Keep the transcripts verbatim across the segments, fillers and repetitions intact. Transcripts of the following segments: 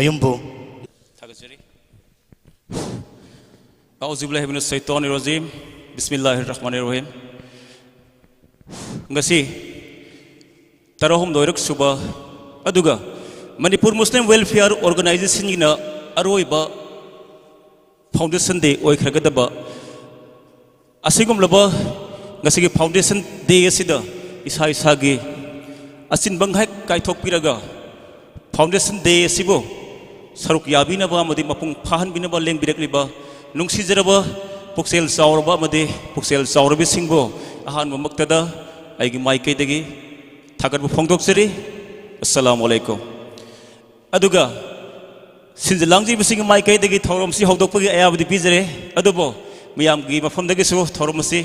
ꯃꯌꯨꯝꯕꯨ ꯊꯥꯒꯠꯆꯔꯤ꯫ ꯑꯥꯎꯖꯨꯕꯤꯜꯂꯥꯍꯤ ꯃꯤꯅꯁ ꯁꯩꯇꯣꯟ ꯏꯔꯣꯖꯤꯝ꯫ ꯕꯤꯁꯃꯤꯜꯂꯥꯍꯤꯔ ꯔꯍꯃꯥꯅꯤꯔ ꯔꯍꯤꯝ꯫ ꯉꯁꯤ ꯇꯔꯥꯍꯨꯝꯗꯣꯏꯔꯛ ꯁꯨꯕ ꯑꯗꯨꯒ ꯃꯅꯤꯄꯨꯔ ꯃꯨꯁꯂꯤꯝ ꯋꯦꯜꯐꯤꯌꯔ ꯑꯣꯔꯒꯅꯥꯏꯖꯦꯁꯟꯒꯤꯅ ꯑꯔꯣꯏꯕ ꯐꯥꯎꯟꯗꯦꯁꯟ ꯗꯦ ꯑꯣꯏꯈ꯭ꯔꯒꯗꯕ ꯑꯁꯤꯒꯨꯝꯂꯕ ꯉꯁꯤꯒꯤ ꯐꯥꯎꯟꯗꯦꯁꯟ ꯗꯦ ꯑꯁꯤꯗ ꯏꯁꯥ ꯏꯁꯥꯒꯤ ꯑꯆꯤꯟꯕ ꯉꯥꯏꯍꯥꯛ ꯀꯥꯏꯊꯣꯛꯄꯤꯔꯒ ꯐꯥꯎꯟꯗꯦꯁꯟ ꯗꯦ ꯑꯁꯤꯕꯨ ꯁꯔꯨꯛ ꯌꯥꯕꯤꯅꯕ ꯑꯃꯗꯤ ꯃꯄꯨꯡ ꯐꯥꯍꯟꯕꯤꯅꯕ ꯂꯦꯡꯕꯤꯔꯛꯂꯤꯕ ꯅꯨꯡꯁꯤꯖꯔꯕ ꯄꯨꯛꯆꯦꯜ ꯆꯥꯎꯔꯕ ꯑꯃꯗꯤ ꯄꯨꯛꯆꯦꯜ ꯆꯥꯎꯔꯕꯤꯁꯤꯡꯕꯨ ꯑꯍꯥꯟꯕꯃꯛꯇꯗ ꯑꯩꯒꯤ ꯃꯥꯏꯀꯩꯗꯒꯤ ꯊꯥꯒꯠꯄ ꯐꯣꯡꯗꯣꯛꯆꯔꯤ꯫ ꯑꯁꯂꯥꯃꯨ ꯑꯂꯩꯀꯨꯝ꯫ ꯑꯗꯨꯒ ꯁꯤꯟꯖ ꯂꯥꯡꯖꯕꯁꯤꯡꯒꯤ ꯃꯥꯏꯀꯩꯗꯒꯤ ꯊꯧꯔꯝꯁꯤ ꯍꯧꯗꯣꯛꯄꯒꯤ ꯑꯌꯥꯕꯗꯤ ꯄꯤꯖꯔꯦ, ꯑꯗꯨꯕꯨ ꯃꯤꯌꯥꯝꯒꯤ ꯃꯐꯝꯗꯒꯤꯁꯨ ꯊꯧꯔꯝ ꯑꯁꯤ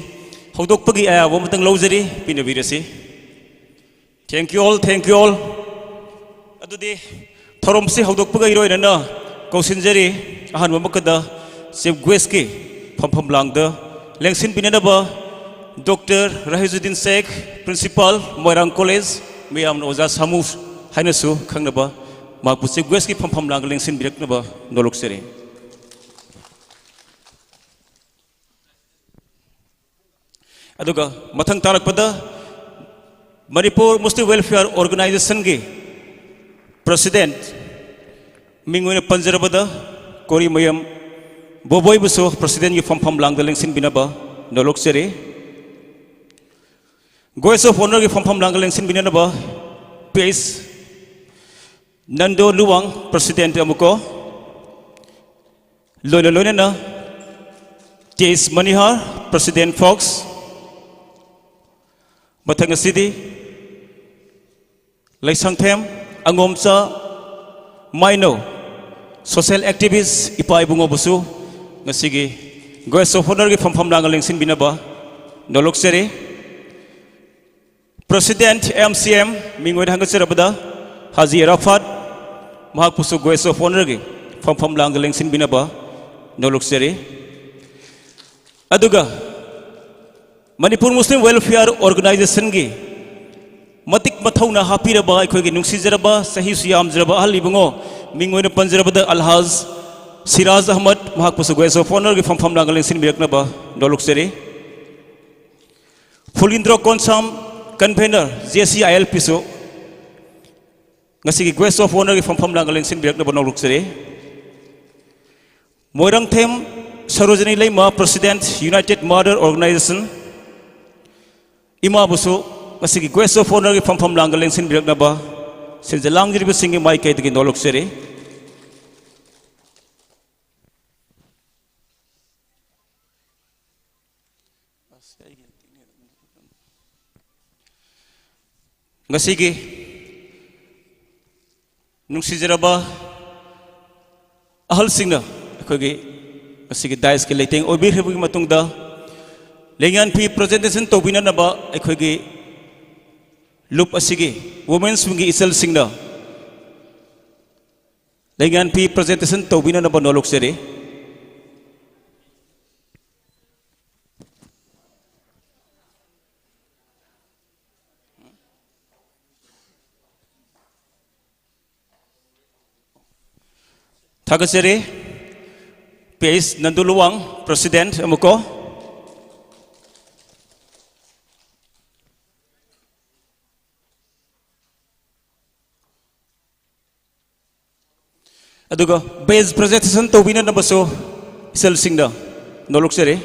ꯍꯧꯗꯣꯛꯄꯒꯤ ꯑꯌꯥꯕ ꯑꯃꯇꯪ ꯂꯧꯖꯔꯤ, ꯄꯤꯅꯕꯤꯔꯁꯤ꯫ Thank you all, thank you all꯫ ꯑꯗꯨꯗꯤ ꯊꯧꯔꯝꯁꯤ ꯍꯧꯗꯣꯛꯄꯒ ꯏꯔꯣꯏꯅꯅ ꯀꯧꯁꯤꯟꯖꯔꯤ, ꯑꯍꯥꯟꯕꯃꯛꯇꯗ ꯆꯤꯐ ꯒꯦꯁꯀꯤ ꯐꯝꯐꯝ ꯂꯥꯡꯗ ꯂꯦꯡꯁꯤꯟꯕꯤꯅꯅꯕ ꯗꯣꯛꯇꯔ ꯔꯥꯍꯤꯖꯨꯗꯤꯟ ꯁꯦꯈ, ꯄ꯭ꯔꯤꯟꯁꯤꯄꯥꯜ, ꯃꯣꯏꯔꯥꯡ ꯀꯣꯂꯦꯖ, ꯃꯤꯌꯥꯝꯅ ꯑꯣꯖꯥ ꯁꯥꯃꯨ ꯍꯥꯏꯅꯁꯨ ꯈꯪꯅꯕ, ꯃꯍꯥꯛꯄꯨ ꯆꯤꯐ ꯒꯦꯁꯀꯤ ꯐꯝꯐꯝ ꯂꯥꯡꯗ ꯂꯦꯡꯁꯤꯟꯕꯤꯔꯛꯅꯕ ꯅꯣꯂꯨꯛꯆꯔꯤ꯫ ꯑꯗꯨꯒ ꯃꯊꯪ ꯇꯥꯔꯛꯄꯗ ꯃꯅꯤꯄꯨꯔ ꯃꯨꯁꯂꯤꯝ ꯋꯦꯜꯐꯤꯌꯔ ꯑꯣꯔꯒꯅꯥꯏꯖꯦꯁꯟꯒꯤ ꯄ꯭ꯔꯁꯤꯗꯦꯟꯠ ꯃꯤꯡ ꯑꯣꯏꯅ ꯄꯟꯖꯔꯕꯗ ꯀꯣꯔꯤꯃꯌꯨꯝ ꯕꯣꯕꯣꯏꯕꯨꯁꯨ ꯄ꯭ꯔꯁꯤꯗꯦꯟꯠꯀꯤ ꯐꯝꯐꯝ ꯂꯥꯡꯗ ꯂꯦꯡꯁꯤꯟꯕꯤꯅꯕ ꯅꯣꯂꯨꯛꯆꯔꯤ꯫ ꯒꯦꯁ ꯑꯣꯐ ꯑꯣꯅꯔꯒꯤ ꯐꯝꯐꯝ ꯂꯥꯡꯗ ꯂꯦꯡꯁꯤꯟꯕꯤꯅꯅꯕ P H Nando Luwang, president ꯑꯃꯨꯛꯀꯣ, ꯂꯣꯏꯅ ꯂꯣꯏꯅꯅ ꯇꯤ ꯑꯦꯁ ꯃꯅꯤꯍꯥꯔ, ꯄ꯭ꯔꯁꯤꯗꯦꯟꯠ ꯐꯣꯛꯁ꯫ ꯃꯊꯪ ꯑꯁꯤꯗꯤ ꯂꯩꯁꯪꯊꯦꯝ ꯑꯉꯣꯝꯆꯥ ꯃꯥꯏꯅꯧ, ꯁꯣꯁꯦꯜ ꯑꯦꯛꯇꯤꯚꯤꯁ ꯏꯄꯥ ꯏꯕꯨꯡꯉꯣꯕꯨꯁꯨ ꯉꯁꯤꯒꯤ ꯒꯦꯁ ꯑꯣꯐ ꯑꯣꯅꯔꯒꯤ ꯐꯝꯐꯝ ꯂꯥꯡꯗ ꯂꯦꯡꯁꯤꯟꯕꯤꯅꯕ ꯅꯣꯂꯨꯛꯆꯔꯤ꯫ ꯄ꯭ꯔꯁꯤꯗꯦꯟꯠ ꯑꯦꯝ ꯁꯤ ꯑꯦꯝ ꯃꯤꯡ ꯑꯣꯏꯅ ꯍꯪꯒꯠꯆꯔꯕꯗ ꯍꯥꯖꯤ ꯑꯔꯥꯐꯥꯠ, ꯃꯍꯥꯛꯄꯨꯁꯨ ꯒꯦꯁ ꯑꯣꯐ ꯑꯣꯅꯔꯒꯤ ꯐꯝꯐꯝ ꯂꯥꯡꯗ ꯂꯦꯡꯁꯤꯟꯕꯤꯅꯕ ꯅꯣꯂꯨꯛꯆꯔꯤ꯫ ꯑꯗꯨꯒ ꯃꯅꯤꯄꯨꯔ ꯃꯨꯁꯂꯤꯝ ꯋꯦꯜꯐꯤꯌꯔ ꯑꯣꯔꯒꯅꯥꯏꯖꯦꯁꯟꯒꯤ ꯃꯇꯤꯛ ꯃꯊꯧꯅꯥ ꯍꯥꯞꯄꯤꯔꯕ ꯑꯩꯈꯣꯏꯒꯤ ꯅꯨꯡꯁꯤꯖꯔꯕ ꯆꯍꯤꯁꯨ ꯌꯥꯝꯖꯔꯕ ꯑꯍꯜ ꯏꯕꯨꯡꯉꯣ ꯃꯤꯡ ꯑꯣꯏꯅ ꯄꯟꯖꯔꯕꯗ ꯑꯜꯍꯥꯖ ꯁꯤꯔꯥꯖ ꯑꯍꯃꯗ, ꯃꯍꯥꯛꯄꯨꯁꯨ Guest of Honourꯒꯤ ꯐꯝꯐꯝ ꯂꯥꯡꯒ ꯂꯦꯡꯁꯤꯟꯕꯤꯔꯛꯅꯕ ꯅꯣꯜꯂꯨꯛꯆꯔꯤ꯫ ꯐꯨꯂꯤꯟꯗ꯭ꯔꯣ ꯀꯣꯟꯁꯥꯝ, convener, J C I L Pꯁꯨ ꯉꯁꯤꯒꯤ Guest of Honourꯒꯤ ꯐꯝꯐꯝ ꯂꯥꯡꯒ ꯂꯦꯡꯁꯤꯟꯕꯤꯔꯛꯅꯕ ꯅꯣꯜꯂꯨꯛꯆꯔꯤ꯫ ꯃꯣꯏꯔꯥꯡꯊꯦꯝ ꯁꯔꯣꯖꯤꯅꯤ ꯂꯩꯃ, President, United Mother Organisation, ꯏꯃꯥꯕꯨꯁꯨ ꯉꯁꯤꯒꯤ Guest of Honourꯒꯤ ꯐꯝꯐꯝ ꯂꯥꯡꯒ ꯂꯦꯡꯁꯤꯟꯕꯤꯔꯛꯅꯕ ꯁꯤꯟꯖ ꯂꯥꯡꯖꯔꯤꯕꯁꯤꯡꯒꯤ ꯃꯥꯏꯀꯩꯗꯒꯤ ꯅꯣꯜꯂꯨꯛꯆꯔꯤ꯫ ꯉꯁꯤꯒꯤ ꯅꯨꯡꯁꯤꯖꯔꯕ ꯑꯍꯜꯁꯤꯡꯅ ꯑꯩꯈꯣꯏꯒꯤ ꯉꯁꯤꯒꯤ daisꯀꯤ ꯂꯩꯇꯦꯡ ꯑꯣꯏꯕꯤꯈ꯭ꯔꯕꯒꯤ ꯃꯇꯨꯡꯗ, ꯂꯦꯡꯌꯥꯟ ꯐꯤ presentation ꯇꯧꯕꯤꯅꯅꯕ ꯑꯩꯈꯣꯏꯒꯤ ꯂꯨꯞ ꯑꯁꯤꯒꯤ Women's Wingꯒꯤ ꯏꯆꯜꯁꯤꯡꯅ ꯂꯦꯡꯌꯥꯟ ꯐꯤ presentation ꯇꯧꯕꯤꯅꯅꯕ ꯅꯣꯜꯂꯨꯛꯆꯔꯤ꯫ ꯊꯥꯒꯠꯆꯔꯤ꯫ P H Nandu Luwang, President ꯑꯃꯨꯛꯀꯣ꯫ ꯑꯗꯨꯒ badge presentation ꯇꯧꯕꯤꯅꯅꯕꯁꯨ ꯏꯆꯜꯁꯤꯡꯅ ꯅꯣꯜꯂꯨꯛꯆꯔꯤ꯫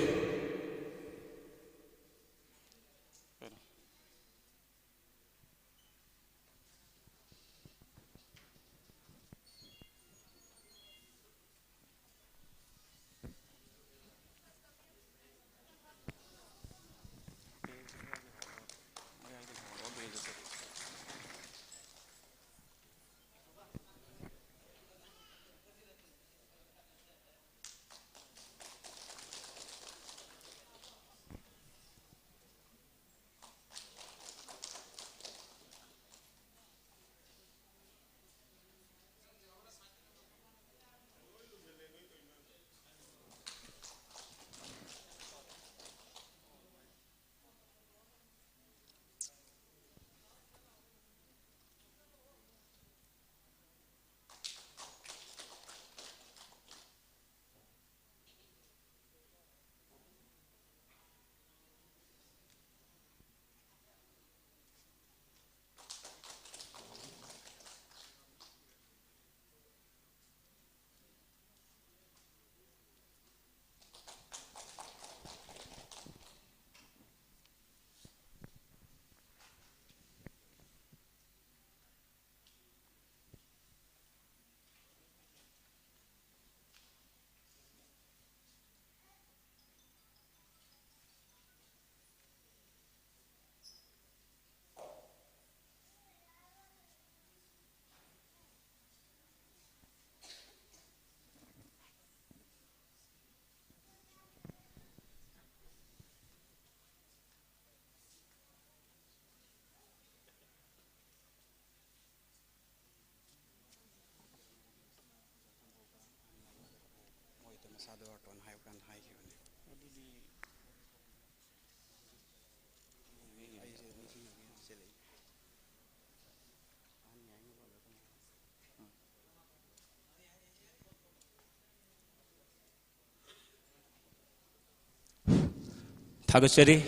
ꯊꯥꯒꯠꯆꯔꯤ꯫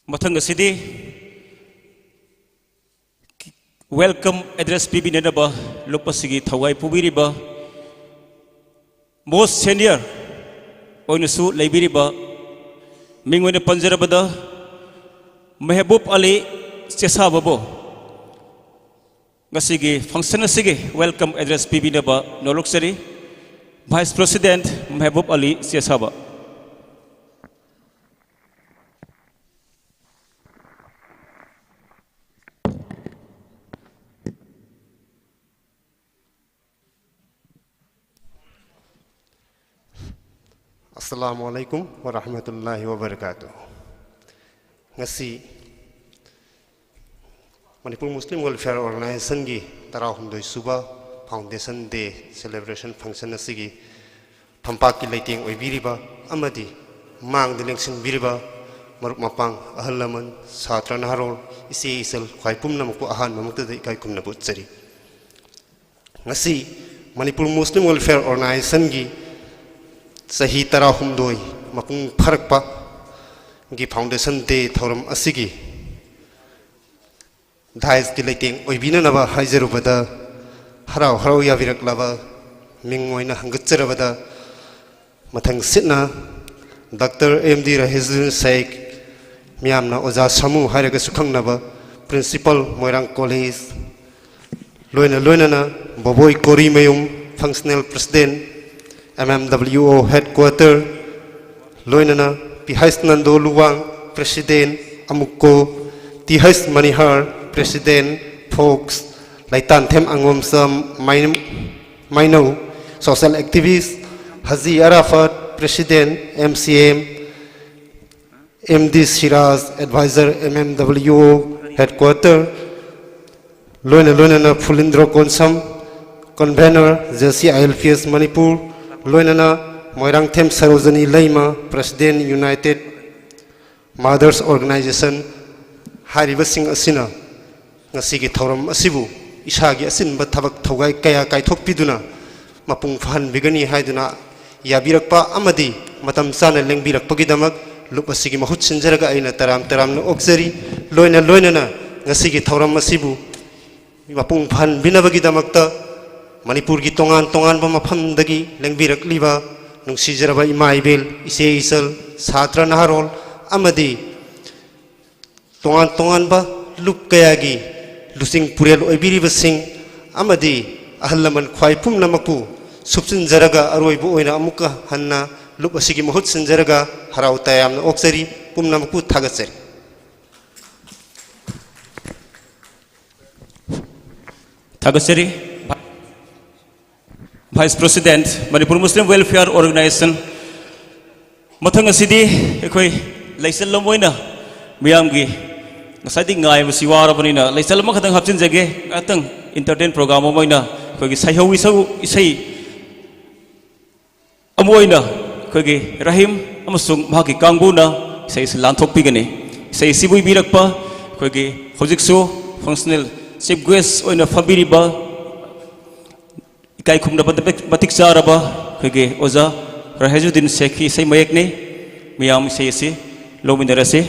ꯃꯊꯪ ꯑꯁꯤꯗꯤ welcome address ꯄꯤꯕꯤꯅꯅꯕ ꯂꯨꯞ ꯑꯁꯤꯒꯤ ꯊꯧꯒꯥꯏ ꯄꯨꯕꯤꯔꯤꯕ most senior ꯑꯣꯏꯅꯁꯨ ꯂꯩꯕꯤꯔꯤꯕ, ꯃꯤꯡ ꯑꯣꯏꯅ ꯄꯟꯖꯔꯕꯗ ꯃꯦꯍꯕꯨꯕ ꯑꯂꯤ ꯆꯦꯁꯥꯕꯕꯨ ꯉꯁꯤꯒꯤ function ꯑꯁꯤꯒꯤ welcome address ꯄꯤꯕꯤꯅꯕ ꯅꯣꯂꯣꯛꯆꯔꯤ꯫ Vice President ꯃꯦꯍꯕꯨꯕ ꯑꯂꯤ ꯆꯦꯁꯥꯕ꯫ Assalamu alaikum wa rahmatullahi wa barakatuh. ꯉꯁꯤ ꯃꯅꯤꯄꯨꯔ ꯃꯨꯁꯂꯤꯝ ꯋꯦꯜꯐꯤꯌꯔ ꯑꯣꯔꯒꯅꯥꯏꯖꯦꯁꯟꯒꯤ ꯇꯔꯥꯍꯨꯝꯗꯣꯏ ꯁꯨꯕ foundation day celebration function ꯑꯁꯤꯒꯤ ꯐꯝꯄꯥꯛꯀꯤ ꯂꯩꯇꯦꯡ ꯑꯣꯏꯕꯤꯔꯤꯕ ꯑꯃꯗꯤ ꯃꯥꯡꯗ ꯂꯦꯡꯁꯤꯟꯕꯤꯔꯤꯕ ꯃꯔꯨꯞ ꯃꯄꯥꯡ, ꯑꯍꯜ ꯂꯃꯟ, ꯁꯥꯇ꯭ꯔ ꯅꯍꯥꯔꯣꯜ, ꯏꯆꯦ ꯏꯆꯜ, ꯈ꯭ꯋꯥꯏ ꯄꯨꯝꯅꯃꯛꯄꯨ ꯑꯍꯥꯟꯕꯃꯛꯇꯗ ꯏꯀꯥꯏ ꯈꯨꯝꯅꯕ ꯎꯠꯆꯔꯤ꯫ ꯉꯁꯤ ꯃꯅꯤꯄꯨꯔ ꯃꯨꯁꯂꯤꯝ ꯋꯦꯜꯐꯤꯌꯔ ꯑꯣꯔꯒꯅꯥꯏꯖꯦꯁꯟꯒꯤ ꯆꯍꯤ ꯇꯔꯥꯍꯨꯝꯗꯣꯏ ꯃꯄꯨꯡ ꯐꯥꯔꯛꯄꯒꯤ foundation day ꯊꯧꯔꯝ ꯑꯁꯤꯒꯤ ꯗꯥꯏꯁꯀꯤ ꯂꯩꯇꯦꯡ ꯑꯣꯏꯕꯤꯅꯅꯕ ꯍꯥꯏꯖꯔꯨꯕꯗ, ꯍꯔꯥꯎ ꯍꯔꯥꯎ ꯌꯥꯕꯤꯔꯛꯂꯕ ꯃꯤꯡ ꯑꯣꯏꯅ ꯍꯪꯒꯠꯆꯔꯕꯗ, ꯃꯊꯪꯁꯤꯠꯅ ꯗꯥꯛꯇꯔ ꯑꯦꯝ ꯗꯤ ꯔꯍꯤꯖꯨꯗꯤꯟ ꯁꯦꯈ, ꯃꯤꯌꯥꯝꯅ ꯑꯣꯖꯥ ꯁꯥꯃꯨ ꯍꯥꯏꯔꯒꯁꯨ ꯈꯪꯅꯕ, ꯄ꯭ꯔꯤꯟꯁꯤꯄꯥꯜ ꯃꯣꯏꯔꯥꯡ ꯀꯣꯂꯦꯖ, ꯂꯣꯏꯅ ꯂꯣꯏꯅꯅ ꯕꯣꯕꯣꯏ ꯀꯣꯔꯤꯃꯌꯨꯝ, functional president, M M W O headquarter, ꯂꯣꯏꯅꯅ P H Nando Luwang, president, ꯑꯃꯨꯛꯀꯣ, ꯇꯤ ꯍꯩꯆ ꯃꯅꯤꯍꯥꯔ, president, ꯐꯣꯛꯁ, ꯂꯩꯇꯥꯟꯊꯦꯝ ꯑꯉꯣꯝꯆꯝ ꯃꯩ-, ꯃꯩꯅꯧ, social activist, ꯍꯖꯤ ꯑꯔꯥꯐꯠ, president, M C M, M D Siraj, advisor, M M W O headquarter, ꯂꯣꯏꯅ ꯂꯣꯏꯅꯅ ꯐꯨꯂꯤꯟꯗ꯭ꯔꯣ Konsam, convener, J C I L P S Manipur, ꯂꯣꯏꯅꯅ ꯃꯣꯏꯔꯥꯡꯊꯦꯝ ꯁꯔꯣꯖꯅꯤ ꯂꯩꯃ, President, United Mothers Organization, ꯍꯥꯏꯔꯤꯕꯁꯤꯡ ꯑꯁꯤꯅ ꯉꯁꯤꯒꯤ ꯊꯧꯔꯝ ꯑꯁꯤꯕꯨ ꯏꯁꯥꯒꯤ ꯑꯆꯤꯟꯕ ꯊꯕꯛ ꯊꯧꯒꯥꯏ ꯀꯌꯥ ꯀꯥꯏꯊꯣꯛꯄꯤꯗꯨꯅ ꯃꯄꯨꯡ ꯐꯥꯍꯟꯕꯤꯒꯅꯤ ꯍꯥꯏꯗꯨꯅ ꯌꯥꯕꯤꯔꯛꯄ ꯑꯃꯗꯤ ꯃꯇꯝ ꯆꯥꯅ ꯂꯦꯡꯕꯤꯔꯛꯄꯒꯤꯗꯃꯛ ꯂꯨꯞ ꯑꯁꯤꯒꯤ ꯃꯍꯨꯠ ꯁꯤꯟꯖꯔꯒ ꯑꯩꯅ ꯇꯔꯥꯝ ꯇꯔꯥꯝꯅ ꯑꯣꯛꯆꯔꯤ꯫ ꯂꯣꯏꯅ ꯂꯣꯏꯅꯅ ꯉꯁꯤꯒꯤ ꯊꯧꯔꯝ ꯑꯁꯤꯕꯨ ꯃꯄꯨꯡ ꯐꯥꯍꯟꯕꯤꯅꯕꯒꯤꯗꯃꯛꯇ ꯃꯅꯤꯄꯨꯔꯒꯤ ꯇꯣꯉꯥꯟ ꯇꯣꯉꯥꯟꯕ ꯃꯐꯝꯗꯒꯤ ꯂꯦꯡꯕꯤꯔꯛꯂꯤꯕ ꯅꯨꯡꯁꯤꯖꯔꯕ ꯏꯃꯥ ꯏꯕꯦꯜ, ꯏꯆꯦ ꯏꯆꯜ, ꯁꯥꯇ꯭ꯔ ꯅꯍꯥꯔꯣꯜ ꯑꯃꯗꯤ ꯇꯣꯉꯥꯟ ꯇꯣꯉꯥꯟꯕ ꯂꯨꯞ ꯀꯌꯥꯒꯤ ꯂꯨꯆꯤꯡ ꯄꯨꯔꯦꯜ ꯑꯣꯏꯕꯤꯔꯤꯕꯁꯤꯡ ꯑꯃꯗꯤ ꯑꯍꯜ ꯂꯃꯟ ꯈ꯭ꯋꯥꯏ ꯄꯨꯝꯅꯃꯛꯄꯨ ꯁꯨꯞꯆꯤꯟꯖꯔꯒ ꯑꯔꯣꯏꯕ ꯑꯣꯏꯅ ꯑꯃꯨꯛꯀ ꯍꯟꯅ ꯂꯨꯞ ꯑꯁꯤꯒꯤ ꯃꯍꯨꯠ ꯁꯤꯟꯖꯔꯒ ꯍꯔꯥꯎ ꯇꯌꯥꯝꯅ ꯑꯣꯛꯆꯔꯤ꯫ ꯄꯨꯝꯅꯃꯛꯄꯨ ꯊꯥꯒꯠꯆꯔꯤ꯫ ꯊꯥꯒꯠꯆꯔꯤ꯫ Vice President, Manipur Muslim Welfare Organization꯫ ꯃꯊꯪ ꯑꯁꯤꯗꯤ ꯑꯩꯈꯣꯏ ꯂꯩꯆꯜ ꯑꯃ ꯑꯣꯏꯅ ꯃꯤꯌꯥꯝꯒꯤ ꯉꯁꯥꯏꯗꯤ ꯉꯥꯏꯕꯁꯤ ꯋꯥꯔꯕꯅꯤꯅ ꯂꯩꯆꯜ ꯑꯃꯈꯛꯇꯪ ꯍꯥꯞꯆꯤꯟꯖꯒꯦ꯫ ꯉꯥꯏꯍꯥꯛꯇꯪ entertain program ꯑꯃ ꯑꯣꯏꯅ ꯑꯩꯈꯣꯏꯒꯤ ꯁꯩꯍꯧ ꯏꯁꯧ ꯏꯁꯩ ꯑꯃ ꯑꯣꯏꯅ ꯑꯩꯈꯣꯏꯒꯤ ꯔꯍꯤꯝ ꯑꯃꯁꯨꯡ ꯃꯍꯥꯛꯀꯤ ꯀꯥꯡꯕꯨꯅ ꯏꯁꯩ ꯑꯁꯤ ꯂꯥꯟꯊꯣꯛꯄꯤꯒꯅꯤ꯫ ꯏꯁꯩ ꯑꯁꯤꯕꯨ ꯏꯕꯤꯔꯛꯄ ꯑꯩꯈꯣꯏꯒꯤ ꯍꯧꯖꯤꯛꯁꯨ functional chief guest ꯑꯣꯏꯅ ꯐꯝꯕꯤꯔꯤꯕ ꯏꯀꯥꯏ ꯈꯨꯝꯅꯕ ꯃꯇꯤꯛ ꯆꯥꯔꯕ ꯑꯩꯈꯣꯏꯒꯤ ꯑꯣꯖꯥ ꯔꯍꯦꯖꯨꯗꯤꯟ ꯁꯦꯈꯤ ꯏꯁꯩ ꯃꯌꯦꯛꯅꯤ꯫ ꯃꯤꯌꯥꯝ ꯏꯁꯩ ꯑꯁꯤ ꯂꯧꯃꯤꯟꯅꯔꯁꯤ꯫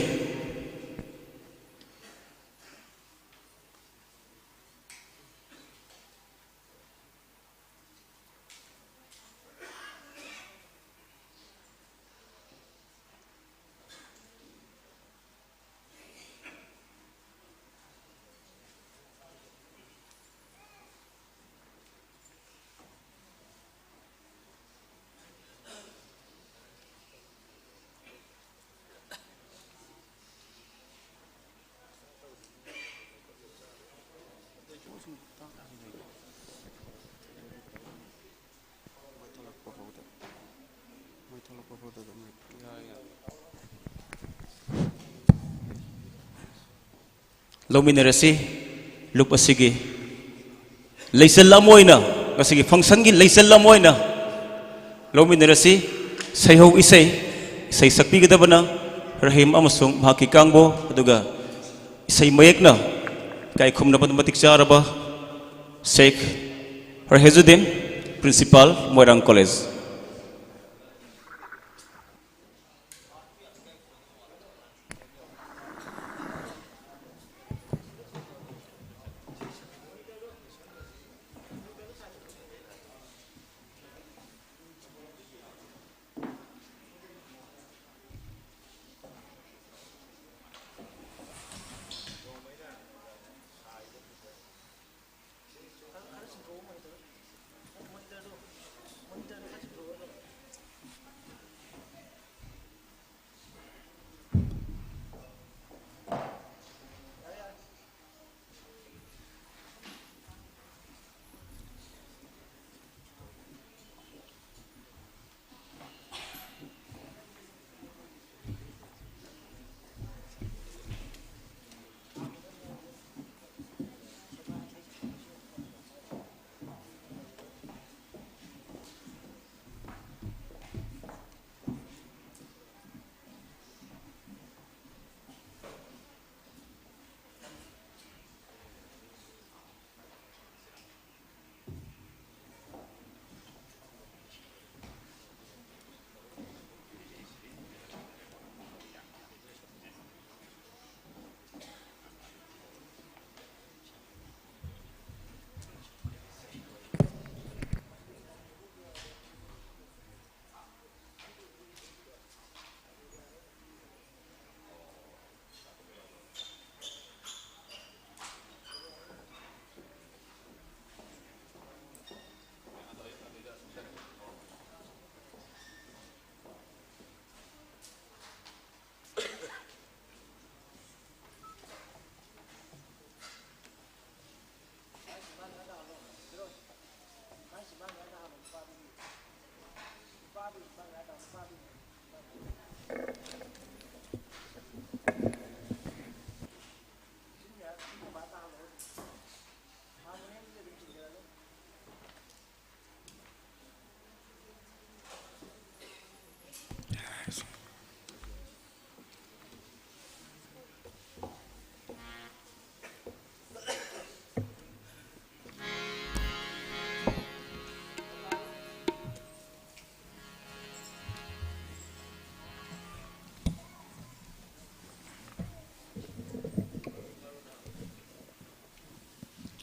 ꯂꯧꯃꯤꯟꯅꯔꯁꯤ꯫ ꯂꯨꯞ ꯑꯁꯤꯒꯤ ꯂꯩꯆꯜ ꯑꯃ ꯑꯣꯏꯅ, ꯉꯁꯤꯒꯤ functionꯒꯤ ꯂꯩꯆꯜ ꯑꯃ ꯑꯣꯏꯅ ꯂꯧꯃꯤꯟꯅꯔꯁꯤ꯫ ꯁꯩꯍꯧ ꯏꯁꯩ, ꯏꯁꯩ ꯁꯛꯄꯤꯒꯗꯕꯅ ꯔꯍꯤꯝ ꯑꯃꯁꯨꯡ ꯃꯍꯥꯛꯀꯤ ꯀꯥꯡꯕꯨ, ꯑꯗꯨꯒ ꯏꯁꯩ ꯃꯌꯦꯛꯅ ꯏꯀꯥꯏ ꯈꯨꯝꯅꯕ ꯃꯇꯤꯛ ꯆꯥꯔꯕ ꯁꯦꯈ ꯔꯍꯦꯖꯨꯗꯤꯟ, ꯄ꯭ꯔꯤꯟꯁꯤꯄꯥꯜ, ꯃꯣꯏꯔꯥꯡ college.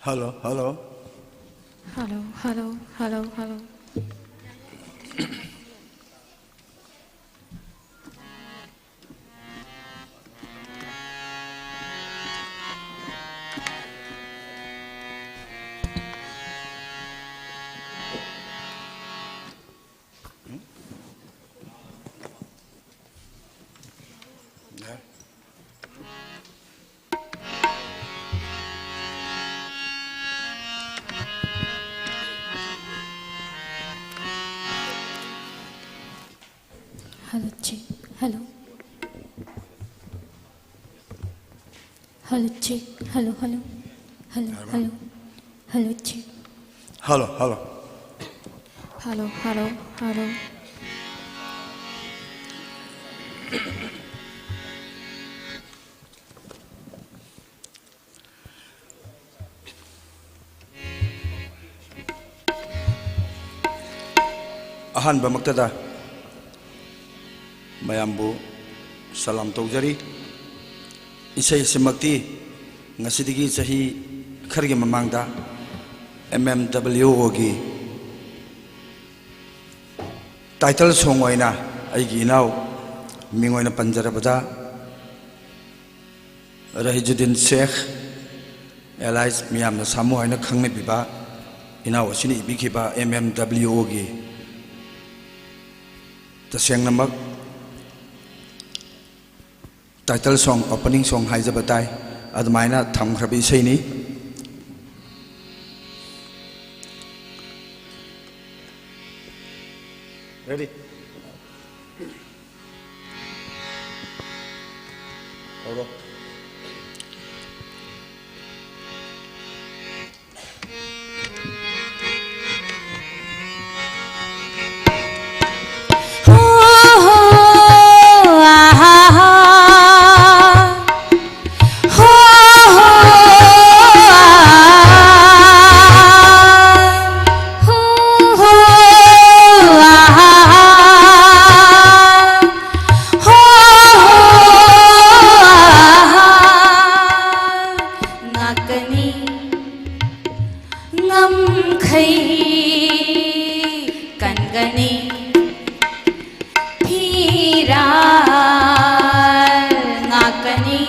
Hello, hello. Hello, hello, hello, hello. Hello, check. Hello. Hello, check. Hello, hello. Hello, hello. Hello, check. Hello, hello. Hello, hello, hello. ꯑꯍꯥꯟꯕꯃꯛꯇꯗ ꯃꯌꯥꯝꯕꯨ ꯁꯂꯥꯝ ꯇꯧꯖꯔꯤ꯫ ꯏꯁꯩ ꯑꯁꯤꯃꯛꯇꯤ ꯉꯁꯤꯗꯒꯤ ꯆꯍꯤ ꯈꯔꯒꯤ ꯃꯃꯥꯡꯗ ꯑꯦꯝ ꯑꯦꯝ ꯗꯕ꯭ꯂꯤꯎ ꯑꯣꯒꯤ ꯇꯥꯏꯇꯜ ꯁꯣꯡ ꯑꯣꯏꯅ ꯑꯩꯒꯤ ꯏꯅꯥꯎ, ꯃꯤꯡ ꯑꯣꯏꯅ ꯄꯟꯖꯔꯕꯗ, ꯔꯍꯤꯖꯨꯗꯤꯟ ꯁꯦꯈ, ꯑꯦꯂꯥꯏꯁ ꯃꯤꯌꯥꯝꯅ ꯁꯥꯃꯨ ꯍꯥꯏꯅ ꯈꯪꯅꯕꯤꯕ ꯏꯅꯥꯎ ꯑꯁꯤꯅ ꯏꯕꯤꯈꯤꯕ ꯑꯦꯝ ꯑꯦꯝ ꯗꯕ꯭ꯂꯤꯎ ꯑꯣꯒꯤ ꯇꯁꯦꯡꯅꯃꯛ ꯇꯥꯏꯇꯜ ꯁꯣꯡ, ꯑꯣꯄꯅꯤꯡ ꯁꯣꯡ ꯍꯥꯏꯖꯕ ꯇꯥꯏ, ꯑꯗꯨꯃꯥꯏꯅ ꯊꯝꯈ꯭ꯔꯕ ꯏꯁꯩꯅꯤ꯫ Ready? ꯍꯧꯔꯣ꯫ ꯀꯟꯒꯅꯤ, ꯐꯤꯔꯥꯜ ꯉꯥꯛꯀꯅꯤ,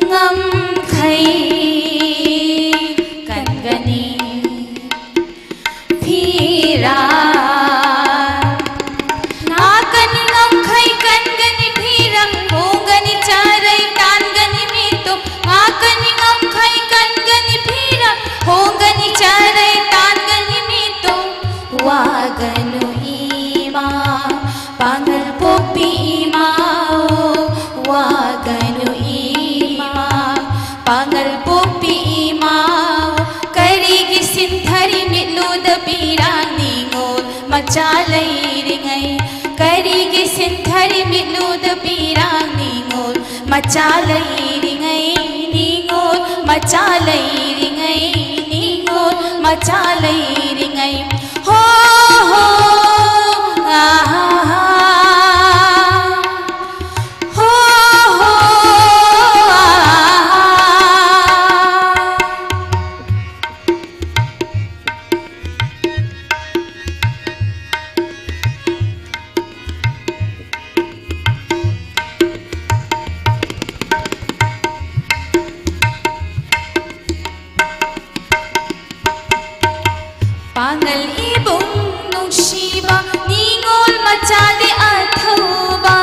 ꯉꯝꯈꯩ ꯀꯟꯒꯅꯤ, ꯐꯤꯔꯥꯜ ꯉꯥꯛꯀꯅꯤ, ꯉꯝꯈꯩ ꯀꯟꯒꯅꯤ, ꯐꯤꯔꯥꯜ ꯍꯣꯡꯒꯅꯤ, ꯆꯥꯔꯩ ꯇꯥꯟꯒꯅꯤ, ꯃꯤꯇꯣꯞ ꯉꯥꯛꯀꯅꯤ, ꯉꯝꯈꯩ ꯀꯟꯒꯅꯤ, ꯐꯤꯔꯥꯜ ꯍꯣꯡꯒꯅꯤ, ꯆꯥꯔꯩ ꯇꯥꯟꯒꯅꯤ, ꯃꯤꯇꯣꯞ ꯋꯥꯒꯅꯨ ꯏꯃꯥ, ꯄꯥꯡꯒꯜ ꯄꯣꯛꯄꯤ ꯏꯃꯥ, ꯋꯥꯒꯅꯨ ꯏꯃꯥ, ꯄꯥꯡꯒꯜ ꯄꯣꯛꯄꯤ ꯏꯃꯥ, ꯀꯔꯤꯒꯤ ꯁꯤꯟꯊꯔꯤ ꯃꯤꯠꯂꯨꯗ ꯄꯤꯔꯥꯡ ꯅꯤꯉꯣꯜ ꯃꯆꯥ ꯂꯩꯔꯤꯉꯩ? ꯀꯔꯤꯒꯤ ꯁꯤꯟꯊꯔꯤ ꯃꯤꯠꯂꯨꯗ ꯄꯤꯔꯥꯡ ꯅꯤꯉꯣꯜ ꯃꯆꯥ ꯂꯩꯔꯤꯉꯩ? ꯅꯤꯉꯣꯜ ꯃꯆꯥ ꯂꯩꯔꯤꯉꯩ, ꯅꯤꯉꯣꯜ ꯃꯆꯥ ꯂꯩꯔꯤꯉꯩ꯫ ꯍꯣ ꯍꯣ, ꯑꯥ ꯍꯥ ꯍꯥ꯫ ꯍꯣ ꯍꯣ, ꯑꯥ ꯍꯥ ꯍꯥ꯫ ꯄꯥꯡꯒꯜ ꯏꯕꯨꯡ ꯅꯨꯡꯁꯤꯕ, ꯅꯤꯉꯣꯜ ꯃꯆꯥꯗꯤ ꯑꯊꯧꯕ꯫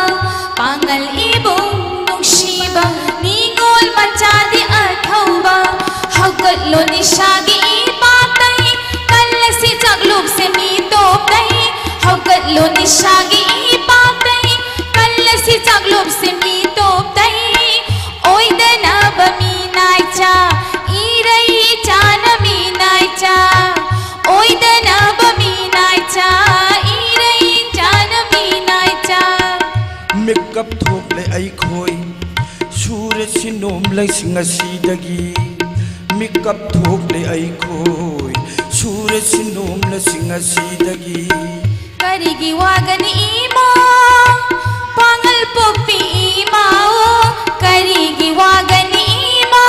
ꯄꯥꯡꯒꯜ ꯏꯕꯨꯡ ꯅꯨꯡꯁꯤꯕ, ꯅꯤꯉꯣꯜ ꯃꯆꯥꯗꯤ ꯑꯊꯧꯕ꯫ ꯍꯧꯒꯠꯂꯣ ꯅꯤꯁꯥꯒꯤ ꯏꯄꯥꯛꯇꯩ, ꯀꯜꯂꯁꯤ ꯆꯥꯛꯂꯨꯞꯁꯦ ꯃꯤ ꯇꯣꯞꯇꯩ꯫ ꯍꯧꯒꯠꯂꯣ ꯅꯤꯁꯥꯒꯤ ꯏꯄꯥꯛꯇꯩ, ꯀꯜꯂꯁꯤ ꯆꯥꯛꯂꯨꯞꯁꯦ ꯃꯤ ꯇꯣꯞꯇꯩ꯫ ꯑꯣꯏꯗꯅꯕ ꯃꯤ ꯅꯥꯏꯆꯥ, ꯏꯔꯩ ꯏꯆꯥꯅ ꯃꯤ ꯅꯥꯏꯆꯥ꯫ ꯑꯣꯏꯗꯅꯕ ꯃꯤ ꯅꯥꯏꯆꯥ, ꯏꯔꯩ ꯏꯆꯥꯅ ꯃꯤ ꯅꯥꯏꯆꯥ꯫ ꯃꯤꯀꯞ ꯊꯣꯛꯂꯦ ꯑꯩꯈꯣꯏ, ꯁꯨꯔꯁꯤ ꯅꯣꯝꯂꯁꯤ ꯉꯁꯤꯗꯒꯤ꯫ ꯃꯤꯀꯞ ꯊꯣꯛꯂꯦ ꯑꯩꯈꯣꯏ, ꯁꯨꯔꯁꯤ ꯅꯣꯝꯂꯁꯤ ꯉꯁꯤꯗꯒꯤ꯫ ꯀꯔꯤꯒꯤ ꯋꯥꯒꯅꯤ ꯏꯃꯥ, ꯄꯥꯡꯒꯜ ꯄꯣꯛꯄꯤ ꯏꯃꯥ, ꯀꯔꯤꯒꯤ ꯋꯥꯒꯅꯤ ꯏꯃꯥ,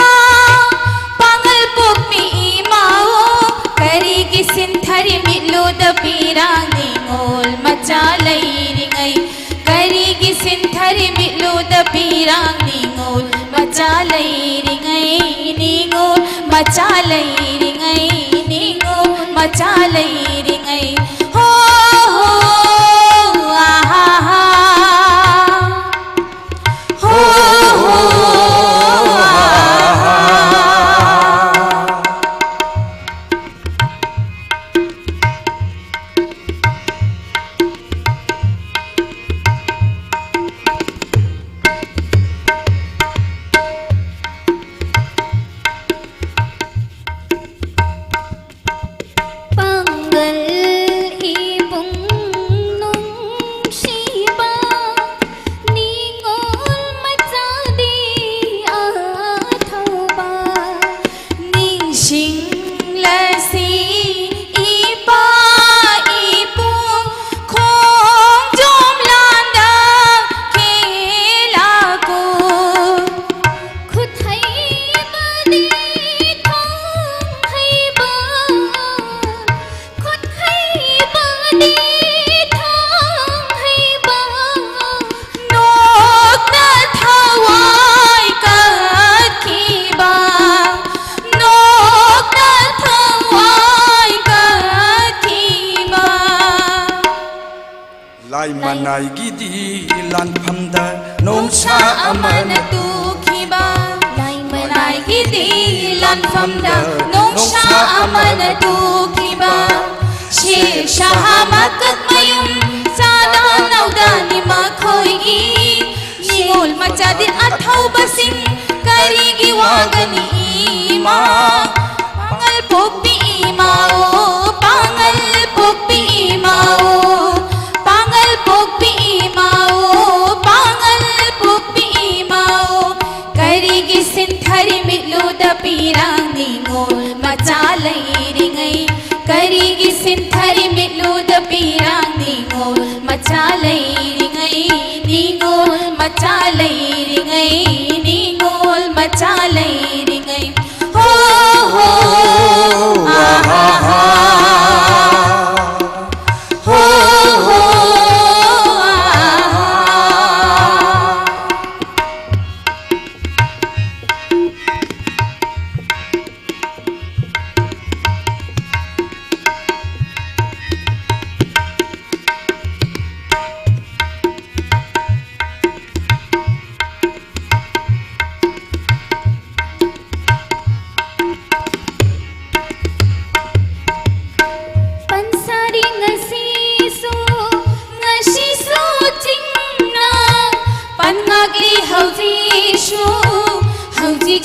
ꯄꯥꯡꯒꯜ ꯄꯣꯛꯄꯤ ꯏꯃꯥ, ꯂꯩꯔꯤꯉꯩ, ꯀꯔꯤꯒꯤ ꯁꯤꯟꯊꯔꯤ ꯃꯤꯠꯂꯨꯗ ꯄꯤꯔꯥꯡ ꯅꯤꯉꯣꯜ ꯃꯆꯥ ꯂꯩꯔꯤꯉꯩ, ꯅꯤꯉꯣꯜ ꯃꯆꯥ ꯂꯩꯔꯤꯉꯩ, ꯅꯤꯉꯣꯜ ꯃꯆꯥ ꯂꯩꯔꯤꯉꯩ꯫ ꯍꯣ ꯍꯣ, ꯑꯥ ꯍꯥ ꯍꯥ꯫ ꯍꯣ ꯍꯣ, ꯑꯥ ꯍꯥ ꯍꯥ꯫ ꯄꯥꯡꯒꯜ ꯏꯕꯨꯡ ꯅꯨꯡꯁꯤꯕ, ꯅꯤꯉꯣꯜ ꯃꯆꯥꯗꯤ ꯑꯊꯧꯕ꯫ ꯅꯤꯡꯁꯤꯡꯂꯁꯤ ꯏꯄꯥ ꯏꯄꯨ ꯈꯣꯡꯖꯣꯝ ꯂꯥꯟꯗ ꯈꯦꯂꯥꯀꯣ꯫ ꯈꯨꯠ ꯍꯩꯕꯗꯤ ꯊꯣꯡ ꯍꯩꯕ, ꯈꯨꯠ ꯍꯩꯕꯗꯤ ꯊꯣꯡ ꯍꯩꯕ, ꯅꯣꯛꯅ ꯊꯋꯥꯏ ꯀꯠꯈꯤꯕ, ꯅꯣꯛꯅ ꯊꯋꯥꯏ ꯀꯠꯈꯤꯕ꯫ ꯂꯥꯏ ꯃꯅꯥꯏꯒꯤꯗꯤ ꯂꯥꯟꯐꯝꯗ ꯅꯣꯡꯁꯥ ꯑꯃꯅ ꯇꯨꯈꯤꯕ꯫ ꯂꯥꯏ ꯃꯅꯥꯏꯒꯤꯗꯤ ꯂꯥꯟꯐꯝꯗ ꯅꯣꯡꯁꯥ ꯑꯃꯅ ꯇꯨꯈꯤꯕ꯫ ꯁꯦꯔ ꯁꯥꯍ ꯃꯀꯛꯃꯌꯨꯝ ꯆꯥꯗ ꯅꯧꯗꯅꯤ ꯃꯈꯣꯏꯒꯤ꯫ ꯅꯤꯉꯣꯜ ꯃꯆꯥꯗꯤ ꯑꯊꯧꯕꯁꯤꯡ ꯀꯔꯤꯒꯤ ꯋꯥꯒꯅꯤ ꯏꯃꯥ? ꯄꯥꯉꯜ ꯄꯣꯛꯄꯤ ꯏꯃꯥ ꯑꯣ, ꯄꯥꯉꯜ ꯄꯣꯛꯄꯤ ꯏꯃꯥ ꯑꯣ, ꯄꯥꯉꯜ ꯄꯣꯛꯄꯤ ꯏꯃꯥ ꯑꯣ, ꯄꯥꯉꯜ ꯄꯣꯛꯄꯤ ꯏꯃꯥ ꯑꯣ꯫ ꯀꯔꯤꯒꯤ ꯁꯤꯟꯊꯔꯤ ꯃꯤꯠꯂꯨꯗ ꯄꯤꯔꯥꯡ ꯅꯤꯉꯣꯜ ꯃꯆꯥ ꯂꯩꯔꯤꯉꯩ? ꯀꯔꯤꯒꯤ ꯁꯤꯟꯊꯔꯤ ꯃꯤꯠꯂꯨꯗ ꯄꯤꯔꯥꯡ ꯅꯤꯉꯣꯜ ꯃꯆꯥ ꯂꯩꯔꯤꯉꯩ? ꯅꯤꯉꯣꯜ ꯃꯆꯥ ꯂꯩꯔꯤꯉꯩ, ꯅꯤꯉꯣꯜ ꯃꯆꯥ ꯂꯩꯔꯤꯉꯩ꯫ ꯍꯣ ꯍꯣ, ꯑꯥ ꯍꯥ ꯍꯥ꯫ ꯍꯣ ꯍꯣ,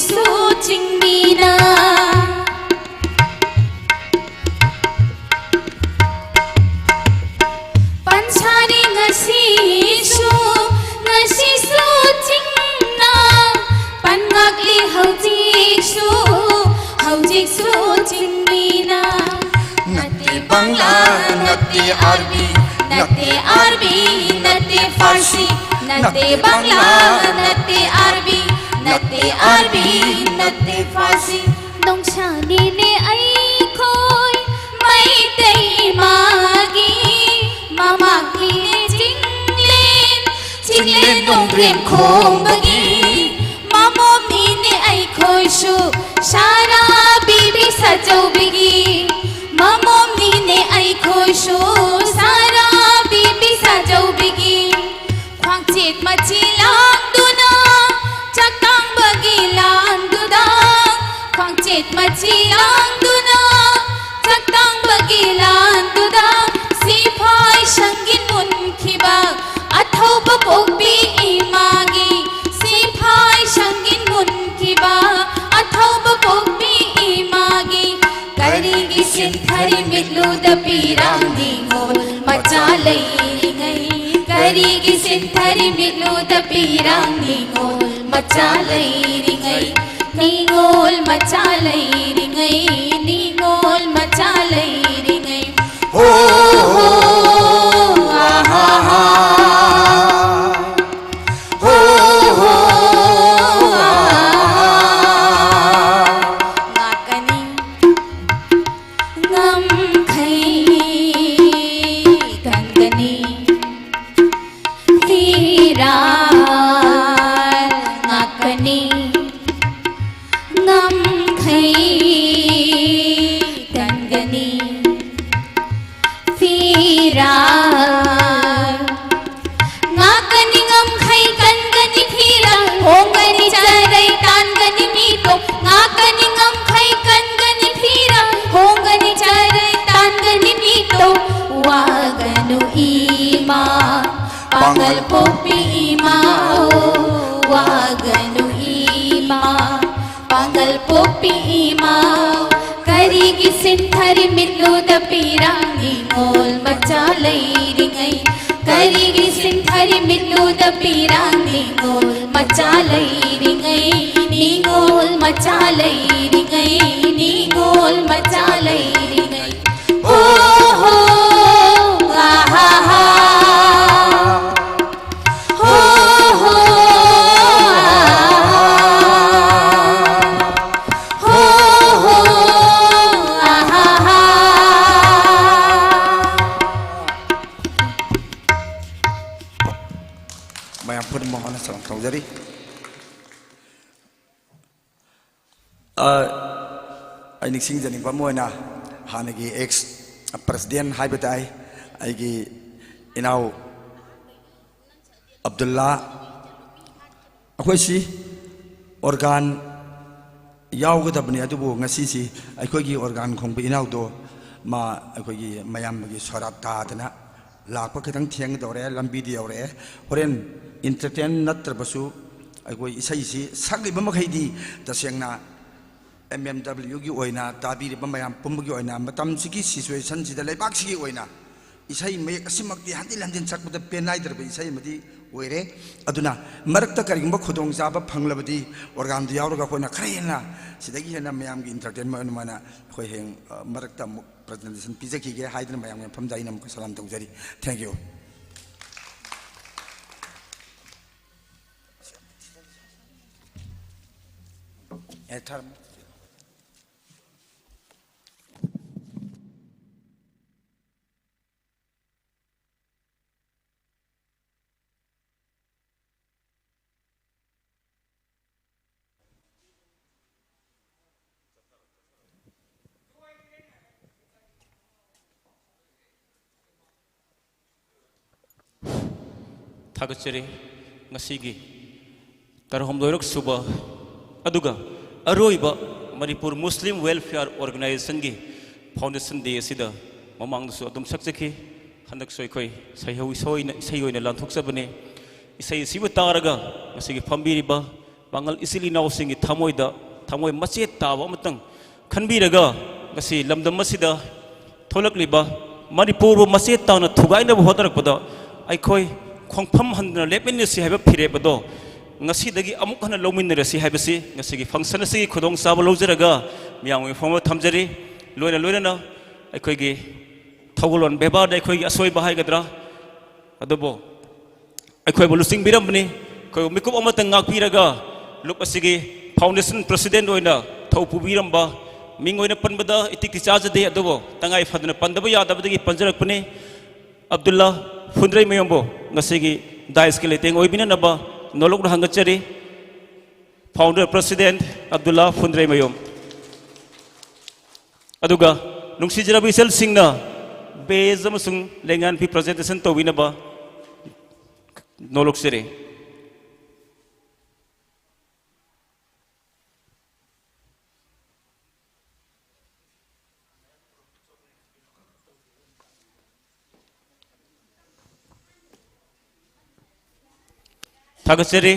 ꯁꯨ ꯆꯤꯡꯃꯤꯅ ꯄꯟꯁꯥꯅꯤ ꯉꯁꯤꯁꯨ, ꯉꯁꯤꯁꯨ ꯆꯤꯡꯅ ꯄꯟꯉꯥꯛꯂꯤ ꯍꯧꯖꯤꯛꯁꯨ, ꯍꯧꯖꯤꯛꯁꯨ ꯆꯤꯡꯃꯤꯅ꯫ ꯅꯠꯇꯦ ꯕꯪꯂꯥ, ꯅꯠꯇꯦ ꯑꯥꯔꯕꯤ, ꯅꯠꯇꯦ ꯑꯥꯔꯕꯤ, ꯅꯠꯇꯦ ꯐꯥꯔꯁꯤ, ꯅꯠꯇꯦ ꯕꯪꯂꯥ, ꯅꯠꯇꯦ ꯑꯥꯔꯕꯤ, ꯅꯠꯇꯦ ꯑꯥꯔꯕꯤ, ꯅꯠꯇꯦ ꯐꯥꯔꯁꯤ꯫ ꯅꯣꯡꯁꯥꯅꯤꯅꯦ ꯑꯩꯈꯣꯏ ꯃꯩꯇꯩ ꯏꯃꯥꯒꯤ, ꯃꯃꯥꯡꯅꯤꯅꯦ ꯆꯤꯡꯂꯦꯟ, ꯆꯤꯡꯂꯦꯟ ꯅꯣꯡꯗ꯭ꯔꯦꯝ ꯈꯣꯡꯕꯒꯤ, ꯃꯃꯣꯝꯅꯤꯅꯦ ꯑꯩꯈꯣꯏꯁꯨ ꯁꯥꯔꯥ ꯕꯤꯕꯤ ꯁꯥꯖꯧꯕꯤꯒꯤ, ꯃꯃꯣꯝꯅꯤꯅꯦ ꯑꯩꯈꯣꯏꯁꯨ ꯁꯥꯔꯥ ꯕꯤꯕꯤ ꯁꯥꯖꯧꯕꯤꯒꯤ꯫ ꯈ꯭ꯋꯥꯡꯆꯦꯠ ꯃꯆꯤ ꯂꯥꯡꯗꯨꯅ ꯆꯥꯛꯇꯥꯡꯕꯒꯤ ꯂꯥꯟꯗꯨꯗ, ꯈ꯭ꯋꯥꯡꯆꯦꯠ ꯃꯆꯤ ꯂꯥꯡꯗꯨꯅ ꯆꯥꯛꯇꯥꯡꯕꯒꯤ ꯂꯥꯟꯗꯨꯗ ꯁꯤꯐꯥꯏ ꯁꯪꯒꯤꯟ ꯃꯨꯟꯈꯤꯕ ꯑꯊꯧꯕ ꯄꯣꯛꯄꯤ ꯏꯃꯥꯒꯤ, ꯁꯤꯐꯥꯏ ꯁꯪꯒꯤꯟ ꯃꯨꯟꯈꯤꯕ ꯑꯊꯧꯕ ꯄꯣꯛꯄꯤ ꯏꯃꯥꯒꯤ꯫ ꯀꯔꯤꯒꯤ ꯁꯤꯟꯊꯔꯤ ꯃꯤꯠꯂꯨꯗ ꯄꯤꯔꯥꯡ ꯅꯤꯉꯣꯜ ꯃꯆꯥ ꯂꯩꯔꯤꯉꯩ? ꯀꯔꯤꯒꯤ ꯁꯤꯟꯊꯔꯤ ꯃꯤꯠꯂꯨꯗ ꯄꯤꯔꯥꯡ ꯅꯤꯉꯣꯜ ꯃꯆꯥ ꯂꯩꯔꯤꯉꯩ? ꯅꯤꯉꯣꯜ ꯃꯆꯥ ꯂꯩꯔꯤꯉꯩ, ꯅꯤꯉꯣꯜ ꯃꯆꯥ ꯂꯩꯔꯤꯉꯩ꯫ ꯍꯣ, ꯍꯣ, ꯑꯥ, ꯍꯥ, ꯍꯥ꯫ ꯍꯣ, ꯍꯣ, ꯑꯥ, ꯍꯥ, ꯍꯥ꯫ ꯉꯥꯛꯀꯅꯤ ꯉꯝꯈꯩ ꯀꯟꯒꯅꯤ, ꯐꯤꯔꯥꯜ ꯉꯥꯛꯀꯅꯤ ꯉꯝꯈꯩ ꯃꯤꯠꯂꯨꯗ ꯄꯤꯔꯥꯡ ꯅꯤꯉꯣꯜ ꯃꯆꯥ ꯂꯩꯔꯤꯉꯩ, ꯀꯔꯤꯒꯤ ꯁꯤꯡꯊꯔꯤ ꯃꯤꯠꯂꯨꯗ ꯄꯤꯔꯥꯡ ꯅꯤꯉꯣꯜ ꯃꯆꯥ ꯂꯩꯔꯤꯉꯩ, ꯅꯤꯉꯣꯜ ꯃꯆꯥ ꯂꯩꯔꯤꯉꯩ, ꯅꯤꯉꯣꯜ ꯃꯆꯥ ꯂꯩꯔꯤꯉꯩ꯫ ꯍꯣ ꯍꯣ, ꯑꯥ ꯍꯥ ꯍꯥ꯫ ꯍꯣ ꯍꯣ, ꯑꯥ ꯍꯥ ꯍꯥ꯫ ꯍꯣ ꯍꯣ, ꯑꯥ ꯍꯥ ꯍꯥ꯫ ꯃꯌꯥꯝ ꯄꯨꯝꯅꯃꯛ ꯍꯥꯟꯅ ꯁꯂꯥꯝ ꯇꯧꯖꯔꯤ꯫ ꯑ, ꯑꯩ ꯅꯤꯡꯁꯤꯡꯖꯅꯤꯡꯕ ꯑꯃ ꯑꯣꯏꯅ ꯍꯥꯟꯅꯒꯤ ꯑꯦꯛꯁ ꯄ꯭ꯔꯦꯁꯤꯗꯦꯟ ꯍꯥꯏꯕ ꯇꯥꯏ, ꯑꯩꯒꯤ ꯏꯅꯥꯎ ꯑꯕꯗꯨꯜꯂꯥ, ꯑꯩꯈꯣꯏꯁꯤ ꯑꯣꯔꯒꯥꯟ ꯌꯥꯎꯒꯗꯕꯅꯤ, ꯑꯗꯨꯕꯨ ꯉꯁꯤꯁꯤ ꯑꯩꯈꯣꯏꯒꯤ ꯑꯣꯔꯒꯥꯟ ꯈꯣꯡꯕ ꯏꯅꯥꯎꯗꯣ ꯃꯥ ꯑꯩꯈꯣꯏꯒꯤ ꯃꯌꯥꯝꯕꯒꯤ ꯁꯣꯔꯥꯠ ꯇꯥꯗꯅ ꯂꯥꯛꯄ ꯈꯤꯇꯪ ꯊꯦꯡꯒꯗꯧꯔꯦ, ꯂꯝꯕꯤꯗ ꯌꯧꯔꯛꯑꯦ꯫ ꯍꯣꯔꯦꯟ ꯏꯟꯇꯔꯇꯦꯟ ꯅꯠꯇ꯭ꯔꯕꯁꯨ ꯑꯩꯈꯣꯏ ꯏꯁꯩꯁꯤ ꯁꯛꯂꯤꯕ ꯃꯈꯩꯗꯤ ꯇꯁꯦꯡꯅ ꯑꯦꯝ ꯑꯦꯝ ꯗꯕ꯭ꯂꯤꯎꯒꯤ ꯑꯣꯏꯅ, ꯇꯥꯕꯤꯔꯤꯕ ꯃꯌꯥꯝ ꯄꯨꯝꯕꯒꯤ ꯑꯣꯏꯅ, ꯃꯇꯝꯁꯤꯒꯤ ꯁꯤꯆꯨꯋꯦꯁꯟꯁꯤꯗ, ꯂꯩꯕꯥꯛꯁꯤꯒꯤ ꯑꯣꯏꯅ ꯏꯁꯩ ꯃꯌꯦꯛ ꯑꯁꯤꯃꯛꯇꯤ ꯍꯟꯖꯤꯟ ꯍꯟꯖꯤꯟ ꯁꯛꯄꯗ ꯄꯦꯟ ꯅꯥꯏꯗ꯭ꯔꯕ ꯏꯁꯩ ꯑꯃꯗꯤ ꯑꯣꯏꯔꯦ꯫ ꯑꯗꯨꯅ ꯃꯔꯛꯇ ꯀꯔꯤꯒꯨꯝꯕ ꯈꯨꯗꯣꯡꯆꯥꯕ ꯐꯪꯂꯕꯗꯤ ꯑꯣꯔꯒꯥꯟꯗꯨ ꯌꯥꯎꯔꯒ ꯑꯩꯈꯣꯏꯅ ꯈꯔ ꯍꯦꯟꯅ ꯁꯤꯗꯒꯤ ꯍꯦꯟꯅ ꯃꯌꯥꯝꯒꯤ ꯏꯟꯇꯔꯇꯦꯟꯃꯦꯟ ꯑꯣꯏꯅ ꯑꯩꯈꯣꯏ ꯍꯌꯦꯡ, ꯑ, ꯃꯔꯛꯇ ꯑꯃꯨꯛ ꯄ꯭ꯔꯖꯦꯟꯇꯦꯁꯟ ꯄꯤꯖꯈꯤꯒꯦ ꯍꯥꯏꯗꯨꯅ ꯃꯌꯥꯝꯒꯤ ꯃꯐꯝꯗ ꯑꯩꯅ ꯑꯃꯨꯛꯀ ꯁꯂꯥꯝ ꯇꯧꯖꯔꯤ꯫ Thank you꯫ ꯑꯦ, ꯊꯥꯔꯝꯃꯣ꯫ ꯊꯥꯒꯠꯆꯔꯤ꯫ ꯉꯁꯤꯒꯤ ꯇꯔꯥꯍꯨꯝꯗꯣꯏꯔꯛ ꯁꯨꯕ ꯑꯗꯨꯒ ꯑꯔꯣꯏꯕ ꯃꯅꯤꯄꯨꯔ ꯃꯨꯁꯂꯤꯝ ꯋꯦꯜꯐꯤꯌꯥꯔ ꯑꯣꯔꯒꯅꯥꯏꯖꯦꯁꯟꯒꯤ ꯐꯥꯎꯟꯗꯦꯁꯟ ꯗꯦ ꯑꯁꯤꯗ ꯃꯃꯥꯡꯗꯁꯨ ꯑꯗꯨꯝ ꯁꯛꯆꯈꯤ꯫ ꯍꯟꯗꯛꯁꯨ ꯑꯩꯈꯣꯏ ꯁꯩꯍꯧ ꯏꯁꯩ ꯑꯣꯏꯅ, ꯏꯁꯩ ꯑꯣꯏꯅ ꯂꯥꯟꯊꯣꯛꯆꯕꯅꯤ꯫ ꯏꯁꯩ ꯑꯁꯤꯕꯨ ꯇꯥꯔꯒ ꯉꯁꯤꯒꯤ ꯐꯝꯕꯤꯔꯤꯕ ꯄꯥꯡꯒꯜ ꯏꯆꯤꯜ ꯏꯅꯥꯎꯁꯤꯡꯒꯤ ꯊꯃꯣꯏꯗ, ꯊꯃꯣꯏ ꯃꯆꯦꯠ ꯇꯥꯕ ꯑꯃꯇꯪ ꯈꯟꯕꯤꯔꯒ ꯉꯁꯤ ꯂꯝꯗꯝ ꯑꯁꯤꯗ ꯊꯣꯛꯂꯛꯂꯤꯕ ꯃꯅꯤꯄꯨꯔꯕꯨ ꯃꯆꯦꯠ ꯇꯥꯅ ꯊꯨꯒꯥꯏꯅꯕ ꯍꯣꯠꯅꯔꯛꯄꯗ ꯑꯩꯈꯣꯏ ꯈꯣꯡꯐꯝ ꯍꯟꯗꯅ ꯂꯦꯞꯃꯤꯟꯅꯁꯤ ꯍꯥꯏꯕ ꯐꯤꯔꯦꯞ ꯑꯗꯣ ꯉꯁꯤꯗꯒꯤ ꯑꯃꯨꯛ ꯍꯟꯅ ꯂꯧꯃꯤꯟꯅꯔꯁꯤ ꯍꯥꯏꯕꯁꯤ ꯉꯁꯤꯒꯤ function ꯑꯁꯤꯒꯤ ꯈꯨꯗꯣꯡꯆꯥꯕ ꯂꯧꯖꯔꯒ ꯃꯤꯌꯥꯝꯒꯤ ꯃꯐꯝꯗ ꯊꯝꯖꯔꯤ꯫ ꯂꯣꯏꯅ ꯂꯣꯏꯅꯅ ꯑꯩꯈꯣꯏꯒꯤ ꯊꯧꯒꯜꯂꯣꯟ ꯕꯦꯕꯥꯔꯗ ꯑꯩꯈꯣꯏꯒꯤ ꯑꯁꯣꯏꯕ ꯍꯥꯏꯒꯗ꯭ꯔꯥ, ꯑꯗꯨꯕꯨ ꯑꯩꯈꯣꯏꯕꯨ ꯂꯨꯆꯤꯡꯕꯤꯔꯝꯕꯅꯤ꯫ ꯑꯩꯈꯣꯏꯕꯨ ꯃꯤꯀꯨꯞ ꯑꯃꯇꯪ ꯉꯥꯛꯄꯤꯔꯒ ꯂꯨꯞ ꯑꯁꯤꯒꯤ foundation president ꯑꯣꯏꯅ ꯊꯧ ꯄꯨꯕꯤꯔꯝꯕ, ꯃꯤꯡ ꯑꯣꯏꯅ ꯄꯟꯕꯗ ꯏꯇꯤꯛꯇꯤ ꯆꯥꯖꯗꯦ, ꯑꯗꯨꯕꯨ ꯇꯉꯥꯏ ꯐꯗꯅ ꯄꯟꯗꯕ ꯌꯥꯗꯕꯗꯒꯤ ꯄꯟꯖꯔꯛꯄꯅꯤ꯫ ꯑꯕꯗꯨꯜꯂꯥ ꯐꯨꯟꯗ꯭ꯔꯩꯃꯌꯨꯝꯕꯨ ꯉꯁꯤꯒꯤ dais ꯀꯤ ꯂꯩꯇꯦꯡ ꯑꯣꯏꯕꯤꯅꯅꯕ ꯅꯣꯂꯨꯛꯅ ꯍꯪꯒꯠꯆꯔꯤ꯫ Founder President ꯑꯕꯗꯨꯜꯂꯥ ꯐꯨꯟꯗ꯭ꯔꯩꯃꯌꯨꯝ꯫ ꯑꯗꯨꯒ ꯅꯨꯡꯁꯤꯖꯔꯕ ꯏꯆꯜꯁꯤꯡꯅ badge ꯑꯃꯁꯨꯡ ꯂꯦꯡꯌꯥꯟ ꯐꯤ presentation ꯇꯧꯕꯤꯅꯕ ꯅꯣꯂꯨꯛꯆꯔꯤ꯫ ꯊꯥꯒꯠꯆꯔꯤ꯫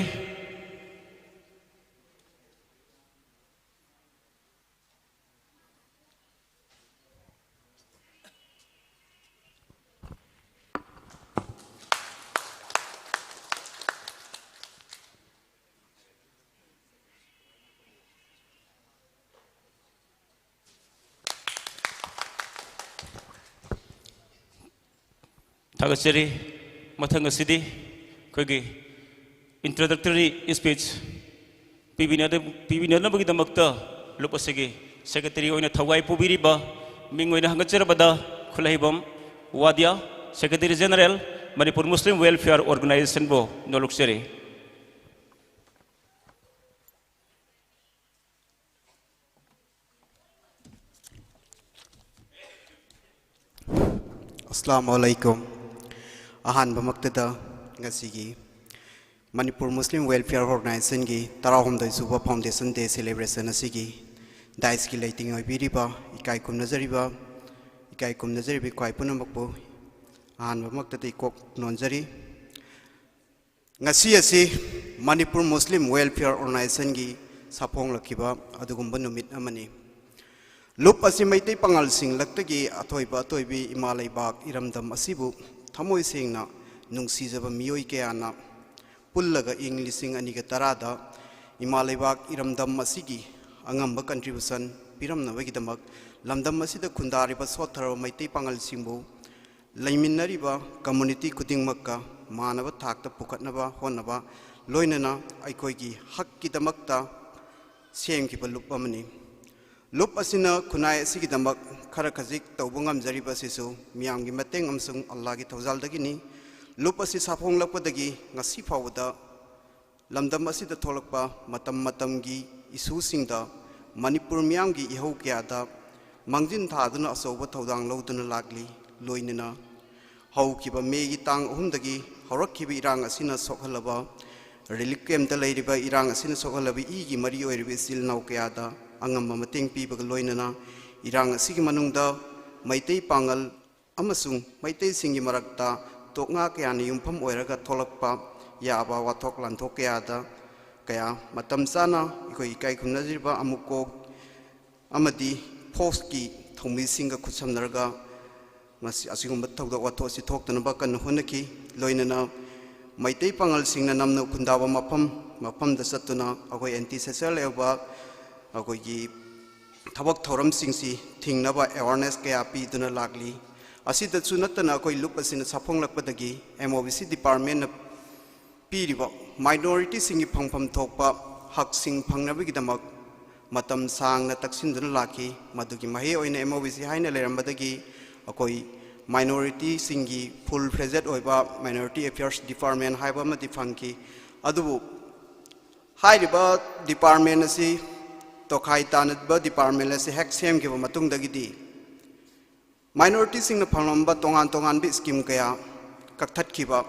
ꯊꯥꯒꯠꯆꯔꯤ꯫ ꯃꯊꯪ ꯑꯁꯤꯗꯤ ꯑꯩꯈꯣꯏꯒꯤ introductory speech ꯄꯤꯕꯤꯅꯗ-, ꯄꯤꯕꯤꯅꯅꯕꯒꯤꯗꯃꯛꯇ ꯂꯨꯞ ꯑꯁꯤꯒꯤ secretary ꯑꯣꯏꯅ ꯊꯧꯒꯥꯏ ꯄꯨꯕꯤꯔꯤꯕ ꯃꯤꯡ ꯑꯣꯏꯅ ꯍꯪꯒꯠꯆꯔꯕꯗ ꯈꯨꯠꯂꯩꯕꯝ ꯋꯥꯗꯤꯌꯥ, Secretary General, Manipur Muslim Welfare Organization ꯕꯨ ꯅꯣꯂꯨꯛꯆꯔꯤ꯫ ꯑꯁꯂꯥꯃꯨ ꯑꯂꯥꯏꯀꯨꯝ꯫ ꯑꯍꯥꯟꯕꯃꯛꯇꯗ ꯉꯁꯤꯒꯤ ꯃꯅꯤꯄꯨꯔ ꯃꯨꯁꯂꯤꯝ ꯋꯦꯜꯐꯤꯌꯔ ꯑꯣꯔꯒꯅꯥꯏꯖꯦꯁꯟꯒꯤ ꯇꯔꯥꯍꯨꯝꯗꯣꯏ ꯁꯨꯕ foundation day celebration ꯑꯁꯤꯒꯤ dais ꯀꯤ ꯂꯩꯇꯦꯡ ꯑꯣꯏꯕꯤꯔꯤꯕ ꯏꯀꯥꯏ ꯈꯨꯝꯅꯖꯔꯤꯕ, ꯏꯀꯥꯏ ꯈꯨꯝꯅꯖꯔꯤꯕ ꯏꯀ꯭ꯋꯥꯏ ꯄꯨꯝꯅꯃꯛꯄꯨ ꯑꯍꯥꯟꯕꯃꯛꯇꯗ ꯏꯀꯣꯛ ꯅꯣꯟꯖꯔꯤ꯫ ꯉꯁꯤ ꯑꯁꯤ ꯃꯅꯤꯄꯨꯔ ꯃꯨꯁꯂꯤꯝ ꯋꯦꯜꯐꯤꯌꯔ ꯑꯣꯔꯒꯅꯥꯏꯖꯦꯁꯟꯒꯤ ꯁꯥꯐꯣꯡꯂꯛꯈꯤꯕ ꯑꯗꯨꯒꯨꯝꯕ ꯅꯨꯃꯤꯠ ꯑꯃꯅꯤ꯫ ꯂꯨꯞ ꯑꯁꯤ ꯃꯩꯇꯩ ꯄꯥꯉꯜꯁꯤꯡ ꯂꯛꯇꯒꯤ ꯑꯊꯣꯏꯕ ꯑꯊꯣꯏꯕꯤ ꯏꯃꯥ ꯂꯩꯕꯥꯛ ꯏꯔꯝꯗꯝ ꯑꯁꯤꯕꯨ ꯊꯃꯣꯏ ꯁꯦꯡꯅ ꯅꯨꯡꯁꯤꯖꯕ ꯃꯤꯑꯣꯏ ꯀꯌꯥꯅ ꯄꯨꯜꯂꯒ ꯏꯪ ꯂꯤꯁꯤꯡ ꯑꯅꯤꯒ ꯇꯔꯥꯗ ꯏꯃꯥ ꯂꯩꯕꯥꯛ ꯏꯔꯝꯗꯝ ꯑꯁꯤꯒꯤ ꯑꯉꯝꯕ contribution ꯄꯤꯔꯝꯅꯕꯒꯤꯗꯃꯛ ꯂꯝꯗꯝ ꯑꯁꯤꯗ ꯈꯨꯟꯗꯥꯔꯤꯕ ꯁꯣꯠꯊꯔꯕ ꯃꯩꯇꯩ ꯄꯥꯉꯜꯁꯤꯡꯕꯨ ꯂꯩꯃꯤꯟꯅꯔꯤꯕ community ꯈꯨꯗꯤꯡꯃꯛꯀ ꯃꯥꯟꯅꯕ ꯊꯥꯛꯇ ꯄꯨꯈꯠꯅꯕ ꯍꯣꯠꯅꯕ, ꯂꯣꯏꯅꯅ ꯑꯩꯈꯣꯏꯒꯤ ꯍꯛꯀꯤꯗꯃꯛꯇ ꯁꯦꯝꯈꯤꯕ ꯂꯨꯞ ꯑꯃꯅꯤ꯫ ꯂꯨꯞ ꯑꯁꯤꯅ ꯈꯨꯟꯅꯥꯏ ꯑꯁꯤꯒꯤꯗꯃꯛ ꯈꯔ ꯈꯖꯤꯛ ꯇꯧꯕ ꯉꯝꯖꯔꯤꯕ ꯑꯁꯤꯁꯨ ꯃꯤꯌꯥꯝꯒꯤ ꯃꯇꯦꯡ ꯑꯃꯁꯨꯡ ꯑꯜꯂꯥꯒꯤ ꯊꯧꯖꯥꯜꯗꯒꯤꯅꯤ꯫ ꯂꯨꯞ ꯑꯁꯤ ꯁꯥꯐꯣꯡꯂꯛꯄꯗꯒꯤ ꯉꯁꯤ ꯐꯥꯎꯕꯗ ꯂꯝꯗꯝ ꯑꯁꯤꯗ ꯊꯣꯛꯂꯛꯄ ꯃꯇꯝ ꯃꯇꯝꯒꯤ ꯏꯁꯨꯁꯤꯡꯗ ꯃꯅꯤꯄꯨꯔ ꯃꯤꯌꯥꯝꯒꯤ ꯏꯍꯧ ꯀꯌꯥꯗ ꯃꯥꯡꯖꯤꯟ ꯊꯥꯗꯨꯅ ꯑꯆꯧꯕ ꯊꯧꯗꯥꯡ ꯂꯧꯗꯨꯅ ꯂꯥꯛꯂꯤ꯫ ꯂꯣꯏꯅꯅ ꯍꯧꯈꯤꯕ ꯃꯦꯒꯤ ꯇꯥꯡ ꯑꯍꯨꯝꯗꯒꯤ ꯍꯧꯔꯛꯈꯤꯕ ꯏꯔꯥꯡ ꯑꯁꯤꯅ ꯁꯣꯛꯍꯜꯂꯕ, relief campꯇ ꯂꯩꯔꯤꯕ ꯏꯔꯥꯡ ꯑꯁꯤꯅ ꯁꯣꯛꯍꯜꯂꯕ ꯏꯒꯤ ꯃꯔꯤ ꯑꯣꯏꯔꯤꯕ ꯏꯆꯤꯜ ꯏꯅꯥꯎ ꯀꯌꯥꯗ ꯑꯉꯝꯕ ꯃꯇꯦꯡ ꯄꯤꯕꯒ ꯂꯣꯏꯅꯅ ꯏꯔꯥꯡ ꯑꯁꯤꯒꯤ ꯃꯅꯨꯡꯗ ꯃꯩꯇꯩ ꯄꯥꯉꯜ ꯑꯃꯁꯨꯡ ꯃꯩꯇꯩꯁꯤꯡꯒꯤ ꯃꯔꯛꯇ ꯇꯣꯛꯉꯥ ꯀꯌꯥꯅ ꯌꯨꯝꯐꯝ ꯑꯣꯏꯔꯒ ꯊꯣꯛꯂꯛꯄ ꯌꯥꯕ ꯋꯥꯊꯣꯛ ꯂꯥꯟꯊꯣꯛ ꯀꯌꯥꯗ ꯀꯌꯥ ꯃꯇꯝ ꯆꯥꯅ ꯑꯩꯈꯣꯏ ꯏꯀꯥꯏ ꯈꯨꯝꯅꯖꯔꯤꯕ ꯑꯃꯨꯛꯀꯣꯛ ꯑꯃꯗꯤ ꯐꯣꯛꯁꯀꯤ ꯊꯧꯃꯤꯁꯤꯡꯒ ꯈꯨꯠꯁꯝꯅꯔꯒ ꯃꯁꯤ, ꯑꯁꯤꯒꯨꯝꯕ ꯊꯧꯗꯣꯛ ꯋꯥꯊꯣꯛ ꯑꯁꯤ ꯊꯣꯛꯇꯅꯕ ꯀꯟꯅ ꯍꯣꯠꯅꯈꯤ꯫ ꯂꯣꯏꯅꯅ ꯃꯩꯇꯩ ꯄꯥꯉꯜꯁꯤꯡꯅ ꯅꯝꯅ ꯈꯨꯟꯗꯥꯕ ꯃꯐꯝ ꯃꯐꯝꯗ ꯆꯠꯇꯨꯅ ꯑꯩꯈꯣꯏ anti social ꯑꯣꯏꯕ ꯑꯩꯈꯣꯏꯒꯤ ꯊꯕꯛ ꯊꯧꯔꯝꯁꯤꯡꯁꯤ ꯊꯤꯡꯅꯕ awareness ꯀꯌꯥ ꯄꯤꯗꯨꯅ ꯂꯥꯛꯂꯤ꯫ ꯑꯁꯤꯗꯁꯨ ꯅꯠꯇꯅ ꯑꯩꯈꯣꯏ ꯂꯨꯞ ꯑꯁꯤꯅ ꯁꯥꯐꯣꯡꯂꯛꯄꯗꯒꯤ MOBC departmentꯅ ꯄꯤꯔꯤꯕ minorityꯁꯤꯡꯒꯤ ꯐꯪꯐꯝ ꯊꯣꯛꯄ ꯍꯛꯁꯤꯡ ꯐꯪꯅꯕꯒꯤꯗꯃꯛ ꯃꯇꯝ ꯁꯥꯡꯅ ꯇꯛꯁꯤꯟꯗꯨꯅ ꯂꯥꯛꯈꯤ꯫ ꯃꯗꯨꯒꯤ ꯃꯍꯩ ꯑꯣꯏꯅ MOBC ꯍꯥꯏꯅ ꯂꯩꯔꯝꯕꯗꯒꯤ ꯑꯩꯈꯣꯏ minorityꯁꯤꯡꯒꯤ full fledged ꯑꯣꯏꯕ minority affairs department ꯍꯥꯏꯕ ꯑꯃꯗꯤ ꯐꯪꯈꯤ꯫ ꯑꯗꯨꯕꯨ ꯍꯥꯏꯔꯤꯕ department ꯑꯁꯤ ꯇꯣꯈꯥꯏ ꯇꯥꯅꯕ department ꯑꯁꯤ ꯍꯦꯛ ꯁꯦꯝꯈꯤꯕ ꯃꯇꯨꯡꯗꯒꯤꯗꯤ minorityꯁꯤꯡꯅ ꯐꯪꯂꯝꯕ ꯇꯣꯉꯥꯟ ꯇꯣꯉꯥꯟꯕ scheme ꯀꯌꯥ ꯀꯛꯊꯠꯈꯤꯕ,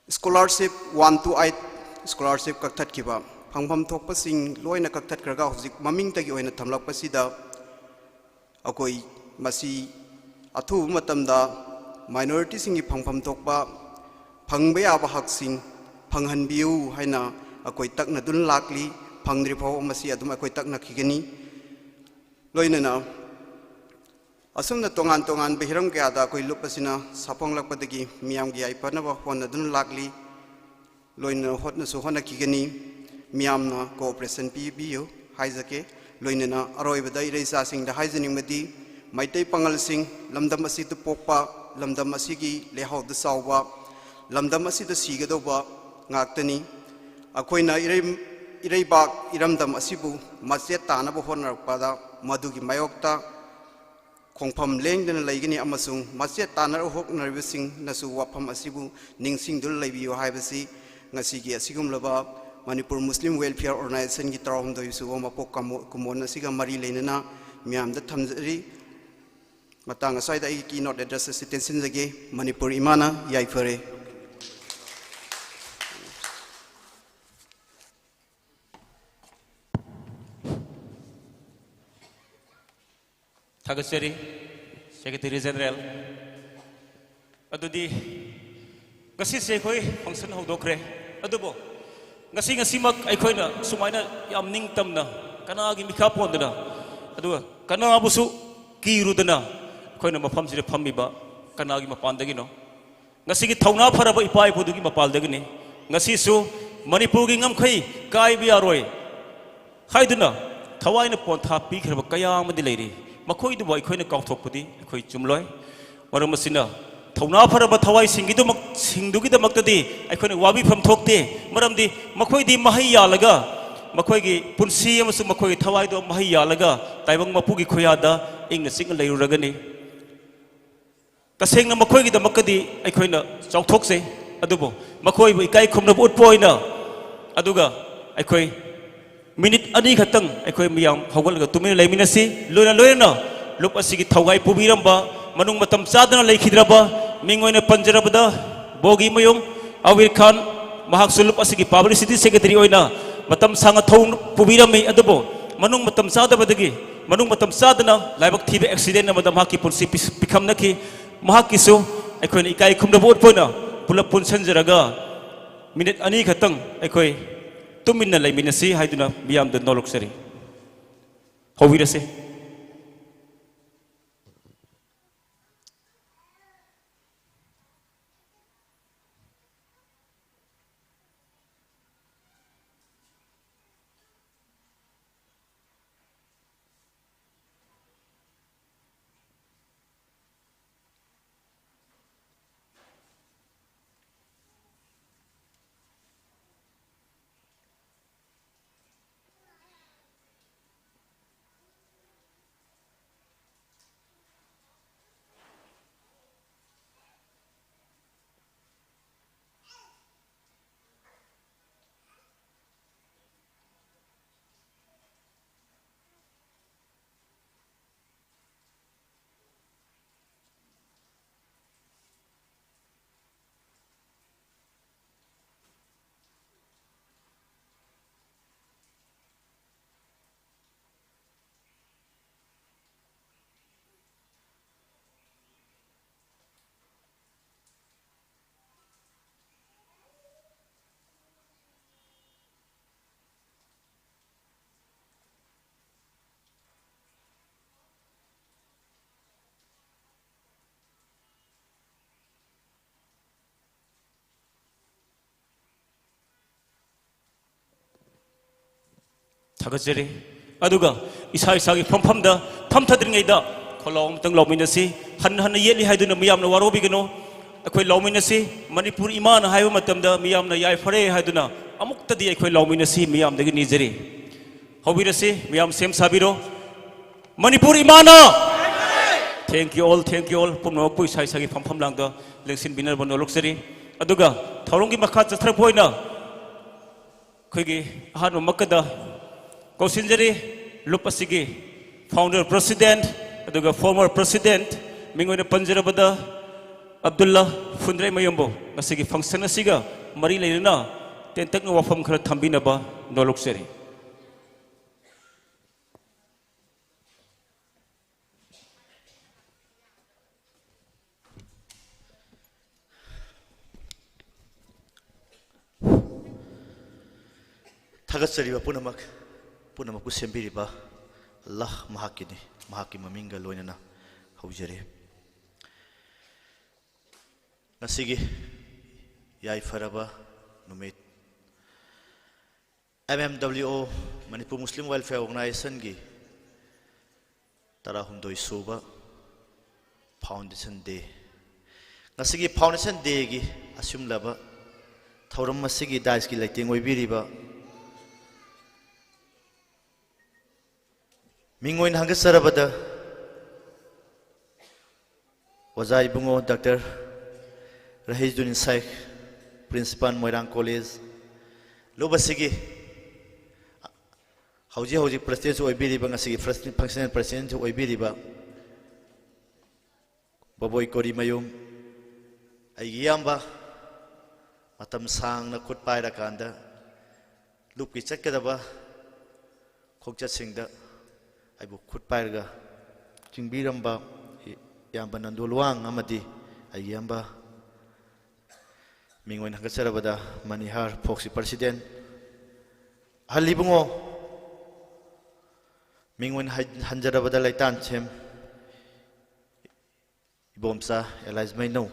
scholarship one to eight scholarship ꯀꯛꯊꯠꯈꯤꯕ, ꯐꯪꯐꯝ ꯊꯣꯛꯄꯁꯤꯡ ꯂꯣꯏꯅ ꯀꯛꯊꯠꯈ꯭ꯔꯒ ꯍꯧꯖꯤꯛ ꯃꯃꯤꯡꯇꯒꯤ ꯑꯣꯏꯅ ꯊꯝꯂꯛꯄꯁꯤꯗ ꯑꯩꯈꯣꯏ ꯃꯁꯤ ꯑꯊꯨꯕ ꯃꯇꯝꯗ minorityꯁꯤꯡꯒꯤ ꯐꯪꯐꯝ ꯊꯣꯛꯄ ꯐꯪꯕ ꯌꯥꯕ ꯍꯛꯁꯤꯡ ꯐꯪꯍꯟꯕꯤꯌꯨ ꯍꯥꯏꯅ ꯑꯩꯈꯣꯏ ꯇꯛꯅꯗꯨꯅ ꯂꯥꯛꯂꯤ꯫ ꯐꯪꯗ꯭ꯔꯤ ꯐꯥꯎꯕ ꯃꯁꯤ ꯑꯗꯨꯝ ꯑꯩꯈꯣꯏ ꯇꯛꯅꯈꯤꯒꯅꯤ꯫ ꯂꯣꯏꯅꯅ ꯑꯁꯨꯝꯅ ꯇꯣꯉꯥꯟ ꯇꯣꯉꯥꯟꯕ ꯍꯤꯔꯝ ꯀꯌꯥꯗ ꯑꯩꯈꯣꯏ ꯂꯨꯞ ꯑꯁꯤꯅ ꯁꯥꯐꯣꯡꯂꯛꯄꯗꯒꯤ ꯃꯤꯌꯥꯝꯒꯤ ꯌꯥꯏꯐꯅꯕ ꯍꯣꯠꯅꯗꯨꯅ ꯂꯥꯛꯂꯤ꯫ ꯂꯣꯏꯅꯅ ꯍꯣꯠꯅꯁꯨ ꯍꯣꯠꯅꯈꯤꯒꯅꯤ꯫ ꯃꯤꯌꯥꯝꯅ cooperation ꯄꯤꯕꯤꯌꯨ ꯍꯥꯏꯖꯒꯦ꯫ ꯂꯣꯏꯅꯅ ꯑꯔꯣꯏꯕꯗ ꯏꯔꯩꯆꯥꯁꯤꯡꯗ ꯍꯥꯏꯖꯅꯤꯡꯕꯗꯤ, ꯃꯩꯇꯩ ꯄꯥꯉꯜꯁꯤꯡ, ꯂꯝꯗꯝ ꯑꯁꯤꯗ ꯄꯣꯛꯄ, ꯂꯝꯗꯝ ꯑꯁꯤꯒꯤ ꯂꯩꯍꯥꯎꯗ ꯆꯥꯎꯕ, ꯂꯝꯗꯝ ꯑꯁꯤꯗ ꯁꯤꯒꯗꯧꯕ ꯉꯥꯛꯇꯅꯤ꯫ ꯑꯩꯈꯣꯏꯅ ꯏꯔꯩ-, ꯏꯔꯩꯕꯥꯛ ꯏꯔꯝꯗꯝ ꯑꯁꯤꯕꯨ ꯃꯆꯦꯠ ꯇꯥꯅꯕ ꯍꯣꯠꯅꯔꯛꯄꯗ ꯃꯗꯨꯒꯤ ꯃꯥꯌꯣꯛꯇ ꯈꯣꯡꯐꯝ ꯂꯦꯡꯗꯅ ꯂꯩꯒꯅꯤ ꯑꯃꯁꯨꯡ ꯃꯆꯦꯠ ꯇꯥꯅꯕ ꯍꯣꯠꯅꯔꯤꯕꯁꯤꯡꯅꯁꯨ ꯋꯥꯐꯝ ꯑꯁꯤꯕꯨ ꯅꯤꯡꯁꯤꯡꯗꯨꯅ ꯂꯩꯕꯤꯌꯨ ꯍꯥꯏꯕꯁꯤ ꯉꯁꯤꯒꯤ ꯑꯁꯤꯒꯨꯝꯂꯕ ꯃꯅꯤꯄꯨꯔ ꯃꯨꯁꯂꯤꯝ ꯋꯦꯜꯐꯤꯌꯔ ꯑꯣꯔꯒꯅꯥꯏꯖꯦꯁꯟꯒꯤ ꯇꯔꯥꯍꯨꯝꯗꯣꯏ ꯁꯨꯕ ꯃꯄꯣꯛ ꯀꯃꯣ-, ꯀꯨꯝꯑꯣꯟ ꯑꯁꯤꯒ ꯃꯔꯤ ꯂꯩꯅꯅ ꯃꯤꯌꯥꯝꯗ ꯊꯝꯖꯔꯤ꯫ ꯃꯇꯥꯡ ꯑꯁ꯭ꯋꯥꯏꯗ ꯑꯩꯒꯤ keynote address ꯑꯁꯤ ꯇꯦꯟꯁꯤꯟꯖꯒꯦ꯫ ꯃꯅꯤꯄꯨꯔ ꯏꯃꯥꯅ ꯌꯥꯏꯐꯔꯦ꯫ ꯊꯥꯒꯠꯆꯔꯤ, Secretary General꯫ ꯑꯗꯨꯗꯤ ꯉꯁꯤꯁꯦ ꯑꯩꯈꯣꯏ function ꯍꯧꯗꯣꯛꯈ꯭ꯔꯦ꯫ ꯑꯗꯨꯕꯨ ꯉꯁꯤ, ꯉꯁꯤꯃꯛ ꯑꯩꯈꯣꯏꯅ ꯁꯨꯃꯥꯏꯅ ꯌꯥꯝ ꯅꯤꯡꯇꯝꯅ, ꯀꯅꯥꯒꯤ ꯃꯤꯈꯥ ꯄꯣꯟꯗꯅ, ꯑꯗꯨꯒ ꯀꯅꯥꯕꯨꯁꯨ ꯀꯤꯔꯨꯗꯅ ꯑꯩꯈꯣꯏꯅ ꯃꯐꯝꯁꯤꯗ ꯐꯝꯃꯤꯕ ꯀꯅꯥꯒꯤ ꯃꯄꯥꯟꯗꯒꯤꯅꯣ? ꯉꯁꯤꯒꯤ ꯊꯧꯅꯥ ꯐꯔꯕ ꯏꯄꯥ ꯏꯄꯨꯗꯨꯒꯤ ꯃꯄꯥꯜꯗꯒꯤꯅꯤ꯫ ꯉꯁꯤꯁꯨ ꯃꯅꯤꯄꯨꯔꯒꯤ ꯉꯝꯈꯩ ꯀꯥꯏꯕ ꯌꯥꯔꯣꯏ ꯍꯥꯏꯗꯨꯅ ꯊꯋꯥꯏꯅ ꯄꯣꯟꯊꯥ ꯄꯤꯈ꯭ꯔꯕ ꯀꯌꯥ ꯑꯃꯗꯤ ꯂꯩꯔꯤ꯫ ꯃꯈꯣꯏꯗꯨꯕꯨ ꯑꯩꯈꯣꯏꯅ ꯀꯥꯎꯊꯣꯛꯄꯗꯤ ꯑꯩꯈꯣꯏ ꯆꯨꯝꯂꯣꯏ꯫ ꯃꯔꯝ ꯑꯁꯤꯅ, ꯊꯧꯅꯥ ꯐꯔꯕ ꯊꯋꯥꯏꯁꯤꯡꯒꯤꯗꯃꯛ, ꯁꯤꯡꯗꯨꯒꯤꯗꯃꯛꯇꯗꯤ ꯑꯩꯈꯣꯏꯅ ꯋꯥꯕꯤꯐꯝ ꯊꯣꯛꯇꯦ꯫ ꯃꯔꯝꯗꯤ ꯃꯈꯣꯏꯗꯤ ꯃꯍꯩ ꯌꯥꯜꯂꯒ, ꯃꯈꯣꯏꯒꯤ ꯄꯨꯟꯁꯤ ꯑꯃꯁꯨꯡ ꯃꯈꯣꯏꯒꯤ ꯊꯋꯥꯏꯗꯣ ꯃꯍꯩ ꯌꯥꯜꯂꯒ ꯇꯥꯏꯕꯪ ꯃꯄꯨꯒꯤ ꯈꯨꯌꯥꯗ ꯏꯪꯅ ꯆꯤꯛꯅ ꯂꯩꯔꯨꯔꯒꯅꯤ꯫ ꯇꯁꯦꯡꯅ ꯃꯈꯣꯏꯒꯤꯗꯃꯛꯇꯗꯤ ꯑꯩꯈꯣꯏꯅ ꯆꯥꯎꯊꯣꯛꯆꯩ, ꯑꯗꯨꯕꯨ ꯃꯈꯣꯏꯕꯨ ꯏꯀꯥꯏ ꯈꯨꯝꯅꯕ ꯎꯠꯄ ꯑꯣꯏꯅ, ꯑꯗꯨꯒ ꯑꯩꯈꯣꯏ ꯃꯤꯅꯤꯠ ꯑꯅꯤ ꯈꯛꯇꯪ ꯑꯩꯈꯣꯏ ꯃꯤꯌꯥꯝ ꯍꯧꯒꯠꯂꯒ ꯇꯨꯃꯤꯟꯅ ꯂꯩꯃꯤꯟꯅꯁꯤ꯫ ꯂꯣꯏꯅ ꯂꯣꯏꯅꯅ ꯂꯨꯞ ꯑꯁꯤꯒꯤ ꯊꯧꯒꯥꯏ ꯄꯨꯕꯤꯔꯝꯕ, ꯃꯅꯨꯡ ꯃꯇꯝ ꯆꯥꯗꯅ ꯂꯩꯈꯤꯗ꯭ꯔꯕ, ꯃꯤꯡ ꯑꯣꯏꯅ ꯄꯟꯖꯔꯕꯗ ꯕꯣꯒꯤ ꯃꯌꯨꯝ ꯑꯕꯤꯔ ꯈꯥꯟ, ꯃꯍꯥꯛꯁꯨ ꯂꯨꯞ ꯑꯁꯤꯒꯤ publicity secretary ꯑꯣꯏꯅ ꯃꯇꯝ ꯁꯥꯡꯅ ꯊꯧ ꯄꯨꯕꯤꯔꯝꯃꯤ꯫ ꯑꯗꯨꯕꯨ ꯃꯅꯨꯡ ꯃꯇꯝ ꯆꯥꯗꯕꯗꯒꯤ, ꯃꯅꯨꯡ ꯃꯇꯝ ꯆꯥꯗꯅ ꯂꯥꯏꯕꯛ ꯊꯤꯕ accident ꯑꯃꯗ ꯃꯍꯥꯛꯀꯤ ꯄꯨꯟꯁꯤ ꯄꯤꯁ-, ꯄꯤꯈꯝꯅꯈꯤ꯫ ꯃꯍꯥꯛꯀꯤꯁꯨ ꯑꯩꯈꯣꯏꯅ ꯏꯀꯥꯏ ꯈꯨꯝꯅꯕ ꯎꯠꯄ ꯑꯣꯏꯅ ꯄꯨꯂꯞ ꯄꯨꯟꯁꯤꯟꯖꯔꯒ ꯃꯤꯅꯤꯠ ꯑꯅꯤ ꯈꯛꯇꯪ ꯑꯩꯈꯣꯏ ꯇꯨꯃꯤꯟꯅ ꯂꯩꯃꯤꯟꯅꯁꯤ ꯍꯥꯏꯗꯨꯅ ꯃꯤꯌꯥꯝꯗ ꯅꯣꯜꯂꯛꯆꯔꯤ꯫ ꯍꯧꯕꯤꯔꯁꯤ꯫ ꯊꯥꯒꯠꯆꯔꯤ꯫ ꯑꯗꯨꯒ ꯏꯁꯥ ꯏꯁꯥꯒꯤ ꯐꯝꯐꯝꯗ ꯐꯝꯊꯗ꯭ꯔꯤꯉꯩꯗ ꯈꯣꯜꯂꯥꯎ ꯑꯃꯇꯪ ꯂꯥꯎꯃꯤꯟꯅꯁꯤ꯫ ꯍꯟꯅ ꯍꯟꯅ ꯌꯦꯠꯂꯤ ꯍꯥꯏꯗꯨꯅ ꯃꯤꯌꯥꯝꯅ ꯋꯥꯔꯧꯕꯤꯒꯅꯨ꯫ ꯑꯩꯈꯣꯏ ꯂꯥꯎꯃꯤꯟꯅꯁꯤ꯫ ꯃꯅꯤꯄꯨꯔ ꯏꯃꯥꯅ ꯍꯥꯏꯕ ꯃꯇꯝꯗ ꯃꯤꯌꯥꯝꯅ ꯌꯥꯏꯐꯔꯦ ꯍꯥꯏꯗꯨꯅ ꯑꯃꯨꯛꯇꯗꯤ ꯑꯩꯈꯣꯏ ꯂꯥꯎꯃꯤꯟꯅꯁꯤ꯫ ꯃꯤꯌꯥꯝꯗꯒꯤ ꯅꯤꯖꯔꯤ꯫ ꯍꯧꯕꯤꯔꯁꯤ꯫ ꯃꯤꯌꯥꯝ ꯁꯦꯝ ꯁꯥꯕꯤꯔꯣ꯫ ꯃꯅꯤꯄꯨꯔ ꯏꯃꯥꯅ! Thank you all, thank you all꯫ ꯄꯨꯝꯅꯃꯛꯄꯨ ꯏꯁꯥ ꯏꯁꯥꯒꯤ ꯐꯝꯐꯝ ꯂꯥꯡꯗ ꯂꯦꯡꯁꯤꯟꯕꯤꯅꯕ ꯅꯣꯜꯂꯛꯆꯔꯤ꯫ ꯑꯗꯨꯒ ꯊꯧꯔꯝꯒꯤ ꯃꯈꯥ ꯆꯠꯊꯔꯛꯄ ꯑꯣꯏꯅ ꯑꯩꯈꯣꯏꯒꯤ ꯑꯍꯥꯟꯕꯃꯛꯀꯗ ꯀꯧꯁꯤꯟꯖꯔꯤ ꯂꯨꯞ ꯑꯁꯤꯒꯤ founder president ꯑꯗꯨꯒ former president, ꯃꯤꯡ ꯑꯣꯏꯅ ꯄꯟꯖꯔꯕꯗ ꯑꯕꯗꯨꯜꯂꯥ ꯐꯨꯟꯗ꯭ꯔꯩꯃꯌꯨꯝꯕꯨ ꯉꯁꯤꯒꯤ function ꯑꯁꯤꯒ ꯃꯔꯤ ꯂꯩꯅꯅ ꯇꯦꯟꯇꯛꯅ ꯋꯥꯐꯝ ꯈꯔ ꯊꯝꯕꯤꯅꯕ ꯅꯣꯜꯂꯛꯆꯔꯤ꯫ ꯊꯥꯒꯠꯆꯔꯤꯕ ꯄꯨꯝꯅꯃꯛ, ꯄꯨꯝꯅꯃꯛꯄꯨ ꯁꯦꯝꯕꯤꯔꯤꯕ ꯑꯜꯂꯥꯍ ꯃꯍꯥꯛꯀꯤꯅꯤ, ꯃꯍꯥꯛꯀꯤ ꯃꯃꯤꯡꯒ ꯂꯣꯏꯅꯅ ꯍꯧꯖꯔꯤ꯫ ꯉꯁꯤꯒꯤ ꯌꯥꯏꯐꯔꯕ ꯅꯨꯃꯤꯠ, M M W O, Manipur Muslim Welfare Organizationꯒꯤ ꯇꯔꯥꯍꯨꯝꯗꯣꯏ ꯁꯨꯕ Foundation Day꯫ ꯉꯁꯤꯒꯤ Foundation Dayꯒꯤ ꯑꯁꯤꯒꯨꯝꯂꯕ ꯊꯧꯔꯝ ꯑꯁꯤꯒꯤ daisꯀꯤ ꯂꯩꯇꯦꯡ ꯑꯣꯏꯕꯤꯔꯤꯕ ꯃꯤꯡ ꯑꯣꯏꯅ ꯍꯪꯒꯠꯆꯔꯕꯗ ꯑꯣꯖꯥ ꯏꯕꯨꯡꯉꯣ ꯗꯥꯛꯇꯔ ꯔꯍꯤꯖꯨꯗꯤꯟ ꯁꯥꯏꯈ, Principal ꯃꯣꯏꯔꯥꯡ College, ꯂꯨꯞ ꯑꯁꯤꯒꯤ ꯍꯧꯖꯤꯛ ꯍꯧꯖꯤꯛ Presidentꯁꯨ ꯑꯣꯏꯕꯤꯔꯤꯕ, ꯉꯁꯤꯒꯤ Functional Presidentꯁꯨ ꯑꯣꯏꯕꯤꯔꯤꯕ ꯕꯣꯕꯣꯏ ꯀꯣꯔꯤꯃꯌꯨꯝ, ꯑꯩꯒꯤ ꯏꯌꯥꯝꯕ, ꯃꯇꯝ ꯁꯥꯡꯅ ꯈꯨꯠ ꯄꯥꯏꯔꯀꯥꯟꯗ ꯂꯨꯞꯀꯤ ꯆꯠꯀꯗꯕ ꯈꯣꯡꯆꯠꯁꯤꯡꯗ ꯑꯩꯕꯨ ꯈꯨꯠ ꯄꯥꯏꯔꯒ ꯆꯤꯡꯕꯤꯔꯝꯕ ꯏꯌꯥꯝꯕ ꯅꯟꯗꯨ ꯂꯨꯋꯥꯡ ꯑꯃꯗꯤ ꯑꯩꯒꯤ ꯏꯌꯥꯝꯕ, ꯃꯤꯡ ꯑꯣꯏꯅ ꯍꯪꯒꯠꯆꯔꯕꯗ ꯃꯅꯤꯍꯥꯔ ꯐꯣꯛꯁꯀꯤ President, ꯑꯍꯜ ꯏꯕꯨꯡꯉꯣ, ꯃꯤꯡ ꯑꯣꯏꯅ ꯍꯟ-, ꯍꯟꯖꯔꯕꯗ ꯂꯩꯇꯥꯟ ꯁꯦꯝ ꯏꯕꯣꯝꯆꯥ ꯑꯦꯂꯥꯏꯁ ꯃꯩꯅꯧ,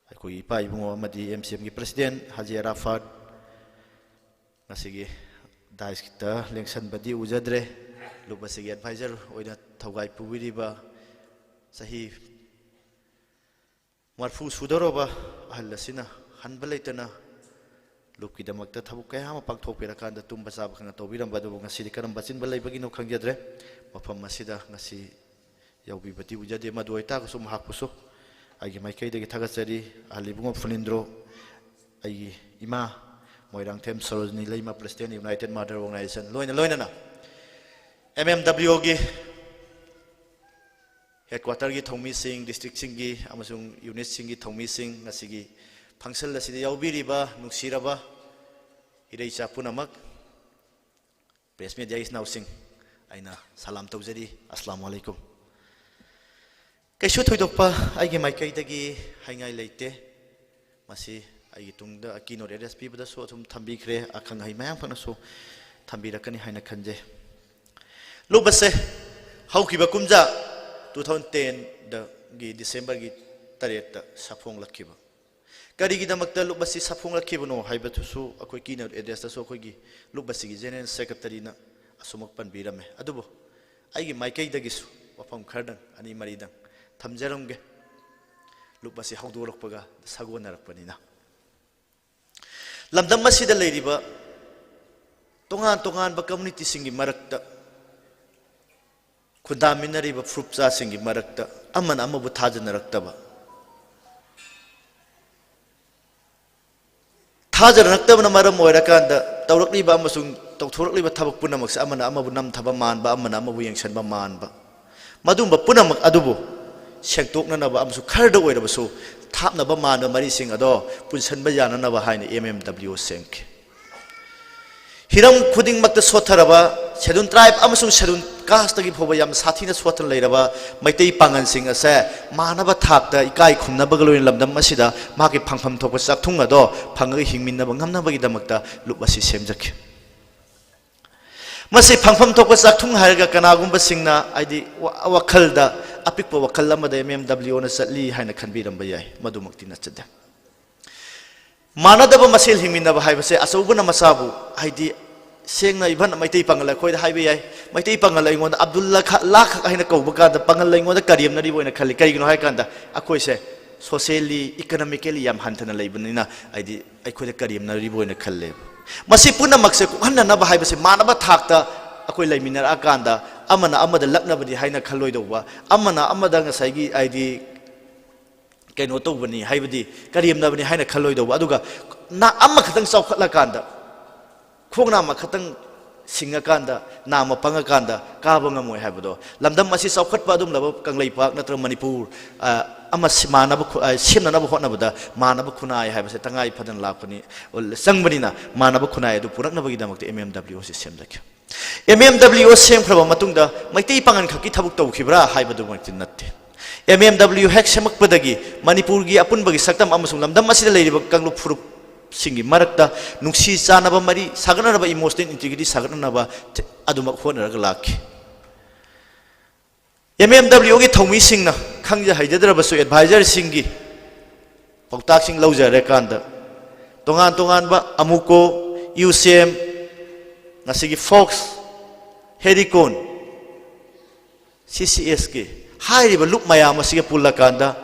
ꯑꯩꯈꯣꯏꯒꯤ ꯏꯄꯥ ꯏꯕꯨꯡꯉꯣ ꯑꯃꯗꯤ M C Mꯒꯤ President ꯍꯥꯖꯤ ꯑꯔꯥꯐꯥꯠ, ꯉꯁꯤꯒꯤ ꯗꯥꯏꯁꯇ ꯂꯦꯡꯁꯟꯕꯗꯤ ꯎꯖꯗ꯭ꯔꯦ꯫ ꯂꯨꯞ ꯑꯁꯤꯒꯤ ꯑꯦꯗꯚꯥꯏꯖꯔ ꯑꯣꯏꯅ ꯊꯧꯒꯥꯏ ꯄꯨꯕꯤꯔꯤꯕ ꯆꯍꯤ ꯃꯔꯐꯨ ꯁꯨꯗꯧꯔꯕ ꯑꯍꯜ ꯑꯁꯤꯅ ꯍꯟꯕ ꯂꯩꯇꯅ ꯂꯨꯞꯀꯤꯗꯃꯛꯇ ꯊꯕꯛ ꯀꯌꯥ ꯑꯃ ꯄꯥꯡꯊꯣꯛꯄꯤꯔꯀꯥꯟꯗ ꯇꯨꯝꯕ ꯆꯥꯕ ꯈꯪꯅ ꯇꯧꯕꯤꯔꯝꯕ ꯑꯗꯨꯕꯨ ꯉꯁꯤꯗꯤ ꯀꯔꯝꯕ ꯑꯆꯤꯟꯕ ꯂꯩꯕꯒꯤꯅꯣ ꯈꯪꯖꯗ꯭ꯔꯦ꯫ ꯃꯐꯝ ꯑꯁꯤꯗ ꯉꯁꯤ ꯌꯥꯎꯕꯤꯕꯗꯤ ꯎꯖꯗꯦ꯫ ꯃꯗꯨ ꯑꯣꯏꯇꯥꯔꯒꯁꯨ ꯃꯍꯥꯛꯄꯨꯁꯨ ꯑꯩꯒꯤ ꯃꯥꯏꯀꯩꯗꯒꯤ ꯊꯥꯒꯠꯆꯔꯤ꯫ ꯑꯍꯜ ꯏꯕꯨꯡꯉꯣ ꯐꯨꯅꯤꯟꯗ꯭ꯔꯣ, ꯑꯩꯒꯤ ꯏꯃꯥ ꯃꯣꯏꯔꯥꯡꯊꯦꯝ ꯁꯣꯔꯣꯖꯤꯅꯤ ꯂꯩꯃ, President, United Mother Organization, ꯂꯣꯏꯅ ꯂꯣꯏꯅꯅ ꯑꯦꯝ ꯑꯦꯝ ꯗꯕ꯭ꯂꯤꯎ ꯑꯣꯒꯤ ꯍꯦꯗꯀ꯭ꯋꯥꯇꯔꯒꯤ ꯊꯧꯃꯤꯁꯤꯡ, ꯗꯤꯁꯇ꯭ꯔꯤꯛꯁꯤꯡꯒꯤ ꯑꯃꯁꯨꯡ ꯌꯨꯅꯤꯠꯁꯤꯡꯒꯤ ꯊꯧꯃꯤꯁꯤꯡ, ꯉꯁꯤꯒꯤ ꯐꯪꯁꯟ ꯑꯁꯤꯗ ꯌꯥꯎꯕꯤꯔꯤꯕ ꯅꯨꯡꯁꯤꯔꯕ ꯏꯔꯩꯆꯥ ꯄꯨꯝꯅꯃꯛ, ꯄ꯭ꯔꯦꯁ ꯃꯦꯗꯤꯌꯥ ꯏꯆꯤꯟ ꯏꯅꯥꯎꯁꯤꯡ, ꯑꯩꯅ ꯁꯂꯥꯝ ꯇꯧꯖꯔꯤ, ꯑꯁꯂꯥꯃꯨ ꯑꯂꯩꯀꯨꯝ꯫ ꯀꯩꯁꯨ ꯊꯣꯏꯗꯣꯛꯄ ꯑꯩꯒꯤ ꯃꯥꯏꯀꯩꯗꯒꯤ ꯍꯥꯏꯉꯥꯏ ꯂꯩꯇꯦ꯫ ꯃꯁꯤ ꯑꯩꯒꯤ ꯇꯨꯡꯗ keynote address ꯄꯤꯕꯗꯁꯨ ꯑꯗꯨꯝ ꯊꯝꯕꯤꯈ꯭ꯔꯦ, ꯑꯈꯪ ꯑꯍꯩ ꯃꯌꯥꯝ ꯈꯛꯅꯁꯨ ꯊꯝꯕꯤꯔꯛꯀꯅꯤ ꯍꯥꯏꯅ ꯈꯟꯖꯩ꯫ ꯂꯨꯞ ꯑꯁꯦ ꯍꯧꯈꯤꯕ ꯀꯨꯝꯖꯥ two thousand ten ꯗꯒꯤ December ꯒꯤ ꯇꯔꯦꯠꯇ ꯁꯥꯐꯣꯡꯂꯛꯈꯤꯕ꯫ ꯀꯔꯤꯒꯤꯗꯃꯛꯇ ꯂꯨꯞ ꯑꯁꯤ ꯁꯥꯐꯣꯡꯂꯛꯈꯤꯕꯅꯣ ꯍꯥꯏꯕꯗꯨꯁꯨ ꯑꯩꯈꯣꯏ keynote address ꯇꯁꯨ ꯑꯩꯈꯣꯏꯒꯤ ꯂꯨꯞ ꯑꯁꯤꯒꯤ General Secretary ꯅ ꯑꯁꯨꯃꯛ ꯄꯟꯕꯤꯔꯝꯃꯦ꯫ ꯑꯗꯨꯕꯨ ꯑꯩꯒꯤ ꯃꯥꯏꯀꯩꯗꯒꯤꯁꯨ ꯋꯥꯐꯝ ꯈꯔꯗꯪ, ꯑꯅꯤ ꯃꯔꯤꯗꯪ ꯊꯝꯖꯔꯝꯒꯦ꯫ ꯂꯨꯞ ꯑꯁꯤ ꯍꯧꯗꯣꯔꯛꯄꯒ ꯁꯥꯒꯣꯟꯅꯔꯛꯄꯅꯤꯅ꯫ ꯂꯝꯗꯝ ꯑꯁꯤꯗ ꯂꯩꯔꯤꯕ ꯇꯣꯉꯥꯟ ꯇꯣꯉꯥꯟꯕ community ꯁꯤꯡꯒꯤ ꯃꯔꯛꯇ, ꯈꯨꯟꯗꯥꯃꯤꯟꯅꯔꯤꯕ ꯐꯨꯔꯨꯞ ꯆꯥꯁꯤꯡꯒꯤ ꯃꯔꯛꯇ ꯑꯃꯅ ꯑꯃꯕꯨ ꯊꯥꯖꯅꯔꯛꯇꯕ, ꯊꯥꯖꯅꯔꯛꯇꯕꯅ ꯃꯔꯝ ꯑꯣꯏꯔꯀꯥꯟꯗ ꯇꯧꯔꯛꯂꯤꯕ ꯑꯃꯁꯨꯡ ꯇꯧꯊꯣꯔꯛꯂꯤꯕ ꯊꯕꯛ ꯄꯨꯝꯅꯃꯛꯁꯦ ꯑꯃꯅ ꯑꯃꯕꯨ ꯅꯝꯊꯕ ꯃꯥꯟꯕ, ꯑꯃꯅ ꯑꯃꯕꯨ ꯌꯦꯡꯁꯤꯟꯕ ꯃꯥꯟꯕ, ꯃꯗꯨꯒꯨꯝꯕ ꯄꯨꯝꯅꯃꯛ ꯑꯗꯨꯕꯨ ꯁꯦꯡꯇꯣꯛꯅꯅꯕ ꯑꯃꯁꯨꯡ ꯈꯔꯗ ꯑꯣꯏꯔꯕꯁꯨ ꯊꯥꯞꯅꯕ ꯃꯥꯟꯕ ꯃꯔꯤꯁꯤꯡ ꯑꯗꯣ ꯄꯨꯟꯁꯟꯕ ꯌꯥꯅꯅꯕ ꯍꯥꯏꯅ ꯑꯦꯝ ꯑꯦꯝ ꯗꯕ꯭ꯂꯤꯎ ꯑꯣ ꯁꯦꯝꯈꯤ꯫ ꯍꯤꯔꯝ ꯈꯨꯗꯤꯡꯃꯛꯇ ꯁꯣꯠꯊꯔꯕ, Scheduled Tribe ꯑꯃꯁꯨꯡ Scheduled Caste ꯇꯒꯤ ꯐꯥꯎꯕ ꯌꯥꯝ ꯁꯥꯊꯤꯅ ꯁꯣꯠꯊꯅ ꯂꯩꯔꯕ ꯃꯩꯇꯩ ꯄꯥꯉꯜꯁꯤꯡ ꯑꯁꯦ ꯃꯥꯟꯅꯕ ꯊꯥꯛꯇ ꯏꯀꯥꯏ ꯈꯨꯝꯅꯕꯒ ꯂꯣꯏꯅꯅ ꯂꯝꯗꯝ ꯑꯁꯤꯗ ꯃꯍꯥꯛꯀꯤ ꯐꯪꯐꯝ ꯊꯣꯛꯄ ꯆꯥꯛꯊꯨꯡ ꯑꯗꯣ ꯐꯪꯉꯒ ꯍꯤꯡꯃꯤꯟꯅꯕ ꯉꯝꯅꯕꯒꯤꯗꯃꯛꯇ ꯂꯨꯞ ꯑꯁꯤ ꯁꯦꯝꯖꯈꯤ꯫ ꯃꯁꯤ ꯐꯪꯐꯝ ꯊꯣꯛꯄ ꯆꯥꯛꯊꯨꯡ ꯍꯥꯏꯔꯒ ꯀꯅꯥꯒꯨꯝꯕꯁꯤꯡꯅ, ꯍꯥꯏꯗꯤ, ꯋꯥ-, ꯋꯥꯈꯜꯗ, ꯑꯄꯤꯛꯄ ꯋꯥꯈꯜ ꯑꯃꯗ ꯑꯦꯝ ꯑꯦꯝ ꯗꯕ꯭ꯂꯤꯎ ꯑꯣꯅ ꯆꯠꯂꯤ ꯍꯥꯏꯅ ꯈꯟꯕꯤꯔꯝꯕ ꯌꯥꯏ꯫ ꯃꯗꯨꯃꯛꯇꯤ ꯅꯠꯆꯗꯦ꯫ ꯃꯥꯟꯅꯗꯕ ꯃꯁꯦꯜ ꯍꯤꯡꯃꯤꯟꯅꯕ ꯍꯥꯏꯕꯁꯦ ꯑꯆꯧꯕꯅ ꯃꯆꯥꯕꯨ, ꯍꯥꯏꯗꯤ, ꯁꯦꯡꯅ ꯏꯚꯟ ꯃꯩꯇꯩ ꯄꯥꯉꯜ ꯑꯩꯈꯣꯏꯗ ꯍꯥꯏꯕ ꯌꯥꯏ, ꯃꯩꯇꯩ ꯄꯥꯉꯜ ꯑꯩꯉꯣꯟꯗ ꯑꯕꯗꯨꯜꯂꯥ ꯈꯥ, ꯂꯥ ꯈꯛ ꯍꯥꯏꯅ ꯀꯧꯕ ꯀꯥꯟꯗ ꯄꯥꯉꯜ ꯑꯩꯉꯣꯟꯗ ꯀꯔꯦꯝꯅꯔꯤꯕ ꯑꯣꯏꯅ ꯈꯜꯂꯤ꯫ ꯀꯩꯒꯤꯅꯣ ꯍꯥꯏ ꯀꯥꯟꯗ ꯑꯩꯈꯣꯏꯁꯦ socially, economically ꯌꯥꯝ ꯍꯟꯊꯅ ꯂꯩꯕꯅꯤꯅ, ꯍꯥꯏꯗꯤ, ꯑꯩꯈꯣꯏꯗ ꯀꯔꯦꯝꯅꯔꯤꯕ ꯑꯣꯏꯅ ꯈꯜꯂꯦꯕ꯫ ꯃꯁꯤ ꯄꯨꯝꯅꯃꯛꯁꯦ ꯀꯣꯛꯍꯟꯅꯅꯕ ꯍꯥꯏꯕꯁꯦ, ꯃꯥꯟꯅꯕ ꯊꯥꯛꯇ ꯑꯩꯈꯣꯏ ꯂꯩꯃꯤꯟꯅꯔꯛꯑꯀꯥꯟꯗ ꯑꯃꯅ ꯑꯃꯗ ꯂꯛꯅꯕꯅꯤ ꯍꯥꯏꯅ ꯈꯜꯂꯣꯏꯗꯧꯕ, ꯑꯃꯅ ꯑꯃꯗ ꯉꯁꯥꯏꯒꯤ, ꯍꯥꯏꯗꯤ, ꯀꯩꯅꯣ ꯇꯧꯕꯅꯤ, ꯍꯥꯏꯕꯗꯤ ꯀꯔꯦꯝꯅꯕꯅꯤ ꯍꯥꯏꯅ ꯈꯜꯂꯣꯏꯗꯧꯕ꯫ ꯑꯗꯨꯒ ꯅꯥ ꯑꯃꯈꯛꯇꯪ ꯆꯥꯎꯈꯠꯂꯀꯥꯟꯗ, ꯈꯣꯡ ꯅꯥꯝꯃ ꯈꯛꯇꯪ ꯁꯤꯡꯉꯀꯥꯟꯗ, ꯅꯥꯝꯃ ꯄꯪꯉꯀꯥꯟꯗ ꯀꯥꯕ ꯉꯝꯃꯣꯏ ꯍꯥꯏꯕꯗꯣ, ꯂꯝꯗꯝ ꯑꯁꯤ ꯆꯥꯎꯈꯠꯄ ꯑꯗꯨꯝꯂꯕ ꯀꯪꯂꯩꯄꯥꯛ ꯅꯠꯇ꯭ꯔꯒ ꯃꯅꯤꯄꯨꯔ, ꯑ, ꯑꯃ ꯁꯤ-, ꯃꯥꯟꯅꯕ ꯈꯨ-, ꯑ, ꯁꯦꯝꯅꯅꯕ ꯍꯣꯠꯅꯕꯗ ꯃꯥꯟꯅꯕ ꯈꯨꯟꯅꯥꯏ ꯍꯥꯏꯕꯁꯦ ꯇꯉꯥꯏ ꯐꯗꯅ ꯂꯥꯛꯄꯅꯤ, ꯆꯪꯕꯅꯤꯅ, ꯃꯥꯟꯅꯕ ꯈꯨꯟꯅꯥꯏ ꯑꯗꯨ ꯄꯨꯔꯛꯅꯕꯒꯤꯗꯃꯛꯇ ꯑꯦꯝ ꯑꯦꯝ ꯗꯕ꯭ꯂꯤꯎ ꯑꯦꯁ ꯁꯦꯝꯖꯈꯤ꯫ ꯑꯦꯝ ꯑꯦꯝ ꯗꯕ꯭ꯂꯤꯎ ꯑꯦꯁ ꯁꯦꯝꯈ꯭ꯔꯕ ꯃꯇꯨꯡꯗ ꯃꯩꯇꯩ ꯄꯥꯉꯜ ꯈꯛꯀꯤ ꯊꯕꯛ ꯇꯧꯈꯤꯕ꯭ꯔꯥ ꯍꯥꯏꯕꯗꯨꯃꯛꯇꯤ ꯅꯠꯇꯦ꯫ ꯑꯦꯝ ꯑꯦꯝ ꯗꯕ꯭ꯂꯤꯎ ꯍꯦꯛ ꯁꯦꯝꯃꯛꯄꯗꯒꯤ ꯃꯅꯤꯄꯨꯔꯒꯤ ꯑꯄꯨꯟꯕꯒꯤ ꯁꯛꯇꯝ ꯑꯃꯁꯨꯡ ꯂꯝꯗꯝ ꯑꯁꯤꯗ ꯂꯩꯔꯤꯕ ꯀꯥꯡꯂꯨꯞ ꯐꯨꯔꯨꯞꯁꯤꯡꯒꯤ ꯃꯔꯛꯇ ꯅꯨꯡꯁꯤ ꯆꯥꯟꯅꯕ ꯃꯔꯤ ꯁꯥꯒꯠꯅꯅꯕ, emotional integrity ꯁꯥꯒꯠꯅꯅꯕ ꯑꯗꯨꯃꯛ ꯍꯣꯠꯅꯔꯒ ꯂꯥꯛꯈꯤ꯫ ꯑꯦꯝ ꯑꯦꯝ ꯗꯕ꯭ꯂꯤꯎ ꯑꯦꯒꯤ ꯊꯧꯃꯤꯁꯤꯡꯅ ꯈꯪꯖ ꯍꯩꯖꯗ꯭ꯔꯕꯁꯨ advisorꯁꯤꯡꯒꯤ ꯄꯥꯎꯇꯥꯛꯁꯤꯡ ꯂꯧꯖꯔꯀꯥꯟꯗ, ꯇꯣꯉꯥꯟ ꯇꯣꯉꯥꯟꯕ ꯑꯃꯨꯀꯣ, ꯌꯨ ꯁꯤ ꯑꯦꯝ, ꯉꯁꯤꯒꯤ ꯐꯣꯛꯁ, ꯍꯦꯔꯤꯀꯣꯟ, ꯁꯤ ꯁꯤ ꯑꯦꯁ ꯀꯦ ꯍꯥꯏꯔꯤꯕ ꯂꯨꯞ ꯃꯌꯥꯝ ꯑꯁꯤꯒ ꯄꯨꯜꯂꯀꯥꯟꯗ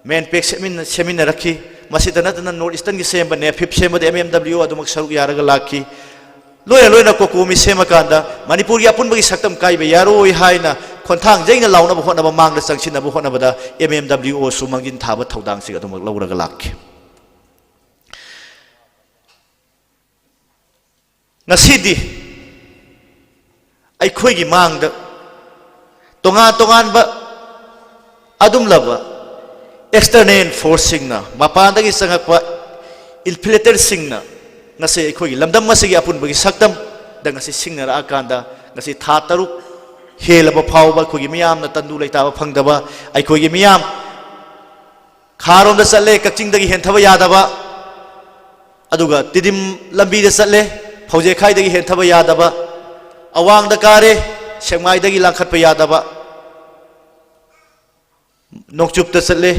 ꯃꯦꯟ ꯄꯦꯛ ꯁꯦꯝꯃꯤꯟꯅ-, ꯁꯦꯝꯃꯤꯟꯅꯔꯛꯈꯤ꯫ ꯃꯁꯤꯗ ꯅꯠꯇꯅ ꯅꯣꯔꯠ ꯏꯁꯇꯔꯟꯒꯤ ꯁꯦꯝꯕ ꯅꯦꯐꯤꯞ ꯁꯦꯝꯕꯗ ꯑꯦꯝ ꯑꯦꯝ ꯗꯕ꯭ꯂꯤꯎ ꯑꯗꯨꯃꯛ ꯁꯔꯨꯛ ꯌꯥꯔꯒ ꯂꯥꯛꯈꯤ꯫ ꯂꯣꯏꯅ ꯂꯣꯏꯅ ꯀꯣꯀꯣꯃꯤ ꯁꯦꯝꯃꯀꯥꯟꯗ ꯃꯅꯤꯄꯨꯔꯒꯤ ꯑꯄꯨꯟꯕꯒꯤ ꯁꯛꯇꯝ ꯀꯥꯏꯕ ꯌꯥꯔꯣꯏ ꯍꯥꯏꯅ ꯈꯣꯟꯊꯥꯡ ꯌꯩꯅ ꯂꯥꯎꯅꯕ ꯍꯣꯠꯅꯕ, ꯃꯥꯡꯗ ꯆꯪꯁꯤꯟꯅꯕ ꯍꯣꯠꯅꯕꯗ ꯑꯦꯝ ꯑꯦꯝ ꯗꯕ꯭ꯂꯤꯎ ꯑꯣꯁꯨ ꯃꯥꯡꯖꯤꯟ ꯊꯥꯕ ꯊꯧꯗꯥꯡꯁꯤꯡ ꯑꯗꯨꯃꯛ ꯂꯧꯔꯒ ꯂꯥꯛꯈꯤ꯫ ꯉꯁꯤꯗꯤ ꯑꯩꯈꯣꯏꯒꯤ ꯃꯥꯡꯗ ꯇꯣꯉꯥꯟ ꯇꯣꯉꯥꯟꯕ ꯑꯗꯨꯝꯂꯕ external forceꯁꯤꯡꯅ, ꯃꯄꯥꯟꯗꯒꯤ ꯆꯪꯉꯛꯄ infiltratorꯁꯤꯡꯅ ꯉꯁꯤ ꯑꯩꯈꯣꯏꯒꯤ ꯂꯝꯗꯝ ꯑꯁꯤꯒꯤ ꯑꯄꯨꯟꯕꯒꯤ ꯁꯛꯇꯝꯗ ꯉꯁꯤ ꯁꯤꯡꯅꯔꯛꯑꯀꯥꯟꯗ, ꯉꯁꯤ ꯊꯥ ꯇꯔꯨꯛ ꯍꯦꯜꯂꯕ ꯐꯥꯎꯕ ꯑꯩꯈꯣꯏꯒꯤ ꯃꯤꯌꯥꯝꯅ ꯇꯪꯗꯨ ꯂꯩꯇꯥꯕ ꯐꯪꯗꯕ, ꯑꯩꯈꯣꯏꯒꯤ ꯃꯤꯌꯥꯝ ꯈꯥꯔꯣꯝꯗ ꯆꯠꯂꯦ, ꯀꯛꯆꯤꯡꯗꯒꯤ ꯍꯦꯟꯊꯕ ꯌꯥꯗꯕ, ꯑꯗꯨꯒ ꯇꯤꯗꯤꯝ ꯂꯝꯕꯤꯗ ꯆꯠꯂꯦ, ꯐꯧꯖꯦꯈꯥꯏꯗꯒꯤ ꯍꯦꯟꯊꯕ ꯌꯥꯗꯕ, ꯑꯋꯥꯡꯗ ꯀꯥꯔꯦ, ꯁꯦꯛꯃꯥꯏꯗꯒꯤ ꯂꯥꯡꯈꯠꯄ ꯌꯥꯗꯕ, ꯅꯣꯡꯆꯨꯞꯇ ꯆꯠꯂꯦ,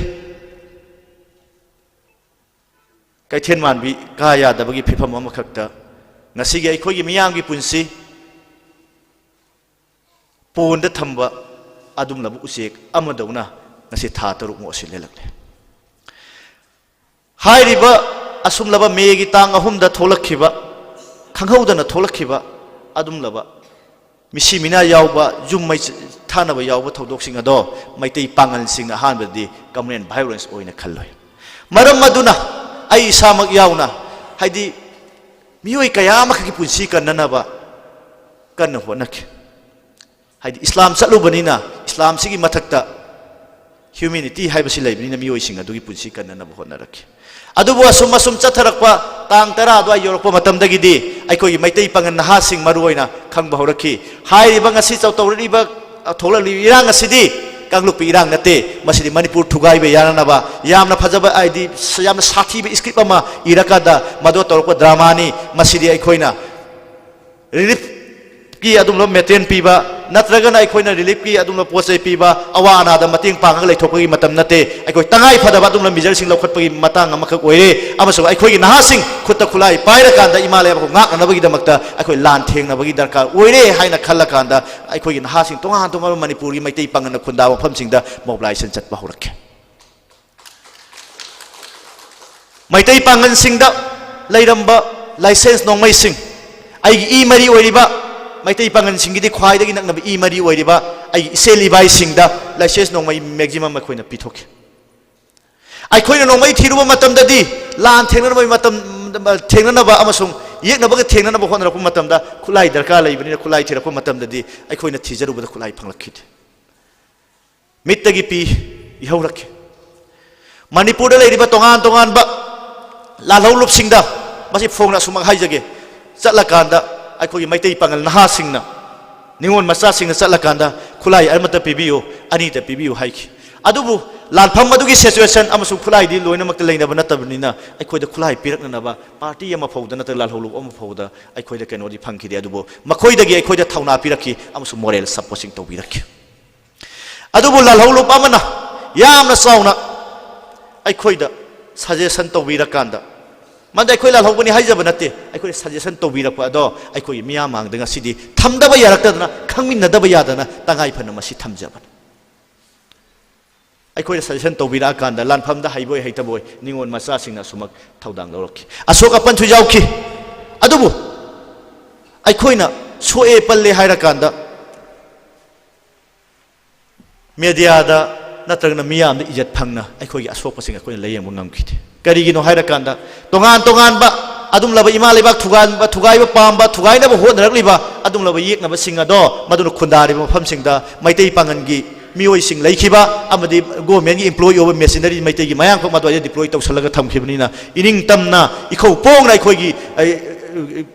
ꯀꯩꯊꯦꯜ ꯃꯥꯟꯕꯤ ꯀꯥ ꯌꯥꯗꯕꯒꯤ ꯐꯤꯕꯝ ꯑꯃꯈꯛꯇ ꯉꯁꯤꯒꯤ ꯑꯩꯈꯣꯏꯒꯤ ꯃꯤꯌꯥꯝꯒꯤ ꯄꯨꯟꯁꯤ ꯄꯣꯟꯗ ꯊꯝꯕ ꯑꯗꯨꯝꯂꯕ ꯎꯆꯦꯛ ꯑꯃꯗꯧꯅ ꯉꯁꯤ ꯊꯥ ꯇꯔꯨꯛꯃꯨꯛ ꯑꯁꯤ ꯂꯦꯜꯂꯛꯂꯦ꯫ ꯍꯥꯏꯔꯤꯕ ꯑꯁꯨꯝꯂꯕ ꯃꯦꯒꯤ ꯇꯥꯡ ꯑꯍꯨꯝꯗ ꯊꯣꯛꯂꯛꯈꯤꯕ, ꯈꯪꯍꯧꯗꯅ ꯊꯣꯛꯂꯛꯈꯤꯕ ꯑꯗꯨꯝꯂꯕ ꯃꯤꯁꯤ ꯃꯤꯅꯥ ꯌꯥꯎꯕ, ꯌꯨꯝ ꯃꯩ ꯊꯥꯅꯕ ꯌꯥꯎꯕ ꯊꯧꯗꯣꯛꯁꯤꯡ ꯑꯗꯣ ꯃꯩꯇꯩ ꯄꯥꯉꯜꯁꯤꯡꯅ ꯑꯍꯥꯟꯕꯗꯗꯤ communal violence ꯑꯣꯏꯅ ꯈꯜꯂꯨꯏ꯫ ꯃꯔꯝ ꯑꯗꯨꯅ ꯑꯩ ꯏꯁꯥꯃꯛ ꯌꯥꯎꯅ, ꯍꯥꯏꯗꯤ ꯃꯤꯑꯣꯏ ꯀꯌꯥ ꯑꯃꯈꯛꯀꯤ ꯄꯨꯟꯁꯤ ꯀꯟꯅꯅꯕ ꯀꯟꯅ ꯍꯣꯠꯅꯈꯤ꯫ ꯍꯥꯏꯗꯤ ꯏꯁꯂꯥꯝ ꯆꯠꯂꯨꯕꯅꯤꯅ ꯏꯁꯂꯥꯝꯁꯤꯒꯤ ꯃꯊꯛꯇ humanity ꯍꯥꯏꯕꯁꯤ ꯂꯩꯕꯅꯤꯅ ꯃꯤꯑꯣꯏꯁꯤꯡ ꯑꯗꯨꯒꯤ ꯄꯨꯟꯁꯤ ꯀꯟꯅꯅꯕ ꯍꯣꯠꯅꯔꯛꯈꯤ꯫ ꯑꯗꯨꯕꯨ ꯑꯁꯨꯝ ꯑꯁꯨꯝ ꯆꯠꯊꯔꯛꯄ, ꯇꯥꯡ ꯇꯔꯥ ꯑꯗꯨꯋꯥꯏ ꯌꯧꯔꯛꯄ ꯃꯇꯝꯗꯒꯤꯗꯤ ꯑꯩꯈꯣꯏꯒꯤ ꯃꯩꯇꯩ ꯄꯥꯉꯜ ꯅꯍꯥꯁꯤꯡ ꯃꯔꯨ ꯑꯣꯏꯅ ꯈꯪꯕ ꯍꯧꯔꯛꯈꯤ꯫ ꯍꯥꯏꯔꯤꯕ ꯉꯁꯤ ꯆꯧ-, ꯇꯧꯔꯛꯂꯤꯕ, ꯊꯣꯛꯂꯛꯂꯤꯕ ꯏꯔꯥꯡ ꯑꯁꯤꯗꯤ ꯀꯥꯡꯂꯨꯞꯀꯤ ꯏꯔꯥꯡ ꯅꯠꯇꯦ, ꯃꯁꯤꯗꯤ ꯃꯅꯤꯄꯨꯔ ꯊꯨꯒꯥꯏꯕ ꯌꯥꯅꯅꯕ ꯌꯥꯝꯅ ꯐꯖꯕ, ꯍꯥꯏꯗꯤ ꯌꯥꯝꯅ ꯁꯥꯊꯤꯕ script ꯑꯃ ꯏꯔꯀꯥꯟꯗ ꯃꯗꯨ ꯇꯧꯔꯛꯄ dramaꯅꯤ꯫ ꯃꯁꯤꯗꯤ ꯑꯩꯈꯣꯏꯅ reliefꯀꯤ ꯑꯗꯨꯒꯨꯝꯂꯕ material ꯄꯤꯕ, ꯅꯠꯇ꯭ꯔꯒꯅ ꯑꯩꯈꯣꯏꯅ reliefꯀꯤ ꯑꯗꯨꯒꯨꯝꯂꯕ ꯄꯣꯠ ꯆꯩ ꯄꯤꯕ, ꯑꯋꯥ ꯑꯅꯥꯗ ꯃꯇꯦꯡ ꯄꯥꯡꯉꯒ ꯂꯩꯊꯣꯛꯄꯒꯤ ꯃꯇꯝ ꯅꯠꯇꯦ꯫ ꯑꯩꯈꯣꯏ ꯇꯉꯥꯏ ꯐꯗꯕ ꯑꯗꯨꯒꯨꯝꯂꯕ measureꯁꯤꯡ ꯂꯧꯈꯠꯄꯒꯤ ꯃꯇꯥꯡ ꯑꯃꯈꯛ ꯑꯣꯏꯔꯦ꯫ ꯑꯃꯁꯨꯡ ꯑꯩꯈꯣꯏꯒꯤ ꯅꯍꯥꯁꯤꯡ ꯈꯨꯠꯇ ꯈꯨꯠꯂꯥꯏ ꯄꯥꯏꯔꯀꯥꯟꯗ ꯏꯃꯥ ꯂꯩꯕꯥꯛꯄꯨ ꯉꯥꯛꯅꯅꯕꯒꯤꯗꯃꯛꯇ ꯑꯩꯈꯣꯏ ꯂꯥꯟ ꯊꯦꯡꯅꯕꯒꯤ ꯗꯔꯀꯥꯔ ꯑꯣꯏꯔꯦ ꯍꯥꯏꯅ ꯈꯜꯂꯀꯥꯟꯗ ꯑꯩꯈꯣꯏꯒꯤ ꯅꯍꯥꯁꯤꯡ ꯇꯣꯉꯥꯟ ꯇꯣꯉꯥꯟꯕ ꯃꯅꯤꯄꯨꯔꯒꯤ ꯃꯩꯇꯩ ꯄꯥꯉꯜꯅ ꯈꯨꯟꯗꯥꯕ ꯃꯐꯝꯁꯤꯡꯗ mobilization ꯆꯠꯄ ꯍꯧꯔꯛꯈꯤ꯫ ꯃꯩꯇꯩ ꯄꯥꯉꯜꯁꯤꯡꯗ ꯂꯩꯔꯝꯕ ꯂꯥꯏꯁꯦꯟꯁ ꯅꯣꯡꯃꯩꯁꯤꯡ, ꯑꯩꯒꯤ ꯏ ꯃꯔꯤ ꯑꯣꯏꯔꯤꯕ, ꯃꯩꯇꯩ ꯄꯥꯉꯜꯁꯤꯡꯒꯤꯗꯤ ꯈ꯭ꯋꯥꯏꯗꯒꯤ ꯅꯛꯅꯕ ꯏ ꯃꯔꯤ ꯑꯣꯏꯔꯤꯕ ꯑꯩꯒꯤ ꯏꯆꯦꯜ ꯏꯕꯥꯏꯁꯤꯡꯗ ꯂꯥꯏꯁꯦꯟꯁ ꯅꯣꯡꯃꯩ maximum ꯑꯩꯈꯣꯏꯅ ꯄꯤꯊꯣꯛꯈꯤ꯫ ꯑꯩꯈꯣꯏꯅ ꯅꯣꯡꯃꯩ ꯊꯤꯔꯨꯕ ꯃꯇꯝꯗꯗꯤ ꯂꯥꯟ ꯊꯦꯡꯅꯅꯕꯒꯤ ꯃꯇꯝ, ꯊꯦꯡꯅꯅꯕ ꯑꯃꯁꯨꯡ ꯌꯦꯛꯅꯕꯒ ꯊꯦꯡꯅꯅꯕ ꯍꯣꯠꯅꯔꯛꯄ ꯃꯇꯝꯗ ꯈꯨꯠꯂꯥꯏ ꯗꯔꯀꯥꯔ ꯂꯩꯕꯅꯤꯅ ꯈꯨꯠꯂꯥꯏ ꯊꯤꯔꯛꯄ ꯃꯇꯝꯗꯗꯤ ꯑꯩꯈꯣꯏꯅ ꯊꯤꯖꯔꯨꯕꯗ ꯈꯨꯠꯂꯥꯏ ꯐꯪꯂꯛꯈꯤꯗꯦ꯫ ꯃꯤꯠꯇꯒꯤ ꯄꯤ ꯏꯍꯧꯔꯛꯈꯤ꯫ ꯃꯅꯤꯄꯨꯔꯗ ꯂꯩꯔꯤꯕ ꯇꯣꯉꯥꯟ ꯇꯣꯉꯥꯟꯕ ꯂꯥꯜꯍꯧꯂꯨꯞꯁꯤꯡꯗ ꯃꯁꯤ ꯐꯣꯡꯅ ꯑꯁꯨꯃꯛ ꯍꯥꯏꯖꯒꯦ, ꯆꯠꯂꯀꯥꯟꯗ ꯑꯩꯈꯣꯏꯒꯤ ꯃꯩꯇꯩ ꯄꯥꯉꯜ ꯅꯍꯥꯁꯤꯡꯅ, ꯅꯤꯉꯣꯜ ꯃꯆꯥꯁꯤꯡꯅ ꯆꯠꯂꯀꯥꯟꯗ ꯈꯨꯠꯂꯥꯏ ꯑꯃꯠꯇ ꯄꯤꯕꯤꯌꯨ, ꯑꯅꯤꯇ ꯄꯤꯕꯤꯌꯨ ꯍꯥꯏꯈꯤ꯫ ꯑꯗꯨꯕꯨ ꯂꯥꯟꯐꯝ ꯑꯗꯨꯒꯤ situation ꯑꯃꯁꯨꯡ ꯈꯨꯠꯂꯥꯏꯗꯤ ꯂꯣꯏꯅꯃꯛꯇ ꯂꯩꯅꯕ ꯅꯠꯇꯕꯅꯤꯅ ꯑꯩꯈꯣꯏꯗ ꯈꯨꯠꯂꯥꯏ ꯄꯤꯔꯛꯅꯅꯕ party ꯑꯃ ꯐꯥꯎꯗ ꯅꯠꯇ꯭ꯔꯒ ꯂꯥꯜꯍꯧꯂꯨꯞ ꯑꯃ ꯐꯥꯎꯗ ꯑꯩꯈꯣꯏꯗ ꯀꯩꯅꯣꯗꯤ ꯐꯪꯈꯤꯗꯦ꯫ ꯑꯗꯨꯕꯨ ꯃꯈꯣꯏꯗꯒꯤ ꯑꯩꯈꯣꯏꯗ ꯊꯧꯅꯥ ꯄꯤꯔꯛꯈꯤ ꯑꯃꯁꯨꯡ moral supporting ꯇꯧꯕꯤꯔꯛꯈꯤ꯫ ꯑꯗꯨꯕꯨ ꯂꯥꯜꯍꯧꯂꯨꯞ ꯑꯃꯅ ꯌꯥꯝꯅ ꯆꯥꯎꯅ ꯑꯩꯈꯣꯏꯗ suggestion ꯇꯧꯕꯤꯔꯀꯥꯟꯗ ꯃꯗꯨ ꯑꯩꯈꯣꯏ ꯂꯥꯜꯍꯧꯕꯅꯤ ꯍꯥꯏꯖꯕ ꯅꯠꯇꯦ, ꯑꯩꯈꯣꯏꯅ ꯁꯖꯦꯁꯟ ꯇꯧꯕꯤꯔꯛꯄ ꯑꯗꯣ ꯑꯩꯈꯣꯏꯒꯤ ꯃꯤꯌꯥꯝ ꯃꯥꯡꯗ ꯉꯁꯤꯗꯤ ꯊꯝꯗꯕ ꯌꯥꯔꯛꯇꯗꯅ, ꯈꯪꯃꯤꯟꯅꯗꯕ ꯌꯥꯗꯅ ꯇꯉꯥꯏ ꯐꯗꯅ ꯃꯁꯤ ꯊꯝꯖꯕꯅꯤ꯫ ꯑꯩꯈꯣꯏꯅ ꯁꯖꯦꯁꯟ ꯇꯧꯕꯤꯔꯛꯑꯀꯥꯟꯗ ꯂꯥꯟꯐꯝꯗ ꯍꯩꯕꯣꯏ ꯍꯩꯇꯕꯣꯏ ꯅꯤꯉꯣꯜ ꯃꯆꯥꯁꯤꯡꯅ ꯑꯁꯨꯃꯛ ꯊꯧꯗꯥꯡ ꯂꯧꯔꯛꯈꯤ, ꯑꯁꯣꯛ ꯑꯄꯟꯁꯨ ꯌꯥꯎꯈꯤ꯫ ꯑꯗꯨꯕꯨ ꯑꯩꯈꯣꯏꯅ ꯁꯣꯛꯑꯦ ꯄꯜꯂꯦ ꯍꯥꯏꯔꯀꯥꯟꯗ ꯃꯦꯗꯤꯌꯥꯗ ꯅꯠꯇ꯭ꯔꯒꯅ ꯃꯤꯌꯥꯝꯗ ꯏꯖꯠ ꯐꯪꯅ ꯑꯩꯈꯣꯏꯒꯤ ꯑꯁꯣꯛꯄꯁꯤꯡ ꯑꯩꯈꯣꯏꯅ ꯂꯥꯌꯦꯡꯕ ꯉꯝꯈꯤꯗꯦ꯫ ꯀꯔꯤꯒꯤꯅꯣ ꯍꯥꯏꯔꯀꯥꯟꯗ ꯇꯣꯉꯥꯟ ꯇꯣꯉꯥꯟꯕ ꯑꯗꯨꯝꯂꯕ ꯏꯃꯥ ꯂꯩꯕꯥꯛ ꯊꯨꯒꯥꯏꯕ, ꯊꯨꯒꯥꯏꯕ ꯄꯥꯝꯕ, ꯊꯨꯒꯥꯏꯅꯕ ꯍꯣꯠꯅꯔꯛꯂꯤꯕ ꯑꯗꯨꯝꯂꯕ ꯌꯦꯛꯅꯕꯁꯤꯡ ꯑꯗꯣ ꯃꯗꯨꯅ ꯈꯨꯟꯗꯥꯔꯤꯕ ꯃꯐꯝꯁꯤꯡꯗ ꯃꯩꯇꯩ ꯄꯥꯉꯟꯒꯤ ꯃꯤꯑꯣꯏꯁꯤꯡ ꯂꯩꯈꯤꯕ ꯑꯃꯗꯤ ꯒꯣꯔꯃꯦꯟꯒꯤ ꯏꯝꯄ꯭ꯂꯣꯌꯤ ꯑꯣꯏꯕ ꯃꯦꯁꯤꯅꯔꯤ ꯃꯩꯇꯩꯒꯤ ꯃꯌꯥꯝꯈꯛ ꯃꯗꯨꯋꯥꯏꯗ ꯗꯤꯄ꯭ꯂꯣꯏ ꯇꯧꯁꯤꯜꯂꯒ ꯊꯝꯈꯤꯕꯅꯤꯅ ꯏꯅꯤꯡꯇꯝꯅ ꯏꯈꯧ ꯄꯣꯡꯅ ꯑꯩꯈꯣꯏꯒꯤ, ꯑꯩ,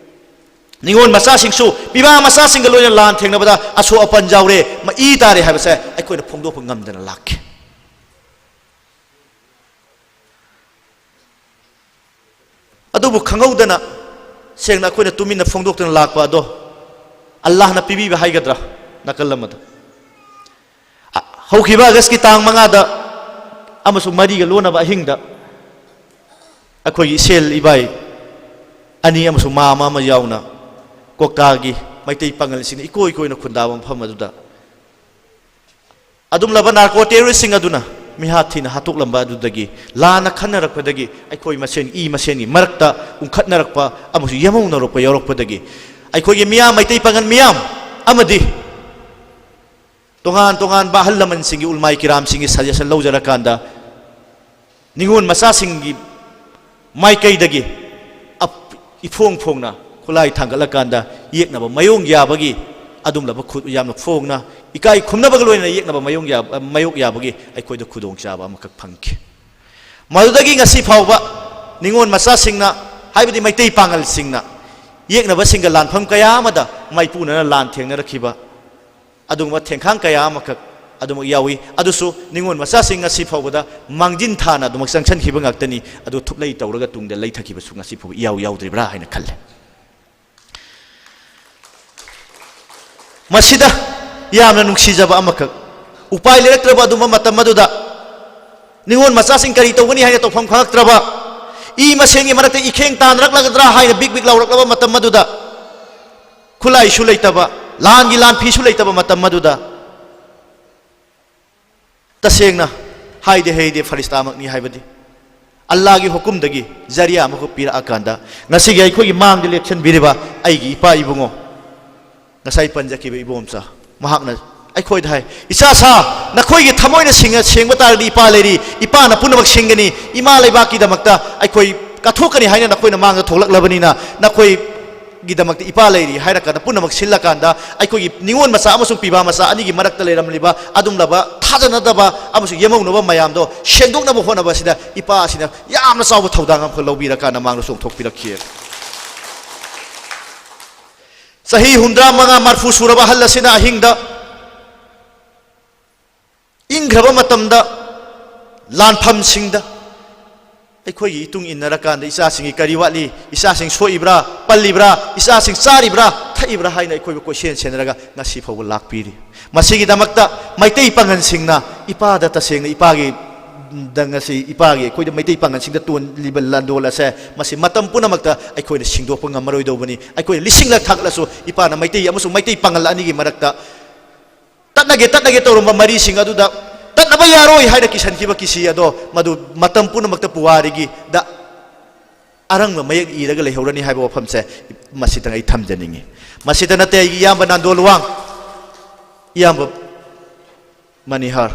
ꯅꯤꯉꯣꯜ ꯃꯆꯥꯁꯤꯡꯁꯨ ꯄꯤꯕꯥ ꯃꯆꯥꯁꯤꯡꯒ ꯂꯣꯏꯅ ꯂꯥꯟ ꯊꯦꯡꯅꯕꯗ ꯑꯁꯣꯛ ꯑꯄꯟ ꯌꯥꯎꯔꯦ, ꯃ-, ꯏ ꯇꯥꯔꯦ ꯍꯥꯏꯕꯁꯦ ꯑꯩꯈꯣꯏꯅ ꯐꯣꯡꯗꯣꯛꯄ ꯉꯝꯗꯅ ꯂꯥꯛꯈꯤ꯫ ꯑꯗꯨꯕꯨ ꯈꯪꯍꯧꯗꯅ ꯁꯦꯡꯅ ꯑꯩꯈꯣꯏꯅ ꯇꯨꯃꯤꯟꯅ ꯐꯣꯡꯗꯣꯛꯇꯅ ꯂꯥꯛꯄ ꯑꯗꯣ ꯑꯜꯂꯥꯍꯅ ꯄꯤꯕꯤꯕ ꯍꯥꯏꯒꯗ꯭ꯔꯥ, ꯅꯥꯀꯜ ꯑꯃꯗ꯫ ꯑ, ꯍꯧꯈꯤꯕ ꯑꯥꯒꯁꯀꯤ ꯇꯥꯡ ꯃꯉꯥꯗ ꯑꯃꯁꯨꯡ ꯃꯔꯤꯒ ꯂꯣꯟꯅꯕ ꯑꯍꯤꯡꯗ ꯑꯩꯈꯣꯏꯒꯤ ꯏꯆꯦꯜ ꯏꯕꯥꯏ ꯑꯅꯤ ꯑꯃꯁꯨꯡ ꯃꯥ ꯑꯃ ꯑꯃ ꯌꯥꯎꯅ ꯀꯣꯛꯇꯥꯒꯤ ꯃꯩꯇꯩ ꯄꯥꯉꯜꯁꯤꯡꯅ ꯏꯀꯣꯏ ꯀꯣꯏꯅ ꯈꯨꯟꯗꯥꯕ ꯃꯐꯝ ꯑꯗꯨꯗ ꯑꯗꯨꯝꯂꯕ ꯅꯥꯔꯀꯣ ꯇꯦꯔꯣꯔꯤꯁꯁꯤꯡ ꯑꯗꯨꯅ ꯃꯤꯍꯥꯠ ꯊꯤꯅ ꯍꯥꯠꯇꯣꯛꯂꯝꯕ ꯑꯗꯨꯗꯒꯤ ꯂꯥꯟꯅ ꯈꯟꯅꯔꯛꯄꯗꯒꯤ ꯑꯩꯈꯣꯏ ꯃꯁꯦꯟ, ꯏ ꯃꯁꯦꯟꯒꯤ ꯃꯔꯛꯇ ꯎꯪꯈꯠꯅꯔꯛꯄ ꯑꯃꯁꯨꯡ ꯌꯦꯝꯍꯧꯅꯔꯛꯄ ꯌꯥꯎꯔꯛꯄꯗꯒꯤ ꯑꯩꯈꯣꯏꯒꯤ ꯃꯤꯌꯥꯝ, ꯃꯩꯇꯩ ꯄꯥꯉꯜ ꯃꯤꯌꯥꯝ ꯑꯃꯗꯤ ꯇꯣꯉꯥꯟ ꯇꯣꯉꯥꯟꯕ ꯑꯍꯜ ꯂꯃꯟꯁꯤꯡꯒꯤ, ꯎꯂꯃꯥꯏ ꯀꯤꯔꯥꯝꯁꯤꯡꯒꯤ ꯁꯖꯦꯁꯟ ꯂꯧꯖꯔꯀꯥꯟꯗ ꯅꯤꯉꯣꯜ ꯃꯆꯥꯁꯤꯡꯒꯤ ꯃꯥꯏꯀꯩꯗꯒꯤ ꯑꯞ-, ꯏꯐꯣꯡ ꯐꯣꯡꯅ ꯈꯨꯠꯂꯥꯏ ꯊꯥꯡꯒꯠꯂꯀꯥꯟꯗ ꯌꯦꯛꯅꯕ ꯃꯥꯌꯣꯡ ꯌꯥꯕꯒꯤ ꯑꯗꯨꯝꯂꯕ ꯈꯨ-, ꯌꯥꯝꯅ ꯐꯣꯡꯅ ꯏꯀꯥꯏ ꯈꯨꯝꯅꯕꯒ ꯂꯣꯏꯅꯅ ꯌꯦꯛꯅꯕ ꯃꯥꯌꯣꯡ ꯌꯥꯕ, ꯃꯥꯌꯣꯛ ꯌꯥꯕꯒꯤ ꯑꯩꯈꯣꯏꯗ ꯈꯨꯗꯣꯡꯆꯥꯕ ꯑꯃꯈꯛ ꯐꯪꯈꯤ꯫ ꯃꯗꯨꯗꯒꯤ ꯉꯁꯤ ꯐꯥꯎꯕ ꯅꯤꯉꯣꯜ ꯃꯆꯥꯁꯤꯡꯅ, ꯍꯥꯏꯕꯗꯤ ꯃꯩꯇꯩ ꯄꯥꯉꯜꯁꯤꯡꯅ ꯌꯦꯛꯅꯕꯁꯤꯡꯒ ꯂꯥꯟꯐꯝ ꯀꯌꯥ ꯑꯃꯗ ꯃꯥꯏꯄꯨꯅꯅ ꯂꯥꯟ ꯊꯦꯡꯅꯔꯛꯈꯤꯕ ꯑꯗꯨꯒꯨꯝꯕ ꯊꯦꯡꯈꯥꯡ ꯀꯌꯥ ꯑꯃꯈꯛ ꯑꯗꯨꯃꯛ ꯌꯥꯎꯏ꯫ ꯑꯗꯨꯁꯨ ꯅꯤꯉꯣꯜ ꯃꯆꯥꯁꯤꯡ ꯉꯁꯤ ꯐꯥꯎꯕꯗ ꯃꯥꯡꯖꯤꯟ ꯊꯥꯅ ꯑꯗꯨꯃꯛ ꯆꯪꯁꯤꯟꯈꯤꯕ ꯉꯥꯛꯇꯅꯤ꯫ ꯑꯗꯨ ꯊꯨꯞꯂꯩ ꯇꯧꯔꯒ ꯇꯨꯡꯗ ꯂꯩꯊꯈꯤꯕꯁꯨ ꯉꯁꯤ ꯐꯥꯎꯕ ꯏꯌꯥꯎ ꯌꯥꯎꯗ꯭ꯔꯤꯕ꯭ꯔꯥ ꯍꯥꯏꯅ ꯈꯜꯂꯦ꯫ ꯃꯁꯤꯗ ꯌꯥꯝꯅ ꯅꯨꯡꯁꯤꯖꯕ ꯑꯃꯈꯛ, ꯎꯄꯥꯏ ꯂꯩꯔꯛꯇ꯭ꯔꯕ ꯑꯗꯨꯝꯕ ꯃꯇꯝ ꯑꯗꯨꯗ ꯅꯤꯉꯣꯜ ꯃꯆꯥꯁꯤꯡ ꯀꯔꯤ ꯇꯧꯒꯅꯤ ꯍꯥꯏꯅ ꯇꯧꯐꯝ ꯈꯪꯉꯛꯇ꯭ꯔꯕ, ꯏ ꯃꯁꯦꯟꯒꯤ ꯃꯔꯛꯇ ꯏꯈꯦꯡ ꯇꯥꯟꯅꯔꯛꯂꯒꯗ꯭ꯔꯥ ꯍꯥꯏꯅ ꯕꯤꯛ ꯕꯤꯛ ꯂꯥꯎꯔꯛꯂꯕ ꯃꯇꯝ ꯑꯗꯨꯗ, ꯈꯨꯠꯂꯥꯏꯁꯨ ꯂꯩꯇꯕ, ꯂꯥꯟꯒꯤ ꯂꯥꯟꯐꯤꯁꯨ ꯂꯩꯇꯕ ꯃꯇꯝ ꯑꯗꯨꯗ, ꯇꯁꯦꯡꯅ ꯍꯥꯏꯗꯦ ꯍꯩꯗꯦ ꯐꯔꯤꯁꯇꯥꯃꯛꯅꯤ ꯍꯥꯏꯕꯗꯤ ꯑꯜꯂꯥꯒꯤ ꯍꯨꯀꯨꯝꯗꯒꯤ ꯖꯔꯤꯌꯥ ꯑꯃꯈꯛ ꯄꯤꯔꯛꯑꯀꯥꯟꯗ, ꯉꯁꯤꯒꯤ ꯑꯩꯈꯣꯏꯒꯤ ꯃꯥꯡꯗ ꯂꯦꯞꯁꯤꯟꯕꯤꯔꯤꯕ ꯑꯩꯒꯤ ꯏꯄꯥ ꯏꯕꯨꯡꯉꯣ, ꯉꯁꯥꯏ ꯄꯟꯖꯈꯤꯕ ꯏꯕꯣꯝꯆꯥ, ꯃꯍꯥꯛꯅ ꯑꯩꯈꯣꯏꯗ ꯍꯥꯏ, "ꯏꯆꯥꯁꯥ, ꯅꯈꯣꯏꯒꯤ ꯊꯃꯣꯏꯅ ꯁꯤꯡꯉ-, ꯁꯦꯡꯕ ꯇꯥꯔꯗꯤ ꯏꯄꯥ ꯂꯩꯔꯤ, ꯏꯄꯥꯅ ꯄꯨꯝꯅꯃꯛ ꯁꯤꯡꯒꯅꯤ, ꯏꯃꯥ ꯂꯩꯕꯥꯛꯀꯤꯗꯃꯛꯇ ꯑꯩꯈꯣꯏ ꯀꯠꯊꯣꯛꯀꯅꯤ ꯍꯥꯏꯅ ꯅꯈꯣꯏꯅ ꯃꯥꯡꯗ ꯊꯣꯛꯂꯛꯂꯕꯅꯤꯅ, ꯅꯈꯣꯏꯒꯤꯗꯃꯛꯇ ꯏꯄꯥ ꯂꯩꯔꯤ" ꯍꯥꯏꯔꯀꯥꯟꯗ, ꯄꯨꯝꯅꯃꯛ ꯁꯤꯜꯂꯀꯥꯟꯗ, ꯑꯩꯈꯣꯏꯒꯤ ꯅꯤꯉꯣꯜ ꯃꯆꯥ ꯑꯃꯁꯨꯡ ꯄꯤꯕꯥ ꯃꯆꯥ ꯑꯅꯤꯒꯤ ꯃꯔꯛꯇ ꯂꯩꯔꯝꯂꯤꯕ ꯑꯗꯨꯝꯂꯕ ꯊꯥꯖꯅꯗꯕ ꯑꯃꯁꯨꯡ ꯌꯦꯝꯍꯧꯅꯕ ꯃꯌꯥꯝꯗꯣ ꯁꯦꯡꯗꯣꯛꯅꯕ ꯍꯣꯠꯅꯕ ꯑꯁꯤꯗ ꯏꯄꯥ ꯑꯁꯤꯅ ꯌꯥꯝꯅ ꯆꯥꯎꯕ ꯊꯧꯗꯥꯡ ꯑꯃꯈꯛ ꯂꯧꯕꯤꯔꯀꯥꯟꯗ ꯃꯥꯡꯗ ꯆꯣꯡꯊꯣꯛꯄꯤꯔꯛꯈꯤ꯫ ꯆꯍꯤ ꯍꯨꯝꯗ꯭ꯔꯥ ꯃꯉꯥ ꯃꯔꯐꯨ ꯁꯨꯔꯕ ꯑꯍꯜ ꯑꯁꯤꯅ ꯑꯍꯤꯡꯗ ꯏꯪꯈ꯭ꯔꯕ ꯃꯇꯝꯗ ꯂꯥꯟꯐꯝꯁꯤꯡꯗ ꯑꯩꯈꯣꯏꯒꯤ ꯏꯇꯨꯡ ꯏꯟꯅꯔꯀꯥꯟꯗ ꯏꯆꯥꯁꯤꯡꯒꯤ ꯀꯔꯤ ꯋꯥꯠꯂꯤ, ꯏꯆꯥꯁꯤꯡ ꯁꯣꯛꯏꯕ꯭ꯔꯥ, ꯄꯜꯂꯤꯕ꯭ꯔꯥ, ꯏꯆꯥꯁꯤꯡ ꯆꯥꯔꯤꯕ꯭ꯔꯥ, ꯊꯛꯏꯕ꯭ꯔꯥ ꯍꯥꯏꯅ ꯑꯩꯈꯣꯏꯕꯨ ꯀꯣꯏꯁꯦꯟ ꯁꯦꯟꯅꯔꯒ ꯉꯁꯤ ꯐꯥꯎꯕ ꯂꯥꯛꯄꯤꯔꯤ꯫ ꯃꯁꯤꯒꯤꯗꯃꯛꯇ ꯃꯩꯇꯩ ꯄꯥꯉꯜꯁꯤꯡꯅ ꯏꯄꯥꯗ ꯇꯁꯦꯡꯅ ꯏꯄꯥꯒꯤ ꯗ ꯉꯁꯤ ꯏꯄꯥꯒꯤ ꯑꯩꯈꯣꯏꯗ ꯃꯩꯇꯩ ꯄꯥꯉꯜꯁꯤꯡꯗ ꯇꯣꯜꯂꯤꯕ ꯂꯥꯟꯗꯣꯜ ꯑꯁꯦ ꯃꯁꯤ ꯃꯇꯝ ꯄꯨꯝꯅꯃꯛꯇ ꯑꯩꯈꯣꯏꯅ ꯁꯤꯡꯗꯣꯛꯄ ꯉꯝꯃꯔꯣꯏꯗꯧꯕꯅꯤ꯫ ꯑꯩꯈꯣꯏꯅ ꯂꯤꯁꯤꯡꯂꯛ ꯊꯥꯛꯂꯁꯨ ꯏꯄꯥꯅ ꯃꯩꯇꯩ ꯑꯃꯁꯨꯡ ꯃꯩꯇꯩ ꯄꯥꯉꯜ ꯑꯅꯤꯒꯤ ꯃꯔꯛꯇ ꯇꯠꯅꯒꯦ, ꯇꯠꯅꯒꯦ ꯇꯧꯔꯝꯕ ꯃꯔꯤꯁꯤꯡ ꯑꯗꯨꯗ ꯇꯠꯅꯕ ꯌꯥꯔꯣꯏ ꯍꯥꯏꯅ ꯀꯤꯁꯟꯈꯤꯕ ꯀꯤꯁꯤ ꯑꯗꯣ ꯃꯗꯨ ꯃꯇꯝ ꯄꯨꯝꯅꯃꯛꯇ ꯄꯨꯋꯥꯔꯤꯒꯤꯗ ꯑꯔꯪꯕ ꯃꯌꯦꯛ ꯏꯔꯒ ꯂꯩꯍꯧꯔꯅꯤ ꯍꯥꯏꯕ ꯋꯥꯐꯝꯁꯦ ꯃꯁꯤꯗꯪ ꯑꯩ ꯊꯝꯖꯅꯤꯡꯉꯤ꯫ ꯃꯁꯤꯗ ꯅꯠꯇꯦ, ꯑꯩꯒꯤ ꯏꯌꯥꯝꯕ ꯅꯥꯟꯗꯣ ꯂꯨꯋꯥꯡ, ꯏꯌꯥꯝꯕ ꯃꯅꯤꯍꯥꯔ,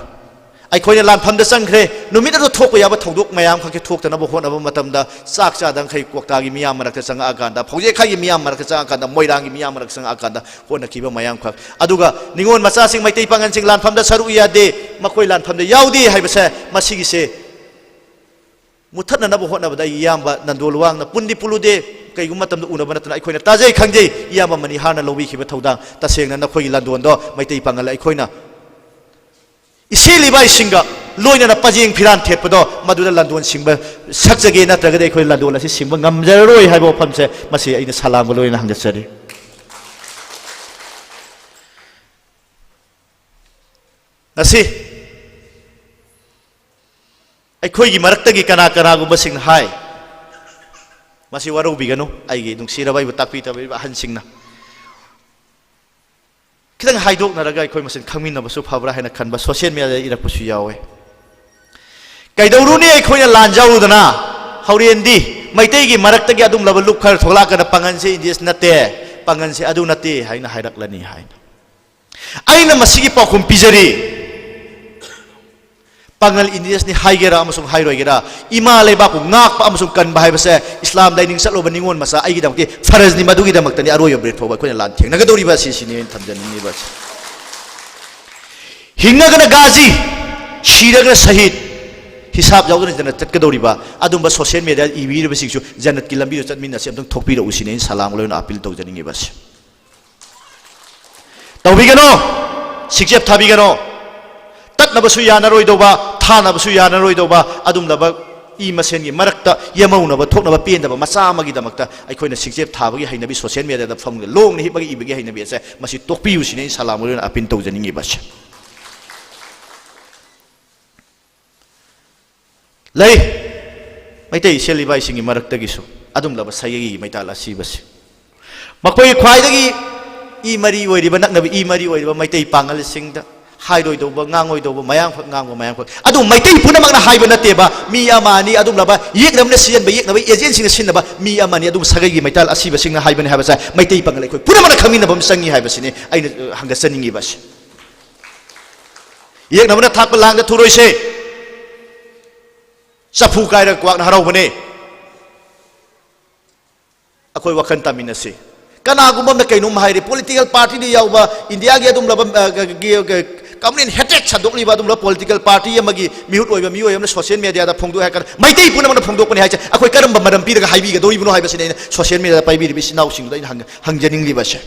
ꯑꯩꯈꯣꯏꯅ ꯂꯥꯟꯐꯝꯗ ꯆꯪꯈ꯭ꯔꯦ꯫ ꯅꯨꯃꯤꯠ ꯑꯗꯨ ꯊꯣꯛꯄ ꯌꯥꯕ ꯊꯧꯗꯣꯛ ꯃꯌꯥꯝ ꯈꯛꯀꯤ ꯊꯣꯛꯇꯅꯕ ꯍꯣꯠꯅꯕ ꯃꯇꯝꯗ, ꯆꯥꯛ ꯆꯥꯗꯈꯩ ꯀ꯭ꯋꯥꯛꯇꯥꯒꯤ ꯃꯤꯌꯥꯝ ꯃꯔꯛꯇ ꯆꯪꯉꯛꯑꯀꯥꯟꯗ, ꯐꯧꯖꯦꯈꯥꯏꯒꯤ ꯃꯤꯌꯥꯝ ꯃꯔꯛꯇ ꯆꯪꯉꯛꯑꯀꯥꯟꯗ, ꯃꯣꯏꯔꯥꯡꯒꯤ ꯃꯤꯌꯥꯝ ꯃꯔꯛꯇ ꯆꯪꯉꯛꯑꯀꯥꯟꯗ ꯍꯣꯠꯅꯈꯤꯕ ꯃꯌꯥꯝꯈꯛ, ꯑꯗꯨꯒ ꯅꯤꯉꯣꯜ ꯃꯆꯥꯁꯤꯡ, ꯃꯩꯇꯩ ꯄꯥꯉꯜꯁꯤꯡ ꯂꯥꯟꯐꯝꯗ ꯁꯔꯨꯛ ꯌꯥꯗꯦ, ꯃꯈꯣꯏ ꯂꯥꯟꯐꯝꯗ ꯌꯥꯎꯗꯦ ꯍꯥꯏꯕꯁꯦ, ꯃꯁꯤꯒꯤꯁꯦ ꯃꯨꯠꯊꯠꯅꯅꯕ ꯍꯣꯠꯅꯕꯗ ꯑꯩꯒꯤ ꯏꯌꯥꯝꯕ ꯅꯟꯗꯣ ꯂꯨꯋꯥꯡꯅ ꯄꯨꯟꯗꯤ ꯄꯨꯜꯂꯨꯗꯦ, ꯀꯩꯒꯨꯝꯕ ꯃꯇꯝꯗ ꯎꯅꯕ ꯅꯠꯇꯅ ꯑꯩꯈꯣꯏꯅ ꯇꯥꯖꯩ ꯈꯪꯖꯩ꯫ ꯏꯌꯥꯝꯕ ꯃꯅꯤꯍꯥꯔꯅ ꯂꯧꯕꯤꯈꯤꯕ ꯊꯧꯗꯥꯡ, ꯇꯁꯦꯡꯅ ꯅꯈꯣꯏꯒꯤ ꯂꯥꯟꯗꯣꯟꯗꯣ ꯃꯩꯇꯩ ꯄꯥꯉꯜ ꯑꯩꯈꯣꯏꯅ ꯏꯁꯦꯜ ꯏꯕꯥꯏꯁꯤꯡꯒ ꯂꯣꯏꯅꯅ ꯄꯖꯦꯡ ꯐꯤꯔꯥꯟ ꯊꯦꯠꯄꯗꯣ, ꯃꯗꯨꯗ ꯂꯥꯟꯗꯣꯟ ꯁꯤꯡꯕ ꯁꯛꯆꯒꯦ, ꯅꯠꯇ꯭ꯔꯒꯗꯤ ꯑꯩꯈꯣꯏ ꯂꯥꯟꯗꯣꯟ ꯑꯁꯤ ꯁꯤꯡꯕ ꯉꯝꯖꯔꯔꯣꯏ ꯍꯥꯏꯕ ꯋꯥꯐꯝꯁꯦ ꯃꯁꯤ ꯑꯩꯅ ꯁꯂꯥꯝꯒ ꯂꯣꯏꯅꯅ ꯍꯪꯒꯠꯆꯔꯤ꯫ ꯉꯁꯤ ꯑꯩꯈꯣꯏꯒꯤ ꯃꯔꯛꯇꯒꯤ ꯀꯅꯥ ꯀꯅꯥꯒꯨꯝꯕꯁꯤꯡꯅ ꯍꯥꯏ, ꯃꯁꯤ ꯋꯥꯔꯧꯕꯤꯒꯅꯨ, ꯑꯩꯒꯤ ꯅꯨꯡꯁꯤꯔꯕ ꯑꯩꯕꯨ ꯇꯥꯛꯄꯤ ꯇꯝꯕꯤꯕ ꯑꯍꯟꯁꯤꯡꯅ꯫ ꯈꯤꯇꯪ ꯍꯥꯏꯗꯣꯛꯅꯔꯒ ꯑꯩꯈꯣꯏ ꯃꯁꯦꯟ ꯈꯪꯃꯤꯟꯅꯕꯁꯨ ꯐꯕ꯭ꯔꯥ ꯍꯥꯏꯅ ꯈꯟꯕ, ꯁꯣꯁꯤꯌꯦꯜ ꯃꯦꯗꯤꯌꯥꯗ ꯏꯔꯛꯄꯁꯨ ꯌꯥꯎꯋꯦ꯫ ꯀꯩꯗꯧꯔꯨꯅꯤ ꯑꯩꯈꯣꯏꯅ ꯂꯥꯟꯖꯔꯨꯗꯅ? ꯍꯣꯔꯦꯟꯗꯤ ꯃꯩꯇꯩꯒꯤ ꯃꯔꯛꯇꯒꯤ ꯑꯗꯨꯝꯂꯕ ꯂꯨꯞ ꯈꯔ ꯊꯣꯛꯂꯛꯑꯒꯅ ꯄꯥꯡꯒꯟꯁꯦ ꯏꯟꯗꯤꯖꯤꯅꯁ ꯅꯠꯇꯦ, ꯄꯥꯡꯒꯟꯁꯦ ꯑꯗꯨ ꯅꯠꯇꯦ ꯍꯥꯏꯅ ꯍꯥꯏꯔꯛꯂꯅꯤ ꯍꯥꯏꯅ꯫ ꯑꯩꯅ ꯃꯁꯤꯒꯤ ꯄꯥꯎꯈꯨꯝ ꯄꯤꯖꯔꯤ꯫ ꯄꯥꯡꯒꯜ ꯏꯟꯗꯤꯖꯤꯅꯁꯅꯤ ꯍꯥꯏꯒꯦꯔꯥ ꯑꯃꯁꯨꯡ ꯍꯥꯏꯔꯣꯏꯒꯦꯔꯥ, ꯏꯃꯥ ꯂꯩꯕꯥꯛꯄꯨ ꯉꯥꯛꯄ ꯑꯃꯁꯨꯡ ꯀꯟꯕ ꯍꯥꯏꯕꯁꯦ ꯏꯁꯂꯥꯝ ꯂꯥꯏꯅꯤꯡ ꯆꯠꯂꯨꯕ ꯅꯤꯉꯣꯜ ꯃꯆꯥ ꯑꯩꯒꯤꯗꯃꯛꯇꯤ ꯐꯔꯖꯅꯤ꯫ ꯃꯗꯨꯒꯤꯗꯃꯛꯇꯅꯤ ꯑꯔꯣꯏꯕ ꯕ꯭ꯔꯦꯊ ꯐꯥꯎꯕ ꯑꯩꯈꯣꯏꯅ ꯂꯥꯟ ꯊꯦꯡꯅꯒꯗꯧꯔꯤꯕ ꯑꯁꯤ, ꯁꯤꯅꯤ ꯑꯩꯅ ꯊꯝꯖꯅꯤꯡꯉꯤꯕ ꯑꯁꯤ꯫ ꯍꯤꯡꯉꯒꯅ ꯒꯥꯖꯤ, ꯁꯤꯔꯒꯅ ꯁꯍꯤꯗ, ꯍꯤꯁꯥꯕ ꯌꯥꯎꯗꯅ ꯖꯟꯅꯠ ꯆꯠꯀꯗꯧꯔꯤꯕ ꯑꯗꯨꯝꯕ ꯁꯣꯁꯤꯌꯦꯜ ꯃꯦꯗꯤꯌꯥꯗ ꯏꯕꯤꯔꯤꯕꯁꯤꯡꯁꯨ ꯖꯟꯅꯠꯀꯤ ꯂꯝꯕꯤꯗ ꯆꯠꯃꯤꯟꯅꯁꯤ꯫ ꯑꯝꯇꯪ ꯊꯣꯛꯄꯤꯔꯛꯎ ꯁꯤꯅꯤ ꯑꯩꯅ ꯁꯂꯥꯝꯒ ꯂꯣꯏꯅꯅ ꯑꯄꯤꯜ ꯇꯧꯖꯅꯤꯡꯉꯤꯕ ꯑꯁꯤ꯫ ꯇꯧꯕꯤꯒꯅꯣ, ꯁꯤꯛꯆꯦꯞ ꯊꯥꯕꯤꯒꯅꯣ꯫ ꯇꯠꯅꯕꯁꯨ ꯌꯥꯅꯔꯣꯏꯗꯧꯕ, ꯊꯥꯅꯕꯁꯨ ꯌꯥꯅꯔꯣꯏꯗꯧꯕ ꯑꯗꯨꯝꯂꯕ ꯏ ꯃꯁꯦꯟꯒꯤ ꯃꯔꯛꯇ ꯌꯦꯃꯧꯅꯕ ꯊꯣꯛꯅꯕ ꯄꯦꯟꯗꯕ ꯃꯆꯥ ꯑꯃꯒꯤꯗꯃꯛꯇ ꯑꯩꯈꯣꯏꯅ ꯁꯤꯛꯆꯦꯞ ꯊꯥꯕꯒꯤ ꯍꯩꯅꯕꯤ, ꯁꯣꯁꯤꯌꯦꯜ ꯃꯦꯗꯤꯌꯥꯗ ꯐꯝꯂꯒ ꯂꯣꯡꯅ ꯍꯤꯞꯄꯒ ꯏꯕꯒꯤ ꯍꯩꯅꯕꯤ ꯑꯁꯦ, ꯃꯁꯤ ꯇꯣꯛꯄꯤꯌꯨ ꯁꯤꯅꯤ ꯑꯩꯅ ꯁꯂꯥꯝꯒ ꯂꯣꯏꯅꯅ ꯑꯄꯤꯜ ꯇꯧꯖꯅꯤꯡꯉꯤꯕꯁꯦ꯫ ꯂꯩ꯫ ꯃꯩꯇꯩ ꯏꯆꯦꯜ ꯏꯕꯥꯏꯁꯤꯡꯒꯤ ꯃꯔꯛꯇꯒꯤꯁꯨ ꯑꯗꯨꯝꯂꯕ ꯁꯥꯒꯩꯒꯤ ꯃꯩꯇꯥꯜ ꯑꯁꯤꯕꯁꯤ꯫ ꯃꯈꯣꯏ ꯈ꯭ꯋꯥꯏꯗꯒꯤ ꯏ ꯃꯔꯤ ꯑꯣꯏꯔꯤꯕ, ꯅꯛꯅꯕ ꯏ ꯃꯔꯤ ꯑꯣꯏꯔꯤꯕ ꯃꯩꯇꯩ ꯄꯥꯉꯜꯁꯤꯡꯗ ꯍꯥꯏꯔꯣꯏꯗꯧꯕ, ꯉꯥꯡꯉꯣꯏꯗꯧꯕ, ꯃꯌꯥꯡꯈꯛ ꯉꯥꯡꯕ, ꯃꯌꯥꯡꯈꯛ꯫ ꯑꯗꯨ ꯃꯩꯇꯩ ꯄꯨꯝꯅꯃꯛꯅ ꯍꯥꯏꯕ ꯅꯠꯇꯦꯕ꯫ ꯃꯤ ꯑꯃ ꯑꯅꯤ ꯑꯗꯨꯝꯂꯕ ꯌꯦꯛꯅꯕꯅ ꯁꯤꯖꯤꯟꯕ, ꯌꯦꯛꯅꯕ ꯑꯦꯖꯦꯟꯁꯤꯡꯅ ꯁꯤꯖꯤꯟꯅꯕ ꯃꯤ ꯑꯃ ꯑꯅꯤ ꯑꯗꯨꯝ ꯁꯥꯒꯩꯒꯤ ꯃꯩꯇꯥꯜ ꯑꯁꯤꯕꯁꯤꯡꯅ ꯍꯥꯏꯕꯅꯤ ꯍꯥꯏꯕꯁꯦ ꯃꯩꯇꯩ ꯄꯥꯉꯜ ꯑꯩꯈꯣꯏ ꯄꯨꯝꯅꯃꯛꯅ ꯈꯪꯃꯤꯟꯅꯕ ꯑꯃ ꯆꯪꯉꯤ ꯍꯥꯏꯕꯁꯤꯅꯤ ꯑꯩꯅ, ꯑ, ꯍꯪꯒꯠꯆꯅꯤꯡꯉꯤꯕꯁꯦ꯫ ꯌꯦꯛꯅꯕꯅ ꯊꯥꯛꯄ ꯂꯥꯡꯗ ꯊꯨꯔꯣꯏꯁꯦ꯫ ꯆꯐꯨ ꯀꯥꯏꯔꯒ ꯀ꯭ꯋꯥꯛꯅ ꯍꯔꯥꯎꯕꯅꯦ꯫ ꯑꯩꯈꯣꯏ ꯋꯥꯈꯜ ꯇꯥꯃꯤꯟꯅꯁꯤ꯫ ꯀꯅꯥꯒꯨꯝꯕ ꯑꯃꯅ ꯀꯩꯅꯣꯝ ꯍꯥꯏꯔꯦ, ꯄꯣꯂꯤꯇꯤꯀꯦꯜ ꯄꯥꯔꯇꯤꯗ ꯌꯥꯎꯕ, ꯏꯟꯗꯤꯌꯥꯒꯤ ꯑꯗꯨꯝꯂꯕ, ꯑ, ꯒ-, ꯒ-, ꯒ-, ꯀꯝꯃꯨꯅꯦꯜ ꯍꯦꯇ꯭ꯔꯦꯠ ꯁꯟꯗꯣꯛꯂꯤꯕ ꯑꯗꯨꯝꯂꯕ ꯄꯣꯂꯤꯇꯤꯀꯦꯜ ꯄꯥꯔꯇꯤ ꯑꯃꯒꯤ ꯃꯤꯍꯨꯠ ꯑꯣꯏꯕ ꯃꯤꯑꯣꯏ ꯑꯃꯅ ꯁꯣꯁꯤꯌꯦꯜ ꯃꯦꯗꯤꯌꯥꯗ ꯐꯣꯡꯗꯣꯛꯑꯦ ꯍꯥꯏꯔ ꯀꯥꯟꯗ, ꯃꯩꯇꯩ ꯄꯨꯝꯅꯃꯛꯅ ꯐꯣꯡꯗꯣꯛꯄꯅꯤ ꯍꯥꯏꯁꯦ, ꯑꯩꯈꯣꯏ ꯀꯔꯝꯕ ꯃꯔꯝ ꯄꯤꯔꯒ ꯍꯥꯏꯕꯤꯒꯗꯧꯔꯤꯕꯅꯣ ꯍꯥꯏꯕꯁꯤꯅꯤ ꯑꯩꯅ ꯁꯣꯁꯤꯌꯦꯜ ꯃꯦꯗꯤꯌꯥꯗ ꯄꯥꯏꯕꯤꯔꯤꯕ ꯏꯆꯤꯟ ꯏꯅꯥꯎꯁꯤꯡꯗꯨꯗ ꯑꯩꯅ ꯍꯪ-, ꯍꯪꯖꯅꯤꯡꯂꯤꯕꯁꯦ꯫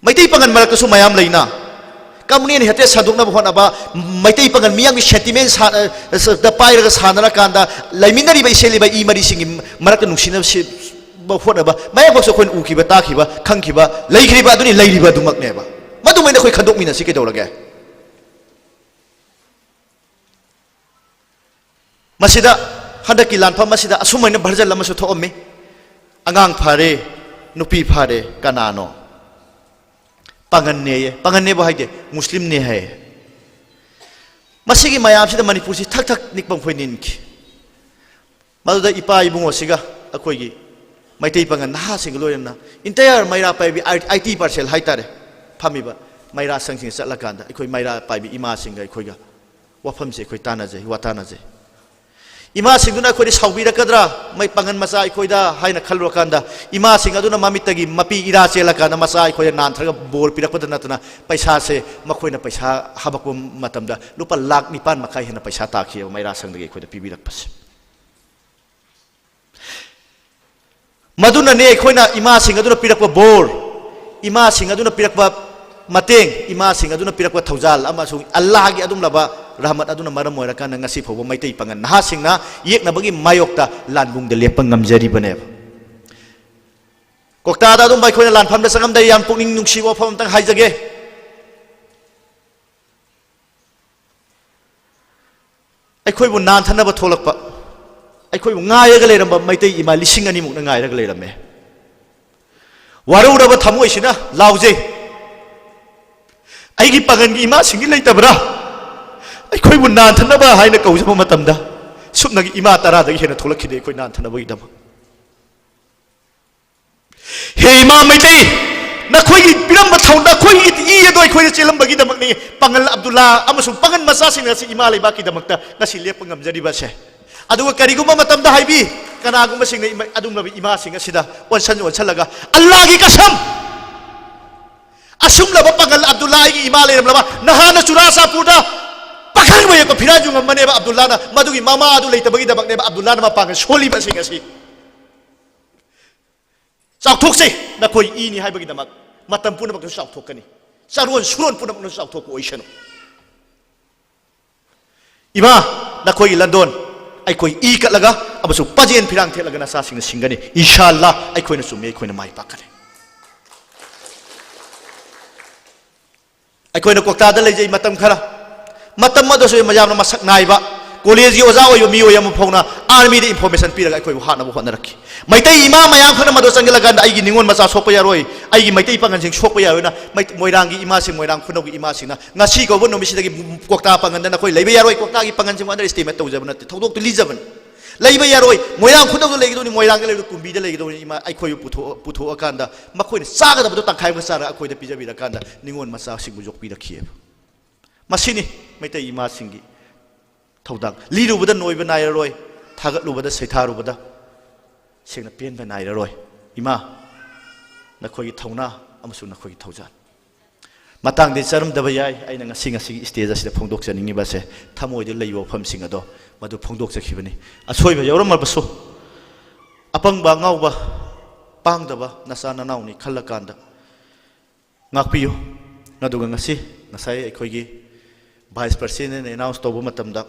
ꯃꯩꯇꯩ ꯄꯥꯉꯜ ꯃꯔꯛꯇꯁꯨ ꯃꯌꯥꯝ ꯂꯩꯅ, ꯀꯝꯃꯨꯅꯦꯜ ꯍꯦꯇ꯭ꯔꯦꯠ ꯁꯟꯗꯣꯛꯅꯕ ꯍꯣꯠꯅꯕ, ꯃꯩꯇꯩ ꯄꯥꯉꯜ ꯃꯤꯌꯥꯝꯒꯤ ꯁꯦꯟꯇꯤꯃꯦꯟ ꯁꯥ-, ꯑ, ꯁ-, ꯗ ꯄꯥꯏꯔꯒ ꯁꯥꯟꯅꯔꯀꯥꯟꯗ ꯂꯩꯃꯤꯟꯅꯔꯤꯕ ꯏꯆꯦꯜ ꯏꯕꯥꯏ ꯏ ꯃꯔꯤꯁꯤꯡꯒꯤ ꯃꯔꯛꯇ ꯅꯨꯡꯁꯤꯅꯕ ꯁꯤ-, ꯕ ꯍꯣꯠꯅꯕ, ꯃꯌꯥꯝꯃꯛꯁꯨ ꯑꯩꯈꯣꯏꯅ ꯎꯈꯤꯕ, ꯇꯥꯈꯤꯕ, ꯈꯪꯈꯤꯕ, ꯂꯩꯈ꯭ꯔꯤꯕ ꯑꯗꯨꯅꯤ, ꯂꯩꯔꯤꯕ ꯑꯗꯨꯃꯛꯅꯦꯕ꯫ ꯃꯗꯨꯃꯥꯏꯅ ꯑꯩꯈꯣꯏ ꯈꯟꯗꯣꯛꯃꯤꯟꯅꯁꯤ ꯀꯩꯗꯧꯔꯒꯦ? ꯃꯁꯤꯗ ꯍꯟꯗꯛꯀꯤ ꯂꯥꯟꯐꯝ ꯑꯁꯤꯗ ꯑꯁꯨꯃꯥꯏꯅ ꯚꯔꯖꯟ ꯑꯃꯁꯨ ꯊꯣꯛꯑꯝꯃꯤ꯫ "ꯑꯉꯥꯡ ꯐꯥꯔꯦ, ꯅꯨꯄꯤ ꯐꯥꯔꯦ, ꯀꯅꯥꯅꯣ?" ꯄꯥꯉꯟꯅꯦꯌꯦ꯫ ꯄꯥꯉꯟꯅꯦꯕꯨ ꯍꯥꯏꯗꯦ, ꯃꯨꯁꯂꯤꯝꯅꯦ ꯍꯥꯏꯌꯦ꯫ ꯃꯁꯤꯒꯤ ꯃꯌꯥꯝꯁꯤꯗ ꯃꯅꯤꯄꯨꯔꯁꯤ ꯊꯛ ꯊꯛ ꯅꯤꯛꯄ ꯑꯩꯈꯣꯏ ꯅꯤꯟꯈꯤ꯫ ꯃꯗꯨꯗ ꯏꯄꯥ ꯏꯕꯨꯡꯉꯣꯁꯤꯒ ꯑꯩꯈꯣꯏꯒꯤ ꯃꯩꯇꯩ ꯄꯥꯉꯟ ꯅꯍꯥꯁꯤꯡꯒ ꯂꯣꯏꯅꯅ entire ꯃꯩꯔꯥ ꯄꯥꯏꯕꯤ ꯑꯥꯏ ꯇꯤ ꯄꯥꯔꯁꯦꯜ ꯍꯥꯏꯇꯥꯔꯦ, ꯐꯝꯃꯤꯕ ꯃꯩꯔꯥ ꯁꯪꯁꯤꯡꯗ ꯆꯠꯂꯀꯥꯟꯗ ꯑꯩꯈꯣꯏ ꯃꯩꯔꯥ ꯄꯥꯏꯕꯤ ꯏꯃꯥꯁꯤꯡꯒ ꯑꯩꯈꯣꯏꯒ ꯋꯥꯐꯝꯁꯦ ꯑꯩꯈꯣꯏ ꯇꯥꯟꯅꯖꯩ, ꯋꯥ ꯇꯥꯟꯅꯖꯩ꯫ ꯏꯃꯥꯁꯤꯡꯗꯨꯅ ꯑꯩꯈꯣꯏꯗ ꯁꯥꯎꯕꯤꯔꯛꯀꯗ꯭ꯔꯥ, ꯃꯩ ꯄꯥꯉꯟ ꯃꯆꯥ ꯑꯩꯈꯣꯏꯗ ꯍꯥꯏꯅ ꯈꯜꯂꯨꯔꯀꯥꯟꯗ, ꯏꯃꯥꯁꯤꯡ ꯑꯗꯨꯅ ꯃꯃꯤꯠꯇꯒꯤ ꯃꯄꯤ ꯏꯔꯥ ꯆꯦꯜꯂꯀꯥꯟꯗ ꯃꯆꯥ ꯑꯩꯈꯣꯏꯗ ꯅꯥꯟꯊꯔꯒ ꯕꯣꯔ ꯄꯤꯔꯛꯄꯗ ꯅꯠꯇꯅ ꯄꯩꯁꯥꯁꯦ ꯃꯈꯣꯏꯅ ꯄꯩꯁꯥ ꯍꯥꯄꯛꯄ ꯃꯇꯝꯗ ꯂꯨꯄꯥ ꯂꯥꯈ ꯅꯤꯄꯥꯟ ꯃꯈꯥꯏ ꯍꯦꯟꯅ ꯄꯩꯁꯥ ꯇꯥꯈꯤꯑꯕ ꯃꯩꯔꯥ ꯁꯪꯗꯒꯤ ꯑꯩꯈꯣꯏꯗ ꯄꯤꯕꯤꯔꯛꯄꯁꯦ꯫ ꯃꯗꯨꯅꯅꯦ ꯑꯩꯈꯣꯏꯅ ꯏꯃꯥꯁꯤꯡ ꯑꯗꯨꯅ ꯄꯤꯔꯛꯄ ꯕꯣꯔ, ꯏꯃꯥꯁꯤꯡ ꯑꯗꯨꯅ ꯄꯤꯔꯛꯄ ꯃꯇꯦꯡ, ꯏꯃꯥꯁꯤꯡ ꯑꯗꯨꯅ ꯄꯤꯔꯛꯄ ꯊꯧꯖꯥꯜ ꯑꯃꯁꯨꯡ ꯑꯜꯂꯥꯍꯒꯤ ꯑꯗꯨꯝꯂꯕ ꯔꯍꯃꯠ ꯑꯗꯨꯅ ꯃꯔꯝ ꯑꯣꯏꯔꯀꯥꯟꯗ ꯉꯁꯤ ꯐꯥꯎꯕ ꯃꯩꯇꯩ ꯄꯥꯉꯟ ꯅꯍꯥꯁꯤꯡꯅ ꯌꯦꯛꯅꯕꯒꯤ ꯃꯥꯌꯣꯛꯇ ꯂꯥꯟꯕꯨꯡꯗ ꯂꯦꯞꯄ ꯉꯝꯖꯔꯤꯕꯅꯦꯕ꯫ ꯀꯣꯛꯇꯥꯗ ꯑꯗꯨꯝꯕ ꯑꯩꯈꯣꯏꯅ ꯂꯥꯟꯐꯝꯗ ꯆꯪꯉꯝꯗꯥꯏ ꯌꯥꯝ ꯄꯨꯛꯅꯤꯡ ꯅꯨꯡꯁꯤꯕ ꯋꯥꯐꯝ ꯑꯝꯇꯪ ꯍꯥꯏꯖꯒꯦ꯫ ꯑꯩꯈꯣꯏꯕꯨ ꯅꯥꯟꯊꯅꯕ ꯊꯣꯛꯂꯛꯄ, ꯑꯩꯈꯣꯏꯕꯨ ꯉꯥꯏꯔꯒ ꯂꯩꯔꯝꯕ ꯃꯩꯇꯩ ꯏꯃꯥ ꯂꯤꯁꯤꯡ ꯑꯅꯤꯃꯨꯛꯅ ꯉꯥꯏꯔꯒ ꯂꯩꯔꯝꯃꯦ꯫ ꯋꯥꯔꯧꯔꯕ ꯊꯃꯣꯏꯁꯤꯅ ꯂꯥꯎꯖꯩ, "ꯑꯩꯒꯤ ꯄꯥꯉꯟꯒꯤ ꯏꯃꯥꯁꯤꯡꯗꯤ ꯂꯩꯇꯕ꯭ꯔꯥ?" ꯑꯩꯈꯣꯏꯕꯨ ꯅꯥꯟꯊꯅꯕ ꯍꯥꯏꯅ ꯀꯧꯖꯕ ꯃꯇꯝꯗ ꯁꯨꯞꯅꯒꯤ ꯏꯃꯥ ꯇꯔꯥꯗꯒꯤ ꯍꯦꯟꯅ ꯊꯣꯛꯂꯛꯈꯤꯗꯦ ꯑꯩꯈꯣꯏ ꯅꯥꯟꯊꯅꯕꯒꯤꯗꯃꯛ꯫ ꯍꯦ ꯏꯃꯥ ꯃꯩꯇꯩ, ꯅꯈꯣꯏꯒꯤ ꯄꯤꯔꯝꯕ ꯊꯧ-, ꯅꯈꯣꯏꯒꯤ ꯏ ꯑꯗꯣ ꯑꯩꯈꯣꯏꯗ ꯆꯦꯜꯂꯝꯕꯒꯤꯗꯃꯛꯅꯤ ꯄꯥꯉꯜ ꯑꯕꯗꯨꯜꯂꯥ ꯑꯃꯁꯨꯡ ꯄꯥꯉꯜ ꯃꯆꯥꯁꯤꯡ ꯑꯁꯤ ꯏꯃꯥ ꯂꯩꯕꯥꯛꯀꯤꯗꯃꯛꯇ ꯉꯁꯤ ꯂꯦꯞꯄ ꯉꯝꯖꯔꯤꯕꯁꯦ꯫ ꯑꯗꯨꯒ ꯀꯔꯤꯒꯨꯝꯕ ꯃꯇꯝꯗ ꯍꯥꯏꯕꯤ, ꯀꯅꯥꯒꯨꯝꯕꯁꯤꯡꯅ ꯏꯃꯥ-, ꯑꯗꯨꯒꯨꯝꯂꯕ ꯏꯃꯥꯁꯤꯡ ꯑꯁꯤꯗ ꯑꯣꯟꯁꯟ ꯑꯣꯟꯁꯜꯂꯒ "ꯑꯜꯂꯥꯒꯤ ꯀꯁꯝ, ꯑꯁꯨꯝꯂꯕ ꯄꯥꯉꯜ ꯑꯕꯗꯨꯜꯂꯥ ꯑꯩꯒꯤ ꯏꯃꯥ ꯂꯩꯔꯝꯂꯕ ꯅꯍꯥꯟꯅ ꯆꯨꯔꯥꯆꯥꯟꯄꯨꯔꯗ ꯄꯥꯈꯪ ꯃꯌꯦꯛꯄ ꯐꯤꯔꯥꯟꯁꯨ ꯉꯝꯕꯅꯦꯕ ꯑꯕꯗꯨꯜꯂꯥꯅ, ꯃꯗꯨꯒꯤ ꯃꯃꯥ ꯑꯗꯨ ꯂꯩꯇꯕꯒꯤꯗꯃꯛꯅꯦꯕ ꯑꯕꯗꯨꯜꯂꯥꯅ ꯃꯄꯥꯡꯒꯜ ꯁꯣꯜꯂꯤꯕꯁꯤꯡ ꯑꯁꯤ꯫ ꯆꯥꯎꯊꯣꯛꯆꯩ, ꯅꯈꯣꯏ ꯏꯅꯤ ꯍꯥꯏꯕꯒꯤꯗꯃꯛ ꯃꯇꯝ ꯄꯨꯝꯅꯃꯛꯇꯁꯨ ꯆꯥꯎꯊꯣꯛꯀꯅꯤ, ꯆꯥꯔꯣꯟ ꯁꯨꯔꯣꯟ ꯄꯨꯝꯅꯃꯛꯅꯁꯨ ꯆꯥꯎꯊꯣꯛꯄ ꯑꯣꯏꯁꯅꯨ꯫ ꯏꯃꯥ, ꯅꯈꯣꯏꯒꯤ ꯂꯟꯗꯣꯟ ꯑꯩꯈꯣꯏ ꯏ ꯀꯠꯂꯒ ꯑꯃꯁꯨꯡ ꯄꯥꯖꯦꯟ ꯐꯤꯔꯥꯡ ꯊꯦꯠꯂꯒ ꯅꯆꯥꯁꯤꯡꯅ ꯁꯤꯡꯒꯅꯤ꯫ ꯏꯟꯁꯥ ꯑꯜꯂꯥ ꯑꯩꯈꯣꯏꯅ ꯆꯨꯝꯃꯤ, ꯑꯩꯈꯣꯏꯅ ꯃꯥꯏ ꯄꯥꯛꯀꯅꯤ꯫ ꯑꯩꯈꯣꯏꯅ ꯀꯣꯛꯇꯥꯗ ꯂꯩꯖꯩ ꯃꯇꯝ ꯈꯔ, ꯃꯇꯝ ꯑꯗꯨꯁꯨ ꯌꯥꯝꯅ ꯃꯁꯛ ꯅꯥꯏꯕ, ꯀꯣꯂꯦꯖꯀꯤ ꯑꯣꯖꯥ ꯑꯣꯏꯕ ꯃꯤꯑꯣꯏ ꯑꯃ ꯐꯥꯎꯅ ꯑꯥꯔꯃꯤꯗ ꯏꯟꯐꯣꯔꯃꯦꯁꯟ ꯄꯤꯔꯒ ꯑꯩꯈꯣꯏꯕꯨ ꯍꯥꯠꯅꯕ ꯍꯣꯠꯅꯔꯛꯈꯤ꯫ ꯃꯩꯇꯩ ꯏꯃꯥ ꯃꯌꯥꯝ ꯈꯔꯅ ꯃꯗꯨ ꯆꯪꯁꯤꯜꯂꯀꯥꯟꯗ ꯑꯩꯒꯤ ꯅꯤꯉꯣꯜ ꯃꯆꯥ ꯁꯣꯛꯄ ꯌꯥꯔꯣꯏ, ꯑꯩꯒꯤ ꯃꯩꯇꯩ ꯄꯥꯉꯜꯁꯤꯡ ꯁꯣꯛꯄ ꯌꯥꯔꯣꯏꯅ ꯃꯩ-, ꯃꯣꯏꯔꯥꯡꯒꯤ ꯏꯃꯥꯁꯤꯡ, ꯃꯣꯏꯔꯥꯡ ꯈꯨꯅꯧꯒꯤ ꯏꯃꯥꯁꯤꯡꯅ ꯉꯁꯤ ꯀꯧꯕ ꯅꯨꯃꯤꯠꯁꯤꯗꯒꯤ ꯀ꯭ꯋꯥꯛꯇꯥ ꯄꯥꯉꯟꯗ ꯅꯈꯣꯏ ꯂꯩꯕ ꯌꯥꯔꯣꯏ, ꯀ꯭ꯋꯥꯛꯇꯥꯒꯤ ꯄꯥꯉꯟꯁꯤꯡꯕꯨ ꯑꯟꯗꯔ ꯑꯦꯁꯇꯤꯃꯦꯠ ꯇꯧꯖꯕ ꯅꯠꯇꯦ, ꯊꯧꯗꯣꯛꯇꯨ ꯂꯤꯖꯕꯅꯤ꯫ ꯂꯩꯕ ꯌꯥꯔꯣꯏ, ꯃꯣꯏꯔꯥꯡ ꯈꯨꯅꯧꯗ ꯂꯩꯒꯗꯧꯅꯤ, ꯃꯣꯏꯔꯥꯡꯗ ꯂꯩꯕꯗꯨ ꯀꯨꯝꯕꯤꯗ ꯂꯩꯒꯗꯧꯅꯤ꯫ ꯏꯃꯥ ꯑꯩꯈꯣꯏꯕꯨ ꯄꯨꯊꯣꯛ-, ꯄꯨꯊꯣꯛꯑꯀꯥꯟꯗ ꯃꯈꯣꯏꯅ ꯆꯥꯒꯗꯕꯗꯨ ꯇꯪꯈꯥꯏ ꯑꯃ ꯆꯥꯔꯒ ꯑꯩꯈꯣꯏꯗ ꯄꯤꯖꯕꯤꯔꯀꯥꯟꯗ ꯅꯤꯉꯣꯜ ꯃꯆꯥꯁꯤꯡꯕꯨ ꯌꯣꯛꯄꯤꯔꯛꯈꯤꯑꯕ꯫ ꯃꯁꯤꯅꯤ ꯃꯩꯇꯩ ꯏꯃꯥꯁꯤꯡꯒꯤ ꯊꯧꯗꯥꯡ꯫ ꯂꯤꯔꯨꯕꯗ ꯅꯣꯏꯕ ꯅꯥꯏꯔꯔꯣꯏ, ꯊꯥꯒꯠꯂꯨꯕꯗ ꯁꯩꯊꯥꯔꯨꯕꯗ ꯁꯦꯡꯅ ꯄꯦꯟꯕ ꯅꯥꯏꯔꯔꯣꯏ꯫ ꯏꯃꯥ, ꯅꯈꯣꯏꯒꯤ ꯊꯧꯅꯥ ꯑꯃꯁꯨꯡ ꯅꯈꯣꯏꯒꯤ ꯊꯧꯖꯥꯜ꯫ ꯃꯇꯥꯡꯗꯤ ꯆꯥꯔꯝꯗꯕ ꯌꯥꯏ, ꯑꯩꯅ ꯉꯁꯤ, ꯉꯁꯤꯒꯤ ꯁ꯭ꯇꯦꯖ ꯑꯁꯤꯗ ꯐꯣꯡꯗꯣꯛꯆꯅꯤꯡꯉꯤꯕꯁꯦ ꯊꯃꯣꯏꯗ ꯂꯩꯕ ꯋꯥꯐꯝꯁꯤꯡ ꯑꯗꯣ ꯃꯗꯨ ꯐꯣꯡꯗꯣꯛꯆꯈꯤꯕꯅꯤ꯫ ꯑꯁꯣꯏꯕ ꯌꯥꯎꯔꯝꯃꯕꯁꯨ, ꯑꯄꯪꯕ ꯑꯉꯥꯎꯕ, ꯄꯥꯡꯗꯕ ꯅꯆꯥ ꯅꯅꯥꯎꯅꯤ ꯈꯜꯂꯀꯥꯟꯗ ꯉꯥꯛꯄꯤꯌꯨ꯫ ꯑꯗꯨꯒ ꯉꯁꯤ, ꯉꯁꯥꯏ ꯑꯩꯈꯣꯏꯒꯤ ꯚꯥꯏꯁ ꯄ꯭ꯔꯁꯤꯗꯦꯟꯅ ꯑꯦꯅꯥꯎꯟꯁ ꯇꯧꯕ ꯃꯇꯝꯗ,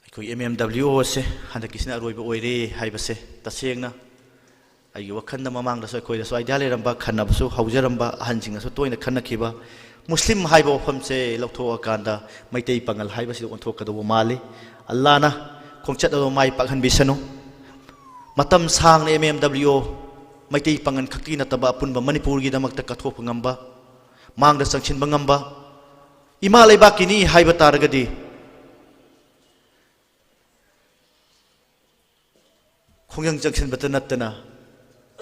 ꯑꯩꯈꯣꯏ ꯑꯦꯝ ꯑꯦꯝ ꯗꯕ꯭ꯂꯤꯎ ꯑꯣ ꯑꯁꯦ ꯍꯟꯗꯛꯀꯤꯁꯤꯅ ꯑꯔꯣꯏꯕ ꯑꯣꯏꯔꯦ ꯍꯥꯏꯕꯁꯦ ꯇꯁꯦꯡꯅ ꯑꯩꯒꯤ ꯋꯥꯈꯜꯗ, ꯃꯃꯥꯡꯗꯁꯨ ꯑꯩꯈꯣꯏꯗꯁꯨ ꯑꯥꯏꯗꯤꯌꯥ ꯂꯩꯔꯝꯕ, ꯈꯟꯅꯕꯁꯨ ꯍꯧꯖꯔꯝꯕ, ꯑꯍꯟꯁꯤꯡꯅꯁꯨ ꯇꯣꯏꯅ ꯈꯟꯅꯈꯤꯕ, ꯃꯨꯁꯂꯤꯝ ꯍꯥꯏꯕ ꯋꯥꯐꯝꯁꯦ ꯂꯧꯊꯣꯛꯑꯀꯥꯟꯗ ꯃꯩꯇꯩ ꯄꯥꯉꯜ ꯍꯥꯏꯕꯁꯤꯗ ꯑꯣꯟꯊꯣꯛꯀꯗꯧꯕ ꯃꯥꯜꯂꯤ꯫ ꯑꯜꯂꯥꯅ ꯈꯣꯡꯆꯠ ꯑꯗꯨ ꯃꯥꯏ ꯄꯥꯛꯍꯟꯕꯤꯁꯅꯨ꯫ ꯃꯇꯝ ꯁꯥꯡꯅ ꯑꯦꯝ ꯑꯦꯝ ꯗꯕ꯭ꯂꯤꯎ ꯑꯣ ꯃꯩꯇꯩ ꯄꯥꯉꯜ ꯈꯛꯇꯤ ꯅꯠꯇꯕ ꯑꯄꯨꯟꯕ ꯃꯅꯤꯄꯨꯔꯒꯤꯗꯃꯛꯇ ꯀꯠꯊꯣꯛꯄ ꯉꯝꯕ, ꯃꯥꯡꯗ ꯆꯪꯁꯤꯟꯕ ꯉꯝꯕ, ꯏꯃꯥ ꯂꯩꯕꯥꯛꯀꯤꯅꯤ ꯍꯥꯏꯕ ꯇꯥꯔꯒꯗꯤ ꯈꯣꯡꯖꯪ ꯆꯪꯁꯤꯟꯕꯇ ꯅꯠꯇꯅ,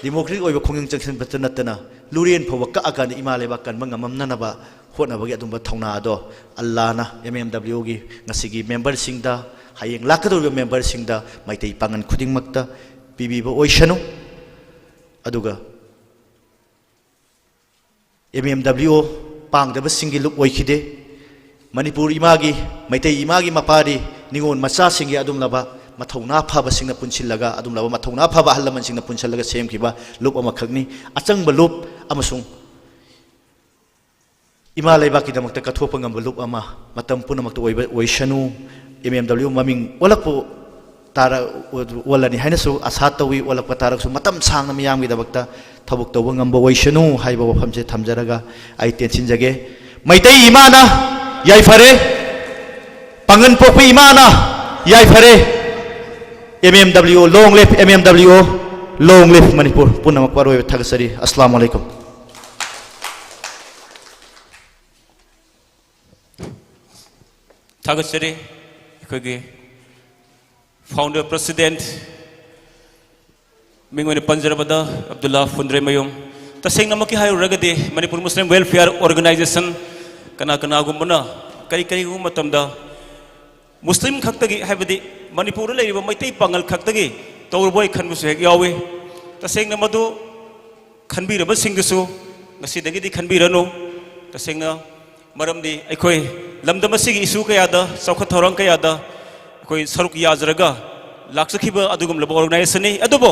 ꯗꯤꯃꯣꯀ꯭ꯔꯦꯇꯤꯛ ꯑꯣꯏꯕ ꯈꯣꯡꯖꯪ ꯆꯪꯁꯤꯟꯕꯇ ꯅꯠꯇꯅ, ꯂꯨꯔꯦꯟ ꯐꯥꯎꯕ ꯀꯛꯑꯀꯥꯟꯗ ꯏꯃꯥ ꯂꯩꯕꯥꯛ ꯀꯟꯕ ꯉꯝꯃꯝꯅꯅꯕ ꯍꯣꯠꯅꯕꯒꯤ ꯑꯗꯨꯝꯕ ꯊꯧꯅꯥ ꯑꯗꯣ ꯑꯜꯂꯥꯅ ꯑꯦꯝ ꯑꯦꯝ ꯗꯕ꯭ꯂꯤꯎ ꯑꯣꯒꯤ ꯉꯁꯤꯒꯤ ꯃꯦꯝꯕꯔꯁꯤꯡꯗ, ꯍꯌꯦꯡ ꯂꯥꯛꯀꯗꯧꯔꯤꯕ ꯃꯦꯝꯕꯔꯁꯤꯡꯗ, ꯃꯩꯇꯩ ꯄꯥꯉꯜ ꯈꯨꯗꯤꯡꯃꯛꯇ ꯄꯤꯕꯤꯕ ꯑꯣꯏꯁꯅꯨ꯫ ꯑꯗꯨꯒ ꯑꯦꯝ ꯑꯦꯝ ꯗꯕ꯭ꯂꯤꯎ ꯑꯣ ꯄꯥꯡꯗꯕꯁꯤꯡꯒꯤ ꯂꯨꯞ ꯑꯣꯏꯈꯤꯗꯦ꯫ ꯃꯅꯤꯄꯨꯔ ꯏꯃꯥꯒꯤ, ꯃꯩꯇꯩ ꯏꯃꯥꯒꯤ ꯃꯄꯥꯗꯤ ꯅꯤꯉꯣꯜ ꯃꯆꯥꯁꯤꯡꯒꯤ ꯑꯗꯨꯝꯂꯕ ꯃꯊꯧꯅꯥ ꯐꯕꯁꯤꯡꯅ ꯄꯨꯟꯁꯤꯜꯂꯒ, ꯑꯗꯨꯝꯂꯕ ꯃꯊꯧꯅꯥ ꯐꯕ ꯑꯍꯜ ꯂꯃꯟꯁꯤꯡꯅ ꯄꯨꯟꯁꯤꯜꯂꯒ ꯁꯦꯝꯈꯤꯕ ꯂꯨꯞ ꯑꯃꯈꯛꯅꯤ꯫ ꯑꯆꯪꯕ ꯂꯨꯞ ꯑꯃꯁꯨꯡ ꯏꯃꯥ ꯂꯩꯕꯥꯛꯀꯤꯗꯃꯛꯇ ꯀꯠꯊꯣꯛꯄ ꯉꯝꯕ ꯂꯨꯞ ꯑꯃ ꯃꯇꯝ ꯄꯨꯝꯅꯃꯛꯇ ꯑꯣꯏꯕ ꯑꯣꯏꯁꯅꯨ꯫ ꯑꯦꯝ ꯑꯦꯝ ꯗꯕ꯭ꯂꯤꯎ ꯃꯃꯤꯡ ꯑꯣꯜꯂꯛꯄ ꯇꯥꯔ-, ꯑꯣꯜꯂꯅꯤ ꯍꯥꯏꯅꯁꯨ ꯑꯁꯥ ꯇꯧꯏ꯫ ꯑꯣꯜꯂꯛꯄ ꯇꯥꯔꯒꯁꯨ ꯃꯇꯝ ꯁꯥꯡꯅ ꯃꯤꯌꯥꯝꯒꯤꯗꯃꯛꯇ ꯊꯕꯛ ꯇꯧꯕ ꯉꯝꯕ ꯑꯣꯏꯁꯅꯨ ꯍꯥꯏꯕ ꯋꯥꯐꯝꯁꯦ ꯊꯝꯖꯔꯒ ꯑꯩ ꯇꯦꯟꯁꯤꯟꯖꯒꯦ꯫ ꯃꯩꯇꯩ ꯏꯃꯥꯅ ꯌꯥꯏꯐꯔꯦ꯫ ꯄꯥꯡꯒꯟ ꯄꯣꯛꯄꯤ ꯏꯃꯥꯅ ꯌꯥꯏꯐꯔꯦ꯫ M M W O, long live M M W O, long live Manipur. ꯄꯨꯝꯅꯃꯛꯄꯨ ꯑꯔꯣꯏꯕ ꯊꯥꯒꯠꯆꯔꯤ꯫ ꯑꯁꯂꯥꯃꯨ ꯑꯂꯥꯏꯀꯨꯝ꯫ ꯊꯥꯒꯠꯆꯔꯤ꯫ ꯑꯩꯈꯣꯏꯒꯤ founder president, ꯃꯤꯡ ꯑꯣꯏꯅ ꯄꯟꯖꯔꯕꯗ ꯑꯕꯗꯨꯜꯂꯥ ꯐꯨꯟꯗ꯭ꯔꯩꯃꯌꯨꯝ꯫ ꯇꯁꯦꯡꯅꯃꯛꯀꯤ ꯍꯥꯏꯔꯨꯔꯒꯗꯤ ꯃꯅꯤꯄꯨꯔ ꯃꯨꯁꯂꯤꯝ ꯋꯦꯜꯐꯤꯌꯔ ꯑꯣꯔꯒꯅꯥꯏꯖꯦꯁꯟ, ꯀꯅꯥ ꯀꯅꯥꯒꯨꯝꯕꯅ ꯀꯔꯤ ꯀꯔꯤꯒꯨꯝꯕ ꯃꯇꯝꯗ ꯃꯨꯁꯂꯤꯝ ꯈꯛꯇꯒꯤ, ꯍꯥꯏꯕꯗꯤ ꯃꯅꯤꯄꯨꯔꯗ ꯂꯩꯔꯤꯕ ꯃꯩꯇꯩ ꯄꯥꯉꯜ ꯈꯛꯇꯒꯤ ꯇꯧꯔꯨꯕꯣꯏ ꯈꯟꯕꯁꯨ ꯍꯦꯛ ꯌꯥꯎꯏ꯫ ꯇꯁꯦꯡꯅ ꯃꯗꯨ ꯈꯟꯕꯤꯔꯕꯁꯤꯡꯗꯨꯁꯨ ꯉꯁꯤꯗꯒꯤꯗꯤ ꯈꯟꯕꯤꯔꯅꯨ꯫ ꯇꯁꯦꯡꯅ ꯃꯔꯝꯗꯤ ꯑꯩꯈꯣꯏ ꯂꯝꯗꯝ ꯑꯁꯤꯒꯤ ꯏꯁꯨ ꯀꯌꯥꯗ, ꯆꯥꯎꯈꯠ ꯊꯧꯔꯥꯡ ꯀꯌꯥꯗ ꯑꯩꯈꯣꯏ ꯁꯔꯨꯛ ꯌꯥꯖꯔꯒ ꯂꯥꯛꯆꯈꯤꯕ ꯑꯗꯨꯒꯨꯝꯂꯕ ꯑꯣꯔꯒꯅꯥꯏꯖꯦꯁꯟꯅꯤ꯫ ꯑꯗꯨꯕꯨ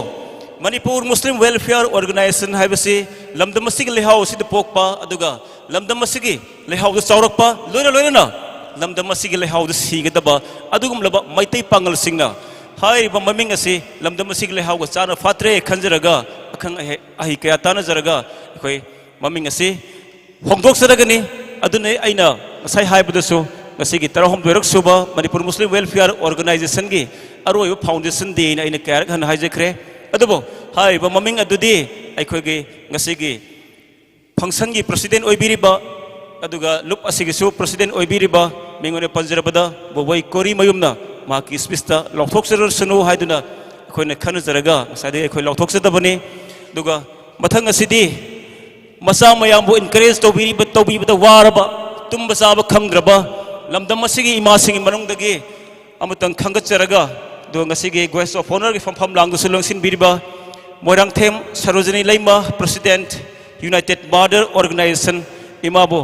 ꯃꯅꯤꯄꯨꯔ ꯃꯨꯁꯂꯤꯝ ꯋꯦꯜꯐꯤꯌꯔ ꯑꯣꯔꯒꯅꯥꯏꯖꯦꯁꯟ ꯍꯥꯏꯕꯁꯤ ꯂꯝꯗꯝ ꯑꯁꯤꯒꯤ ꯂꯩꯍꯥꯎ ꯑꯁꯤꯗ ꯄꯣꯛꯄ, ꯑꯗꯨꯒ ꯂꯝꯗꯝ ꯑꯁꯤꯒꯤ ꯂꯩꯍꯥꯎꯗ ꯆꯥꯎꯔꯛꯄ, ꯂꯣꯏꯅ ꯂꯣꯏꯅꯅ ꯂꯝꯗꯝ ꯑꯁꯤꯒꯤ ꯂꯩꯍꯥꯎꯗ ꯁꯤꯒꯗꯕ ꯑꯗꯨꯒꯨꯝꯂꯕ ꯃꯩꯇꯩ ꯄꯥꯉꯜꯁꯤꯡꯅ ꯍꯥꯏꯔꯤꯕ ꯃꯃꯤꯡ ꯑꯁꯤ ꯂꯝꯗꯝ ꯑꯁꯤꯒꯤ ꯂꯩꯍꯥꯎꯒ ꯆꯥꯅ ꯐꯥꯠꯇ꯭ꯔꯦ ꯈꯟꯖꯔꯒ ꯑꯈꯪ ꯑꯍꯩ ꯑꯍꯩ ꯀꯌꯥ ꯇꯥꯟꯅꯖꯔꯒ ꯑꯩꯈꯣꯏ ꯃꯃꯤꯡ ꯑꯁꯤ ꯍꯣꯡꯗꯣꯛꯆꯔꯒꯅꯤ꯫ ꯑꯗꯨꯅ ꯑꯩꯅ ꯉꯁꯥꯏ ꯍꯥꯏꯕꯗꯁꯨ ꯉꯁꯤꯒꯤ ꯇꯔꯥꯍꯨꯝꯗꯣꯏꯔꯛ ꯁꯨꯕ ꯃꯅꯤꯄꯨꯔ ꯃꯨꯁꯂꯤꯝ ꯋꯦꯜꯐꯤꯌꯔ ꯑꯣꯔꯒꯅꯥꯏꯖꯦꯁꯟꯒꯤ ꯑꯔꯣꯏꯕ ꯐꯥꯎꯟꯗꯦꯁꯟ ꯗꯦꯅ ꯑꯩꯅ ꯀꯌꯥꯔꯛ ꯍꯟꯅ ꯍꯥꯏꯖꯈ꯭ꯔꯦ꯫ ꯑꯗꯨꯕꯨ ꯍꯥꯏꯔꯤꯕ ꯃꯃꯤꯡ ꯑꯗꯨꯗꯤ ꯑꯩꯈꯣꯏꯒꯤ ꯉꯁꯤꯒꯤ ꯐꯪꯁꯟꯒꯤ ꯄ꯭ꯔꯁꯤꯗꯦꯟ ꯑꯣꯏꯕꯤꯔꯤꯕ, ꯑꯗꯨꯒ ꯂꯨꯞ ꯑꯁꯤꯒꯤꯁꯨ ꯄ꯭ꯔꯁꯤꯗꯦꯟ ꯑꯣꯏꯕꯤꯔꯤꯕ, ꯃꯤꯡ ꯑꯣꯏꯅ ꯄꯟꯖꯔꯕꯗ ꯕꯣꯕꯣꯏ ꯀꯣꯔꯤꯃꯌꯨꯝꯅ ꯃꯍꯥꯛꯀꯤ ꯁ꯭ꯄꯤꯁꯇ ꯂꯥꯎꯊꯣꯛꯆꯔꯁꯅꯨ ꯍꯥꯏꯗꯨꯅ ꯑꯩꯈꯣꯏꯅ ꯈꯟꯅꯖꯔꯒ ꯉꯁꯥꯏꯗꯒꯤ ꯑꯩꯈꯣꯏ ꯂꯥꯎꯊꯣꯛꯆꯗꯕꯅꯤ꯫ ꯑꯗꯨꯒ ꯃꯊꯪ ꯑꯁꯤꯗꯤ ꯃꯆꯥ ꯃꯌꯥꯝꯕꯨ ꯏꯟꯀꯔꯦꯖ ꯇꯧꯕꯤꯔꯤꯕ, ꯇꯧꯕꯤꯕꯗ ꯋꯥꯔꯕ, ꯇꯨꯝꯕ ꯆꯥꯕ ꯈꯪꯗ꯭ꯔꯕ ꯂꯝꯗꯝ ꯑꯁꯤꯒꯤ ꯏꯃꯥꯁꯤꯡꯒꯤ ꯃꯅꯨꯡꯗꯒꯤ ꯑꯃꯇꯪ ꯈꯟꯒꯠꯆꯔꯒ, ꯑꯗꯨꯒ ꯉꯁꯤꯒꯤ guest of honourꯒꯤ ꯐꯝꯐꯝ ꯂꯥꯡꯗꯁꯨ ꯂꯦꯡꯁꯤꯟꯕꯤꯔꯤꯕ ꯃꯣꯏꯔꯥꯡꯊꯦꯝ ꯁꯔꯣꯖꯤꯅꯤ ꯂꯩꯃ, president, United Mother Organisation, ꯏꯃꯥꯕꯨ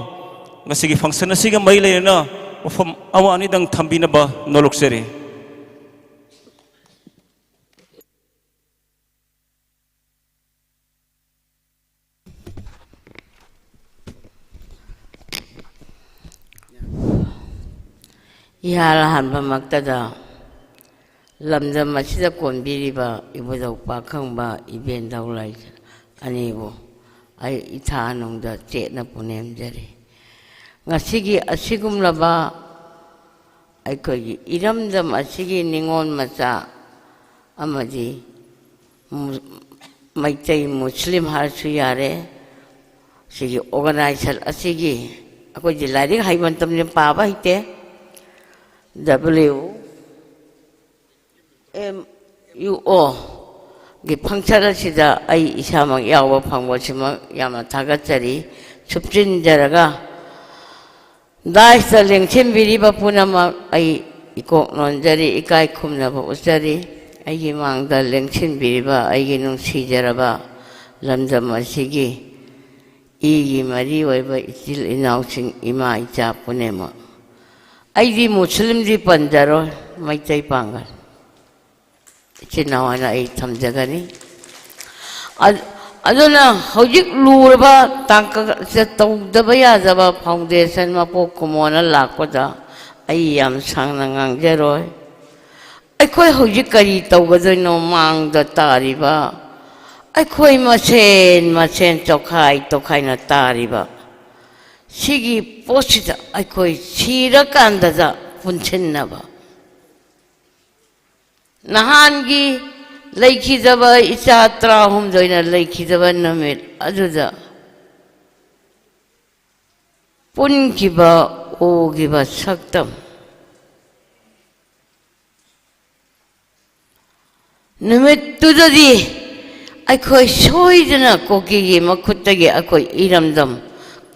ꯉꯁꯤꯒꯤ ꯐꯪꯁꯟ ꯑꯁꯤꯒ ꯃꯔꯤ ꯂꯩꯅꯅ ꯋꯥꯐꯝ ꯑꯃ ꯑꯅꯤꯗꯪ ꯊꯝꯕꯤꯅꯕ ꯅꯣꯂꯨꯛꯆꯔꯤ꯫ ꯏꯍꯥꯟ ꯍꯥꯟꯕꯃꯛꯇꯗ ꯂꯝꯗꯝ ꯑꯁꯤꯗ ꯀꯣꯟꯕꯤꯔꯤꯕ ꯏꯕꯨꯙꯧ ꯄꯥꯈꯪꯕ ꯏꯕꯦꯟꯙꯧ ꯂꯥꯏ ꯑꯅꯤꯕꯨ ꯑꯩ ꯏꯊꯥ ꯅꯨꯡꯗ ꯆꯦꯠꯅ ꯄꯨꯅꯦꯝꯖꯔꯤ꯫ ꯉꯁꯤꯒꯤ ꯑꯁꯤꯒꯨꯝꯂꯕ ꯑꯩꯈꯣꯏꯒꯤ ꯏꯔꯝꯗꯝ ꯑꯁꯤꯒꯤ ꯅꯤꯉꯣꯜ ꯃꯆꯥ ꯑꯃꯗꯤ ꯃꯨ-, ꯃꯩꯇꯩ ꯃꯨꯁꯂꯤꯝ ꯍꯥꯏꯔꯁꯨ ꯌꯥꯔꯦ, ꯁꯤꯒꯤ organization ꯑꯁꯤꯒꯤ, ꯑꯩꯈꯣꯏꯗꯤ ꯂꯥꯏꯔꯤꯛ ꯍꯩꯕ ꯅꯠꯇꯕꯅꯤꯅ ꯄꯥꯕ ꯍꯩꯇꯦ, W M U O ꯒꯤ function ꯑꯁꯤꯗ ꯑꯩ ꯏꯁꯥꯃꯛ ꯌꯥꯎꯕ ꯐꯪꯕꯁꯤꯃꯛ ꯌꯥꯝꯅ ꯊꯥꯒꯠꯆꯔꯤ꯫ ꯁꯨꯞꯆꯤꯟꯖꯔꯒ dais ꯇ ꯂꯦꯡꯁꯤꯟꯕꯤꯔꯤꯕ ꯄꯨꯝꯅꯃꯛ ꯑꯩ ꯏꯀꯣꯛ ꯅꯣꯟꯖꯔꯤ, ꯏꯀꯥꯏ ꯈꯨꯝꯅꯕ ꯎꯠꯆꯔꯤ꯫ ꯑꯩꯒꯤ ꯃꯥꯡꯗ ꯂꯦꯡꯁꯤꯟꯕꯤꯔꯤꯕ ꯑꯩꯒꯤ ꯅꯨꯡꯁꯤꯖꯔꯕ ꯂꯝꯗꯝ ꯑꯁꯤꯒꯤ ꯏꯒꯤ ꯃꯔꯤ ꯑꯣꯏꯕ ꯏꯆꯤꯜ ꯏꯅꯥꯎꯁꯤꯡ, ꯏꯃꯥ ꯏꯆꯥ ꯄꯨꯝꯅꯃꯛ, ꯑꯩꯗꯤ ꯃꯨꯁꯂꯤꯝꯗꯤ ꯄꯟꯖꯔꯣꯏ, ꯃꯩꯇꯩ ꯄꯥꯡꯒꯜ ꯏꯆꯤꯟ ꯏꯅꯥꯎ ꯍꯥꯏꯅ ꯑꯩ ꯊꯝꯖꯒꯅꯤ꯫ ꯑ-, ꯑꯗꯨꯅ ꯍꯧꯖꯤꯛ ꯂꯨꯔꯕ ꯇꯥꯡꯀꯛ ꯑꯁꯤꯗ ꯇꯧꯗꯕ ꯌꯥꯗꯕ foundation ꯃꯄꯣꯛ ꯀꯨꯝꯑꯣꯟꯅ ꯂꯥꯛꯄꯗ ꯑꯩ ꯌꯥꯝ ꯁꯥꯡꯅ ꯉꯥꯡꯖꯔꯣꯏ꯫ ꯑꯩꯈꯣꯏ ꯍꯧꯖꯤꯛ ꯀꯔꯤ ꯇꯧꯒꯗꯣꯏꯅꯣ? ꯃꯥꯡꯗ ꯇꯥꯔꯤꯕ ꯑꯩꯈꯣꯏ ꯃꯁꯦꯟ ꯃꯁꯦꯟ ꯆꯣꯈꯥꯏ ꯇꯣꯈꯥꯏꯅ ꯇꯥꯔꯤꯕ ꯁꯤꯒꯤ ꯄꯣꯠꯁꯤꯗ ꯑꯩꯈꯣꯏ ꯁꯤꯔꯀꯥꯟꯗꯗ ꯄꯨꯟꯁꯤꯟꯅꯕ, ꯅꯍꯥꯟꯒꯤ ꯂꯩꯈꯤꯗꯕ ꯏꯆꯥ ꯇꯔꯥꯍꯨꯝꯗꯣꯏꯅ ꯂꯩꯈꯤꯗꯕ ꯅꯨꯃꯤꯠ ꯑꯗꯨꯗ ꯄꯨꯟꯈꯤꯕ, ꯎꯈꯤꯕ ꯁꯛꯇꯝ, ꯅꯨꯃꯤꯠꯇꯨꯗꯗꯤ ꯑꯩꯈꯣꯏ ꯁꯣꯏꯗꯅ ꯀꯨꯀꯤꯒꯤ ꯃꯈꯨꯠꯇꯒꯤ ꯑꯩꯈꯣꯏ ꯏꯔꯝꯗꯝ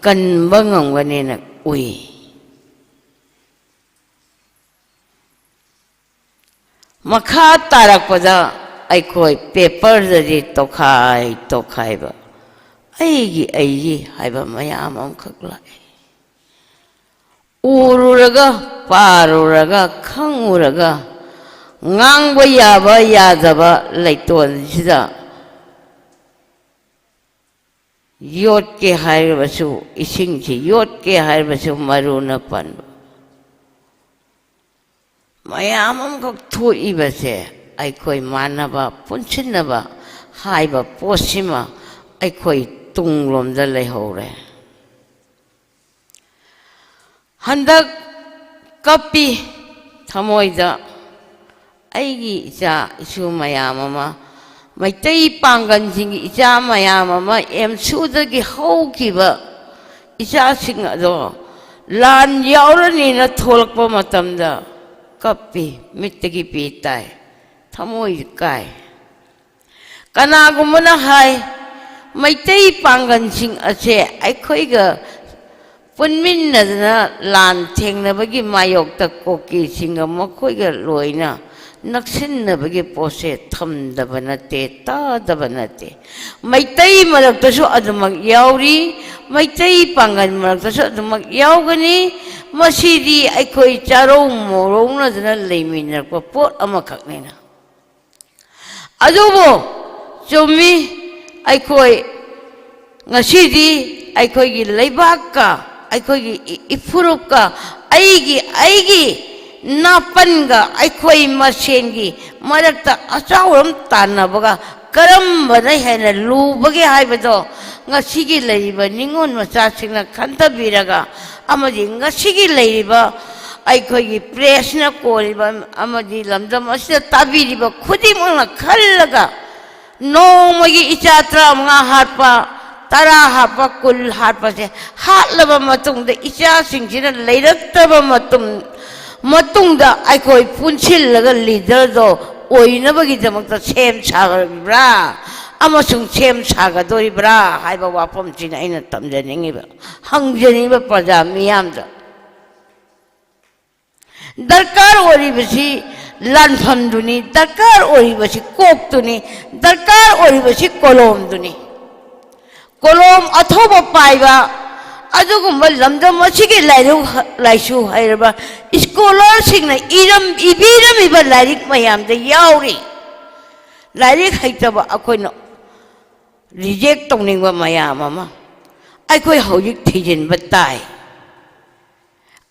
ꯀꯟꯕ ꯉꯝꯒꯅꯦꯅ ꯎꯏ꯫ ꯃꯈꯥ ꯇꯥꯔꯛꯄꯗ ꯑꯩꯈꯣꯏ paper ꯗꯗꯤ ꯇꯣꯈꯥꯏ ꯇꯣꯈꯥꯏꯕ, ꯑꯩꯒꯤ ꯑꯩꯒꯤ ꯍꯥꯏꯕ ꯃꯌꯥꯝ ꯑꯃꯈꯛ ꯂꯥꯛꯏ꯫ ꯎꯔꯨꯔꯒ, ꯄꯥꯔꯨꯔꯒ, ꯈꯪꯉꯨꯔꯒ, ꯉꯥꯡꯕ ꯌꯥꯕ ꯌꯥꯗꯕ ꯂꯩꯇꯣꯟꯁꯤꯗ ꯌꯣꯠꯀꯦ ꯍꯥꯏꯔꯕꯁꯨ, ꯏꯁꯤꯡꯁꯤ ꯌꯣꯠꯀꯦ ꯍꯥꯏꯔꯕꯁꯨ ꯃꯔꯨꯅ ꯄꯟꯕ꯫ ꯃꯌꯥꯝ ꯑꯃꯈꯛ ꯊꯣꯛꯏꯕꯁꯦ ꯑꯩꯈꯣꯏ ꯃꯥꯟꯅꯕ, ꯄꯨꯟꯁꯤꯟꯅꯕ ꯍꯥꯏꯕ ꯄꯣꯠꯁꯤꯃ ꯑꯩꯈꯣꯏ ꯇꯨꯡꯂꯣꯝꯗ ꯂꯩꯍꯧꯔꯦ꯫ ꯍꯟꯗꯛ ꯀꯞꯄꯤ ꯊꯃꯣꯏꯗ꯫ ꯑꯩꯒꯤ ꯏꯆꯥ ꯏꯁꯨ ꯃꯌꯥꯝ ꯑꯃ, ꯃꯩꯇꯩ ꯄꯥꯡꯒꯜꯁꯤꯡꯒꯤ ꯏꯆꯥ ꯃꯌꯥꯝ ꯑꯃ, ꯑꯦꯝꯁꯨꯗꯒꯤ ꯍꯧꯈꯤꯕ ꯏꯆꯥꯁꯤꯡ ꯑꯗꯣ ꯂꯥꯟ ꯌꯥꯎꯔꯅꯤꯅ ꯊꯣꯛꯂꯛꯄ ꯃꯇꯝꯗ ꯀꯞꯄꯤ, ꯃꯤꯠꯇꯒꯤ ꯄꯤ ꯇꯥꯏ, ꯊꯃꯣꯏ ꯀꯥꯏ꯫ ꯀꯅꯥꯒꯨꯝꯕꯅ ꯍꯥꯏ, ꯃꯩꯇꯩ ꯄꯥꯡꯒꯜꯁꯤꯡ ꯑꯁꯦ ꯑꯩꯈꯣꯏꯒ ꯄꯨꯟꯃꯤꯟꯅꯗꯅ ꯂꯥꯟ ꯊꯦꯡꯅꯕꯒꯤ ꯃꯥꯌꯣꯛꯇ ꯀꯨꯀꯤꯁꯤꯡꯒ ꯃꯈꯣꯏꯒ ꯂꯣꯏꯅ ꯅꯛꯁꯤꯟꯅꯕꯒꯤ ꯄꯣꯠꯁꯦ ꯊꯝꯗꯕ ꯅꯠꯇꯦ, ꯇꯥꯗꯕ ꯅꯠꯇꯦ꯫ ꯃꯩꯇꯩ ꯃꯔꯛꯇꯁꯨ ꯑꯗꯨꯃꯛ ꯌꯥꯎꯔꯤ, ꯃꯩꯇꯩ ꯄꯥꯡꯒꯜ ꯃꯔꯛꯇꯁꯨ ꯑꯗꯨꯃꯛ ꯌꯥꯎꯒꯅꯤ꯫ ꯃꯁꯤꯗꯤ ꯑꯩꯈꯣꯏ ꯆꯥꯔꯧ ꯃꯧꯔꯧꯅꯗꯅ ꯂꯩꯃꯤꯟꯅꯔꯛꯄ ꯄꯣꯠ ꯑꯃꯈꯛꯅꯤꯅ꯫ ꯑꯗꯨꯕꯨ ꯆꯨꯝꯃꯤ, ꯑꯩꯈꯣꯏ ꯉꯁꯤꯗꯤ ꯑꯩꯈꯣꯏꯒꯤ ꯂꯩꯕꯥꯛꯀ, ꯑꯩꯈꯣꯏꯒꯤ ꯏ-, ꯏꯐꯨꯔꯨꯞꯀ, ꯑꯩꯒꯤ, ꯑꯩꯒꯤ ꯅꯥꯄꯟꯒ, ꯑꯩꯈꯣꯏ ꯃꯁꯦꯟꯒꯤ ꯃꯔꯛꯇ ꯑꯆꯥꯎꯔꯝ ꯇꯥꯟꯅꯕꯒ ꯀꯔꯝꯕꯅ ꯍꯦꯟꯅ ꯂꯨꯕꯒꯦ ꯍꯥꯏꯕꯗꯣ ꯉꯁꯤꯒꯤ ꯂꯩꯔꯤꯕ ꯅꯤꯉꯣꯜ ꯃꯆꯥꯁꯤꯡꯅ ꯈꯟꯊꯕꯤꯔꯒ, ꯑꯃꯗꯤ ꯉꯁꯤꯒꯤ ꯂꯩꯔꯤꯕ ꯑꯩꯈꯣꯏꯒꯤ ꯄ꯭ꯔꯦꯁꯅ ꯀꯣꯜꯂꯤꯕ ꯑꯃꯗꯤ ꯂꯝꯗꯝ ꯑꯁꯤꯗ ꯇꯥꯕꯤꯔꯤꯕ ꯈꯨꯗꯤꯡꯃꯛꯅ ꯈꯜꯂꯒ, ꯅꯣꯡꯃꯒꯤ ꯏꯆꯥ ꯇꯔꯥꯃꯉꯥ ꯍꯥꯠꯄ, ꯇꯔꯥ ꯍꯥꯠꯄ, ꯀꯨꯟ ꯍꯥꯠꯄꯁꯦ ꯍꯥꯠꯂꯕ ꯃꯇꯨꯡꯗ, ꯏꯆꯥꯁꯤꯡꯁꯤꯅ ꯂꯩꯔꯛꯇ꯭ꯔꯕ ꯃꯇꯨꯡ, ꯃꯇꯨꯡꯗ ꯑꯩꯈꯣꯏ ꯄꯨꯟꯁꯤꯜꯂꯒ ꯂꯤꯗꯔꯗꯣ ꯑꯣꯏꯅꯕꯒꯤꯗꯃꯛꯇ ꯁꯦꯝ ꯁꯥꯔꯤꯕ꯭ꯔꯥ ꯑꯃꯁꯨꯡ ꯁꯦꯝ ꯁꯥꯒꯗꯣꯔꯤꯕ꯭ꯔꯥ ꯍꯥꯏꯕ ꯋꯥꯐꯝꯁꯤꯅ ꯑꯩꯅ ꯇꯝꯖꯅꯤꯡꯉꯤꯕ, ꯍꯪꯖꯅꯤꯡꯕ ꯄ꯭ꯔꯖꯥ ꯃꯤꯌꯥꯝꯗ꯫ ꯗꯔꯀꯥꯔ ꯑꯣꯏꯔꯤꯕꯁꯤ ꯂꯥꯟꯐꯝꯗꯨꯅꯤ, ꯗꯔꯀꯥꯔ ꯑꯣꯏꯔꯤꯕꯁꯤ ꯀꯣꯛꯇꯨꯅꯤ, ꯗꯔꯀꯥꯔ ꯑꯣꯏꯔꯤꯕꯁꯤ ꯀꯣꯂꯣꯝꯗꯨꯅꯤ꯫ ꯀꯣꯂꯣꯝ ꯑꯊꯧꯕ ꯄꯥꯏꯕ, ꯑꯗꯨꯒꯨꯝꯕ ꯂꯝꯗꯝ ꯑꯁꯤꯒꯤ ꯂꯥꯏꯔꯤꯛ, ꯂꯥꯏꯁꯨ ꯍꯩꯔꯕ ꯁ꯭ꯀꯣꯂꯔꯁꯤꯡꯅ ꯏꯔꯝ-, ꯏꯕꯤꯔꯝꯃꯤꯕ ꯂꯥꯏꯔꯤꯛ ꯃꯌꯥꯝꯗ ꯌꯥꯎꯔꯤ꯫ ꯂꯥꯏꯔꯤꯛ ꯍꯩꯇꯕ ꯑꯩꯈꯣꯏꯅ ꯔꯤꯖꯦꯛ ꯇꯧꯅꯤꯡꯕ ꯃꯌꯥꯝ ꯑꯃ ꯑꯩꯈꯣꯏ ꯍꯧꯖꯤꯛ ꯊꯤꯖꯤꯟꯕ ꯇꯥꯏ꯫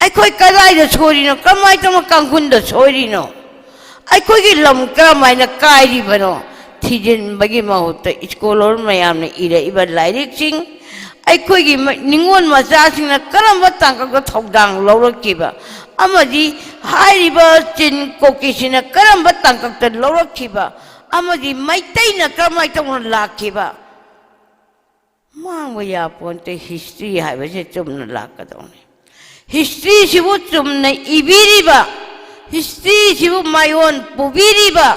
ꯑꯩꯈꯣꯏ ꯀꯗꯥꯏꯗ ꯁꯣꯏꯔꯤꯅꯣ? ꯀꯃꯥꯏꯅ ꯇꯧꯅ ꯀꯥꯡꯈꯨꯜꯗ ꯁꯣꯏꯔꯤꯅꯣ? ꯑꯩꯈꯣꯏꯒꯤ ꯂꯝ ꯀꯔꯝꯍꯥꯏꯅ ꯀꯥꯏꯔꯤꯕꯅꯣ? ꯊꯤꯖꯤꯟꯕꯒꯤ ꯃꯍꯨꯠꯇ ꯁ꯭ꯀꯣꯂꯔ ꯃꯌꯥꯝꯅ ꯏꯔꯛꯏꯕ ꯂꯥꯏꯔꯤꯛꯁꯤꯡ, ꯑꯩꯈꯣꯏꯒꯤ ꯃ-, ꯅꯤꯉꯣꯜ ꯃꯆꯥꯁꯤꯡꯅ ꯀꯔꯝꯕ ꯇꯥꯡꯀꯛꯇ ꯊꯧꯗꯥꯡ ꯂꯧꯔꯛꯈꯤꯕ ꯑꯃꯗꯤ ꯍꯥꯏꯔꯤꯕ ꯆꯤꯟ ꯀꯣꯀꯤꯁꯤꯅ ꯀꯔꯝꯕ ꯇꯥꯡꯀꯛꯇ ꯂꯧꯔꯛꯈꯤꯕ ꯑꯃꯗꯤ ꯃꯩꯇꯩꯅ ꯀꯔꯝꯍꯥꯏꯅ ꯇꯧꯅ ꯂꯥꯛꯈꯤꯕ, ꯃꯥꯡꯕ ꯌꯥꯄꯣꯟꯇꯦ꯫ ꯍꯤꯁꯇ꯭ꯔꯤ ꯍꯥꯏꯕꯁꯦ ꯆꯨꯝꯅ ꯂꯥꯛꯀꯗꯧꯅꯤ꯫ ꯍꯤꯁꯇ꯭ꯔꯤꯁꯤꯕꯨ ꯆꯨꯝꯅ ꯏꯕꯤꯔꯤꯕ, ꯍꯤꯁꯇ꯭ꯔꯤꯁꯤꯕꯨ ꯃꯥꯏꯑꯣꯟ ꯄꯨꯕꯤꯔꯤꯕ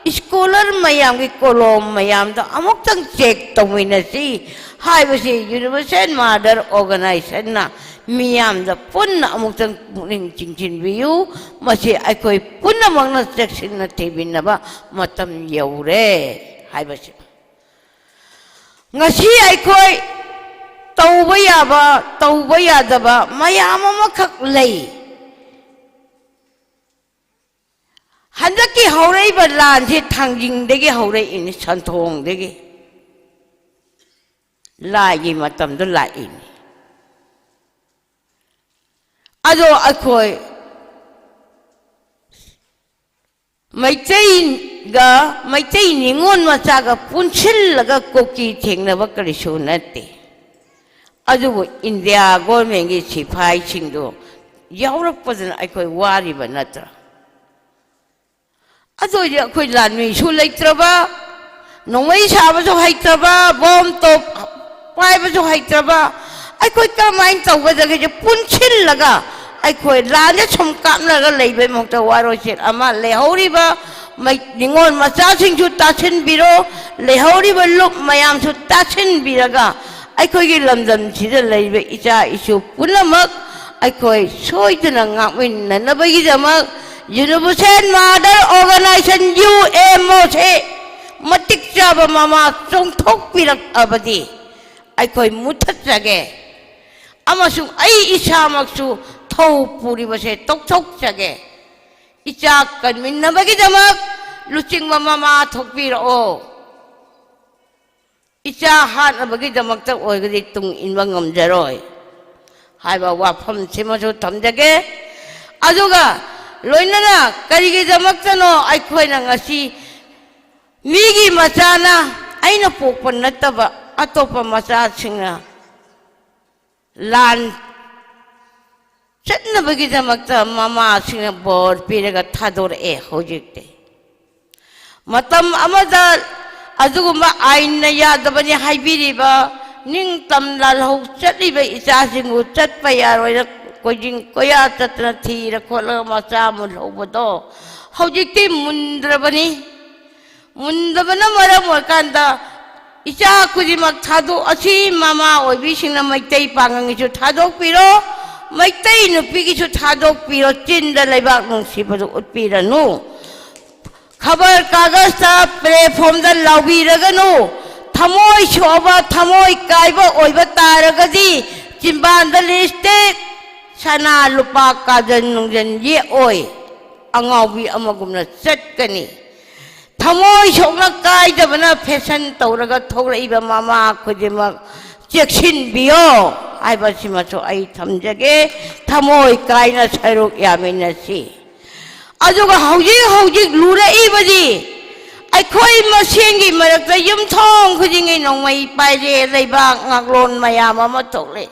ꯁ꯭ꯀꯣꯂꯔ ꯃꯌꯥꯝꯒꯤ ꯀꯣꯂꯣꯝ ꯃꯌꯥꯝꯗꯣ ꯑꯃꯨꯛꯇꯪ ꯆꯦꯛ ꯇꯧꯃꯤꯟꯅꯁꯤ ꯍꯥꯏꯕꯁꯤ ꯌꯨꯅꯤꯚꯔꯁꯦꯜ ꯃꯥꯗꯔ ꯑꯣꯔꯒꯅꯥꯏꯖꯦꯁꯟꯅ ꯃꯤꯌꯥꯝꯗ ꯄꯨꯟꯅ ꯑꯃꯨꯛꯇꯪ ꯄꯨꯛꯅꯤꯡ ꯆꯤꯡꯁꯤꯟꯕꯤꯌꯨ꯫ ꯃꯁꯤ ꯑꯩꯈꯣꯏ ꯄꯨꯝꯅꯃꯛꯅ ꯆꯦꯛꯁꯤꯟꯅ ꯊꯤꯃꯤꯟꯅꯕ ꯃꯇꯝ ꯌꯧꯔꯦ ꯍꯥꯏꯕꯁꯤ꯫ ꯉꯁꯤ ꯑꯩꯈꯣꯏ ꯇꯧꯕ ꯌꯥꯕ, ꯇꯧꯕ ꯌꯥꯗꯕ ꯃꯌꯥꯝ ꯑꯃꯈꯛ ꯂꯩ꯫ ꯍꯟꯗꯛꯀꯤ ꯍꯧꯔꯛꯏꯕ ꯂꯥꯟꯁꯤ ꯊꯥꯡꯖꯤꯡꯗꯒꯤ ꯍꯧꯔꯛꯏꯅꯤ, ꯁꯟꯊꯣꯡꯗꯒꯤ꯫ ꯂꯥꯏꯒꯤ ꯃꯇꯝꯗ ꯂꯥꯛꯏꯅꯤ꯫ ꯑꯗꯣ ꯑꯩꯈꯣꯏ ꯃꯩꯇꯩꯒ, ꯃꯩꯇꯩ ꯅꯤꯉꯣꯜ ꯃꯆꯥꯒ ꯄꯨꯟꯁꯤꯜꯂꯒ ꯀꯨꯀꯤ ꯊꯦꯡꯅꯕ ꯀꯔꯤꯁꯨ ꯅꯠꯇꯦ꯫ ꯑꯗꯨꯕꯨ ꯏꯟꯗꯤꯌꯥ ꯒꯣꯔꯃꯦꯟꯒꯤ ꯁꯤꯐꯥꯏꯁꯤꯡꯗꯣ ꯌꯥꯎꯔꯛꯄꯗꯨꯅ ꯑꯩꯈꯣꯏ ꯋꯥꯔꯤꯕ ꯅꯠꯇ꯭ꯔꯥ? ꯑꯗꯨ ꯑꯣꯏꯗꯤ ꯑꯩꯈꯣꯏ ꯂꯥꯟꯃꯤꯁꯨ ꯂꯩꯇ꯭ꯔꯕ, ꯅꯣꯡꯃꯩ ꯁꯥꯕꯁꯨ ꯍꯩꯇ꯭ꯔꯕ, ꯕꯣꯝ ꯇꯣꯞ ꯄꯥꯏꯕꯁꯨ ꯍꯩꯇ꯭ꯔꯕ, ꯑꯩꯈꯣꯏ ꯀꯔꯝꯍꯥꯏꯅ ꯇꯧꯒꯗꯒꯦꯁꯦ ꯄꯨꯟꯁꯤꯜꯂꯒ ꯑꯩꯈꯣꯏ ꯂꯥꯟꯁꯦ ꯁꯨꯝ ꯀꯥꯞꯅꯔꯒ ꯂꯩꯕꯩ ꯃꯍꯨꯠꯇ ꯋꯥꯔꯣꯏꯁꯤꯟ ꯑꯃ ꯂꯩꯍꯧꯔꯤꯕ ꯃꯩ-, ꯅꯤꯉꯣꯜ ꯃꯆꯥꯁꯤꯡꯁꯨ ꯇꯥꯁꯤꯟꯕꯤꯔꯣ, ꯂꯩꯍꯧꯔꯤꯕ ꯂꯨꯞ ꯃꯌꯥꯝꯁꯨ ꯇꯥꯁꯤꯟꯕꯤꯔꯒ ꯑꯩꯈꯣꯏꯒꯤ ꯂꯝꯗꯝꯁꯤꯗ ꯂꯩꯔꯤꯕ ꯏꯆꯥ ꯏꯁꯨ ꯄꯨꯝꯅꯃꯛ ꯑꯩꯈꯣꯏ ꯁꯣꯏꯗꯅ ꯉꯥꯛꯃꯤꯟꯅꯅꯕꯒꯤꯗꯃꯛ universal mother organization U M ꯑꯣꯁꯦ ꯃꯇꯤꯛ ꯆꯥꯕ ꯃꯃꯥ ꯆꯣꯡꯊꯣꯛꯄꯤꯔꯛꯑꯕꯗꯤ ꯑꯩꯈꯣꯏ ꯃꯨꯊꯠꯆꯒꯦ ꯑꯃꯁꯨꯡ ꯑꯩ ꯏꯁꯥꯃꯛꯁꯨ ꯊꯧ ꯄꯨꯔꯤꯕꯁꯦ ꯇꯣꯛꯊꯣꯛꯆꯒꯦ꯫ ꯏꯆꯥ ꯀꯟꯃꯤꯟꯅꯕꯒꯤꯗꯃꯛ ꯂꯨꯆꯤꯡꯕ ꯃꯃꯥ ꯊꯣꯛꯄꯤꯔꯛꯑꯣ꯫ ꯏꯆꯥ ꯍꯥꯠꯅꯕꯒꯤꯗꯃꯛꯇ ꯑꯣꯏꯔꯒꯗꯤ ꯇꯨꯡ ꯏꯟꯕ ꯉꯝꯖꯔꯣꯏ ꯍꯥꯏꯕ ꯋꯥꯐꯝꯁꯤꯃꯁꯨ ꯊꯝꯖꯒꯦ꯫ ꯑꯗꯨꯒ ꯂꯣꯏꯅꯅ ꯀꯔꯤꯒꯤꯗꯃꯛꯇꯅꯣ ꯑꯩꯈꯣꯏꯅ ꯉꯁꯤ ꯃꯤꯒꯤ ꯃꯆꯥꯅ, ꯑꯩꯅ ꯄꯣꯛꯄ ꯅꯠꯇꯕ ꯑꯇꯣꯞꯄ ꯃꯆꯥꯁꯤꯡꯅ ꯂꯥꯟ ꯆꯠꯅꯕꯒꯤꯗꯃꯛꯇ ꯃꯃꯥꯁꯤꯡꯅ ꯕꯣꯔ ꯄꯤꯔꯒ ꯊꯥꯗꯣꯔꯛꯑꯦ꯫ ꯍꯧꯖꯤꯛꯇꯤ ꯃꯇꯝ ꯑꯃꯗ ꯑꯗꯨꯒꯨꯝꯕ ꯑꯥꯏꯟꯅ ꯌꯥꯗꯕꯅꯤ ꯍꯥꯏꯕꯤꯔꯤꯕ, ꯅꯤꯡꯇꯝ ꯂꯥꯜꯍꯧ ꯆꯠꯂꯤꯕ ꯏꯆꯥꯁꯤꯡꯕꯨ ꯆꯠꯄ ꯌꯥꯔꯣꯏꯅ ꯀꯣꯏꯖꯤꯡ ꯀꯣꯌꯥ ꯆꯠꯇꯅ ꯊꯤꯔ ꯈꯣꯠꯂꯒ ꯃꯆꯥ ꯃꯨꯜꯍꯧꯕꯗꯣ ꯍꯧꯖꯤꯛꯇꯤ ꯃꯨꯟꯗ꯭ꯔꯕꯅꯤ꯫ ꯃꯨꯟꯗꯕꯅ ꯃꯔꯝ ꯑꯣꯏꯔꯀꯥꯟꯗ ꯏꯆꯥ ꯈꯨꯗꯤꯡꯃꯛ ꯊꯥꯗꯣꯛ, ꯑꯁꯤ ꯃꯃꯥ ꯑꯣꯏꯕꯤꯁꯤꯡꯅ ꯃꯩꯇꯩ ꯄꯥꯉꯜꯒꯤꯁꯨ ꯊꯥꯗꯣꯛꯄꯤꯔꯣ, ꯃꯩꯇꯩ ꯅꯨꯄꯤꯒꯤꯁꯨ ꯊꯥꯗꯣꯛꯄꯤꯔꯣ, ꯆꯤꯟꯗ ꯂꯩꯕꯥꯛ ꯅꯨꯡꯁꯤꯕꯗꯨ ꯎꯠꯄꯤꯔꯅꯨ꯫ ꯈꯕꯔ ꯀꯥꯒꯖꯇ, ꯄ꯭ꯂꯦꯠꯐꯣꯝꯗ ꯂꯥꯎꯕꯤꯔꯒꯅꯨ꯫ ꯊꯃꯣꯏ ꯁꯣꯛꯑꯕ, ꯊꯃꯣꯏ ꯀꯥꯏꯕ ꯑꯣꯏꯕ ꯇꯥꯔꯒꯗꯤ ꯆꯤꯝꯕꯥꯟꯗ ꯂꯤꯞꯁꯇꯤꯛ, ꯁꯅꯥ ꯂꯨꯄꯥ ꯀꯥꯖꯟ ꯅꯨꯡꯖꯟ ꯌꯦꯛꯑꯣꯏ, ꯑꯉꯥꯎꯕꯤ ꯑꯃꯒꯨꯝꯅ ꯆꯠꯀꯅꯤ꯫ ꯊꯃꯣꯏ ꯁꯣꯛꯅ ꯀꯥꯏꯗꯕꯅ ꯐꯦꯁꯟ ꯇꯧꯔꯒ ꯊꯣꯛꯂꯛꯏꯕ ꯃꯃꯥ ꯈꯨꯗꯤꯡꯃꯛ ꯆꯦꯛꯁꯤꯟꯕꯤꯌꯣ ꯍꯥꯏꯕꯁꯤꯃꯁꯨ ꯑꯩ ꯊꯝꯖꯒꯦ꯫ ꯊꯃꯣꯏ ꯀꯥꯏꯅ ꯁꯔꯨꯛ ꯌꯥꯃꯤꯟꯅꯁꯤ꯫ ꯑꯗꯨꯒ ꯍꯧꯖꯤꯛ ꯍꯧꯖꯤꯛ ꯂꯨꯔꯛꯏꯕꯗꯤ ꯑꯩꯈꯣꯏ ꯃꯁꯦꯟꯒꯤ ꯃꯔꯛꯇ ꯌꯨꯝꯊꯣꯡ ꯈꯨꯗꯤꯡꯒꯤ ꯅꯣꯡꯃꯩ ꯄꯥꯏꯔꯦ, ꯂꯩꯕꯥꯛ ꯉꯥꯛꯂꯣꯟ ꯃꯌꯥꯝ ꯑꯃ ꯊꯣꯛꯂꯦ꯫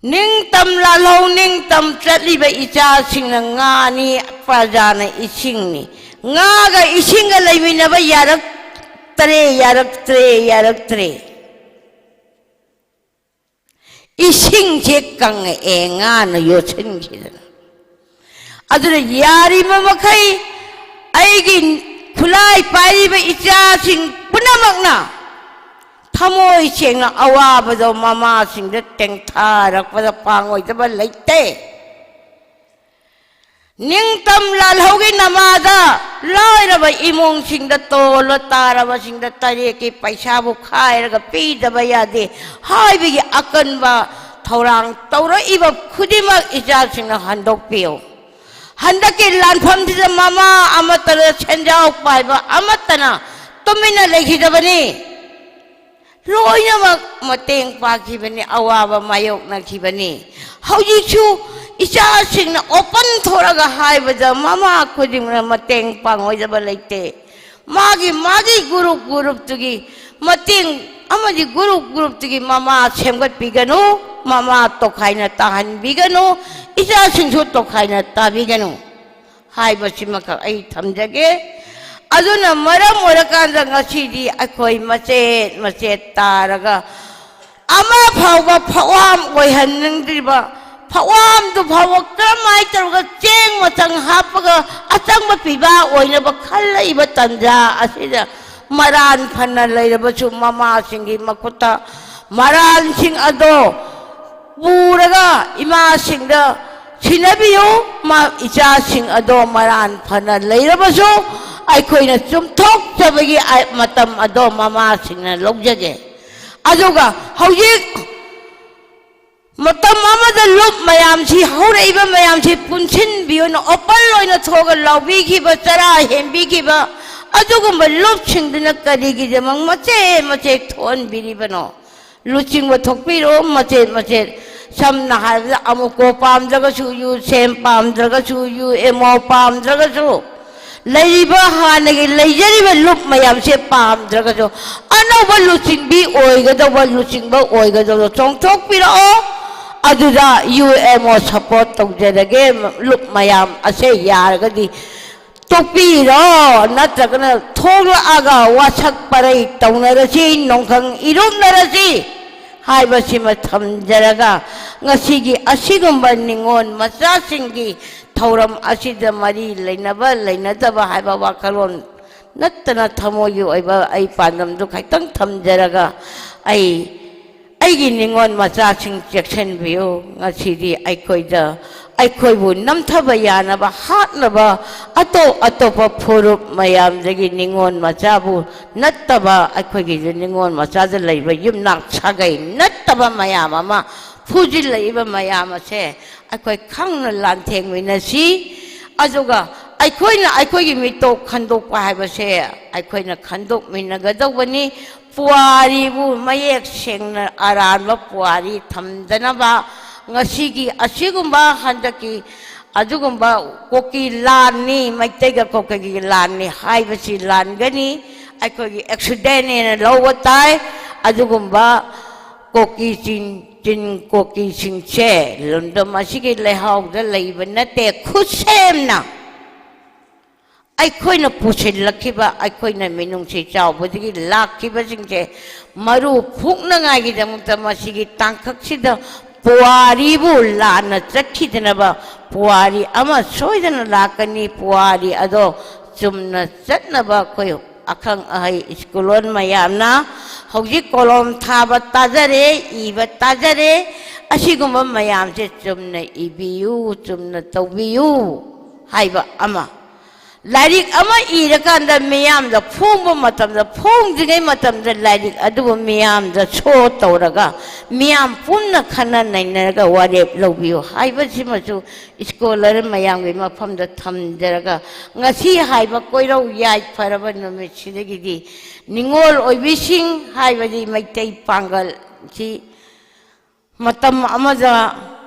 ꯅꯤꯡꯇꯝ ꯂꯥꯜꯍꯧ, ꯅꯤꯡꯇꯝ ꯆꯠꯂꯤꯕ ꯏꯆꯥꯁꯤꯡꯅ ꯉꯥꯅꯤ, ꯄ꯭ꯔꯖꯥꯅ ꯏꯁꯤꯡꯅꯤ꯫ ꯉꯥꯒ ꯏꯁꯤꯡꯒ ꯂꯩꯃꯤꯟꯅꯕ ꯌꯥꯔꯛꯇ꯭ꯔꯦ, ꯌꯥꯔꯛꯇ꯭ꯔꯦ, ꯌꯥꯔꯛꯇ꯭ꯔꯦ꯫ ꯏꯁꯤꯡꯁꯦ ꯀꯪꯉꯛꯑꯦ, ꯉꯥꯅ ꯌꯣꯠꯁꯤꯟꯈꯤꯗꯅ꯫ ꯑꯗꯨꯅ ꯌꯥꯔꯤꯕ ꯃꯈꯩ ꯑꯩꯒꯤ ꯈꯨꯠꯂꯥꯏ ꯄꯥꯏꯔꯤꯕ ꯏꯆꯥꯁꯤꯡ ꯄꯨꯝꯅꯃꯛꯅ ꯊꯃꯣꯏ ꯁꯦꯡꯅ ꯑꯋꯥꯕꯗꯣ ꯃꯃꯥꯁꯤꯡꯗ ꯇꯦꯡꯊꯔꯛꯄꯗ ꯄꯥꯡꯑꯣꯏꯗꯕ ꯂꯩꯇꯦ꯫ ꯅꯤꯡꯇꯝ ꯂꯥꯜꯍꯧꯒꯤ ꯅꯃꯥꯗ ꯂꯥꯏꯔꯕ ꯏꯃꯨꯡꯁꯤꯡꯗ, ꯇꯣꯜꯂ ꯇꯥꯔꯕꯁꯤꯡꯗ ꯇꯔꯦꯠꯀꯤ ꯄꯩꯁꯥꯕꯨ ꯈꯥꯏꯔꯒ ꯄꯤꯗꯕ ꯌꯥꯗꯦ ꯍꯥꯏꯕꯒꯤ ꯑꯀꯟꯕ ꯊꯧꯔꯥꯡ ꯇꯧꯔꯛꯏꯕ ꯈꯨꯗꯤꯡꯃꯛ ꯏꯆꯥꯁꯤꯡꯅ ꯍꯟꯗꯣꯛꯄꯤꯌꯨ꯫ ꯍꯟꯗꯛꯀꯤ ꯂꯥꯟꯐꯝꯁꯤꯗ ꯃꯃꯥ ꯑꯃꯠꯇꯅ, ꯁꯦꯟꯖꯥꯎ ꯄꯥꯏꯕ ꯑꯃꯠꯇꯅ ꯇꯨꯃꯤꯟꯅ ꯂꯩꯈꯤꯗꯕꯅꯤ꯫ ꯂꯣꯏꯅꯃꯛ ꯃꯇꯦꯡ ꯄꯥꯡꯈꯤꯕꯅꯤ, ꯑꯋꯥꯕ ꯃꯥꯌꯣꯛꯅꯈꯤꯕꯅꯤ꯫ ꯍꯧꯖꯤꯛꯁꯨ ꯏꯆꯥꯁꯤꯡꯅ open ꯊꯣꯛꯂꯒ ꯍꯥꯏꯕꯗ ꯃꯃꯥ ꯈꯨꯗꯤꯡꯃꯛꯅ ꯃꯇꯦꯡ ꯄꯥꯡꯉꯣꯏꯗꯕ ꯂꯩꯇꯦ꯫ ꯃꯥꯒꯤ, ꯃꯥꯒꯤ group groupꯇꯨꯒꯤ ꯃꯇꯦꯡ ꯑꯃꯗꯤ group groupꯇꯨꯒꯤ ꯃꯃꯥ ꯁꯦꯝꯒꯠꯄꯤꯒꯅꯨ, ꯃꯃꯥ ꯇꯣꯈꯥꯏꯅ ꯇꯥꯍꯟꯕꯤꯒꯅꯨ, ꯏꯆꯥꯁꯤꯡꯁꯨ ꯇꯣꯈꯥꯏꯅ ꯇꯥꯕꯤꯒꯅꯨ ꯍꯥꯏꯕꯁꯤꯃꯈꯛ ꯑꯩ ꯊꯝꯖꯒꯦ꯫ ꯑꯗꯨꯅ ꯃꯔꯝ ꯑꯣꯏꯔꯀꯥꯟꯗ ꯉꯁꯤꯗꯤ ꯑꯩꯈꯣꯏ ꯃꯆꯦꯠ ꯃꯆꯦꯠ ꯇꯥꯔꯒ ꯑꯃ ꯐꯥꯎꯕ ꯐꯛꯋꯥꯝ ꯑꯣꯏꯍꯟꯅꯤꯡꯗ꯭ꯔꯤꯕ, ꯐꯛꯋꯥꯝꯗꯨ ꯐꯥꯎꯕ ꯀꯔꯝꯍꯥꯏꯅ ꯇꯧꯔꯒ ꯆꯦꯡ ꯃꯆꯪ ꯍꯥꯞꯄꯒ ꯑꯆꯪꯕ ꯄꯤꯕ ꯑꯣꯏꯅꯕ ꯈꯜꯂꯛꯏꯕ ꯇꯟꯖꯥ ꯑꯁꯤꯗ ꯃꯔꯥꯟ ꯐꯅ ꯂꯩꯔꯕꯁꯨ ꯃꯃꯥꯁꯤꯡꯒꯤ ꯃꯈꯨꯠꯇ ꯃꯔꯥꯟꯁꯤꯡ ꯑꯗꯣ ꯄꯨꯔꯒ ꯏꯃꯥꯁꯤꯡꯗ ꯁꯤꯟꯅꯕꯤꯌꯨ꯫ ꯃꯥ, ꯏꯆꯥꯁꯤꯡ ꯑꯗꯣ ꯃꯔꯥꯟ ꯐꯅ ꯂꯩꯔꯕꯁꯨ ꯑꯩꯈꯣꯏꯅ ꯆꯨꯝꯊꯣꯛꯆꯕꯒꯤ ꯑ-, ꯃꯇꯝ ꯑꯗꯣ ꯃꯃꯥꯁꯤꯡꯅ ꯂꯧꯖꯒꯦ꯫ ꯑꯗꯨꯒ ꯍꯧꯖꯤꯛ ꯃꯇꯝ ꯑꯃꯗ ꯂꯨꯞ ꯃꯌꯥꯝꯁꯤ, ꯍꯧꯔꯛꯏꯕ ꯃꯌꯥꯝꯁꯤ ꯄꯨꯟꯁꯤꯟꯕꯤꯌꯨꯅ open ꯑꯣꯏꯅ ꯊꯣꯛꯑꯒ ꯂꯥꯎꯕꯤꯈꯤꯕ, ꯆꯔꯥ ꯍꯦꯟꯕꯤꯈꯤꯕ ꯑꯗꯨꯒꯨꯝꯕ ꯂꯨꯞꯁꯤꯡꯗꯨꯅ ꯀꯔꯤꯒꯤꯗꯃꯛ ꯃꯆꯦꯠ ꯃꯆꯦꯠ ꯊꯣꯛꯍꯟꯕꯤꯔꯤꯕꯅꯣ? ꯂꯨꯆꯤꯡꯕ ꯊꯣꯛꯄꯤꯔꯣ, ꯃꯆꯦꯠ ꯃꯆꯦꯠ꯫ ꯁꯝꯅ ꯍꯥꯏꯔꯕꯗ, ꯑꯃꯨꯀꯣ ꯄꯥꯝꯗ꯭ꯔꯒꯁꯨ, ꯌꯨ ꯁꯦꯝ ꯄꯥꯝꯗ꯭ꯔꯒꯁꯨ, ꯌꯨ ꯑꯦꯝ ꯑꯣ ꯄꯥꯝꯗ꯭ꯔꯒꯁꯨ, ꯂꯩꯔꯤꯕ ꯍꯥꯟꯅꯒꯤ ꯂꯩꯖꯔꯤꯕ ꯂꯨꯞ ꯃꯌꯥꯝꯁꯦ ꯄꯥꯝꯗ꯭ꯔꯒꯁꯨ, ꯑꯅꯧꯕ ꯂꯨꯆꯤꯡꯕꯤ ꯑꯣꯏꯒꯗꯧꯕ, ꯂꯨꯆꯤꯡꯕ ꯑꯣꯏꯒꯗꯧꯕ ꯆꯣꯡꯊꯣꯛꯄꯤꯔꯛꯑꯣ꯫ ꯑꯗꯨꯗ ꯌꯨ ꯑꯦꯝ ꯑꯣ support ꯇꯧꯖꯔꯒꯦ꯫ ꯂꯨꯞ ꯃꯌꯥꯝ ꯑꯁꯦ ꯌꯥꯔꯒꯗꯤ ꯇꯣꯛꯄꯤꯔꯣ, ꯅꯠꯇ꯭ꯔꯒꯅ ꯊꯣꯛꯂꯛꯑꯒ ꯋꯥꯁꯛ ꯄꯔꯩ ꯇꯧꯅꯔꯁꯤ, ꯅꯣꯡꯈꯪ ꯏꯔꯨꯞꯅꯔꯁꯤ ꯍꯥꯏꯕꯁꯤꯃ ꯊꯝꯖꯔꯒ, ꯉꯁꯤꯒꯤ ꯑꯁꯤꯒꯨꯝꯕ ꯅꯤꯉꯣꯜ ꯃꯆꯥꯁꯤꯡꯒꯤ ꯊꯧꯔꯝ ꯑꯁꯤꯗ ꯃꯔꯤ ꯂꯩꯅꯕ ꯂꯩꯅꯗꯕ ꯍꯥꯏꯕ ꯋꯥꯈꯜꯂꯣꯟ ꯅꯠꯇꯅ ꯊꯃꯣꯏꯒꯤ ꯑꯣꯏꯕ ꯑꯩ ꯄꯥꯟꯗꯝꯗꯨ ꯈꯛꯇꯪ ꯊꯝꯖꯔꯒ, ꯑꯩ ꯑꯩꯒꯤ ꯅꯤꯉꯣꯜ ꯃꯆꯥꯁꯤꯡ ꯆꯦꯛꯁꯤꯟꯕꯤꯌꯨ꯫ ꯉꯁꯤꯗꯤ ꯑꯩꯈꯣꯏꯗ, ꯑꯩꯈꯣꯏꯕꯨ ꯅꯝꯊꯕ ꯌꯥꯅꯕ, ꯍꯥꯠꯅꯕ ꯑꯇꯣꯞ ꯑꯇꯣꯞꯄ ꯐꯨꯔꯨꯞ ꯃꯌꯥꯝꯗꯒꯤ ꯅꯤꯉꯣꯜ ꯃꯆꯥꯕꯨ ꯅꯠꯇꯕ, ꯑꯩꯈꯣꯏꯒꯤ ꯅꯤꯉꯣꯜ ꯃꯆꯥꯗ ꯂꯩꯕ ꯌꯨꯝꯅꯥꯛ ꯁꯥꯒꯩ ꯅꯠꯇꯕ ꯃꯌꯥꯝ ꯑꯃ ꯐꯨꯖꯤꯜꯂꯛꯏꯕ ꯃꯌꯥꯝ ꯑꯁꯦ ꯑꯩꯈꯣꯏ ꯈꯪꯅ ꯂꯥꯟꯊꯦꯡꯃꯤꯟꯅꯁꯤ꯫ ꯑꯗꯨꯒ ꯑꯩꯈꯣꯏꯅ ꯑꯩꯈꯣꯏꯒꯤ ꯃꯤꯇꯣꯞ ꯈꯟꯗꯣꯛꯄ ꯍꯥꯏꯕꯁꯦ ꯑꯩꯈꯣꯏꯅ ꯈꯟꯗꯣꯛꯃꯤꯟꯅꯒꯗꯧꯕꯅꯤ꯫ ꯄꯨꯋꯥꯔꯤꯕꯨ ꯃꯌꯦꯛ ꯁꯦꯡꯅ ꯑꯔꯥꯟꯕ ꯄꯨꯋꯥꯔꯤ ꯊꯝꯗꯅꯕ, ꯉꯁꯤꯒꯤ ꯑꯁꯤꯒꯨꯝꯕ ꯍꯟꯗꯛꯀꯤ ꯑꯗꯨꯒꯨꯝꯕ ꯀꯨꯀꯤ ꯂꯥꯟꯅꯤ, ꯃꯩꯇꯩꯒ ꯀꯨꯀꯤꯒꯤ ꯂꯥꯟꯅꯤ ꯍꯥꯏꯕꯁꯤ ꯂꯥꯟꯒꯅꯤ꯫ ꯑꯩꯈꯣꯏꯒꯤ ꯑꯦꯛꯁꯤꯗꯦꯟꯅꯦꯅ ꯂꯧꯕ ꯇꯥꯏ꯫ ꯑꯗꯨꯒꯨꯝꯕ ꯀꯨꯀꯤ ꯆꯤꯟ, ꯆꯤꯟ ꯀꯨꯀꯤꯁꯤꯡꯁꯦ ꯂꯝꯗꯝ ꯑꯁꯤꯒꯤ ꯂꯩꯍꯥꯎꯗ ꯂꯩꯕ ꯅꯠꯇꯦ, ꯈꯨꯠꯁꯦꯝꯅ ꯑꯩꯈꯣꯏꯅ ꯄꯨꯁꯤꯜꯂꯛꯈꯤꯕ, ꯑꯩꯈꯣꯏꯅ ꯃꯤꯅꯨꯡꯁꯤ ꯆꯥꯎꯕꯗꯒꯤ ꯂꯥꯛꯈꯤꯕꯁꯤꯡꯁꯦ ꯃꯔꯨ ꯐꯨꯛꯅꯉꯥꯏꯒꯤꯗꯃꯛꯇ ꯃꯁꯤꯒꯤ ꯇꯥꯡꯀꯛꯁꯤꯗ ꯄꯨꯋꯥꯔꯤꯕꯨ ꯂꯥꯟꯅ ꯆꯠꯈꯤꯗꯅꯕ ꯄꯨꯋꯥꯔꯤ ꯑꯃ ꯁꯣꯏꯗꯅ ꯂꯥꯛꯀꯅꯤ꯫ ꯄꯨꯋꯥꯔꯤ ꯑꯗꯣ ꯆꯨꯝꯅ ꯆꯠꯅꯕ ꯑꯩꯈꯣꯏ ꯑꯈꯪ ꯑꯍꯩ ꯁ꯭ꯀꯣꯂꯔ ꯃꯌꯥꯝꯅ ꯍꯧꯖꯤꯛ ꯀꯣꯂꯣꯝ ꯊꯥꯕ ꯇꯥꯖꯔꯦ, ꯏꯕ ꯇꯥꯖꯔꯦ꯫ ꯑꯁꯤꯒꯨꯝꯕ ꯃꯌꯥꯝꯁꯦ ꯆꯨꯝꯅ ꯏꯕꯤꯌꯨ, ꯆꯨꯝꯅ ꯇꯧꯕꯤꯌꯨ ꯍꯥꯏꯕ ꯑꯃ꯫ ꯂꯥꯏꯔꯤꯛ ꯑꯃ ꯏꯔꯀꯥꯟꯗ ꯃꯤꯌꯥꯝꯗ ꯐꯣꯡꯕ ꯃꯇꯝꯗ, ꯐꯣꯡꯗ꯭ꯔꯤꯉꯩ ꯃꯇꯝꯗ ꯂꯥꯏꯔꯤꯛ ꯑꯗꯨꯕꯨ ꯃꯤꯌꯥꯝꯗ ꯁꯣ ꯇꯧꯔꯒ, ꯃꯤꯌꯥꯝ ꯄꯨꯝꯅ ꯈꯟꯅ ꯅꯩꯅꯔꯒ ꯋꯥꯔꯦꯞ ꯂꯧꯕꯤꯌꯨ ꯍꯥꯏꯕꯁꯤꯃꯁꯨ ꯁ꯭ꯀꯣꯂꯔ ꯃꯌꯥꯝꯒꯤ ꯃꯐꯝꯗ ꯊꯝꯖꯔꯒ, ꯉꯁꯤ ꯍꯥꯏꯕ ꯀꯣꯏꯔꯧ ꯌꯥꯏꯐꯔꯕ ꯅꯨꯃꯤꯠꯁꯤꯗꯒꯤꯗꯤ ꯅꯤꯉꯣꯜ ꯑꯣꯏꯕꯤꯁꯤꯡ ꯍꯥꯏꯕꯗꯤ ꯃꯩꯇꯩ ꯄꯥꯡꯒꯜꯁꯤ ꯃꯇꯝ ꯑꯃꯗ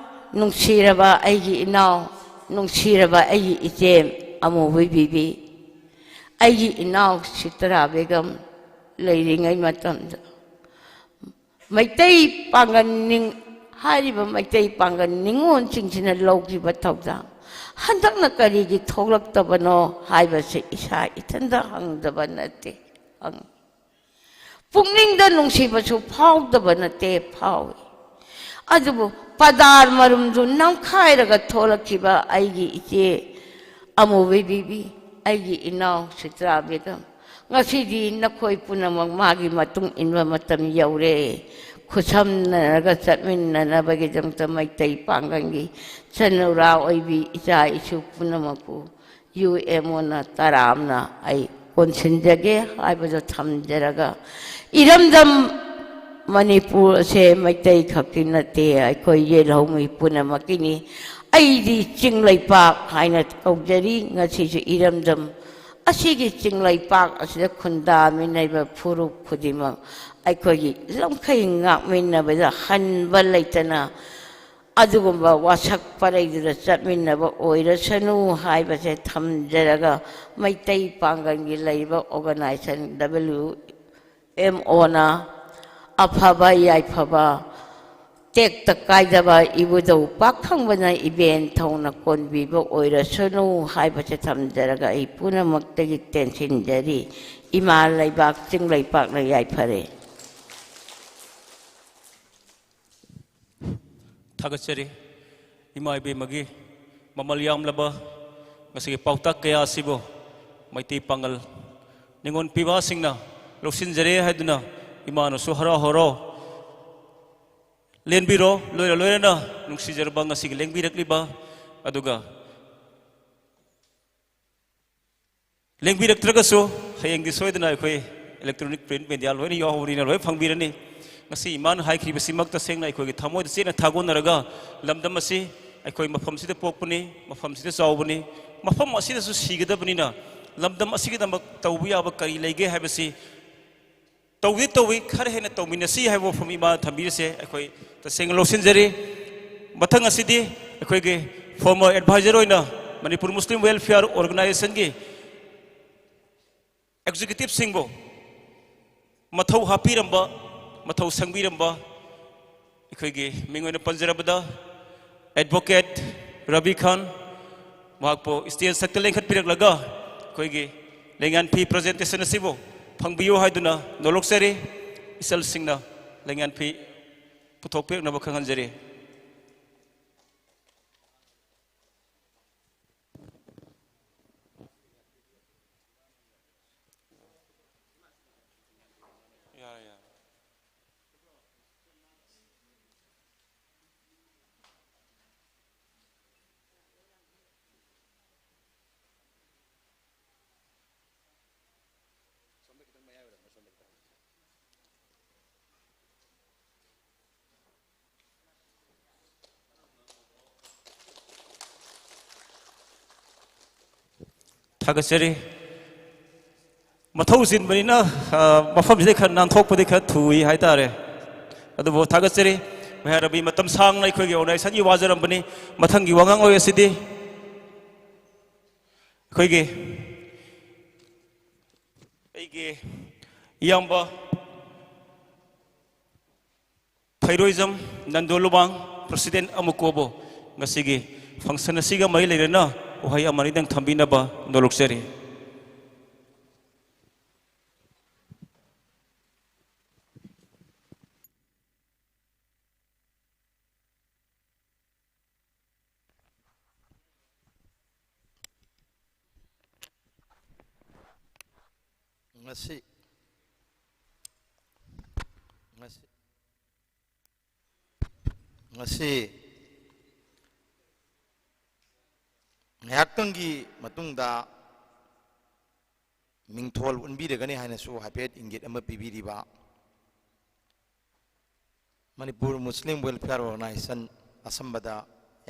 ꯅꯨꯡꯁꯤꯔꯕ ꯑꯩꯒꯤ ꯏꯅꯥꯎ, ꯅꯨꯡꯁꯤꯔꯕ ꯑꯩꯒꯤ ꯏꯆꯦ ꯑꯃꯨꯕꯤ ꯕꯤꯕꯤ, ꯑꯩꯒꯤ ꯏꯅꯥꯎ ꯁꯤꯇꯔꯥ ꯕꯦꯒꯝ ꯂꯩꯔꯤꯉꯩ ꯃꯇꯝꯗ ꯃꯩꯇꯩ ꯄꯥꯡꯒꯜ ꯅꯤꯡ-, ꯍꯥꯏꯔꯤꯕ ꯃꯩꯇꯩ ꯄꯥꯡꯒꯜ ꯅꯤꯉꯣꯜꯁꯤꯡꯁꯤꯅ ꯂꯧꯈꯤꯕ ꯊꯧꯗꯥꯡ ꯍꯟꯗꯛꯅ ꯀꯔꯤꯒꯤ ꯊꯣꯛꯂꯛꯇꯕꯅꯣ ꯍꯥꯏꯕꯁꯤ ꯏꯁꯥ ꯏꯊꯟꯗ ꯍꯪꯗꯕ ꯅꯠꯇꯦ, ꯍꯪꯉꯤ꯫ ꯄꯨꯛꯅꯤꯡꯗ ꯅꯨꯡꯁꯤꯕꯁꯨ ꯐꯥꯎꯗꯕ ꯅꯠꯇꯦ, ꯐꯥꯎꯏ꯫ ꯑꯗꯨꯕꯨ ꯄꯗꯥꯔ ꯃꯔꯨꯝꯗꯨ ꯅꯝꯈꯥꯏꯔꯒ ꯊꯣꯛꯂꯛꯈꯤꯕ ꯑꯩꯒꯤ ꯏꯆꯦ ꯑꯃꯨꯕꯤ ꯕꯤꯕꯤ, ꯑꯩꯒꯤ ꯏꯅꯥꯎ ꯁꯤꯇ꯭ꯔꯥ ꯕꯦꯒꯝ, ꯉꯁꯤꯗꯤ ꯅꯈꯣꯏ ꯄꯨꯝꯅꯃꯛ ꯃꯥꯒꯤ ꯃꯇꯨꯡ ꯏꯟꯕ ꯃꯇꯝ ꯌꯧꯔꯦ꯫ ꯈꯨꯠꯁꯝꯅꯔꯒ ꯆꯠꯃꯤꯟꯅꯅꯕꯒꯤꯗꯃꯛꯇ ꯃꯩꯇꯩ ꯄꯥꯡꯒꯜꯒꯤ ꯆꯅꯨꯔꯥ ꯑꯣꯏꯕꯤ ꯏꯆꯥ ꯏꯁꯨ ꯄꯨꯝꯅꯃꯛꯄꯨ ꯌꯨ ꯑꯦꯝ ꯑꯣꯅ ꯇꯔꯥꯝꯅ ꯑꯩ ꯀꯣꯟꯁꯤꯟꯖꯒꯦ ꯍꯥꯏꯕꯗꯨ ꯊꯝꯖꯔꯒ, ꯏꯔꯝꯗꯝ ꯃꯅꯤꯄꯨꯔ ꯑꯁꯦ ꯃꯩꯇꯩ ꯈꯛꯀꯤ ꯅꯠꯇꯦ, ꯑꯩꯈꯣꯏ ꯌꯦꯜꯍꯧꯃꯤ ꯄꯨꯝꯅꯃꯛꯀꯤꯅꯤ꯫ ꯑꯩꯗꯤ ꯆꯤꯡ ꯂꯩꯄꯥꯛ ꯍꯥꯏꯅ ꯀꯧꯖꯔꯤ꯫ ꯉꯁꯤꯁꯨ ꯏꯔꯝꯗꯝ ꯑꯁꯤꯒꯤ ꯆꯤꯡ ꯂꯩꯄꯥꯛ ꯑꯁꯤꯗ ꯈꯨꯟꯗꯥꯃꯤꯟꯅꯔꯤꯕ ꯐꯨꯔꯨꯞ ꯈꯨꯗꯤꯡꯃꯛ ꯑꯩꯈꯣꯏꯒꯤ ꯂꯝꯈꯩ ꯉꯥꯛꯃꯤꯟꯅꯕꯗ ꯍꯟꯕ ꯂꯩꯇꯅ ꯑꯗꯨꯒꯨꯝꯕ ꯋꯥꯁꯛ ꯄꯔꯩꯗꯨꯗ ꯆꯠꯃꯤꯟꯅꯕ ꯑꯣꯏꯔꯁꯅꯨ ꯍꯥꯏꯕꯁꯦ ꯊꯝꯖꯔꯒ, ꯃꯩꯇꯩ ꯄꯥꯡꯒꯜꯒꯤ ꯂꯩꯔꯤꯕ ꯑꯣꯔꯒꯅꯥꯏꯖꯦꯁꯟ ꯗꯕ꯭ꯂꯤꯎ ꯑꯦꯝ ꯑꯣꯅ ꯑꯐꯕ ꯌꯥꯏꯐꯕ, ꯇꯦꯛꯇ ꯀꯥꯏꯗꯕ ꯏꯕꯨꯙꯧ ꯄꯥꯛ ꯊꯪꯕꯅ ꯏꯕꯦꯟ ꯊꯧꯅ ꯀꯣꯟꯕꯤꯕ ꯑꯣꯏꯔꯁꯅꯨ ꯍꯥꯏꯕꯁꯦ ꯊꯝꯖꯔꯒ ꯑꯩ ꯄꯨꯝꯅꯃꯛꯇꯒꯤ ꯇꯦꯟꯁꯤꯟꯖꯔꯤ꯫ ꯏꯃꯥ ꯂꯩꯕꯥꯛ ꯆꯤꯡ ꯂꯩꯄꯥꯛꯅ ꯌꯥꯏꯐꯔꯦ꯫ ꯊꯥꯒꯠꯆꯔꯤ꯫ ꯏꯃꯥ ꯏꯕꯦꯝꯃꯒꯤ ꯃꯃꯜ ꯌꯥꯝꯂꯕ ꯉꯁꯤꯒꯤ ꯄꯥꯎꯇꯥꯛ ꯀꯌꯥ ꯑꯁꯤꯕꯨ ꯃꯩꯇꯩ ꯄꯥꯉꯜ ꯅꯤꯉꯣꯜ ꯄꯤꯕꯥꯁꯤꯡꯅ ꯂꯧꯁꯤꯟꯖꯔꯦ ꯍꯥꯏꯗꯨꯅ ꯏꯃꯥꯅꯁꯨ ꯍꯔꯥꯎ ꯍꯔꯥꯎ ꯂꯦꯟꯕꯤꯔꯣ꯫ ꯂꯣꯏꯔ ꯂꯣꯏꯔꯅ ꯅꯨꯡꯁꯤꯖꯔꯕ ꯉꯁꯤꯒꯤ ꯂꯦꯡꯕꯤꯔꯛꯂꯤꯕ, ꯑꯗꯨꯒ ꯂꯦꯡꯕꯤꯔꯛꯇ꯭ꯔꯒꯁꯨ ꯍꯌꯦꯡꯗꯤ ꯁꯣꯏꯗꯅ ꯑꯩꯈꯣꯏ electronic print media ꯂꯣꯏꯅ ꯌꯥꯎꯍꯧꯕꯅꯤꯅ ꯂꯣꯏ ꯐꯪꯕꯤꯔꯅꯤ꯫ ꯉꯁꯤ ꯏꯃꯥꯅ ꯍꯥꯏꯈ꯭ꯔꯤꯕꯁꯤꯃꯛ ꯇꯁꯦꯡꯅ ꯑꯩꯈꯣꯏꯒꯤ ꯊꯃꯣꯏꯗ ꯆꯦꯠꯅ ꯊꯥꯒꯣꯟꯅꯔꯒ, ꯂꯝꯗꯝ ꯑꯁꯤ ꯑꯩꯈꯣꯏ ꯃꯐꯝꯁꯤꯗ ꯄꯣꯛꯄꯅꯤ, ꯃꯐꯝꯁꯤꯗ ꯆꯥꯎꯕꯅꯤ, ꯃꯐꯝ ꯑꯁꯤꯗꯁꯨ ꯁꯤꯒꯗꯕꯅꯤꯅ, ꯂꯝꯗꯝ ꯑꯁꯤꯒꯤꯗꯃꯛ ꯇꯧꯕ ꯌꯥꯕ ꯀꯔꯤ ꯂꯩꯒꯦ ꯍꯥꯏꯕꯁꯤ ꯇꯧꯗꯤ ꯇꯧꯏ, ꯈꯔ ꯍꯦꯟꯅ ꯇꯧꯃꯤꯟꯅꯁꯤ ꯍꯥꯏꯕ ꯋꯥꯐꯝ ꯏꯃꯥꯅ ꯊꯝꯕꯤꯔꯤꯁꯦ ꯑꯩꯈꯣꯏ ꯇꯁꯦꯡꯅ ꯂꯧꯁꯤꯟꯖꯔꯤ꯫ ꯃꯊꯪ ꯑꯁꯤꯗꯤ ꯑꯩꯈꯣꯏꯒꯤ former advisor ꯑꯣꯏꯅ ꯃꯅꯤꯄꯨꯔ ꯃꯨꯁꯂꯤꯝ welfare organizationꯒꯤ executiveꯁꯤꯡꯕꯨ ꯃꯊꯧ ꯍꯥꯞꯄꯤꯔꯝꯕ, ꯃꯊꯧ ꯁꯪꯕꯤꯔꯝꯕ ꯑꯩꯈꯣꯏꯒꯤ ꯃꯤꯡ ꯑꯣꯏꯅ ꯄꯟꯖꯔꯕꯗ advocate ꯔꯕꯤ ꯈꯥꯟ, ꯃꯍꯥꯛꯄꯨ stage ꯁꯛꯇ ꯂꯦꯡꯈꯠꯄꯤꯔꯛꯂꯒ ꯑꯩꯈꯣꯏꯒꯤ ꯂꯦꯡꯌꯥꯟ ꯐꯤ presentation ꯑꯁꯤꯕꯨ ꯐꯪꯕꯤꯌꯨ ꯍꯥꯏꯗꯨꯅ ꯅꯣꯂꯣꯛꯆꯔꯤ꯫ ꯏꯆꯜꯁꯤꯡꯅ ꯂꯦꯡꯌꯥꯟ ꯐꯤ ꯄꯨꯊꯣꯛꯄꯤꯔꯛꯅꯕ ꯈꯪꯍꯟꯖꯔꯤ꯫ ꯌꯥꯔꯦ, ꯌꯥꯔꯦ꯫ ꯊꯥꯒꯠꯆꯔꯤ꯫ ꯃꯊꯧ ꯆꯤꯟꯕꯅꯤꯅ, ꯑ, ꯃꯐꯝꯁꯤꯗ ꯈꯔ ꯅꯥꯟꯊꯣꯛꯄꯗꯤ ꯈꯔ ꯊꯨꯏ ꯍꯥꯏꯇꯥꯔꯦ꯫ ꯑꯗꯨꯕꯨ ꯊꯥꯒꯠꯆꯔꯤ꯫ ꯃꯍꯥꯔꯕꯤ ꯃꯇꯝ ꯁꯥꯡꯅ ꯑꯩꯈꯣꯏꯒꯤ ꯑꯣꯔꯒꯅꯥꯏꯖꯦꯁꯟꯒꯤ ꯋꯥꯖꯔꯝꯕꯅꯤ꯫ ꯃꯊꯪꯒꯤ ꯋꯥꯉꯥꯡꯂꯣꯏ ꯑꯁꯤꯗꯤ ꯑꯩꯈꯣꯏꯒꯤ ꯑꯩꯒꯤ ꯏꯌꯥꯝꯕ ꯐꯩꯔꯣꯏꯖꯝ ꯅꯟꯗꯣ ꯂꯨꯃꯥꯡ, ꯄ꯭ꯔꯁꯤꯗꯦꯟ ꯑꯃꯨꯀꯣꯕꯨ ꯉꯁꯤꯒꯤ ꯐꯪꯁꯟ ꯑꯁꯤꯒ ꯃꯔꯤ ꯂꯩꯅꯅ ꯋꯥꯍꯩ ꯑꯃ ꯑꯅꯤꯗꯪ ꯊꯝꯕꯤꯅꯕ ꯅꯣꯂꯨꯛꯆꯔꯤ꯫ ꯉꯁꯤ ꯉꯁꯤ ꯉꯁꯤ ꯉꯥꯏꯍꯥꯛꯇꯪꯒꯤ ꯃꯇꯨꯡꯗ ꯃꯤꯡꯊꯣꯜ ꯎꯟꯕꯤꯔꯒꯅꯤ ꯍꯥꯏꯅꯁꯨ ꯍꯥꯏꯐꯦꯠ ꯏꯪꯒꯤꯠ ꯑꯃ ꯄꯤꯕꯤꯔꯤꯕ ꯃꯅꯤꯄꯨꯔ ꯃꯨꯁꯂꯤꯝ ꯋꯦꯜꯐꯤꯌꯥꯔ ꯑꯣꯔꯒꯅꯥꯏꯖꯦꯁꯟ, ꯑꯁꯝꯕꯗ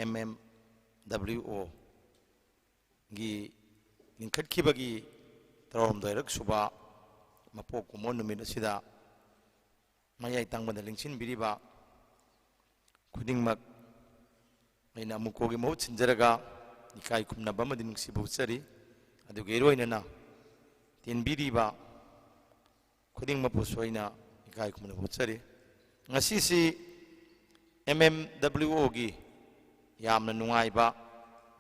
ꯑꯦꯝ ꯑꯦꯝ ꯗꯕ꯭ꯂꯤꯎ ꯑꯣ ꯒꯤ ꯂꯤꯡꯈꯠꯈꯤꯕꯒꯤ ꯇꯔꯥꯍꯨꯝꯗꯣꯏꯔꯛ ꯁꯨꯕ ꯃꯄꯣꯛ ꯀꯨꯝꯑꯣꯟ ꯅꯨꯃꯤꯠ ꯑꯁꯤꯗ ꯃꯌꯥꯏ ꯇꯪꯕꯗ ꯂꯦꯡꯁꯤꯟꯕꯤꯔꯤꯕ ꯈꯨꯗꯤꯡꯃꯛ ꯑꯩꯅ ꯑꯃꯨꯛꯀꯣꯒꯤ ꯃꯍꯨꯠ ꯁꯤꯟꯖꯔꯒ ꯏꯀꯥꯏ ꯈꯨꯝꯅꯕ ꯑꯃꯗꯤ ꯅꯨꯡꯁꯤꯕ ꯎꯠꯆꯔꯤ꯫ ꯑꯗꯨꯒ ꯏꯔꯣꯏꯅꯅ ꯇꯦꯟꯕꯤꯔꯤꯕ ꯈꯨꯗꯤꯡꯃꯛꯄꯨꯁꯨ ꯑꯩꯅ ꯏꯀꯥꯏ ꯈꯨꯝꯅꯕ ꯎꯠꯆꯔꯤ꯫ ꯉꯁꯤꯁꯤ ꯑꯦꯝ ꯑꯦꯝ ꯗꯕ꯭ꯂꯤꯎ ꯑꯣꯒꯤ ꯌꯥꯝꯅ ꯅꯨꯡꯉꯥꯏꯕ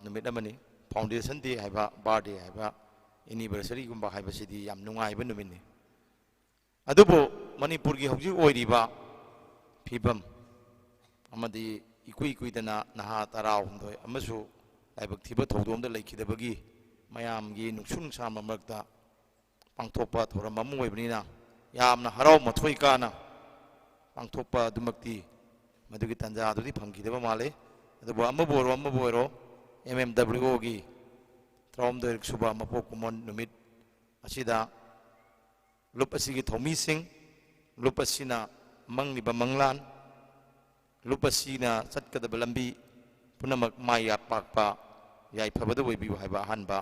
ꯅꯨꯃꯤꯠ ꯑꯃꯅꯤ꯫ ꯐꯥꯎꯟꯗꯦꯁꯟ ꯗꯦ ꯍꯥꯏꯕ, ꯕꯥꯔꯗꯦ ꯍꯥꯏꯕ, ꯑꯦꯅꯤꯚꯔꯁꯔꯤꯒꯨꯝꯕ ꯍꯥꯏꯕꯁꯤꯗꯤ ꯌꯥꯝ ꯅꯨꯡꯉꯥꯏꯕ ꯅꯨꯃꯤꯠꯅꯤ꯫ ꯑꯗꯨꯕꯨ ꯃꯅꯤꯄꯨꯔꯒꯤ ꯍꯧꯖꯤꯛ ꯑꯣꯏꯔꯤꯕ ꯐꯤꯕꯝ ꯑꯃꯗꯤ ꯏꯀꯨꯏ ꯀꯨꯏꯗꯅ ꯅꯍꯥ ꯇꯔꯥꯍꯨꯝꯗꯣꯏ ꯑꯃꯁꯨ ꯂꯥꯏꯕꯛ ꯊꯤꯕ ꯊꯧꯗꯣꯛ ꯑꯃꯗ ꯂꯩꯈꯤꯗꯕꯒꯤ ꯃꯌꯥꯝꯒꯤ ꯅꯨꯡꯁꯨꯛ ꯅꯨꯡꯁꯥꯕ ꯃꯔꯛꯇ ꯄꯥꯡꯊꯣꯛꯄ ꯊꯧꯔꯝ ꯑꯃ ꯑꯣꯏꯕꯅꯤꯅ ꯌꯥꯝꯅ ꯍꯔꯥꯎ ꯃꯊꯣꯏ ꯀꯥꯅ ꯄꯥꯡꯊꯣꯛꯄ ꯑꯗꯨꯃꯛꯇꯤ ꯃꯗꯨꯒꯤ ꯇꯥꯟꯖꯥꯗꯨꯗꯤ ꯐꯪꯈꯤꯗꯕ ꯃꯥꯜꯂꯤ꯫ ꯑꯗꯨꯕꯨ ꯑꯃꯕꯨ ꯑꯣꯏꯔꯣ ꯑꯃꯕꯨ ꯑꯣꯏꯔꯣ, ꯑꯦꯝ ꯑꯦꯝ ꯗꯕ꯭ꯂꯤꯎ ꯑꯣꯒꯤ ꯇꯔꯥꯍꯨꯝꯗꯣꯏꯔꯛ ꯁꯨꯕ ꯃꯄꯣꯛ ꯀꯨꯝꯑꯣꯟ ꯅꯨꯃꯤꯠ ꯑꯁꯤꯗ ꯂꯨꯞ ꯑꯁꯤꯒꯤ ꯊꯧꯃꯤꯁꯤꯡ, ꯂꯨꯞ ꯑꯁꯤꯅ ꯃꯪꯂꯤꯕ ꯃꯪꯂꯥꯟ, ꯂꯨꯞ ꯑꯁꯤꯅ ꯆꯠꯀꯗꯕ ꯂꯝꯕꯤ ꯄꯨꯝꯅꯃꯛ ꯃꯥꯏ ꯄꯥꯛꯄ ꯌꯥꯏꯐꯕꯗ ꯑꯣꯏꯕꯤꯌꯨ ꯍꯥꯏꯕ ꯑꯍꯥꯟꯕ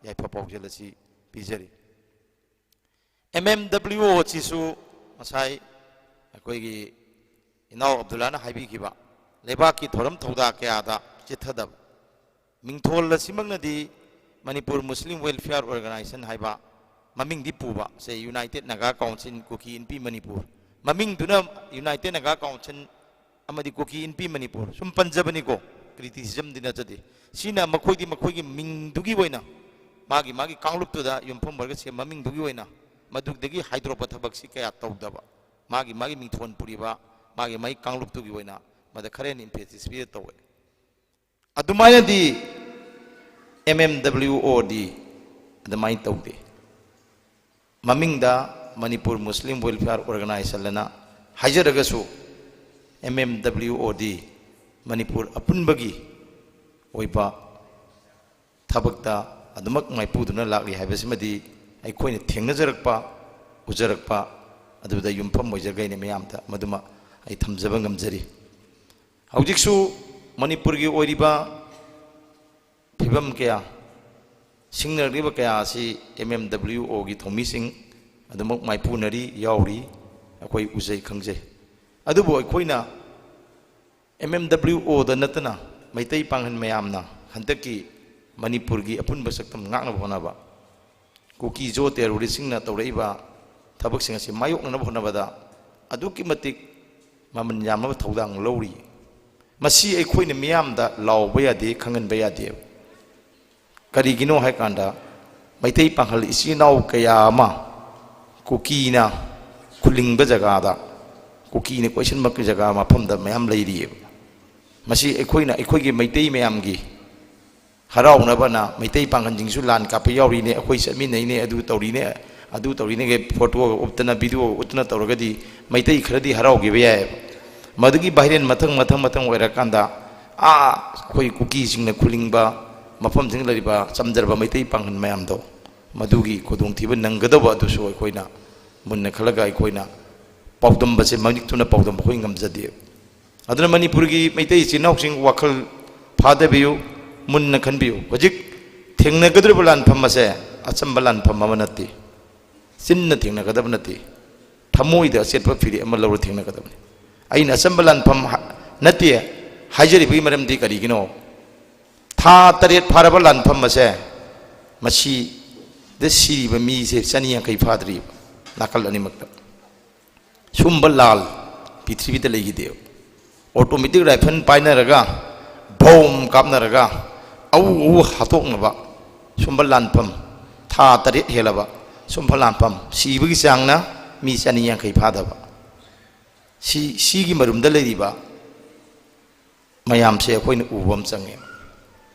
ꯌꯥꯏꯐ ꯄꯥꯎꯖꯦꯜ ꯑꯁꯤ ꯄꯤꯖꯔꯤ꯫ ꯑꯦꯝ ꯑꯦꯝ ꯗꯕ꯭ꯂꯤꯎ ꯑꯣ ꯑꯁꯤꯁꯨ ꯉꯁꯥꯏ ꯑꯩꯈꯣꯏꯒꯤ ꯏꯅꯥꯎ ꯑꯕꯗꯨꯜꯂꯥꯅ ꯍꯥꯏꯕꯤꯈꯤꯕ ꯂꯩꯕꯥꯛꯀꯤ ꯊꯧꯔꯝ ꯊꯧꯗꯥ ꯀꯌꯥꯗ ꯆꯤꯠꯊꯗꯕ, ꯃꯤꯡꯊꯣꯜ ꯑꯁꯤꯃꯛꯅꯗꯤ ꯃꯅꯤꯄꯨꯔ ꯃꯨꯁꯂꯤꯝ ꯋꯦꯜꯐꯤꯌꯥꯔ ꯑꯣꯔꯒꯅꯥꯏꯖꯦꯁꯟ ꯍꯥꯏꯕ ꯃꯃꯤꯡꯗꯤ ꯄꯨꯕ, ꯁꯦ, ꯌꯨꯅꯥꯏꯇꯦꯠ ꯅꯥꯒꯥ ꯀꯥꯎꯟꯁꯤꯜ ꯀꯨꯀꯤ ꯏꯟꯄꯤ ꯃꯅꯤꯄꯨꯔ, ꯃꯃꯤꯡꯗꯨꯅ ꯌꯨꯅꯥꯏꯇꯦꯠ ꯅꯥꯒꯥ ꯀꯥꯎꯟꯁꯤꯜ ꯑꯃꯗꯤ ꯀꯨꯀꯤ ꯏꯟꯄꯤ ꯃꯅꯤꯄꯨꯔ, ꯁꯨꯝ ꯄꯟꯖꯕꯅꯤꯀꯣ, ꯀ꯭ꯔꯤꯇꯤꯁꯤꯖꯝꯗꯤ ꯅꯠꯆꯗꯦ꯫ ꯁꯤꯅ ꯃꯈꯣꯏꯗꯤ ꯃꯈꯣꯏꯒꯤ ꯃꯤꯡꯗꯨꯒꯤ ꯑꯣꯏꯅ, ꯃꯥꯒꯤ ꯃꯥꯒꯤ ꯀꯥꯡꯂꯨꯞꯇꯨꯗ ꯌꯨꯝꯐꯝ ꯑꯣꯏꯔꯒ ꯁꯦꯝꯕ ꯃꯃꯤꯡꯗꯨꯒꯤ ꯑꯣꯏꯅ, ꯃꯗꯨꯗꯒꯤ ꯍꯥꯏꯗꯣꯔꯛꯄ ꯊꯕꯛꯁꯤ ꯀꯌꯥ ꯇꯧꯗꯕ, ꯃꯥꯒꯤ ꯃꯥꯒꯤ ꯃꯤꯡꯊꯣꯟ ꯄꯨꯔꯤꯕ, ꯃꯥꯒꯤ ꯃꯥꯒꯤ ꯀꯥꯡꯂꯨꯞꯇꯨꯒꯤ ꯑꯣꯏꯅ ꯃꯗ ꯈꯔ ꯍꯦꯟꯅ ꯏꯝꯐꯦꯁꯤꯁ ꯄꯤꯔ ꯇꯧꯋꯦ꯫ ꯑꯗꯨꯃꯥꯏꯅꯗꯤ ꯑꯦꯝ ꯑꯦꯝ ꯗꯕ꯭ꯂꯤꯎ ꯑꯣꯗꯤ ꯑꯗꯨꯃꯥꯏꯅ ꯇꯧꯗꯦ꯫ ꯃꯃꯤꯡꯗ ꯃꯅꯤꯄꯨꯔ ꯃꯨꯁꯂꯤꯝ ꯋꯦꯜꯐꯤꯌꯥꯔ ꯑꯣꯔꯒꯅꯥꯏꯖꯦꯁꯟ ꯑꯅ ꯍꯥꯏꯖꯔꯒꯁꯨ, ꯑꯦꯝ ꯑꯦꯝ ꯗꯕ꯭ꯂꯤꯎ ꯑꯣꯗꯤ ꯃꯅꯤꯄꯨꯔ ꯑꯄꯨꯟꯕꯒꯤ ꯑꯣꯏꯕ ꯊꯕꯛꯇ ꯑꯗꯨꯃꯛ ꯃꯥꯏꯄꯨꯗꯨꯅ ꯂꯥꯛꯂꯤ ꯍꯥꯏꯕꯁꯤꯃꯗꯤ ꯑꯩꯈꯣꯏꯅ ꯊꯦꯡꯅꯖꯔꯛꯄ, ꯎꯖꯔꯛꯄ, ꯑꯗꯨꯗ ꯌꯨꯝꯐꯝ ꯑꯣꯏꯖꯔꯒ ꯑꯩꯅ ꯃꯌꯥꯝꯗ ꯃꯗꯨꯃ ꯑꯩ ꯊꯝꯖꯕ ꯉꯝꯖꯔꯤ꯫ ꯍꯧꯖꯤꯛꯁꯨ ꯃꯅꯤꯄꯨꯔꯒꯤ ꯑꯣꯏꯔꯤꯕ ꯐꯤꯕꯝ ꯀꯌꯥ, ꯁꯤꯡꯅꯔꯛꯂꯤꯕ ꯀꯌꯥ ꯑꯁꯤ ꯑꯦꯝ ꯑꯦꯝ ꯗꯕ꯭ꯂꯤꯎ ꯑꯣꯒꯤ ꯊꯧꯃꯤꯁꯤꯡ ꯑꯗꯨꯃꯛ ꯃꯥꯏꯄꯨꯅꯔꯤ, ꯌꯥꯎꯔꯤ, ꯑꯩꯈꯣꯏ ꯎꯖꯩ, ꯈꯪꯖꯩ꯫ ꯑꯗꯨꯕꯨ ꯑꯩꯈꯣꯏꯅ ꯑꯦꯝ ꯑꯦꯝ ꯗꯕ꯭ꯂꯤꯎ ꯑꯣꯗ ꯅꯠꯇꯅ ꯃꯩꯇꯩ ꯄꯥꯡꯒꯜ ꯃꯌꯥꯝꯅ ꯍꯟꯗꯛꯀꯤ ꯃꯅꯤꯄꯨꯔꯒꯤ ꯑꯄꯨꯟꯕ ꯁꯛꯇꯝ ꯉꯥꯛꯅꯕ ꯍꯣꯠꯅꯕ, ꯀꯨꯀꯤ ꯖꯣ ꯇꯦꯔꯣꯔꯤꯁꯁꯤꯡꯅ ꯇꯧꯔꯛꯏꯕ ꯊꯕꯛꯁꯤꯡ ꯑꯁꯤ ꯃꯥꯌꯣꯛꯅꯅꯕ ꯍꯣꯠꯅꯕꯗ ꯑꯗꯨꯛꯀꯤ ꯃꯇꯤꯛ ꯃꯃꯜ ꯌꯥꯝꯂꯕ ꯊꯧꯗꯥꯡ ꯂꯧꯔꯤ꯫ ꯃꯁꯤ ꯑꯩꯈꯣꯏꯅ ꯃꯤꯌꯥꯝꯗ ꯂꯥꯎꯕ ꯌꯥꯗꯦ, ꯈꯪꯍꯟꯕ ꯌꯥꯗꯦ꯫ ꯀꯔꯤꯒꯤꯅꯣ ꯍꯥꯏꯀꯥꯟꯗ, ꯃꯩꯇꯩ ꯄꯥꯡꯒꯜ ꯏꯆꯤꯜ ꯏꯅꯥꯎ ꯀꯌꯥ ꯑꯃ ꯀꯨꯀꯤꯅ ꯈꯨꯂꯤꯡꯕ ꯖꯒꯥꯗ, ꯀꯨꯀꯤꯅ ꯀꯣꯏꯁꯤꯟꯕ ꯖꯒꯥ ꯃꯐꯝꯗ ꯃꯌꯥꯝ ꯂꯩꯔꯤꯑꯕ꯫ ꯃꯁꯤ ꯑꯩꯈꯣꯏꯅ, ꯑꯩꯈꯣꯏꯒꯤ ꯃꯩꯇꯩ ꯃꯌꯥꯝꯒꯤ ꯍꯔꯥꯎꯅꯕꯅ ꯃꯩꯇꯩ ꯄꯥꯡꯒꯜꯁꯤꯡꯁꯨ ꯂꯥꯟ ꯀꯥꯞꯄ ꯌꯥꯎꯔꯤꯅꯦ, ꯑꯩꯈꯣꯏ ꯆꯠꯃꯤꯟꯅꯩꯅꯦ, ꯑꯗꯨ ꯇꯧꯔꯤꯅꯦ, ꯑꯗꯨ ꯇꯧꯔꯤꯅꯦ, ꯐꯣꯇꯣꯒ ꯎꯠꯇꯅ, ꯚꯤꯗꯤꯑꯣꯒ ꯎꯠꯇꯅ ꯇꯧꯔꯒꯗꯤ ꯃꯩꯇꯩ ꯈꯔꯗꯤ ꯍꯔꯥꯎꯈꯤꯕ ꯌꯥꯏꯑꯕ꯫ ꯃꯗꯨꯒꯤ ꯚꯥꯏꯔꯦꯟ ꯃꯊꯪ, ꯃꯊꯪ, ꯃꯊꯪ ꯑꯣꯏꯔꯀꯥꯟꯗ, ꯑꯥ, ꯑꯩꯈꯣꯏ ꯀꯨꯀꯤꯁꯤꯡꯅ ꯈꯨꯂꯤꯡꯕ ꯃꯐꯝꯁꯤꯡꯗ ꯂꯩꯔꯤꯕ ꯆꯝꯖꯔꯕ ꯃꯩꯇꯩ ꯄꯥꯡꯒꯜ ꯃꯌꯥꯝꯗꯣ, ꯃꯗꯨꯒꯤ ꯈꯨꯗꯣꯡꯊꯤꯕ ꯅꯪꯒꯗꯧꯕ ꯑꯗꯨꯁꯨ ꯑꯩꯈꯣꯏꯅ ꯃꯨꯟꯅ ꯈꯜꯂꯒ ꯑꯩꯈꯣꯏꯅ ꯄꯥꯎꯗꯝꯕꯁꯦ, ꯃꯃꯤꯠꯇꯨꯅ ꯄꯥꯎꯗꯝꯕ ꯑꯩꯈꯣꯏ ꯉꯝꯖꯗꯦ꯫ ꯑꯗꯨꯅ ꯃꯅꯤꯄꯨꯔꯒꯤ ꯃꯩꯇꯩ ꯏꯆꯤꯜ ꯏꯅꯥꯎꯁꯤꯡ ꯋꯥꯈꯜ ꯐꯥꯗꯕꯤꯌꯨ, ꯃꯨꯟꯅ ꯈꯟꯕꯤꯌꯨ꯫ ꯍꯧꯖꯤꯛ ꯊꯦꯡꯅꯒꯗꯧꯔꯤꯕ ꯂꯥꯟꯐꯝ ꯑꯁꯦ ꯑꯆꯝꯕ ꯂꯥꯟꯐꯝ ꯑꯃ ꯅꯠꯇꯦ, ꯆꯤꯟꯅ ꯊꯦꯡꯅꯒꯗꯕ ꯅꯠꯇꯦ, ꯊꯃꯣꯏꯗ ꯑꯆꯦꯠꯄ ꯐꯤꯔꯦꯞ ꯑꯃ ꯂꯧꯔ ꯊꯦꯡꯅꯒꯗꯕꯅꯤ꯫ ꯑꯩꯅ ꯑꯆꯝꯕ ꯂꯥꯟꯐꯝ ꯍꯥ-, ꯅꯠꯇꯦ ꯍꯥꯏꯖꯔꯤꯕꯒꯤ ꯃꯔꯝꯗꯤ ꯀꯔꯤꯒꯤꯅꯣ? ꯊꯥ ꯇꯔꯦꯠ ꯐꯥꯔꯕ ꯂꯥꯟꯐꯝ ꯑꯁꯦ, ꯃꯁꯤꯗ ꯁꯤꯔꯤꯕ ꯃꯤꯁꯦ ꯆꯅꯤ ꯌꯥꯡꯈꯩ ꯐꯥꯗ꯭ꯔꯤꯕ, ꯅꯥꯀꯜ ꯑꯅꯤꯃꯛꯇ꯫ ꯁꯨꯝꯕ ꯂꯥꯜ ꯄ꯭ꯔꯤꯊꯤꯕꯤꯗ ꯂꯩꯈꯤꯗꯦꯕ꯫ Automatic rifle ꯄꯥꯏꯅꯔꯒ, ꯕꯣꯝ ꯀꯥꯞꯅꯔꯒ, ꯑꯎ ꯑꯎ ꯍꯥꯠꯇꯣꯛꯅꯕ, ꯁꯨꯝꯕ ꯂꯥꯟꯐꯝ, ꯊꯥ ꯇꯔꯦꯠ ꯍꯦꯜꯂꯕ ꯁꯨꯝꯕ ꯂꯥꯟꯐꯝ, ꯁꯤꯕꯒꯤ ꯆꯥꯡꯅ ꯃꯤ ꯆꯅꯤ ꯌꯥꯡꯈꯩ ꯐꯥꯗꯕ꯫ ꯁꯤ, ꯁꯤꯒꯤ ꯃꯔꯨꯝꯗ ꯂꯩꯔꯤꯕ ꯃꯌꯥꯝꯁꯦ ꯑꯩꯈꯣꯏꯅ ꯎꯕ ꯑꯃ ꯆꯪꯉꯦ꯫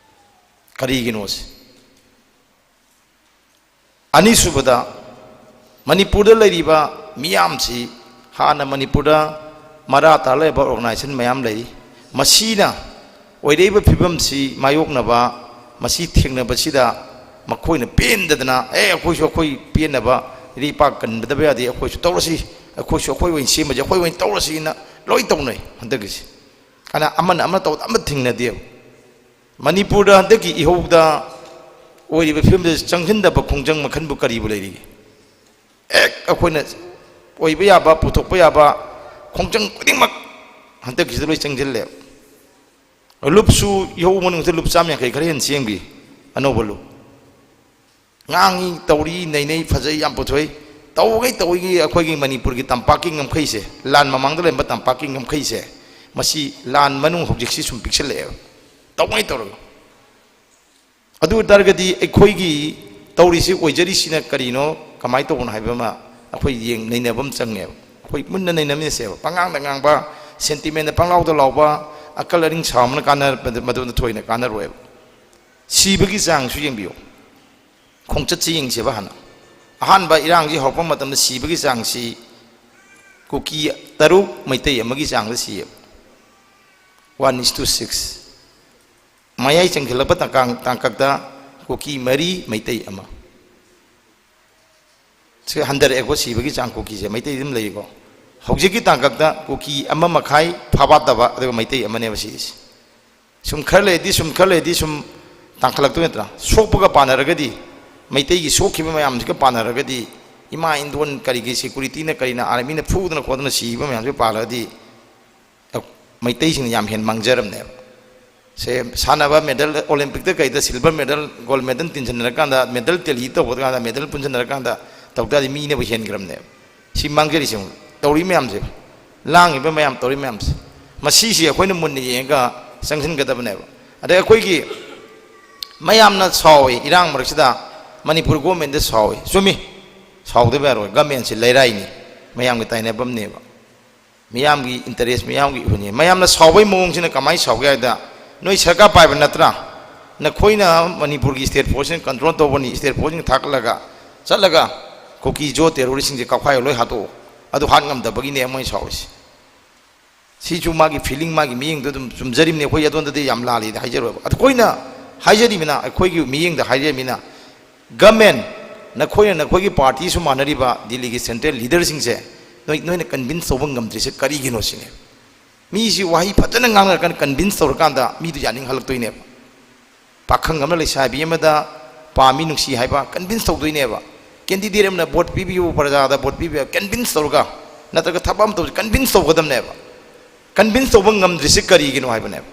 ꯀꯔꯤꯒꯤꯅꯣꯁꯦ? ꯑꯅꯤꯁꯨꯕꯗ, ꯃꯅꯤꯄꯨꯔꯗ ꯂꯩꯔꯤꯕ ꯃꯤꯌꯥꯝꯁꯤ, ꯍꯥꯟꯅ ꯃꯅꯤꯄꯨꯔꯗ ꯃꯔꯥ ꯇꯥ ꯂꯩꯕ organization ꯃꯌꯥꯝ ꯂꯩꯔꯤ꯫ ꯃꯁꯤꯅ ꯑꯣꯏꯔꯛꯏꯕ ꯐꯤꯕꯝꯁꯤ ꯃꯥꯌꯣꯛꯅꯕ, ꯃꯁꯤ ꯊꯦꯡꯅꯕꯁꯤꯗ ꯃꯈꯣꯏꯅ ꯄꯦꯟꯗꯗꯅ, "ꯑꯦ, ꯑꯩꯈꯣꯏꯁꯨ ꯑꯩꯈꯣꯏ ꯄꯦꯟꯅꯕ ꯏꯔꯩꯄꯥꯛ ꯀꯟꯒꯗꯕ ꯌꯥꯗꯦ, ꯑꯩꯈꯣꯏꯁꯨ ꯇꯧꯔꯁꯤ, ꯑꯩꯈꯣꯏꯁꯨ ꯑꯩꯈꯣꯏ ꯑꯣꯏꯅ ꯁꯦꯝꯃꯁꯤ, ꯑꯩꯈꯣꯏ ꯑꯣꯏꯅ ꯇꯧꯔꯁꯤꯅ" ꯂꯣꯏ ꯇꯧꯅꯩ ꯍꯟꯗꯛꯀꯤꯁꯤ꯫ ꯑꯗꯨꯅ ꯑꯃꯅ ꯑꯃ ꯇꯧꯕꯗ ꯑꯃ ꯊꯤꯡꯅꯗꯦꯕ꯫ ꯃꯅꯤꯄꯨꯔꯗ ꯍꯟꯗꯛꯀꯤ ꯏꯍꯧꯗ ꯑꯣꯏꯔꯤꯕ ꯐꯤꯕꯝꯁꯤꯗ ꯆꯪꯁꯤꯟꯗꯕ ꯈꯣꯡꯖꯪ ꯃꯈꯟꯕꯨ ꯀꯔꯤꯕꯨ ꯂꯩꯔꯤꯒꯦ? ꯍꯦꯛ ꯑꯩꯈꯣꯏꯅ ꯑꯣꯏꯕ ꯌꯥꯕ, ꯄꯨꯊꯣꯛꯄ ꯌꯥꯕ ꯈꯣꯡꯖꯪ ꯈꯨꯗꯤꯡꯃꯛ ꯍꯟꯗꯛꯀꯤꯁꯤꯗ ꯂꯣꯏ ꯆꯪꯁꯤꯜꯂꯦꯕ꯫ ꯂꯨꯞꯁꯨ ꯏꯍꯧ ꯃꯅꯨꯡꯗ ꯂꯨꯞ ꯆꯥꯝ ꯌꯥꯡꯈꯩ ꯈꯔ ꯍꯦꯟꯅ ꯆꯦꯟꯈꯤ, ꯑꯅꯧꯕ ꯂꯨꯞ꯫ ꯉꯥꯡꯉꯤ, ꯇꯧꯔꯤ, ꯅꯩꯅꯩ, ꯐꯖꯩ, ꯌꯥꯝ ꯄꯨꯊꯣꯛꯏ꯫ ꯇꯧꯕꯈꯩ ꯇꯧꯕꯒꯤ ꯑꯩꯈꯣꯏꯒꯤ ꯃꯅꯤꯄꯨꯔꯒꯤ ꯇꯝꯄꯥꯛꯀꯤ ꯉꯝꯈꯩꯁꯦ, ꯂꯥꯟ ꯃꯃꯥꯡꯗ ꯂꯩꯔꯝꯕ ꯇꯝꯄꯥꯛꯀꯤ ꯉꯝꯈꯩꯁꯦ, ꯃꯁꯤ ꯂꯥꯟ ꯃꯅꯨꯡ ꯍꯧꯖꯤꯛꯁꯤ ꯁꯨꯝ ꯄꯤꯛꯁꯜꯂꯛꯑꯦꯕ꯫ ꯇꯧꯕꯈꯩ ꯇꯧꯔꯒ꯫ ꯑꯗꯨ ꯑꯣꯏ ꯇꯥꯔꯒꯗꯤ ꯑꯩꯈꯣꯏꯒꯤ ꯇꯧꯔꯤꯁꯤ, ꯑꯣꯏꯖꯔꯤꯁꯤꯅ ꯀꯔꯤꯅꯣ, ꯀꯃꯥꯏꯅ ꯇꯧꯕꯅꯣ ꯍꯥꯏꯕ ꯑꯃ ꯑꯩꯈꯣꯏ ꯌꯦꯡ-, ꯅꯩꯅꯕ ꯑꯃ ꯆꯪꯉꯦꯕ꯫ ꯑꯩꯈꯣꯏ ꯃꯨꯟꯅ ꯅꯩꯅꯃꯤꯟꯅꯁꯦꯕ꯫ ꯄꯉꯥꯡꯗ ꯉꯥꯡꯕ, sentimentꯗ ꯄꯪꯂꯥꯎꯗ ꯂꯥꯎꯕ, ꯑꯀꯜ ꯑꯔꯤꯡ ꯁꯥꯎꯅ ꯀꯥꯟꯅ-, ꯃꯗꯨꯅ ꯊꯣꯏꯅ ꯀꯥꯟꯅꯔꯣꯏꯕ꯫ ꯁꯤꯕꯒꯤ ꯆꯥꯡꯁꯨ ꯌꯦꯡꯕꯤꯌꯨ꯫ ꯈꯣꯡꯆꯠꯁꯤ ꯌꯦꯡꯁꯦꯕ ꯍꯥꯟꯅ꯫ ꯑꯍꯥꯟꯕ ꯏꯔꯥꯡꯁꯤ ꯍꯧꯔꯛꯄ ꯃꯇꯝꯗ ꯁꯤꯕꯒꯤ ꯆꯥꯡꯁꯤ ꯀꯨꯀꯤ ꯇꯔꯨꯛ, ꯃꯩꯇꯩ ꯑꯃꯒꯤ ꯆꯥꯡꯗ ꯁꯤꯌꯦꯕ꯫ One is to six꯫ ꯃꯌꯥꯏ ꯆꯪꯁꯤꯜꯂꯛꯄ ꯇꯥꯡꯀꯛ-, ꯇꯥꯡꯀꯛꯇ ꯀꯨꯀꯤ ꯃꯔꯤ, ꯃꯩꯇꯩ ꯑꯃ꯫ ꯁꯤ ꯍꯟꯊꯔꯛꯑꯦꯀꯣ, ꯁꯤꯕꯒꯤ ꯆꯥꯡ ꯀꯨꯀꯤꯁꯦ, ꯃꯩꯇꯩꯗꯤ ꯑꯗꯨꯝ ꯂꯩꯔꯤꯀꯣ꯫ ꯍꯧꯖꯤꯛꯀꯤ ꯇꯥꯡꯀꯛꯇ ꯀꯨꯀꯤ ꯑꯃ ꯃꯈꯥꯏ ꯐꯥꯕꯥꯠꯇꯕ, ꯑꯗꯨꯒ ꯃꯩꯇꯩ ꯑꯃꯅꯦꯕ ꯁꯤꯁꯦ꯫ ꯁꯨꯝ ꯈꯔ ꯂꯩꯔꯗꯤ, ꯁꯨꯝ ꯈꯔ ꯂꯩꯔꯗꯤ ꯁꯨꯝ ꯇꯥꯡꯈꯠꯂꯛꯇꯣꯏ ꯅꯠꯇ꯭ꯔꯥ? ꯁꯣꯛꯄꯒ ꯄꯥꯟꯅꯔꯒꯗꯤ, ꯃꯩꯇꯩꯒꯤ ꯁꯣꯛꯈꯤꯕ ꯃꯌꯥꯝꯁꯤꯒ ꯄꯥꯟꯅꯔꯒꯗꯤ, ꯏꯃꯥ ꯏꯟꯗꯣꯟ ꯀꯔꯤꯒꯤ securityꯅ ꯀꯔꯤꯅ, armyꯅ ꯐꯨꯗꯅ ꯈꯣꯠꯇꯅ ꯁꯤꯕ ꯃꯌꯥꯝꯁꯤꯒ ꯄꯥꯜꯂꯒꯗꯤ, ꯃꯩꯇꯩꯁꯤꯡꯅ ꯌꯥꯝ ꯍꯦꯟꯅ ꯃꯥꯡꯖꯔꯝꯅꯦꯕ꯫ ꯁꯦ, ꯁꯥꯟꯅꯕ medal, Olympic ꯇ ꯀꯩꯗ silver medal, gold medal ꯇꯤꯟꯁꯤꯟꯅꯔꯀꯥꯟꯗ, medal tally ꯇꯧꯕ ꯀꯥꯟꯗ, medal ꯄꯨꯟꯁꯤꯟꯅꯔꯀꯥꯟꯗ ꯇꯧ ꯇꯥꯔꯗꯤ ꯃꯤꯅꯕꯨ ꯍꯦꯟꯈ꯭ꯔꯕꯅꯦꯕ꯫ ꯁꯤ ꯃꯥꯡꯖꯔꯤꯁꯦ ꯌꯦꯡꯉꯨ꯫ ꯇꯧꯔꯤ ꯃꯌꯥꯝꯁꯦ, ꯂꯥꯡꯉꯤꯕ ꯃꯌꯥꯝ, ꯇꯧꯔꯤ ꯃꯌꯥꯝꯁꯦ, ꯃꯁꯤꯁꯦ ꯑꯩꯈꯣꯏꯅ ꯃꯨꯟꯅ ꯌꯦꯡꯉꯒ ꯆꯪꯁꯤꯟꯒꯗꯕꯅꯦꯕ꯫ ꯑꯗꯩ ꯑꯩꯈꯣꯏꯒꯤ ꯃꯌꯥꯝꯅ ꯁꯥꯎꯏ, ꯏꯔꯥꯡ ꯃꯔꯛꯁꯤꯗ ꯃꯅꯤꯄꯨꯔ government ꯇ ꯁꯥꯎꯏ꯫ ꯆꯨꯝꯃꯤ, ꯁꯥꯎꯗꯕ ꯌꯥꯔꯣꯏ꯫ Government ꯁꯦ ꯂꯩꯔꯥꯏꯅꯤ, ꯃꯌꯥꯝꯒꯤ ꯇꯥꯏꯅꯐꯝꯅꯦꯕ, ꯃꯤꯌꯥꯝꯒꯤ interest, ꯃꯤꯌꯥꯝꯒꯤ ꯏꯍꯨꯅꯤ꯫ ꯃꯌꯥꯝꯅ ꯁꯥꯎꯕꯒꯤ ꯃꯑꯣꯡꯁꯤꯅ ꯀꯃꯥꯏꯅ ꯁꯥꯎꯒꯦ ꯍꯥꯏꯗ, ꯅꯣꯏ ꯁꯔꯀꯥꯔ ꯄꯥꯏꯕ ꯅꯠꯇ꯭ꯔꯥ? ꯅꯈꯣꯏꯅ ꯃꯅꯤꯄꯨꯔꯒꯤ state force ꯁꯤꯡ control ꯇꯧꯕꯅꯤ, state force ꯁꯤꯡ ꯊꯥꯒꯠꯂꯒ ꯆꯠꯂꯒ ꯀꯨꯀꯤ ꯖꯣ terrorist ꯁꯤꯡꯁꯦ ꯀꯥꯎꯈꯥꯏꯌꯣ, ꯂꯣꯏ ꯍꯥꯠꯇꯣꯛꯑꯣ, ꯑꯗꯨ ꯍꯥꯠ ꯉꯝꯗꯕꯒꯤꯅꯦ ꯃꯣꯏ ꯁꯥꯎꯔꯤꯁꯦ꯫ ꯁꯤꯁꯨ ꯃꯥꯒꯤ feeling, ꯃꯥꯒꯤ ꯃꯤꯠꯌꯦꯡꯗꯣ ꯑꯗꯨꯝ ꯆꯨꯝꯖꯔꯤꯕꯅꯤ꯫ ꯑꯩꯈꯣꯏ ꯑꯗꯣꯝꯗꯗꯤ ꯌꯥꯝ ꯂꯥꯜꯂꯤꯗ ꯍꯥꯏꯖꯔꯣꯏꯕ꯫ ꯑꯗꯣ ꯑꯩꯈꯣꯏꯅ ꯍꯥꯏꯖꯔꯤꯕꯅ, ꯑꯩꯈꯣꯏꯒꯤ ꯃꯤꯠꯌꯦꯡꯗ ꯍꯥꯏꯖꯔꯤꯕꯅꯤꯅ, government, ꯅꯈꯣꯏꯅ ꯅꯈꯣꯏꯒꯤ party ꯁꯨ ꯃꯥꯟꯅꯔꯤꯕ ꯗꯤꯜꯂꯤꯒꯤ central leader ꯁꯤꯡꯁꯦ ꯅꯣꯏ, ꯅꯣꯏꯅ convince ꯇꯧꯕ ꯉꯝꯗ꯭ꯔꯤꯁꯦ ꯀꯔꯤꯒꯤꯅꯣ ꯁꯤꯅꯦ꯫ ꯃꯤꯁꯤ ꯋꯥꯍꯩ ꯐꯖꯅ ꯉꯥꯡꯅꯔꯀꯥꯟꯗ convince ꯇꯧꯔꯀꯥꯟꯗ ꯃꯤꯗꯨ ꯌꯥꯅꯤꯡꯍꯜꯂꯛꯇꯣꯏꯅꯦꯕ꯫ ꯄꯥꯈꯪ ꯑꯃꯅ ꯂꯩꯁꯥꯕꯤ ꯑꯃꯗ ꯄꯥꯝꯃꯤ, ꯅꯨꯡꯁꯤ ꯍꯥꯏꯕ convince ꯇꯧꯗꯣꯏꯅꯦꯕ꯫ Candidate ꯑꯃꯅ vote ꯄꯤꯕꯤꯌꯨ, ꯄ꯭ꯔꯖꯥꯗ vote ꯄꯤꯕꯤꯌꯨ convince ꯇꯧꯔꯒ, ꯅꯠꯇ꯭ꯔꯒ ꯊꯕꯛ ꯑꯃ ꯇꯧꯕꯁꯦ convince ꯇꯧꯒꯗꯕꯅꯦꯕ꯫ Convince ꯇꯧꯕ ꯉꯝꯗ꯭ꯔꯤꯁꯦ ꯀꯔꯤꯒꯤꯅꯣ ꯍꯥꯏꯕꯅꯦꯕ꯫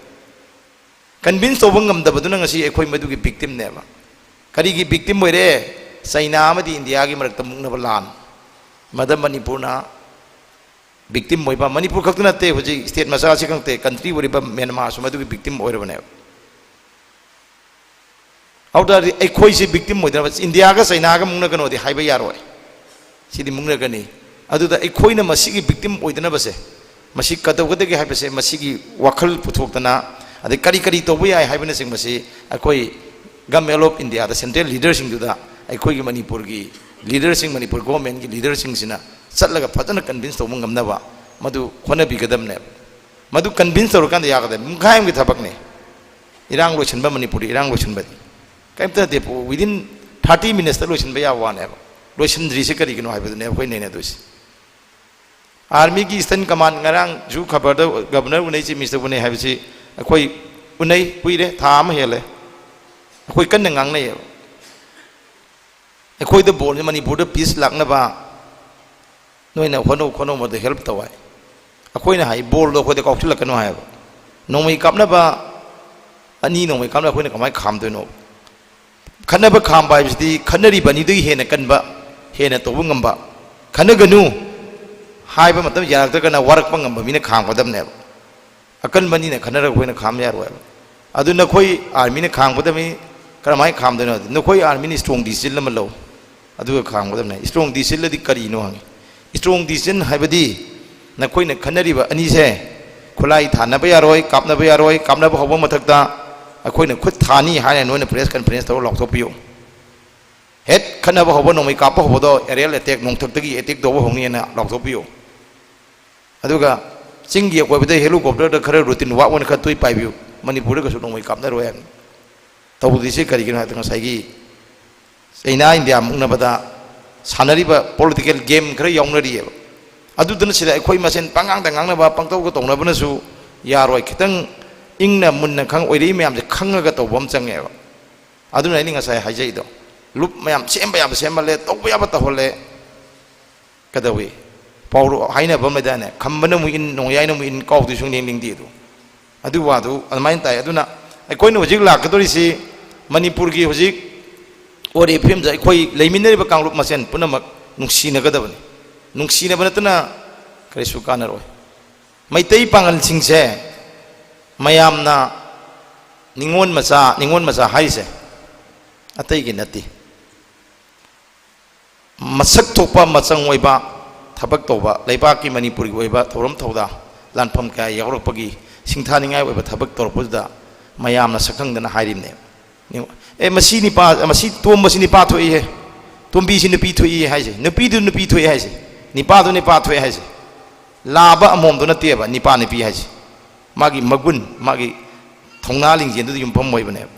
Convince ꯇꯧꯕ ꯉꯝꯗꯕꯗꯨꯅ ꯉꯁꯤ ꯑꯩꯈꯣꯏ ꯃꯗꯨꯒꯤ victim ꯅꯦꯕ꯫ ꯀꯔꯤꯒꯤ victim ꯑꯣꯏꯔꯦ? ꯆꯩꯅꯥ ꯑꯃꯗꯤ ꯏꯟꯗꯤꯌꯥꯒꯤ ꯃꯔꯛꯇ ꯃꯨꯛꯅꯕ ꯂꯥꯟ, ꯃꯗ ꯃꯅꯤꯄꯨꯔꯅ victim ꯑꯣꯏꯕ, ꯃꯅꯤꯄꯨꯔ ꯈꯛꯇ ꯅꯠꯇꯦ, ꯍꯧꯖꯤꯛ state ꯃꯆꯥ ꯑꯁꯤ ꯈꯛꯇꯦ, country ꯑꯣꯏꯔꯤꯕ ꯃ꯭ꯌꯥꯟꯃꯥꯔꯁꯨ ꯃꯗꯨꯒꯤ victim ꯑꯣꯏꯔꯕꯅꯦꯕ꯫ ꯑꯗꯨ ꯇꯥꯔꯗꯤ ꯑꯩꯈꯣꯏꯁꯤ victim ꯑꯣꯏꯗꯅꯕ, ꯏꯟꯗꯤꯌꯥꯒ ꯆꯩꯅꯥꯒ ꯃꯨꯛꯅꯒꯅꯣꯗꯤ ꯍꯥꯏꯕ ꯌꯥꯔꯣꯏ꯫ ꯁꯤꯗꯤ ꯃꯨꯛꯅꯒꯅꯤ꯫ ꯑꯗꯨꯗ ꯑꯩꯈꯣꯏꯅ ꯃꯁꯤꯒꯤ victim ꯑꯣꯏꯗꯅꯕꯁꯦ, ꯃꯁꯤ ꯀꯩꯗꯧꯒꯗꯒꯦ ꯍꯥꯏꯕꯁꯦ, ꯃꯁꯤꯒꯤ ꯋꯥꯈꯜ ꯄꯨꯊꯣꯛꯇꯅ, ꯑꯗꯩ ꯀꯔꯤ ꯀꯔꯤ ꯇꯧꯕ ꯌꯥꯏ ꯍꯥꯏꯕꯅꯆꯤꯡꯕꯁꯤ ꯑꯩꯈꯣꯏ Government of India the central leader ꯁꯤꯡꯗꯨꯗ, ꯑꯩꯈꯣꯏꯒꯤ ꯃꯅꯤꯄꯨꯔꯒꯤ leader ꯁꯤꯡ, ꯃꯅꯤꯄꯨꯔ government ꯀꯤ leader ꯁꯤꯡꯁꯤꯅ ꯆꯠꯂꯒ ꯐꯖꯅ convince ꯇꯧꯕ ꯉꯝꯅꯕ ꯃꯗꯨ ꯍꯣꯠꯅꯕꯤꯒꯗꯕꯅꯦꯕ꯫ ꯃꯗꯨ convince ꯇꯧꯔꯀꯥꯟꯗ ꯌꯥꯒꯗꯕ ꯄꯨꯡꯈꯥꯏ ꯑꯃꯒꯤ ꯊꯕꯛꯅꯤ꯫ ꯏꯔꯥꯡ ꯂꯣꯏꯁꯤꯟꯕ, ꯃꯅꯤꯄꯨꯔꯗ ꯏꯔꯥꯡ ꯂꯣꯏꯁꯤꯟꯕꯗꯤ ꯀꯔꯤꯝꯇ ꯅꯠꯇꯦ, within thirty minutes ꯇ ꯂꯣꯏꯁꯤꯟꯕ ꯌꯥꯕ ꯋꯥꯅꯦꯕ꯫ ꯂꯣꯏꯁꯤꯟꯗ꯭ꯔꯤꯁꯦ ꯀꯔꯤꯒꯤꯅꯣ ꯍꯥꯏꯕꯗꯨꯅꯦ ꯑꯩꯈꯣꯏ ꯅꯩꯅꯗꯣꯏꯁꯦ꯫ Army ꯒꯤ Eastern Command, ꯉꯔꯥꯡꯁꯨ ꯈꯕꯔꯗ Governor ꯎꯅꯩ, Chief Minister ꯎꯅꯩ ꯍꯥꯏꯕꯁꯤ ꯑꯩꯈꯣꯏ ꯎꯅꯩ, ꯀꯨꯏꯔꯦ, ꯊꯥ ꯑꯃ ꯍꯦꯜꯂꯦ꯫ ꯑꯩꯈꯣꯏ ꯀꯟꯅ ꯉꯥꯡꯅꯩꯌꯦꯕ꯫ ꯑꯩꯈꯣꯏꯗ ꯕꯣꯜꯁꯦ, ꯃꯅꯤꯄꯨꯔꯗ peace ꯂꯥꯛꯅꯕ ꯅꯣꯏꯅ ꯍꯣꯠꯅꯧ ꯈꯣꯠꯅꯧ, ꯃꯗꯨ help ꯇꯧ ꯍꯥꯏ꯫ ꯑꯩꯈꯣꯏꯅ ꯍꯥꯏ, "ꯕꯣꯜꯗꯣ ꯑꯩꯈꯣꯏꯗ ꯀꯥꯎꯁꯤꯜꯂꯛꯀꯅꯨ" ꯍꯥꯏꯌꯦꯕ꯫ ꯅꯣꯡꯃꯩ ꯀꯥꯞꯅꯕ ꯑꯅꯤ, ꯅꯣꯡꯃꯩ ꯀꯥꯞꯅꯕ ꯑꯩꯈꯣꯏꯅ ꯀꯃꯥꯏꯅ ꯈꯥꯝꯗꯣꯏꯅꯣ? ꯈꯠꯅꯕ ꯈꯥꯝꯕ ꯍꯥꯏꯕꯁꯤꯗꯤ ꯈꯠꯅꯔꯤꯕ ꯑꯅꯤꯗꯨꯒꯤ ꯍꯦꯟꯅ ꯀꯟꯕ, ꯍꯦꯟꯅ ꯇꯧꯕ ꯉꯝꯕ, "ꯈꯠꯅꯒꯅꯨ" ꯍꯥꯏꯕ ꯃꯇꯝ ꯌꯥꯔꯛꯇ꯭ꯔꯒꯅ ꯋꯥꯔꯛꯄ ꯉꯝꯕ ꯃꯤꯅ ꯈꯥꯝꯒꯗꯕꯅꯦꯕ꯫ ꯑꯀꯟꯕ ꯑꯅꯤꯅ ꯈꯠꯅꯔꯒ ꯑꯩꯈꯣꯏꯅ ꯈꯥꯝ ꯌꯥꯔꯣꯏꯕ꯫ ꯑꯗꯨ ꯅꯈꯣꯏ ꯑꯥꯔꯃꯤꯅ ꯈꯥꯝꯒꯗꯕꯅꯤ꯫ ꯀꯔꯝꯍꯥꯏꯅ ꯈꯥꯝꯗꯣꯏꯅꯣ? ꯅꯈꯣꯏ ꯑꯥꯔꯃꯤꯅ strong decision ꯑꯃ ꯂꯧ, ꯑꯗꯨꯒ ꯈꯥꯝꯒꯗꯕꯅꯦ꯫ Strong decision ꯑꯗꯤ ꯀꯔꯤꯅꯣ ꯍꯪꯉꯤ꯫ Strong decision ꯍꯥꯏꯕꯗꯤ ꯅꯈꯣꯏꯅ ꯈꯠꯅꯔꯤꯕ ꯑꯅꯤꯁꯦ ꯈꯨꯠꯂꯥꯏ ꯊꯥꯅꯕ ꯌꯥꯔꯣꯏ, ꯀꯥꯞꯅꯕ ꯌꯥꯔꯣꯏ, ꯀꯥꯞꯅꯕ ꯍꯧꯕ ꯃꯊꯛꯇ ꯑꯩꯈꯣꯏꯅ ꯈꯨꯠ ꯊꯥꯅꯤ ꯍꯥꯏꯅ ꯅꯣꯏꯅ press conference ꯇꯧꯔ ꯂꯥꯎꯊꯣꯛꯄꯤꯌꯨ꯫ ꯍꯦꯛ ꯈꯠꯅꯕ ꯍꯧꯕ, ꯅꯣꯡꯃꯩ ꯀꯥꯞꯄ ꯍꯧꯕꯗꯣ aerial attack, ꯅꯣꯡꯊꯛꯇꯒꯤ attack ꯇꯧꯕ ꯍꯧꯅꯤꯅ ꯂꯥꯎꯊꯣꯛꯄꯤꯌꯨ꯫ ꯑꯗꯨꯒ ꯆꯤꯡꯒꯤ ꯑꯀꯣꯏꯕꯗ helicopter ꯗ ꯈꯔ routine work ꯑꯣꯏꯅ ꯈꯔ ꯇꯣꯏ ꯄꯥꯏꯕꯤꯌꯨ꯫ ꯃꯅꯤꯄꯨꯔꯗ ꯀꯩꯁꯨ ꯅꯣꯡꯃꯩ ꯀꯥꯞꯅꯔꯣꯏ ꯍꯥꯏꯕꯅꯤ꯫ ꯇꯧꯗ꯭ꯔꯤꯁꯦ ꯀꯔꯤꯒꯤꯅꯣ ꯍꯥꯏꯕꯗ ꯉꯁꯥꯏꯒꯤ ꯆꯩꯅꯥ ꯏꯟꯗꯤꯌꯥ ꯃꯨꯛꯅꯕꯗ ꯁꯥꯟꯅꯔꯤꯕ political game ꯈꯔ ꯌꯥꯎꯅꯔꯤꯑꯕ꯫ ꯑꯗꯨꯗꯨꯅ ꯁꯤꯗ ꯑꯩꯈꯣꯏ ꯃꯁꯦꯟ ꯄꯉꯥꯡꯗ ꯉꯥꯡꯅꯕ, ꯄꯪꯇꯧꯗ ꯇꯧꯅꯕꯅꯁꯨ ꯌꯥꯔꯣꯏ꯫ ꯈꯤꯇꯪ ꯏꯪꯅ ꯃꯨꯟꯅ ꯈꯪ-, ꯑꯣꯏꯔꯛꯏ ꯃꯌꯥꯝꯁꯦ ꯈꯪꯉꯒ ꯇꯧꯕ ꯑꯃ ꯆꯪꯉꯦꯕ꯫ ꯑꯗꯨꯅ ꯑꯩꯅ ꯉꯁꯥꯏ ꯍꯥꯏꯖꯩꯗꯣ, ꯂꯨꯞ ꯃꯌꯥꯝ ꯁꯦꯝꯕ ꯌꯥꯕ ꯁꯦꯝꯍꯜꯂꯦ, ꯇꯧꯕ ꯌꯥꯕ ꯇꯧꯍꯜꯂꯦ꯫ ꯀꯩꯗꯧꯏ? ꯄꯥꯎꯔꯧ ꯍꯥꯏꯅꯕ ꯑꯃ ꯂꯩꯗꯥꯏꯅꯦ, "ꯈꯝꯕꯅ ꯑꯃꯨꯛ ꯏꯟ, ꯅꯣꯡꯌꯥꯏꯅ ꯑꯃꯨꯛ ꯏꯟ, ꯀꯥꯎꯗꯤ ꯁꯨꯡꯂꯦꯡ ꯂꯦꯡꯗꯦ" ꯑꯗꯨ꯫ ꯑꯗꯨ ꯋꯥꯗꯨ ꯑꯗꯨꯃꯥꯏꯅ ꯇꯥꯏ꯫ ꯑꯗꯨꯅ ꯑꯩꯈꯣꯏꯅ ꯍꯧꯖꯤꯛ ꯂꯥꯛꯀꯗꯧꯔꯤꯁꯤ ꯃꯅꯤꯄꯨꯔꯒꯤ ꯍꯧꯖꯤꯛ ꯑꯣꯏꯔꯤꯕ ꯐꯤꯕꯝꯁꯤꯗ ꯑꯩꯈꯣꯏ ꯂꯩꯃꯤꯟꯅꯔꯤꯕ ꯀꯥꯡꯂꯨꯞ ꯃꯁꯦꯟ ꯄꯨꯝꯅꯃꯛ ꯅꯨꯡꯁꯤꯅꯒꯗꯕꯅꯤ꯫ ꯅꯨꯡꯁꯤꯅꯕ ꯅꯠꯇꯅ ꯀꯔꯤꯁꯨ ꯀꯥꯟꯅꯔꯣꯏ꯫ ꯃꯩꯇꯩ ꯄꯥꯉꯜꯁꯤꯡꯁꯦ ꯃꯌꯥꯝꯅ ꯅꯤꯉꯣꯜ ꯃꯆꯥ, ꯅꯤꯉꯣꯜ ꯃꯆꯥ ꯍꯥꯏꯔꯤꯁꯦ ꯑꯇꯩꯒꯤ ꯅꯠꯇꯦ꯫ ꯃꯁꯛ ꯊꯣꯛꯄ, ꯃꯆꯪ ꯑꯣꯏꯕ ꯊꯕꯛ ꯇꯧꯕ, ꯂꯩꯕꯥꯛꯀꯤ, ꯃꯅꯤꯄꯨꯔꯒꯤ ꯑꯣꯏꯕ ꯊꯧꯔꯝ ꯊꯧꯗꯥ, ꯂꯥꯟꯐꯝ ꯀꯌꯥ ꯌꯥꯎꯔꯛꯄꯒꯤ ꯁꯤꯡꯊꯥꯅꯤꯡꯉꯥꯏ ꯑꯣꯏꯕ ꯊꯕꯛ ꯇꯧꯔꯛꯄꯗꯨꯗ ꯃꯌꯥꯝꯅ ꯁꯛꯈꯪꯗꯅ ꯍꯥꯏꯔꯤꯕꯅꯦꯕ꯫ "ꯑꯦ, ꯃꯁꯤ ꯅꯤꯄꯥ, ꯃꯁꯤ ꯇꯣꯝꯕꯁꯤ ꯅꯤꯄꯥ ꯊꯣꯛꯏꯍꯦ, ꯇꯣꯝꯕꯤꯁꯤ ꯅꯨꯄꯤ ꯊꯣꯛꯏ" ꯍꯥꯏꯁꯦ, ꯅꯨꯄꯤꯗꯨ ꯅꯨꯄꯤ ꯊꯣꯛꯏ ꯍꯥꯏꯁꯦ, ꯅꯤꯄꯥꯗꯨ ꯅꯤꯄꯥ ꯊꯣꯛꯏ ꯍꯥꯏꯁꯦ꯫ ꯂꯥꯕ ꯑꯃꯣꯝꯗꯨ ꯅꯠꯇꯦꯕ ꯅꯤꯄꯥ ꯅꯨꯄꯤ ꯍꯥꯏꯁꯦ꯫ ꯃꯥꯒꯤ ꯃꯒꯨꯟ, ꯃꯥꯒꯤ ꯊꯧꯅꯥ ꯂꯤꯡꯖꯦꯜꯗꯨꯗ ꯌꯨꯝꯐꯝ ꯑꯣꯏꯕꯅꯦꯕ꯫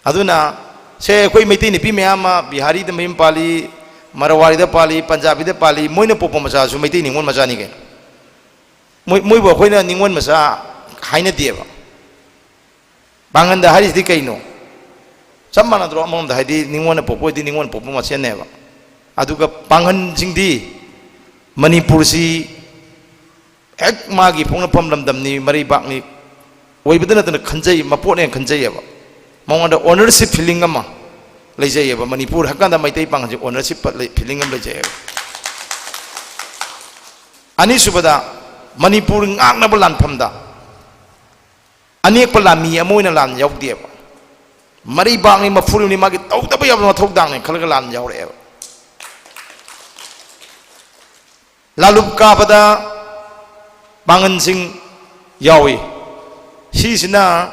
ꯑꯗꯨꯅ ꯁꯦ, ꯑꯩꯈꯣꯏ ꯃꯩꯇꯩ ꯅꯨꯄꯤ ꯃꯌꯥꯝ ꯑꯃ ꯕꯤꯍꯥꯔꯤꯗ ꯃꯌꯨꯝ ꯄꯥꯜꯂꯤ, ꯃꯔꯋꯥꯔꯤꯗ ꯄꯥꯜꯂꯤ, ꯄꯟꯖꯥꯕꯤꯗ ꯄꯥꯜꯂꯤ, ꯃꯣꯏꯅ ꯄꯣꯛꯄ ꯃꯆꯥꯁꯨ ꯃꯩꯇꯩ ꯅꯤꯉꯣꯜ ꯃꯆꯥꯅꯤ ꯀꯩꯅꯣ꯫ ꯃꯣꯏ, ꯃꯣꯏꯕꯨ ꯑꯩꯈꯣꯏꯅ ꯅꯤꯉꯣꯜ ꯃꯆꯥ ꯍꯥꯏꯅꯗꯦꯕ꯫ ꯄꯥꯡꯒꯟꯗ ꯍꯥꯏꯔꯤꯁꯤꯗꯤ ꯀꯩꯅꯣ? ꯆꯞ ꯃꯥꯟꯅꯗ꯭ꯔꯣ? ꯑꯃꯔꯣꯝꯗ ꯍꯥꯏꯗꯤ ꯅꯤꯉꯣꯜꯅ ꯄꯣꯛꯄ ꯑꯣꯏꯗꯤ ꯅꯤꯉꯣꯜꯅ ꯄꯣꯛꯄ ꯃꯁꯦꯟꯅꯦꯕ꯫ ꯑꯗꯨꯒ ꯄꯥꯡꯒꯟꯁꯤꯡꯗꯤ ꯃꯅꯤꯄꯨꯔꯁꯤ ꯍꯦꯛ ꯃꯥꯒꯤ ꯄꯣꯛꯅꯐꯝ ꯂꯝꯗꯝꯅꯤ, ꯃꯔꯩꯕꯥꯛꯅꯤ ꯑꯣꯏꯕꯗ ꯅꯠꯇꯅ ꯈꯟꯖꯩ, ꯃꯄꯣꯠꯅꯦꯅ ꯈꯟꯖꯩꯌꯦꯕ꯫ ꯃꯉꯣꯟꯗ ownership feeling ꯑꯃ ꯂꯩꯖꯩꯌꯦꯕ꯫ ꯃꯅꯤꯄꯨꯔ ꯍꯥꯏꯀꯥꯟꯗ ꯃꯩꯇꯩ ꯄꯥꯡꯒꯜꯁꯦ ownership feeling ꯑꯃ ꯂꯩꯖꯩꯌꯦꯕ꯫ ꯑꯅꯤꯁꯨꯕꯗ, ꯃꯅꯤꯄꯨꯔ ꯉꯥꯛꯅꯕ ꯂꯥꯟꯐꯝꯗ ꯑꯅꯦꯛꯄ ꯂꯥꯟꯃꯤ ꯑꯃ ꯑꯣꯏꯅ ꯂꯥꯟ ꯌꯥꯎꯗꯦꯕ꯫ ꯃꯔꯩꯕꯥꯛꯅꯤ, ꯃꯐꯨꯔꯤꯅꯤ, ꯃꯥꯒꯤ ꯇꯧꯗꯕ ꯌꯥꯕ ꯃꯊꯧꯗꯥꯡꯅꯤ ꯈꯜꯂꯒ ꯂꯥꯟ ꯌꯥꯎꯔꯛꯑꯦꯕ꯫ ꯂꯥꯂꯨꯞ ꯀꯥꯕꯗ ꯄꯥꯡꯒꯟꯁꯤꯡ ꯌꯥꯎꯏ꯫ ꯁꯤꯁꯤꯅ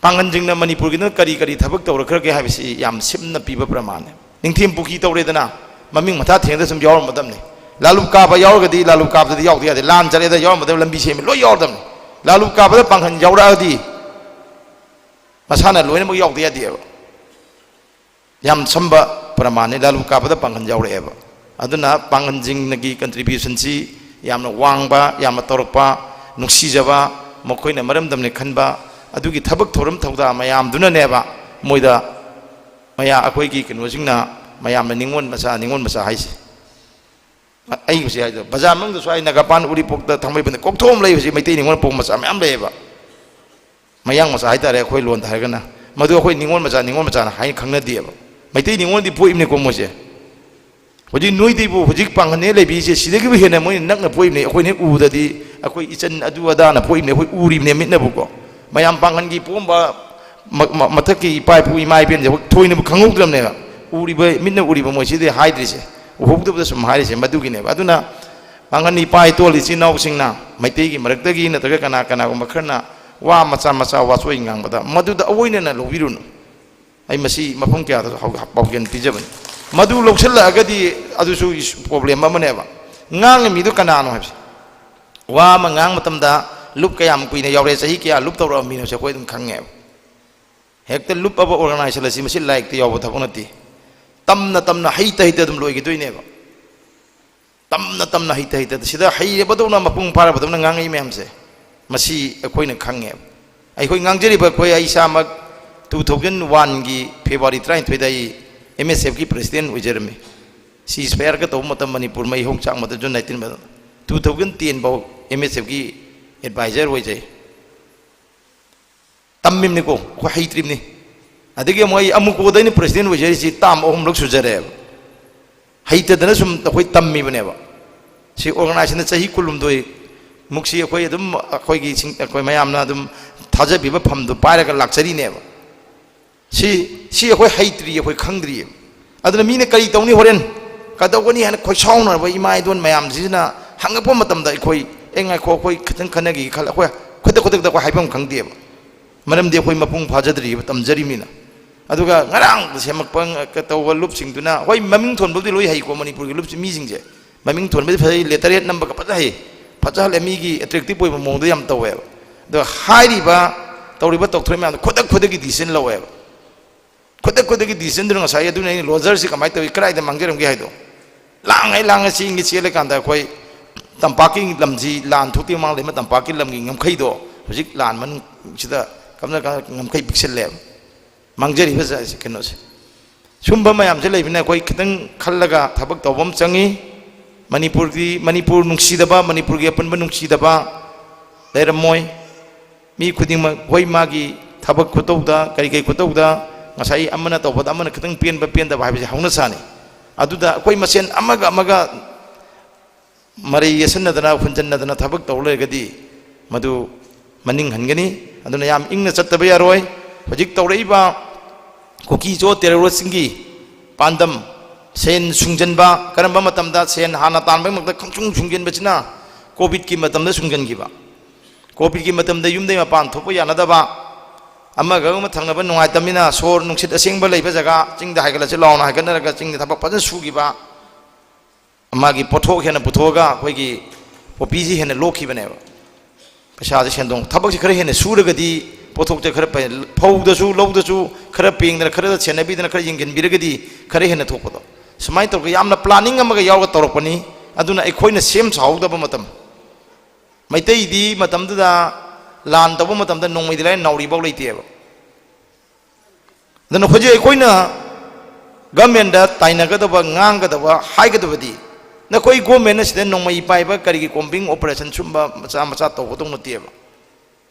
ꯄꯥꯡꯒꯟꯁꯤꯡꯅ ꯃꯅꯤꯄꯨꯔꯒꯤꯗꯅ ꯀꯔꯤ ꯀꯔꯤ ꯊꯕꯛ ꯇꯧꯔꯛꯈ꯭ꯔꯒꯦ ꯍꯥꯏꯕꯁꯤ ꯌꯥꯝ ꯁꯤꯝꯅ ꯄꯤꯕ ꯄ꯭ꯔꯃꯥꯟꯅꯤ꯫ ꯅꯤꯡꯊꯦꯝ ꯄꯨꯈꯤ ꯇꯧꯔꯦꯗꯅ, ꯃꯃꯤꯡ ꯃꯊꯥ ꯊꯦꯡꯗ ꯁꯨꯝ ꯌꯥꯎꯔꯝꯃꯗꯕꯅꯤ꯫ ꯂꯥꯂꯨꯞ ꯀꯥꯕ ꯌꯥꯎꯔꯒꯗꯤ ꯂꯥꯂꯨꯞ ꯀꯥꯕꯗꯗꯤ ꯌꯥꯎꯗ ꯌꯥꯗꯦ, ꯂꯥꯟ ꯆꯠꯂꯦꯗ ꯌꯥꯎꯔꯝꯃꯗꯕ, ꯂꯝꯕꯤ ꯁꯦꯝꯃꯤ ꯂꯣꯏ ꯌꯥꯎꯔꯗꯕꯅꯤ꯫ ꯂꯥꯂꯨꯞ ꯀꯥꯕꯗ ꯄꯥꯡꯒꯟ ꯌꯥꯎꯔꯛꯑꯗꯤ ꯃꯁꯥꯅ ꯂꯣꯏꯅꯃꯛ ꯌꯥꯎꯗ ꯌꯥꯗꯦꯕ꯫ ꯌꯥꯝ ꯁꯝꯕ ꯄ꯭ꯔꯃꯥꯟꯅꯤ, ꯂꯥꯂꯨꯞ ꯀꯥꯕꯗ ꯄꯥꯡꯒꯟ ꯌꯥꯎꯔꯛꯑꯦꯕ꯫ ꯑꯗꯨꯅ ꯄꯥꯡꯒꯟꯁꯤꯡꯒꯤ contributionꯁꯤ ꯌꯥꯝꯅ ꯋꯥꯡꯕ, ꯌꯥꯝꯅ ꯇꯧꯔꯛꯄ, ꯅꯨꯡꯁꯤꯖꯕ, ꯃꯈꯣꯏꯅ ꯃꯔꯝꯗꯝꯅꯦ ꯈꯟꯕ, ꯑꯗꯨꯒꯤ ꯊꯕꯛ ꯊꯧꯔꯝ ꯊꯧꯗꯥ ꯃꯌꯥꯝꯗꯨꯅꯅꯦꯕ ꯃꯣꯏꯗ ꯃꯌꯥ ꯑꯩꯈꯣꯏꯒꯤ ꯀꯩꯅꯣꯁꯤꯡꯅ ꯃꯌꯥꯝꯅ ꯅꯤꯉꯣꯜ ꯃꯆꯥ, ꯅꯤꯉꯣꯜ ꯃꯆꯥ ꯍꯥꯏꯁꯦ꯫ ꯑꯩ ꯍꯧꯖꯤꯛ ꯍꯥꯏꯗꯣ, ꯕꯖꯥꯔ ꯃꯅꯨꯡꯗꯁꯨ ꯑꯩ ꯅꯥꯒꯥꯄꯥꯟ ꯎꯔꯤꯄꯣꯛꯇ ꯊꯥꯡꯃꯩꯕꯟꯗ ꯀꯣꯛꯊꯣꯛ ꯑꯃ ꯂꯩꯕꯁꯤ ꯃꯩꯇꯩ ꯅꯤꯉꯣꯜ ꯄꯣꯛꯄ ꯃꯆꯥ ꯃꯌꯥꯝ ꯂꯩꯌꯦꯕ꯫ ꯃꯌꯥꯡ ꯃꯆꯥ ꯍꯥꯏꯇꯥꯔꯦ, ꯑꯩꯈꯣꯏ ꯂꯣꯟꯗ ꯍꯥꯏꯔꯒꯅ꯫ ꯃꯗꯨ ꯑꯩꯈꯣꯏ ꯅꯤꯉꯣꯜ ꯃꯆꯥ, ꯅꯤꯉꯣꯜ ꯃꯆꯥꯅ ꯍꯥꯏꯅ ꯈꯪꯅꯗꯦꯕ꯫ ꯃꯩꯇꯩ ꯅꯤꯉꯣꯜꯗꯤ ꯄꯣꯛꯏꯕꯅꯤꯀꯣ ꯃꯣꯏꯁꯦ꯫ ꯍꯧꯖꯤꯛ ꯅꯣꯏꯗꯩꯕꯨ ꯍꯧꯖꯤꯛ ꯄꯥꯡꯒꯟꯅꯦ ꯂꯩꯕꯤꯁꯦ, ꯁꯤꯗꯒꯤꯕꯨ ꯍꯦꯟꯅ ꯃꯣꯏꯅ ꯅꯛꯅ ꯄꯣꯛꯏꯕꯅꯤ꯫ ꯑꯩꯈꯣꯏꯅ ꯍꯦꯛ ꯎꯕꯗꯗꯤ ꯑꯩꯈꯣꯏ ꯏꯆꯟ ꯑꯗꯨ ꯑꯗꯥꯅ ꯄꯣꯛꯏꯕꯅꯤ, ꯑꯩꯈꯣꯏ ꯎꯔꯤꯕꯅꯦ ꯃꯤꯠꯅꯕꯨꯀꯣ꯫ ꯃꯌꯥꯝ ꯄꯥꯡꯒꯟꯒꯤ ꯄꯣꯛꯑꯝꯕ ꯃ-, ꯃ-, ꯃꯊꯛꯀꯤ ꯏꯄꯥ ꯏꯄꯨ ꯏꯃꯥ ꯏꯕꯦꯟꯁꯦ ꯑꯩꯈꯣꯏ ꯊꯣꯏꯅꯕꯨ ꯈꯪꯍꯧꯗ꯭ꯔꯕꯅꯦꯕ꯫ ꯎꯔꯤꯕ, ꯃꯤꯠꯅ ꯎꯔꯤꯕ ꯃꯣꯏꯁꯤꯗꯤ ꯍꯥꯏꯗ꯭ꯔꯤꯁꯦ, ꯎꯍꯧꯗꯕꯗ ꯁꯨꯝ ꯍꯥꯏꯔꯤꯁꯦ ꯃꯗꯨꯒꯤꯅꯦꯕ꯫ ꯑꯗꯨꯅ ꯄꯥꯡꯒꯟ ꯏꯄꯥ ꯏꯇꯣꯜ ꯏꯆꯤꯟ ꯏꯅꯥꯎꯁꯤꯡꯅ ꯃꯩꯇꯩꯒꯤ ꯃꯔꯛꯇꯒꯤ ꯅꯠꯇ꯭ꯔꯒ ꯀꯅꯥ ꯀꯅꯥꯒꯨꯝꯕ ꯈꯔꯅ ꯋꯥ ꯃꯆꯥ ꯃꯆꯥ ꯋꯥꯆꯣꯏ ꯉꯥꯡꯕꯗ ꯃꯗꯨꯗ ꯑꯑꯣꯏꯅꯅ ꯂꯧꯕꯤꯔꯨꯅꯨ꯫ ꯑꯩ ꯃꯁꯤ ꯃꯐꯝ ꯀꯌꯥꯗꯁꯨ ꯍꯧ-, ꯄꯥꯎꯖꯦꯜ ꯄꯤꯖꯕꯅꯤ꯫ ꯃꯗꯨ ꯂꯧꯁꯤꯜꯂꯛꯑꯒꯗꯤ ꯑꯗꯨꯁꯨ ꯏꯁ-, problem ꯑꯃꯅꯦꯕ꯫ ꯉꯥꯡꯉꯤ ꯃꯤꯗꯨ ꯀꯅꯥꯅꯣ ꯍꯥꯏꯕꯁꯦ꯫ ꯋꯥ ꯑꯃ ꯉꯥꯡ ꯃꯇꯝꯗ ꯂꯨꯞ ꯀꯌꯥꯝ ꯀꯨꯏꯅ ꯌꯥꯎꯔꯦ, ꯆꯍꯤ ꯀꯌꯥ ꯂꯨꯞ ꯇꯧꯔꯛꯑꯝꯃꯤꯅꯣꯁꯦ ꯑꯩꯈꯣꯏ ꯑꯗꯨꯝ ꯈꯪꯉꯦꯕ꯫ ꯍꯦꯛꯇ ꯂꯨꯞ ꯑꯃ organization ꯑꯁꯤ ꯃꯁꯤ ꯂꯥꯏꯔꯤꯛꯇ ꯌꯥꯎꯕ ꯊꯕꯛ ꯅꯠꯇꯦ꯫ ꯇꯝꯅ ꯇꯝꯅ ꯍꯩꯇ ꯍꯩꯇ ꯑꯗꯨꯝ ꯂꯣꯏꯈꯤꯗꯣꯏꯅꯦꯕ꯫ ꯇꯝꯅ ꯇꯝꯅ ꯍꯩꯇ ꯍꯩꯇ ꯁꯤꯗ ꯍꯩꯔꯕꯗꯧꯅ ꯃꯄꯨꯡ ꯐꯥꯔꯕꯗꯧꯅ ꯉꯥꯡꯉꯛꯏ ꯃꯌꯥꯝꯁꯦ, ꯃꯁꯤ ꯑꯩꯈꯣꯏꯅ ꯈꯪꯉꯦꯕ꯫ ꯑꯩꯈꯣꯏ ꯉꯥꯡꯖꯔꯤꯕ ꯑꯩꯈꯣꯏ, ꯑꯩ ꯏꯁꯥꯃꯛ two thousand oneꯒꯤ February ꯇꯔꯥꯅꯤꯊꯣꯏꯗ ꯑꯩ MSFꯀꯤ president ꯑꯣꯏꯖꯔꯝꯃꯤ꯫ Ceasefire ꯇꯧꯕ ꯃꯇꯝ ꯃꯅꯤꯄꯨꯔ ꯃꯩ ꯍꯧ ꯆꯥꯛ ꯃꯇꯝ June nineteen ꯃꯇꯝ꯫ Two thousand ten ꯐꯥꯎ M S F ꯀꯤ advisor ꯑꯣꯏꯖꯩ꯫ ꯇꯝꯃꯤꯕꯅꯤꯀꯣ, ꯑꯩꯈꯣꯏ ꯍꯩꯇ꯭ꯔꯤꯕꯅꯤ꯫ ꯑꯗꯒꯤ ꯑꯃꯨꯛ ꯑꯩ ꯑꯃꯨꯀꯣꯗ ꯑꯩꯅ president ꯑꯣꯏꯖꯔꯤꯁꯤ term ꯑꯍꯨꯝꯂꯛ ꯁꯨꯖꯔꯦꯕ꯫ ꯍꯩꯇꯗꯅ ꯁꯨꯝ ꯑꯩꯈꯣꯏ ꯇꯝꯃꯤꯕꯅꯦꯕ꯫ ꯁꯤ organizationꯅ ꯆꯍꯤ ꯀꯨꯟꯍꯨꯝꯗꯣꯏ ꯃꯨꯛꯁꯤ ꯑꯩꯈꯣꯏ ꯑꯗꯨꯝ ꯑꯩꯈꯣꯏꯒꯤ ꯁꯤꯡ-, ꯑꯩꯈꯣꯏ ꯃꯌꯥꯝꯅ ꯑꯗꯨꯝ ꯊꯥꯖꯕꯤꯕ ꯐꯝꯗꯣ ꯄꯥꯏꯔꯒ ꯂꯥꯛꯆꯔꯤꯅꯦꯕ꯫ ꯁꯤ, ꯁꯤ ꯑꯩꯈꯣꯏ ꯍꯩꯇ꯭ꯔꯤ, ꯑꯩꯈꯣꯏ ꯈꯪꯗ꯭ꯔꯤꯌꯦꯕ꯫ ꯑꯗꯨꯅ ꯃꯤꯅ ꯀꯔꯤ ꯇꯧꯅꯤ ꯍꯣꯔꯦꯟ, ꯀꯩꯗꯧꯒꯅꯤ ꯍꯥꯏꯅ ꯈꯣꯏꯁꯥꯎꯅꯔꯕ ꯏꯃꯥ ꯏꯗꯣꯟ ꯃꯌꯥꯝꯁꯤꯅ ꯍꯪꯉꯛꯄ ꯃꯇꯝꯗ ꯑꯩꯈꯣꯏ, "ꯑꯦ, ꯉꯥꯏꯈꯣ, ꯑꯩꯈꯣꯏ ꯈꯤꯇꯪ ꯈꯟꯅꯈꯤꯒꯦ" ꯈꯜꯂ ꯑꯩꯈꯣꯏ ꯈꯨꯗꯛ ꯈꯨꯗꯛꯇ ꯑꯩꯈꯣꯏ ꯍꯥꯏꯐꯝ ꯈꯪꯗꯦꯕ꯫ ꯃꯔꯝꯗꯤ ꯑꯩꯈꯣꯏ ꯃꯄꯨꯡ ꯐꯥꯖꯗ꯭ꯔꯤꯕ, ꯇꯝꯖꯔꯤꯕꯅꯤꯅ꯫ ꯑꯗꯨꯒ ꯉꯔꯥꯡ ꯁꯦꯝꯃꯛꯄ ꯉ-, ꯇꯧꯕ ꯂꯨꯞꯁꯤꯡꯗꯨꯅ, ꯍꯣꯏ, ꯃꯃꯤꯡ ꯊꯣꯟꯕꯕꯨꯗꯤ ꯂꯣꯏ ꯍꯩꯀꯣ ꯃꯅꯤꯄꯨꯔꯒꯤ ꯂꯨꯞꯁꯤ ꯃꯤꯁꯤꯡꯁꯦ꯫ ꯃꯃꯤꯡ ꯊꯣꯟꯕꯗꯤ ꯐꯖꯩ, letterhead ꯅꯝꯕꯒ ꯐꯖ ꯍꯩ, ꯐꯖꯍꯜꯂꯦ, ꯃꯤꯒꯤ attractive ꯑꯣꯏꯕ ꯃꯑꯣꯡꯗ ꯌꯥꯝ ꯇꯧꯋꯦꯕ꯫ ꯑꯗꯣ ꯍꯥꯏꯔꯤꯕ ꯇꯧꯔꯤꯕ ꯇꯧꯊꯣꯔꯛꯏ ꯃꯌꯥꯝꯗꯣ ꯈꯨꯗꯛ ꯈꯨꯗꯛꯀꯤ decision ꯂꯧꯋꯦꯕ꯫ ꯈꯨꯗꯛ ꯈꯨꯗꯛꯀꯤ decisionꯗꯨꯅ ꯉꯁꯥꯏ ꯑꯗꯨꯅ ꯑꯩꯅ ꯂꯣꯖꯔꯁꯤ ꯀꯃꯥꯏꯅ ꯇꯧꯏ, ꯀꯗꯥꯏꯗ ꯃꯥꯡꯖꯔꯝꯒꯦ ꯍꯥꯏꯗꯣ꯫ ꯂꯥꯡꯉꯩ ꯂꯥꯡꯉꯩ ꯆꯦꯟꯒꯤ ꯆꯦꯜꯂꯀꯥꯟꯗ ꯑꯩꯈꯣꯏ ꯇꯝꯄꯥꯛꯀꯤ ꯂꯝꯁꯤ ꯂꯥꯟ ꯊꯣꯛꯇ꯭ꯔꯤ ꯃꯃꯥꯡꯗ ꯂꯩꯕ ꯇꯝꯄꯥꯛꯀꯤ ꯂꯝꯒꯤ ꯉꯝꯈꯩꯗꯣ ꯍꯧꯖꯤꯛ ꯂꯥꯟ ꯃꯅꯨꯡꯁꯤꯗ ꯀꯝꯅ ꯉꯝꯈꯩ ꯄꯤꯛꯁꯜꯂꯦꯕ꯫ ꯃꯥꯡꯖꯔꯤꯕ ꯖ-, ꯀꯩꯅꯣꯁꯦ꯫ ꯁꯨꯝꯕ ꯃꯌꯥꯝꯁꯦ ꯂꯩꯕꯅꯤꯅ ꯑꯩꯈꯣꯏ ꯈꯤꯇꯪ ꯈꯜꯂꯒ ꯊꯕꯛ ꯇꯧꯕ ꯑꯃ ꯆꯪꯉꯤ꯫ ꯃꯅꯤꯄꯨꯔꯒꯤ, ꯃꯅꯤꯄꯨꯔ ꯅꯨꯡꯁꯤꯗꯕ, ꯃꯅꯤꯄꯨꯔꯒꯤ ꯑꯄꯨꯟꯕ ꯅꯨꯡꯁꯤꯗꯕ ꯂꯩꯔꯝꯃꯣꯏ꯫ ꯃꯤ ꯈꯨꯗꯤꯡꯃꯛ ꯍꯣꯏ ꯃꯥꯒꯤ ꯊꯕꯛ ꯈꯨꯇꯧꯗ, ꯀꯔꯤ ꯀꯔꯤ ꯈꯨꯇꯧꯗ ꯉꯁꯥꯏ ꯑꯃꯅ ꯇꯧꯕꯗ ꯑꯃꯅ ꯈꯤꯇꯪ ꯄꯦꯟꯕ ꯄꯦꯟꯗꯕ ꯍꯥꯏꯕꯁꯤ ꯍꯧꯅ ꯁꯥꯅꯤ꯫ ꯑꯗꯨꯗ ꯑꯩꯈꯣꯏ ꯃꯁꯦꯟ ꯑꯃꯒ ꯑꯃꯒ ꯃꯔꯩ ꯌꯦꯠꯁꯤꯟꯅꯗꯅ, ꯍꯨꯟꯖꯟꯅꯗꯅ ꯊꯕꯛ ꯇꯧ ꯂꯩꯔꯒꯗꯤ ꯃꯗꯨ ꯃꯅꯤꯡ ꯍꯟꯒꯅꯤ꯫ ꯑꯗꯨꯅ ꯌꯥꯝ ꯏꯪꯅ ꯆꯠꯇꯕ ꯌꯥꯔꯣꯏ꯫ ꯍꯧꯖꯤꯛ ꯇꯧꯔꯛꯏꯕ ꯀꯨꯀꯤ ꯆꯣ terroristꯁꯤꯡꯒꯤ ꯄꯥꯟꯗꯝ, ꯁꯦꯟ ꯁꯨꯡꯖꯟꯕ, ꯀꯔꯝꯕ ꯃꯇꯝꯗ ꯁꯦꯟ ꯍꯥꯟꯅ ꯇꯥꯟꯕꯒꯤꯗꯃꯛꯇ ꯈꯪꯁꯨꯡ ꯁꯨꯡꯖꯟꯕꯁꯤꯅ COVIDꯀꯤ ꯃꯇꯝꯗ ꯁꯨꯡꯖꯟꯈꯤꯕ꯫ COVIDꯀꯤ ꯃꯇꯝꯗ ꯌꯨꯝꯗꯒꯤ ꯃꯄꯥꯟ ꯊꯣꯛꯄ ꯌꯥꯅꯗꯕ, ꯑꯃꯒ ꯑꯃ ꯊꯪꯅꯕ ꯅꯨꯡꯉꯥꯏꯇꯕꯅꯤꯅ ꯁꯣꯔ ꯅꯨꯡꯁꯤꯠ ꯑꯁꯦꯡꯕ ꯂꯩꯕ ꯖꯒꯥ, ꯆꯤꯡꯗ ꯍꯥꯏꯒꯠꯂꯁꯤ ꯂꯥꯎꯅ ꯍꯥꯏꯒꯠꯅꯔꯒ ꯆꯤꯡꯗ ꯊꯕꯛ ꯐꯖꯅ ꯁꯨꯈꯤꯕ, ꯃꯥꯒꯤ ꯄꯣꯠꯊꯣꯛ ꯍꯦꯟꯅ ꯄꯨꯊꯣꯛꯑꯒ ꯑꯩꯈꯣꯏꯒꯤ ꯄꯣꯄꯤꯁꯤ ꯍꯦꯟꯅ ꯂꯣꯛꯈꯤꯕꯅꯦꯕ꯫ ꯄꯩꯁꯥꯁꯦ, ꯁꯦꯟꯗꯣꯡ, ꯊꯕꯛꯁꯦ ꯈꯔ ꯍꯦꯟꯅ ꯁꯨꯔꯒꯗꯤ ꯄꯣꯠꯊꯣꯛꯁꯦ ꯈꯔ ꯐꯩ-, ꯐꯧꯗꯁꯨ ꯂꯧꯗꯁꯨ ꯈꯔ ꯄꯦꯡꯗꯅ, ꯈꯔ ꯁꯦꯟꯅꯕꯤꯗꯅ, ꯈꯔ ꯌꯦꯡꯁꯤꯟꯕꯤꯔꯒꯗꯤ ꯈꯔ ꯍꯦꯟꯅ ꯊꯣꯛꯄꯗꯣ꯫ ꯁꯨꯃꯥꯏꯅ ꯇꯧꯔꯒ ꯌꯥꯝꯅ planning ꯑꯃꯒ ꯌꯥꯎꯔꯒ ꯇꯧꯔꯛꯄꯅꯤ꯫ ꯑꯗꯨꯅ ꯑꯩꯈꯣꯏꯅ ꯁꯦꯝ ꯁꯥꯍꯧꯗꯕ ꯃꯇꯝ꯫ ꯃꯩꯇꯩꯗꯤ ꯃꯇꯝꯗꯨꯗ ꯂꯥꯟ ꯇꯧꯕ ꯃꯇꯝꯗ ꯅꯣꯡꯃꯩꯗꯤ ꯂꯥꯏꯔꯤ ꯅꯥꯎꯔꯤꯐꯥꯎ ꯂꯩꯇꯦꯕ꯫ ꯑꯗꯨꯅ ꯍꯧꯖꯤꯛ ꯑꯩꯈꯣꯏꯅ governmentꯇ ꯇꯥꯏꯅꯒꯗꯕ, ꯉꯥꯡꯒꯗꯕ, ꯍꯥꯏꯒꯗꯕꯗꯤ ꯅꯈꯣꯏ ꯒꯣꯔꯃꯦꯟꯅ ꯁꯤꯗ ꯅꯣꯡꯃꯩ ꯄꯥꯏꯕ ꯀꯔꯤꯒꯤ ꯀꯣꯝꯕꯤꯡ ꯑꯣꯄꯔꯦꯁꯟ ꯁꯨꯝꯕ ꯃꯆꯥ ꯃꯆꯥ ꯇꯧꯒꯗꯧ ꯅꯠꯇꯦꯕ꯫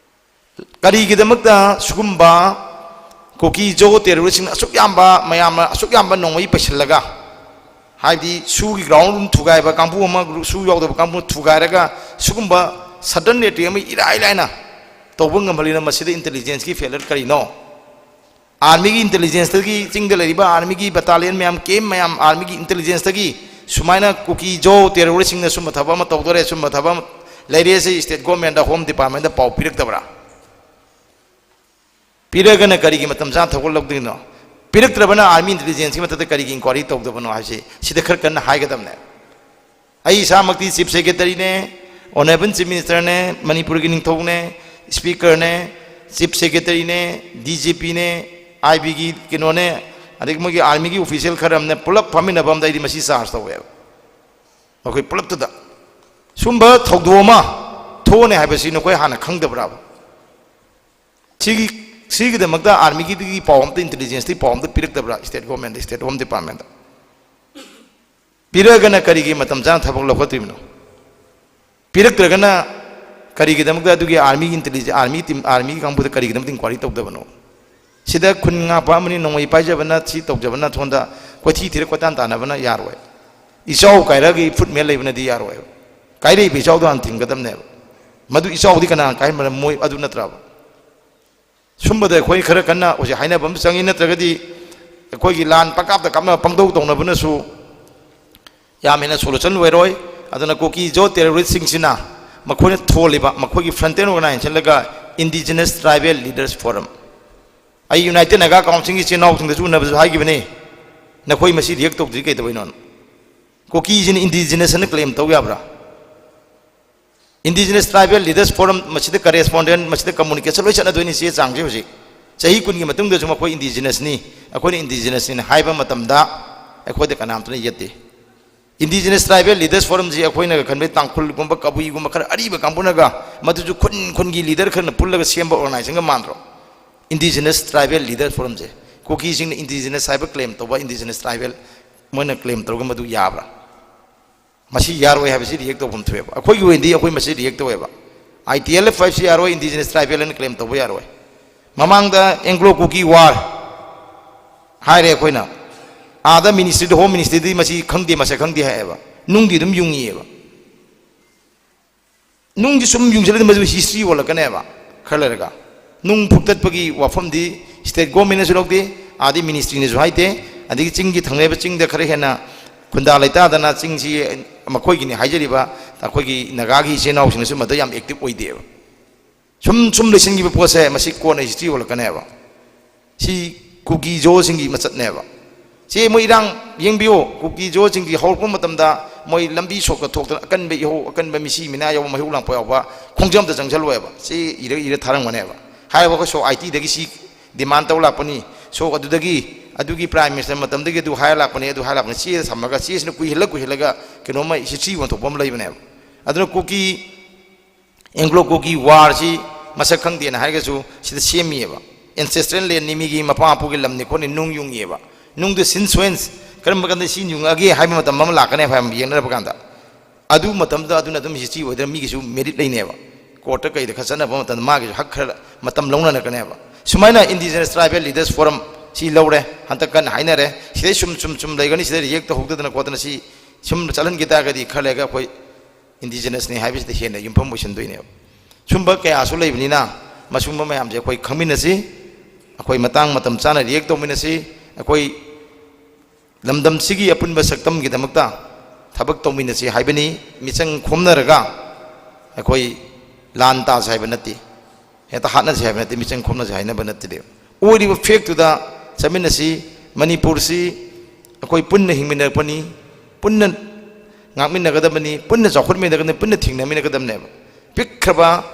ꯀꯔꯤꯒꯤꯗꯃꯛꯇ ꯁꯤꯒꯨꯝꯕ ꯀꯨꯀꯤ ꯖꯣ ꯇꯦꯔꯣꯔꯤꯁꯁꯤꯡ ꯑꯁꯨꯛ ꯌꯥꯝꯕ, ꯃꯌꯥꯝꯅ ꯑꯁꯨꯛ ꯌꯥꯝꯕ ꯅꯣꯡꯃꯩ ꯄꯩꯁꯤꯜꯂꯒ, ꯍꯥꯏꯕꯗꯤ ꯁꯨꯒꯤ ꯒ꯭ꯔꯥꯎꯟ ꯊꯨꯒꯥꯏꯕ ꯀꯥꯡꯕꯨ ꯑꯃ, ꯁꯨ ꯌꯥꯎꯗꯕ ꯀꯥꯡꯕꯨ ꯊꯨꯒꯥꯏꯔꯒ ꯁꯤꯒꯨꯝꯕ ꯁꯗꯟ ꯑꯦꯇꯦꯛ ꯑꯃ ꯏꯔꯥꯏ ꯂꯥꯏꯅ ꯇꯧꯕ ꯉꯝꯍꯜꯂꯤꯅ? ꯃꯁꯤꯗ ꯏꯟꯇꯦꯂꯤꯖꯦꯟꯁꯀꯤ ꯐꯦꯂꯔ ꯀꯔꯤꯅꯣ? ꯑꯥꯔꯃꯤꯒꯤ ꯏꯟꯇꯦꯂꯤꯖꯦꯟꯁꯇꯒꯤ, ꯆꯤꯡꯗ ꯂꯩꯔꯤꯕ ꯑꯥꯔꯃꯤꯒꯤ ꯕꯇꯥꯂꯤꯌꯟ ꯃꯌꯥꯝ, ꯀꯦꯝ ꯃꯌꯥꯝ, ꯑꯥꯔꯃꯤꯒꯤ ꯏꯟꯇꯦꯂꯤꯖꯦꯟꯁꯇꯒꯤ ꯁꯨꯃꯥꯏꯅ ꯀꯨꯀꯤ ꯖꯣ ꯇꯦꯔꯣꯔꯤꯁꯁꯤꯡꯅ ꯁꯨꯝꯕ ꯊꯕꯛ ꯑꯃ ꯇꯧꯗꯣꯔꯦ, ꯁꯨꯝꯕ ꯊꯕꯛ ꯑꯃ ꯂꯩꯔꯦ, ꯁꯤ ꯁ꯭ꯇꯦꯠ ꯒꯣꯔꯃꯦꯟꯗ, ꯍꯣꯝ ꯗꯤꯄꯥꯔꯠꯃꯦꯟꯗ ꯄꯥꯎ ꯄꯤꯔꯛꯇꯕ꯭ꯔꯥ? ꯄꯤꯔꯒꯅ ꯀꯔꯤꯒꯤ ꯃꯇꯝ ꯆꯥꯅ ꯊꯧꯒꯠꯂꯛꯇꯣꯏꯅꯣ? ꯄꯤꯔꯛꯇ꯭ꯔꯕꯅ ꯑꯥꯔꯃꯤ ꯏꯟꯇꯦꯂꯤꯖꯦꯟꯁꯀꯤ ꯃꯊꯛꯇ ꯀꯔꯤꯒꯤ ꯏꯟꯀ꯭ꯋꯥꯏꯔꯤ ꯇꯧꯗꯕꯅꯣ ꯍꯥꯏꯁꯦ ꯁꯤꯗ ꯈꯔ ꯀꯟꯅ ꯍꯥꯏꯒꯗꯕꯅꯦ꯫ ꯑꯩ ꯏꯁꯥꯃꯛꯇꯤ ꯆꯤꯐ ꯁꯦꯀ꯭ꯔꯦꯇꯔꯤꯅꯦ, ꯑꯣꯅꯔꯦꯕꯜ ꯆꯤꯐ ꯃꯤꯅꯤꯁꯇꯔꯅꯦ, ꯃꯅꯤꯄꯨꯔꯒꯤ ꯅꯤꯡꯊꯧꯅꯦ, ꯁ꯭ꯄꯤꯀꯔꯅꯦ, ꯆꯤꯐ ꯁꯦꯀ꯭ꯔꯦꯇꯔꯤꯅꯦ, ꯗꯤ ꯖꯤ ꯄꯤꯅꯦ, ꯑꯥꯏ ꯕꯤꯒꯤ ꯀꯩꯅꯣꯅꯦ, ꯑꯗꯒꯤ ꯃꯣꯏꯒꯤ ꯑꯥꯔꯃꯤꯒꯤ ꯑꯣꯐꯤꯁꯤꯌꯦꯜ ꯈꯔ ꯑꯃꯅꯦ, ꯄꯨꯂꯞ ꯐꯝꯃꯤꯟꯅꯕ ꯑꯝꯗ ꯑꯩꯗꯤ ꯃꯁꯤ ꯆꯥꯔꯖ ꯇꯧꯋꯦꯕ꯫ ꯑꯩꯈꯣꯏ ꯄꯨꯂꯞꯇꯨꯗ ꯁꯨꯝꯕ ꯊꯧꯗꯣꯛ ꯑꯃ ꯊꯣꯛꯑꯅꯤ ꯍꯥꯏꯕꯁꯤ ꯅꯈꯣꯏ ꯍꯥꯟꯅ ꯈꯪꯗꯕ꯭ꯔꯥꯕ? ꯁꯤꯒꯤ, ꯁꯤꯒꯤꯗꯃꯛꯇ ꯑꯥꯔꯃꯤꯒꯤꯗꯒꯤ ꯄꯥꯎ ꯑꯝꯇ, ꯏꯟꯇꯦꯂꯤꯖꯦꯟꯁꯇꯒꯤ ꯄꯥꯎ ꯑꯝꯇ ꯄꯤꯔꯛꯇꯕ꯭ꯔꯥ ꯁ꯭ꯇꯦꯠ ꯒꯣꯔꯃꯦꯟꯗ, ꯁ꯭ꯇꯦꯠ ꯍꯣꯝ ꯗꯤꯄꯥꯔꯠꯃꯦꯟꯗ? ꯄꯤꯔꯛꯑꯒꯅ ꯀꯔꯤꯒꯤ ꯃꯇꯝ ꯆꯥꯅ ꯊꯕꯛ ꯂꯧꯈꯠꯇ꯭ꯔꯤꯕꯅꯣ? ꯄꯤꯔꯛꯇ꯭ꯔꯒꯅ ꯀꯔꯤꯒꯤꯗꯃꯛꯇ ꯑꯗꯨꯒꯤ ꯑꯥꯔꯃꯤ ꯏꯟꯇꯦꯂꯤꯖꯦꯟ, ꯑꯥꯔꯃꯤ ꯇꯤꯝ, ꯑꯥꯔꯃꯤꯒꯤ ꯀꯥꯡꯕꯨꯗ ꯀꯔꯤꯒꯤꯗꯃꯛꯇ ꯏꯟꯀ꯭ꯋꯥꯏꯔꯤ ꯇꯧꯗꯕꯅꯣ? ꯁꯤꯗ ꯈꯨꯟ ꯉꯥꯛꯄ ꯑꯃꯅꯤ, ꯅꯣꯡꯃꯩ ꯄꯥꯏꯖꯕꯅ, ꯁꯤ ꯇꯧꯖꯕꯅ, ꯁꯣꯝꯗ ꯀꯣꯏꯊꯤ ꯊꯤꯔ ꯀꯣꯏꯇꯥꯟ ꯇꯥꯟꯅꯕꯅ ꯌꯥꯔꯣꯏ꯫ ꯏꯆꯥꯎ ꯀꯥꯏꯔꯒ ꯏꯐꯨꯠ ꯃꯦꯜ ꯂꯩꯕꯅꯗꯤ ꯌꯥꯔꯣꯏꯕ꯫ ꯀꯥꯏꯔꯛꯏꯕ ꯏꯆꯥꯎꯗꯣ ꯍꯥꯟꯅ ꯊꯤꯡꯒꯗꯕꯅꯦꯕ꯫ ꯃꯗꯨ ꯏꯆꯥꯎꯗꯤ ꯀꯅꯥꯅ ꯀꯥꯏꯍꯟꯕꯅꯣ? ꯃꯣꯏ ꯑꯗꯨ ꯅꯠꯇ꯭ꯔꯕ? ꯁꯨꯝꯕꯗ ꯑꯩꯈꯣꯏ ꯈꯔ ꯀꯟꯅ ꯍꯧꯖꯤꯛ ꯍꯥꯏꯅꯕ ꯑꯃ ꯆꯪꯉꯤ, ꯅꯠꯇ꯭ꯔꯒꯗꯤ ꯑꯩꯈꯣꯏꯒꯤ ꯂꯥꯟ ꯄꯪꯀꯥꯞꯇ ꯀꯥꯞꯅꯕ, ꯄꯪꯇꯧ ꯇꯧꯅꯕꯅꯁꯨ ꯌꯥꯝ ꯍꯦꯟꯅ ꯁꯣꯂꯨꯁꯟ ꯑꯣꯏꯔꯣꯏ꯫ ꯑꯗꯨꯅ ꯀꯨꯀꯤ ꯖꯣ ꯇꯦꯔꯣꯔꯤꯁꯁꯤꯡꯁꯤꯅ ꯃꯈꯣꯏꯅ ꯊꯣꯜꯂꯤꯕ ꯃꯈꯣꯏꯒꯤ ꯐ꯭ꯔꯟꯇꯦꯟ ꯑꯣꯔꯒꯅꯥꯏꯖꯦꯁꯟ ꯂꯩꯒ ꯏꯟꯗꯤꯖꯤꯅꯁ ꯇ꯭ꯔꯥꯏꯕꯦꯜ ꯂꯤꯗꯔꯁ ꯐꯣꯔꯝ꯫ ꯑꯩ ꯌꯨꯅꯥꯏꯇꯦꯗ ꯅꯥꯒꯥ ꯀꯥꯎꯟꯁꯤꯜꯒꯤ ꯏꯆꯤꯟ ꯏꯅꯥꯎꯁꯤꯡꯗꯁꯨ ꯎꯅꯕꯁꯨ ꯍꯥꯏꯈꯤꯕꯅꯤ, ꯅꯈꯣꯏ ꯃꯁꯤ ꯔꯤꯌꯦꯛ ꯇꯧꯗ꯭ꯔꯤ ꯀꯩꯗꯧꯕꯩꯅꯣ? ꯀꯨꯀꯤꯁꯤꯅ ꯏꯟꯗꯤꯖꯤꯅꯁ ꯑꯅ ꯀ꯭ꯂꯦꯝ ꯇꯧ ꯌꯥꯕ꯭ꯔꯥ? ꯏꯟꯗꯤꯖꯤꯅꯁ ꯇ꯭ꯔꯥꯏꯕꯦꯜ ꯂꯤꯗꯔꯁ ꯐꯣꯔꯝ, ꯃꯁꯤꯗ ꯀꯔꯦꯁꯄꯣꯟꯗꯦꯟ, ꯃꯁꯤꯗ ꯀꯝꯃꯨꯅꯤꯀꯦꯁꯟ ꯂꯣꯏ ꯆꯠꯅꯗꯣꯏꯅꯤ ꯆꯦ ꯆꯥꯡꯁꯦ꯫ ꯍꯧꯖꯤꯛ ꯆꯍꯤ ꯀꯨꯟꯒꯤ ꯃꯇꯨꯡꯗꯁꯨ ꯃꯈꯣꯏ ꯏꯟꯗꯤꯖꯤꯅꯁꯅꯤ, ꯑꯩꯈꯣꯏꯅ ꯏꯟꯗꯤꯖꯤꯅꯁꯅꯤ ꯍꯥꯏꯕ ꯃꯇꯝꯗ ꯑꯩꯈꯣꯏꯗ ꯀꯅꯥꯝꯇꯅ ꯌꯦꯠꯇꯦ꯫ ꯏꯟꯗꯤꯖꯤꯅꯁ ꯇ꯭ꯔꯥꯏꯕꯦꯜ ꯂꯤꯗꯔꯁ ꯐꯣꯔꯝꯁꯤ ꯑꯩꯈꯣꯏꯅ ꯈꯟꯕꯗ ꯇꯥꯡꯈꯨꯜꯒꯨꯝꯕ, ꯀꯕꯨꯏꯒꯨꯝꯕ ꯈꯔ ꯑꯔꯤꯕ ꯀꯥꯡꯕꯨꯅꯒ, ꯃꯗꯨꯁꯨ ꯈꯨꯟ ꯈꯨꯟꯒꯤ ꯂꯤꯗꯔ ꯈꯔꯅ ꯄꯨꯜꯂꯒ ꯁꯦꯝꯕ ꯑꯣꯔꯒꯅꯥꯏꯖꯦꯁꯟꯒ ꯃꯥꯟꯗ꯭ꯔꯣ? ꯏꯟꯗꯤꯖꯤꯅꯁ ꯇ꯭ꯔꯥꯏꯕꯦꯜ ꯂꯤꯗꯔ ꯐꯣꯔꯝꯁꯦ, ꯀꯨꯀꯤꯁꯤꯡꯅ ꯏꯟꯗꯤꯖꯤꯅꯁ ꯍꯥꯏꯕ ꯀ꯭ꯂꯦꯝ ꯇꯧꯕ, ꯏꯟꯗꯤꯖꯤꯅꯁ ꯇ꯭ꯔꯥꯏꯕꯦꯜ ꯃꯣꯏꯅ ꯀ꯭ꯂꯦꯝ ꯇꯧꯔꯒ ꯃꯗꯨ ꯌꯥꯕ꯭ꯔꯥ? ꯃꯁꯤ ꯌꯥꯔꯣꯏ ꯍꯥꯏꯕꯁꯤ ꯔꯤꯌꯦꯛ ꯇꯧꯐꯝ ꯊꯣꯛꯑꯦꯕ꯫ ꯑꯩꯈꯣꯏꯒꯤ ꯑꯣꯏꯅꯗꯤ ꯑꯩꯈꯣꯏ ꯃꯁꯤ ꯔꯤꯌꯦꯛ ꯇꯧꯋꯦꯕ꯫ ꯑꯥꯏ ꯇꯤ ꯑꯦꯜ ꯑꯦꯐ ꯍꯥꯏꯕꯁꯤ ꯌꯥꯔꯣꯏ, ꯏꯟꯗꯤꯖꯤꯅꯁ ꯇ꯭ꯔꯥꯏꯕꯦꯜ ꯍꯥꯏꯅ ꯀ꯭ꯂꯦꯝ ꯇꯧꯕ ꯌꯥꯔꯣꯏ꯫ ꯃꯃꯥꯡꯗ ꯑꯦꯡꯒ꯭ꯂꯣ ꯀꯨꯀꯤ ꯋꯥꯔ ꯍꯥꯏꯔꯦ ꯑꯩꯈꯣꯏꯅ, ꯑꯥꯗ ꯃꯤꯅꯤꯁꯇ꯭ꯔꯤꯗ, ꯍꯣꯝ ꯃꯤꯅꯤꯁꯇ꯭ꯔꯤꯗꯤ ꯃꯁꯤ ꯈꯪꯗꯦ, ꯃꯁꯛ ꯈꯪꯗꯦ ꯍꯥꯏꯌꯦꯕ꯫ ꯅꯨꯡꯗꯤ ꯑꯗꯨꯝ ꯌꯨꯡꯉꯤꯑꯕ꯫ ꯅꯨꯡꯗꯤ ꯁꯨꯝ ꯌꯨꯡꯁꯤꯜꯂꯗꯤ ꯃꯗꯨ ꯍꯤꯁꯇ꯭ꯔꯤ ꯑꯣꯜꯂꯛꯀꯅꯦꯕ ꯈꯔ ꯂꯩꯔꯒ꯫ ꯅꯨꯡ ꯐꯨꯛꯇꯠꯄꯒꯤ ꯋꯥꯐꯝꯗꯤ ꯁ꯭ꯇꯦꯠ ꯒꯣꯔꯃꯦꯟꯅꯁꯨ ꯂꯧꯗꯦ, ꯑꯥꯗꯤ ꯃꯤꯅꯤꯁꯇ꯭ꯔꯤꯅꯁꯨ ꯍꯥꯏꯗꯦ, ꯑꯗꯒꯤ ꯆꯤꯡꯒꯤ ꯊꯪꯅꯔꯤꯕ ꯆꯤꯡꯗ ꯈꯔ ꯍꯦꯟꯅ ꯈꯨꯟꯗꯥ ꯂꯩꯇꯥꯗꯅ ꯆꯤꯡꯁꯤ ꯃꯈꯣꯏꯒꯤꯅꯤ ꯍꯥꯏꯖꯔꯤꯕ ꯑꯩꯈꯣꯏꯒꯤ ꯅꯥꯒꯥꯒꯤ ꯏꯆꯤꯜ ꯏꯅꯥꯎꯁꯤꯡꯅꯁꯨ ꯃꯗꯨ ꯌꯥꯝ ꯑꯦꯛꯇꯤꯚ ꯑꯣꯏꯗꯦꯕ꯫ ꯁꯨꯝ ꯁꯨꯝ ꯂꯩꯁꯤꯟꯈꯤꯕ ꯄꯣꯠꯁꯦ ꯃꯁꯤ ꯀꯣꯟꯅ ꯍꯤꯁꯇ꯭ꯔꯤ ꯑꯣꯜꯂꯛꯀꯅꯦꯕ꯫ ꯁꯤ ꯀꯨꯀꯤ ꯖꯣꯁꯤꯡꯒꯤ ꯃꯆꯠꯅꯦꯕ꯫ ꯁꯤ ꯃꯣꯏ ꯏꯔꯥꯡ ꯌꯦꯡꯕꯤꯌꯨ, ꯀꯨꯀꯤ ꯖꯣꯁꯤꯡꯒꯤ ꯍꯧꯔꯛꯄ ꯃꯇꯝꯗ ꯃꯣꯏ ꯂꯝꯕꯤ ꯁꯣꯛꯀ ꯊꯣꯛꯇꯅ ꯑꯀꯟꯕ ꯏꯍꯧ, ꯑꯀꯟꯕ ꯃꯤꯁꯤ ꯃꯤꯅꯥ ꯌꯥꯎꯕ, ꯃꯍꯤꯛ ꯂꯥꯡꯄ ꯌꯥꯎꯕ ꯈꯣꯡꯖꯪ ꯑꯝꯇ ꯆꯪꯁꯜꯂꯣꯏꯕ꯫ ꯁꯤ ꯏꯔ ꯏꯔ ꯊꯥꯔꯝꯒꯅꯦꯕ꯫ ꯍꯥꯏꯔꯤꯕ ꯑꯩꯈꯣꯏ ꯁꯣꯛ ꯑꯥꯏ ꯇꯤꯗꯒꯤ ꯁꯤ ꯗꯤꯃꯥꯟ ꯇꯧ ꯂꯥꯛꯄꯅꯤ, ꯁꯣꯛ ꯑꯗꯨꯗꯒꯤ, ꯑꯗꯨꯒꯤ ꯄ꯭ꯔꯥꯏꯝ ꯃꯤꯅꯤꯁꯇꯔ ꯃꯇꯝꯗꯒꯤ ꯑꯗꯨ ꯍꯥꯏꯔ ꯂꯥꯛꯄꯅꯤ, ꯑꯗꯨ ꯍꯥꯏꯔ ꯂꯥꯛꯄꯅꯤ, ꯆꯦꯗ ꯊꯝꯃꯒ ꯆꯦꯁꯤꯅ ꯀꯨꯏꯍꯜꯂ ꯀꯨꯏꯍꯜꯂꯒ ꯀꯩꯅꯣꯝꯃ ꯍꯤꯁꯇ꯭ꯔꯤ ꯑꯣꯟꯊꯣꯛꯄ ꯑꯃ ꯂꯩꯕꯅꯦꯕ꯫ ꯑꯗꯨꯅ ꯀꯨꯀꯤ ꯑꯦꯡꯒ꯭ꯂꯣ ꯀꯨꯀꯤ ꯋꯥꯔꯁꯤ ꯃꯁꯛ ꯈꯪꯗꯦꯅ ꯍꯥꯏꯔꯒꯁꯨ ꯁꯤꯗ ꯁꯦꯝꯃꯤꯑꯕ꯫ ꯑꯦꯟꯁꯦꯁꯇ꯭ꯔꯦꯜ ꯂꯦꯟꯅꯤ, ꯃꯤꯒꯤ ꯃꯄꯥ ꯃꯄꯨꯒꯤ ꯂꯝꯅꯤ ꯈꯣꯠꯅꯤ, ꯅꯨꯡ ꯌꯨꯡꯉꯤꯑꯕ꯫ ꯅꯨꯡꯗꯨ ꯁꯤꯟꯁ ꯋꯦꯟꯁ, ꯀꯔꯝꯕ ꯀꯥꯟꯗ ꯁꯤ ꯌꯨꯡꯉꯛꯑꯒꯦ ꯍꯥꯏꯕ ꯃꯇꯝ ꯑꯃ ꯂꯥꯛꯀꯅꯦꯕ ꯍꯥꯏꯕ ꯌꯦꯡꯅꯔꯕ ꯀꯥꯟꯗ꯫ ꯑꯗꯨ ꯃꯇꯝꯗ ꯑꯗꯨꯅ ꯑꯗꯨꯝ ꯍꯤꯁꯇ꯭ꯔꯤ ꯑꯣꯏꯗꯅ ꯃꯤꯒꯤꯁꯨ ꯃꯦꯔꯤꯠ ꯂꯩꯅꯦꯕ꯫ ꯀꯣꯔꯠꯇ ꯀꯩꯗ ꯈꯔ ꯆꯠꯅꯕ ꯃꯇꯝꯗ ꯃꯥꯒꯤꯁꯨ ꯍꯛ ꯈꯔ ꯃꯇꯝ ꯂꯧꯅꯔꯛꯀꯅꯦꯕ꯫ ꯁꯨꯃꯥꯏꯅ ꯏꯟꯗꯤꯖꯤꯅꯁ ꯇ꯭ꯔꯥꯏꯕꯦꯜ ꯂꯤꯗꯔꯁ ꯐꯣꯔꯝ ꯁꯤ ꯂꯧꯔꯦ, ꯍꯟꯗꯛ ꯀꯟꯅ ꯍꯥꯏꯅꯔꯦ꯫ ꯁꯤꯗꯩ ꯁꯨꯝ ꯁꯨꯝ ꯁꯨꯝ ꯂꯩꯒꯅꯤ, ꯁꯤꯗ ꯔꯤꯌꯦꯛ ꯇꯧꯍꯧꯗꯗꯅ ꯈꯣꯠꯇꯅ ꯁꯤ ꯁꯨꯝ ꯆꯠꯍꯟꯈꯤ ꯇꯥꯔꯒꯗꯤ ꯈꯔ ꯂꯩꯔꯒ ꯑꯩꯈꯣꯏ ꯏꯟꯗꯤꯖꯤꯅꯁꯅꯤ ꯍꯥꯏꯕꯁꯤꯗ ꯍꯦꯟꯅ ꯌꯨꯝꯐꯝ ꯑꯣꯏꯁꯤꯟꯗꯣꯏꯅꯦꯕ꯫ ꯁꯨꯝꯕ ꯀꯌꯥꯁꯨ ꯂꯩꯕꯅꯤꯅ ꯃꯁꯨꯝꯕ ꯃꯌꯥꯝꯁꯦ ꯑꯩꯈꯣꯏ ꯈꯪꯃꯤꯟꯅꯁꯤ, ꯑꯩꯈꯣꯏ ꯃꯇꯥꯡ ꯃꯇꯝ ꯆꯥꯅ ꯔꯤꯌꯦꯛ ꯇꯧꯃꯤꯟꯅꯁꯤ, ꯑꯩꯈꯣꯏ ꯂꯝꯗꯝꯁꯤꯒꯤ ꯑꯄꯨꯟꯕ ꯁꯛꯇꯝꯒꯤꯗꯃꯛꯇ ꯊꯕꯛ ꯇꯧꯃꯤꯟꯅꯁꯤ ꯍꯥꯏꯕꯅꯤ꯫ ꯃꯤꯆꯪ ꯈꯣꯝꯅꯔꯒ ꯑꯩꯈꯣꯏ ꯂꯥꯟ ꯇꯥꯁꯤ ꯍꯥꯏꯕ ꯅꯠꯇꯦ, ꯍꯦꯛꯇ ꯍꯥꯠꯅꯁꯤ ꯍꯥꯏꯕ ꯅꯠꯇꯦ, ꯃꯤꯆꯪ ꯈꯣꯝꯅꯁꯤ ꯍꯥꯏꯅꯕ ꯅꯠꯇꯦ꯫ ꯑꯣꯏꯔꯤꯕ ꯐꯦꯛꯇꯨꯗ ꯆꯠꯃꯤꯟꯅꯁꯤ꯫ ꯃꯅꯤꯄꯨꯔꯁꯤ ꯑꯩꯈꯣꯏ ꯄꯨꯟꯅ ꯍꯤꯡꯃꯤꯟꯅꯔꯛꯄꯅꯤ, ꯄꯨꯟꯅ ꯉꯥꯛꯃꯤꯟꯅꯒꯗꯕꯅꯤ, ꯄꯨꯟꯅ ꯆꯥꯎꯈꯠꯃꯤꯟꯅꯒꯗꯕꯅꯤ, ꯄꯨꯟꯅ ꯊꯦꯡꯅꯃꯤꯟꯅꯒꯗꯕꯅꯦꯕ꯫ ꯄꯤꯛꯈ꯭ꯔꯕ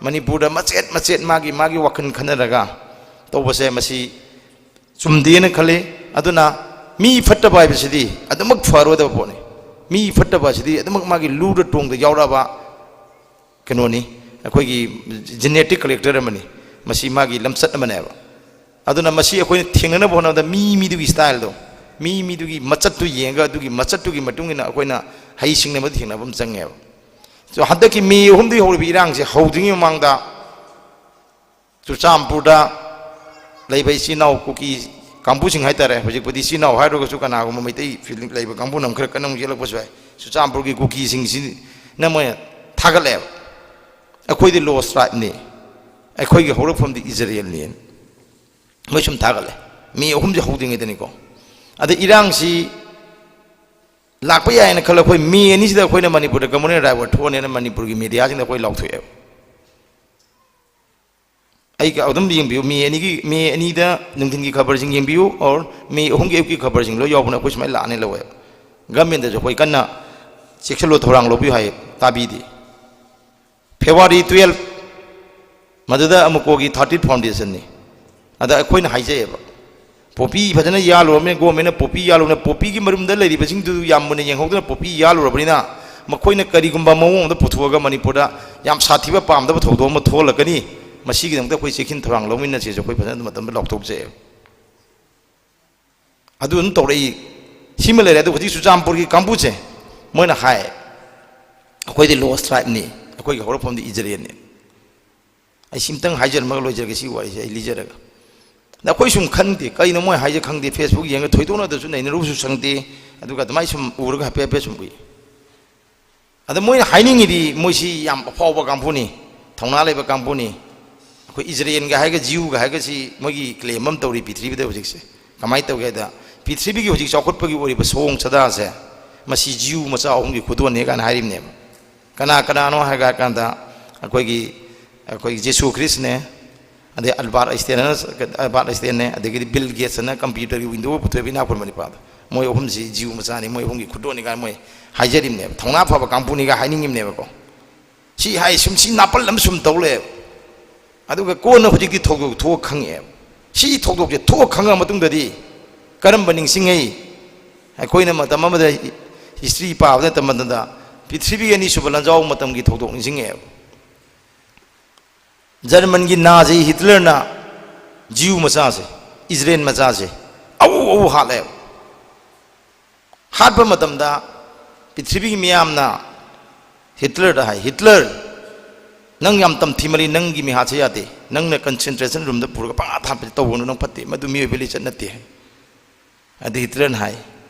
ꯃꯅꯤꯄꯨꯔꯗ ꯃꯆꯦꯠ ꯃꯆꯦꯠ ꯃꯥꯒꯤ ꯃꯥꯒꯤ ꯋꯥꯈꯜ ꯈꯟꯅꯔꯒ ꯇꯧꯕꯁꯦ ꯃꯁꯤ ꯆꯨꯝꯗꯦꯅ ꯈꯜꯂꯤ꯫ ꯑꯗꯨꯅ ꯃꯤ ꯐꯠꯇꯕ ꯍꯥꯏꯕꯁꯤꯗꯤ ꯑꯗꯨꯃꯛ ꯐꯔꯣꯏꯗꯕ ꯄꯣꯠꯅꯤ꯫ ꯃꯤ ꯐꯠꯇꯕ ꯑꯁꯤꯗꯤ ꯑꯗꯨꯃꯛ ꯃꯥꯒꯤ ꯂꯨꯗ ꯇꯣꯡꯗ ꯌꯥꯎꯔꯛꯑꯕ ꯀꯩꯅꯣꯅꯤ, ꯑꯩꯈꯣꯏꯒꯤ ꯖꯦꯅꯦꯇꯤꯛ ꯀꯂꯦꯛꯇꯔ ꯑꯃꯅꯤ꯫ ꯃꯁꯤ ꯃꯥꯒꯤ ꯂꯝꯆꯠ ꯑꯃꯅꯦꯕ꯫ ꯑꯗꯨꯅ ꯃꯁꯤ ꯑꯩꯈꯣꯏꯅ ꯊꯦꯡꯅꯅꯕ ꯍꯣꯠꯅꯕꯗ ꯃꯤ ꯃꯤꯗꯨꯒꯤ ꯁ꯭ꯇꯥꯏꯜꯗꯣ, ꯃꯤ ꯃꯤꯗꯨꯒꯤ ꯃꯆꯠꯇꯨ ꯌꯦꯡꯉꯒ ꯑꯗꯨꯒꯤ ꯃꯆꯠꯇꯨꯒꯤ ꯃꯇꯨꯡ ꯏꯟꯅ ꯑꯩꯈꯣꯏꯅ ꯍꯩꯁꯤꯡꯅꯕ ꯊꯦꯡꯅꯕ ꯑꯃ ꯆꯪꯉꯦꯕ꯫ So, ꯍꯟꯗꯛꯀꯤ ꯃꯦ ꯑꯍꯨꯝꯗꯒꯤ ꯍꯧꯔꯤꯕ ꯏꯔꯥꯡꯁꯦ ꯍꯧꯗ꯭ꯔꯤꯉꯩ ꯃꯃꯥꯡꯗ ꯆꯨꯔꯆꯥꯟꯄꯨꯔꯗ ꯂꯩꯕ ꯏꯆꯤꯟ ꯏꯅꯥꯎ ꯀꯨꯀꯤ ꯀꯥꯡꯕꯨꯁꯤꯡ ꯍꯥꯏꯇꯥꯔꯦ, ꯍꯧꯖꯤꯛꯄꯨꯗꯤ ꯏꯆꯤꯟ ꯏꯅꯥꯎ ꯍꯥꯏꯔꯒꯁꯨ ꯀꯅꯥꯒꯨꯝꯕ ꯃꯩꯇꯩ ꯐꯤꯂꯤꯡ ꯂꯩꯕ ꯀꯥꯡꯕꯨꯅ ꯑꯃꯨꯛ ꯈꯔ ꯀꯟꯅ ꯑꯃꯨꯛ ꯌꯦꯛꯂꯛꯄꯁꯨ ꯌꯥꯏ, ꯆꯨꯔꯆꯥꯟꯄꯨꯔꯒꯤ ꯀꯨꯀꯤꯁꯤꯡꯁꯤꯅ ꯃꯣꯏꯅ ꯊꯥꯒꯠꯂꯛꯑꯦꯕ, "ꯑꯩꯈꯣꯏꯗꯤ ꯂꯣꯁ ꯇ꯭ꯔꯥꯏꯕꯅꯤ, ꯑꯩꯈꯣꯏꯒꯤ ꯍꯧꯔꯛꯐꯝꯗꯤ ꯏꯖꯔꯦꯜꯅꯤ"꯫ ꯃꯣꯏ ꯁꯨꯝ ꯊꯥꯒꯠꯂꯦ, ꯃꯦ ꯑꯍꯨꯝꯁꯦ ꯍꯧꯗ꯭ꯔꯤꯉꯩꯗꯅꯤꯀꯣ꯫ ꯑꯗ ꯏꯔꯥꯡꯁꯤ ꯂꯥꯛꯄ ꯌꯥꯏꯅ ꯈꯜꯂ, ꯑꯩꯈꯣꯏ ꯃꯦ ꯑꯅꯤꯁꯤꯗ ꯑꯩꯈꯣꯏꯅ ꯃꯅꯤꯄꯨꯔꯗ ꯀꯃꯟ ꯔꯥꯏꯋꯔ ꯊꯣꯛꯑꯅꯦꯅ ꯃꯅꯤꯄꯨꯔꯒꯤ ꯃꯦꯗꯤꯌꯥꯁꯤꯡꯗ ꯑꯩꯈꯣꯏ ꯂꯥꯎꯊꯣꯛꯑꯦꯕ꯫ ꯑꯩ ꯑꯗꯨꯝ ꯌꯦꯡꯕꯤꯌꯨ, ꯃꯦ ꯑꯅꯤꯒꯤ, ꯃꯦ ꯑꯅꯤꯗ ꯅꯨꯡꯊꯤꯟꯒꯤ ꯈꯕꯔꯁꯤꯡ ꯌꯦꯡꯕꯤꯌꯨ, ꯑꯣꯔ ꯃꯦ ꯑꯍꯨꯝꯒꯤ ꯑꯌꯨꯛꯀꯤ ꯈꯕꯔꯁꯤꯡ ꯂꯣꯏ ꯌꯥꯎꯕꯅ ꯑꯩꯈꯣꯏ ꯁꯨꯃꯥꯏꯅ ꯂꯥꯛꯑꯅꯤ ꯂꯧꯋꯦꯕ꯫ ꯒꯃꯦꯟꯗꯁꯨ ꯑꯩꯈꯣꯏ ꯀꯟꯅ ꯆꯦꯛꯁꯤꯜꯂꯨ, ꯊꯧꯔꯥꯡ ꯂꯧꯕꯤꯌꯨ ꯍꯥꯏ, ꯇꯥꯕꯤꯗꯦ꯫ ꯐꯦꯕ꯭ꯔꯨꯋꯥꯔꯤ twelve, ꯃꯗꯨꯗ ꯑꯃꯨꯀꯣꯒꯤ thirtieth foundationꯅꯤ꯫ ꯑꯗ ꯑꯩꯈꯣꯏꯅ ꯍꯥꯏꯖꯩꯌꯦꯕ, ꯄꯣꯄꯤ ꯐꯖꯅ ꯌꯥꯜꯂꯨꯔꯕꯅꯤꯅ, ꯒꯣꯔꯃꯦꯟꯅ ꯄꯣꯄꯤ ꯌꯥꯜꯂꯨꯕꯅꯤꯅ, ꯄꯣꯄꯤꯒꯤ ꯃꯔꯨꯝꯗ ꯂꯩꯔꯤꯕꯁꯤꯡꯗꯨ ꯌꯥꯝ ꯃꯨꯟꯅ ꯌꯦꯡꯍꯧꯗꯅ ꯄꯣꯄꯤ ꯌꯥꯜꯂꯨꯔꯕꯅꯤꯅ, ꯃꯈꯣꯏꯅ ꯀꯔꯤꯒꯨꯝꯕ ꯃꯑꯣꯡ ꯑꯃꯗ ꯄꯨꯊꯣꯛꯑꯒ ꯃꯅꯤꯄꯨꯔꯗ ꯌꯥꯝ ꯁꯥꯊꯤꯕ ꯄꯥꯝꯗꯕ ꯊꯧꯗꯣꯛ ꯑꯃ ꯊꯣꯛꯍꯜꯂꯛꯀꯅꯤ꯫ ꯃꯁꯤꯒꯤꯗꯃꯛꯇ ꯑꯩꯈꯣꯏ ꯆꯦꯛꯁꯤꯟ ꯊꯧꯔꯥꯡ ꯂꯧꯃꯤꯟꯅꯁꯦꯁꯨ ꯑꯩꯈꯣꯏ ꯐꯖꯅ ꯑꯗꯨ ꯃꯇꯝꯗ ꯂꯥꯎꯊꯣꯛꯆꯩꯌꯦꯕ꯫ ꯑꯗꯨ ꯑꯗꯨꯝ ꯇꯧꯔꯛꯏ꯫ ꯁꯤꯃ ꯂꯩꯔꯦ꯫ ꯑꯗꯨ ꯍꯧꯖꯤꯛ ꯆꯨꯔꯆꯥꯟꯄꯨꯔꯒꯤ ꯀꯥꯡꯕꯨꯁꯦ, ꯃꯣꯏꯅ ꯍꯥꯏ, "ꯑꯩꯈꯣꯏꯗꯤ ꯂꯣꯁ ꯇ꯭ꯔꯥꯏꯕꯅꯤ, ꯑꯩꯈꯣꯏꯒꯤ ꯍꯧꯔꯛꯐꯝꯗꯤ ꯏꯖꯔꯦꯜꯅꯤ"꯫ ꯑꯩ ꯁꯤꯝꯇꯪ ꯍꯥꯏꯖꯔꯝꯃꯒ ꯂꯣꯏꯖꯔꯒꯦ ꯁꯤ ꯋꯥꯔꯤꯁꯦ ꯑꯩ ꯂꯤꯖꯔꯒ꯫ ꯑꯗ ꯑꯩꯈꯣꯏ ꯁꯨꯝ ꯈꯟꯗꯦ, ꯀꯩꯅꯣ ꯃꯣꯏ ꯍꯥꯏꯁꯦ ꯈꯪꯗꯦ, Facebook ꯌꯦꯡꯉꯒ ꯊꯣꯏꯗꯣꯛꯅꯗꯁꯨ ꯅꯩꯅꯔꯨꯕꯁꯨ ꯁꯪꯗꯦ, ꯑꯗꯨꯒ ꯑꯗꯨꯃꯥꯏꯅ ꯁꯨꯝ ꯎꯔꯒ ꯍꯥꯏꯐꯦꯠ ꯍꯥꯏꯐꯦꯠ ꯁꯨꯝ ꯎꯏ꯫ ꯑꯗ ꯃꯣꯏꯅ ꯍꯥꯏꯅꯤꯡꯉꯤꯗꯤ ꯃꯣꯏꯁꯤ ꯌꯥꯝ ꯑꯐꯥꯎꯕ ꯀꯥꯡꯕꯨꯅꯤ, ꯊꯧꯅꯥ ꯂꯩꯕ ꯀꯥꯡꯕꯨꯅꯤ꯫ ꯑꯩꯈꯣꯏ ꯏꯖꯔꯦꯜꯒ ꯍꯥꯏꯔꯒ, ꯖꯤꯌꯨꯒ ꯍꯥꯏꯔꯒ ꯁꯤ ꯃꯣꯏꯒꯤ ꯀ꯭ꯂꯦꯝ ꯑꯃ ꯇꯧꯔꯤ ꯄ꯭ꯔꯤꯊꯤꯕꯤꯗ ꯍꯧꯖꯤꯛꯁꯦ꯫ ꯀꯃꯥꯏꯅ ꯇꯧꯒꯦ ꯍꯥꯏꯗ, ꯄ꯭ꯔꯤꯊꯤꯕꯤꯒꯤ ꯍꯧꯖꯤꯛ ꯆꯥꯎꯈꯠꯄꯒꯤ ꯑꯣꯏꯔꯤꯕ ꯁꯑꯣꯡ ꯁꯥꯗꯥꯁꯦ, ꯃꯁꯤ ꯖꯤꯌꯨ ꯃꯆꯥ ꯑꯍꯨꯝꯒꯤ ꯈꯨꯗꯣꯜꯅꯦ ꯀꯥꯏꯅ ꯍꯥꯏꯔꯤꯕꯅꯦꯕ꯫ ꯀꯅꯥ ꯀꯅꯥꯅꯣ ꯍꯥꯏꯔ ꯀꯥꯟꯗ, ꯑꯩꯈꯣꯏꯒꯤ, ꯑꯩꯈꯣꯏꯒꯤ ꯖꯦꯁꯨ ꯈ꯭ꯔꯤꯁꯅꯦ, ꯑꯗꯩ ꯑꯜꯕꯥꯔꯠ ꯑꯥꯏꯟꯁꯇꯦꯟꯅ, ꯑꯜꯕꯥꯔꯠ ꯑꯥꯏꯟꯁꯇꯦꯟꯅꯦ, ꯑꯗꯒꯤꯗꯤ ꯕꯤꯜ ꯒꯦꯠꯁꯅ ꯀꯝꯄ꯭ꯌꯨꯇꯔꯒꯤ ꯋꯤꯟꯗꯣ ꯄꯨꯊꯣꯛꯏꯕ ꯏꯅꯥꯛ ꯈꯨꯟꯕ ꯅꯤꯄꯥꯗꯣ꯫ ꯃꯣꯏ ꯑꯍꯨꯝꯁꯤ ꯖꯤꯌꯨ ꯃꯆꯥꯅꯤ, ꯃꯣꯏ ꯑꯍꯨꯝꯒꯤ ꯈꯨꯗꯣꯜꯅꯤ ꯀꯥꯏꯅ ꯃꯣꯏ ꯍꯥꯏꯖꯔꯤꯕꯅꯦꯕ꯫ ꯊꯧꯅꯥ ꯐꯕ ꯀꯥꯡꯕꯨꯅꯤꯒ ꯍꯥꯏꯅꯤꯡꯉꯤꯕꯅꯦꯕꯀꯣ꯫ ꯁꯤ ꯍꯥꯏ ꯁꯨꯝ, ꯁꯤ ꯅꯥꯄꯜ ꯑꯃ ꯁꯨꯝ ꯇꯧ ꯂꯩꯌꯦꯕ꯫ ꯑꯗꯨꯒ ꯀꯣꯟꯅ ꯍꯧꯖꯤꯛꯇꯤ ꯊꯧꯗꯣꯛ ꯊꯣꯛꯑ ꯈꯪꯉꯛꯑꯦꯕ꯫ ꯁꯤ ꯊꯧꯗꯣꯛꯁꯦ ꯊꯣꯛꯑ ꯈꯪꯉ ꯃꯇꯨꯡꯗꯗꯤ ꯀꯔꯝꯕ ꯅꯤꯡꯁꯤꯡꯉꯤ? ꯑꯩꯈꯣꯏꯅ ꯃꯇꯝ ꯑꯃꯗ ꯍꯤꯁꯇ꯭ꯔꯤ ꯄꯥꯕꯗ ꯇꯝꯕ ꯃꯇꯝꯗ ꯄ꯭ꯔꯤꯊꯤꯕꯤꯒꯤ ꯑꯅꯤꯁꯨꯕ ꯂꯥꯟꯖꯥꯎ ꯃꯇꯝꯒꯤ ꯊꯧꯗꯣꯛ ꯅꯤꯡꯁꯤꯡꯉꯛꯑꯦꯕ꯫ ꯖꯔꯃꯟꯒꯤ ꯅꯥꯖꯤ ꯍꯤꯠꯂꯔꯅ ꯖꯤꯌꯨ ꯃꯆꯥꯁꯦ, ꯏꯖꯔꯦꯜ ꯃꯆꯥꯁꯦ ꯑꯎ ꯑꯎ ꯍꯥꯠꯂꯦꯕ꯫ ꯍꯥꯠꯄ ꯃꯇꯝꯗ ꯄ꯭ꯔꯤꯊꯤꯕꯤꯒꯤ ꯃꯤꯌꯥꯝꯅ ꯍꯤꯠꯂꯔꯗ ꯍꯥꯏ, "ꯍꯤꯠꯂꯔ, ꯅꯪ ꯌꯥꯝ ꯇꯝꯊꯤꯃꯜꯂꯤ, ꯅꯪꯒꯤ ꯃꯤꯍꯥꯠꯁꯦ ꯌꯥꯗꯦ, ꯅꯪꯅ ꯀꯟꯁꯦꯟꯇ꯭ꯔꯦꯁꯟ ꯔꯨꯝꯗ ꯄꯨꯔꯒ ꯄꯪꯍꯥꯠ ꯍꯥꯠꯄꯗꯤ ꯇꯧꯒꯅꯨ, ꯅꯪ ꯐꯠꯇꯦ, ꯃꯗꯨ ꯃꯤꯑꯣꯏꯕ ꯂꯤꯆꯠ ꯅꯠꯇꯦ" ꯍꯥꯏ꯫ ꯑꯗ ꯍꯤꯠꯂꯔꯅ ꯍꯥꯏ,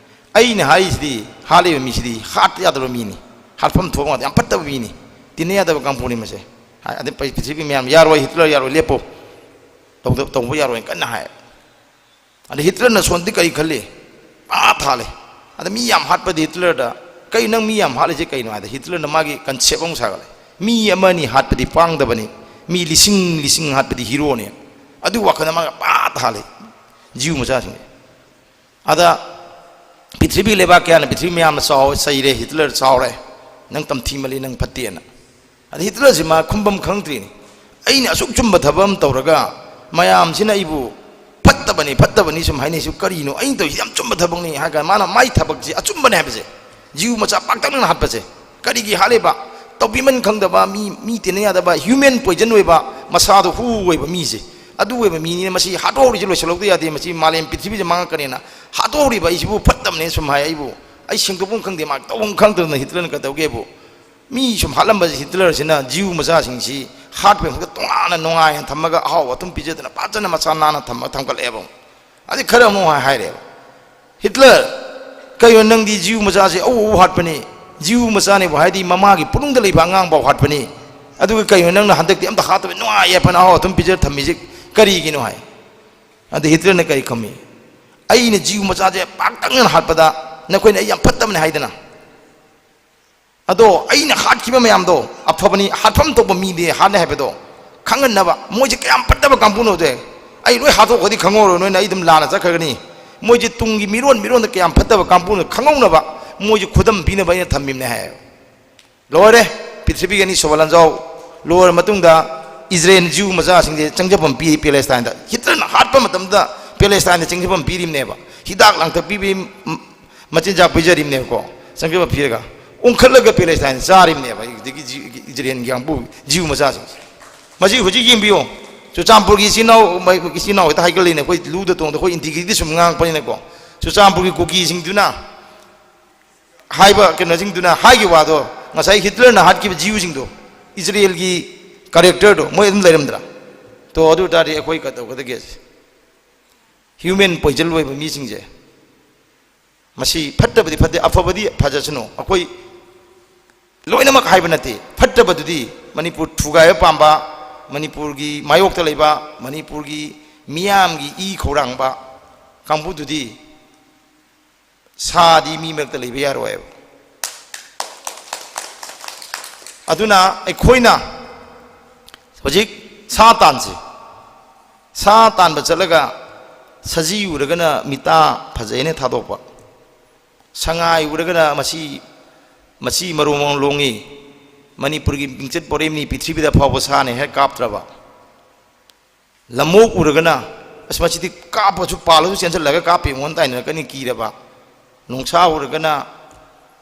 "ꯑꯩꯅ ꯍꯥꯏꯔꯤꯁꯤꯗꯤ ꯍꯥꯠꯂꯤꯕ ꯃꯤꯁꯤꯗꯤ ꯍꯥꯠ ꯌꯥꯗꯕ ꯃꯤꯅꯤ, ꯍꯥꯠꯐꯝ ꯊꯣꯛꯄ ꯉꯥꯛꯇ, ꯌꯥꯝ ꯐꯠꯇꯕ ꯃꯤꯅꯤ, ꯇꯤꯟꯅ ꯌꯥꯗꯕ ꯀꯥꯡꯕꯨꯅꯤ ꯃꯁꯦ"꯫ ꯍꯥꯏ, ꯑꯗꯩ ꯄ꯭ꯔꯤꯊꯤꯕꯤ ꯃꯌꯥꯝ, "ꯌꯥꯔꯣꯏ ꯍꯤꯠꯂꯔ, ꯌꯥꯔꯣꯏ, ꯂꯦꯞꯄꯣ, ꯇꯧꯗ-, ꯇꯧꯕ ꯌꯥꯔꯣꯏ" ꯀꯟꯅ ꯍꯥꯏ꯫ ꯑꯗ ꯍꯤꯠꯂꯔꯅ ꯁꯣꯝꯗꯤ ꯀꯔꯤ ꯈꯜꯂꯤ? ꯑꯥ ꯊꯥꯜꯂꯦ꯫ ꯑꯗ ꯃꯤ ꯌꯥꯝ ꯍꯥꯠꯄꯗꯤ ꯍꯤꯠꯂꯔꯗ, "ꯀꯩ ꯅꯪ ꯃꯤ ꯌꯥꯝ ꯍꯥꯠꯂꯤꯁꯦ ꯀꯩꯅꯣ?" ꯍꯥꯏꯗ ꯍꯤꯠꯂꯔꯅ ꯃꯥꯒꯤ ꯀꯟꯁꯦꯞ ꯑꯃ ꯁꯥꯒꯠꯂꯦ꯫ "ꯃꯤ ꯑꯃ ꯑꯅꯤ ꯍꯥꯠꯄꯗꯤ ꯄꯥꯡꯗꯕꯅꯤ, ꯃꯤ ꯂꯤꯁꯤꯡ ꯂꯤꯁꯤꯡ ꯍꯥꯠꯄꯗꯤ ꯍꯤꯔꯣꯅꯤ"꯫ ꯑꯗꯨ ꯋꯥꯈꯜꯗ ꯃꯥꯒ ꯄꯥ ꯊꯥꯜꯂꯦ꯫ ꯖꯤꯎ ꯃꯆꯥꯁꯤꯡꯁꯦ꯫ ꯑꯗ ꯄ꯭ꯔꯤꯊꯤꯕꯤ ꯂꯩꯕꯥꯛ ꯀꯌꯥꯅ ꯄ꯭ꯔꯤꯊꯤꯕꯤ ꯃꯌꯥꯝꯅ ꯆꯥꯎ-, ꯆꯩꯔꯦ, "ꯍꯤꯠꯂꯔ ꯆꯥꯎꯔꯦ, ꯅꯪ ꯇꯝꯊꯤꯃꯜꯂꯤ, ꯅꯪ ꯐꯠꯇꯦꯅ"꯫ ꯑꯗ ꯍꯤꯠꯂꯔꯁꯤ ꯃꯥ ꯈꯨꯝꯕꯝ ꯈꯪꯗ꯭ꯔꯤꯅꯤ꯫ "ꯑꯩꯅ ꯑꯁꯨꯛ ꯆꯨꯝꯕ ꯊꯕꯛ ꯑꯃ ꯇꯧꯔꯒ ꯃꯌꯥꯝꯁꯤꯅ ꯑꯩꯕꯨ ꯐꯠꯇꯕꯅꯤ, ꯐꯠꯇꯕꯅꯤ ꯁꯨꯝ ꯍꯥꯏꯅꯩꯁꯨ ꯀꯔꯤꯅꯣ? ꯑꯩꯅ ꯇꯧꯔꯤꯁꯤ ꯌꯥꯝ ꯆꯨꯝꯕ ꯊꯕꯛꯅꯤ" ꯍꯥꯏꯔꯒ ꯃꯥꯅ ꯃꯥꯏ ꯊꯕꯛꯁꯦ ꯑꯆꯨꯝꯕꯅꯦ ꯍꯥꯏꯕꯁꯦ, ꯖꯤꯎ ꯃꯆꯥ ꯄꯥꯛꯇꯛꯅꯅ ꯍꯥꯠꯄꯁꯦ꯫ ꯀꯔꯤꯒꯤ ꯍꯥꯠꯂꯤꯕ? ꯇꯧꯕꯤꯃꯟ ꯈꯪꯗꯕ, ꯃꯤ, ꯃꯤ ꯇꯤꯟꯅ ꯌꯥꯗꯕ, ꯍ꯭ꯌꯨꯃꯦꯟ ꯄꯣꯏꯖꯟ ꯑꯣꯏꯕ, ꯃꯁꯥꯗꯣ ꯍꯨ ꯑꯣꯏꯕ ꯃꯤꯁꯦ, ꯑꯗꯨ ꯑꯣꯏꯕ ꯃꯤꯅꯤꯅ ꯃꯁꯤ ꯍꯥꯠꯇꯣꯛꯍꯧꯔꯤꯁꯦ ꯂꯣꯏꯁꯤꯜꯍꯧꯗ ꯌꯥꯗꯦ, ꯃꯁꯤ ꯃꯥꯂꯦꯝ ꯄ꯭ꯔꯤꯊꯤꯕꯤꯁꯦ ꯃꯥꯡꯉꯛꯀꯅꯤꯅ ꯍꯥꯠꯇꯣꯛꯍꯧꯔꯤꯕ ꯑꯩꯁꯤꯕꯨ ꯐꯠꯇꯕꯅꯦ ꯁꯨꯝ ꯍꯥꯏ꯫ ꯑꯩꯕꯨ, ꯑꯩ ꯁꯦꯡꯗꯣꯛꯐꯝ ꯈꯪꯗꯦ, ꯃꯥ ꯇꯧꯐꯝ ꯈꯪꯗꯗꯅ ꯍꯤꯠꯂꯔꯅ ꯀꯩꯗꯧꯒꯦꯕꯨ? ꯃꯤ ꯁꯨꯝ ꯍꯥꯠꯂꯝꯕꯁꯦ ꯍꯤꯠꯂꯔꯁꯤꯅ ꯖꯤꯎ ꯃꯆꯥꯁꯤꯡꯁꯤ ꯍꯥꯠꯄꯒꯤ ꯃꯍꯨꯠꯇ ꯇꯣꯉꯥꯟꯅ ꯅꯨꯡꯉꯥꯏꯅ ꯊꯝꯃꯒ ꯑꯍꯥꯎ ꯑꯊꯨꯝ ꯄꯤꯖꯗꯅ ꯐꯖꯅ ꯃꯁꯥ ꯅꯥꯟꯅ ꯊꯝꯃꯒ ꯊꯝꯒꯠꯂꯛꯑꯦꯕ꯫ ꯑꯗꯩ ꯈꯔ ꯑꯃꯨꯛ ꯍꯥꯏ-, ꯍꯥꯏꯔꯦꯕ, "ꯍꯤꯠꯂꯔ, ꯀꯩꯅꯣ ꯅꯪꯗꯤ ꯖꯤꯎ ꯃꯆꯥꯁꯦ ꯑꯎ ꯑꯎ ꯍꯥꯠꯄꯅꯤ, ꯖꯤꯎ ꯃꯆꯥꯅꯦꯕꯨ ꯍꯥꯏꯗꯤ ꯃꯃꯥꯒꯤ ꯄꯨꯛꯅꯨꯡꯗ ꯂꯩꯕ ꯑꯉꯥꯡꯐꯥꯎ ꯍꯥꯠꯄꯅꯤ, ꯑꯗꯨꯒ ꯀꯩꯅꯣ ꯅꯪꯅ ꯍꯟꯗꯛꯇꯤ ꯑꯝꯇ ꯍꯥꯠꯇꯕ ꯅꯨꯡꯉꯥꯏ ꯌꯥꯏꯐꯅ ꯑꯍꯥꯎ ꯑꯊꯨꯝ ꯄꯤꯖ ꯊꯝꯃꯤꯁꯦ ꯀꯔꯤꯒꯤꯅꯣ?" ꯍꯥꯏ꯫ ꯑꯗ ꯍꯤꯠꯂꯔꯅ ꯀꯔꯤ ꯈꯨꯝꯃꯤ? "ꯑꯩꯅ ꯖꯤꯎ ꯃꯆꯥꯁꯦ ꯄꯥꯛꯇꯛꯅꯅ ꯍꯥꯠꯄꯗ ꯅꯈꯣꯏꯅ ꯑꯩ ꯌꯥꯝ ꯐꯠꯇꯕꯅꯦ ꯍꯥꯏꯗꯅ꯫ ꯑꯗꯣ ꯑꯩꯅ ꯍꯥꯠꯈꯤꯕ ꯃꯌꯥꯝꯗꯣ ꯑꯐꯕꯅꯤ, ꯍꯥꯠꯐꯝ ꯊꯣꯛꯄ ꯃꯤꯗꯤ ꯍꯥꯠꯅꯤ ꯍꯥꯏꯕꯗꯣ ꯈꯪꯍꯟꯅꯕ, ꯃꯣꯏꯁꯦ ꯀꯌꯥꯝ ꯐꯠꯇꯕ ꯀꯥꯡꯕꯨꯅꯣꯁꯦ ꯑꯩ ꯂꯣꯏ ꯍꯥꯠꯇꯣꯛꯈ꯭ꯔꯗꯤ ꯈꯪꯍꯧꯔꯣꯏ, ꯅꯣꯏꯅ ꯑꯩ ꯑꯗꯨꯝ ꯂꯥꯟꯅ ꯆꯠꯈ꯭ꯔꯒꯅꯤ꯫ ꯃꯣꯏꯁꯦ ꯇꯨꯡꯒꯤ ꯃꯤꯔꯣꯟ ꯃꯤꯔꯣꯟꯗ ꯀꯌꯥꯝ ꯐꯠꯇꯕ ꯀꯥꯡꯕꯨꯅꯣ ꯈꯪꯍꯧꯅꯕ ꯃꯣꯏꯁꯦ ꯈꯨꯗꯝ ꯄꯤꯅꯕ ꯑꯩꯅ ꯊꯝꯃꯤꯕꯅꯦ" ꯍꯥꯏꯌꯦꯕ꯫ ꯂꯣꯏꯔꯦ꯫ ꯄ꯭ꯔꯤꯊꯤꯕꯤꯒꯤ ꯑꯅꯤꯁꯨꯕ ꯂꯥꯟꯖꯥꯎ ꯂꯣꯏꯔ ꯃꯇꯨꯡꯗ ꯏꯖꯔꯦꯜ ꯖꯤꯎ ꯃꯆꯥꯁꯤꯡꯁꯦ ꯆꯪꯖꯐꯝ ꯄꯤ ꯄꯦꯂꯦꯁꯇꯥꯏꯟꯗ꯫ ꯍꯤꯠꯂꯔꯅ ꯍꯥꯠꯄ ꯃꯇꯝꯗ ꯄꯦꯂꯦꯁꯇꯥꯏꯟꯗ ꯆꯪꯖꯐꯝ ꯄꯤꯔꯤꯕꯅꯦꯕ꯫ ꯍꯤꯗꯥꯛ ꯂꯥꯡꯊꯛ ꯄꯤꯕꯤ, ꯃꯆꯤꯟꯖꯥꯛ ꯄꯤꯖꯔꯤꯕꯅꯦꯕꯀꯣ꯫ ꯆꯪꯖꯐꯝ ꯄꯤꯔꯒ ꯎꯪꯈꯠꯂꯒ ꯄꯦꯂꯦꯁꯇꯥꯏꯟꯗ ꯆꯥꯔꯤꯕꯅꯦꯕ꯫ ꯑꯗꯒꯤ ꯖꯤ-, ꯏꯖꯔꯦꯜꯒꯤ ꯀꯥꯡꯕꯨ ꯖꯤꯎ ꯃꯆꯥꯁꯤꯡꯁꯦ꯫ ꯃꯁꯤ ꯍꯧꯖꯤꯛ ꯌꯦꯡꯕꯤꯌꯨ꯫ ꯆꯨꯔꯆꯥꯟꯄꯨꯔꯒꯤ ꯏꯆꯤꯟ ꯏꯅꯥꯎ, ꯏꯆꯤꯟ ꯏꯅꯥꯎ ꯍꯦꯛꯇ ꯍꯥꯏꯒꯠꯂꯤꯅꯦ꯫ ꯑꯩꯈꯣꯏ ꯂꯨꯗ ꯇꯣꯡꯗ ꯑꯩꯈꯣꯏ ꯏꯟꯇꯤꯒ꯭ꯔꯤꯇꯤ ꯁꯨꯝ ꯉꯥꯡꯉꯛꯄꯅꯤꯅꯀꯣ꯫ ꯆꯨꯔꯆꯥꯟꯄꯨꯔꯒꯤ ꯀꯨꯀꯤꯁꯤꯡꯗꯨꯅ ꯍꯥꯏꯕ ꯀꯩꯅꯣꯁꯤꯡꯗꯨꯅ ꯍꯥꯏꯈꯤꯕ ꯋꯥꯗꯣ, ꯉꯁꯥꯏ ꯍꯤꯠꯂꯔꯅ ꯍꯥꯠꯈꯤꯕ ꯖꯤꯌꯨꯁꯤꯡꯗꯣ, ꯏꯖꯔꯦꯜꯒꯤ ꯀꯦꯔꯦꯛꯇꯔꯗꯣ ꯃꯣꯏ ꯑꯗꯨꯝ ꯂꯩꯔꯝꯗ꯭ꯔꯥ? ꯇꯣ, ꯑꯗꯨ ꯑꯣꯏ ꯇꯥꯔꯗꯤ ꯑꯩꯈꯣꯏ ꯀꯩꯗꯧꯒꯗꯒꯦ? ꯍ꯭ꯌꯨꯃꯦꯟ ꯄꯣꯏꯖꯟ ꯑꯣꯏꯕ ꯃꯤꯁꯤꯡꯁꯦ, ꯃꯁꯤ ꯐꯠꯇꯕꯗꯤ ꯐꯠꯇꯦ, ꯑꯐꯕꯗꯤ ꯐꯖꯁꯅꯨ꯫ ꯑꯩꯈꯣꯏ ꯂꯣꯏꯅꯃꯛ ꯍꯥꯏꯕ ꯅꯠꯇꯦ꯫ ꯐꯠꯇꯕꯗꯨꯗꯤ ꯃꯅꯤꯄꯨꯔ ꯊꯨꯒꯥꯏꯕ ꯄꯥꯝꯕ, ꯃꯅꯤꯄꯨꯔꯒꯤ ꯃꯥꯌꯣꯛꯇ ꯂꯩꯕ, ꯃꯅꯤꯄꯨꯔꯒꯤ ꯃꯤꯌꯥꯝꯒꯤ ꯏ ꯈꯧꯔꯥꯡꯕ ꯀꯥꯡꯕꯨꯗꯨꯗꯤ ꯁꯥꯗꯤ ꯃꯤ ꯃꯔꯛꯇ ꯂꯩꯕ ꯌꯥꯔꯣꯏꯕ꯫ ꯑꯗꯨꯅ ꯑꯩꯈꯣꯏꯅ ꯍꯧꯖꯤꯛ ꯁꯥ ꯇꯥꯟꯁꯤ, ꯁꯥ ꯇꯥꯟꯕ ꯆꯠꯂꯒ ꯁꯖꯤ ꯎꯔꯒꯅ ꯃꯤꯇꯥ ꯐꯖꯩꯅ ꯊꯥꯗꯣꯛꯄ, ꯁꯉꯥꯏ ꯎꯔꯒꯅ ꯃꯁꯤ, ꯃꯁꯤ ꯃꯔꯣꯡ ꯃꯔꯣꯡ ꯂꯣꯡꯉꯤ, ꯃꯅꯤꯄꯨꯔꯒꯤ ꯃꯤꯡꯆꯠ ꯄꯣꯔꯦꯝꯅꯤ, ꯄ꯭ꯔꯤꯊꯤꯕꯤꯗ ꯐꯥꯎꯕ ꯁꯥꯅꯤ ꯍꯦꯛ ꯀꯥꯞꯇ꯭ꯔꯕ, ꯂꯝꯑꯣꯛ ꯎꯔꯒꯅ, "ꯑꯁ, ꯃꯁꯤꯗꯤ ꯀꯥꯞꯄꯁꯨ ꯄꯥꯜꯂꯁꯨ ꯆꯦꯟꯁꯤꯜꯂꯒ ꯀꯥꯞꯄ ꯌꯦꯡꯉꯣꯅ" ꯇꯥꯏꯅꯔꯛꯀꯅꯤ ꯀꯤꯔꯕ, ꯅꯣꯡꯁꯥ ꯎꯔꯒꯅ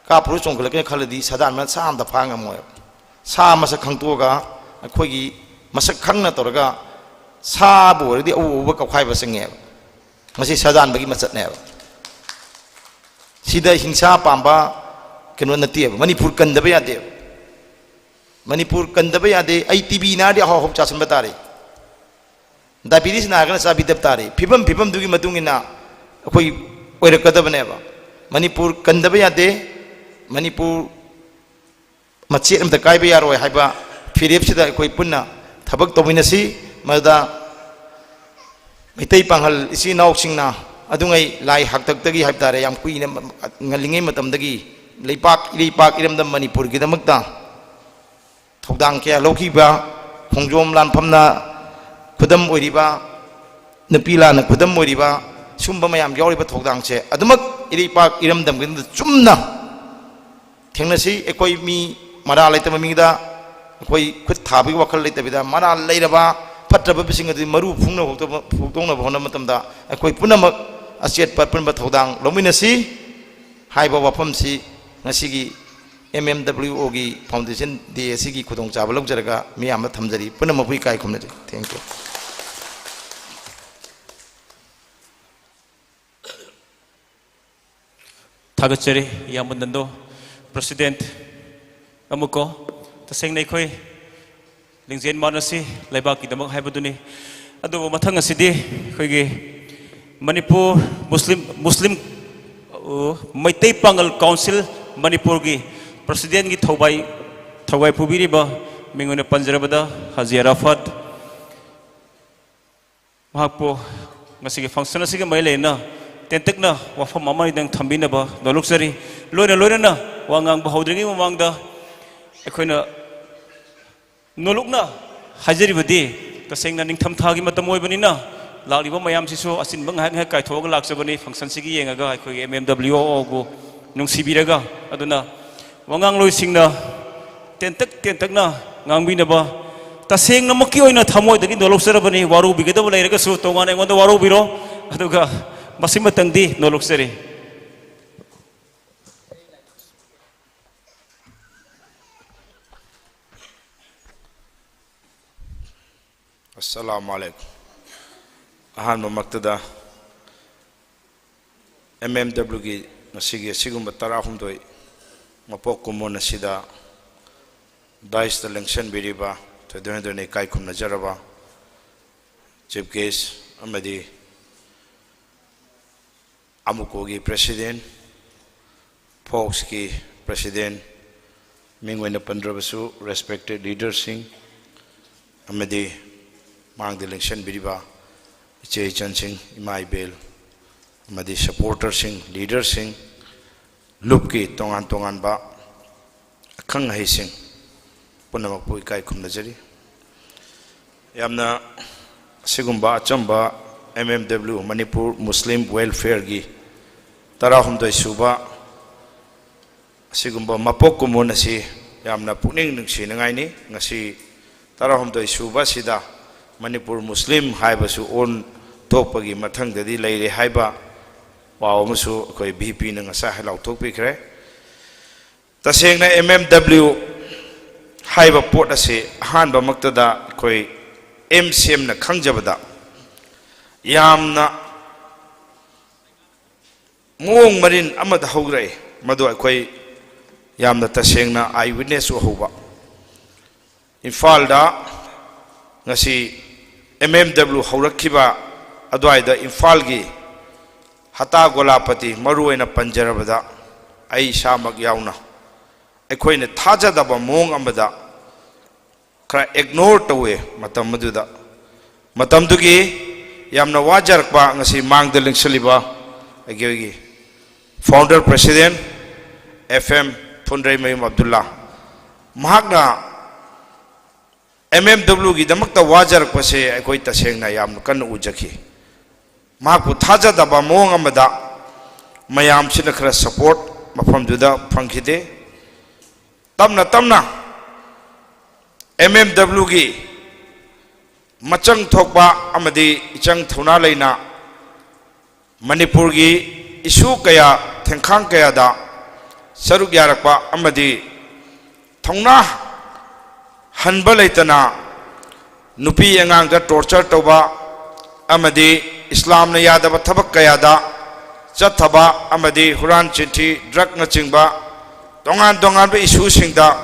ꯀꯥꯞꯄꯔꯣꯏ ꯆꯣꯡꯈꯠꯂꯛꯀꯅꯤ ꯈꯜꯂꯗꯤ ꯁꯥꯗꯥꯟꯕꯅ ꯁꯥ ꯑꯝꯇ ꯐꯥ ꯉꯝꯃꯣꯏꯕ꯫ ꯁꯥ ꯃꯁꯛ ꯈꯪꯇꯣꯛꯑꯒ ꯑꯩꯈꯣꯏꯒꯤ ꯃꯁꯛ ꯈꯪꯅ ꯇꯧꯔꯒ ꯁꯥꯕꯨ ꯑꯣꯏꯔꯗꯤ ꯑꯎ ꯑꯎꯕ ꯀꯧꯈꯥꯏꯕ ꯆꯪꯉꯦꯕ꯫ ꯃꯁꯤ ꯁꯥꯗꯥꯟꯕꯒꯤ ꯃꯆꯠꯅꯦꯕ꯫ ꯁꯤꯗ ꯍꯤꯡꯁꯥ ꯄꯥꯝꯕ ꯀꯩꯅꯣ ꯅꯠꯇꯦꯕ꯫ ꯃꯅꯤꯄꯨꯔ ꯀꯟꯗꯕ ꯌꯥꯗꯦꯕ꯫ ꯃꯅꯤꯄꯨꯔ ꯀꯟꯗꯕ ꯌꯥꯗꯦ꯫ ꯑꯩ ꯇꯤ ꯕꯤ ꯅꯥꯔꯗꯤ ꯑꯍꯥꯎ ꯑꯍꯥꯎ ꯆꯥꯁꯤꯟꯕ ꯇꯥꯔꯦ꯫ ꯗꯥꯏꯕꯤꯇꯤꯁ ꯅꯥꯔꯒꯅ ꯆꯥꯕꯤꯗꯕ ꯇꯥꯔꯦ꯫ ꯐꯤꯕꯝ ꯐꯤꯕꯝꯗꯨꯒꯤ ꯃꯇꯨꯡ ꯏꯟꯅ ꯑꯩꯈꯣꯏ ꯑꯣꯏꯔꯛꯀꯗꯕꯅꯦꯕ꯫ ꯃꯅꯤꯄꯨꯔ ꯀꯟꯗꯕ ꯌꯥꯗꯦ꯫ ꯃꯅꯤꯄꯨꯔ ꯃꯆꯦꯠ ꯑꯃꯇ ꯀꯥꯏꯕ ꯌꯥꯔꯣꯏ ꯍꯥꯏꯕ ꯐꯤꯔꯦꯞꯁꯤꯗ ꯑꯩꯈꯣꯏ ꯄꯨꯟꯅ ꯊꯕꯛ ꯇꯧꯃꯤꯟꯅꯁꯤ꯫ ꯃꯗꯨꯗ ꯃꯩꯇꯩ ꯄꯥꯉꯜ ꯏꯆꯤꯜ ꯏꯅꯥꯎꯁꯤꯡꯅ ꯑꯗꯨꯉꯩ ꯂꯥꯏ ꯍꯥꯛꯇꯛꯇꯒꯤ ꯍꯥꯏꯕ ꯇꯥꯔꯦ, ꯌꯥꯝ ꯀꯨꯏꯅ ꯉꯜꯂꯤꯉꯩ ꯃꯇꯝꯗꯒꯤ ꯂꯩꯄꯥꯛ, ꯏꯔꯩꯄꯥꯛ ꯏꯔꯝꯗꯝ ꯃꯅꯤꯄꯨꯔꯒꯤꯗꯃꯛꯇ ꯊꯧꯗꯥꯡ ꯀꯌꯥ ꯂꯧꯈꯤꯕ, ꯈꯣꯡꯖꯣꯝ ꯂꯥꯟꯐꯝꯅ ꯈꯨꯗꯝ ꯑꯣꯏꯔꯤꯕ, ꯅꯨꯄꯤ ꯂꯥꯟꯅ ꯈꯨꯗꯝ ꯑꯣꯏꯔꯤꯕ, ꯁꯨꯝꯕ ꯃꯌꯥꯝ ꯌꯥꯎꯔꯤꯕ ꯊꯧꯗꯥꯡꯁꯦ ꯑꯗꯨꯃꯛ ꯏꯔꯩꯄꯥꯛ ꯏꯔꯝꯗꯝꯒꯤꯗꯃꯛꯇ ꯆꯨꯝꯅ ꯊꯦꯡꯅꯁꯤ꯫ ꯑꯩꯈꯣꯏ ꯃꯤ ꯃꯔꯥ ꯂꯩꯇꯕ ꯃꯤꯗ ꯑꯩꯈꯣꯏ ꯈꯨꯠ ꯊꯥꯕꯒꯤ ꯋꯥꯈꯜ ꯂꯩꯇꯕꯤꯗ, ꯃꯔꯥ ꯂꯩꯔꯕ ꯐꯠꯇ꯭ꯔꯕꯁꯤꯡ ꯑꯗꯨ ꯃꯔꯨ ꯐꯨꯡꯅꯕ ꯍꯧꯗꯣꯛꯄ-, ꯐꯨꯗꯣꯛꯅꯕ ꯍꯣꯠꯅꯕ ꯃꯇꯝꯗ ꯑꯩꯈꯣꯏ ꯄꯨꯝꯅꯃꯛ ꯑꯆꯦꯠꯄ ꯑꯄꯨꯟꯕ ꯊꯧꯗꯥꯡ ꯂꯧꯃꯤꯟꯅꯁꯤ ꯍꯥꯏꯕ ꯋꯥꯐꯝꯁꯤ ꯉꯁꯤꯒꯤ ꯑꯦꯝ ꯑꯦꯝ ꯗꯕ꯭ꯂꯤꯎ ꯑꯣꯒꯤ ꯐꯥꯎꯟꯗꯦꯁꯟ ꯗꯦ ꯑꯁꯤꯒꯤ ꯈꯨꯗꯣꯡꯆꯥꯕ ꯂꯧꯖꯔꯒ ꯃꯤꯌꯥꯝꯗ ꯊꯝꯖꯔꯤ꯫ ꯄꯨꯝꯅꯃꯛꯄꯨ ꯏꯀꯥꯏ ꯈꯨꯝꯅꯖꯔꯤ꯫ Thank you꯫ ꯊꯥꯒꯠꯆꯔꯤ ꯏꯌꯥꯝꯕ ꯅꯟꯗꯣ, ꯄ꯭ꯔꯁꯤꯗꯦꯟꯠ ꯑꯃꯨꯛꯀꯣ꯫ ꯇꯁꯦꯡꯅ ꯑꯩꯈꯣꯏ ꯂꯤꯡꯖꯦꯜ ꯃꯥꯟꯅꯁꯤ ꯂꯩꯕꯥꯛꯀꯤꯗꯃꯛ ꯍꯥꯏꯕꯗꯨꯅꯤ꯫ ꯑꯗꯨꯕꯨ ꯃꯊꯪ ꯑꯁꯤꯗꯤ ꯑꯩꯈꯣꯏꯒꯤ ꯃꯅꯤꯄꯨꯔ ꯃꯨꯁꯂꯤꯝ, ꯃꯨꯁꯂꯤꯝ, ꯑ, ꯃꯩꯇꯩ ꯄꯥꯉꯜ ꯀꯥꯎꯟꯁꯤꯜ ꯃꯅꯤꯄꯨꯔꯒꯤ ꯄ꯭ꯔꯁꯤꯗꯦꯟꯒꯤ ꯊꯧꯕꯥꯏ, ꯊꯧꯒꯥꯏ ꯄꯨꯕꯤꯔꯤꯕ ꯃꯤꯡ ꯑꯣꯏꯅ ꯄꯟꯖꯔꯕꯗ ꯍꯥꯖꯤ ꯑꯔꯥꯐꯥꯠ, ꯃꯍꯥꯛꯄꯨ ꯉꯁꯤꯒꯤ ꯐꯪꯁꯟ ꯑꯁꯤꯒ ꯃꯔꯤ ꯂꯩꯅꯅ ꯇꯦꯟꯇꯛꯅ ꯋꯥꯐꯝ ꯑꯃ ꯑꯅꯤꯗꯪ ꯊꯝꯕꯤꯅꯕ ꯅꯣꯂꯨꯛꯆꯔꯤ꯫ ꯂꯣꯏꯅ ꯂꯣꯏꯅꯅ ꯋꯥ ꯉꯥꯡꯕ ꯍꯧꯗ꯭ꯔꯤꯉꯩ ꯃꯃꯥꯡꯗ ꯑꯩꯈꯣꯏꯅ ꯅꯣꯂꯨꯛꯅ ꯍꯥꯏꯖꯔꯤꯕꯗꯤ, ꯇꯁꯦꯡꯅ ꯅꯤꯡꯊꯝꯊꯥꯒꯤ ꯃꯇꯝ ꯑꯣꯏꯕꯅꯤꯅ ꯂꯥꯛꯂꯤꯕ ꯃꯌꯥꯝꯁꯤꯁꯨ ꯑꯆꯤꯟꯕ ꯉꯥꯏꯍꯥꯛ ꯉꯥꯏꯍꯥꯛ ꯀꯥꯏꯊꯣꯛꯑꯒ ꯂꯥꯛꯆꯕꯅꯤ ꯐꯪꯁꯟꯁꯤꯒꯤ ꯌꯦꯡꯉꯒ ꯑꯩꯈꯣꯏꯒꯤ ꯑꯦꯝ ꯑꯦꯝ ꯗꯕ꯭ꯂꯤꯎ ꯑꯣꯕꯨ ꯅꯨꯡꯁꯤꯕꯤꯔꯒ꯫ ꯑꯗꯨꯅ ꯋꯥꯉꯥꯡꯂꯣꯏꯁꯤꯡꯅ ꯇꯦꯟꯇꯛ ꯇꯦꯟꯇꯛꯅ ꯉꯥꯡꯕꯤꯅꯕ ꯇꯁꯦꯡꯅꯃꯛꯀꯤ ꯑꯣꯏꯅ ꯊꯃꯣꯏꯗꯒꯤ ꯅꯣꯂꯣꯛꯆꯔꯕꯅꯤ꯫ ꯋꯥꯔꯧꯕꯤꯒꯗꯕ ꯂꯩꯔꯒꯁꯨ ꯇꯣꯉꯥꯟꯅ ꯑꯩꯉꯣꯟꯗ ꯋꯥꯔꯧꯕꯤꯔꯣ꯫ ꯑꯗꯨꯒ ꯃꯁꯤꯃꯇꯪꯗꯤ ꯅꯣꯂꯣꯛꯆꯔꯤ꯫ ꯑꯁꯂꯥꯃꯨ ꯑꯂꯥꯏꯀꯨꯝ꯫ ꯑꯍꯥꯟꯕꯃꯛꯇꯗ ꯑꯦꯝ ꯑꯦꯝ ꯗꯕ꯭ꯂꯤꯎꯒꯤ ꯉꯁꯤꯒꯤ ꯑꯁꯤꯒꯨꯝꯕ ꯇꯔꯥꯍꯨꯝꯗꯣꯏ ꯃꯄꯣꯛ ꯀꯨꯝꯑꯣꯟ ꯑꯁꯤꯗ ꯗꯥꯏꯁꯇ ꯂꯦꯡꯁꯟꯕꯤꯔꯤꯕ ꯊꯣꯏꯗꯣꯛ ꯍꯦꯟꯗꯣꯛꯅ ꯏꯀꯥꯏ ꯈꯨꯝꯅꯖꯔꯕ ꯆꯤꯐ ꯒꯦꯁ ꯑꯃꯗꯤ ꯑꯃꯨꯀꯣꯒꯤ ꯄ꯭ꯔꯦꯁꯤꯗꯦꯟ, ꯐꯣꯛꯁꯀꯤ ꯄ꯭ꯔꯦꯁꯤꯗꯦꯟ, ꯃꯤꯡ ꯑꯣꯏꯅ ꯄꯟꯗ꯭ꯔꯕꯁꯨ ꯔꯦꯁꯄꯦꯛꯇꯦꯠ ꯂꯤꯗꯔꯁꯤꯡ ꯑꯃꯗꯤ ꯃꯥꯡꯗ ꯂꯦꯡꯁꯟꯕꯤꯔꯤꯕ ꯏꯆꯦ ꯏꯆꯟꯁꯤꯡ, ꯏꯃꯥ ꯏꯕꯦꯜ ꯑꯃꯗꯤ ꯁꯄꯣꯔꯇꯔꯁꯤꯡ, ꯂꯤꯗꯔꯁꯤꯡ, ꯂꯨꯞꯀꯤ ꯇꯣꯉꯥꯟ ꯇꯣꯉꯥꯟꯕ ꯑꯈꯪ ꯑꯍꯩꯁꯤꯡ ꯄꯨꯝꯅꯃꯛꯄꯨ ꯏꯀꯥꯏ ꯈꯨꯝꯅꯖꯔꯤ꯫ ꯌꯥꯝꯅ ꯑꯁꯤꯒꯨꯝꯕ ꯑꯆꯝꯕ ꯑꯦꯝ ꯑꯦꯝ ꯗꯕ꯭ꯂꯤꯎ ꯃꯅꯤꯄꯨꯔ ꯃꯨꯁꯂꯤꯝ ꯋꯦꯜꯐꯤꯌꯔꯒꯤ ꯇꯔꯥꯍꯨꯝꯗꯣꯏ ꯁꯨꯕ ꯑꯁꯤꯒꯨꯝꯕ ꯃꯄꯣꯛ ꯀꯨꯝꯑꯣꯟ ꯑꯁꯤ ꯌꯥꯝꯅ ꯄꯨꯛꯅꯤꯡ ꯅꯨꯡꯁꯤꯅꯤꯡꯉꯥꯏꯅꯤ꯫ ꯉꯁꯤ ꯇꯔꯥꯍꯨꯝꯗꯣꯏ ꯁꯨꯕ ꯑꯁꯤꯗ ꯃꯅꯤꯄꯨꯔ ꯃꯨꯁꯂꯤꯝ ꯍꯥꯏꯕꯁꯨ ꯑꯣꯟ ꯊꯣꯛꯄꯒꯤ ꯃꯊꯪꯗꯗꯤ ꯂꯩꯔꯦ ꯍꯥꯏꯕ ꯄꯥꯎ ꯑꯃꯁꯨ ꯑꯩꯈꯣꯏ ꯚꯤ ꯄꯤꯅ ꯉꯁꯥꯏ ꯂꯥꯎꯊꯣꯛꯄꯤꯈ꯭ꯔꯦ꯫ ꯇꯁꯦꯡꯅ ꯑꯦꯝ ꯑꯦꯝ ꯗꯕ꯭ꯂꯤꯎ ꯍꯥꯏꯕ ꯄꯣꯠ ꯑꯁꯤ ꯑꯍꯥꯟꯕꯃꯛꯇꯗ ꯑꯩꯈꯣꯏ ꯑꯦꯝ ꯁꯤ ꯑꯦꯝꯅ ꯈꯪꯖꯕꯗ ꯌꯥꯝꯅ ꯃꯑꯣꯡ ꯃꯔꯤꯟ ꯑꯃꯗ ꯍꯧꯔꯛꯑꯦ꯫ ꯃꯗꯨ ꯑꯩꯈꯣꯏ ꯌꯥꯝꯅ ꯇꯁꯦꯡꯅ eye witness ꯑꯣꯏꯍꯧꯕ꯫ ꯏꯝꯐꯥꯜꯗ ꯉꯁꯤ ꯑꯦꯝ ꯑꯦꯝ ꯗꯕ꯭ꯂꯤꯎ ꯍꯧꯔꯛꯈꯤꯕ ꯑꯗꯨꯋꯥꯏꯗ ꯏꯝꯐꯥꯜꯒꯤ ꯍꯇꯥ ꯒꯣꯂꯥꯄꯇꯤ, ꯃꯔꯨ ꯑꯣꯏꯅ ꯄꯟꯖꯔꯕꯗ ꯑꯩ ꯏꯁꯥꯃꯛ ꯌꯥꯎꯅ, ꯑꯩꯈꯣꯏꯅ ꯊꯥꯖꯗꯕ ꯃꯑꯣꯡ ꯑꯃꯗ ꯈꯔ ꯏꯒꯅꯣꯔ ꯇꯧꯋꯦ ꯃꯇꯝ ꯑꯗꯨꯗ꯫ ꯃꯇꯝꯗꯨꯒꯤ ꯌꯥꯝꯅ ꯋꯥꯖꯔꯛꯄ ꯉꯁꯤ ꯃꯥꯡꯗ ꯂꯦꯡꯁꯤꯜꯂꯤꯕ ꯑꯩꯈꯣꯏꯒꯤ founder president F M ꯐꯨꯟꯗ꯭ꯔꯩꯃꯌꯨꯝ ꯑꯕꯗꯨꯜꯂꯥ, ꯃꯍꯥꯛꯅ ꯑꯦꯝ ꯑꯦꯝ ꯗꯕ꯭ꯂꯤꯎꯒꯤꯗꯃꯛꯇ ꯋꯥꯖꯔꯛꯄꯁꯦ ꯑꯩꯈꯣꯏ ꯇꯁꯦꯡꯅ ꯌꯥꯝꯅ ꯀꯟꯅ ꯎꯖꯈꯤ꯫ ꯃꯍꯥꯛꯄꯨ ꯊꯥꯖꯗꯕ ꯃꯑꯣꯡ ꯑꯃꯗ ꯃꯌꯥꯝꯁꯤꯅ ꯈꯔ ꯁꯄꯣꯔꯠ ꯃꯐꯝꯗꯨꯗ ꯐꯪꯈꯤꯗꯦ꯫ ꯇꯞꯅ ꯇꯞꯅ ꯑꯦꯝ ꯑꯦꯝ ꯗꯕ꯭ꯂꯤꯎꯒꯤ ꯃꯆꯪ ꯊꯣꯛꯄ ꯑꯃꯗꯤ ꯏꯆꯪ ꯊꯧꯅꯥ ꯂꯩꯅ ꯃꯅꯤꯄꯨꯔꯒꯤ ꯏꯁꯨ ꯀꯌꯥ, ꯊꯦꯡꯈꯥꯡ ꯀꯌꯥꯗ ꯁꯔꯨꯛ ꯌꯥꯔꯛꯄ ꯑꯃꯗꯤ ꯊꯧꯅꯥ ꯍꯟꯕ ꯂꯩꯇꯅ ꯅꯨꯄꯤ ꯑꯉꯥꯡꯗ ꯇꯣꯔꯆꯔ ꯇꯧꯕ ꯑꯃꯗꯤ ꯏꯁꯂꯥꯝꯅ ꯌꯥꯗꯕ ꯊꯕꯛ ꯀꯌꯥꯗ ꯆꯠꯊꯕ ꯑꯃꯗꯤ ꯍꯨꯔꯥꯟ ꯆꯤꯟꯊꯤ, ꯗ꯭ꯔꯒꯅꯆꯤꯡꯕ ꯇꯣꯉꯥꯟ ꯇꯣꯉꯥꯟꯕ ꯏꯁꯨꯁꯤꯡꯗ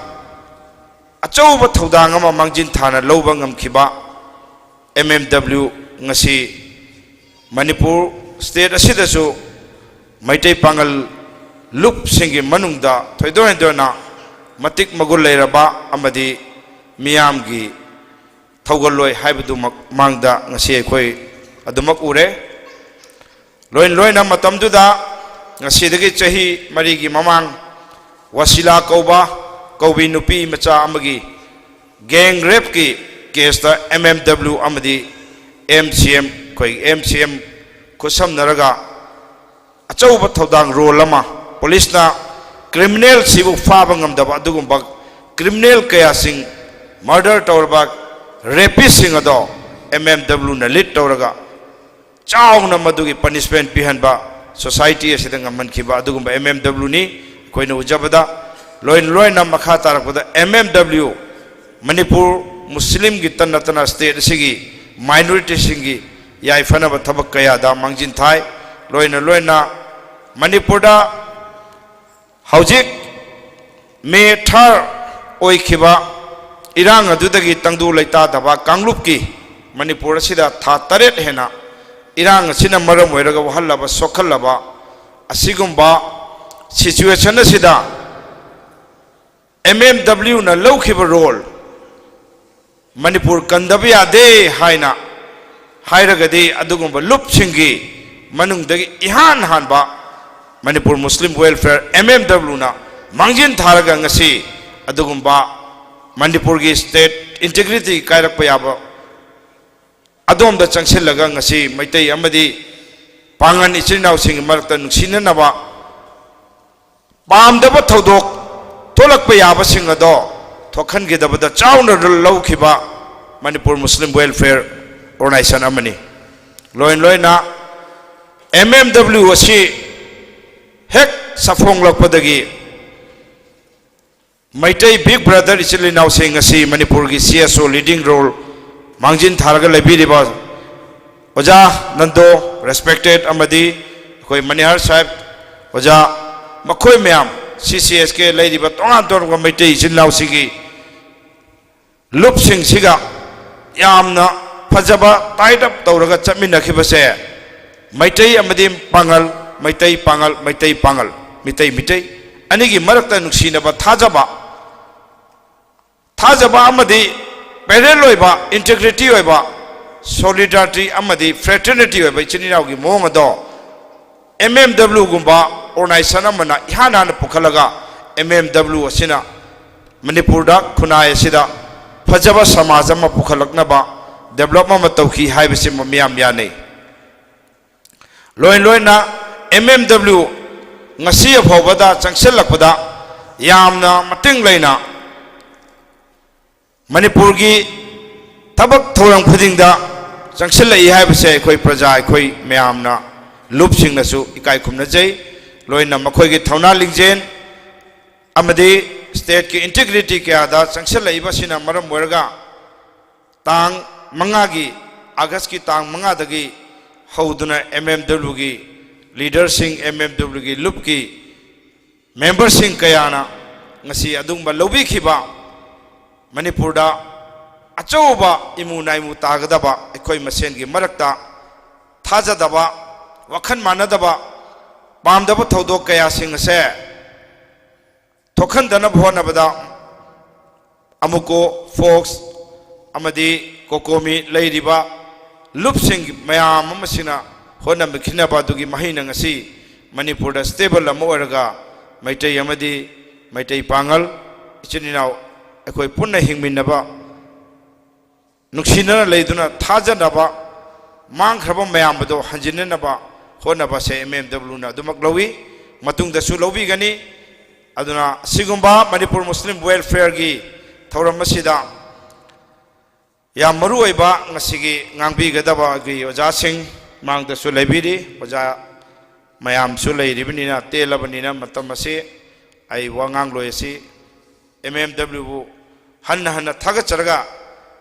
ꯑꯆꯧꯕ ꯊꯧꯗꯥꯡ ꯑꯃ ꯃꯥꯡꯖꯤꯟ ꯊꯥꯅ ꯂꯧꯕ ꯉꯝꯈꯤꯕ ꯑꯦꯝ ꯑꯦꯝ ꯗꯕ꯭ꯂꯤꯎ ꯉꯁꯤ ꯃꯅꯤꯄꯨꯔ ꯁ꯭ꯇꯦꯠ ꯑꯁꯤꯗꯁꯨ ꯃꯩꯇꯩ ꯄꯥꯉꯜ ꯂꯨꯞꯁꯤꯡꯒꯤ ꯃꯅꯨꯡꯗ ꯊꯣꯏꯗꯣꯛ ꯍꯦꯟꯗꯣꯛꯅ ꯃꯇꯤꯛ ꯃꯒꯨꯟ ꯂꯩꯔꯕ ꯑꯃꯗꯤ ꯃꯤꯌꯥꯝꯒꯤ ꯊꯧꯒꯜꯂꯣꯏ ꯍꯥꯏꯕꯗꯨꯃꯛ ꯃꯥꯡꯗ ꯉꯁꯤ ꯑꯩꯈꯣꯏ ꯑꯗꯨꯃꯛ ꯎꯔꯦ꯫ ꯂꯣꯏ ꯂꯣꯏꯅ ꯃꯇꯝꯗꯨꯗ ꯉꯁꯤꯗꯒꯤ ꯆꯍꯤ ꯃꯔꯤꯒꯤ ꯃꯃꯥꯡ ꯋꯥꯁꯤꯂꯥ ꯀꯧꯕ ꯀꯧꯕꯤ ꯅꯨꯄꯤ ꯃꯆꯥ ꯑꯃꯒꯤ ꯒꯦꯡ ꯔꯦꯞꯀꯤ ꯀꯦꯁꯇ ꯑꯦꯝ ꯑꯦꯝ ꯗꯕ꯭ꯂꯤꯎ ꯑꯃꯗꯤ ꯑꯦꯝ ꯁꯤ ꯑꯦꯝ, ꯑꯩꯈꯣꯏ ꯑꯦꯝ ꯁꯤ ꯑꯦꯝ ꯈꯨꯠꯁꯝꯅꯔꯒ ꯑꯆꯧꯕ ꯊꯧꯗꯥꯡ, ꯔꯣꯜ ꯑꯃ, ꯄꯨꯂꯤꯁꯅ ꯀ꯭ꯔꯤꯃꯤꯅꯦꯜꯁꯤꯕꯨ ꯐꯥꯕ ꯉꯝꯗꯕ ꯑꯗꯨꯒꯨꯝꯕ ꯀ꯭ꯔꯤꯃꯤꯅꯦꯜ ꯀꯌꯥꯁꯤꯡ, ꯃꯔꯗꯔ ꯇꯧꯔꯕ ꯔꯦꯄꯤꯁꯁꯤꯡ ꯑꯗꯣ ꯑꯦꯝ ꯑꯦꯝ ꯗꯕ꯭ꯂꯤꯎꯅ ꯂꯤꯗ ꯇꯧꯔꯒ ꯆꯥꯎꯅ ꯃꯗꯨꯒꯤ ꯄꯅꯤꯁꯃꯦꯟ ꯄꯤꯍꯟꯕ, ꯁꯣꯁꯥꯏꯇꯤ ꯑꯁꯤꯗ ꯉꯝꯍꯟꯈꯤꯕ ꯑꯗꯨꯒꯨꯝꯕ ꯑꯦꯝ ꯑꯦꯝ ꯗꯕ꯭ꯂꯤꯎꯅꯤ꯫ ꯑꯩꯈꯣꯏꯅ ꯎꯖꯕꯗ ꯂꯣꯏꯅ ꯂꯣꯏꯅ ꯃꯈꯥ ꯇꯥꯔꯛꯄꯗ ꯑꯦꯝ ꯑꯦꯝ ꯗꯕ꯭ꯂꯤꯎ ꯃꯅꯤꯄꯨꯔ ꯃꯨꯁꯂꯤꯝꯒꯤꯇ ꯅꯠꯇꯅ ꯁ꯭ꯇꯦꯠ ꯑꯁꯤꯒꯤ ꯃꯥꯏꯅꯣꯔꯤꯇꯤꯁꯤꯡꯒꯤ ꯌꯥꯏꯐꯅꯕ ꯊꯕꯛ ꯀꯌꯥꯗ ꯃꯥꯡꯖꯤꯟ ꯊꯥꯏ꯫ ꯂꯣꯏꯅ ꯂꯣꯏꯅ ꯃꯅꯤꯄꯨꯔꯗ ꯍꯧꯖꯤꯛ ꯃꯦ ꯊꯥꯔ ꯑꯣꯏꯈꯤꯕ ꯏꯔꯥꯡ ꯑꯗꯨꯗꯒꯤ ꯇꯪꯗꯨ ꯂꯩꯇꯥꯗꯕ ꯀꯥꯡꯂꯨꯞꯀꯤ ꯃꯅꯤꯄꯨꯔ ꯑꯁꯤꯗ ꯊꯥ ꯇꯔꯦꯠ ꯍꯦꯟꯅ ꯏꯔꯥꯡ ꯑꯁꯤꯅ ꯃꯔꯝ ꯑꯣꯏꯔꯒ ꯋꯥꯍꯜꯂꯕ, ꯁꯣꯛꯍꯜꯂꯕ ꯑꯁꯤꯒꯨꯝꯕ ꯁꯤꯆꯨꯋꯦꯁꯟ ꯑꯁꯤꯗ ꯑꯦꯝ ꯑꯦꯝ ꯗꯕ꯭ꯂꯤꯎꯅ ꯂꯧꯈꯤꯕ ꯔꯣꯜ ꯃꯅꯤꯄꯨꯔ ꯀꯟꯗꯕ ꯌꯥꯗꯦ ꯍꯥꯏꯅ ꯍꯥꯏꯔꯒꯗꯤ, ꯑꯗꯨꯒꯨꯝꯕ ꯂꯨꯞꯁꯤꯡꯒꯤ ꯃꯅꯨꯡꯗꯒꯤ ꯏꯍꯥꯟ ꯍꯥꯟꯕ ꯃꯅꯤꯄꯨꯔ ꯃꯨꯁꯂꯤꯝ ꯋꯦꯜꯐꯤꯌꯔ, ꯑꯦꯝ ꯑꯦꯝ ꯗꯕ꯭ꯂꯤꯎꯅ ꯃꯥꯡꯖꯤꯟ ꯊꯥꯔꯒ ꯉꯁꯤ ꯑꯗꯨꯒꯨꯝꯕ ꯃꯅꯤꯄꯨꯔꯒꯤ ꯁ꯭ꯇꯦꯠ ꯏꯟꯇꯤꯒ꯭ꯔꯤꯇꯤ ꯀꯥꯏꯔꯛꯄ ꯌꯥꯕ ꯑꯗꯣꯝꯗ ꯆꯪꯁꯤꯜꯂꯒ ꯉꯁꯤ ꯃꯩꯇꯩ ꯑꯃꯗꯤ ꯄꯥꯉꯟ ꯏꯆꯤꯜ ꯏꯅꯥꯎꯁꯤꯡꯒꯤ ꯃꯔꯛꯇ ꯅꯨꯡꯁꯤꯅꯅꯕ ꯄꯥꯝꯗꯕ ꯊꯧꯗꯣꯛ ꯊꯣꯛꯂꯛꯄ ꯌꯥꯕꯁꯤꯡ ꯑꯗꯣ ꯊꯣꯛꯍꯟꯈꯤꯗꯕꯗ ꯆꯥꯎꯅ ꯔꯣꯜ ꯂꯧꯈꯤꯕ ꯃꯅꯤꯄꯨꯔ ꯃꯨꯁꯂꯤꯝ ꯋꯦꯜꯐꯤꯌꯔ ꯑꯣꯔꯒꯅꯥꯏꯖꯦꯁꯟ ꯑꯃꯅꯤ꯫ ꯂꯣꯏ ꯂꯣꯏꯅ ꯑꯦꯝ ꯑꯦꯝ ꯗꯕ꯭ꯂꯤꯎ ꯑꯁꯤ ꯍꯦꯛ ꯁꯥꯐꯣꯡꯂꯛꯄꯗꯒꯤ ꯃꯩꯇꯩ ꯕꯤꯛ ꯕ꯭ꯔꯗꯔ ꯏꯆꯤꯜ ꯏꯅꯥꯎꯁꯤꯡ ꯑꯁꯤ ꯃꯅꯤꯄꯨꯔꯒꯤ ꯁꯤ ꯑꯦꯁ ꯑꯣ ꯂꯤꯗꯤꯡ ꯔꯣꯜ ꯃꯥꯡꯖꯤꯟ ꯊꯥꯔꯒ ꯂꯩꯕꯤꯔꯤꯕ ꯑꯣꯖꯥ ꯅꯟꯗꯣ, ꯔꯦꯁꯄꯦꯛꯇꯦꯠ, ꯑꯃꯗꯤ ꯑꯩꯈꯣꯏ ꯃꯅꯤꯍꯔ ꯁꯥꯍꯦꯕ, ꯑꯣꯖꯥ, ꯃꯈꯣꯏ ꯃꯌꯥꯝ ꯁꯤ ꯁꯤ ꯑꯦꯁ ꯀꯦ ꯂꯩꯔꯤꯕ ꯇꯣꯉꯥꯟ ꯇꯣꯉꯥꯟꯕ ꯃꯩꯇꯩ ꯏꯆꯤꯜ ꯏꯅꯥꯎꯁꯤꯡꯒꯤ ꯂꯨꯞꯁꯤꯡꯁꯤꯒ ꯌꯥꯝꯅ ꯐꯖꯕ ꯇꯥꯏꯠ ꯑꯞ ꯇꯧꯔꯒ ꯆꯠꯃꯤꯟꯅꯈꯤꯕꯁꯦ ꯃꯩꯇꯩ ꯑꯃꯗꯤ ꯄꯥꯉꯜ, ꯃꯩꯇꯩ ꯄꯥꯉꯜ, ꯃꯩꯇꯩ ꯄꯥꯉꯜ, ꯃꯤꯇꯩ ꯃꯤꯇꯩ ꯑꯅꯤꯒꯤ ꯃꯔꯛꯇ ꯅꯨꯡꯁꯤꯅꯕ, ꯊꯥꯖꯕ, ꯊꯥꯖꯕ ꯑꯃꯗꯤ ꯄꯦꯔꯦꯂꯦꯜ ꯑꯣꯏꯕ, ꯏꯟꯇꯤꯒ꯭ꯔꯤꯇꯤ ꯑꯣꯏꯕ, ꯁꯣꯂꯤꯗꯥꯔꯤꯇꯤ ꯑꯃꯗꯤ ꯐ꯭ꯔꯦꯇꯔꯅꯤꯇꯤ ꯑꯣꯏꯕ ꯏꯆꯤꯟ ꯏꯅꯥꯎꯒꯤ ꯃꯑꯣꯡ ꯑꯗꯣ ꯑꯦꯝ ꯑꯦꯝ ꯗꯕ꯭ꯂꯤꯎꯒꯨꯝꯕ ꯑꯣꯔꯒꯅꯥꯏꯖꯦꯁꯟ ꯑꯃꯅ ꯏꯍꯥꯟ ꯍꯥꯟꯅ ꯄꯨꯈꯠꯂꯒ ꯑꯦꯝ ꯑꯦꯝ ꯗꯕ꯭ꯂꯤꯎ ꯑꯁꯤꯅ ꯃꯅꯤꯄꯨꯔꯗ, ꯈꯨꯟꯅꯥꯏ ꯑꯁꯤꯗ ꯐꯖꯕ ꯁꯃꯥꯖ ꯑꯃ ꯄꯨꯈꯠꯂꯛꯅꯕ ꯗꯦꯕꯂꯞ ꯑꯃ ꯇꯧꯈꯤ ꯍꯥꯏꯕꯁꯤꯃ ꯃꯤꯌꯥꯝ ꯌꯥꯅꯩ꯫ ꯂꯣꯏ ꯂꯣꯏꯅ ꯑꯦꯝ ꯑꯦꯝ ꯗꯕ꯭ꯂꯤꯎ ꯉꯁꯤ ꯐꯥꯎꯕꯗ ꯆꯪꯁꯤꯜꯂꯛꯄꯗ ꯌꯥꯝꯅ ꯃꯇꯤꯡ ꯂꯩꯅ ꯃꯅꯤꯄꯨꯔꯒꯤ ꯊꯕꯛ ꯊꯧꯔꯝ ꯈꯨꯗꯤꯡꯗ ꯆꯪꯁꯤꯜꯂꯛꯏ ꯍꯥꯏꯕꯁꯦ ꯑꯩꯈꯣꯏ ꯄ꯭ꯔꯖꯥ, ꯑꯩꯈꯣꯏ ꯃꯌꯥꯝꯅ, ꯂꯨꯞꯁꯤꯡꯅꯁꯨ ꯏꯀꯥꯏ ꯈꯨꯝꯅꯖꯩ꯫ ꯂꯣꯏꯅ ꯃꯈꯣꯏꯒꯤ ꯊꯧꯅꯥ ꯂꯤꯡꯖꯦꯜ ꯑꯃꯗꯤ ꯁ꯭ꯇꯦꯠꯀꯤ ꯏꯟꯇꯤꯒ꯭ꯔꯤꯇꯤ ꯀꯌꯥꯗ ꯆꯪꯁꯤꯜꯂꯛꯏꯕꯁꯤꯅ ꯃꯔꯝ ꯑꯣꯏꯔꯒ ꯇꯥꯡ ꯃꯉꯥꯒꯤ, ꯑꯥꯒꯁꯀꯤ ꯇꯥꯡ ꯃꯉꯥꯗꯒꯤ ꯍꯧꯗꯨꯅ ꯑꯦꯝ ꯑꯦꯝ ꯗꯕ꯭ꯂꯤꯎꯒꯤ ꯂꯤꯗꯔꯁꯤꯡ, ꯑꯦꯝ ꯑꯦꯝ ꯗꯕ꯭ꯂꯤꯎꯒꯤ ꯂꯨꯞꯀꯤ ꯃꯦꯝꯕꯔꯁꯤꯡ ꯀꯌꯥꯅ ꯉꯁꯤ ꯑꯗꯨꯒꯨꯝꯕ ꯂꯧꯕꯤꯈꯤꯕ, ꯃꯅꯤꯄꯨꯔꯗ ꯑꯆꯧꯕ ꯏꯃꯨ ꯅꯥꯏꯃꯨ ꯇꯥꯒꯗꯕ, ꯑꯩꯈꯣꯏ ꯃꯁꯦꯟꯒꯤ ꯃꯔꯛꯇ ꯊꯥꯖꯗꯕ, ꯋꯥꯈꯜ ꯃꯥꯟꯅꯗꯕ, ꯄꯥꯝꯗꯕ ꯊꯧꯗꯣꯛ ꯀꯌꯥꯁꯤꯡ ꯑꯁꯦ ꯊꯣꯛꯍꯟꯗꯅꯕ ꯍꯣꯠꯅꯕꯗ ꯑꯃꯨꯀꯣ, ꯐꯣꯛꯁ ꯑꯃꯗꯤ ꯀꯣꯀꯣꯃꯤ ꯂꯩꯔꯤꯕ ꯂꯨꯞꯁꯤꯡ ꯃꯌꯥꯝ ꯑꯃꯁꯤꯅ ꯍꯣꯠꯅꯕꯤꯈꯤꯅꯕ ꯑꯗꯨꯒꯤ ꯃꯍꯩꯅ ꯉꯁꯤ ꯃꯅꯤꯄꯨꯔꯗ ꯁ꯭ꯇꯦꯕꯜ ꯑꯃ ꯑꯣꯏꯔꯒ ꯃꯩꯇꯩ ꯑꯃꯗꯤ ꯃꯩꯇꯩ ꯄꯥꯉꯜ ꯏꯆꯤꯟ ꯏꯅꯥꯎ ꯑꯩꯈꯣꯏ ꯄꯨꯟꯅ ꯍꯤꯡꯃꯤꯟꯅꯕ, ꯅꯨꯡꯁꯤꯅꯅ ꯂꯩꯗꯨꯅ ꯊꯥꯖꯅꯕ, ꯃꯥꯡꯈ꯭ꯔꯕ ꯃꯌꯥꯝ ꯑꯗꯣ ꯍꯟꯖꯤꯟꯅꯅꯕ ꯍꯣꯠꯅꯕꯁꯦ ꯑꯦꯝ ꯑꯦꯝ ꯗꯕ꯭ꯂꯤꯎꯅ ꯑꯗꯨꯃꯛ ꯂꯧꯏ, ꯃꯇꯨꯡꯗꯁꯨ ꯂꯧꯕꯤꯒꯅꯤ꯫ ꯑꯗꯨꯅ ꯑꯁꯤꯒꯨꯝꯕ ꯃꯅꯤꯄꯨꯔ ꯃꯨꯁꯂꯤꯝ ꯋꯦꯜꯐꯤꯌꯔꯒꯤ ꯊꯧꯔꯝ ꯑꯁꯤꯗ ꯌꯥꯝ ꯃꯔꯨ ꯑꯣꯏꯕ ꯉꯁꯤꯒꯤ ꯉꯥꯡꯕꯤꯒꯗꯕꯒꯤ ꯑꯣꯖꯥꯁꯤꯡ ꯃꯥꯡꯗꯁꯨ ꯂꯩꯕꯤꯔꯤ꯫ ꯑꯣꯖꯥ ꯃꯌꯥꯝꯁꯨ ꯂꯩꯔꯤꯕꯅꯤꯅ, ꯇꯦꯜꯂꯕꯅꯤꯅ ꯃꯇꯝ ꯑꯁꯤ ꯑꯩ ꯋꯥ ꯉꯥꯡꯂꯣꯏ ꯑꯁꯤ ꯑꯦꯝ ꯑꯦꯝ ꯗꯕ꯭ꯂꯤꯎꯕꯨ ꯍꯟꯅ ꯍꯟꯅ ꯊꯥꯒꯠꯆꯔꯒ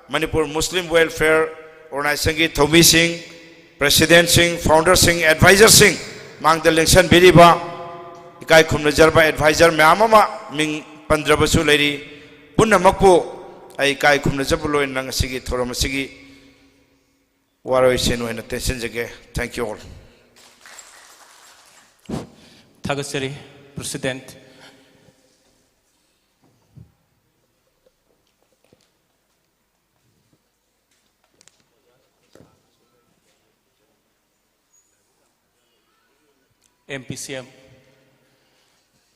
ꯃꯅꯤꯄꯨꯔ ꯃꯨꯁꯂꯤꯝ ꯋꯦꯜꯐꯤꯌꯔ ꯑꯣꯔꯒꯅꯥꯏꯖꯦꯁꯟꯒꯤ ꯊꯧꯃꯤꯁꯤꯡ, ꯄ꯭ꯔꯦꯁꯤꯗꯦꯟꯠꯁꯤꯡ, ꯐꯥꯎꯟꯗꯔꯁꯤꯡ, ꯑꯦꯗꯚꯥꯏꯖꯔꯁꯤꯡ ꯃꯥꯡꯗ ꯂꯦꯡꯁꯟꯕꯤꯔꯤꯕ ꯏꯀꯥꯏ ꯈꯨꯝꯅꯖꯔꯕ ꯑꯦꯗꯚꯥꯏꯖꯔ ꯃꯌꯥꯝ ꯑꯃ ꯃꯤꯡ ꯄꯟꯗ꯭ꯔꯕꯁꯨ ꯂꯩꯔꯤ꯫ ꯄꯨꯝꯅꯃꯛꯄꯨ ꯑꯩ ꯏꯀꯥꯏ ꯈꯨꯝꯅꯖꯕ ꯂꯣꯏꯅꯅ ꯉꯁꯤꯒꯤ ꯊꯧꯔꯝ ꯑꯁꯤꯒꯤ ꯋꯥꯔꯣꯏꯁꯤꯟ ꯑꯣꯏꯅ ꯇꯦꯟꯁꯤꯟꯖꯒꯦ꯫ Thank you all. ꯊꯥꯒꯠꯆꯔꯤ ꯄ꯭ꯔꯦꯁꯤꯗꯦꯟꯠ꯫ ꯑꯦꯝ ꯄꯤ ꯁꯤ ꯑꯦꯝ꯫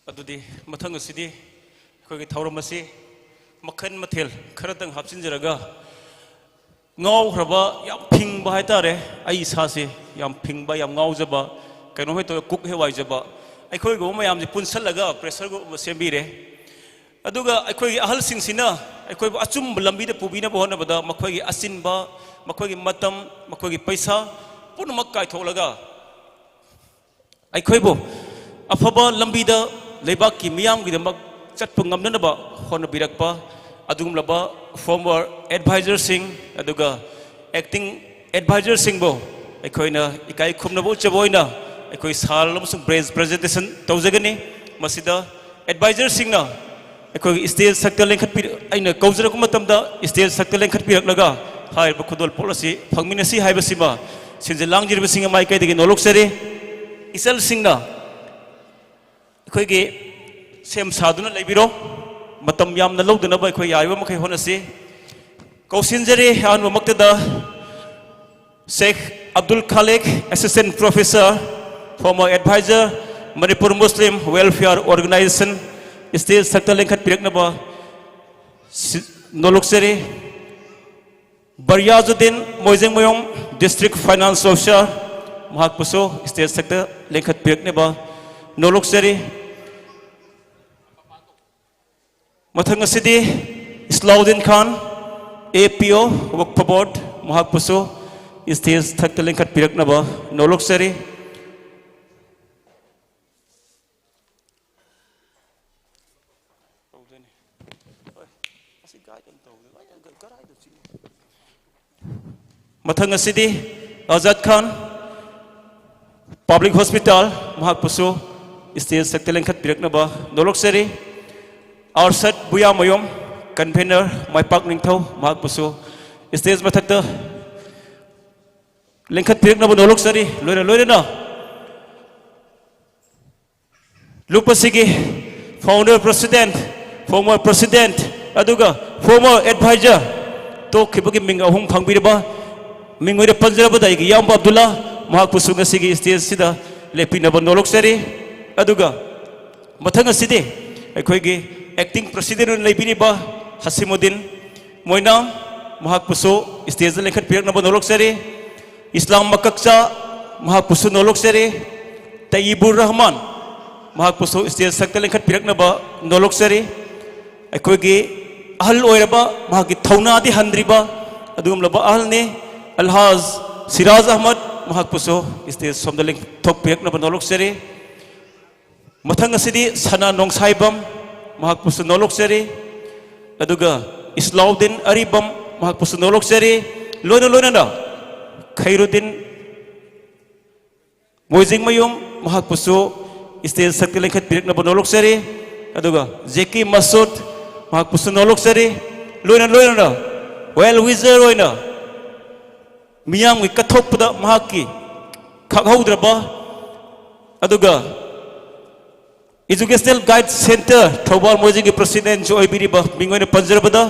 ꯑꯗꯨꯗꯤ ꯃꯊꯪ ꯑꯁꯤꯗꯤ ꯑꯩꯈꯣꯏꯒꯤ ꯊꯧꯔꯝ ꯑꯁꯤ ꯃꯈꯜ ꯃꯊꯦꯜ ꯈꯔꯇꯪ ꯍꯥꯞꯆꯤꯟꯖꯔꯒ, ꯉꯥꯎꯈ꯭ꯔꯕ, ꯌꯥꯝ ꯐꯤꯡꯕ ꯍꯥꯏꯇꯥꯔꯦ, ꯑꯩ ꯏꯁꯥꯁꯦ ꯌꯥꯝ ꯐꯤꯡꯕ, ꯌꯥꯝ ꯉꯥꯎꯖꯕ, ꯀꯩꯅꯣ ꯍꯦꯛ ꯇꯧꯔꯒ ꯀꯨꯛ ꯍꯦꯛ ꯋꯥꯏꯖꯕ, ꯑꯩꯈꯣꯏꯒꯨꯝꯕ ꯃꯌꯥꯝꯁꯦ ꯄꯨꯟꯁꯜꯂꯒ ꯄ꯭ꯔꯦꯁꯔ ꯀꯨꯛ ꯑꯃ ꯁꯦꯝꯕꯤꯔꯦ꯫ ꯑꯗꯨꯒ ꯑꯩꯈꯣꯏꯒꯤ ꯑꯍꯜꯁꯤꯡꯁꯤꯅ ꯑꯩꯈꯣꯏꯕꯨ ꯑꯆꯨꯝꯕ ꯂꯝꯕꯤꯗ ꯄꯨꯕꯤꯅꯕ ꯍꯣꯠꯅꯕꯗ ꯃꯈꯣꯏꯒꯤ ꯑꯆꯤꯟꯕ, ꯃꯈꯣꯏꯒꯤ ꯃꯇꯝ, ꯃꯈꯣꯏꯒꯤ ꯄꯩꯁꯥ ꯄꯨꯝꯅꯃꯛ ꯀꯥꯏꯊꯣꯛꯂꯒ ꯑꯩꯈꯣꯏꯕꯨ ꯑꯐꯕ ꯂꯝꯕꯤꯗ ꯂꯩꯕꯥꯛꯀꯤ ꯃꯤꯌꯥꯝꯒꯤꯗꯃꯛ ꯆꯠꯄ ꯉꯝꯅꯅꯕ ꯍꯣꯠꯅꯕꯤꯔꯛꯄ ꯑꯗꯨꯒꯨꯝꯂꯕ ꯐꯣꯔꯃꯔ ꯑꯦꯗꯚꯥꯏꯖꯔꯁꯤꯡ ꯑꯗꯨꯒ ꯑꯦꯛꯇꯤꯡ ꯑꯦꯗꯚꯥꯏꯖꯔꯁꯤꯡꯕꯨ ꯑꯩꯈꯣꯏꯅ ꯏꯀꯥꯏ ꯈꯨꯝꯅꯕ ꯎꯠꯆꯕ ꯑꯣꯏꯅ ꯑꯩꯈꯣꯏ ꯁꯥꯜ ꯑꯃꯁꯨꯡ ꯕ꯭ꯔꯦꯖ ꯄ꯭ꯔꯖꯦꯟꯇꯦꯁꯟ ꯇꯧꯖꯒꯅꯤ꯫ ꯃꯁꯤꯗ ꯑꯦꯗꯚꯥꯏꯖꯔꯁꯤꯡꯅ ꯑꯩꯈꯣꯏꯒꯤ ꯁ꯭ꯇꯦꯖ ꯊꯛꯇ ꯂꯦꯡꯈꯠꯄꯤ-, ꯑꯩꯅ ꯀꯧꯖꯔꯛꯄ ꯃꯇꯝꯗ ꯁ꯭ꯇꯦꯖ ꯊꯛꯇ ꯂꯦꯡꯈꯠꯄꯤꯔꯛꯂꯒ ꯍꯥꯏꯔꯤꯕ ꯈꯨꯗꯣꯜꯄꯣꯠ ꯑꯁꯤ ꯐꯪꯃꯤꯟꯅꯁꯤ ꯍꯥꯏꯕꯁꯤꯃ ꯁꯤꯟꯖ ꯂꯥꯡꯖꯔꯤꯕꯁꯤꯡꯒꯤ ꯃꯥꯏꯀꯩꯗꯒꯤ ꯅꯣꯂꯣꯛꯆꯔꯤ꯫ ꯏꯆꯜꯁꯤꯡꯅ ꯑꯩꯈꯣꯏꯒꯤ ꯁꯦꯝ ꯁꯥꯗꯨꯅ ꯂꯩꯕꯤꯔꯣ꯫ ꯃꯇꯝ ꯌꯥꯝꯅ ꯂꯧꯗꯅꯕ ꯑꯩꯈꯣꯏ ꯌꯥꯔꯤꯕ ꯃꯈꯩ ꯍꯣꯠꯅꯁꯤ꯫ ꯀꯧꯁꯤꯟꯖꯔꯤ ꯑꯍꯥꯟꯕꯃꯛꯇꯗ Sheikh Abdul Khalik, Assistant Professor, former advisor, Manipur Muslim Welfare Organization, stage ꯊꯛꯇ ꯂꯦꯡꯈꯠꯄꯤꯔꯛꯅꯕ ꯁꯤ-, ꯅꯣꯂꯣꯛꯆꯔꯤ꯫ ꯕꯔꯤꯌꯥꯖꯨꯗꯤꯟ ꯃꯣꯏꯖꯦꯡꯃꯌꯨꯝ, District Finance Officer, ꯃꯍꯥꯛꯄꯨꯁꯨ stage ꯊꯛꯇ ꯂꯦꯡꯈꯠꯄꯤꯔꯛꯅꯕ ꯅꯣꯂꯣꯛꯆꯔꯤ꯫ ꯃꯊꯪ ꯑꯁꯤꯗꯤ ꯏꯁꯂꯥꯎꯗꯤꯟ ꯈꯥꯟ, A P O, Waqf Board, ꯃꯍꯥꯛꯄꯨꯁꯨ stage ꯊꯛꯇ ꯂꯦꯡꯈꯠꯄꯤꯔꯛꯅꯕ ꯅꯣꯂꯣꯛꯆꯔꯤ꯫ ꯃꯊꯪ ꯑꯁꯤꯗꯤ ꯑꯥꯖꯥꯗ ꯈꯥꯟ, Public Hospital, ꯃꯍꯥꯛꯄꯨꯁꯨ stage ꯊꯛꯇ ꯂꯦꯡꯈꯠꯄꯤꯔꯛꯅꯕ ꯅꯣꯂꯣꯛꯆꯔꯤ꯫ Arshad ꯕꯨꯌꯥꯃꯌꯨꯝ, Convener, ꯃꯥꯏꯄꯥꯛ ꯅꯤꯡꯊꯧ, ꯃꯍꯥꯛꯄꯨꯁꯨ stage ꯃꯊꯛꯇ ꯂꯦꯡꯈꯠꯄꯤꯔꯛꯅꯕ ꯅꯣꯂꯣꯛꯆꯔꯤ꯫ ꯂꯣꯏꯅ ꯂꯣꯏꯅꯅ ꯂꯨꯞ ꯑꯁꯤꯒꯤ founder president, former president, ꯑꯗꯨꯒ former advisor, ꯇꯣꯛꯈꯤꯕꯒꯤ ꯃꯤꯡ ꯑꯍꯨꯝ ꯐꯪꯕꯤꯔꯕ, ꯃꯤꯡ ꯑꯣꯏꯅ ꯄꯟꯖꯔꯕꯗ ꯑꯩꯒꯤ ꯏꯌꯥꯝꯕ ꯑꯕꯗꯨꯜꯂꯥ, ꯃꯍꯥꯛꯄꯨꯁꯨ ꯉꯁꯤꯒꯤ stage ꯑꯁꯤꯗ ꯂꯦꯞꯄꯤꯅꯕ ꯅꯣꯂꯣꯛꯆꯔꯤ꯫ ꯑꯗꯨꯒ ꯃꯊꯪ ꯑꯁꯤꯗꯤ ꯑꯩꯈꯣꯏꯒꯤ acting president ꯑꯣꯏꯅ ꯂꯩꯕꯤꯔꯤꯕ ꯍꯁꯤꯃꯨꯗꯤꯟ ꯃꯣꯏꯅꯥꯝ, ꯃꯍꯥꯛꯄꯨꯁꯨ stage ꯂꯦꯡꯈꯠꯄꯤꯔꯛꯅꯕ ꯅꯣꯂꯣꯛꯆꯔꯤ꯫ ꯏꯁꯂꯥꯝ ꯃꯀꯛꯆꯥ, ꯃꯍꯥꯛꯄꯨꯁꯨ ꯅꯣꯂꯣꯛꯆꯔꯤ꯫ ꯇꯌꯤꯕꯨꯔ ꯔꯍꯃꯥꯟ, ꯃꯍꯥꯛꯄꯨꯁꯨ stage ꯊꯛꯇ ꯂꯦꯡꯈꯠꯄꯤꯔꯛꯅꯕ ꯅꯣꯂꯣꯛꯆꯔꯤ꯫ ꯑꯩꯈꯣꯏꯒꯤ ꯑꯍꯜ ꯑꯣꯏꯔꯕ, ꯃꯍꯥꯛꯀꯤ ꯊꯧꯅꯥꯗꯤ ꯍꯟꯗ꯭ꯔꯤꯕ ꯑꯗꯨꯒꯨꯝꯂꯕ ꯑꯍꯜꯅꯤ, ꯑꯜꯍꯥꯖ ꯁꯤꯔꯥꯖ ꯑꯍꯃꯗ, ꯃꯍꯥꯛꯄꯨꯁꯨ stage ꯁꯣꯝꯗ ꯂꯦꯡꯊꯣꯛꯄꯤꯔꯛꯅꯕ ꯅꯣꯂꯣꯛꯆꯔꯤ꯫ ꯃꯊꯪ ꯑꯁꯤꯗꯤ ꯁꯅꯥ ꯅꯣꯡꯁꯥꯏꯕꯝ, ꯃꯍꯥꯛꯄꯨꯁꯨ ꯅꯣꯂꯣꯛꯆꯔꯤ꯫ ꯑꯗꯨꯒ ꯏꯁꯂꯥꯎꯗꯤꯟ ꯑꯔꯤꯕꯝ, ꯃꯍꯥꯛꯄꯨꯁꯨ ꯅꯣꯂꯣꯛꯆꯔꯤ꯫ ꯂꯣꯏꯅ ꯂꯣꯏꯅꯅ ꯈꯩꯔꯨꯗꯤꯟ ꯃꯣꯏꯖꯤꯡꯃꯌꯨꯝ, ꯃꯍꯥꯛꯄꯨꯁꯨ stage ꯁꯛꯇ ꯂꯦꯡꯈꯠꯄꯤꯔꯛꯅꯕ ꯅꯣꯂꯣꯛꯆꯔꯤ꯫ ꯑꯗꯨꯒ ꯖꯦꯀꯤ ꯃꯁꯨꯗ, ꯃꯍꯥꯛꯄꯨꯁꯨ ꯅꯣꯂꯣꯛꯆꯔꯤ꯫ ꯂꯣꯏꯅ ꯂꯣꯏꯅꯅ well wisher ꯑꯣꯏꯅ ꯃꯤꯌꯥꯝꯒꯤ ꯀꯠꯊꯣꯛꯄꯗ ꯃꯍꯥꯛꯀꯤ ꯈꯥꯛꯍꯧꯗ꯭ꯔꯕ, ꯑꯗꯨꯒ Educational Guide Center Thoubal ꯃꯣꯏꯖꯤꯡꯒꯤ president ꯁꯨ ꯑꯣꯏꯕꯤꯔꯤꯕ ꯃꯤꯡ ꯑꯣꯏꯅ ꯄꯟꯖꯔꯕꯗ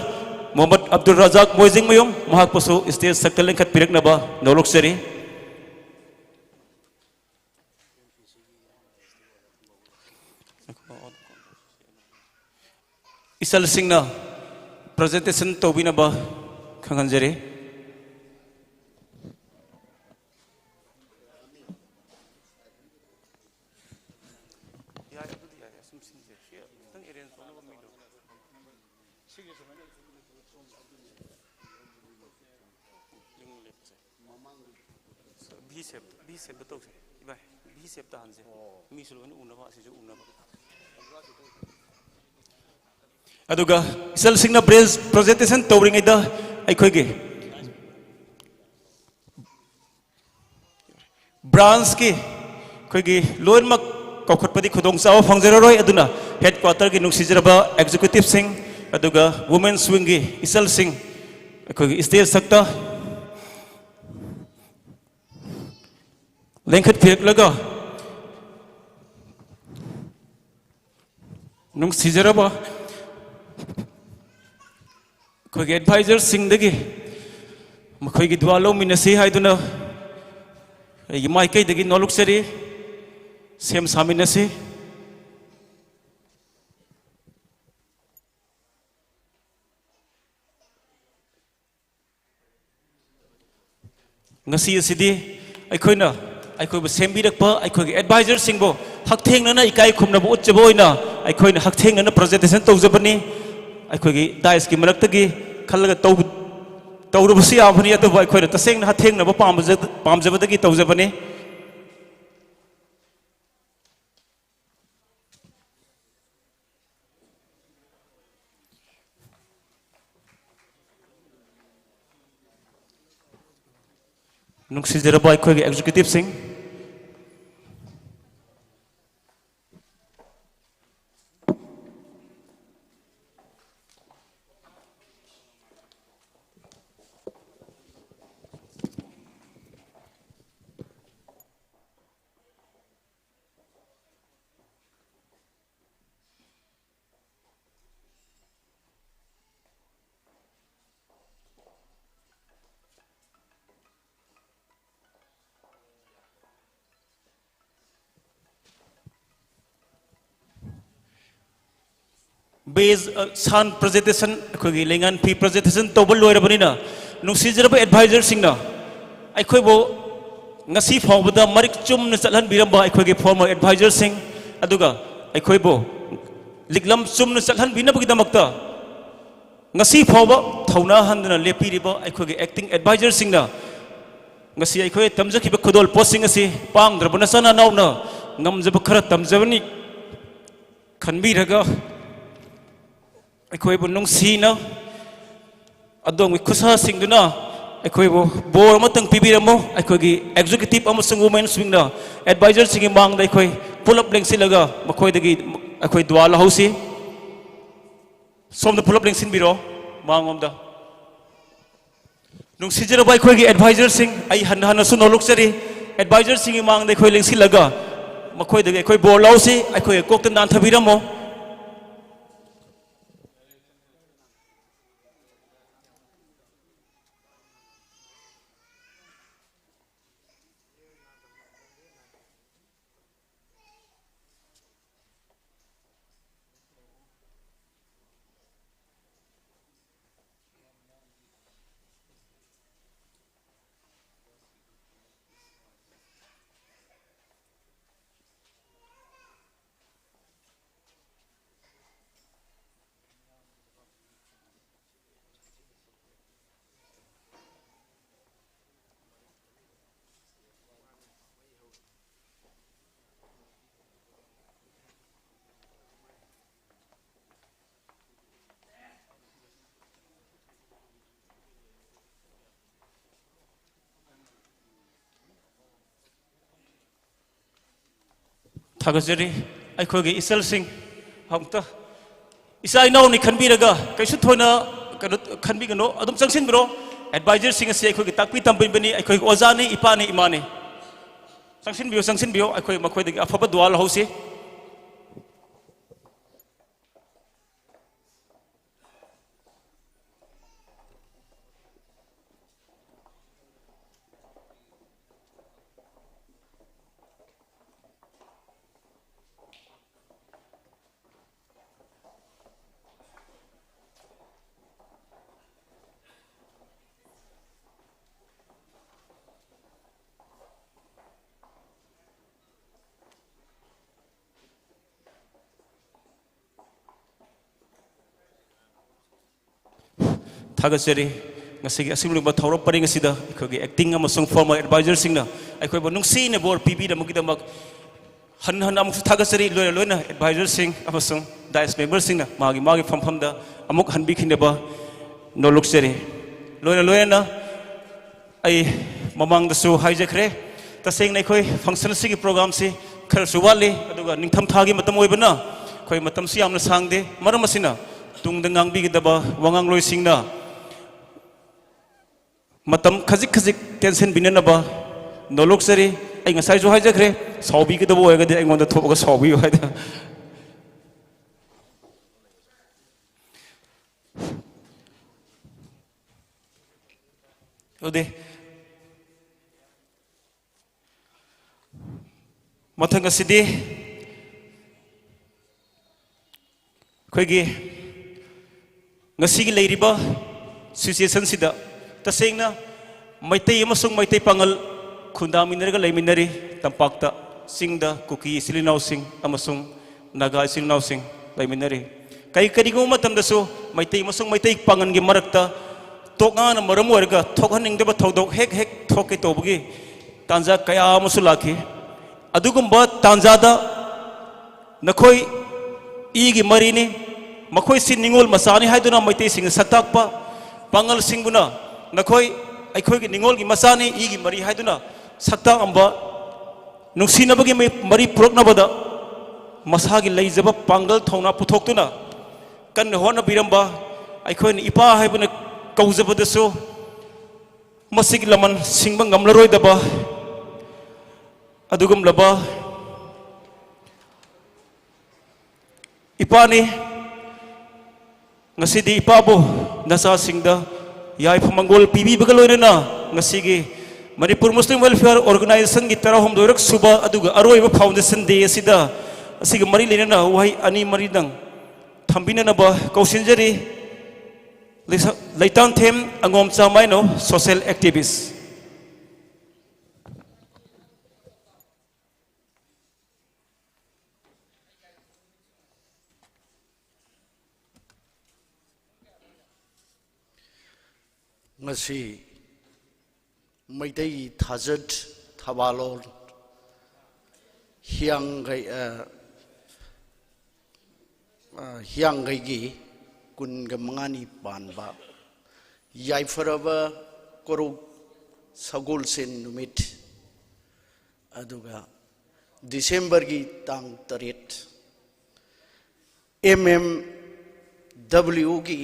ꯃꯣꯍꯝꯃꯗ ꯑꯕꯗꯨꯜ ꯔꯖꯥꯛ ꯃꯣꯏꯖꯤꯡꯃꯌꯨꯝ, ꯃꯍꯥꯛꯄꯨꯁꯨ stage ꯁꯛꯇ ꯂꯦꯡꯈꯠꯄꯤꯔꯛꯅꯕ ꯅꯣꯂꯣꯛꯆꯔꯤ꯫ ꯏꯆꯜꯁꯤꯡꯅ presentation ꯇꯧꯕꯤꯅꯕ ꯈꯪꯍꯟꯖꯔꯤ꯫ ꯌꯥꯏ, ꯑꯗꯨꯗꯤ ꯌꯥꯏ꯫ ꯑꯁꯨꯝ ꯁꯤꯟꯁꯦ꯫ ꯁꯤ ꯈꯤꯇꯪ arrange ꯇꯧꯅꯕ ꯃꯤꯗꯣ꯫ ꯁꯤꯒꯤ ꯁꯨꯃꯥꯏꯅ ꯂꯦꯞꯄꯁꯦ꯫ V shape, V shape ꯇ ꯇꯧꯁꯦ꯫ ꯏꯕꯥꯏ, V shape ꯇ ꯍꯟꯁꯦ꯫ ꯃꯤꯁꯨ ꯂꯣꯏꯅ ꯎꯅꯕ, ꯑꯁꯤꯁꯨ ꯎꯅꯕ꯫ ꯑꯗꯨꯒ ꯏꯆꯜꯁꯤꯡꯅ ꯕ꯭ꯔꯦꯟꯁ presentation ꯇꯧꯔꯤꯉꯩꯗ ꯑꯩꯈꯣꯏꯒꯤ branch ꯀꯤ ꯑꯩꯈꯣꯏꯒꯤ ꯂꯣꯏꯅꯃꯛ ꯀꯧꯈꯠꯄꯗꯤ ꯈꯨꯗꯣꯡꯆꯥꯕ ꯐꯪꯖꯔꯔꯣꯏ꯫ ꯑꯗꯨꯅ headquarter ꯒꯤ ꯅꯨꯡꯁꯤꯖꯔꯕ executive ꯁꯤꯡ, ꯑꯗꯨꯒ women's wing ꯒꯤ ꯏꯆꯜꯁꯤꯡ ꯑꯩꯈꯣꯏꯒꯤ stage ꯁꯛꯇ ꯂꯦꯡꯈꯠꯄꯤꯔꯛꯂꯒ ꯅꯨꯡꯁꯤꯖꯔꯕ ꯑꯩꯈꯣꯏꯒꯤ advisor ꯁꯤꯡꯗꯒꯤ ꯃꯈꯣꯏꯒꯤ ꯗꯨꯋꯥ ꯂꯧꯃꯤꯟꯅꯁꯤ ꯍꯥꯏꯗꯨꯅ ꯑꯩꯒꯤ ꯃꯥꯏꯀꯩꯗꯒꯤ ꯅꯣꯂꯨꯛꯆꯔꯤ꯫ ꯁꯦꯝ ꯁꯥꯃꯤꯟꯅꯁꯤ꯫ ꯉꯁꯤ ꯑꯁꯤꯗꯤ ꯑꯩꯈꯣꯏꯅ, ꯑꯩꯈꯣꯏꯕꯨ ꯁꯦꯝꯕꯤꯔꯛꯄ ꯑꯩꯈꯣꯏꯒꯤ advisor ꯁꯤꯡꯕꯨ ꯍꯛꯊꯦꯡꯅꯅ ꯏꯀꯥꯏ ꯈꯨꯝꯅꯕ ꯎꯠꯆꯕ ꯑꯣꯏꯅ ꯑꯩꯈꯣꯏꯅ ꯍꯛꯊꯦꯡꯅꯅ presentation ꯇꯧꯖꯕꯅꯤ꯫ ꯑꯩꯈꯣꯏꯒꯤ dais ꯀꯤ ꯃꯔꯛꯇꯒꯤ ꯈꯜꯂꯒ ꯇꯧ-, ꯇꯧꯔꯨꯕꯁꯨ ꯌꯥꯕꯅꯤ, ꯑꯗꯨꯕꯨ ꯑꯩꯈꯣꯏꯅ ꯇꯁꯦꯡꯅ ꯍꯛꯊꯦꯡꯅꯕ ꯄꯥꯝꯕꯖ-, ꯄꯥꯝꯖꯕꯗꯒꯤ ꯇꯧꯖꯕꯅꯤ꯫ ꯅꯨꯡꯁꯤꯖꯔꯕ ꯑꯩꯈꯣꯏꯒꯤ executive ꯁꯤꯡ, ꯕꯦꯖ, ꯑ, ꯁꯥꯟ ꯄ꯭ꯔꯖꯦꯟꯇꯦꯁꯟ, ꯑꯩꯈꯣꯏꯒꯤ ꯂꯩꯉꯥꯟ ꯐꯤ ꯄ꯭ꯔꯖꯦꯟꯇꯦꯁꯟ ꯇꯧꯕ ꯂꯣꯏꯔꯕꯅꯤꯅ, ꯅꯨꯡꯁꯤꯖꯔꯕ ꯑꯦꯗꯚꯥꯏꯖꯔꯁꯤꯡꯅ ꯑꯩꯈꯣꯏꯕꯨ ꯉꯁꯤ ꯐꯥꯎꯕꯗ ꯃꯔꯤꯛ ꯆꯨꯝꯅ ꯆꯠꯍꯟꯕꯤꯔꯝꯕ ꯑꯩꯈꯣꯏꯒꯤ ꯐꯣꯔꯃꯔ ꯑꯦꯗꯚꯥꯏꯖꯔꯁꯤꯡ, ꯑꯗꯨꯒ ꯑꯩꯈꯣꯏꯕꯨ ꯂꯤꯛꯂꯝ ꯆꯨꯝꯅ ꯆꯠꯍꯟꯕꯤꯅꯕꯒꯤꯗꯃꯛꯇ ꯉꯁꯤ ꯐꯥꯎꯕ ꯊꯧꯅꯥ ꯍꯟꯗꯅ ꯂꯦꯞꯄꯤꯔꯤꯕ ꯑꯩꯈꯣꯏꯒꯤ ꯑꯦꯛꯇꯤꯡ ꯑꯦꯗꯚꯥꯏꯖꯔꯁꯤꯡꯅ ꯉꯁꯤ ꯑꯩꯈꯣꯏ ꯇꯝꯖꯈꯤꯕ ꯈꯨꯗꯣꯜ ꯄꯣꯠꯁꯤꯡ ꯑꯁꯤ ꯄꯥꯡꯗ꯭ꯔꯕ ꯅꯆꯥ ꯅꯅꯥꯎꯅ ꯉꯝꯖꯕ ꯈꯔ ꯇꯝꯖꯕꯅꯤ ꯈꯟꯕꯤꯔꯒ, ꯑꯩꯈꯣꯏꯕꯨ ꯅꯨꯡꯁꯤꯅ ꯑꯗꯣꯝꯒꯤ ꯈꯨꯠꯁꯥꯁꯤꯡꯗꯨꯅ ꯑꯩꯈꯣꯏꯕꯨ ꯕꯣꯔ ꯑꯃꯇꯪ ꯄꯤꯕꯤꯔꯝꯃꯨ꯫ ꯑꯩꯈꯣꯏꯒꯤ ꯑꯦꯛꯖꯤꯀ꯭ꯌꯨꯇꯤꯚ ꯑꯃꯁꯨꯡ ꯋꯨꯃꯦꯟꯁꯤꯡꯅ, ꯑꯦꯗꯚꯥꯏꯖꯔꯁꯤꯡꯒꯤ ꯃꯥꯡꯗ ꯑꯩꯈꯣꯏ ꯄꯨꯂꯞ ꯂꯦꯡꯁꯤꯜꯂꯒ ꯃꯈꯣꯏꯗꯒꯤ ꯑꯩꯈꯣꯏ ꯗꯨꯋꯥ ꯂꯧꯍꯧꯁꯤ꯫ ꯁꯣꯝꯗ ꯄꯨꯂꯞ ꯂꯦꯡꯁꯤꯟꯕꯤꯔꯣ, ꯃꯥꯡꯂꯣꯝꯗ꯫ ꯅꯨꯡꯁꯤꯖꯔꯕ ꯑꯩꯈꯣꯏꯒꯤ ꯑꯦꯗꯚꯥꯏꯖꯔꯁꯤꯡ, ꯑꯩ ꯍꯟꯅ ꯍꯟꯅꯁꯨ ꯅꯣꯂꯨꯛꯆꯔꯤ꯫ ꯑꯦꯗꯚꯥꯏꯖꯔꯁꯤꯡꯒꯤ ꯃꯥꯡꯗ ꯑꯩꯈꯣꯏ ꯂꯦꯡꯁꯤꯜꯂꯒ ꯃꯈꯣꯏꯗꯒꯤ ꯑꯩꯈꯣꯏ ꯕꯣꯔ ꯂꯧꯁꯤ꯫ ꯑꯩꯈꯣꯏ ꯀꯣꯛꯇ ꯅꯥꯟꯊꯕꯤꯔꯝꯃꯣ꯫ ꯊꯥꯒꯠꯆꯔꯤ꯫ ꯑꯩꯈꯣꯏꯒꯤ ꯏꯆꯜꯁꯤꯡ ꯑꯃꯨꯛꯇ ꯏꯆꯥ ꯏꯅꯥꯎꯅꯤ ꯈꯟꯕꯤꯔꯒ ꯀꯩꯁꯨ ꯊꯣꯏꯅ ꯀꯩꯅꯣ ꯈꯟꯕꯤꯒꯅꯨ, ꯑꯗꯨꯝ ꯆꯪꯁꯤꯟꯕꯤꯔꯣ꯫ ꯑꯦꯗꯚꯥꯏꯖꯔꯁꯤꯡ ꯑꯁꯤ ꯑꯩꯈꯣꯏꯒꯤ ꯇꯥꯛꯄꯤ ꯇꯝꯕꯤꯕꯅꯤ, ꯑꯩꯈꯣꯏꯒꯤ ꯑꯣꯖꯥꯅꯤ, ꯏꯄꯥꯅꯤ, ꯏꯃꯥꯅꯤ꯫ ꯆꯪꯁꯤꯟꯕꯤꯌꯨ, ꯆꯪꯁꯤꯟꯕꯤꯌꯨ, ꯑꯩꯈꯣꯏ ꯃꯈꯣꯏꯗꯒꯤ ꯑꯐꯕ ꯗꯨꯋꯥ ꯂꯧꯍꯧꯁꯤ꯫ ꯊꯥꯒꯠꯆꯔꯤ꯫ ꯉꯁꯤꯒꯤ ꯑꯁꯤꯒꯨꯝꯂꯕ ꯊꯧꯔꯝ ꯄꯔꯤꯡ ꯑꯁꯤꯗ ꯑꯩꯈꯣꯏꯒꯤ acting ꯑꯃꯁꯨꯡ former advisorꯁꯤꯡꯅ ꯑꯩꯈꯣꯏꯕꯨ ꯅꯨꯡꯁꯤꯅ ꯕꯣꯔ ꯄꯤꯕꯤꯔꯝꯕꯒꯤꯗꯃꯛ ꯍꯟꯅ ꯍꯟꯅ ꯑꯃꯨꯛꯁꯨ ꯊꯥꯒꯠꯆꯔꯤ꯫ ꯂꯣꯏꯅ ꯂꯣꯏꯅ advisorꯁꯤꯡ ꯑꯃꯁꯨꯡ dais memberꯁꯤꯡꯅ ꯃꯥꯒꯤ ꯃꯥꯒꯤ ꯐꯝꯐꯝꯗ ꯑꯃꯨꯛ ꯍꯟꯕꯤꯈꯤꯅꯕ ꯅꯣꯂꯨꯛꯆꯔꯤ꯫ ꯂꯣꯏꯅ ꯂꯣꯏꯅꯅ ꯑꯩ ꯃꯃꯥꯡꯗꯁꯨ ꯍꯥꯏꯖꯈ꯭ꯔꯦ, ꯇꯁꯦꯡꯅ ꯑꯩꯈꯣꯏ function ꯑꯁꯤꯒꯤ programꯁꯤ ꯈꯔꯁꯨ ꯋꯥꯠꯂꯤ, ꯑꯗꯨꯒ ꯅꯤꯡꯊꯝ ꯊꯥꯒꯤ ꯃꯇꯝ ꯑꯣꯏꯕꯅ ꯑꯩꯈꯣꯏ ꯃꯇꯝꯁꯨ ꯌꯥꯝꯅ ꯁꯥꯡꯗꯦ꯫ ꯃꯔꯝ ꯑꯁꯤꯅ ꯇꯨꯡꯗ ꯉꯥꯡꯕꯤꯒꯗꯕ ꯋꯥꯉꯥꯡꯂꯣꯏꯁꯤꯡꯅ ꯃꯇꯝ ꯈꯖꯤꯛ ꯈꯖꯤꯛ ꯇꯦꯟꯁꯤꯟꯕꯤꯅꯅꯕ ꯅꯣꯂꯣꯛꯆꯔꯤ꯫ ꯑꯩ ꯉꯁꯥꯏꯁꯨ ꯍꯥꯏꯖꯈ꯭ꯔꯦ, ꯁꯥꯎꯕꯤꯒꯗꯕ ꯑꯣꯏꯔꯒꯗꯤ ꯑꯩꯉꯣꯟꯗ ꯊꯣꯛꯑꯒ ꯁꯥꯎꯕꯤꯌꯨ ꯍꯥꯏꯗꯅ꯫ ꯑꯗꯨꯗꯤ ꯃꯊꯪ ꯑꯁꯤꯗꯤ ꯑꯩꯈꯣꯏꯒꯤ ꯉꯁꯤꯒꯤ ꯂꯩꯔꯤꯕ situationꯁꯤꯗ ꯇꯁꯦꯡꯅ ꯃꯩꯇꯩ ꯑꯃꯁꯨꯡ ꯃꯩꯇꯩ ꯄꯥꯉꯜ ꯈꯨꯟꯗꯥꯃꯤꯟꯅꯔꯒ ꯂꯩꯃꯤꯟꯅꯔꯤ꯫ ꯇꯝꯄꯥꯛꯇ, ꯆꯤꯡꯗ, ꯀꯨꯀꯤ ꯏꯆꯤꯜ ꯏꯅꯥꯎꯁꯤꯡ ꯑꯃꯁꯨꯡ ꯅꯥꯒꯥ ꯏꯆꯤꯜ ꯏꯅꯥꯎꯁꯤꯡ ꯂꯩꯃꯤꯟꯅꯔꯤ꯫ ꯀꯔꯤ, ꯀꯔꯤꯒꯨꯝꯕ ꯃꯇꯝꯗꯁꯨ ꯃꯩꯇꯩ ꯑꯃꯁꯨꯡ ꯃꯩꯇꯩ ꯄꯥꯉꯜꯒꯤ ꯃꯔꯛꯇ ꯇꯣꯛꯉꯥꯟꯅ ꯃꯔꯝ ꯑꯣꯏꯔꯒ ꯊꯣꯛꯍꯟꯅꯤꯡꯗꯕ ꯊꯧꯗꯣꯛ ꯍꯦꯛ ꯍꯦꯛ ꯊꯣꯛꯀꯦ ꯇꯧꯕꯒꯤ ꯇꯥꯟꯖꯥ ꯀꯌꯥ ꯑꯃꯁꯨ ꯂꯥꯛꯈꯤ꯫ ꯑꯗꯨꯒꯨꯝꯕ ꯇꯥꯟꯖꯥꯗ ꯅꯈꯣꯏ ꯏꯒꯤ ꯃꯔꯤꯅꯤ, ꯃꯈꯣꯏꯁꯤ ꯅꯤꯉꯣꯜ ꯃꯆꯥꯅꯤ ꯍꯥꯏꯗꯨꯅ ꯃꯩꯇꯩꯁꯤꯡꯅ ꯁꯛꯇꯥꯛꯄ, ꯄꯥꯉꯜꯁꯤꯡꯕꯨꯅ ꯅꯈꯣꯏ ꯑꯩꯈꯣꯏꯒꯤ ꯅꯤꯉꯣꯜꯒꯤ ꯃꯆꯥꯅꯤ, ꯏꯒꯤ ꯃꯔꯤ ꯍꯥꯏꯗꯨꯅ ꯁꯛꯇꯥꯛꯑꯝꯕ, ꯅꯨꯡꯁꯤꯅꯕꯒꯤ ꯃꯩ-, ꯃꯔꯤ ꯄꯨꯔꯛꯅꯕꯗ ꯃꯁꯥꯒꯤ ꯂꯩꯖꯕ ꯄꯥꯡꯒꯜ ꯊꯧꯅꯥ ꯄꯨꯊꯣꯛꯇꯨꯅ ꯀꯟꯅ ꯍꯣꯠꯅꯕꯤꯔꯝꯕ, ꯑꯩꯈꯣꯏꯅ ꯏꯄꯥ ꯍꯥꯏꯕꯅ ꯀꯧꯖꯕꯗꯁꯨ ꯃꯁꯤꯒꯤ ꯂꯃꯟ ꯁꯤꯡꯕ ꯉꯝꯂꯔꯣꯏꯗꯕ ꯑꯗꯨꯒꯨꯝꯂꯕ ꯏꯄꯥꯅꯤ꯫ ꯉꯁꯤꯗꯤ ꯏꯄꯥꯕꯨ ꯅꯆꯥꯁꯤꯡꯗ ꯌꯥꯏꯐ ꯃꯪꯒꯣꯜ ꯄꯤꯕꯤꯕꯒ ꯂꯣꯏꯅꯅ ꯉꯁꯤꯒꯤ ꯃꯅꯤꯄꯨꯔ ꯃꯨꯁꯂꯤꯝ ꯋꯦꯜꯐꯤꯌꯔ ꯑꯣꯔꯒꯅꯥꯏꯖꯦꯁꯟꯒꯤ ꯇꯔꯥꯍꯨꯝꯗꯣꯏꯔꯛ ꯁꯨꯕ ꯑꯗꯨꯒ ꯑꯔꯣꯏꯕ foundation day ꯑꯁꯤꯗ ꯑꯁꯤꯒ ꯃꯔꯤ ꯂꯩꯅꯅ ꯋꯥꯍꯩ ꯑꯅꯤ ꯃꯔꯤꯗꯪ ꯊꯝꯕꯤꯅꯅꯕ ꯀꯧꯁꯤꯟꯖꯔꯤ꯫ ꯂꯩꯁ-, ꯂꯩꯇꯥꯟꯊꯦꯝ ꯑꯉꯣꯝꯆꯥ ꯃꯥꯏꯅꯧ, social activist꯫ ꯉꯁꯤ ꯃꯩꯇꯩꯒꯤ ꯊꯥꯖꯠ ꯊꯕꯥꯂꯣꯟ ꯍꯤꯌꯥꯡꯒꯩ, ꯑ, ꯑ, ꯍꯤꯌꯥꯡꯒꯩꯒꯤ ꯀꯨꯟꯒ ꯃꯉꯥꯅꯤ ꯄꯥꯟꯕ ꯌꯥꯏꯐꯔꯕ ꯀꯣꯔꯧ ꯁꯒꯣꯜꯁꯦꯟ ꯅꯨꯃꯤꯠ, ꯑꯗꯨꯒ ꯗꯤꯁꯦꯝꯕꯔꯒꯤ ꯇꯥꯡ ꯇꯔꯦꯠ, ꯑꯦꯝ ꯑꯦꯝ ꯗꯕ꯭ꯂꯤꯎꯒꯤ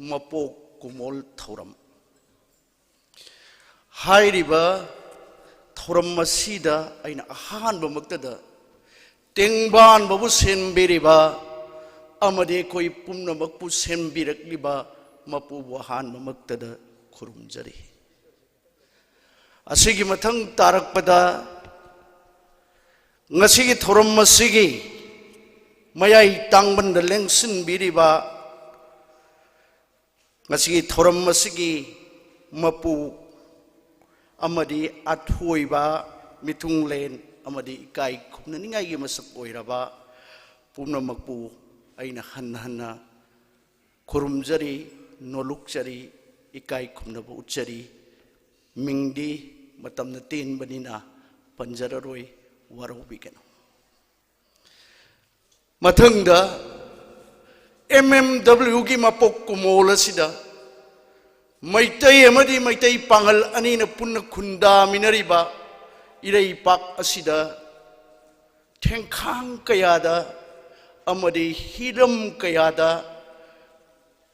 ꯃꯄꯣꯛ ꯀꯨꯃꯣꯜ ꯊꯧꯔꯝ꯫ ꯍꯥꯏꯔꯤꯕ ꯊꯧꯔꯝ ꯑꯁꯤꯗ ꯑꯩꯅ ꯑꯍꯥꯟꯕꯃꯛꯇꯗ ꯇꯦꯡꯕꯥꯟꯕꯕꯨ ꯁꯦꯝꯕꯤꯔꯤꯕ ꯑꯃꯗꯤ ꯑꯩꯈꯣꯏ ꯄꯨꯝꯅꯃꯛꯄꯨ ꯁꯦꯝꯕꯤꯔꯛꯂꯤꯕ ꯃꯄꯨꯕꯨ ꯑꯍꯥꯟꯕꯃꯛꯇꯗ ꯈꯨꯔꯨꯝꯖꯔꯤ꯫ ꯑꯁꯤꯒꯤ ꯃꯊꯪ ꯇꯥꯔꯛꯄꯗ ꯉꯁꯤꯒꯤ ꯊꯧꯔꯝ ꯑꯁꯤꯒꯤ ꯃꯌꯥꯏ ꯇꯥꯡꯕꯟꯗ ꯂꯦꯡꯁꯤꯟꯕꯤꯔꯤꯕ, ꯉꯁꯤꯒꯤ ꯊꯧꯔꯝ ꯑꯁꯤꯒꯤ ꯃꯄꯨ ꯑꯃꯗꯤ ꯑꯊꯣꯏꯕ ꯃꯤꯊꯨꯡꯂꯦꯟ ꯑꯃꯗꯤ ꯏꯀꯥꯏ ꯈꯨꯝꯅꯅꯤꯡꯉꯥꯏꯒꯤ ꯃꯁꯛ ꯑꯣꯏꯔꯕ ꯄꯨꯝꯅꯃꯛꯄꯨ ꯑꯩꯅ ꯍꯟꯅ ꯍꯟꯅ ꯈꯨꯔꯨꯝꯖꯔꯤ, ꯅꯣꯂꯨꯛꯆꯔꯤ, ꯏꯀꯥꯏ ꯈꯨꯝꯅꯕ ꯎꯠꯆꯔꯤ꯫ ꯃꯤꯡꯗꯤ ꯃꯇꯝꯅ ꯇꯦꯟꯕꯅꯤꯅ ꯄꯟꯖꯔꯔꯣꯏ, ꯋꯥꯔꯧꯕꯤꯒꯅꯨ꯫ ꯃꯊꯪꯗ ꯑꯦꯝ ꯑꯦꯝ ꯗꯕ꯭ꯂꯤꯎꯒꯤ ꯃꯄꯣꯛ ꯀꯨꯃꯣꯜ ꯑꯁꯤꯗ ꯃꯩꯇꯩ ꯑꯃꯗꯤ ꯃꯩꯇꯩ ꯄꯥꯉꯜ ꯑꯅꯤꯅ ꯄꯨꯟꯅ ꯈꯨꯟꯗꯥꯃꯤꯟꯅꯔꯤꯕ ꯏꯔꯩꯄꯥꯛ ꯑꯁꯤꯗ ꯊꯦꯡꯈꯥꯡ ꯀꯌꯥꯗ ꯑꯃꯗꯤ ꯍꯤꯔꯝ ꯀꯌꯥꯗ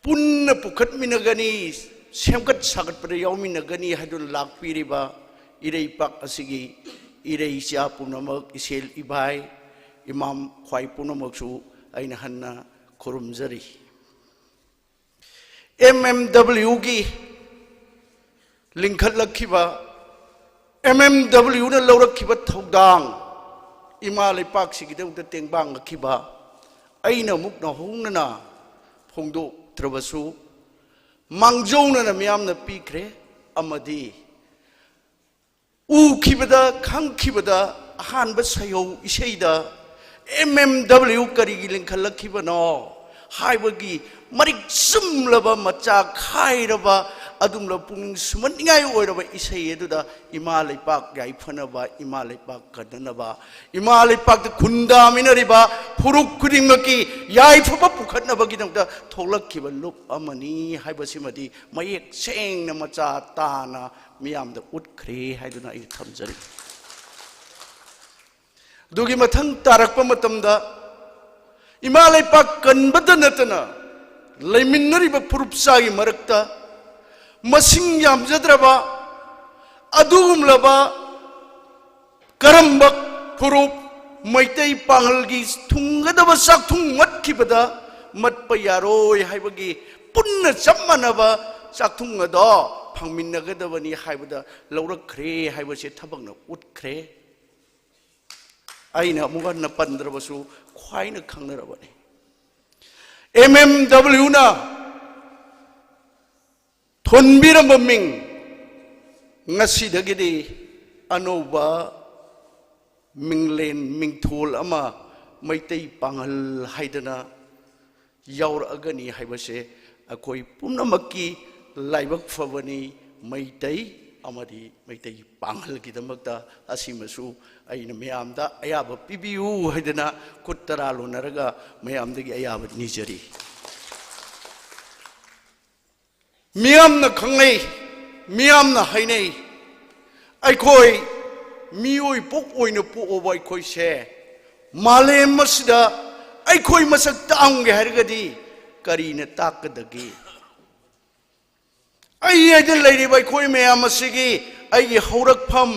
ꯄꯨꯟꯅ ꯄꯨꯈꯠꯃꯤꯟꯅꯒꯅꯤ, ꯁꯦꯝꯒꯠ ꯁꯥꯒꯠꯄꯗ ꯌꯥꯎꯃꯤꯟꯅꯒꯅꯤ ꯍꯥꯏꯗꯨꯅ ꯂꯥꯛꯄꯤꯔꯤꯕ ꯏꯔꯩꯄꯥꯛ ꯑꯁꯤꯒꯤ ꯏꯔꯩꯆꯥ ꯄꯨꯝꯅꯃꯛ, ꯏꯆꯦꯜ ꯏꯕꯥꯏ, ꯏꯃꯥ ꯈ꯭ꯋꯥꯏ ꯄꯨꯝꯅꯃꯛꯁꯨ ꯑꯩꯅ ꯍꯟꯅ ꯈꯨꯔꯨꯝꯖꯔꯤ꯫ ꯑꯦꯝ ꯑꯦꯝ ꯗꯕ꯭ꯂꯤꯎꯒꯤ ꯂꯤꯡꯈꯠꯂꯛꯈꯤꯕ, ꯑꯦꯝ ꯑꯦꯝ ꯗꯕ꯭ꯂꯤꯎꯅ ꯂꯧꯔꯛꯈꯤꯕ ꯊꯧꯗꯥꯡ, ꯏꯃꯥ ꯂꯩꯄꯥꯛꯁꯤꯒꯤꯗꯃꯛꯇ ꯇꯦꯡꯕꯥꯡꯂꯛꯈꯤꯕ ꯑꯩꯅ ꯑꯃꯨꯛ ꯅꯧꯍꯧꯅꯅ ꯐꯣꯡꯗꯣꯛꯇ꯭ꯔꯕꯁꯨ, ꯃꯥꯡꯖꯧꯅꯅ ꯃꯤꯌꯥꯝꯅ ꯄꯤꯈ꯭ꯔꯦ꯫ ꯑꯃꯗꯤ ꯎꯈꯤꯕꯗ, ꯈꯪꯈꯤꯕꯗ, ꯑꯍꯥꯟꯕ ꯁꯩꯍꯧ ꯏꯁꯩꯗ ꯑꯦꯝ ꯑꯦꯝ ꯗꯕ꯭ꯂꯤꯎ ꯀꯔꯤꯒꯤ ꯂꯤꯡꯈꯠꯂꯛꯈꯤꯕꯅꯣ ꯍꯥꯏꯕꯒꯤ ꯃꯔꯤꯛ ꯆꯨꯝꯂꯕ, ꯃꯆꯥ ꯈꯥꯏꯔꯕ ꯑꯗꯨꯝꯅ ꯄꯨꯛꯅꯤꯡ ꯁꯨꯝꯍꯠꯅꯤꯡꯉꯥꯏ ꯑꯣꯏꯔꯕ ꯏꯁꯩ ꯑꯗꯨꯗ ꯏꯃꯥ ꯂꯩꯄꯥꯛ ꯌꯥꯏꯐꯅꯕ, ꯏꯃꯥ ꯂꯩꯄꯥꯛ ꯀꯟꯅꯅꯕ, ꯏꯃꯥ ꯂꯩꯄꯥꯛꯇ ꯈꯨꯟꯗꯥꯃꯤꯟꯅꯔꯤꯕ ꯐꯨꯔꯨꯞ ꯈꯨꯗꯤꯡꯃꯛꯀꯤ ꯌꯥꯏꯐꯕ ꯄꯨꯈꯠꯅꯕꯒꯤꯗꯃꯛꯇ ꯊꯣꯛꯂꯛꯈꯤꯕ ꯂꯨꯞ ꯑꯃꯅꯤ ꯍꯥꯏꯕꯁꯤꯃꯗꯤ ꯃꯌꯦꯛ ꯁꯦꯡꯅ ꯃꯆꯥ ꯇꯥꯅ ꯃꯤꯌꯥꯝꯗ ꯎꯠꯈ꯭ꯔꯦ ꯍꯥꯏꯗꯨꯅ ꯑꯩ ꯊꯝꯖꯔꯤ꯫ ꯑꯗꯨꯒꯤ ꯃꯊꯪ ꯇꯥꯔꯛꯄ ꯃꯇꯝꯗ ꯏꯃꯥ ꯂꯩꯄꯥꯛ ꯀꯟꯕꯇ ꯅꯠꯇꯅ ꯂꯩꯃꯤꯟꯅꯔꯤꯕ ꯐꯨꯔꯨꯞ ꯆꯥꯒꯤ ꯃꯔꯛꯇ ꯃꯁꯤꯡ ꯌꯥꯝꯖꯗ꯭ꯔꯕ ꯑꯗꯨꯒꯨꯝꯂꯕ ꯀꯔꯝꯕ ꯐꯨꯔꯨꯞ ꯃꯩꯇꯩ ꯄꯥꯉꯜꯒꯤ ꯊꯨꯡꯒꯗꯕ ꯆꯥꯛꯊꯨꯡ ꯃꯠꯈꯤꯕꯗ ꯃꯠꯄ ꯌꯥꯔꯣꯏ ꯍꯥꯏꯕꯒꯤ ꯄꯨꯟꯅ ꯆꯞ ꯃꯥꯟꯅꯕ ꯆꯥꯛꯊꯨꯡ ꯑꯗꯣ ꯐꯪꯃꯤꯟꯅꯒꯗꯕꯅꯤ ꯍꯥꯏꯕꯗ ꯂꯧꯔꯛꯈ꯭ꯔꯦ ꯍꯥꯏꯕꯁꯦ ꯊꯕꯛꯅ ꯎꯠꯈ꯭ꯔꯦ꯫ ꯑꯩꯅ ꯑꯃꯨꯛ ꯍꯟꯅ ꯄꯟꯗ꯭ꯔꯕꯁꯨ ꯈ꯭ꯋꯥꯏꯅ ꯈꯪꯅꯔꯕꯅꯤ꯫ ꯑꯦꯝ ꯑꯦꯝ ꯗꯕ꯭ꯂꯤꯎꯅ ꯊꯣꯟꯕꯤꯔꯝꯕ ꯃꯤꯡ ꯉꯁꯤꯗꯒꯤꯗꯤ ꯑꯅꯧꯕ ꯃꯤꯡꯂꯦꯟ ꯃꯤꯡꯊꯣꯜ ꯑꯃ ꯃꯩꯇꯩ ꯄꯥꯉꯜ ꯍꯥꯏꯗꯅ ꯌꯥꯎꯔꯛꯑꯒꯅꯤ ꯍꯥꯏꯕꯁꯦ ꯑꯩꯈꯣꯏ ꯄꯨꯝꯅꯃꯛꯀꯤ ꯂꯥꯏꯕꯛ ꯐꯕꯅꯤ꯫ ꯃꯩꯇꯩ ꯑꯃꯗꯤ ꯃꯩꯇꯩ ꯄꯥꯉꯜꯒꯤꯗꯃꯛꯇ ꯑꯁꯤꯃꯁꯨ ꯑꯩꯅ ꯃꯌꯥꯝꯗ ꯑꯌꯥꯕ ꯄꯤꯕꯤꯌꯨ ꯍꯥꯏꯗꯅ ꯈꯨꯠ ꯇꯔꯥ ꯂꯣꯟꯅꯔꯒ ꯃꯌꯥꯝꯗꯒꯤ ꯑꯌꯥꯕ ꯅꯤꯖꯔꯤ꯫ ꯃꯤꯌꯥꯝꯅ ꯈꯪꯅꯩ, ꯃꯤꯌꯥꯝꯅ ꯍꯥꯏꯅꯩ, ꯑꯩꯈꯣꯏ ꯃꯤꯑꯣꯏ ꯄꯣꯛ ꯑꯣꯏꯅ ꯄꯣꯛꯑꯕ ꯑꯩꯈꯣꯏꯁꯦ ꯃꯥꯂꯦꯝ ꯑꯁꯤꯗ ꯑꯩꯈꯣꯏ ꯃꯁꯛ ꯇꯥꯛꯑꯝꯒꯦ ꯍꯥꯏꯔꯒꯗꯤ ꯀꯔꯤꯅ ꯇꯥꯛꯀꯗꯒꯦ? ꯑꯩ ꯍꯥꯏꯗꯅ ꯂꯩꯔꯤꯕ ꯑꯩꯈꯣꯏ ꯃꯌꯥꯝ ꯑꯁꯤꯒꯤ ꯑꯩꯒꯤ ꯍꯧꯔꯛꯐꯝ,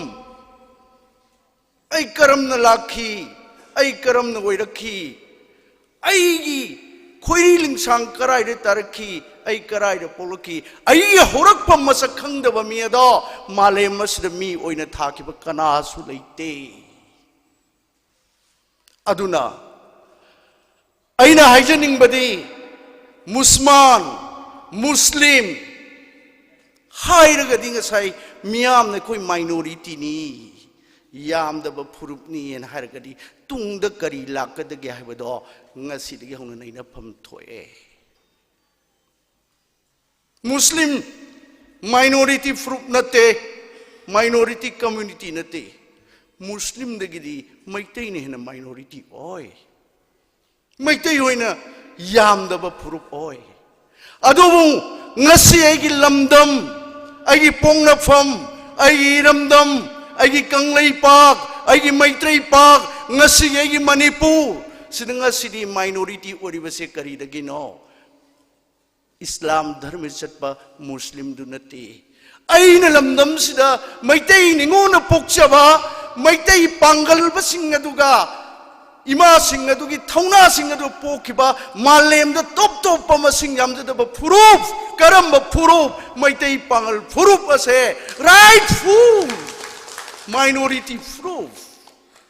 ꯑꯩ ꯀꯔꯝꯅ ꯂꯥꯛꯈꯤ, ꯑꯩ ꯀꯔꯝꯅ ꯑꯣꯏꯔꯛꯈꯤ, ꯑꯩꯒꯤ ꯈꯣꯏꯔꯤ ꯂꯤꯡꯁꯥꯡ ꯀꯔꯥꯏꯗ ꯇꯥꯔꯛꯈꯤ, ꯑꯩ ꯀꯔꯥꯏꯗ ꯄꯣꯛꯂꯛꯈꯤ, ꯑꯩꯒꯤ ꯍꯧꯔꯛꯐꯝ ꯃꯁꯛ ꯈꯪꯗꯕ ꯃꯤ ꯑꯗꯣ ꯃꯥꯂꯦꯝ ꯑꯁꯤꯗ ꯃꯤ ꯑꯣꯏꯅ ꯊꯥꯈꯤꯕ ꯀꯅꯥꯁꯨ ꯂꯩꯇꯦ꯫ ꯑꯗꯨꯅ ꯑꯩꯅ ꯍꯥꯏꯖꯅꯤꯡꯕꯗꯤ ꯃꯨꯁꯃꯥꯟ, ꯃꯨꯁꯂꯤꯝ ꯍꯥꯏꯔꯒꯗꯤ ꯉꯁꯥꯏ ꯃꯤꯌꯥꯝꯅ ꯑꯩꯈꯣꯏ ꯃꯥꯏꯅꯣꯔꯤꯇꯤꯅꯤ, ꯌꯥꯝꯗꯕ ꯐꯨꯔꯨꯞꯅꯤꯅ ꯍꯥꯏꯔꯒꯗꯤ ꯇꯨꯡꯗ ꯀꯔꯤ ꯂꯥꯛꯀꯗꯒꯦ ꯍꯥꯏꯕꯗꯣ ꯉꯁꯤꯗꯒꯤ ꯍꯧꯅ ꯅꯩꯅꯐꯝ ꯊꯣꯛꯑꯦ꯫ ꯃꯨꯁꯂꯤꯝ Minority group ꯅꯠꯇꯦ, minority community ꯅꯠꯇꯦ꯫ ꯃꯨꯁꯂꯤꯝꯗꯒꯤꯗꯤ ꯃꯩꯇꯩꯅ ꯍꯦꯟꯅ minority ꯑꯣꯏ꯫ ꯃꯩꯇꯩ ꯑꯣꯏꯅ ꯌꯥꯝꯗꯕ ꯐꯨꯔꯨꯞ ꯑꯣꯏ꯫ ꯑꯗꯨꯕꯨ ꯉꯁꯤ ꯑꯩꯒꯤ ꯂꯝꯗꯝ, ꯑꯩꯒꯤ ꯄꯣꯛꯅꯐꯝ, ꯑꯩꯒꯤ ꯏꯔꯝꯗꯝ, ꯑꯩꯒꯤ ꯀꯪꯂꯩꯄꯥꯛ, ꯑꯩꯒꯤ ꯃꯩꯇꯩꯄꯥꯛ, ꯉꯁꯤꯒꯤ ꯑꯩꯒꯤ ꯃꯅꯤꯄꯨꯔ ꯁꯤꯗ ꯉꯁꯤꯗꯤ minority ꯑꯣꯏꯔꯤꯕꯁꯦ ꯀꯔꯤꯗꯒꯤꯅꯣ? ꯏꯁꯂꯥꯝ ꯙꯔꯃ ꯆꯠꯄ ꯃꯨꯁꯂꯤꯝꯗꯨ ꯅꯠꯇꯦ꯫ ꯑꯩꯅ ꯂꯝꯗꯝꯁꯤꯗ ꯃꯩꯇꯩ ꯅꯤꯉꯣꯜꯅ ꯄꯣꯛꯆꯕ ꯃꯩꯇꯩ ꯄꯥꯡꯒꯜꯕꯁꯤꯡ ꯑꯗꯨꯒ ꯏꯃꯥꯁꯤꯡ ꯑꯗꯨꯒꯤ ꯊꯧꯅꯥꯁꯤꯡ ꯑꯗꯨ ꯄꯣꯛꯈꯤꯕ ꯃꯥꯂꯦꯝꯗ ꯇꯣꯞ ꯇꯣꯞꯄ ꯃꯁꯤꯡ ꯌꯥꯝꯖꯗꯕ ꯐꯨꯔꯨꯞ, ꯀꯔꯝꯕ ꯐꯨꯔꯨꯞ? ꯃꯩꯇꯩ ꯄꯥꯡꯒꯜ ꯐꯨꯔꯨꯞ ꯑꯁꯦ rightful minority ꯐꯨꯔꯨꯞ꯫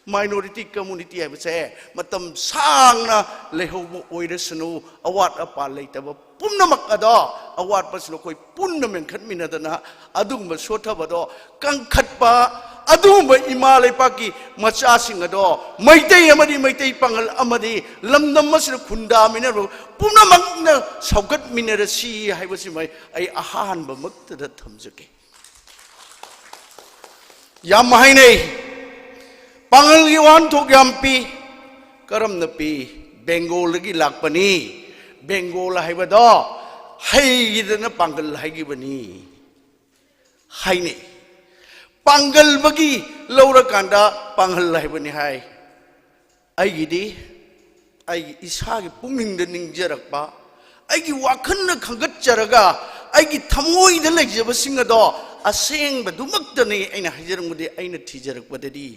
Minority community ꯍꯥꯏꯕꯁꯦ ꯃꯇꯝ ꯁꯥꯡꯅ ꯂꯩꯍꯧꯕ ꯑꯣꯏꯔꯁꯅꯨ, ꯑꯋꯥꯠ ꯑꯄꯥ ꯂꯩꯇꯕ ꯄꯨꯝꯅꯃꯛ ꯑꯗꯣ, ꯑꯋꯥꯠꯄꯁꯤꯡ ꯑꯩꯈꯣꯏ ꯄꯨꯟꯅ ꯃꯦꯟꯈꯠꯃꯤꯟꯅꯗꯅ ꯑꯗꯨꯒꯨꯝꯕ ꯁꯣꯠꯊꯕꯗꯣ ꯀꯟꯈꯠꯄ, ꯑꯗꯨꯒꯨꯝꯕ ꯏꯃꯥ ꯂꯩꯄꯥꯛꯀꯤ ꯃꯆꯥꯁꯤꯡ ꯑꯗꯣ ꯃꯩꯇꯩ ꯑꯃꯗꯤ ꯃꯩꯇꯩ ꯄꯥꯉꯜ ꯑꯃꯗꯤ ꯂꯝꯗꯝ ꯑꯁꯤꯗ ꯈꯨꯟꯗꯥꯃꯤꯟꯅꯔꯕ ꯄꯨꯝꯅꯃꯛꯅ ꯁꯧꯒꯠꯃꯤꯟꯅꯔꯁꯤ ꯍꯥꯏꯕꯁꯤꯃ ꯑꯩ ꯑꯍꯥꯟꯕꯃꯛꯇꯗ ꯊꯝꯖꯒꯦ꯫ ꯌꯥꯝ ꯍꯥꯏꯅꯩ, ꯄꯥꯡꯒꯜꯒꯤ ꯋꯥꯍꯟꯊꯣꯛ ꯌꯥꯝ ꯄꯤ꯫ ꯀꯔꯝꯅ ꯄꯤ? ꯕꯦꯡꯒꯣꯜꯗꯒꯤ ꯂꯥꯛꯄꯅꯤ꯫ ꯕꯦꯡꯒꯣꯜ ꯍꯥꯏꯕꯗꯣ ꯍꯩꯒꯤꯗꯅ ꯄꯥꯡꯒꯜ ꯍꯥꯏꯈꯤꯕꯅꯤ ꯍꯥꯏꯅꯩ꯫ ꯄꯥꯡꯒꯜꯕꯒꯤ ꯂꯧꯔꯀꯥꯟꯗ ꯄꯥꯡꯒꯜ ꯍꯥꯏꯕꯅꯤ ꯍꯥꯏ꯫ ꯑꯩꯒꯤꯗꯤ ꯑꯩꯒꯤ ꯏꯁꯥꯒꯤ ꯄꯨꯛꯅꯤꯡꯗ ꯅꯤꯡꯖꯔꯛꯄ, ꯑꯩꯒꯤ ꯋꯥꯈꯜꯅ ꯈꯟꯒꯠꯆꯔꯒ ꯑꯩꯒꯤ ꯊꯃꯣꯏꯗ ꯂꯩꯖꯕꯁꯤꯡ ꯑꯗꯣ ꯑꯁꯦꯡꯕꯗꯨꯃꯛꯇꯅꯤ ꯑꯩꯅ ꯍꯥꯏꯖꯔꯝꯕꯗꯤ꯫ ꯑꯩꯅ ꯊꯤꯖꯔꯛꯄꯗꯗꯤ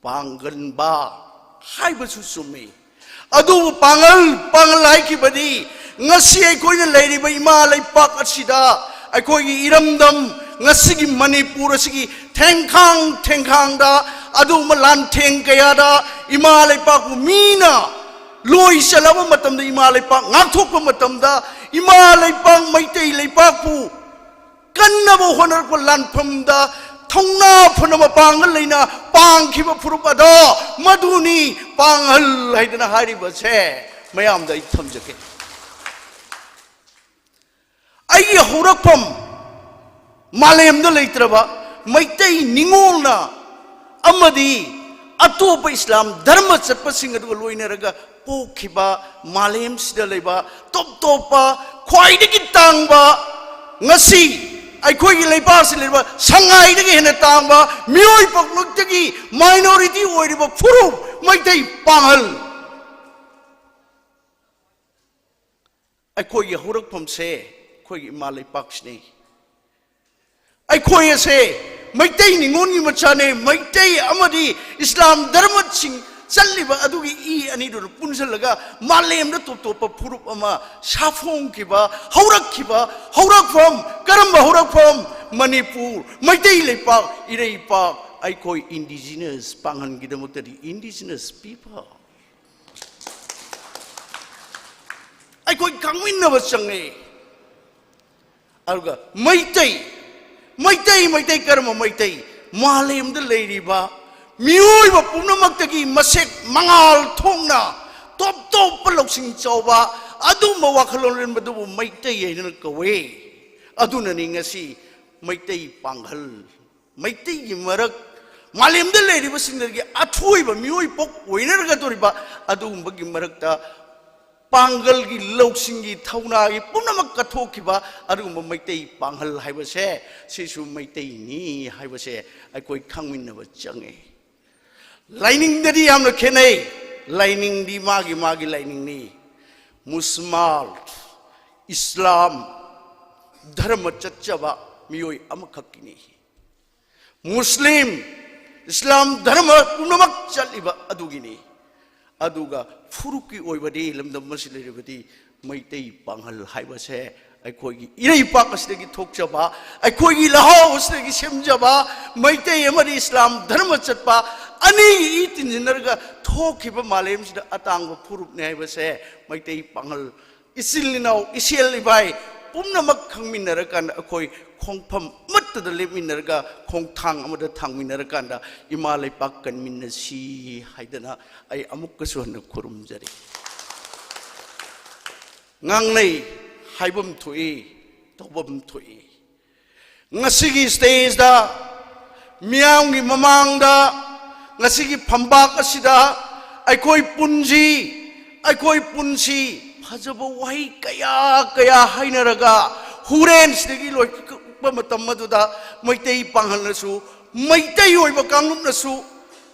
ꯄꯥꯡꯒꯟꯕ ꯍꯥꯏꯕꯁꯨ ꯆꯨꯝꯃꯤ꯫ ꯑꯗꯨꯕꯨ ꯄꯥꯡꯒꯜ, ꯄꯥꯡꯒꯜ ꯍꯥꯏꯈꯤꯕꯗꯤ ꯉꯁꯤ ꯑꯩꯈꯣꯏꯅ ꯂꯩꯔꯤꯕ ꯏꯃꯥ ꯂꯩꯄꯥꯛ ꯑꯁꯤꯗ, ꯑꯩꯈꯣꯏꯒꯤ ꯏꯔꯝꯗꯝ, ꯉꯁꯤꯒꯤ ꯃꯅꯤꯄꯨꯔ ꯑꯁꯤꯒꯤ ꯊꯦꯡꯈꯥꯡ ꯊꯦꯡꯈꯥꯡꯗ ꯑꯗꯨꯒꯨꯝꯕ ꯂꯥꯟꯊꯦꯡ ꯀꯌꯥꯗ ꯏꯃꯥ ꯂꯩꯄꯥꯛꯄꯨ ꯃꯤꯅ ꯂꯣꯏ ꯆꯜꯂꯕ ꯃꯇꯝꯗ, ꯏꯃꯥ ꯂꯩꯄꯥꯛ ꯉꯥꯛꯊꯣꯛꯄ ꯃꯇꯝꯗ, ꯏꯃꯥ ꯂꯩꯄꯥꯛ ꯃꯩꯇꯩ ꯂꯩꯄꯥꯛꯄꯨ ꯀꯟꯅꯕ ꯍꯣꯠꯅꯔꯛꯄ ꯂꯥꯟꯐꯝꯗ ꯊꯧꯅꯥ ꯐꯅ ꯃꯄꯥꯡꯒꯜ ꯂꯩꯅ ꯄꯥꯡꯈꯤꯕ ꯐꯨꯔꯨꯞ ꯑꯗꯣ ꯃꯗꯨꯅꯤ ꯄꯥꯡꯒꯜ ꯍꯥꯏꯗꯅ ꯍꯥꯏꯔꯤꯕꯁꯦ꯫ ꯃꯌꯥꯝꯗ ꯑꯩ ꯊꯝꯖꯒꯦ꯫ ꯑꯩꯒꯤ ꯍꯧꯔꯛꯐꯝ, ꯃꯥꯂꯦꯝꯗ ꯂꯩꯇ꯭ꯔꯕ ꯃꯩꯇꯩ ꯅꯤꯉꯣꯜꯅ ꯑꯃꯗꯤ ꯑꯇꯣꯞꯄ ꯏꯁꯂꯥꯝ ꯙꯔꯃ ꯆꯠꯄꯁꯤꯡ ꯑꯗꯨꯒ ꯂꯣꯏꯅꯔꯒ ꯄꯣꯛꯈꯤꯕ ꯃꯥꯂꯦꯝꯁꯤꯗ ꯂꯩꯕ ꯇꯣꯞ ꯇꯣꯞꯄ, ꯈ꯭ꯋꯥꯏꯗꯒꯤ ꯇꯥꯡꯕ, ꯉꯁꯤ ꯑꯩꯈꯣꯏꯒꯤ ꯂꯩꯕꯥꯛꯁꯤ ꯂꯩꯔꯤꯕ ꯁꯉꯥꯏꯗꯒꯤ ꯍꯦꯟꯅ ꯇꯥꯡꯕ, ꯃꯤꯑꯣꯏ ꯄꯣꯛꯂꯛꯇꯒꯤ minority ꯑꯣꯏꯔꯤꯕ ꯐꯨꯔꯨꯞ ꯃꯩꯇꯩ ꯄꯥꯉꯜ꯫ ꯑꯩꯈꯣꯏꯒꯤ ꯍꯧꯔꯛꯐꯝꯁꯦ ꯑꯩꯈꯣꯏꯒꯤ ꯏꯃꯥ ꯂꯩꯄꯥꯛꯁꯤꯅꯤ꯫ ꯑꯩꯈꯣꯏ ꯑꯁꯦ ꯃꯩꯇꯩ ꯅꯤꯉꯣꯜꯒꯤ ꯃꯆꯥꯅꯦ꯫ ꯃꯩꯇꯩ ꯑꯃꯗꯤ ꯏꯁꯂꯥꯝ ꯙꯔꯃꯁꯤꯡ ꯆꯠꯂꯤꯕ ꯑꯗꯨꯒꯤ ꯏ ꯑꯅꯤꯗꯨꯅ ꯄꯨꯟꯁꯤꯜꯂꯒ ꯃꯥꯂꯦꯝꯗ ꯇꯣꯞ ꯇꯣꯞꯄ ꯐꯨꯔꯨꯞ ꯑꯃ ꯁꯥꯐꯣꯡꯈꯤꯕ, ꯍꯧꯔꯛꯈꯤꯕ ꯍꯧꯔꯛꯐꯝ꯫ ꯀꯔꯝꯕ ꯍꯧꯔꯛꯐꯝ? ꯃꯅꯤꯄꯨꯔ, ꯃꯩꯇꯩ ꯂꯩꯄꯥꯛ, ꯏꯔꯩꯄꯥꯛ꯫ ꯑꯩꯈꯣꯏ indigenous ꯄꯥꯡꯒꯜꯒꯤꯗꯃꯛꯇꯗꯤ indigenous people꯫ ꯑꯩꯈꯣꯏ ꯈꯪꯃꯤꯟꯅꯕ ꯆꯪꯉꯦ꯫ ꯑꯗꯨꯒ ꯃꯩꯇꯩ, ꯃꯩꯇꯩ, ꯃꯩꯇꯩ, ꯀꯔꯝꯕ ꯃꯩꯇꯩ? ꯃꯥꯂꯦꯝꯗ ꯂꯩꯔꯤꯕ ꯃꯤꯑꯣꯏꯕ ꯄꯨꯝꯅꯃꯛꯇꯒꯤ ꯃꯁꯦꯛ ꯃꯉꯥꯜ ꯊꯣꯛꯅ ꯇꯣꯞ ꯇꯣꯞꯄ ꯂꯧꯁꯤꯡ ꯆꯥꯎꯕ ꯑꯗꯨꯝꯕ ꯋꯥꯈꯜꯂꯣꯟ ꯂꯩꯔꯝꯕꯗꯨꯕꯨ ꯃꯩꯇꯩ ꯍꯥꯏꯅ ꯀꯧꯋꯦ꯫ ꯑꯗꯨꯅꯅꯤ ꯉꯁꯤ ꯃꯩꯇꯩ ꯄꯥꯡꯒꯜ, ꯃꯩꯇꯩꯒꯤ ꯃꯔꯛ, ꯃꯥꯂꯦꯝꯗ ꯂꯩꯔꯤꯕꯁꯤꯡꯗꯒꯤ ꯑꯊꯣꯏꯕ ꯃꯤꯑꯣꯏ ꯄꯣꯛ ꯑꯣꯏꯅꯔꯒꯗꯧꯔꯤꯕ ꯑꯗꯨꯒꯨꯝꯕꯒꯤ ꯃꯔꯛꯇ ꯄꯥꯡꯒꯜꯒꯤ ꯂꯧꯁꯤꯡꯒꯤ ꯊꯧꯅꯥꯒꯤ ꯄꯨꯝꯅꯃꯛ ꯀꯠꯊꯣꯛꯈꯤꯕ ꯑꯗꯨꯒꯨꯝꯕ ꯃꯩꯇꯩ ꯄꯥꯡꯒꯜ ꯍꯥꯏꯕꯁꯦ, ꯁꯤꯁꯨ ꯃꯩꯇꯩꯅꯤ ꯍꯥꯏꯕꯁꯦ ꯑꯩꯈꯣꯏ ꯈꯪꯃꯤꯟꯅꯕ ꯆꯪꯉꯤ꯫ ꯂꯥꯏꯅꯤꯡꯗꯗꯤ ꯌꯥꯝꯅ ꯈꯦꯠꯅꯩ꯫ ꯂꯥꯏꯅꯤꯡꯗꯤ ꯃꯥꯒꯤ ꯃꯥꯒꯤ ꯂꯥꯏꯅꯤꯡꯅꯤ꯫ ꯃꯨꯁꯃꯥꯜ, ꯏꯁꯂꯥꯝ ꯙꯔꯃ ꯆꯠꯆꯕ ꯃꯤꯑꯣꯏ ꯑꯃꯈꯛꯀꯤꯅꯤ꯫ ꯃꯨꯁꯂꯤꯝ, ꯏꯁꯂꯥꯝ ꯙꯔꯃ ꯄꯨꯝꯅꯃꯛ ꯆꯠꯂꯤꯕ ꯑꯗꯨꯒꯤꯅꯤ꯫ ꯑꯗꯨꯒ ꯐꯨꯔꯨꯞꯀꯤ ꯑꯣꯏꯕꯗꯤ, ꯂꯝꯗꯝ ꯑꯁꯤ ꯂꯩꯔꯤꯕꯗꯤ ꯃꯩꯇꯩ ꯄꯥꯡꯒꯜ ꯍꯥꯏꯕꯁꯦ ꯑꯩꯈꯣꯏꯒꯤ ꯏꯔꯩꯄꯥꯛ ꯑꯁꯤꯗꯒꯤ ꯊꯣꯛꯆꯕ, ꯑꯩꯈꯣꯏꯒꯤ ꯂꯍꯥꯎ ꯑꯁꯤꯗꯒꯤ ꯁꯦꯝꯖꯕ, ꯃꯩꯇꯩ ꯑꯃꯗꯤ ꯏꯁꯂꯥꯝ ꯙꯔꯃ ꯆꯠꯄ ꯑꯅꯤꯒꯤ ꯏ ꯇꯤꯟꯁꯤꯟꯅꯔꯒ ꯊꯣꯛꯈꯤꯕ ꯃꯥꯂꯦꯝꯁꯤꯗ ꯑꯇꯥꯡꯕ ꯐꯨꯔꯨꯞꯅꯤ ꯍꯥꯏꯕꯁꯦ ꯃꯩꯇꯩ ꯄꯥꯡꯒꯜ ꯏꯆꯤꯜ ꯏꯅꯥꯎ, ꯏꯆꯦꯜ ꯏꯕꯥꯏ ꯄꯨꯝꯅꯃꯛ ꯈꯪꯃꯤꯟꯅꯔꯀꯥꯟꯗ, ꯑꯩꯈꯣꯏ ꯈꯣꯡꯐꯝ ꯑꯃꯠꯇꯗ ꯂꯦꯞꯃꯤꯟꯅꯔꯒ, ꯈꯣꯡꯊꯥꯡ ꯑꯃꯗ ꯊꯥꯡꯃꯤꯟꯅꯔꯀꯥꯟꯗ ꯏꯃꯥ ꯂꯩꯄꯥꯛ ꯀꯟꯃꯤꯟꯅꯁꯤ ꯍꯥꯏꯗꯅ ꯑꯩ ꯑꯃꯨꯛꯀꯁꯨ ꯍꯟꯅ ꯈꯨꯔꯨꯝꯖꯔꯤ꯫ ꯉꯥꯡꯅꯩ, ꯍꯥꯏꯐꯝ ꯊꯣꯛꯏ, ꯇꯧꯐꯝ ꯊꯣꯛꯏ꯫ ꯉꯁꯤꯒꯤ ꯁ꯭ꯇꯦꯖꯇ, ꯃꯤꯌꯥꯝꯒꯤ ꯃꯃꯥꯡꯗ, ꯉꯁꯤꯒꯤ ꯐꯝꯕꯥꯛ ꯑꯁꯤꯗ ꯑꯩꯈꯣꯏ ꯄꯨꯟꯁꯤ, ꯑꯩꯈꯣꯏ ꯄꯨꯟꯁꯤ ꯐꯖꯕ ꯋꯥꯍꯩ ꯀꯌꯥ ꯀꯌꯥ ꯍꯥꯏꯅꯔꯒ, ꯍꯨꯔꯦꯟꯁꯤꯗꯒꯤ ꯂꯣꯏꯔꯛꯄ ꯃꯇꯝ ꯑꯗꯨꯗ ꯃꯩꯇꯩ ꯄꯥꯡꯒꯜꯅꯁꯨ, ꯃꯩꯇꯩ ꯑꯣꯏꯕ ꯀꯥꯡꯂꯨꯞꯅꯁꯨ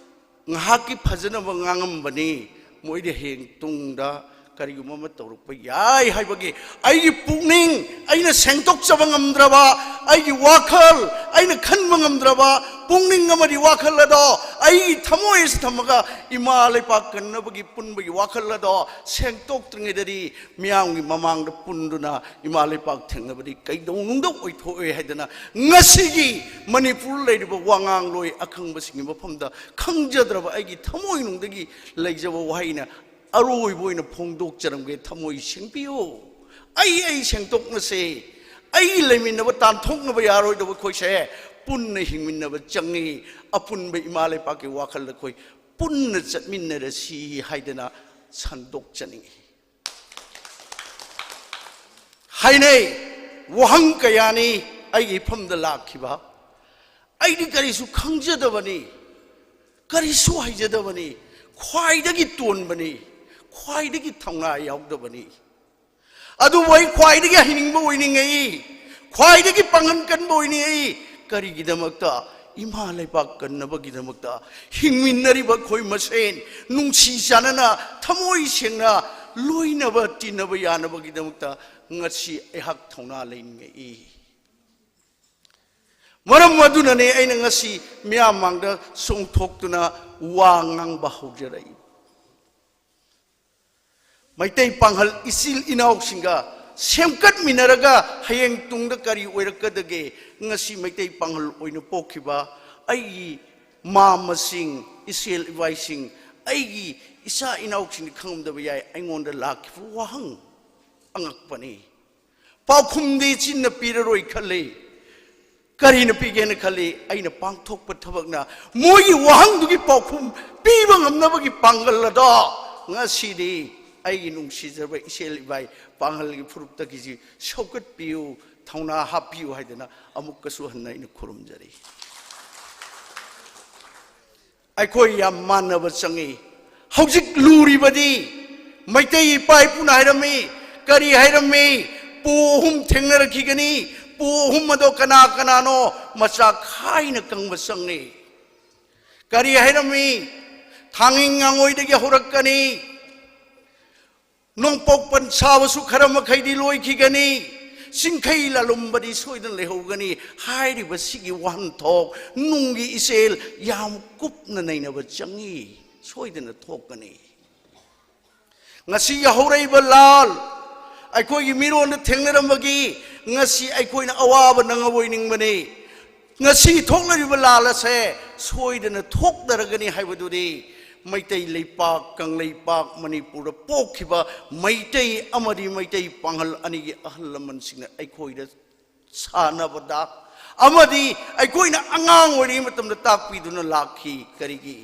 ꯉꯥꯏꯍꯥꯛꯀꯤ ꯐꯖꯅꯕ ꯉꯥꯡꯉꯝꯕꯅꯤ, ꯃꯣꯏꯗꯤ ꯍꯌꯦꯡ ꯇꯨꯡꯗ ꯀꯔꯤꯒꯨꯝꯕ ꯑꯃ ꯇꯧꯔꯛꯄ ꯌꯥꯏ ꯍꯥꯏꯕꯒꯤ ꯑꯩꯒꯤ ꯄꯨꯛꯅꯤꯡ, ꯑꯩꯅ ꯁꯦꯡꯗꯣꯛꯆꯕ ꯉꯝꯗ꯭ꯔꯕ ꯑꯩꯒꯤ ꯋꯥꯈꯜ, ꯑꯩꯅ ꯈꯟꯕ ꯉꯝꯗ꯭ꯔꯕ ꯄꯨꯛꯅꯤꯡ ꯑꯃꯗꯤ ꯋꯥꯈꯜ ꯑꯗꯣ ꯑꯩꯒꯤ ꯊꯃꯣꯏ ꯑꯁꯤ ꯊꯝꯃꯒ ꯏꯃꯥ ꯂꯩꯄꯥꯛ ꯀꯟꯅꯕꯒꯤ ꯄꯨꯟꯕꯒꯤ ꯋꯥꯈꯜ ꯑꯗꯣ ꯁꯦꯡꯗꯣꯛꯇ꯭ꯔꯤꯉꯩꯗꯗꯤ ꯃꯤꯌꯥꯝꯒꯤ ꯃꯃꯥꯡꯗ ꯄꯨꯟꯗꯨꯅ ꯏꯃꯥ ꯂꯩꯄꯥꯛ ꯊꯦꯡꯅꯕꯗꯤ ꯀꯩꯗꯧꯅꯨꯡꯗ ꯑꯣꯏꯊꯣꯛꯑꯣꯏ ꯍꯥꯏꯗꯅ ꯉꯁꯤꯒꯤ ꯃꯅꯤꯄꯨꯔ ꯂꯩꯔꯤꯕ ꯋꯥꯉꯥꯡꯂꯣꯏ ꯑꯈꯪꯕꯁꯤꯡꯒꯤ ꯃꯐꯝꯗ ꯈꯪꯖꯗ꯭ꯔꯕ ꯑꯩꯒꯤ ꯊꯃꯣꯏꯅꯨꯡꯗꯒꯤ ꯂꯩꯖꯕ ꯋꯥꯍꯩꯅ ꯑꯔꯣꯏꯕ ꯑꯣꯏꯅ ꯐꯣꯡꯗꯣꯛꯆꯔꯝꯒꯦ꯫ ꯊꯃꯣꯏ ꯁꯦꯡꯕꯤꯌꯨ꯫ ꯑꯩ, ꯑꯩ ꯁꯦꯡꯗꯣꯛꯅꯁꯦ꯫ ꯑꯩꯒꯤ ꯂꯩꯃꯤꯟꯅꯕ ꯇꯥꯟꯊꯣꯛꯅꯕ ꯌꯥꯔꯣꯏꯗꯕ ꯑꯩꯈꯣꯏꯁꯦ ꯄꯨꯟꯅ ꯍꯤꯡꯃꯤꯟꯅꯕ ꯆꯪꯉꯤ꯫ ꯑꯄꯨꯟꯕ ꯏꯃꯥ ꯂꯩꯄꯥꯛꯀꯤ ꯋꯥꯈꯜꯗ ꯑꯩꯈꯣꯏ ꯄꯨꯟꯅ ꯆꯠꯃꯤꯟꯅꯔꯁꯤ ꯍꯥꯏꯗꯅ ꯁꯟꯗꯣꯛꯆꯅꯤꯡꯉꯤ꯫ ꯍꯥꯏꯅꯩ, ꯋꯥꯍꯪ ꯀꯌꯥꯅꯤ ꯑꯩꯒꯤ ꯏꯐꯝꯗ ꯂꯥꯛꯈꯤꯕ꯫ ꯑꯩꯗꯤ ꯀꯔꯤꯁꯨ ꯈꯪꯖꯗꯕꯅꯤ, ꯀꯔꯤꯁꯨ ꯍꯩꯖꯗꯕꯅꯤ, ꯈ꯭ꯋꯥꯏꯗꯒꯤ ꯇꯣꯟꯕꯅꯤ, ꯈ꯭ꯋꯥꯏꯗꯒꯤ ꯊꯧꯅꯥ ꯌꯥꯎꯗꯕꯅꯤ꯫ ꯑꯗꯨꯕꯨ ꯑꯩ ꯈ꯭ꯋꯥꯏꯗꯒꯤ ꯍꯩꯅꯤꯡꯕ ꯑꯣꯏꯅꯤꯡꯉꯛꯏ, ꯈ꯭ꯋꯥꯏꯗꯒꯤ ꯄꯥꯡꯒꯜ ꯀꯟꯕ ꯑꯣꯏꯅꯤꯡꯉꯛꯏ꯫ ꯀꯔꯤꯒꯤꯗꯃꯛꯇ? ꯏꯃꯥ ꯂꯩꯕꯥꯛ ꯀꯟꯅꯕꯒꯤꯗꯃꯛꯇ꯫ ꯍꯤꯡꯃꯤꯟꯅꯔꯤꯕ ꯑꯩꯈꯣꯏ ꯃꯁꯦꯟ ꯅꯨꯡꯁꯤ ꯆꯥꯟꯅꯅ, ꯊꯃꯣꯏ ꯁꯦꯡꯅ ꯂꯣꯏꯅꯕ ꯇꯤꯟꯅꯕ ꯌꯥꯅꯕꯒꯤꯗꯃꯛꯇ ꯉꯁꯤ ꯑꯩꯍꯥꯛ ꯊꯧꯅꯥ ꯂꯩꯅꯤꯡꯉꯛꯏ꯫ ꯃꯔꯝ ꯑꯗꯨꯅꯅꯦ ꯑꯩꯅ ꯉꯁꯤ ꯃꯤꯌꯥꯝ ꯃꯥꯡꯗ ꯆꯣꯡꯊꯣꯛꯇꯨꯅ ꯋꯥ ꯉꯥꯡꯕ ꯍꯧꯖꯔꯛꯏ꯫ ꯃꯩꯇꯩ ꯄꯥꯡꯒꯜ ꯏꯆꯤꯜ ꯏꯅꯥꯎꯁꯤꯡꯒ ꯁꯦꯝꯒꯠꯃꯤꯟꯅꯔꯒ ꯍꯌꯦꯡ ꯇꯨꯡꯗ ꯀꯔꯤ ꯑꯣꯏꯔꯛꯀꯗꯒꯦ? ꯉꯁꯤ ꯃꯩꯇꯩ ꯄꯥꯡꯒꯜ ꯑꯣꯏꯅ ꯄꯣꯛꯈꯤꯕ ꯑꯩꯒꯤ ꯃꯥꯝꯃꯁꯤꯡ, ꯏꯆꯦꯜ ꯏꯕꯥꯏꯁꯤꯡ, ꯑꯩꯒꯤ ꯏꯆꯥ ꯏꯅꯥꯎꯁꯤꯡꯅ ꯈꯪꯉꯝꯗꯕ ꯌꯥꯏ꯫ ꯑꯩꯉꯣꯟꯗ ꯂꯥꯛꯈꯤꯕ ꯋꯥꯍꯪ ꯑꯉꯛꯄꯅꯤ꯫ ꯄꯥꯎꯈꯨꯝꯗꯤ ꯆꯤꯟꯅ ꯄꯤꯔꯔꯣꯏ ꯈꯜꯂꯤ꯫ ꯀꯔꯤꯅ ꯄꯤꯒꯦꯅ ꯈꯜꯂꯤ? ꯑꯩꯅ ꯄꯥꯡꯊꯣꯛꯄ ꯊꯕꯛꯅ ꯃꯣꯏꯒꯤ ꯋꯥꯍꯪꯗꯨꯒꯤ ꯄꯥꯎꯈꯨꯝ ꯄꯤꯕ ꯉꯝꯅꯕꯒꯤ ꯄꯥꯡꯒꯜ ꯑꯗꯣ ꯉꯁꯤꯗꯤ ꯑꯩꯒꯤ ꯅꯨꯡꯁꯤꯖꯔꯕ ꯏꯆꯦꯜ ꯏꯕꯥꯏ ꯄꯥꯡꯒꯜꯒꯤ ꯐꯨꯔꯨꯞꯇꯒꯤꯁꯤ ꯁꯧꯒꯠꯄꯤꯌꯨ, ꯊꯧꯅꯥ ꯍꯥꯞꯄꯤꯌꯨ ꯍꯥꯏꯗꯅ ꯑꯃꯨꯛꯀꯁꯨ ꯍꯟꯅ ꯑꯩꯅ ꯈꯨꯔꯨꯝꯖꯔꯤ꯫ ꯑꯩꯈꯣꯏ ꯌꯥꯝ ꯃꯥꯟꯅꯕ ꯆꯪꯉꯤ꯫ ꯍꯧꯖꯤꯛ ꯂꯨꯔꯤꯕꯗꯤ ꯃꯩꯇꯩ ꯏꯄꯥ ꯏꯄꯨꯅ ꯍꯥꯏꯔꯝꯃꯤ, ꯀꯔꯤ ꯍꯥꯏꯔꯝꯃꯤ? ꯄꯨ ꯑꯍꯨꯝ ꯊꯦꯡꯅꯔꯛꯈꯤꯒꯅꯤ꯫ ꯄꯨ ꯑꯍꯨꯝ ꯑꯗꯣ ꯀꯅꯥ ꯀꯅꯥꯅꯣ? ꯃꯆꯥ ꯈꯥꯏꯅ ꯀꯪꯕ ꯆꯪꯉꯤ꯫ ꯀꯔꯤ ꯍꯥꯏꯔꯝꯃꯤ? ꯊꯥꯡꯉꯤꯡ ꯉꯥꯉꯣꯏꯗꯒꯤ ꯍꯧꯔꯛꯀꯅꯤ꯫ ꯅꯣꯡꯄꯣꯛ ꯄꯟ ꯁꯥꯕꯁꯨ ꯈꯔ ꯃꯈꯩꯗꯤ ꯂꯣꯏꯈꯤꯒꯅꯤ꯫ ꯆꯤꯡꯈꯩ ꯂꯥꯂꯨꯝꯕꯗꯤ ꯁꯣꯏꯗꯅ ꯂꯩꯍꯧꯒꯅꯤ꯫ ꯍꯥꯏꯔꯤꯕꯁꯤꯒꯤ ꯋꯥꯍꯟꯊꯣꯛ, ꯅꯨꯡꯒꯤ ꯏꯆꯦꯜ ꯌꯥꯝ ꯀꯨꯞꯅ ꯅꯩꯅꯕ ꯆꯪꯉꯤ꯫ ꯁꯣꯏꯗꯅ ꯊꯣꯛꯀꯅꯤ꯫ ꯉꯁꯤꯒꯤ ꯍꯧꯔꯛꯏꯕ ꯂꯥꯜ, ꯑꯩꯈꯣꯏꯒꯤ ꯃꯤꯔꯣꯟꯗ ꯊꯦꯡꯅꯔꯝꯕꯒꯤ ꯉꯁꯤ ꯑꯩꯈꯣꯏꯅ ꯑꯋꯥꯕ ꯅꯪꯉꯕ ꯑꯣꯏꯅꯤꯡꯕꯅꯤ꯫ ꯉꯁꯤ ꯊꯣꯛꯂꯤꯕ ꯂꯥꯜ ꯑꯁꯦ ꯁꯣꯏꯗꯅ ꯊꯣꯛꯅꯔꯒꯅꯤ ꯍꯥꯏꯕꯗꯨꯗꯤ ꯃꯩꯇꯩ ꯂꯩꯄꯥꯛ, ꯀꯪꯂꯩꯄꯥꯛ ꯃꯅꯤꯄꯨꯔꯗ ꯄꯣꯛꯈꯤꯕ ꯃꯩꯇꯩ ꯑꯃꯗꯤ ꯃꯩꯇꯩ ꯄꯥꯡꯒꯜ ꯑꯅꯤꯒꯤ ꯑꯍꯜ ꯂꯃꯟꯁꯤꯡꯅ ꯑꯩꯈꯣꯏꯗ ꯁꯥꯟꯅꯕꯗ ꯑꯃꯗꯤ ꯑꯩꯈꯣꯏꯅ ꯑꯉꯥꯡ ꯑꯣꯏꯔꯤꯉꯩ ꯃꯇꯝꯗ ꯇꯥꯛꯄꯤꯗꯨꯅ ꯂꯥꯛꯈꯤ꯫ ꯀꯔꯤꯒꯤ?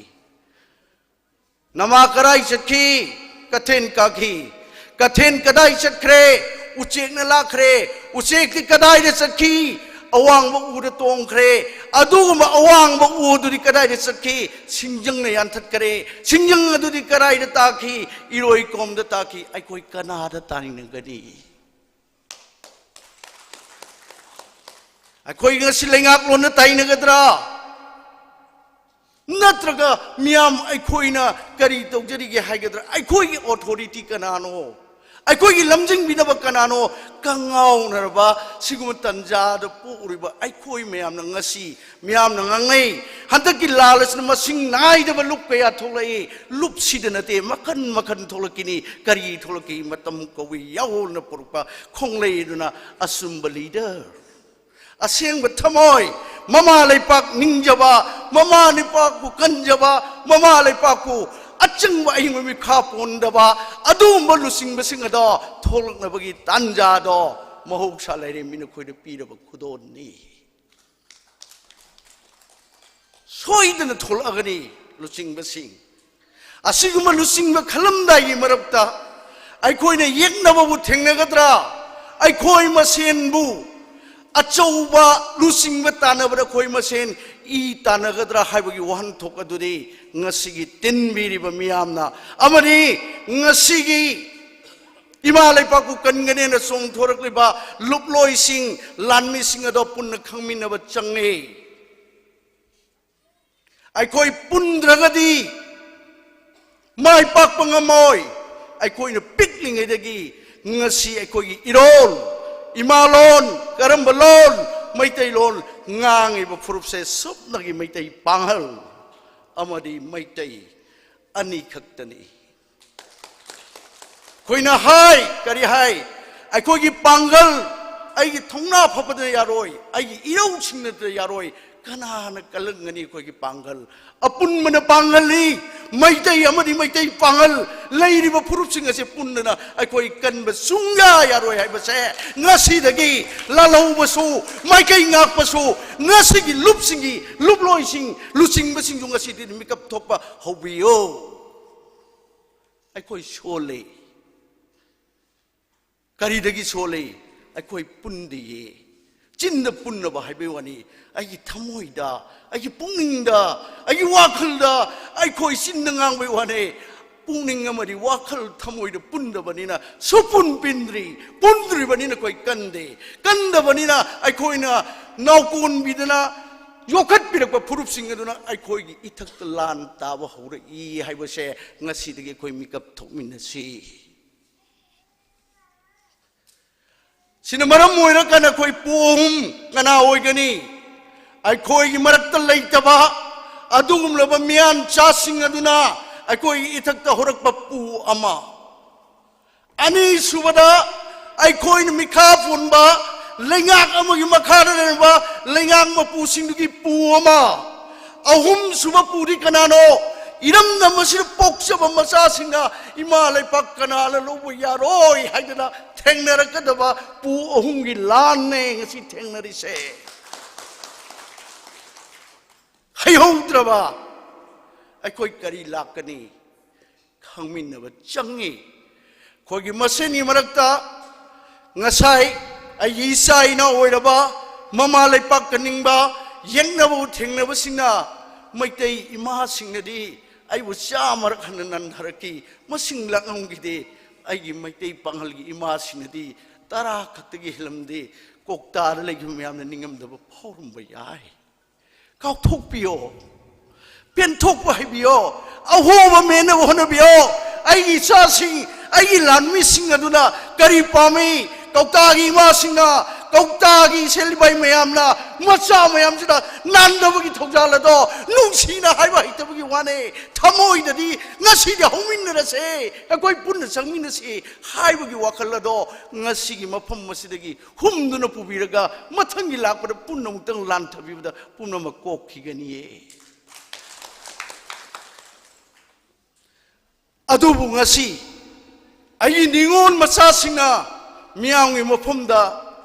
ꯅꯃꯥ ꯀꯗꯥꯏ ꯆꯠꯈꯤ? ꯀꯊꯦꯟ ꯀꯥꯈꯤ꯫ ꯀꯊꯦꯟ ꯀꯗꯥꯏ ꯆꯠꯈ꯭ꯔꯦ? ꯎꯆꯦꯛꯅ ꯂꯥꯛꯈ꯭ꯔꯦ꯫ ꯎꯆꯦꯛꯇꯤ ꯀꯗꯥꯏꯗ ꯆꯠꯈꯤ? ꯑꯋꯥꯡꯕ ꯎꯗ ꯇꯣꯡꯈ꯭ꯔꯦ꯫ ꯑꯗꯨꯒꯨꯝꯕ ꯑꯋꯥꯡꯕ ꯎ ꯑꯗꯨꯗꯤ ꯀꯗꯥꯏꯗ ꯆꯠꯈꯤ? ꯁꯤꯡꯖꯪꯅ ꯌꯥꯟꯊꯠꯈ꯭ꯔꯦ꯫ ꯁꯤꯡꯖꯪ ꯑꯗꯨꯗꯤ ꯀꯗꯥꯏꯗ ꯇꯥꯈꯤ? ꯏꯔꯣꯏ ꯀꯣꯝꯗ ꯇꯥꯈꯤ꯫ ꯑꯩꯈꯣꯏ ꯀꯅꯥꯗ ꯇꯥꯅꯤꯡꯅꯒꯅꯤ? ꯑꯩꯈꯣꯏ ꯉꯁꯤ ꯂꯩꯉꯥꯛꯂꯣꯟꯗ ꯇꯥꯏꯅꯒꯗ꯭ꯔꯥ? ꯅꯠꯇ꯭ꯔꯒ ꯃꯤꯌꯥꯝ ꯑꯩꯈꯣꯏꯅ ꯀꯔꯤ ꯇꯧꯖꯔꯤꯒꯦ ꯍꯥꯏꯒꯗ꯭ꯔꯥ? ꯑꯩꯈꯣꯏꯒꯤ ꯑꯣꯊꯣꯔꯤꯇꯤ ꯀꯅꯥꯅꯣ? ꯑꯩꯈꯣꯏꯒꯤ ꯂꯝꯖꯤꯡꯕꯤꯅꯕ ꯀꯅꯥꯅꯣ? ꯀꯉꯥꯎꯅꯔꯕ ꯁꯤꯒꯨꯝꯕ ꯇꯟꯖꯥꯗ ꯄꯣꯛꯎꯔꯤꯕ ꯑꯩꯈꯣꯏ ꯃꯌꯥꯝꯅ ꯉꯁꯤ ꯃꯤꯌꯥꯝꯅ ꯉꯥꯡꯅꯩ꯫ ꯍꯟꯗꯛꯀꯤ ꯂꯥꯜ ꯑꯁꯤꯅ ꯃꯁꯤꯡ ꯅꯥꯏꯗꯕ ꯂꯨꯞ ꯀꯌꯥ ꯊꯣꯛꯂꯛꯏ꯫ ꯂꯨꯞꯁꯤꯗ ꯅꯠꯇꯦ, ꯃꯈꯟ ꯃꯈꯟ ꯊꯣꯛꯂꯛꯈꯤꯅꯤ꯫ ꯀꯔꯤ ꯊꯣꯛꯂꯛꯈꯤ? ꯃꯇꯝ ꯀꯧꯏ ꯌꯥꯑꯣꯅ ꯄꯨꯔꯛꯄ ꯈꯣꯡꯂꯩ ꯑꯗꯨꯅ ꯑꯆꯨꯝꯕ ꯂꯤꯗꯔ, ꯑꯁꯦꯡꯕ ꯊꯃꯣꯏ, ꯃꯃꯥ ꯂꯩꯄꯥꯛ ꯅꯤꯡꯖꯕ, ꯃꯃꯥ ꯂꯩꯄꯥꯛꯄꯨ ꯀꯟꯖꯕ, ꯃꯃꯥ ꯂꯩꯄꯥꯛꯄꯨ ꯑꯆꯪꯕ ꯑꯍꯤꯡꯕ ꯃꯤꯈꯥ ꯄꯣꯟꯗꯕ ꯑꯗꯨꯒꯨꯝꯕ ꯂꯨꯆꯤꯡꯕꯁꯤꯡ ꯑꯗꯣ ꯊꯣꯛꯂꯛꯅꯕꯒꯤ ꯇꯥꯟꯖꯥꯗꯣ ꯃꯍꯧꯁꯥ ꯂꯥꯏꯔꯦꯝꯕꯤꯅ ꯑꯩꯈꯣꯏꯗ ꯄꯤꯔꯕ ꯈꯨꯗꯣꯜꯅꯤ꯫ ꯁꯣꯏꯗꯅ ꯊꯣꯛꯂꯛꯑꯒꯅꯤ ꯂꯨꯆꯤꯡꯕꯁꯤꯡ꯫ ꯑꯁꯤꯒꯨꯝꯕ ꯂꯨꯆꯤꯡꯕ ꯈꯜꯂꯝꯗꯥꯏꯒꯤ ꯃꯔꯛꯇ ꯑꯩꯈꯣꯏꯅ ꯌꯦꯛꯅꯕꯕꯨ ꯊꯦꯡꯅꯒꯗ꯭ꯔꯥ? ꯑꯩꯈꯣꯏ ꯃꯁꯦꯟꯕꯨ ꯑꯆꯧꯕ ꯂꯨꯆꯤꯡꯕ ꯇꯥꯟꯅꯕꯗ ꯑꯩꯈꯣꯏ ꯃꯁꯦꯟ ꯏ ꯇꯥꯟꯅꯒꯗ꯭ꯔꯥ ꯍꯥꯏꯕꯒꯤ ꯋꯥꯍꯟꯊꯣꯛ ꯑꯗꯨꯗꯤ ꯉꯁꯤꯒꯤ ꯇꯤꯟꯕꯤꯔꯤꯕ ꯃꯤꯌꯥꯝꯅ ꯑꯃꯗꯤ ꯉꯁꯤꯒꯤ ꯏꯃꯥ ꯂꯩꯄꯥꯛꯄꯨ ꯀꯟꯒꯅꯦꯅ ꯆꯣꯡꯊꯣꯔꯛꯂꯤꯕ ꯂꯨꯞꯂꯣꯏꯁꯤꯡ, ꯂꯥꯟꯃꯤꯁꯤꯡ ꯑꯗꯣ ꯄꯨꯟꯅ ꯈꯪꯃꯤꯟꯅꯕ ꯆꯪꯉꯤ꯫ ꯑꯩꯈꯣꯏ ꯄꯨꯟꯗ꯭ꯔꯒꯗꯤ ꯃꯥꯏ ꯄꯥꯛꯄ ꯉꯝꯃꯣꯏ꯫ ꯑꯩꯈꯣꯏꯅ ꯄꯤꯛꯂꯤꯉꯩꯗꯒꯤ ꯉꯁꯤ ꯑꯩꯈꯣꯏꯒꯤ ꯏꯔꯣꯜ, ꯏꯃꯥꯂꯣꯟ, ꯀꯔꯝꯕ ꯂꯣꯟ? ꯃꯩꯇꯩꯂꯣꯟ ꯉꯥꯡꯉꯤꯕ ꯐꯨꯔꯨꯞꯁꯦ ꯁꯨꯞꯅꯒꯤ ꯃꯩꯇꯩ ꯄꯥꯉꯜ ꯑꯃꯗꯤ ꯃꯩꯇꯩ ꯑꯅꯤꯈꯛꯇꯅꯤ꯫ ꯑꯩꯈꯣꯏꯅ ꯍꯥꯏ, ꯀꯔꯤ ꯍꯥꯏ? ꯑꯩꯈꯣꯏꯒꯤ ꯄꯥꯡꯒꯜ, ꯑꯩꯒꯤ ꯊꯧꯅꯥ ꯐꯕꯗ ꯌꯥꯔꯣꯏ, ꯑꯩꯒꯤ ꯏꯔꯧꯁꯤꯡꯅꯗ ꯌꯥꯔꯣꯏ꯫ ꯀꯅꯥꯅ ꯀꯜꯂꯛꯒꯅꯤ ꯑꯩꯈꯣꯏꯒꯤ ꯄꯥꯡꯒꯜ? ꯑꯄꯨꯟꯕꯅ ꯄꯥꯡꯒꯜꯅꯤ꯫ ꯃꯩꯇꯩ ꯑꯃꯗꯤ ꯃꯩꯇꯩ ꯄꯥꯡꯒꯜ ꯂꯩꯔꯤꯕ ꯐꯨꯔꯨꯞꯁꯤꯡ ꯑꯁꯤ ꯄꯨꯟꯗꯅ ꯑꯩꯈꯣꯏ ꯀꯟꯕ ꯁꯨꯡꯌꯥ ꯌꯥꯔꯣꯏ ꯍꯥꯏꯕꯁꯦ ꯉꯁꯤꯗꯒꯤ ꯂꯥꯜꯍꯧꯕꯁꯨ, ꯃꯥꯏꯀꯩ ꯉꯥꯛꯄꯁꯨ, ꯉꯁꯤꯒꯤ ꯂꯨꯞꯁꯤꯡꯒꯤ, ꯂꯨꯞꯂꯣꯏꯁꯤꯡ, ꯂꯨꯆꯤꯡꯕꯁꯤꯡꯁꯨ ꯉꯁꯤꯗꯤ ꯃꯤꯀꯞ ꯊꯣꯛꯄ ꯍꯧꯕꯤꯌꯨ꯫ ꯑꯩꯈꯣꯏ ꯁꯣꯜꯂꯤ꯫ ꯀꯔꯤꯗꯒꯤ ꯁꯣꯜꯂꯤ? ꯑꯩꯈꯣꯏ ꯄꯨꯟꯗꯤꯌꯦ꯫ ꯆꯤꯟꯗ ꯄꯨꯟꯅꯕ ꯍꯥꯏꯕꯩ ꯋꯥꯅꯤ, ꯑꯩꯒꯤ ꯊꯃꯣꯏꯗ, ꯑꯩꯒꯤ ꯄꯨꯛꯅꯤꯡꯗ, ꯑꯩꯒꯤ ꯋꯥꯈꯜꯗ ꯑꯩꯈꯣꯏ ꯆꯤꯟꯗ ꯉꯥꯡꯕꯩ ꯋꯥꯅꯤ꯫ ꯄꯨꯛꯅꯤꯡ ꯑꯃꯗꯤ ꯋꯥꯈꯜ ꯊꯃꯣꯏꯗ ꯄꯨꯟꯗꯕꯅꯤꯅ ꯁꯨꯄꯨꯟ ꯄꯤꯟꯗ꯭ꯔꯤ꯫ ꯄꯨꯟꯗ꯭ꯔꯤꯕꯅꯤꯅ ꯑꯩꯈꯣꯏ ꯀꯟꯗꯦ꯫ ꯀꯟꯗꯕꯅꯤꯅ ꯑꯩꯈꯣꯏꯅ ꯅꯥꯎꯀꯣꯟꯕꯤꯗꯅ ꯌꯣꯛꯈꯠꯄꯤꯔꯛꯄ ꯐꯨꯔꯨꯞꯁꯤꯡ ꯑꯗꯨꯅ ꯑꯩꯈꯣꯏꯒꯤ ꯏꯊꯛꯇ ꯂꯥꯟ ꯇꯥꯕ ꯍꯧꯔꯛꯏ ꯍꯥꯏꯕꯁꯦ ꯉꯁꯤꯗꯒꯤ ꯑꯩꯈꯣꯏ ꯃꯤꯀꯞ ꯊꯣꯛꯃꯤꯟꯅꯁꯤ꯫ ꯁꯤꯅ ꯃꯔꯝ ꯑꯣꯏꯔꯀꯥꯟꯗ ꯑꯩꯈꯣꯏ ꯄꯨ ꯑꯍꯨꯝ ꯀꯅꯥ ꯑꯣꯏꯒꯅꯤ? ꯑꯩꯈꯣꯏꯒꯤ ꯃꯔꯛꯇ ꯂꯩꯇꯕ ꯑꯗꯨꯒꯨꯝꯂꯕ ꯃꯤꯌꯥꯟꯆꯥꯁꯤꯡ ꯑꯗꯨꯅ ꯑꯩꯈꯣꯏꯒꯤ ꯏꯊꯛꯇ ꯍꯧꯔꯛꯄ ꯄꯨ ꯑꯃ꯫ ꯑꯅꯤꯁꯨꯕꯗ, ꯑꯩꯈꯣꯏꯅ ꯃꯤꯈꯥ ꯄꯣꯟꯕ ꯂꯩꯉꯥꯛ ꯑꯃꯒꯤ ꯃꯈꯥꯗ ꯂꯩꯔꯝꯕ ꯂꯩꯉꯥꯛ ꯃꯄꯨꯁꯤꯡꯗꯨꯒꯤ ꯄꯨ ꯑꯃ꯫ ꯑꯍꯨꯝꯁꯨꯕ ꯄꯨꯗꯤ ꯀꯅꯥꯅꯣ? ꯏꯔꯝꯗꯝ ꯑꯁꯤꯗ ꯄꯣꯛꯆꯕ ꯃꯆꯥꯁꯤꯡꯅ ꯏꯃꯥ ꯂꯩꯄꯥꯛ ꯀꯅꯥꯅ ꯂꯧꯕ ꯌꯥꯔꯣꯏ ꯍꯥꯏꯗꯅ ꯊꯦꯡꯅꯔꯛꯀꯗꯕ ꯄꯨ ꯑꯍꯨꯝꯒꯤ ꯂꯥꯟꯅꯦ ꯉꯁꯤ ꯊꯦꯡꯅꯔꯤꯁꯦ꯫ ꯍꯩꯍꯧꯗ꯭ꯔꯕ ꯑꯩꯈꯣꯏ ꯀꯔꯤ ꯂꯥꯛꯀꯅꯤ? ꯈꯪꯃꯤꯟꯅꯕ ꯆꯪꯉꯤ꯫ ꯑꯩꯈꯣꯏꯒꯤ ꯃꯁꯦꯟꯒꯤ ꯃꯔꯛꯇ ꯉꯁꯥꯏ ꯑꯩꯒꯤ ꯏꯆꯥ ꯏꯅꯥꯎ ꯑꯣꯏꯔꯕ ꯃꯃꯥ ꯂꯩꯄꯥꯛ ꯀꯟꯅꯤꯡꯕ ꯌꯦꯛꯅꯕ ꯊꯦꯡꯅꯕꯁꯤꯡꯅ, ꯃꯩꯇꯩ ꯏꯃꯥꯁꯤꯡꯅꯗꯤ ꯑꯩꯕꯨ ꯆꯥꯝꯃꯔꯛ ꯍꯟꯅ ꯅꯟꯊꯔꯛꯈꯤ, ꯃꯁꯤꯡ ꯂꯥꯛꯂꯝꯈꯤꯗꯦ꯫ ꯑꯩꯒꯤ ꯃꯩꯇꯩ ꯄꯥꯉꯜꯒꯤ ꯏꯃꯥꯁꯤꯡꯅꯗꯤ ꯇꯔꯥ ꯈꯛꯇꯒꯤ ꯍꯦꯜꯂꯝꯗꯦ꯫ ꯀꯣꯛꯇꯥꯗ ꯂꯩꯈꯤꯕ ꯃꯌꯥꯝꯅ ꯅꯤꯡꯉꯝꯗꯕ ꯐꯥꯎꯔꯝꯕ ꯌꯥꯏ꯫ ꯀꯥꯎꯊꯣꯛꯄꯤꯌꯣ, ꯄꯦꯟꯊꯣꯛꯄ ꯍꯩꯕꯤꯌꯣ, ꯑꯍꯣꯕ ꯃꯦꯟꯅꯕ ꯍꯣꯠꯅꯕꯤꯌꯣ꯫ ꯑꯩꯒꯤ ꯏꯆꯥꯁꯤꯡ, ꯑꯩꯒꯤ ꯂꯥꯟꯃꯤꯁꯤꯡ ꯑꯗꯨꯅ ꯀꯔꯤ ꯄꯥꯝꯃꯤ? ꯀꯧꯇꯥꯒꯤ ꯏꯃꯥꯁꯤꯡꯅ, ꯀꯧꯇꯥꯒꯤ ꯁꯦꯜꯂꯤꯕꯥꯏ ꯃꯌꯥꯝꯅ, ꯃꯆꯥ ꯃꯌꯥꯝꯁꯤꯗ ꯅꯥꯟꯗꯕꯒꯤ ꯊꯧꯖꯥꯜ ꯑꯗꯣ ꯅꯨꯡꯁꯤꯅ ꯍꯥꯏꯕ ꯍꯩꯇꯕꯒꯤ ꯋꯥꯅꯦ꯫ ꯊꯃꯣꯏꯗꯗꯤ ꯉꯁꯤꯗꯤ ꯍꯧꯃꯤꯟꯅꯔꯁꯦ, ꯑꯩꯈꯣꯏ ꯄꯨꯟꯅ ꯆꯪꯃꯤꯟꯅꯁꯤ ꯍꯥꯏꯕꯒꯤ ꯋꯥꯈꯜ ꯑꯗꯣ ꯉꯁꯤꯒꯤ ꯃꯐꯝ ꯑꯁꯤꯗꯒꯤ ꯍꯨꯝꯗꯨꯅ ꯄꯨꯕꯤꯔꯒ ꯃꯊꯪꯒꯤ ꯂꯥꯛꯄꯗ ꯄꯨꯟꯅ ꯑꯃꯨꯛꯇꯪ ꯂꯥꯟꯊꯕꯤꯕꯗ ꯄꯨꯝꯅꯃꯛ ꯀꯣꯛꯈꯤꯒꯅꯤꯌꯦ꯫ ꯑꯗꯨꯕꯨ ꯉꯁꯤ ꯑꯩꯒꯤ ꯅꯤꯉꯣꯜ ꯃꯆꯥꯁꯤꯡꯅ ꯃꯤꯌꯥꯝꯒꯤ ꯃꯐꯝꯗ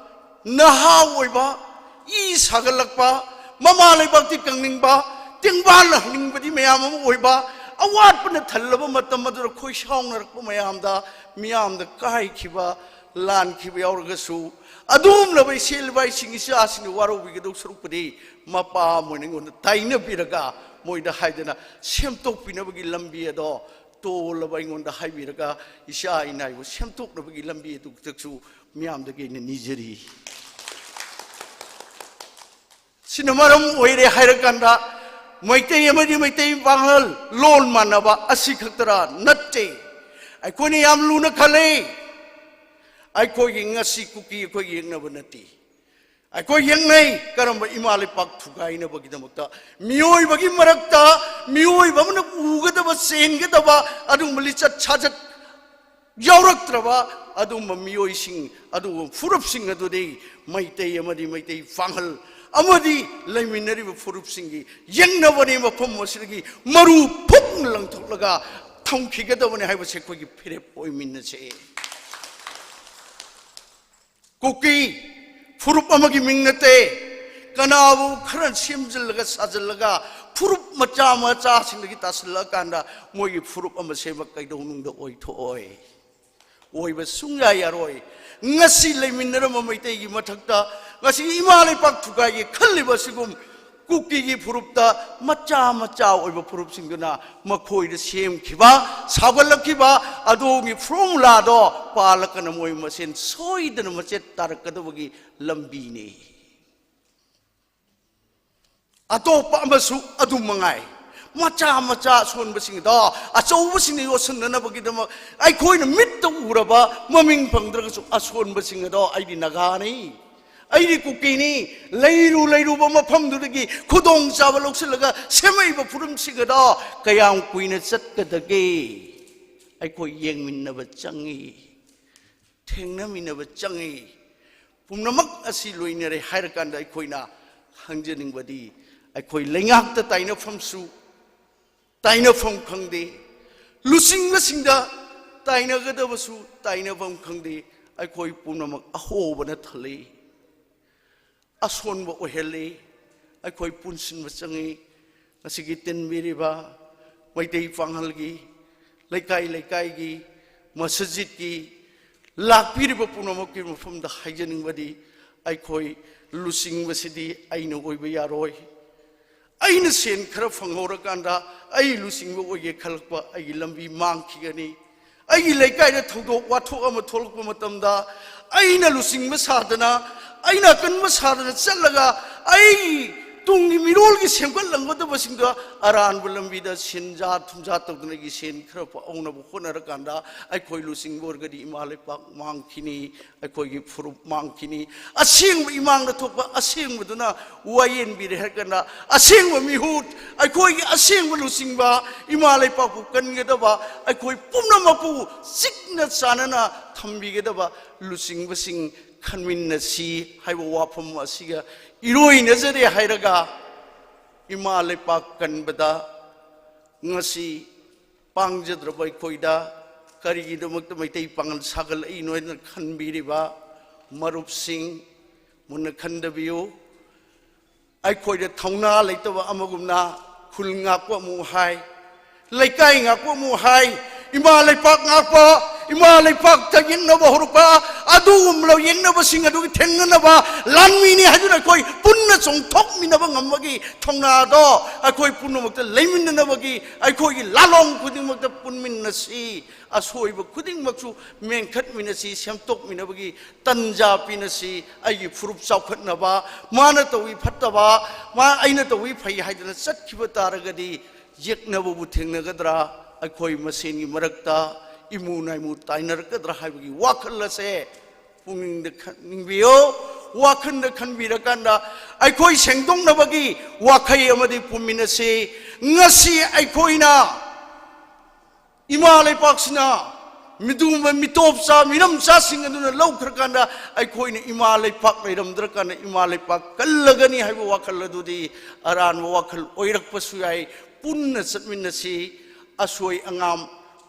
ꯅꯍꯥ ꯑꯣꯏꯕ, ꯏ ꯁꯥꯒꯠꯂꯛꯄ, ꯃꯃꯥ ꯂꯩꯕꯥꯛꯇꯤ ꯀꯪꯅꯤꯡꯕ, ꯇꯦꯡꯕꯥꯟ ꯍꯪꯅꯤꯡꯕꯗꯤ ꯃꯌꯥꯝ ꯑꯃ ꯑꯣꯏꯕ, ꯑꯋꯥꯠꯄꯅ ꯊꯜꯂꯕ ꯃꯇꯝ ꯑꯗꯨꯗ ꯈꯣꯏ ꯁꯥꯎꯅꯔꯛꯄ ꯃꯌꯥꯝꯗ, ꯃꯤꯌꯥꯝꯗ ꯀꯥꯏꯈꯤꯕ, ꯂꯥꯟꯈꯤꯕ ꯌꯥꯎꯔꯒꯁꯨ, ꯑꯗꯨꯒꯨꯝꯂꯕ ꯏꯆꯦꯜ ꯏꯕꯥꯏꯁꯤꯡ, ꯏꯆꯥꯁꯤꯡꯗ ꯋꯥꯔꯧꯕꯤꯒꯗꯧ ꯁꯔꯨꯛꯄꯨꯗꯤ, ꯃꯄꯥ ꯑꯃ ꯑꯣꯏꯅ ꯑꯩꯉꯣꯟꯗ ꯇꯥꯏꯅꯕꯤꯔꯒ, ꯃꯣꯏꯗ ꯍꯥꯏꯗꯅ ꯁꯦꯝꯗꯣꯛꯄꯤꯅꯕꯒꯤ ꯂꯝꯕꯤ ꯑꯗꯣ ꯇꯣꯜꯂꯕ ꯑꯩꯉꯣꯟꯗ ꯍꯥꯏꯕꯤꯔꯒ, ꯏꯆꯥ ꯏꯅꯥꯏꯕꯨ ꯁꯦꯝꯗꯣꯛꯅꯕꯒꯤ ꯂꯝꯕꯤ ꯑꯗꯨ ꯈꯛꯇꯁꯨ ꯃꯤꯌꯥꯝꯗꯒꯤ ꯑꯩꯅ ꯅꯤꯖꯔꯤ꯫ ꯁꯤꯅ ꯃꯔꯝ ꯑꯣꯏꯔꯦ ꯍꯥꯏꯔꯀꯥꯟꯗ, ꯃꯩꯇꯩ ꯑꯃꯗꯤ ꯃꯩꯇꯩ ꯄꯥꯉꯜ ꯂꯣꯟ ꯃꯥꯟꯅꯕ ꯑꯁꯤ ꯈꯛꯇꯔꯥ? ꯅꯠꯇꯦ꯫ ꯑꯩꯈꯣꯏꯅ ꯌꯥꯝ ꯂꯨꯅ ꯈꯜꯂꯤ꯫ ꯑꯩꯈꯣꯏꯒꯤ ꯉꯁꯤ ꯀꯨꯀꯤ ꯑꯩꯈꯣꯏꯒꯤ ꯌꯦꯛꯅꯕ ꯅꯠꯇꯦ꯫ ꯑꯩꯈꯣꯏ ꯌꯦꯛꯅꯩ꯫ ꯀꯔꯝꯕ? ꯏꯃꯥ ꯂꯩꯄꯥꯛ ꯊꯨꯒꯥꯏꯅꯕꯒꯤꯗꯃꯛꯇ, ꯃꯤꯑꯣꯏꯕꯒꯤ ꯃꯔꯛꯇ ꯃꯤꯑꯣꯏꯕ ꯑꯃꯅ ꯎꯒꯗꯕ, ꯆꯦꯟꯒꯗꯕ ꯑꯗꯨꯒꯨꯝꯕ ꯂꯤꯆꯠ ꯁꯥꯖꯠ ꯌꯥꯎꯔꯛꯇ꯭ꯔꯕ ꯑꯗꯨꯒꯨꯝꯕ ꯃꯤꯑꯣꯏꯁꯤꯡ, ꯑꯗꯨꯒꯨꯝꯕ ꯐꯨꯔꯨꯞꯁꯤꯡ ꯑꯗꯨꯗꯤ ꯃꯩꯇꯩ ꯑꯃꯗꯤ ꯃꯩꯇꯩ ꯄꯥꯉꯜ ꯑꯃꯗꯤ ꯂꯩꯃꯤꯟꯅꯔꯤꯕ ꯐꯨꯔꯨꯞꯁꯤꯡꯒꯤ ꯌꯦꯛꯅꯕꯅꯤ꯫ ꯃꯐꯝ ꯑꯁꯤꯗꯒꯤ ꯃꯔꯨ ꯐꯨꯛꯅ ꯂꯪꯊꯣꯛꯂꯒ ꯊꯝꯈꯤꯒꯗꯕꯅꯤ ꯍꯥꯏꯕꯁꯦ ꯑꯩꯈꯣꯏꯒꯤ ꯐꯤꯔꯦꯞ ꯑꯣꯏꯃꯤꯟꯅꯁꯦ꯫ ꯀꯨꯀꯤ ꯐꯨꯔꯨꯞ ꯑꯃꯒꯤ ꯃꯤꯡ ꯅꯠꯇꯦ꯫ ꯀꯅꯥꯕꯨ ꯈꯔ ꯁꯦꯝꯖꯤꯜꯂꯒ ꯁꯥꯖꯤꯜꯂꯒ ꯐꯨꯔꯨꯞ ꯃꯆꯥ ꯃꯆꯥꯁꯤꯡꯗꯒꯤ ꯇꯥꯁꯤꯜꯂꯛꯑꯀꯥꯟꯗ ꯃꯣꯏꯒꯤ ꯐꯨꯔꯨꯞ ꯑꯃ ꯁꯦꯝꯕ ꯀꯩꯗꯧꯅꯨꯡꯗ ꯑꯣꯏꯊꯣꯛꯑꯣꯏ꯫ ꯑꯣꯏꯕ ꯁꯨꯡꯌꯥ ꯌꯥꯔꯣꯏ꯫ ꯉꯁꯤ ꯂꯩꯃꯤꯟꯅꯔꯝꯕ ꯃꯩꯇꯩꯒꯤ ꯃꯊꯛꯇ ꯉꯁꯤ ꯏꯃꯥ ꯂꯩꯄꯥꯛ ꯊꯨꯒꯥꯏꯒꯦ ꯈꯜꯂꯤꯕ ꯑꯁꯤꯒꯨꯝ ꯀꯨꯀꯤꯒꯤ ꯐꯨꯔꯨꯞꯇ ꯃꯆꯥ ꯃꯆꯥ ꯑꯣꯏꯕ ꯐꯨꯔꯨꯞꯁꯤꯡꯗꯨꯅ ꯃꯈꯣꯏꯗ ꯁꯦꯝꯈꯤꯕ, ꯁꯥꯒꯠꯂꯛꯈꯤꯕ ꯑꯗꯨꯒꯤ ꯐꯣꯔꯃꯨꯂꯥꯗꯣ ꯄꯥꯜꯂꯛꯀꯅ ꯃꯣꯏ ꯃꯁꯦꯟ ꯁꯣꯏꯗꯅ ꯃꯆꯦꯠ ꯇꯥꯔꯛꯀꯗꯕꯒꯤ ꯂꯝꯕꯤꯅꯤ꯫ ꯑꯇꯣꯞꯄ ꯑꯃꯁꯨ ꯑꯗꯨꯝ ꯃꯉꯥꯏ꯫ ꯃꯆꯥ ꯃꯆꯥ ꯑꯁꯣꯟꯕꯁꯤꯡ ꯑꯗꯣ ꯑꯆꯧꯕꯁꯤꯡꯅ ꯌꯣꯠꯁꯤꯟꯅꯅꯕꯒꯤꯗꯃꯛ ꯑꯩꯈꯣꯏꯅ ꯃꯤꯠꯇ ꯎꯔꯕ, ꯃꯃꯤꯡ ꯐꯪꯗ꯭ꯔꯒꯁꯨ ꯑꯁꯣꯟꯕꯁꯤꯡ ꯑꯗꯣ, "ꯑꯩꯗꯤ ꯅꯥꯒꯥꯅꯤ, ꯑꯩꯗꯤ ꯀꯨꯀꯤꯅꯤ", ꯂꯩꯔꯨ ꯂꯩꯔꯨꯕ ꯃꯐꯝꯗꯨꯗꯒꯤ ꯈꯨꯗꯣꯡꯆꯥꯕ ꯂꯧꯁꯤꯜꯂꯒ ꯁꯦꯝꯃꯛꯏꯕ ꯐꯨꯔꯨꯞꯁꯤꯡ ꯑꯗꯣ ꯀꯌꯥꯝ ꯀꯨꯏꯅ ꯆꯠꯀꯗꯒꯦ? ꯑꯩꯈꯣꯏ ꯌꯦꯡꯃꯤꯟꯅꯕ ꯆꯪꯉꯤ, ꯊꯦꯡꯅꯃꯤꯟꯅꯕ ꯆꯪꯉꯤ꯫ ꯄꯨꯝꯅꯃꯛ ꯑꯁꯤ ꯂꯣꯏꯅꯔꯦ ꯍꯥꯏꯔꯀꯥꯟꯗ ꯑꯩꯈꯣꯏꯅ ꯈꯪꯖꯅꯤꯡꯕꯗꯤ, ꯑꯩꯈꯣꯏ ꯂꯩꯉꯥꯛꯇ ꯇꯥꯏꯅꯐꯝꯁꯨ ꯇꯥꯏꯅꯐꯝ ꯈꯪꯗꯦ, ꯂꯨꯆꯤꯡꯕꯁꯤꯡꯗ ꯇꯥꯏꯅꯒꯗꯕꯁꯨ ꯇꯥꯏꯅꯐꯝ ꯈꯪꯗꯦ꯫ ꯑꯩꯈꯣꯏ ꯄꯨꯝꯅꯃꯛ ꯑꯍꯣꯕꯅ ꯊꯜꯂꯤ, ꯑꯁꯣꯟꯕ ꯑꯣꯏꯍꯜꯂꯤ꯫ ꯑꯩꯈꯣꯏ ꯄꯨꯟꯁꯤꯟꯕ ꯆꯪꯉꯤ꯫ ꯉꯁꯤꯒꯤ ꯇꯤꯟꯕꯤꯔꯤꯕ ꯃꯩꯇꯩ ꯄꯥꯉꯜꯒꯤ, ꯂꯩꯀꯥꯏ ꯂꯩꯀꯥꯏꯒꯤ, ꯃꯁꯖꯤꯠꯀꯤ, ꯂꯥꯛꯄꯤꯔꯤꯕ ꯄꯨꯝꯅꯃꯛꯀꯤ ꯃꯐꯝꯗ ꯍꯥꯏꯖꯅꯤꯡꯕꯗꯤ, ꯑꯩꯈꯣꯏ ꯂꯨꯆꯤꯡꯕꯁꯤꯗꯤ ꯑꯩꯅ ꯑꯣꯏꯕ ꯌꯥꯔꯣꯏ꯫ ꯑꯩꯅ ꯁꯦꯟ ꯈꯔ ꯐꯪꯍꯧꯔꯀꯥꯟꯗ ꯑꯩ ꯂꯨꯆꯤꯡꯕ ꯑꯣꯏꯒꯦ ꯈꯜꯂꯛꯄ ꯑꯩꯒꯤ ꯂꯝꯕꯤ ꯃꯥꯡꯈꯤꯒꯅꯤ꯫ ꯑꯩꯒꯤ ꯂꯩꯀꯥꯏꯗ ꯊꯧꯗꯣꯛ ꯋꯥꯊꯣꯛ ꯑꯃ ꯊꯣꯛꯂꯛꯄ ꯃꯇꯝꯗ ꯑꯩꯅ ꯂꯨꯆꯤꯡꯕ ꯁꯥꯗꯅ, ꯑꯩꯅ ꯑꯀꯟꯕ ꯁꯥꯗꯅ ꯆꯠꯂꯒ ꯑꯩ ꯇꯨꯡꯒꯤ ꯃꯤꯔꯣꯜꯒꯤ ꯁꯦꯝꯒꯠꯂꯝꯒꯗꯕꯁꯤꯡꯗꯣ ꯑꯔꯥꯟꯕ ꯂꯝꯕꯤꯗ ꯁꯦꯟꯖꯥ ꯊꯨꯝꯖꯥ ꯇꯧꯗꯅ ꯑꯩꯒꯤ ꯁꯦꯟ ꯈꯔ ꯄꯥꯎꯅꯕ ꯍꯣꯠꯅꯔꯀꯥꯟꯗ ꯑꯩꯈꯣꯏ ꯂꯨꯆꯤꯡꯕ ꯑꯣꯏꯔꯒꯗꯤ ꯏꯃꯥ ꯂꯩꯄꯥꯛ ꯃꯥꯡꯈꯤꯅꯤ, ꯑꯩꯈꯣꯏꯒꯤ ꯐꯨꯔꯨꯞ ꯃꯥꯡꯈꯤꯅꯤ꯫ ꯑꯁꯦꯡꯕ ꯏꯃꯥꯡꯗ ꯊꯣꯛꯄ ꯑꯁꯦꯡꯕꯗꯨꯅ ꯋꯥꯌꯦꯟꯕꯤꯔꯦ ꯍꯥꯏꯔꯀꯥꯟꯗ ꯑꯁꯦꯡꯕ ꯃꯤꯍꯨꯠ, ꯑꯩꯈꯣꯏꯒꯤ ꯑꯁꯦꯡꯕ ꯂꯨꯆꯤꯡꯕ, ꯏꯃꯥ ꯂꯩꯄꯥꯛꯄꯨ ꯀꯟꯒꯗꯕ, ꯑꯩꯈꯣꯏ ꯄꯨꯝꯅꯃꯛꯄꯨ ꯆꯤꯛꯅ ꯆꯥꯟꯅꯅ ꯊꯝꯕꯤꯒꯗꯕ ꯂꯨꯆꯤꯡꯕꯁꯤꯡ ꯈꯟꯃꯤꯟꯅꯁꯤ ꯍꯥꯏꯕ ꯋꯥꯐꯝ ꯑꯁꯤꯒ ꯏꯔꯣꯏꯅꯖꯔꯦ ꯍꯥꯏꯔꯒ, ꯏꯃꯥ ꯂꯩꯄꯥꯛ ꯀꯟꯕꯗ ꯉꯁꯤ ꯄꯥꯡꯖꯗ꯭ꯔꯕ ꯑꯩꯈꯣꯏꯗ ꯀꯔꯤꯒꯤꯗꯃꯛꯇ ꯃꯩꯇꯩ ꯄꯥꯉꯜ ꯁꯥꯒꯠꯂꯛꯏꯅꯣ ꯍꯥꯏꯅ ꯈꯟꯕꯤꯔꯤꯕ ꯃꯔꯨꯞꯁꯤꯡ, ꯃꯨꯟꯅ ꯈꯟꯗꯕꯤꯌꯨ꯫ ꯑꯩꯈꯣꯏꯗ ꯊꯧꯅꯥ ꯂꯩꯇꯕ ꯑꯃꯒꯨꯝꯅ ꯈꯨꯜ ꯉꯥꯛꯄ ꯑꯃꯨꯛ ꯍꯥꯏ, ꯂꯩꯀꯥꯏ ꯉꯥꯛꯄ ꯑꯃꯨꯛ ꯍꯥꯏ, ꯏꯃꯥ ꯂꯩꯄꯥꯛ ꯉꯥꯛꯄ ꯏꯃꯥ ꯂꯩꯄꯥꯛꯇ ꯌꯦꯛꯅꯕ ꯍꯧꯔꯛꯄ ꯑꯗꯨꯒꯨꯝꯂꯕ ꯌꯦꯛꯅꯕꯁꯤꯡ ꯑꯗꯨꯒꯤ ꯊꯦꯡꯅꯅꯕ ꯂꯥꯟꯃꯤꯅꯤ ꯍꯥꯏꯗꯨꯅ ꯑꯩꯈꯣꯏ ꯄꯨꯟꯅ ꯆꯣꯡꯊꯣꯛꯃꯤꯟꯅꯕ ꯉꯝꯕꯒꯤ ꯊꯧꯅꯥꯗꯣ ꯑꯩꯈꯣꯏ ꯄꯨꯝꯅꯃꯛꯇ ꯂꯩꯃꯤꯟꯅꯅꯕꯒꯤ ꯑꯩꯈꯣꯏꯒꯤ ꯂꯥꯂꯣꯡ ꯈꯨꯗꯤꯡꯃꯛꯇ ꯄꯨꯟꯃꯤꯟꯅꯁꯤ꯫ ꯑꯁꯣꯏꯕ ꯈꯨꯗꯤꯡꯃꯛꯁꯨ ꯃꯦꯟꯈꯠꯃꯤꯟꯅꯁꯤ, ꯁꯦꯝꯗꯣꯛꯃꯤꯟꯅꯕꯒꯤ ꯇꯟꯖꯥ ꯄꯤꯅꯁꯤ꯫ ꯑꯩꯒꯤ ꯐꯨꯔꯨꯞ ꯆꯥꯎꯈꯠꯅꯕ, ꯃꯥꯅ ꯇꯧꯏ ꯐꯠꯇꯕ, ꯃꯥ, ꯑꯩꯅ ꯇꯧꯏ ꯐꯩ ꯍꯥꯏꯗꯅ ꯆꯠꯈꯤꯕ ꯇꯥꯔꯒꯗꯤ ꯌꯦꯛꯅꯕꯕꯨ ꯊꯦꯡꯅꯒꯗ꯭ꯔꯥ? ꯑꯩꯈꯣꯏ ꯃꯁꯦꯟꯒꯤ ꯃꯔꯛꯇ ꯏꯃꯨ ꯅꯥꯏꯃꯨ ꯇꯥꯏꯅꯔꯛꯀꯗ꯭ꯔꯥ ꯍꯥꯏꯕꯒꯤ ꯋꯥꯈꯜ ꯑꯁꯦ ꯄꯨꯛꯅꯤꯡꯗ ꯈꯟꯕꯤꯌꯨ꯫ ꯋꯥꯈꯜꯗ ꯈꯟꯕꯤꯔꯀꯥꯟꯗ ꯑꯩꯈꯣꯏ ꯁꯦꯡꯗꯣꯛꯅꯕꯒꯤ ꯋꯥꯈꯩ ꯑꯃꯗꯤ ꯄꯨꯟꯃꯤꯟꯅꯁꯤ꯫ ꯉꯁꯤ ꯑꯩꯈꯣꯏꯅ ꯏꯃꯥ ꯂꯩꯄꯥꯛꯁꯤꯅ ꯃꯤꯇꯣꯞꯆꯥ ꯃꯤꯔꯝꯆꯥꯁꯤꯡ ꯑꯗꯨꯅ ꯂꯧꯈ꯭ꯔꯀꯥꯟꯗ ꯑꯩꯈꯣꯏꯅ ꯏꯃꯥ ꯂꯩꯄꯥꯛ ꯂꯩꯔꯝꯗ꯭ꯔꯀꯥꯟꯗ ꯏꯃꯥ ꯂꯩꯄꯥꯛ ꯀꯜꯂꯒꯅꯤ ꯍꯥꯏꯕ ꯋꯥꯈꯜ ꯑꯗꯨꯗꯤ ꯑꯔꯥꯟꯕ ꯋꯥꯈꯜ ꯑꯣꯏꯔꯛꯄꯁꯨ ꯌꯥꯏ꯫ ꯄꯨꯟꯅ ꯆꯠꯃꯤꯟꯅꯁꯤ꯫ ꯑꯁꯣꯏ ꯑꯉꯥꯝ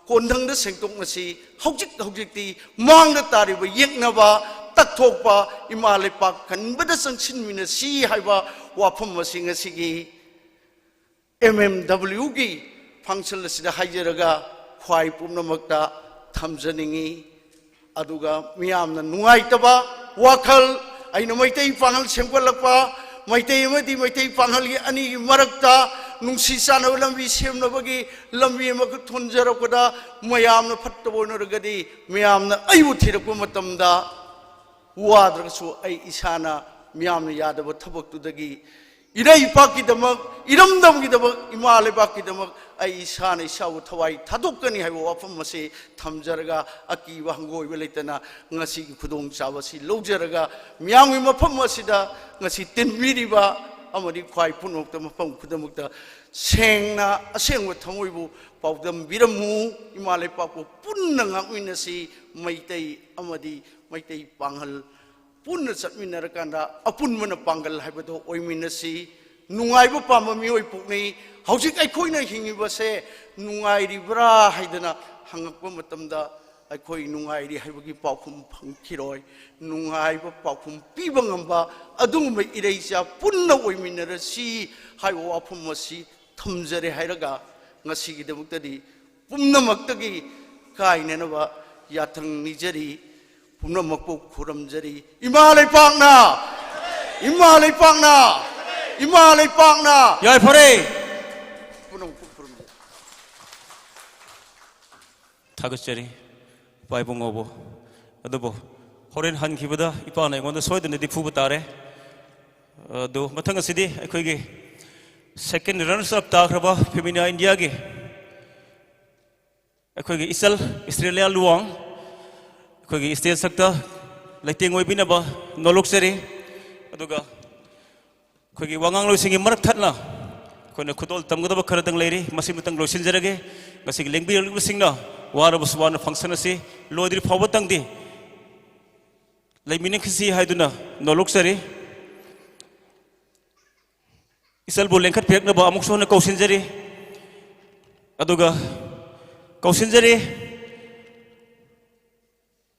ꯀꯣꯟꯊꯪꯗ ꯁꯦꯡꯗꯣꯛꯅꯁꯤ꯫ ꯍꯧꯖꯤꯛ ꯍꯧꯖꯤꯛꯇꯤ ꯃꯥꯡꯗ ꯇꯥꯔꯤꯕ ꯌꯦꯛꯅꯕ, ꯇꯛꯊꯣꯛꯄ, ꯏꯃꯥ ꯂꯩꯄꯥꯛ ꯀꯟꯕꯗ ꯆꯪꯁꯤꯟꯃꯤꯟꯅꯁꯤ ꯍꯥꯏꯕ ꯋꯥꯐꯝ ꯑꯁꯤ ꯉꯁꯤꯒꯤ ꯑꯦꯝ ꯑꯦꯝ ꯗꯕ꯭ꯂꯤꯎꯒꯤ ꯐꯪꯁꯟ ꯑꯁꯤꯗ ꯍꯥꯏꯖꯔꯒ ꯈ꯭ꯋꯥꯏ ꯄꯨꯝꯅꯃꯛꯇ ꯊꯝꯖꯅꯤꯡꯏ꯫ ꯑꯗꯨꯒ ꯃꯤꯌꯥꯝꯅ ꯅꯨꯡꯉꯥꯏꯇꯕ ꯋꯥꯈꯜ, ꯑꯩꯅ ꯃꯩꯇꯩ ꯄꯥꯉꯜ ꯁꯦꯝꯒꯠꯂꯛꯄ, ꯃꯩꯇꯩ ꯑꯃꯗꯤ ꯃꯩꯇꯩ ꯄꯥꯉꯜꯒꯤ ꯑꯅꯤꯒꯤ ꯃꯔꯛꯇ ꯅꯨꯡꯁꯤ ꯆꯥꯟꯅꯕ ꯂꯝꯕꯤ ꯁꯦꯝꯅꯕꯒꯤ ꯂꯝꯕꯤ ꯑꯃꯈꯛ ꯊꯣꯟꯖꯔꯛꯄꯗ ꯃꯌꯥꯝꯅ ꯐꯠꯇꯕ ꯑꯣꯏꯅꯔꯒꯗꯤ ꯃꯌꯥꯝꯅ ꯑꯩꯕꯨ ꯊꯤꯔꯛꯄ ꯃꯇꯝꯗ ꯋꯥꯗ꯭ꯔꯒꯁꯨ ꯑꯩ ꯏꯁꯥꯅ ꯃꯤꯌꯥꯝꯅ ꯌꯥꯗꯕ ꯊꯕꯛꯇꯨꯗꯒꯤ ꯏꯔꯩꯄꯥꯛꯀꯤꯗꯃꯛ, ꯏꯔꯝꯗꯝꯒꯤꯗꯃꯛ, ꯏꯃꯥ ꯂꯩꯕꯥꯛꯀꯤꯗꯃꯛ ꯑꯩ ꯏꯁꯥꯅ ꯏꯁꯥꯕꯨ ꯊꯋꯥꯏ ꯊꯥꯗꯣꯛꯀꯅꯤ ꯍꯥꯏꯕ ꯋꯥꯐꯝ ꯑꯁꯤ ꯊꯝꯖꯔꯒ ꯑꯀꯤꯕ ꯍꯪꯒꯣꯏꯕ ꯂꯩꯇꯅ ꯉꯁꯤꯒꯤ ꯈꯨꯗꯣꯡꯆꯥꯕ ꯑꯁꯤ ꯂꯧꯖꯔꯒ ꯃꯤꯌꯥꯝꯒꯤ ꯃꯐꯝ ꯑꯁꯤꯗ ꯉꯁꯤ ꯇꯤꯟꯕꯤꯔꯤꯕ ꯑꯃꯗꯤ ꯈ꯭ꯋꯥꯏ ꯄꯨꯝꯅꯃꯛꯇ ꯃꯐꯝ ꯈꯨꯗꯤꯡꯃꯛꯇ ꯁꯦꯡꯅ ꯑꯁꯦꯡꯕ ꯊꯃꯣꯏꯕꯨ ꯄꯥꯎꯗꯝꯕꯤꯔꯝꯃꯨ꯫ ꯏꯃꯥ ꯂꯩꯄꯥꯛꯄꯨ ꯄꯨꯟꯅ ꯉꯥꯛꯃꯤꯟꯅꯁꯤ꯫ ꯃꯩꯇꯩ ꯑꯃꯗꯤ ꯃꯩꯇꯩ ꯄꯥꯉꯜ ꯄꯨꯟꯅ ꯆꯠꯃꯤꯟꯅꯔꯀꯥꯟꯗ ꯑꯄꯨꯟꯕꯅ ꯄꯥꯡꯒꯜ ꯍꯥꯏꯕꯗꯣ ꯑꯣꯏꯃꯤꯟꯅꯁꯤ꯫ ꯅꯨꯡꯉꯥꯏꯕ ꯄꯥꯝꯕ ꯃꯤꯑꯣꯏ ꯄꯣꯛꯅꯩ꯫ ꯍꯧꯖꯤꯛ ꯑꯩꯈꯣꯏꯅ ꯍꯤꯡꯉꯤꯕꯁꯦ ꯅꯨꯡꯉꯥꯏꯔꯤꯕ꯭ꯔꯥ ꯍꯥꯏꯗꯅ ꯍꯪꯉꯛꯄ ꯃꯇꯝꯗ ꯑꯩꯈꯣꯏ ꯅꯨꯡꯉꯥꯏꯔꯤ ꯍꯥꯏꯕꯒꯤ ꯄꯥꯎꯈꯨꯝ ꯐꯪꯈꯤꯔꯣꯏ꯫ ꯅꯨꯡꯉꯥꯏꯕ ꯄꯥꯎꯈꯨꯝ ꯄꯤꯕ ꯉꯝꯕ ꯑꯗꯨꯒꯨꯝꯕ ꯏꯔꯩꯆꯥ ꯄꯨꯟꯅ ꯑꯣꯏꯃꯤꯟꯅꯔꯁꯤ ꯍꯥꯏꯕ ꯋꯥꯐꯝ ꯑꯁꯤ ꯊꯝꯖꯔꯦ ꯍꯥꯏꯔꯒ ꯉꯁꯤꯒꯤꯗꯃꯛꯇꯗꯤ ꯄꯨꯝꯅꯃꯛꯇꯒꯤ ꯀꯥꯏꯅꯅꯕ ꯌꯥꯊꯪ ꯅꯤꯖꯔꯤ, ꯄꯨꯝꯅꯃꯛꯄꯨ ꯈꯨꯔꯨꯝꯖꯔꯤ꯫ ꯏꯃꯥ ꯂꯩꯄꯥꯛꯅ, ꯏꯃꯥ ꯂꯩꯄꯥꯛꯅ, ꯏꯃꯥ ꯂꯩꯄꯥꯛꯅ꯫ ꯌꯥꯏꯐꯔꯦ꯫ ꯄꯨꯝꯅꯃꯛꯄꯨ ꯈꯨꯔꯨꯝꯖꯔꯤ꯫ ꯊꯥꯒꯠꯆꯔꯤ ꯏꯄꯥ ꯏꯕꯨꯡꯉꯣꯕꯨ꯫ ꯑꯗꯨꯕꯨ ꯍꯣꯔꯦꯟ ꯍꯟꯈꯤꯕꯗ ꯏꯄꯥꯅ ꯑꯩꯉꯣꯟꯗ ꯁꯣꯏꯗꯅꯗꯤ ꯐꯨꯕ ꯇꯥꯔꯦ꯫ ꯑꯗꯨ ꯃꯊꯪ ꯑꯁꯤꯗꯤ ꯑꯩꯈꯣꯏꯒꯤ second runners up ꯇꯥꯈ꯭ꯔꯕ ꯐꯦꯃꯤꯅꯥ ꯏꯟꯗꯤꯌꯥꯒꯤ ꯑꯩꯈꯣꯏꯒꯤ ꯏꯆꯜ ꯑꯁꯇ꯭ꯔꯦꯂꯤꯌꯥ ꯂꯨꯋꯥꯡ ꯑꯩꯈꯣꯏꯒꯤ stage ꯁꯛꯇ ꯂꯩꯇꯦꯡ ꯑꯣꯏꯕꯤꯅꯕ ꯅꯣꯂꯣꯛꯆꯔꯤ꯫ ꯑꯗꯨꯒ ꯑꯩꯈꯣꯏꯒꯤ ꯋꯥꯉꯥꯡꯂꯣꯏꯁꯤꯡꯒꯤ ꯃꯔꯛ ꯊꯠꯅ ꯑꯩꯈꯣꯏꯅ ꯈꯨꯗꯣꯜ ꯇꯝꯒꯗꯕ ꯈꯔꯗꯪ ꯂꯩꯔꯤ, ꯃꯁꯤꯃꯇꯪ ꯂꯣꯏꯁꯤꯟꯖꯔꯒꯦ꯫ ꯉꯁꯤꯒꯤ ꯂꯦꯡꯕꯤꯔꯛꯂꯤꯕꯁꯤꯡꯅ ꯋꯥꯔꯕꯁꯨ ꯋꯥꯅ function ꯑꯁꯤ ꯂꯣꯏꯗ꯭ꯔꯤ ꯐꯥꯎꯕꯇꯪꯗꯤ ꯂꯩꯃꯤꯟꯅꯈꯤꯁꯤ ꯍꯥꯏꯗꯨꯅ ꯅꯣꯂꯣꯛꯆꯔꯤ꯫ ꯏꯆꯜꯕꯨ ꯂꯦꯡꯈꯠꯄꯤꯔꯛꯅꯕ ꯑꯃꯨꯛꯁꯨ ꯍꯟꯅ ꯀꯧꯁꯤꯟꯖꯔꯤ꯫ ꯑꯗꯨꯒ ꯀꯧꯁꯤꯟꯖꯔꯤ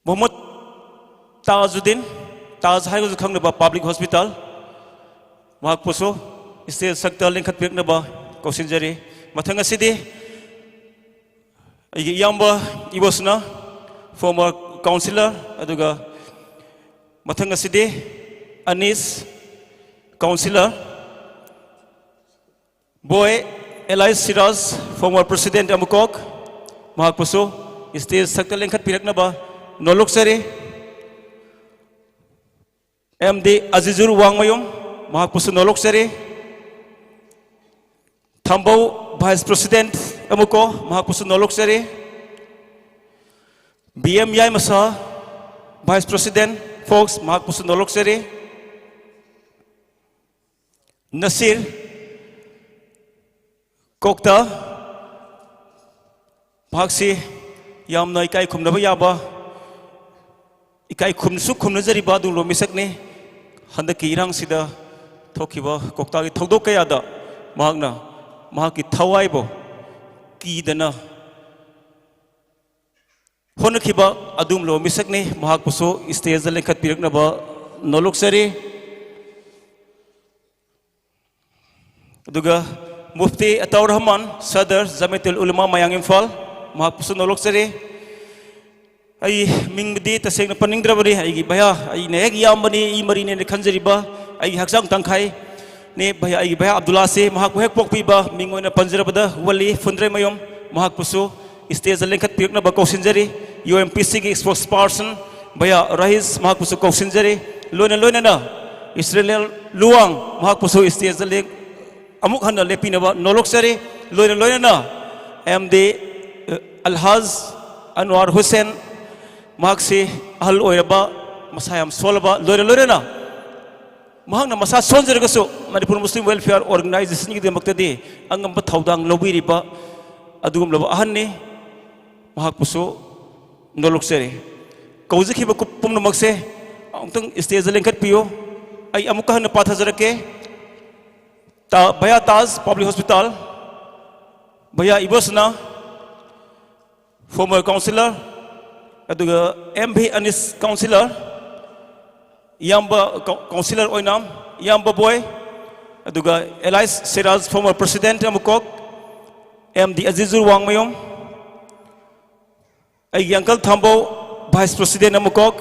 ꯃꯣꯍꯝꯃꯗ ꯇꯥꯖꯨꯗꯤꯟ, ꯇꯥꯖ ꯍꯥꯏꯔꯒꯁꯨ ꯈꯪꯅꯕ, ꯄꯕ꯭ꯂꯤꯛ ꯍꯣꯁꯄꯤꯇꯥꯜ, ꯃꯍꯥꯛꯄꯨꯁꯨ stage ꯁꯛꯇ ꯂꯦꯡꯈꯠꯄꯤꯔꯛꯅꯕ ꯀꯧꯁꯤꯟꯖꯔꯤ꯫ ꯃꯊꯪ ꯑꯁꯤꯗꯤ ꯑꯩꯒꯤ ꯏꯌꯥꯝꯕ ꯏꯕꯣꯁꯅꯥ, former councillor, ꯑꯗꯨꯒ ꯃꯊꯪ ꯑꯁꯤꯗꯤ ꯑꯅꯤꯁ, councillor, ꯕꯣꯏ ꯑꯦꯂꯥꯏꯁ ꯁꯤꯔꯥꯖ, former president ꯑꯃꯨꯀꯣꯛ, ꯃꯍꯥꯛꯄꯨꯁꯨ stage ꯁꯛꯇ ꯂꯦꯡꯈꯠꯄꯤꯔꯛꯅꯕ ꯅꯣꯂꯣꯛꯆꯔꯤ꯫ ꯑꯦꯝ ꯗꯤ ꯑꯖꯤꯖꯨꯔ ꯋꯥꯡꯃꯌꯨꯝ, ꯃꯍꯥꯛꯄꯨꯁꯨ ꯅꯣꯂꯣꯛꯆꯔꯤ꯫ ꯊꯝꯕꯧ vice president ꯑꯃꯨꯀꯣ, ꯃꯍꯥꯛꯄꯨꯁꯨ ꯅꯣꯂꯣꯛꯆꯔꯤ꯫ ꯕꯤ ꯑꯦꯝ ꯌꯥꯏꯃꯁꯥ, vice president ꯐꯣꯛꯁ, ꯃꯍꯥꯛꯄꯨꯁꯨ ꯅꯣꯂꯣꯛꯆꯔꯤ꯫ ꯅꯁꯤꯔ ꯀꯣꯛꯇꯥ, ꯃꯍꯥꯛꯁꯤ ꯌꯥꯝꯅ ꯏꯀꯥꯏ ꯈꯨꯝꯅꯕ ꯌꯥꯕ, ꯏꯀꯥꯏ ꯈꯨꯝꯁꯨ ꯈꯨꯝꯅꯖꯔꯤꯕ ꯑꯗꯨꯒꯨꯝꯂꯕ ꯃꯤꯁꯛꯅꯤ꯫ ꯍꯟꯗꯛꯀꯤ ꯏꯔꯥꯡꯁꯤꯗ ꯊꯣꯛꯈꯤꯕ ꯀꯣꯛꯇꯥꯒꯤ ꯊꯧꯗꯣꯛ ꯀꯌꯥꯗ ꯃꯍꯥꯛꯅ ꯃꯍꯥꯛꯀꯤ ꯊꯋꯥꯏꯕꯨ ꯀꯤꯗꯅ ꯍꯣꯠꯅꯈꯤꯕ ꯑꯗꯨꯒꯨꯝꯂꯕ ꯃꯤꯁꯛꯅꯤ꯫ ꯃꯍꯥꯛꯄꯨꯁꯨ stageꯇ ꯂꯦꯡꯈꯠꯄꯤꯔꯛꯅꯕ ꯅꯣꯂꯣꯛꯆꯔꯤ꯫ ꯑꯗꯨꯒ ꯃꯨꯐꯇꯤ ꯑꯇꯥꯎꯔ ꯔꯍꯃꯥꯟ, ꯁꯗꯔ ꯖꯃꯤꯌꯥꯇꯨꯜ ꯎꯂꯃꯥ ꯃꯌꯥꯡ ꯏꯝꯐꯥꯜ, ꯃꯍꯥꯛꯄꯨꯁꯨ ꯅꯣꯂꯣꯛꯆꯔꯤ꯫ ꯑꯩ ꯃꯤꯡꯗꯤ ꯇꯁꯦꯡꯅ ꯄꯟꯅꯤꯡꯗ꯭ꯔꯕꯅꯤ꯫ ꯑꯩꯒꯤ ꯚꯌꯥ, ꯑꯩꯅ ꯍꯦꯛ ꯌꯥꯝꯕꯅꯤ, ꯏ ꯃꯔꯤꯅꯦꯅ ꯈꯟꯖꯔꯤꯕ ꯑꯩꯒꯤ ꯍꯛꯆꯥꯡ ꯇꯪꯈꯥꯏꯅꯤ ꯚꯌꯥ꯫ ꯑꯩꯒꯤ ꯚꯌꯥ ꯑꯕꯗꯨꯜꯂꯥꯁꯦ, ꯃꯍꯥꯛꯄꯨ ꯍꯦꯛ ꯄꯣꯛꯄꯤꯕ, ꯃꯤꯡ ꯑꯣꯏꯅ ꯄꯟꯖꯔꯕꯗ ꯋꯂꯤ ꯐꯨꯟꯗ꯭ꯔꯩꯃꯌꯨꯝ, ꯃꯍꯥꯛꯄꯨꯁꯨ ꯁ꯭ꯇꯦꯖꯇ ꯂꯦꯡꯈꯠꯄꯤꯔꯛꯅꯕ ꯀꯧꯁꯤꯟꯖꯔꯤ꯫ ꯌꯨ ꯑꯦꯝ ꯄꯤ ꯁꯤꯒꯤ ꯁ꯭ꯄꯣꯛꯁ ꯄꯥꯔꯁꯟ ꯚꯌꯥ ꯔꯍꯤꯁ, ꯃꯍꯥꯛꯄꯨꯁꯨ ꯀꯧꯁꯤꯟꯖꯔꯤ꯫ ꯂꯣꯏꯅ ꯂꯣꯏꯅꯅ ꯏꯁꯔꯦꯂꯦꯜ ꯂꯨꯋꯥꯡ, ꯃꯍꯥꯛꯄꯨꯁꯨ ꯁ꯭ꯇꯦꯖꯇ ꯂꯦꯡ-, ꯑꯃꯨꯛ ꯍꯟꯅ ꯂꯦꯞꯄꯤꯅꯕ ꯅꯣꯂꯣꯛꯆꯔꯤ꯫ ꯂꯣꯏꯅ ꯂꯣꯏꯅꯅ ꯑꯦꯝ ꯗꯤ ꯑꯜꯍꯥꯖ ꯑꯟꯋꯥꯔ ꯍꯨꯁꯦꯟ, ꯃꯍꯥꯛꯁꯤ ꯑꯍꯜ ꯑꯣꯏꯔꯕ, ꯃꯁꯥ ꯌꯥꯝ ꯁꯣꯜꯂꯕ, ꯂꯣꯏꯅ ꯂꯣꯏꯅꯅ ꯃꯍꯥꯛꯅ ꯃꯁꯥ ꯁꯣꯟꯖꯔꯒꯁꯨ ꯃꯅꯤꯄꯨꯔ ꯃꯨꯁꯂꯤꯝ ꯋꯦꯜꯐꯤꯌꯥꯔ ꯑꯣꯔꯒꯅꯥꯏꯖꯦꯁꯟꯒꯤꯗꯃꯛꯇꯗꯤ ꯑꯉꯝꯕ ꯊꯧꯗꯥꯡ ꯂꯧꯕꯤꯔꯤꯕ ꯑꯗꯨꯒꯨꯝꯂꯕ ꯑꯍꯟꯅꯤ꯫ ꯃꯍꯥꯛꯄꯨꯁꯨ ꯅꯣꯂꯣꯛꯆꯔꯤ꯫ ꯀꯧꯖꯈꯤꯕ ꯀꯨꯞ-, ꯄꯨꯝꯅꯃꯛꯁꯦ ꯑꯃꯨꯛꯇꯪ ꯁ꯭ꯇꯦꯖꯇ ꯂꯦꯡꯈꯠꯄꯤꯌꯨ꯫ ꯑꯩ ꯑꯃꯨꯛꯀ ꯍꯟꯅ ꯄꯥꯊꯖꯔꯛꯀꯦ꯫ ꯇꯥ-, ꯚꯌꯥ ꯇꯥꯖ ꯄꯕ꯭ꯂꯤꯛ ꯍꯣꯁꯄꯤꯇꯥꯜ, ꯚꯌꯥ ꯏꯕꯣꯁꯅꯥ, former councillor, ꯑꯗꯨꯒ ꯑꯦꯝ ꯚꯤ ꯑꯅꯤꯁ councillor, ꯏꯌꯥꯝꯕ ꯀꯥꯎ-, councillor ꯑꯣꯏꯅ ꯏꯌꯥꯝꯕ ꯕꯣꯏ, ꯑꯗꯨꯒ ꯑꯦꯂꯥꯏꯁ ꯁꯤꯔꯥꯖ former president ꯑꯃꯀꯣꯛ, ꯑꯦꯝ ꯗꯤ ꯑꯖꯤꯖꯨꯔ ꯋꯥꯡꯃꯌꯨꯝ, ꯑꯩꯒꯤ uncle ꯊꯥꯝꯕꯧ vice president ꯑꯃꯀꯣꯛ,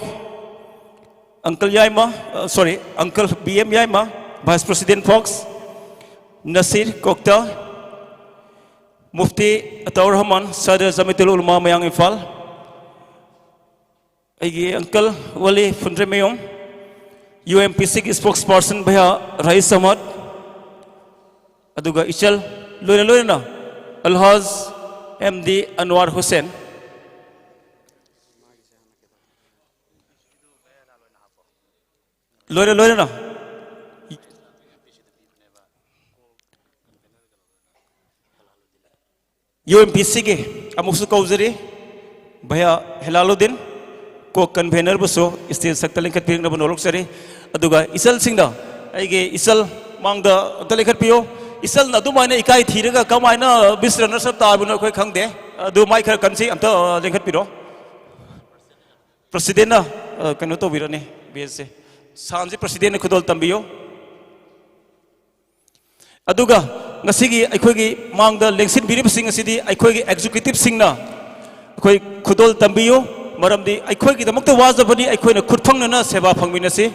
uncle ꯌꯥꯏꯃ, ꯑ, sorry, uncle B M Yaima vice president ꯐꯣꯛꯁ, ꯅꯁꯤꯔ ꯀꯣꯛꯇ, ꯃꯨꯐꯇꯤ ꯑꯇꯥꯎꯔ ꯔꯍꯃꯥꯟ ꯁꯗꯔ ꯖꯃꯤꯌꯥꯇꯨꯜ ꯎꯂꯃꯥ ꯃꯌꯥꯡ ꯏꯝꯐꯥꯜ, ꯑꯩꯒꯤ uncle ꯋꯂꯤ ꯐꯨꯟꯗ꯭ꯔꯩꯃꯌꯨꯝ, ꯌꯨ ꯑꯦꯝ ꯄꯤ ꯁꯤꯒꯤ ꯁ꯭ꯄꯣꯛꯁ ꯄꯥꯔꯁꯟ ꯚꯌꯥ ꯔꯍꯤꯁ ꯑꯍꯃꯗ, ꯑꯗꯨꯒ ꯏꯆꯜ, ꯂꯣꯏꯅ ꯂꯣꯏꯅꯅ ꯑꯜꯍꯥꯖ ꯑꯦꯝ ꯗꯤ ꯑꯟꯋꯥꯔ ꯍꯨꯁꯦꯟ, ꯂꯣꯏꯅ ꯂꯣꯏꯅꯅ ꯌꯨ ꯑꯦꯝ ꯄꯤ ꯁꯤꯒꯤ ꯑꯃꯨꯛꯁꯨ ꯀꯧꯖꯔꯤ, ꯚꯌꯥ ꯍꯦꯂꯥꯂꯨꯗꯤꯟ, ꯀꯣꯛ ꯀꯟꯚꯦꯅꯔꯕꯨꯁꯨ ꯁ꯭ꯇꯦꯖ ꯁꯛꯇ ꯂꯤꯡꯈꯠꯄꯤꯔꯛꯅꯕ ꯅꯣꯂꯣꯛꯆꯔꯤ꯫ ꯑꯗꯨꯒ ꯏꯆꯜꯁꯤꯡꯗ, ꯑꯩꯒꯤ ꯏꯆꯜ ꯃꯥꯡꯗ ꯑꯝꯇ ꯂꯦꯡꯈꯠꯄꯤꯌꯨ꯫ ꯏꯆꯜꯅ ꯑꯗꯨꯃꯥꯏꯅ ꯏꯀꯥꯏ ꯊꯤꯔꯒ ꯀꯃꯥꯏꯅ ꯃꯤꯁ ꯔꯅꯔꯁ ꯑꯞ ꯇꯥꯕꯅꯣ ꯑꯩꯈꯣꯏ ꯈꯪꯗꯦ꯫ ꯑꯗꯨ ꯃꯥꯏ ꯈꯔ ꯀꯟꯁꯤ, ꯑꯝꯇ, ꯑ, ꯂꯦꯡꯈꯠꯄꯤꯔꯣ꯫ ꯄ꯭ꯔꯁꯤꯗꯦꯟꯅ, ꯑ, ꯀꯩꯅꯣ ꯇꯧꯕꯤꯔꯅꯤ, ꯕꯦꯁꯁꯦ꯫ ꯁꯥꯟꯁꯦ ꯄ꯭ꯔꯁꯤꯗꯦꯟꯅ ꯈꯨꯗꯣꯜ ꯇꯝꯕꯤꯌꯨ꯫ ꯑꯗꯨꯒ ꯉꯁꯤꯒꯤ ꯑꯩꯈꯣꯏꯒꯤ ꯃꯥꯡꯗ ꯂꯦꯡꯁꯤꯟꯕꯤꯔꯤꯕꯁꯤꯡ ꯑꯁꯤꯗꯤ ꯑꯩꯈꯣꯏꯒꯤ ꯑꯦꯛꯖꯤꯀ꯭ꯌꯨꯇꯤꯚꯁꯤꯡꯅ ꯑꯩꯈꯣꯏ ꯈꯨꯗꯣꯜ ꯇꯝꯕꯤꯌꯨ꯫ ꯃꯔꯝꯗꯤ ꯑꯩꯈꯣꯏꯒꯤꯗꯃꯛꯇ ꯋꯥꯖꯕꯅꯤ, ꯑꯩꯈꯣꯏꯅ ꯈꯨꯠ ꯐꯪꯅꯅ ꯁꯦꯕꯥ ꯐꯪꯃꯤꯟꯅꯁꯤ꯫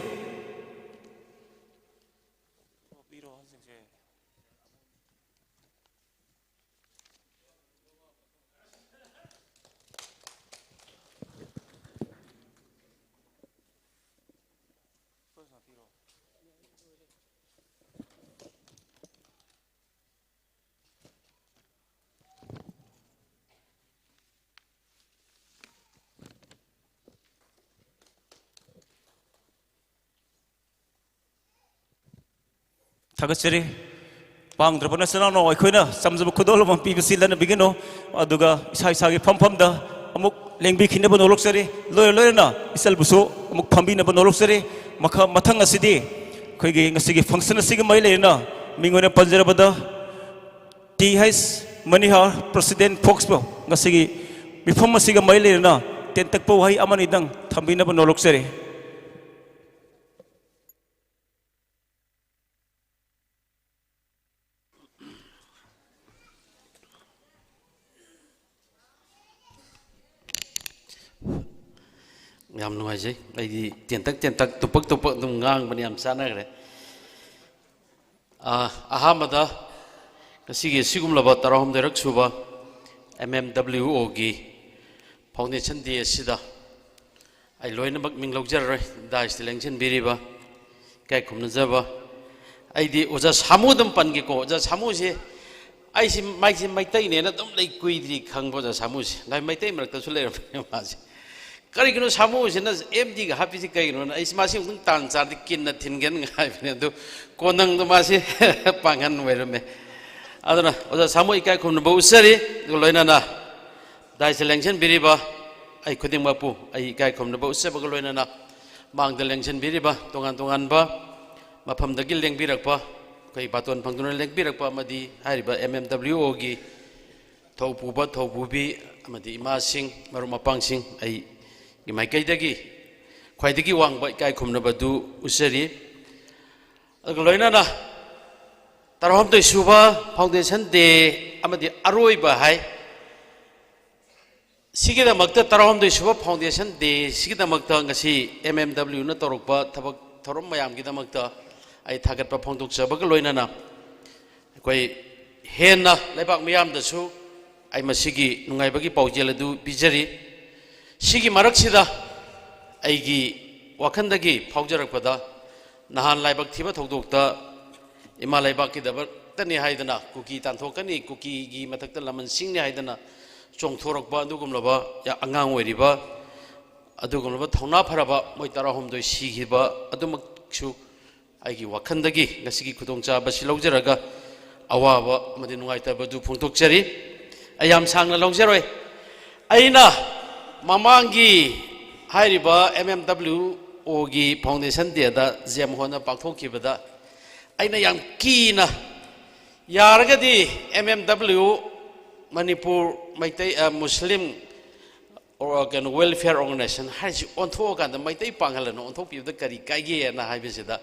ꯊꯥꯒꯠꯆꯔꯤ꯫ ꯄꯥꯡꯗ꯭ꯔꯕ ꯅꯆꯤꯟ ꯅꯅꯥꯎ ꯑꯩꯈꯣꯏꯅ ꯆꯝꯖꯕ ꯈꯨꯗꯣꯜ ꯑꯃ ꯄꯤꯕꯁꯤ ꯂꯟꯅꯕꯤꯒꯅꯨ꯫ ꯑꯗꯨꯒ ꯏꯁꯥ ꯏꯁꯥꯒꯤ ꯐꯝꯐꯝꯗ ꯑꯃꯨꯛ ꯂꯦꯡꯕꯤꯈꯤꯅꯕ ꯅꯣꯂꯣꯛꯆꯔꯤ꯫ ꯂꯣꯏꯅ ꯂꯣꯏꯅꯅ ꯏꯆꯜꯕꯨꯁꯨ ꯑꯃꯨꯛ ꯐꯝꯕꯤꯅꯕ ꯅꯣꯂꯣꯛꯆꯔꯤ꯫ ꯃꯈ-, ꯃꯊꯪ ꯑꯁꯤꯗꯤ ꯑꯩꯈꯣꯏꯒꯤ ꯉꯁꯤꯒꯤ function ꯑꯁꯤꯒ ꯃꯔꯤ ꯂꯩꯅꯅ ꯃꯤꯡ ꯑꯣꯏꯅ ꯄꯟꯖꯔꯕꯗ ꯇꯤ ꯍꯩꯆ ꯃꯅꯤꯍꯥꯔ, President Foxꯄꯨ ꯉꯁꯤꯒꯤ ꯃꯤꯐꯝ ꯑꯁꯤꯒ ꯃꯔꯤ ꯂꯩꯅꯅ ꯇꯦꯟꯇꯛꯄ ꯋꯥꯍꯩ ꯑꯃꯅꯤꯗꯪ ꯊꯝꯕꯤꯅꯕ ꯅꯣꯂꯣꯛꯆꯔꯤ꯫ ꯌꯥꯝ ꯅꯨꯡꯉꯥꯏꯖꯩ꯫ ꯑꯩꯗꯤ ꯇꯦꯟꯇꯛ ꯇꯦꯟꯇꯛ, ꯇꯨꯄꯛ ꯇꯨꯄꯛ ꯑꯗꯨꯝ ꯉꯥꯡꯕꯅ ꯌꯥꯝ ꯆꯥꯟꯅꯈ꯭ꯔꯦ꯫ ꯑ, ꯑꯍꯥꯟꯕꯗ ꯉꯁꯤꯒꯤ ꯑꯁꯤꯒꯨꯝꯂꯕ ꯇꯔꯥꯍꯨꯝꯗꯣꯏꯔꯛ ꯁꯨꯕ ꯑꯦꯝ ꯑꯦꯝ ꯗꯕ꯭ꯂꯤꯎ ꯑꯣꯒꯤ Foundation Day ꯑꯁꯤꯗ ꯑꯩ ꯂꯣꯏꯅꯃꯛ ꯃꯤꯡ ꯂꯧꯖꯔꯔꯣꯏ꯫ Dais ꯇ ꯂꯦꯡꯁꯤꯟꯕꯤꯔꯤꯕ, ꯏꯀꯥꯏ ꯈꯨꯝꯅꯖꯕ, ꯑꯩꯗꯤ ꯑꯣꯖꯥ ꯁꯥꯃꯨ ꯑꯗꯨꯝ ꯄꯟꯒꯦꯀꯣ꯫ ꯑꯣꯖꯥ ꯁꯥꯃꯨꯁꯦ ꯑꯩꯁꯤ, ꯃꯥꯏꯁꯤ ꯃꯩꯇꯩꯅꯦꯅ ꯑꯗꯨꯝ ꯂꯩ, ꯀꯨꯏꯗ꯭ꯔꯤ ꯈꯪꯕ ꯑꯣꯖꯥ ꯁꯥꯃꯨꯁꯦ꯫ ꯂꯥꯏ ꯃꯩꯇꯩ ꯃꯔꯛꯇꯁꯨ ꯂꯩꯔꯝꯕꯅꯦ ꯃꯥꯁꯦ꯫ ꯀꯔꯤꯒꯤꯅꯣ ꯁꯥꯃꯨꯁꯤꯅ ꯑꯦꯝ ꯗꯤꯒ ꯍꯥꯞꯄꯤꯁꯤ ꯀꯩꯒꯤꯅꯣꯅ ꯑꯩꯁꯤ ꯃꯥꯁꯤ ꯑꯃꯨꯛꯇꯪ ꯇꯥꯟ ꯆꯥꯔꯗꯤ ꯀꯤꯟꯅ ꯊꯤꯟꯒꯦꯅ ꯉꯥꯏꯕꯅꯦ꯫ ꯑꯗꯨ ꯀꯣꯟꯅꯪꯗꯣ ꯃꯥꯁꯤ ꯄꯥꯡꯒꯟ ꯑꯣꯏꯔꯝꯃꯦ꯫ ꯑꯗꯨꯅ ꯑꯣꯖꯥ ꯁꯥꯃꯨ ꯏꯀꯥꯏ ꯈꯨꯝꯅꯕ ꯎꯠꯆꯔꯤ꯫ ꯑꯗꯨꯒ ꯂꯣꯏꯅꯅ Dais ꯇ ꯂꯦꯡꯁꯤꯟꯕꯤꯔꯤꯕ ꯑꯩ ꯈꯨꯗꯤꯡꯃꯛꯄꯨ ꯑꯩ ꯏꯀꯥꯏ ꯈꯨꯝꯅꯕ ꯎꯠꯆꯕꯒ ꯂꯣꯏꯅꯅ ꯃꯥꯡꯗ ꯂꯦꯡꯁꯤꯟꯕꯤꯔꯤꯕ ꯇꯣꯉꯥꯟ ꯇꯣꯉꯥꯟꯕ ꯃꯐꯝꯗꯒꯤ ꯂꯦꯡꯕꯤꯔꯛꯄ, ꯑꯩꯈꯣꯏ ꯕꯥꯇꯣꯟ ꯐꯪꯗꯨꯅ ꯂꯦꯡꯕꯤꯔꯛꯄ ꯑꯃꯗꯤ ꯍꯥꯏꯔꯤꯕ ꯑꯦꯝ ꯑꯦꯝ ꯗꯕ꯭ꯂꯤꯎ ꯑꯣꯒꯤ ꯊꯧꯄꯨꯕ, ꯊꯧꯄꯨꯕꯤ ꯑꯃꯗꯤ ꯏꯃꯥꯁꯤꯡ, ꯃꯔꯨꯞ ꯃꯄꯥꯡꯁꯤꯡ, ꯑꯩꯒꯤ ꯃꯥꯏꯀꯩꯗꯒꯤ ꯈ꯭ꯋꯥꯏꯗꯒꯤ ꯋꯥꯡꯕ ꯏꯀꯥꯏ ꯈꯨꯝꯅꯕꯗꯨ ꯎꯠꯆꯔꯤ꯫ ꯑꯗꯨꯒ ꯂꯣꯏꯅꯅ ꯇꯔꯥꯍꯨꯝꯗꯣꯏ ꯁꯨꯕ Foundation Day ꯑꯃꯗꯤ ꯑꯔꯣꯏꯕ ꯍꯥꯏ ꯁꯤꯒꯤꯗꯃꯛꯇ ꯇꯔꯥꯍꯨꯝꯗꯣꯏ ꯁꯨꯕ Foundation Day ꯁꯤꯒꯤꯗꯃꯛꯇ ꯉꯁꯤ M M W ꯅ ꯇꯧꯔꯛꯄ ꯊꯕꯛ ꯊꯧꯔꯝ ꯃꯌꯥꯝꯒꯤꯗꯃꯛꯇ ꯑꯩ ꯊꯥꯒꯠꯄ ꯐꯣꯡꯗꯣꯛꯆꯕꯒ ꯂꯣꯏꯅꯅ, ꯑꯩꯈꯣꯏ ꯍꯦꯟꯅ ꯂꯩꯕꯥꯛ ꯃꯤꯌꯥꯝꯗꯁꯨ ꯑꯩ ꯃꯁꯤꯒꯤ ꯅꯨꯡꯉꯥꯏꯕꯒꯤ ꯄꯥꯎꯖꯦꯜ ꯑꯗꯨ ꯄꯤꯖꯔꯤ꯫ ꯁꯤꯒꯤ ꯃꯔꯛꯁꯤꯗ ꯑꯩꯒꯤ ꯋꯥꯈꯜꯗꯒꯤ ꯐꯥꯎꯖꯔꯛꯄꯗ, ꯅꯍꯥꯟ ꯂꯥꯏꯕꯛ ꯊꯤꯕ ꯊꯧꯗꯣꯛꯇ ꯏꯃꯥ ꯂꯩꯕꯥꯛꯀꯤꯗꯃꯛꯇꯅꯤ ꯍꯥꯏꯗꯅ, ꯀꯨꯀꯤ ꯇꯥꯟꯊꯣꯛꯀꯅꯤ, ꯀꯨꯀꯤꯒꯤ ꯃꯊꯛꯇ ꯂꯃꯟꯁꯤꯡꯅꯤ ꯍꯥꯏꯗꯅ ꯆꯣꯡꯊꯣꯔꯛꯄ ꯑꯗꯨꯒꯨꯝꯂꯕ ꯌꯥ-, ꯑꯉꯥꯡ ꯑꯣꯏꯔꯤꯕ ꯑꯗꯨꯒꯨꯝꯂꯕ ꯊꯧꯅꯥ ꯐꯔꯕ ꯃꯣꯏ ꯇꯔꯥꯍꯨꯝꯗꯣꯏ ꯁꯤꯈꯤꯕ ꯑꯗꯨꯃꯛꯁꯨ ꯑꯩꯒꯤ ꯋꯥꯈꯜꯗꯒꯤ ꯉꯁꯤꯒꯤ ꯈꯨꯗꯣꯡꯆꯥꯕꯁꯤ ꯂꯧꯖꯔꯒ ꯑꯋꯥꯕ ꯑꯃꯗꯤ ꯅꯨꯡꯉꯥꯏꯇꯕꯗꯨ ꯐꯣꯡꯗꯣꯛꯆꯔꯤ꯫ ꯑꯩ ꯌꯥꯝ ꯁꯥꯡꯅ ꯂꯧꯖꯔꯣꯏ꯫ ꯑꯩꯅ ꯃꯃꯥꯡꯒꯤ ꯍꯥꯏꯔꯤꯕ M M W O ꯒꯤ Foundation Day ꯗ ꯖꯦꯝ ꯍꯣꯟꯅ ꯄꯥꯡꯊꯣꯛꯈꯤꯕꯗ ꯑꯩꯅ ꯌꯥꯝ ꯀꯤꯅ, ꯌꯥꯔꯒꯗꯤ M M W, Manipur Meitei, ꯑ, ꯃꯨꯁꯂꯤꯝ ꯑꯣ, ꯀꯩꯅꯣ, welfare organization ꯍꯥꯏꯔꯤꯁꯤ ꯑꯣꯟꯊꯣꯛꯑꯀꯥꯟꯗ ꯃꯩꯇꯩ ꯄꯥꯡꯒꯜ ꯑꯅ ꯑꯣꯟꯊꯣꯛꯄꯤꯕꯗ ꯀꯔꯤ ꯀꯥꯏꯒꯦꯅ ꯍꯥꯏꯕꯁꯤꯗ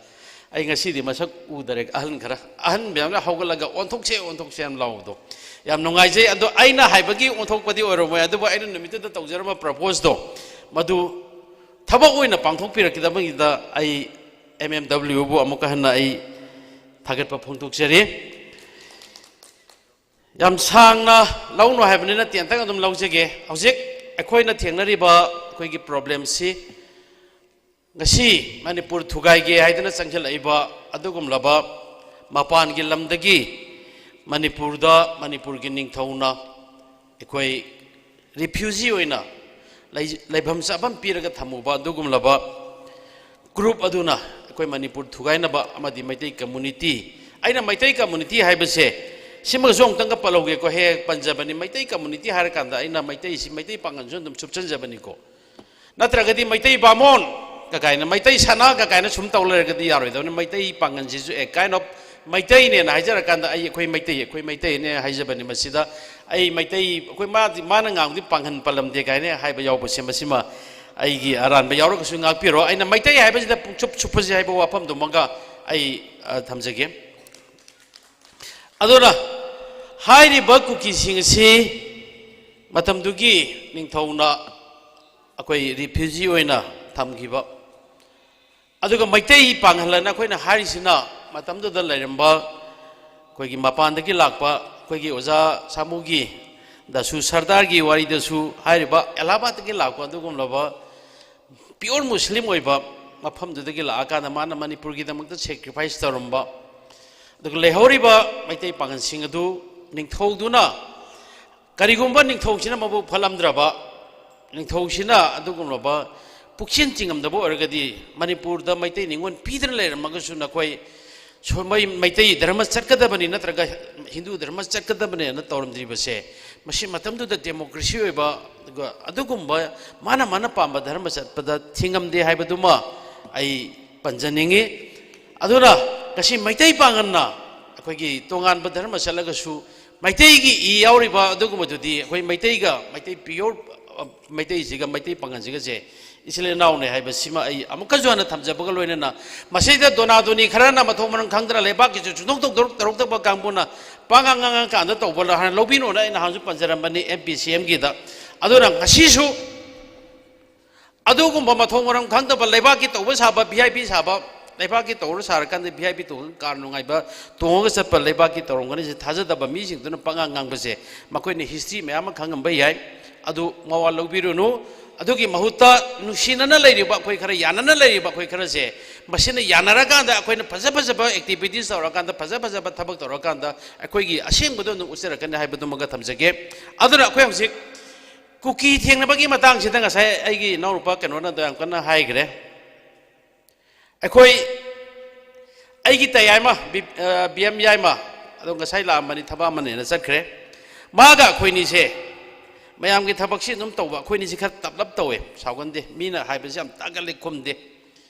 ꯑꯩ ꯉꯁꯤꯗꯤ ꯃꯁꯛ ꯎꯗꯔꯦ꯫ ꯑꯍꯟ ꯈꯔ, ꯑꯍꯟ ꯃꯌꯥꯝꯅ ꯍꯧꯒꯠꯂꯒ "ꯑꯣꯟꯊꯣꯛꯁꯦ, ꯑꯣꯟꯊꯣꯛꯁꯦ" ꯌꯥꯝ ꯂꯥꯎꯕꯗꯣ ꯌꯥꯝ ꯅꯨꯡꯉꯥꯏꯖꯩ꯫ ꯑꯗꯣ ꯑꯩꯅ ꯍꯥꯏꯕꯒꯤ ꯑꯣꯟꯊꯣꯛꯄꯗꯤ ꯑꯣꯏꯔꯝꯃꯣꯏ, ꯑꯗꯨꯕꯨ ꯑꯩꯅ ꯅꯨꯃꯤꯠꯇꯨꯗ ꯇꯧꯖꯔꯝꯕ propose ꯗꯣ ꯃꯗꯨ ꯊꯕꯛ ꯑꯣꯏꯅ ꯄꯥꯡꯊꯣꯛꯄꯤꯔꯛꯈꯤꯗꯕꯒꯤꯗ ꯑꯩ M M W ꯕꯨ ꯑꯃꯨꯛꯀ ꯍꯟꯅ ꯑꯩ ꯊꯥꯒꯠꯄ ꯐꯣꯡꯗꯣꯛꯆꯔꯤ꯫ ꯌꯥꯝ ꯁꯥꯡꯅ ꯂꯧꯅꯨ ꯍꯥꯏꯕꯅꯤꯅ ꯇꯦꯟꯇꯪ ꯑꯗꯨꯝ ꯂꯧꯖꯒꯦ꯫ ꯍꯧꯖꯤꯛ ꯑꯩꯈꯣꯏꯅ ꯊꯦꯡꯅꯔꯤꯕ ꯑꯩꯈꯣꯏꯒꯤ problem ꯁꯤ, ꯉꯁꯤ ꯃꯅꯤꯄꯨꯔ ꯊꯨꯒꯥꯏꯒꯦ ꯍꯥꯏꯗꯅ ꯆꯪꯁꯤꯜꯂꯛꯏꯕ ꯑꯗꯨꯒꯨꯝꯂꯕ ꯃꯄꯥꯟꯒꯤ ꯂꯝꯗꯒꯤ ꯃꯅꯤꯄꯨꯔꯗ, ꯃꯅꯤꯄꯨꯔꯒꯤ ꯅꯤꯡꯊꯧꯅ ꯑꯩꯈꯣꯏ refugee ꯑꯣꯏꯅ ꯂꯩ-, ꯂꯩꯐꯝ ꯆꯥꯐꯝ ꯄꯤꯔꯒ ꯊꯝꯃꯨꯕ ꯑꯗꯨꯒꯨꯝꯂꯕ group ꯑꯗꯨꯅ ꯑꯩꯈꯣꯏ ꯃꯅꯤꯄꯨꯔ ꯊꯨꯒꯥꯏꯅꯕ ꯑꯃꯗꯤ ꯃꯩꯇꯩ community, ꯑꯩꯅ ꯃꯩꯇꯩ community ꯍꯥꯏꯕꯁꯦ ꯁꯤꯃꯒꯁꯨ ꯑꯃꯨꯛꯇꯪꯒ ꯄꯜꯍꯧꯒꯦꯀꯣ, ꯍꯦꯛ ꯍꯦꯛ ꯄꯟꯖꯕꯅꯤ꯫ ꯃꯩꯇꯩ community ꯍꯥꯏꯔꯀꯥꯟꯗ ꯑꯩꯅ ꯃꯩꯇꯩꯁꯤ, ꯃꯩꯇꯩ ꯄꯥꯡꯒꯜꯁꯨ ꯑꯗꯨꯝ ꯆꯨꯞꯁꯤꯟꯖꯕꯅꯤꯀꯣ꯫ ꯅꯠꯇ꯭ꯔꯒꯗꯤ ꯃꯩꯇꯩ ꯕꯥꯃꯣꯟ ꯀꯀꯥꯏꯅ, ꯃꯩꯇꯩ ꯁꯅꯥ ꯀꯀꯥꯏꯅ ꯁꯨꯝ ꯇꯧ ꯂꯩꯔꯒꯗꯤ ꯌꯥꯔꯣꯏꯗꯕꯅꯤ꯫ ꯃꯩꯇꯩ ꯄꯥꯡꯒꯜꯁꯤꯁꯨ a kind of ꯃꯩꯇꯩꯅꯦꯅ ꯍꯥꯏꯖꯔꯀꯥꯟꯗ ꯑꯩ ꯑꯩꯈꯣꯏ ꯃꯩꯇꯩ, ꯑꯩꯈꯣꯏ ꯃꯩꯇꯩꯅꯦ ꯍꯥꯏꯖꯕꯅꯤ꯫ ꯃꯁꯤꯗ ꯑꯩ ꯃꯩꯇꯩ, ꯑꯩꯈꯣꯏ ꯃꯥꯗꯤ, ꯃꯥꯅ ꯉꯥꯡꯕꯗꯤ ꯄꯥꯡꯒꯟ ꯄꯜꯂꯝꯗꯦ ꯀꯥꯏꯅ ꯍꯥꯏꯕ ꯌꯥꯎꯕꯁꯦ, ꯃꯁꯤꯃ ꯑꯩꯒꯤ ꯑꯔꯥꯟꯕ ꯌꯥꯎꯔꯒꯁꯨ ꯉꯥꯛꯄꯤꯔꯣ꯫ ꯑꯩꯅ ꯃꯩꯇꯩ ꯍꯥꯏꯕꯁꯤꯗ ꯄꯨꯡꯆꯨꯞ ꯆꯨꯞꯄꯁꯦ ꯍꯥꯏꯕ ꯋꯥꯐꯝꯗꯨꯃꯒ ꯑꯩ, ꯑ, ꯊꯝꯖꯒꯦ꯫ ꯑꯗꯨꯅ ꯍꯥꯏꯔꯤꯕ ꯀꯨꯀꯤꯁꯤꯡ ꯑꯁꯤ ꯃꯇꯝꯗꯨꯒꯤ ꯅꯤꯡꯊꯧꯅ ꯑꯩꯈꯣꯏ ꯔꯤꯐ꯭ꯌꯨꯖꯤ ꯑꯣꯏꯅ ꯊꯝꯈꯤꯕ, ꯑꯗꯨꯒ ꯃꯩꯇꯩ ꯄꯥꯡꯒꯜ ꯍꯥꯏꯅ ꯑꯩꯈꯣꯏꯅ ꯍꯥꯏꯔꯤꯁꯤꯅ ꯃꯇꯝꯗꯨꯗ ꯂꯩꯔꯝꯕ ꯑꯩꯈꯣꯏꯒꯤ ꯃꯄꯥꯟꯗꯒꯤ ꯂꯥꯛꯄ ꯑꯩꯈꯣꯏꯒꯤ ꯑꯣꯖꯥ ꯁꯥꯃꯨꯒꯤ ꯗꯁꯨ ꯁꯔꯗꯥꯔꯒꯤ ꯋꯥꯔꯤꯗꯁꯨ ꯍꯥꯏꯔꯤꯕ ꯑꯦꯂꯥꯍꯥꯕꯥꯗꯇꯒꯤ ꯂꯥꯛꯄ ꯑꯗꯨꯒꯨꯝꯂꯕ ꯄꯤꯌꯣꯔ ꯃꯨꯁꯂꯤꯝ ꯑꯣꯏꯕ ꯃꯐꯝꯗꯨꯗꯒꯤ ꯂꯥꯛꯑꯀꯥꯟꯗ ꯃꯥꯅ ꯃꯅꯤꯄꯨꯔꯒꯤꯗꯃꯛꯇ ꯁꯦꯀ꯭ꯔꯤꯐꯥꯏꯁ ꯇꯧꯔꯝꯕ, ꯑꯗꯨꯒ ꯂꯩꯍꯧꯔꯤꯕ ꯃꯩꯇꯩ ꯄꯥꯡꯒꯜꯁꯤꯡ ꯑꯗꯨ ꯅꯤꯡꯊꯧꯗꯨꯅ, ꯀꯔꯤꯒꯨꯝꯕ ꯅꯤꯡꯊꯧꯁꯤꯅ ꯃꯕꯨꯛ ꯐꯠꯂꯝꯗ꯭ꯔꯕ, ꯅꯤꯡꯊꯧꯁꯤꯅ ꯑꯗꯨꯒꯨꯝꯂꯕ ꯄꯨꯛꯆꯦꯜ ꯆꯤꯡꯉꯝꯗꯕ ꯑꯣꯏꯔꯒꯗꯤ ꯃꯅꯤꯄꯨꯔꯗ ꯃꯩꯇꯩ ꯅꯤꯉꯣꯜ ꯄꯤꯗꯅ ꯂꯩꯔꯝꯃꯒꯁꯨ ꯅꯈꯣꯏ ꯁꯣ-, ꯃꯩ-, ꯃꯩꯇꯩ ꯙꯔꯃ ꯆꯠꯀꯗꯕꯅꯤ ꯅꯠꯇ꯭ꯔꯒ ꯍꯤꯟꯗꯨ ꯙꯔꯃ ꯆꯠꯀꯗꯕꯅꯤꯅ ꯇꯧꯔꯝꯗ꯭ꯔꯤꯕꯁꯦ, ꯃꯁꯤ ꯃꯇꯝꯗꯨꯗ ꯗꯦꯃꯣꯀ꯭ꯔꯦꯁꯤ ꯑꯣꯏꯕ, ꯑꯗꯨꯒ ꯑꯗꯨꯒꯨꯝꯕ ꯃꯥꯅ ꯃꯥꯅ ꯄꯥꯝꯕ ꯙꯔꯃ ꯆꯠꯄꯗ ꯊꯤꯡꯉꯝꯗꯦ ꯍꯥꯏꯕꯗꯨꯃ ꯑꯩ ꯄꯟꯖꯅꯤꯡꯉꯤ꯫ ꯑꯗꯨꯅ ꯉꯁꯤ ꯃꯩꯇꯩ ꯄꯥꯡꯒꯜꯅ ꯑꯩꯈꯣꯏꯒꯤ ꯇꯣꯉꯥꯟꯕ ꯙꯔꯃ ꯆꯠꯂꯒꯁꯨ ꯃꯩꯇꯩꯒꯤ ꯏ ꯌꯥꯎꯔꯤꯕ ꯑꯗꯨꯒꯨꯝꯕꯗꯨꯗꯤ ꯑꯩꯈꯣꯏ ꯃꯩꯇꯩꯒ, ꯃꯩꯇꯩ ꯄꯤꯌꯣꯔ, ꯑ, ꯃꯩꯇꯩꯁꯤꯒ ꯃꯩꯇꯩ ꯄꯥꯡꯒꯜꯁꯤꯒꯁꯦ ꯏꯆꯤꯜ ꯏꯅꯥꯎꯅꯦ ꯍꯥꯏꯕꯁꯤꯃ ꯑꯩ ꯑꯃꯨꯛꯀꯁꯨ ꯍꯟꯅ ꯊꯝꯖꯕꯒ ꯂꯣꯏꯅꯅ, ꯃꯁꯤꯗ ꯗꯣꯅꯥ ꯗꯣꯅꯤ ꯈꯔꯅ ꯃꯊꯣꯡ ꯃꯔꯝ ꯈꯪꯗꯅ ꯂꯩꯕꯥꯛꯀꯤꯁꯨ ꯁꯨꯡꯇꯧ ꯇꯧꯗꯧ-, ꯇꯧꯔꯛꯇꯕ ꯀꯥꯡꯕꯨꯅ ꯄꯥꯉꯥꯡ ꯉꯥꯡꯉꯀꯥꯟꯗ ꯇꯧꯕ ꯍꯥꯟꯅ ꯂꯧꯕꯤꯅꯣꯅ ꯑꯩ ꯅꯍꯥꯟꯁꯨ ꯄꯟꯖꯔꯝꯕꯅꯤ ꯑꯦꯝ ꯄꯤ ꯁꯤ ꯑꯦꯝꯒꯤꯗ꯫ ꯑꯗꯨꯅ ꯉꯁꯤꯁꯨ ꯑꯗꯨꯒꯨꯝꯕ ꯃꯊꯣꯡ ꯃꯔꯝ ꯈꯪꯗꯕ ꯂꯩꯕꯥꯛꯀꯤ ꯇꯧꯕ ꯁꯥꯕ, ꯚꯤ ꯑꯥꯏ ꯄꯤ ꯁꯥꯕ, ꯂꯩꯕꯥꯛꯀꯤ ꯇꯧꯔ ꯁꯥꯔꯀꯥꯟꯗ ꯚꯤ ꯑꯥꯏ ꯄꯤ ꯇꯣꯡꯉꯒ ꯀꯥꯔ ꯅꯨꯡꯉꯥꯏꯕ ꯇꯣꯡꯉꯒ ꯆꯠꯄ ꯂꯩꯕꯥꯛꯀꯤ ꯇꯧꯔꯝꯒꯅꯤꯁꯦ ꯊꯥꯖꯗꯕ ꯃꯤꯁꯤꯡꯗꯨꯅ ꯄꯉꯥꯡ ꯉꯥꯡꯕꯁꯦ, ꯃꯈꯣꯏꯅ ꯍꯤꯁꯇ꯭ꯔꯤ ꯃꯌꯥꯝ ꯑꯃ ꯈꯪꯉꯝꯕ ꯌꯥꯏ꯫ ꯑꯗꯨ ꯃꯋꯥ ꯂꯧꯕꯤꯔꯨꯅꯨ꯫ ꯑꯗꯨꯒꯤ ꯃꯍꯨꯠꯇ ꯅꯨꯡꯁꯤꯅꯅ ꯂꯩꯔꯤꯕ ꯑꯩꯈꯣꯏ ꯈꯔ, ꯌꯥꯅꯅ ꯂꯩꯔꯤꯕ ꯑꯩꯈꯣꯏ ꯈꯔꯁꯦ, ꯃꯁꯤꯅ ꯌꯥꯅꯔꯀꯥꯟꯗ ꯑꯩꯈꯣꯏꯅ ꯐꯖ ꯐꯖꯕ ꯑꯦꯛꯇꯤꯚꯤꯇꯤꯁ ꯇꯧꯔꯀꯥꯟꯗ, ꯐꯖ ꯐꯖꯕ ꯊꯕꯛ ꯇꯧꯔꯀꯥꯟꯗ ꯑꯩꯈꯣꯏꯒꯤ ꯑꯁꯦꯡꯕꯗꯣ ꯑꯗꯨꯝ ꯎꯠꯆꯔꯛꯀꯅꯤ ꯍꯥꯏꯕꯗꯨꯃꯒ ꯊꯝꯖꯒꯦ꯫ ꯑꯗꯨꯅ ꯑꯩꯈꯣꯏ ꯍꯧꯖꯤꯛ ꯀꯨꯀꯤ ꯊꯦꯡꯅꯕꯒꯤ ꯃꯇꯥꯡꯁꯤꯗ ꯉꯁꯥꯏ ꯑꯩꯒꯤ ꯏꯅꯥꯎꯅꯨꯄꯥ ꯀꯩꯅꯣꯅ ꯑꯗꯣ ꯌꯥꯝ ꯀꯟꯅ ꯍꯥꯏꯈ꯭ꯔꯦ꯫ ꯑꯩꯈꯣꯏ, ꯑꯩꯒꯤ ꯇꯌꯥꯏꯃ, ꯕꯤ-, ꯑ, ꯕꯤ ꯑꯦꯝ ꯌꯥꯏꯃ, ꯑꯗꯣ ꯉꯁꯥꯏ ꯂꯥꯛꯑꯝꯕꯅꯤ, ꯊꯕꯛ ꯑꯃꯅꯦꯅ ꯆꯠꯈ꯭ꯔꯦ꯫ ꯃꯥꯒ ꯑꯩꯈꯣꯏꯅꯤꯁꯦ ꯃꯌꯥꯝꯒꯤ ꯊꯕꯛꯁꯤ ꯑꯗꯨꯝ ꯇꯧꯕ, ꯑꯩꯈꯣꯏꯅꯤꯁꯤ ꯈꯔ ꯇꯞꯂꯞ ꯇꯧꯋꯦ, ꯁꯥꯎꯒꯟꯗꯦ, ꯃꯤꯅ ꯍꯥꯏꯕꯁꯤ ꯌꯥꯝ ꯇꯥꯒꯜꯂꯤ, ꯈꯨꯝꯗꯦ꯫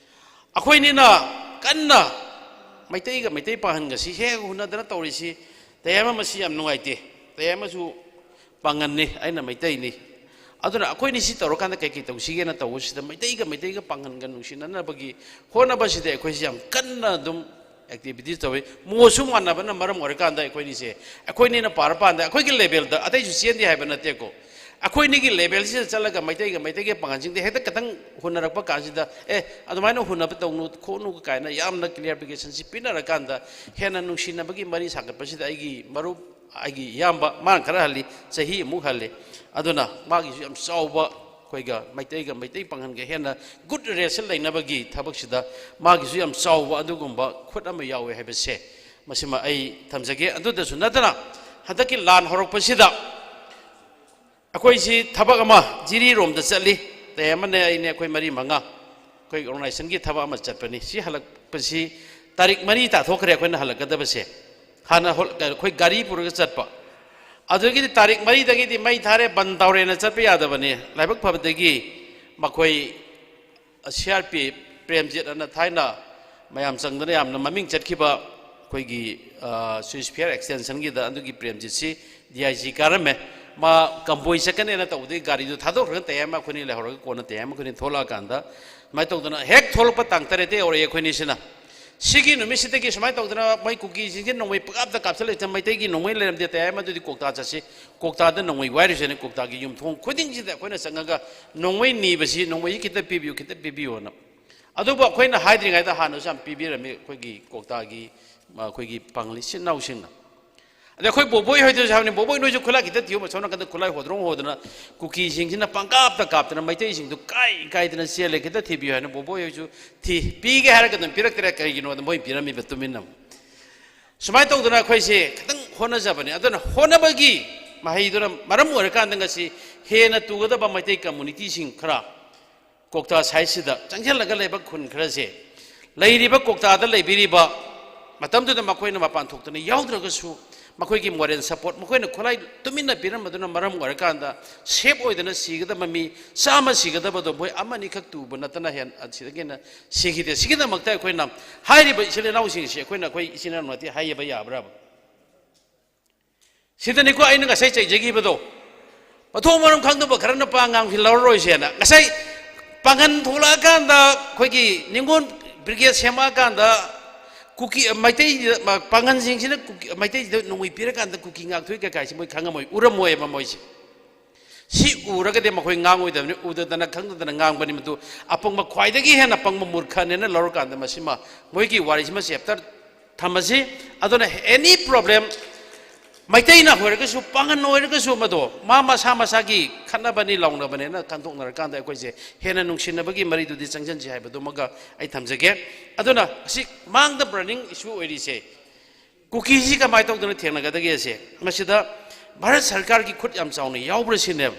ꯑꯩꯈꯣꯏꯅꯤꯅ ꯀꯟꯅ ꯃꯩꯇꯩꯒ ꯃꯩꯇꯩ ꯄꯥꯡꯒꯜꯒꯁꯤ ꯍꯦꯛ ꯍꯦꯛ ꯍꯨꯟꯅꯗꯅ ꯇꯧꯔꯤꯁꯤ, ꯇꯌꯥꯏꯃ ꯃꯁꯤ ꯌꯥꯝ ꯅꯨꯡꯉꯥꯏꯇꯦ꯫ ꯇꯌꯥꯏꯃꯁꯨ ꯄꯥꯡꯒꯜꯅꯤ, ꯑꯩꯅ ꯃꯩꯇꯩꯅꯤ꯫ ꯑꯗꯨꯅ ꯑꯩꯈꯣꯏꯅꯤ ꯁꯤ ꯇꯧꯔꯀꯥꯟꯗ ꯀꯩꯀꯩ ꯇꯧꯁꯤꯒꯦꯅ ꯇꯧꯕꯁꯤꯗ ꯃꯩꯇꯩꯒ ꯃꯩꯇꯩꯒ ꯄꯥꯡꯒꯜꯒ ꯅꯨꯡꯁꯤꯅꯅꯕꯒꯤ ꯍꯣꯠꯅꯕꯁꯤꯗ ꯑꯩꯈꯣꯏꯁꯤ ꯌꯥꯝ ꯀꯟꯅ ꯑꯗꯨꯝ ꯑꯦꯛꯇꯤꯚꯤꯇꯤꯁ ꯇꯧꯏ꯫ ꯃꯣꯠꯁꯨ ꯃꯥꯟꯅꯕꯅ ꯃꯔꯝ ꯑꯣꯏꯔꯀꯥꯟꯗ ꯑꯩꯈꯣꯏꯅꯤꯁꯦ, ꯑꯩꯈꯣꯏꯅꯤꯅ ꯄꯥꯔ ꯄꯥꯟꯗ ꯑꯩꯈꯣꯏꯒꯤ ꯂꯦꯚꯦꯜꯗ ꯑꯇꯩꯁꯨ ꯆꯦꯟꯗꯦ ꯍꯥꯏꯕ ꯅꯠꯇꯦꯀꯣ, ꯑꯩꯈꯣꯏꯅꯤꯒꯤ ꯂꯦꯚꯦꯜꯁꯤꯗ ꯆꯠꯂꯒ ꯃꯩꯇꯩꯒ ꯃꯩꯇꯩꯒꯤ ꯄꯥꯉꯜꯁꯤꯡꯗ ꯍꯦꯛꯇ ꯈꯤꯇꯪ ꯍꯨꯟꯅꯔꯛꯄ ꯀꯥꯟꯁꯤꯗ, "ꯑꯦ, ꯑꯗꯨꯃꯥꯏꯅ ꯍꯨꯟꯅꯕ ꯇꯧꯅꯨ ꯈꯣꯠꯅꯨ" ꯀꯥꯏꯅ ꯌꯥꯝꯅ ꯀ꯭ꯂꯤꯌꯥꯔꯐꯤꯀꯦꯁꯟꯁꯤ ꯄꯤꯅꯔꯀꯥꯟꯗ ꯍꯦꯟꯅ ꯅꯨꯡꯁꯤꯅꯕꯒꯤ ꯃꯔꯤ ꯁꯥꯒꯠꯄꯁꯤꯗ ꯑꯩꯒꯤ ꯃꯔꯨꯞ, ꯑꯩꯒꯤ ꯏꯌꯥꯝꯕ, ꯃꯥꯅ ꯈꯔ ꯍꯜꯂꯤ, ꯆꯍꯤ ꯑꯃꯨꯛ ꯍꯜꯂꯤ, ꯑꯗꯨꯅ ꯃꯥꯒꯤꯁꯨ ꯌꯥꯝ ꯆꯥꯎꯕ, ꯑꯩꯈꯣꯏꯒ ꯃꯩꯇꯩꯒ ꯃꯩꯇꯩ ꯄꯥꯉꯜꯒ ꯍꯦꯟꯅ ꯒꯨꯗ ꯔꯤꯂꯦꯁꯟ ꯂꯩꯅꯕꯒꯤ ꯊꯕꯛꯁꯤꯗ ꯃꯥꯒꯤꯁꯨ ꯌꯥꯝ ꯆꯥꯎꯕ ꯑꯗꯨꯒꯨꯝꯕ ꯈꯨꯠ ꯑꯃ ꯌꯥꯎꯋꯦ ꯍꯥꯏꯕꯁꯦ, ꯃꯁꯤꯃ ꯑꯩ ꯊꯝꯖꯒꯦ꯫ ꯑꯗꯨꯗꯁꯨ ꯅꯠꯇꯅ, ꯍꯟꯗꯛꯀꯤ ꯂꯥꯟ ꯍꯧꯔꯛꯄꯁꯤꯗ ꯑꯩꯈꯣꯏꯁꯤ ꯊꯕꯛ ꯑꯃ ꯖꯤꯔꯤꯔꯣꯝꯗ ꯆꯠꯂꯤ, ꯇꯌꯥꯏꯃꯅꯦ, ꯑꯩꯅꯦ, ꯑꯩꯈꯣꯏ ꯃꯔꯤ ꯃꯉꯥ, ꯑꯩꯈꯣꯏ ꯑꯣꯔꯒꯅꯥꯏꯖꯦꯁꯟꯒꯤ ꯊꯕꯛ ꯑꯃ ꯆꯠꯄꯅꯤ꯫ ꯁꯤ ꯍꯜꯂꯛꯄꯁꯤ ꯇꯥꯔꯤꯛ ꯃꯔꯤ ꯇꯥꯊꯣꯛꯈ꯭ꯔꯦ ꯑꯩꯈꯣꯏꯅ ꯍꯜꯂꯛꯀꯗꯕꯁꯦ꯫ ꯍꯥꯟꯅ ꯍꯣꯜ-, ꯑꯩꯈꯣꯏ ꯒꯥꯔꯤ ꯄꯨꯔꯒ ꯆꯠꯄ, ꯑꯗꯨꯗꯒꯤꯗꯤ ꯇꯥꯔꯤꯛ ꯃꯔꯤꯗꯒꯤꯗꯤ ꯃꯩ ꯊꯥꯔꯦ, ꯕꯟ ꯇꯧꯔꯦꯅ ꯆꯠꯄ ꯌꯥꯗꯕꯅꯤ꯫ ꯂꯥꯏꯕꯛ ꯐꯕꯗꯒꯤ ꯃꯈꯣꯏ ꯁꯤ ꯑꯥꯔ ꯄꯤ ꯄ꯭ꯔꯦꯝꯖꯤꯠ ꯑꯅ ꯊꯥꯏꯅ ꯃꯌꯥꯝ ꯆꯪꯗꯅ ꯌꯥꯝꯅ ꯃꯃꯤꯡ ꯆꯠꯈꯤꯕ ꯑꯩꯈꯣꯏꯒꯤ, ꯑ, ꯁ꯭ꯋꯤꯁ ꯐꯤꯌꯔ ꯑꯦꯛꯁꯇꯦꯟꯁꯟꯒꯤꯗ ꯑꯗꯨꯒꯤ ꯄ꯭ꯔꯦꯝꯖꯤꯠꯁꯤ ꯗꯤ ꯑꯥꯏ ꯖꯤ ꯀꯥꯔꯝꯃꯦ꯫ ꯃꯥ ꯀꯝꯕꯣꯏ ꯆꯠꯀꯅꯦꯅ ꯇꯧꯕꯗꯒꯤ ꯒꯥꯔꯤꯗꯨ ꯊꯥꯗꯣꯛꯈ꯭ꯔꯒ ꯇꯌꯥꯏꯃ ꯑꯩꯈꯣꯏꯅꯤ ꯂꯩꯍꯧꯔꯒ ꯀꯣꯟꯅ ꯇꯌꯥꯏꯃ ꯑꯩꯈꯣꯏꯅꯤ ꯊꯣꯛꯂꯛꯑꯀꯥꯟꯗ ꯁꯨꯃꯥꯏꯅ ꯇꯧꯗꯅ ꯍꯦꯛ ꯊꯣꯛꯂꯛꯄ ꯇꯥꯡ ꯇꯔꯦꯠꯇ ꯌꯧꯔꯛꯑꯦ ꯑꯩꯈꯣꯏꯅꯤꯁꯤꯅ꯫ ꯁꯤꯒꯤ ꯅꯨꯃꯤꯠꯁꯤꯗꯒꯤ ꯁꯨꯃꯥꯏꯅ ꯇꯧꯗꯅ ꯃꯣꯏ ꯀꯨꯀꯤꯁꯤꯡꯁꯤ ꯅꯣꯡꯃꯩ ꯄꯪꯀꯥꯞꯇ ꯀꯥꯞꯁꯤꯜꯂꯛꯏꯁꯦ, ꯃꯩꯇꯩꯒꯤ ꯅꯣꯡꯃꯩ ꯂꯩꯔꯝꯗꯦ, ꯇꯌꯥꯏꯃ ꯑꯗꯨꯗꯤ ꯀꯣꯛꯇꯥ ꯆꯠꯁꯤ, ꯀꯣꯛꯇꯥꯗ ꯅꯣꯡꯃꯩ ꯋꯥꯏꯔꯨꯁꯦꯅ ꯀꯣꯛꯇꯥꯒꯤ ꯌꯨꯝꯊꯣꯡ ꯈꯨꯗꯤꯡꯁꯤꯗ ꯑꯩꯈꯣꯏꯅ ꯆꯪꯉꯒ ꯅꯣꯡꯃꯩ ꯅꯤꯕꯁꯤ, "ꯅꯣꯡꯃꯩꯁꯤ ꯈꯤꯇ ꯄꯤꯕꯤꯌꯨ, ꯈꯤꯇ ꯄꯤꯕꯤꯌꯨꯅ"꯫ ꯑꯗꯨꯕꯨ ꯑꯩꯈꯣꯏꯅ ꯍꯥꯏꯗ꯭ꯔꯤꯉꯩꯗ ꯍꯥꯟꯅꯁꯨ ꯌꯥꯝ ꯄꯤꯕꯤꯔꯝꯃꯤ ꯑꯩꯈꯣꯏꯒꯤ ꯀꯣꯛꯇꯥꯒꯤ, ꯑ, ꯑꯩꯈꯣꯏꯒꯤ ꯄꯥꯡꯒꯜ ꯏꯆꯤꯟ ꯏꯅꯥꯎꯁꯤꯡꯅ꯫ ꯑꯗꯩ ꯑꯩꯈꯣꯏ ꯕꯣꯕꯣꯏ ꯍꯣꯏꯗꯁꯨ ꯍꯥꯏꯕꯅꯤ, "ꯕꯣꯕꯣꯏ, ꯅꯣꯏꯁꯨ ꯈꯨꯠꯂꯥꯏ ꯈꯤꯇ ꯊꯤꯌꯨ", ꯑꯁꯣꯝ ꯅꯥꯀꯟꯗ ꯈꯨꯠꯂꯥꯏ ꯍꯣꯗ꯭ꯔꯣꯡ ꯍꯣꯗꯅ ꯀꯨꯀꯤꯁꯤꯡꯁꯤꯅ ꯄꯪꯀꯥꯞꯇ ꯀꯥꯞꯇꯅ ꯃꯩꯇꯩꯁꯤꯡꯗꯨ ꯀꯥꯏ ꯀꯥꯏꯗꯅ ꯆꯦꯜꯂꯦ, "ꯈꯤꯇ ꯊꯤꯕꯤꯌꯨ" ꯍꯥꯏꯅ ꯕꯣꯕꯣꯏ ꯍꯣꯏꯁꯨ ꯊꯤ꯫ ꯄꯤꯒꯦ ꯍꯥꯏꯔꯒ ꯑꯗꯨꯝ ꯄꯤꯔꯛꯇ꯭ꯔꯦ, ꯀꯔꯤꯒꯤꯅꯣꯗ ꯃꯣꯏ ꯄꯤꯔꯝꯃꯤꯕ ꯇꯨꯃꯤꯟꯅ꯫ ꯁꯨꯃꯥꯏꯅ ꯇꯧꯗꯅ ꯑꯩꯈꯣꯏꯁꯦ ꯈꯤꯇꯪ ꯍꯣꯠꯅꯖꯕꯅꯤ꯫ ꯑꯗꯨꯅ ꯍꯣꯠꯅꯕꯒꯤ ꯃꯍꯩꯗꯨꯅ ꯃꯔꯝ ꯑꯣꯏꯔꯀꯥꯟꯗ ꯉꯁꯤ ꯍꯦꯟꯅ ꯇꯨꯒꯗꯕ ꯃꯩꯇꯩ ꯀꯝꯃꯨꯅꯤꯇꯤꯁꯤꯡ ꯈꯔ ꯀꯣꯛꯇꯥ ꯁꯥꯏꯠꯁꯤꯗ ꯆꯪꯁꯤꯜꯂꯒ ꯂꯩꯕ ꯈꯨꯟ ꯈꯔꯁꯦ, ꯂꯩꯔꯤꯕ ꯀꯣꯛꯇꯥꯗ ꯂꯩꯕꯤꯔꯤꯕ, ꯃꯇꯝꯗꯨꯗ ꯃꯈꯣꯏꯅ ꯃꯄꯥꯟ ꯊꯣꯛꯇꯅ ꯌꯥꯎꯗ꯭ꯔꯒꯁꯨ, ꯃꯈꯣꯏꯒꯤ ꯃꯣꯔꯦꯜ ꯁꯄꯣꯔꯠ, ꯃꯈꯣꯏꯅ ꯈꯨꯠꯂꯥꯏ ꯇꯨꯃꯤꯟꯅ ꯄꯤꯔꯝꯕꯗꯨꯅ ꯃꯔꯝ ꯑꯣꯏꯔꯀꯥꯟꯗ ꯁꯦꯞ ꯑꯣꯏꯗꯅ ꯁꯤꯒꯗꯕ ꯃꯤ ꯆꯥꯝꯃ ꯁꯤꯒꯗꯕꯗꯣ ꯃꯣꯏ ꯑꯃꯅꯤꯈꯛ ꯇꯨꯕ ꯅꯠꯇꯅ ꯍꯦꯟ-, ꯑꯁꯤꯗꯒꯤ ꯍꯦꯟꯅ ꯁꯤꯈꯤꯗꯦ꯫ ꯁꯤꯒꯤꯗꯃꯛꯇ ꯑꯩꯈꯣꯏꯅ ꯍꯥꯏꯔꯤꯕ ꯏꯆꯤꯜ ꯏꯅꯥꯎꯁꯤꯡꯁꯤ ꯑꯩꯈꯣꯏꯅ ꯑꯩꯈꯣꯏ ꯏꯆꯤꯜ ꯏꯅꯥꯎ ꯅꯠꯇꯦ ꯍꯥꯏꯕ ꯌꯥꯕ꯭ꯔꯥꯕ? ꯁꯤꯗꯅꯤꯀꯣ ꯑꯩꯅ ꯉꯁꯥꯏ ꯆꯩꯖꯈꯤꯕꯗꯣ, ꯃꯊꯣꯡ ꯃꯔꯝ ꯈꯪꯗꯕ ꯈꯔꯅ ꯄꯥ ꯉꯥꯡꯁꯤ ꯂꯧꯔꯔꯣꯏꯁꯦꯅ꯫ ꯉꯁꯥꯏ ꯄꯥꯡꯒꯟ ꯊꯣꯛꯂꯛꯑꯀꯥꯟꯗ ꯑꯩꯈꯣꯏꯒꯤ ꯅꯤꯉꯣꯜ ꯕ꯭ꯔꯤꯒꯦꯗ ꯁꯦꯝꯃꯛꯑꯀꯥꯟꯗ ꯀꯨꯀꯤ, ꯃꯩꯇꯩ, ꯄꯥꯡꯒꯟꯁꯤꯡꯁꯤꯅ ꯀꯨꯀꯤ, ꯃꯩꯇꯩꯁꯤꯗ ꯅꯣꯡꯃꯩ ꯄꯤꯔꯀꯥꯟꯗ ꯀꯨꯀꯤ ꯉꯥꯛꯊꯣꯛꯏ ꯀꯩꯀꯥꯏꯁꯤ ꯃꯣꯏ ꯈꯪꯉꯝꯃꯣꯏ, ꯎꯔꯝꯃꯣꯏꯕ ꯃꯣꯏꯁꯦ꯫ ꯁꯤ ꯎꯔꯒꯗꯤ ꯃꯈꯣꯏ ꯉꯥꯡꯉꯣꯏꯗꯕꯅꯤ, ꯎꯗꯗꯅ ꯈꯪꯗꯗꯅ ꯉꯥꯡꯕꯅꯤ꯫ ꯃꯗꯨ ꯑꯄꯪꯕ, ꯈ꯭ꯋꯥꯏꯗꯒꯤ ꯍꯦꯟꯅ ꯄꯪꯕ ꯃꯨꯔꯈꯅꯦꯅ ꯂꯧꯔꯀꯥꯟꯗ ꯃꯁꯤꯃ, ꯃꯣꯏꯒꯤ ꯋꯥꯔꯤꯁꯤꯃ ꯆꯦꯞꯇꯔ ꯊꯝꯃꯁꯤ꯫ ꯑꯗꯨꯅ ꯑꯦꯅꯤ ꯄ꯭ꯔꯣꯕ꯭ꯂꯦꯝ, ꯃꯩꯇꯩꯅ ꯑꯣꯏꯔꯒꯁꯨ, ꯄꯥꯉꯟ ꯑꯣꯏꯔꯒꯁꯨ, ꯃꯗꯣ ꯃꯥ ꯃꯁꯥ ꯃꯁꯥꯒꯤ ꯈꯠꯅꯕꯅꯤ ꯂꯥꯎꯅꯕꯅꯦꯅ ꯈꯟꯗꯣꯛꯅꯔꯀꯥꯟꯗ ꯑꯩꯈꯣꯏꯁꯦ ꯍꯦꯟꯅ ꯅꯨꯡꯁꯤꯅꯕꯒꯤ ꯃꯔꯤꯗꯨꯗꯤ ꯆꯪꯁꯤꯟꯁꯤ ꯍꯥꯏꯕꯗꯨꯃꯒ ꯑꯩ ꯊꯝꯖꯒꯦ꯫ ꯑꯗꯨꯅ ꯑꯁꯤ ꯃꯥꯡꯗ ꯕꯔꯅꯤꯡ ꯏꯁꯨ ꯑꯣꯏꯔꯤꯁꯦ, ꯀꯨꯀꯤꯁꯤ ꯀꯃꯥꯏꯅ ꯇꯧꯗꯅ ꯊꯦꯡꯅꯒꯗꯒꯦꯁꯦ, ꯃꯁꯤꯗ ꯚꯥꯔꯠ ꯁꯔꯀꯥꯔꯒꯤ ꯈꯨꯠ ꯌꯥꯝ ꯆꯥꯎꯅ ꯌꯥꯎꯕ꯭ꯔꯥ ꯁꯤꯅꯦꯕ꯫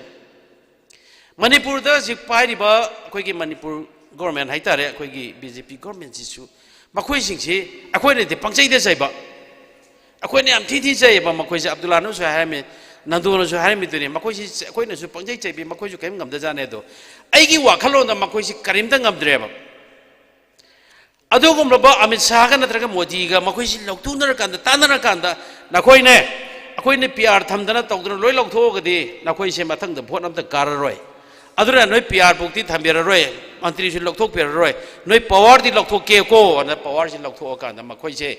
ꯃꯅꯤꯄꯨꯔꯗ ꯍꯧꯖꯤꯛ ꯄꯥꯏꯔꯤꯕ ꯑꯩꯈꯣꯏꯒꯤ ꯃꯅꯤꯄꯨꯔ ꯒꯣꯔꯃꯦꯟ ꯍꯥꯏꯇꯥꯔꯦ, ꯑꯩꯈꯣꯏꯒꯤ ꯕꯤ ꯖꯦ ꯄꯤ ꯒꯣꯔꯃꯦꯟꯁꯤꯁꯨ, ꯃꯈꯣꯏꯁꯤꯡꯁꯤ ꯑꯩꯈꯣꯏꯅꯗꯤ ꯄꯪꯆꯩꯗ ꯆꯩꯕ, ꯑꯩꯈꯣꯏꯅ ꯌꯥꯝ ꯊꯤ ꯊꯤ ꯆꯩꯌꯦꯕ ꯃꯈꯣꯏꯁꯦ꯫ ꯑꯕꯗꯨꯜꯂꯥꯅꯁꯨ ꯍꯥꯏꯔꯝꯃꯤ, ꯅꯟꯗꯨꯅꯁꯨ ꯍꯥꯏꯔꯝꯃꯤꯗꯨꯅꯤ, ꯃꯈꯣꯏꯁꯤ ꯑꯩꯈꯣꯏꯅꯁꯨ ꯄꯪꯆꯩ ꯆꯩꯕꯤ, ꯃꯈꯣꯏꯁꯨ ꯀꯔꯤꯝ ꯉꯝꯗꯖꯥꯠꯅꯦ꯫ ꯑꯗꯣ ꯑꯩꯒꯤ ꯋꯥꯈꯜꯂꯣꯟꯗ ꯃꯈꯣꯏꯁꯤ ꯀꯔꯤꯝꯇ ꯉꯝꯗ꯭ꯔꯦꯕ꯫ ꯑꯗꯨꯒꯨꯝꯂꯕ ꯑꯃꯤꯠ ꯁꯥꯍꯒ ꯅꯠꯇ꯭ꯔꯒ ꯃꯣꯗꯤꯒ ꯃꯈꯣꯏꯁꯤ ꯂꯧꯊꯣꯛꯅꯔꯀꯥꯟꯗ, ꯇꯥꯟꯅꯔꯀꯥꯟꯗ, ꯅꯈꯣꯏꯅꯦ, ꯑꯩꯈꯣꯏꯅ ꯄꯤ ꯑꯥꯔ ꯊꯝꯗꯅ ꯇꯧꯗꯅ ꯂꯣꯏ ꯂꯧꯊꯣꯛꯑꯒꯗꯤ ꯅꯈꯣꯏꯁꯦ ꯃꯊꯪꯗ ꯚꯣꯠ ꯑꯝꯇ ꯀꯥꯔꯔꯣꯏ꯫ ꯑꯗꯨꯅ ꯅꯣꯏ ꯄꯤ ꯑꯥꯔ ꯐꯧꯗꯤ ꯊꯝꯕꯤꯔꯔꯣꯏ, ꯃꯟꯇ꯭ꯔꯤꯁꯨ ꯂꯧꯊꯣꯛꯄꯤꯔꯔꯣꯏ, ꯅꯣꯏ ꯄꯋꯥꯔꯗꯤ ꯂꯧꯊꯣꯛꯀꯦꯀꯣ ꯑꯅ ꯄꯋꯥꯔꯁꯤ ꯂꯧꯊꯣꯛꯑꯀꯥꯟꯗ ꯃꯈꯣꯏꯁꯦ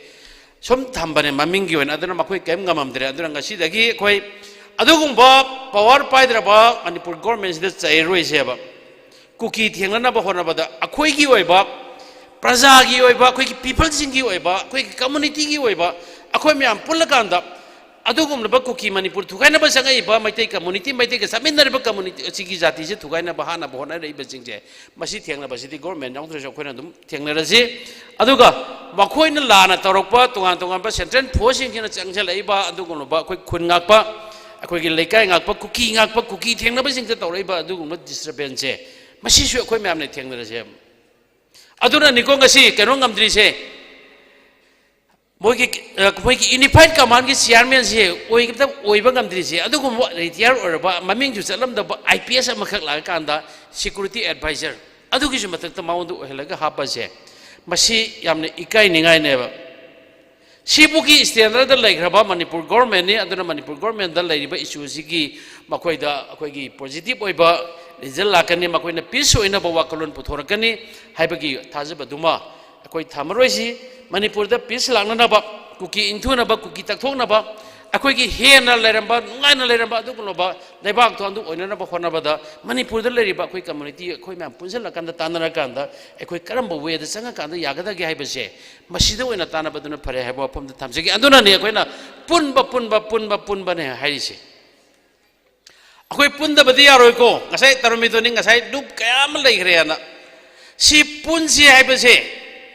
ꯁꯨꯝ ꯊꯝꯕꯅꯦ ꯃꯃꯤꯡꯒꯤ ꯑꯣꯏꯅ꯫ ꯑꯗꯨꯅ ꯃꯈꯣꯏ ꯀꯔꯤꯝ ꯉꯝꯃꯝꯗ꯭ꯔꯦ꯫ ꯑꯗꯨꯅ ꯉꯁꯤꯗꯒꯤ ꯑꯩꯈꯣꯏ ꯑꯗꯨꯒꯨꯝꯕ ꯄꯋꯥꯔ ꯄꯥꯏꯗ꯭ꯔꯕ ꯃꯅꯤꯄꯨꯔ ꯒꯣꯔꯃꯦꯟꯁꯤꯗ ꯆꯩꯔꯔꯣꯏꯁꯦꯕ꯫ ꯀꯨꯀꯤ ꯊꯦꯡꯅꯅꯕ ꯍꯣꯠꯅꯕꯗ ꯑꯩꯈꯣꯏꯒꯤ ꯑꯣꯏꯕ, ꯄ꯭ꯔꯖꯥꯒꯤ ꯑꯣꯏꯕ, ꯑꯩꯈꯣꯏꯒꯤ ꯄꯤꯄꯜꯁꯤꯡꯒꯤ ꯑꯣꯏꯕ, ꯑꯩꯈꯣꯏꯒꯤ ꯀꯝꯃꯨꯅꯤꯇꯤꯒꯤ ꯑꯣꯏꯕ, ꯑꯩꯈꯣꯏ ꯃꯌꯥꯝ ꯄꯨꯜꯂꯀꯥꯟꯗ ꯑꯗꯨꯒꯨꯝꯂꯕ ꯀꯨꯀꯤ ꯃꯅꯤꯄꯨꯔ ꯊꯨꯒꯥꯏꯅꯕ ꯆꯪꯉꯛꯏꯕ ꯃꯩꯇꯩ ꯀꯝꯃꯨꯅꯤꯇꯤ, ꯃꯩꯇꯩꯒ ꯆꯠꯃꯤꯟꯅꯔꯤꯕ ꯀꯝꯃꯨꯅꯤꯇꯤ ꯑꯁꯤꯒꯤ ꯖꯥꯇꯤꯁꯦ ꯊꯨꯒꯥꯏꯅꯕ ꯍꯥꯠꯅꯕ ꯍꯣꯠꯅꯔꯛꯏꯕꯁꯤꯡꯁꯦ, ꯃꯁꯤ ꯊꯦꯡꯅꯕꯁꯤꯗꯤ ꯒꯣꯔꯃꯦꯟ ꯌꯥꯎꯗ꯭ꯔꯁꯨ ꯑꯩꯈꯣꯏꯅ ꯑꯗꯨꯝ ꯊꯦꯡꯅꯔꯁꯤ꯫ ꯑꯗꯨꯒ ꯃꯈꯣꯏꯅ ꯂꯥꯟꯅ ꯇꯧꯔꯛꯄ ꯇꯣꯉꯥꯟ ꯇꯣꯉꯥꯟꯕ ꯁꯦꯟꯇ꯭ꯔꯦꯜ ꯐꯣꯔꯁꯁꯤꯡꯁꯤꯅ ꯆꯪꯁꯤꯜꯂꯛꯏꯕ ꯑꯗꯨꯒꯨꯝꯂꯕ ꯑꯩꯈꯣꯏ ꯈꯨꯟ ꯉꯥꯛꯄ, ꯑꯩꯈꯣꯏꯒꯤ ꯂꯩꯀꯥꯏ ꯉꯥꯛꯄ, ꯀꯨꯀꯤ ꯉꯥꯛꯄ, ꯀꯨꯀꯤ ꯊꯦꯡꯅꯕꯁꯤꯡꯗ ꯇꯧꯔꯛꯏꯕ ꯑꯗꯨꯒꯨꯝꯕ ꯗꯤꯁꯇꯔꯕꯦꯟꯁꯁꯦ, ꯃꯁꯤꯁꯨ ꯑꯩꯈꯣꯏ ꯃꯌꯥꯝꯅ ꯊꯦꯡꯅꯔꯁꯦ꯫ ꯑꯗꯨꯅꯅꯤꯀꯣ ꯉꯁꯤ ꯀꯩꯅꯣ ꯉꯝꯗ꯭ꯔꯤꯁꯦ, ꯃꯣꯏꯒꯤ, ꯑ, ꯃꯣꯏꯒꯤ ꯌꯨꯅꯤꯐꯥꯏꯠ ꯀꯃꯥꯟꯒꯤ ꯆꯤꯌꯥꯔꯃꯦꯟꯁꯦ ꯑꯣꯏꯕ, ꯑꯣꯏꯕ ꯉꯝꯗ꯭ꯔꯤꯁꯦ꯫ ꯑꯗꯨꯒꯨꯝꯕ ꯔꯤꯇꯤꯌꯥꯔ ꯑꯣꯏꯔꯕ, ꯃꯃꯤꯡꯁꯨ ꯆꯠꯂꯝꯗꯕ ꯑꯥꯏ ꯄꯤ ꯑꯦꯁ ꯑꯃꯈꯛ ꯂꯥꯛꯑꯀꯥꯟꯗ ꯁꯤꯀ꯭ꯌꯨꯔꯤꯇꯤ ꯑꯦꯗꯚꯥꯏꯖꯔ ꯑꯗꯨꯒꯤꯁꯨ ꯃꯊꯛꯇ ꯃꯉꯣꯟꯗ ꯑꯣꯏꯍꯜꯂꯒ ꯍꯥꯞꯄꯁꯦ, ꯃꯁꯤ ꯌꯥꯝꯅ ꯏꯀꯥꯏꯅꯤꯡꯉꯥꯏꯅꯦꯕ꯫ ꯁꯤꯕꯨꯒꯤ ꯏꯁꯇꯦꯟꯗꯔꯗ ꯂꯩꯈ꯭ꯔꯕ ꯃꯅꯤꯄꯨꯔ ꯒꯣꯔꯃꯦꯟꯅꯤ꯫ ꯑꯗꯨꯅ ꯃꯅꯤꯄꯨꯔ ꯒꯣꯔꯃꯦꯟꯗ ꯂꯩꯔꯤꯕ ꯏꯁꯨꯁꯤꯒꯤ ꯃꯈꯣꯏꯗ ꯑꯩꯈꯣꯏꯒꯤ ꯄꯣꯖꯤꯇꯤꯚ ꯑꯣꯏꯕ ꯔꯤꯖꯜ ꯂꯥꯛꯀꯅꯤ, ꯃꯈꯣꯏꯅ ꯄꯤꯁ ꯑꯣꯏꯅꯕ ꯋꯥꯈꯜꯂꯣꯟ ꯄꯨꯊꯣꯔꯛꯀꯅꯤ ꯍꯥꯏꯕꯒꯤ ꯊꯥꯖꯕꯗꯨꯃ ꯑꯩꯈꯣꯏ ꯊꯝꯃꯔꯣꯏꯁꯤ꯫ ꯃꯅꯤꯄꯨꯔꯗ ꯄꯤꯁ ꯂꯥꯛꯅꯅꯕ, ꯀꯨꯀꯤ ꯏꯟꯊꯨꯅꯕ, ꯀꯨꯀꯤ ꯇꯛꯊꯣꯛꯅꯕ, ꯑꯩꯈꯣꯏꯒꯤ ꯍꯦꯟꯅ ꯂꯩꯔꯝꯕ, ꯅꯨꯡꯉꯥꯏꯅ ꯂꯩꯔꯝꯕ ꯑꯗꯨꯒꯨꯝꯂꯕ ꯂꯩꯕꯥꯛꯇꯣ ꯑꯗꯨ ꯑꯣꯏꯅꯅꯕ ꯍꯣꯠꯅꯕꯗ, ꯃꯅꯤꯄꯨꯔꯗ ꯂꯩꯔꯤꯕ ꯑꯩꯈꯣꯏ ꯀꯝꯃ꯭ꯌꯨꯅꯤꯇꯤ, ꯑꯩꯈꯣꯏ ꯃꯌꯥꯝ ꯄꯨꯟꯁꯤꯜꯂꯀꯥꯟꯗ, ꯇꯥꯟꯅꯔꯀꯥꯟꯗ, ꯑꯩꯈꯣꯏ ꯀꯔꯝꯕ ꯋꯦꯗ ꯆꯪꯉꯀꯥꯟꯗ ꯌꯥꯒꯗꯒꯦ ꯍꯥꯏꯕꯁꯦ, ꯃꯁꯤꯗ ꯑꯣꯏꯅ ꯇꯥꯟꯅꯕꯗꯨꯅ ꯐꯔꯦ ꯍꯥꯏꯕ ꯋꯥꯐꯝꯗ ꯊꯝꯖꯒꯦ꯫ ꯑꯗꯨꯅꯅꯦ ꯑꯩꯈꯣꯏꯅ ꯄꯨꯟꯕ, ꯄꯨꯟꯕ, ꯄꯨꯟꯕ, ꯄꯨꯟꯕꯅꯦ ꯍꯥꯏꯔꯤꯁꯦ꯫ ꯑꯩꯈꯣꯏ ꯄꯨꯟꯗꯕꯗꯤ ꯌꯥꯔꯣꯏꯀꯣ꯫ ꯉꯁꯥꯏ ꯇꯔꯨꯃꯤꯗꯣꯅꯤ, ꯉꯁꯥꯏ ꯂꯨꯞ ꯀꯌꯥ ꯑꯃ ꯂꯩꯈ꯭ꯔꯦꯅ꯫ ꯁꯤ ꯄꯨꯟꯁꯤ ꯍꯥꯏꯕꯁꯦ,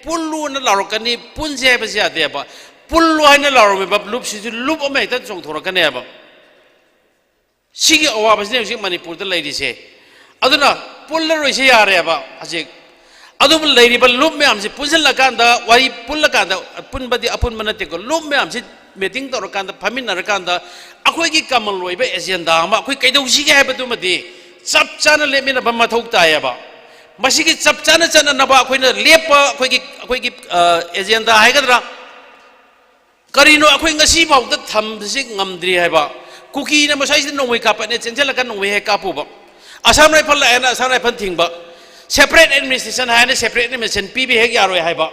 ꯄꯨꯜꯂꯨꯅ ꯂꯥꯎꯔꯛꯀꯅꯤ, ꯄꯨꯟꯁꯤ ꯍꯥꯏꯕꯁꯤ ꯌꯥꯗꯦꯕ꯫ ꯄꯨꯜꯂꯨ ꯍꯥꯏꯅ ꯂꯥꯎꯔꯝꯃꯤꯕ ꯂꯨꯞꯁꯤꯁꯨ ꯂꯨꯞ ꯑꯃ ꯍꯦꯛꯇ ꯆꯣꯡꯊꯣꯔꯛꯀꯅꯦꯕ꯫ ꯁꯤꯒꯤ ꯑꯋꯥꯕꯁꯤꯅꯦ ꯍꯧꯖꯤꯛ ꯃꯅꯤꯄꯨꯔꯗ ꯂꯩꯔꯤꯁꯦ꯫ ꯑꯗꯨꯅ ꯄꯨꯜꯂꯔꯣꯏꯁꯦ ꯌꯥꯔꯦꯕ ꯍꯧꯖꯤꯛ꯫ ꯑꯗꯨꯕꯨ ꯂꯩꯔꯤꯕ ꯂꯨꯞ ꯃꯌꯥꯝꯁꯤ ꯄꯨꯟꯁꯤꯜꯂꯀꯥꯟꯗ, ꯋꯥꯔꯤ ꯄꯨꯜꯂꯀꯥꯟꯗ, ꯑꯄꯨꯟꯕꯗꯤ ꯑꯄꯨꯟꯕ ꯅꯠꯇꯦꯀꯣ, ꯂꯨꯞ ꯃꯌꯥꯝꯁꯤ ꯃꯤꯇꯤꯡ ꯇꯧꯔꯀꯥꯟꯗ, ꯐꯝꯃꯤꯟꯅꯔꯀꯥꯟꯗ ꯑꯩꯈꯣꯏꯒꯤ ꯀꯃꯟ ꯑꯣꯏꯕ ꯑꯦꯖꯦꯟꯗꯥ ꯑꯃ ꯑꯩꯈꯣꯏ ꯀꯩꯗꯧꯁꯤꯒꯦ ꯍꯥꯏꯕꯗꯨꯃꯗꯤ ꯆꯞ ꯆꯥꯅ ꯂꯦꯞꯃꯤꯟꯅꯕ ꯃꯊꯧ ꯇꯥꯏꯌꯦꯕ꯫ ꯃꯁꯤꯒꯤ ꯆꯞ ꯆꯥꯅ ꯆꯠꯅꯅꯕ ꯑꯩꯈꯣꯏꯅ ꯂꯦꯞꯄ, ꯑꯩꯈꯣꯏꯒꯤ, ꯑꯩꯈꯣꯏꯒꯤ, ꯑ, ꯑꯦꯖꯦꯟꯗꯥ ꯍꯥꯏꯒꯗ꯭ꯔꯥ, ꯀꯔꯤꯅꯣ ꯑꯩꯈꯣꯏ ꯉꯁꯤ ꯐꯥꯎꯗ ꯊꯝꯕꯁꯤ ꯉꯝꯗ꯭ꯔꯤ ꯍꯥꯏꯕ? ꯀꯨꯀꯤꯅ ꯃꯁꯥꯏꯁꯤꯗ ꯅꯣꯡꯃꯩ ꯀꯥꯞꯄꯅꯦ, ꯆꯦꯟꯁꯤꯜꯂꯒ ꯅꯣꯡꯃꯩ ꯍꯦꯛ ꯀꯥꯞꯄꯨꯕ꯫ ꯑꯁꯥꯝ ꯔꯥꯏꯐꯜ ꯂꯥꯛꯑꯦꯅ ꯑꯁꯥꯝ ꯔꯥꯏꯐꯜ ꯊꯤꯡꯕ꯫ ꯁꯦꯄꯔꯦꯠ ꯑꯦꯗꯃꯤꯅꯤꯁꯇ꯭ꯔꯦꯁꯟ ꯍꯥꯏꯅ ꯁꯦꯄꯔꯦꯠ ꯑꯦꯗꯃꯤꯅꯤꯁꯇ꯭ꯔꯦꯁꯟ ꯄꯤꯕ ꯍꯦꯛ ꯌꯥꯔꯣꯏ ꯍꯥꯏꯕ꯫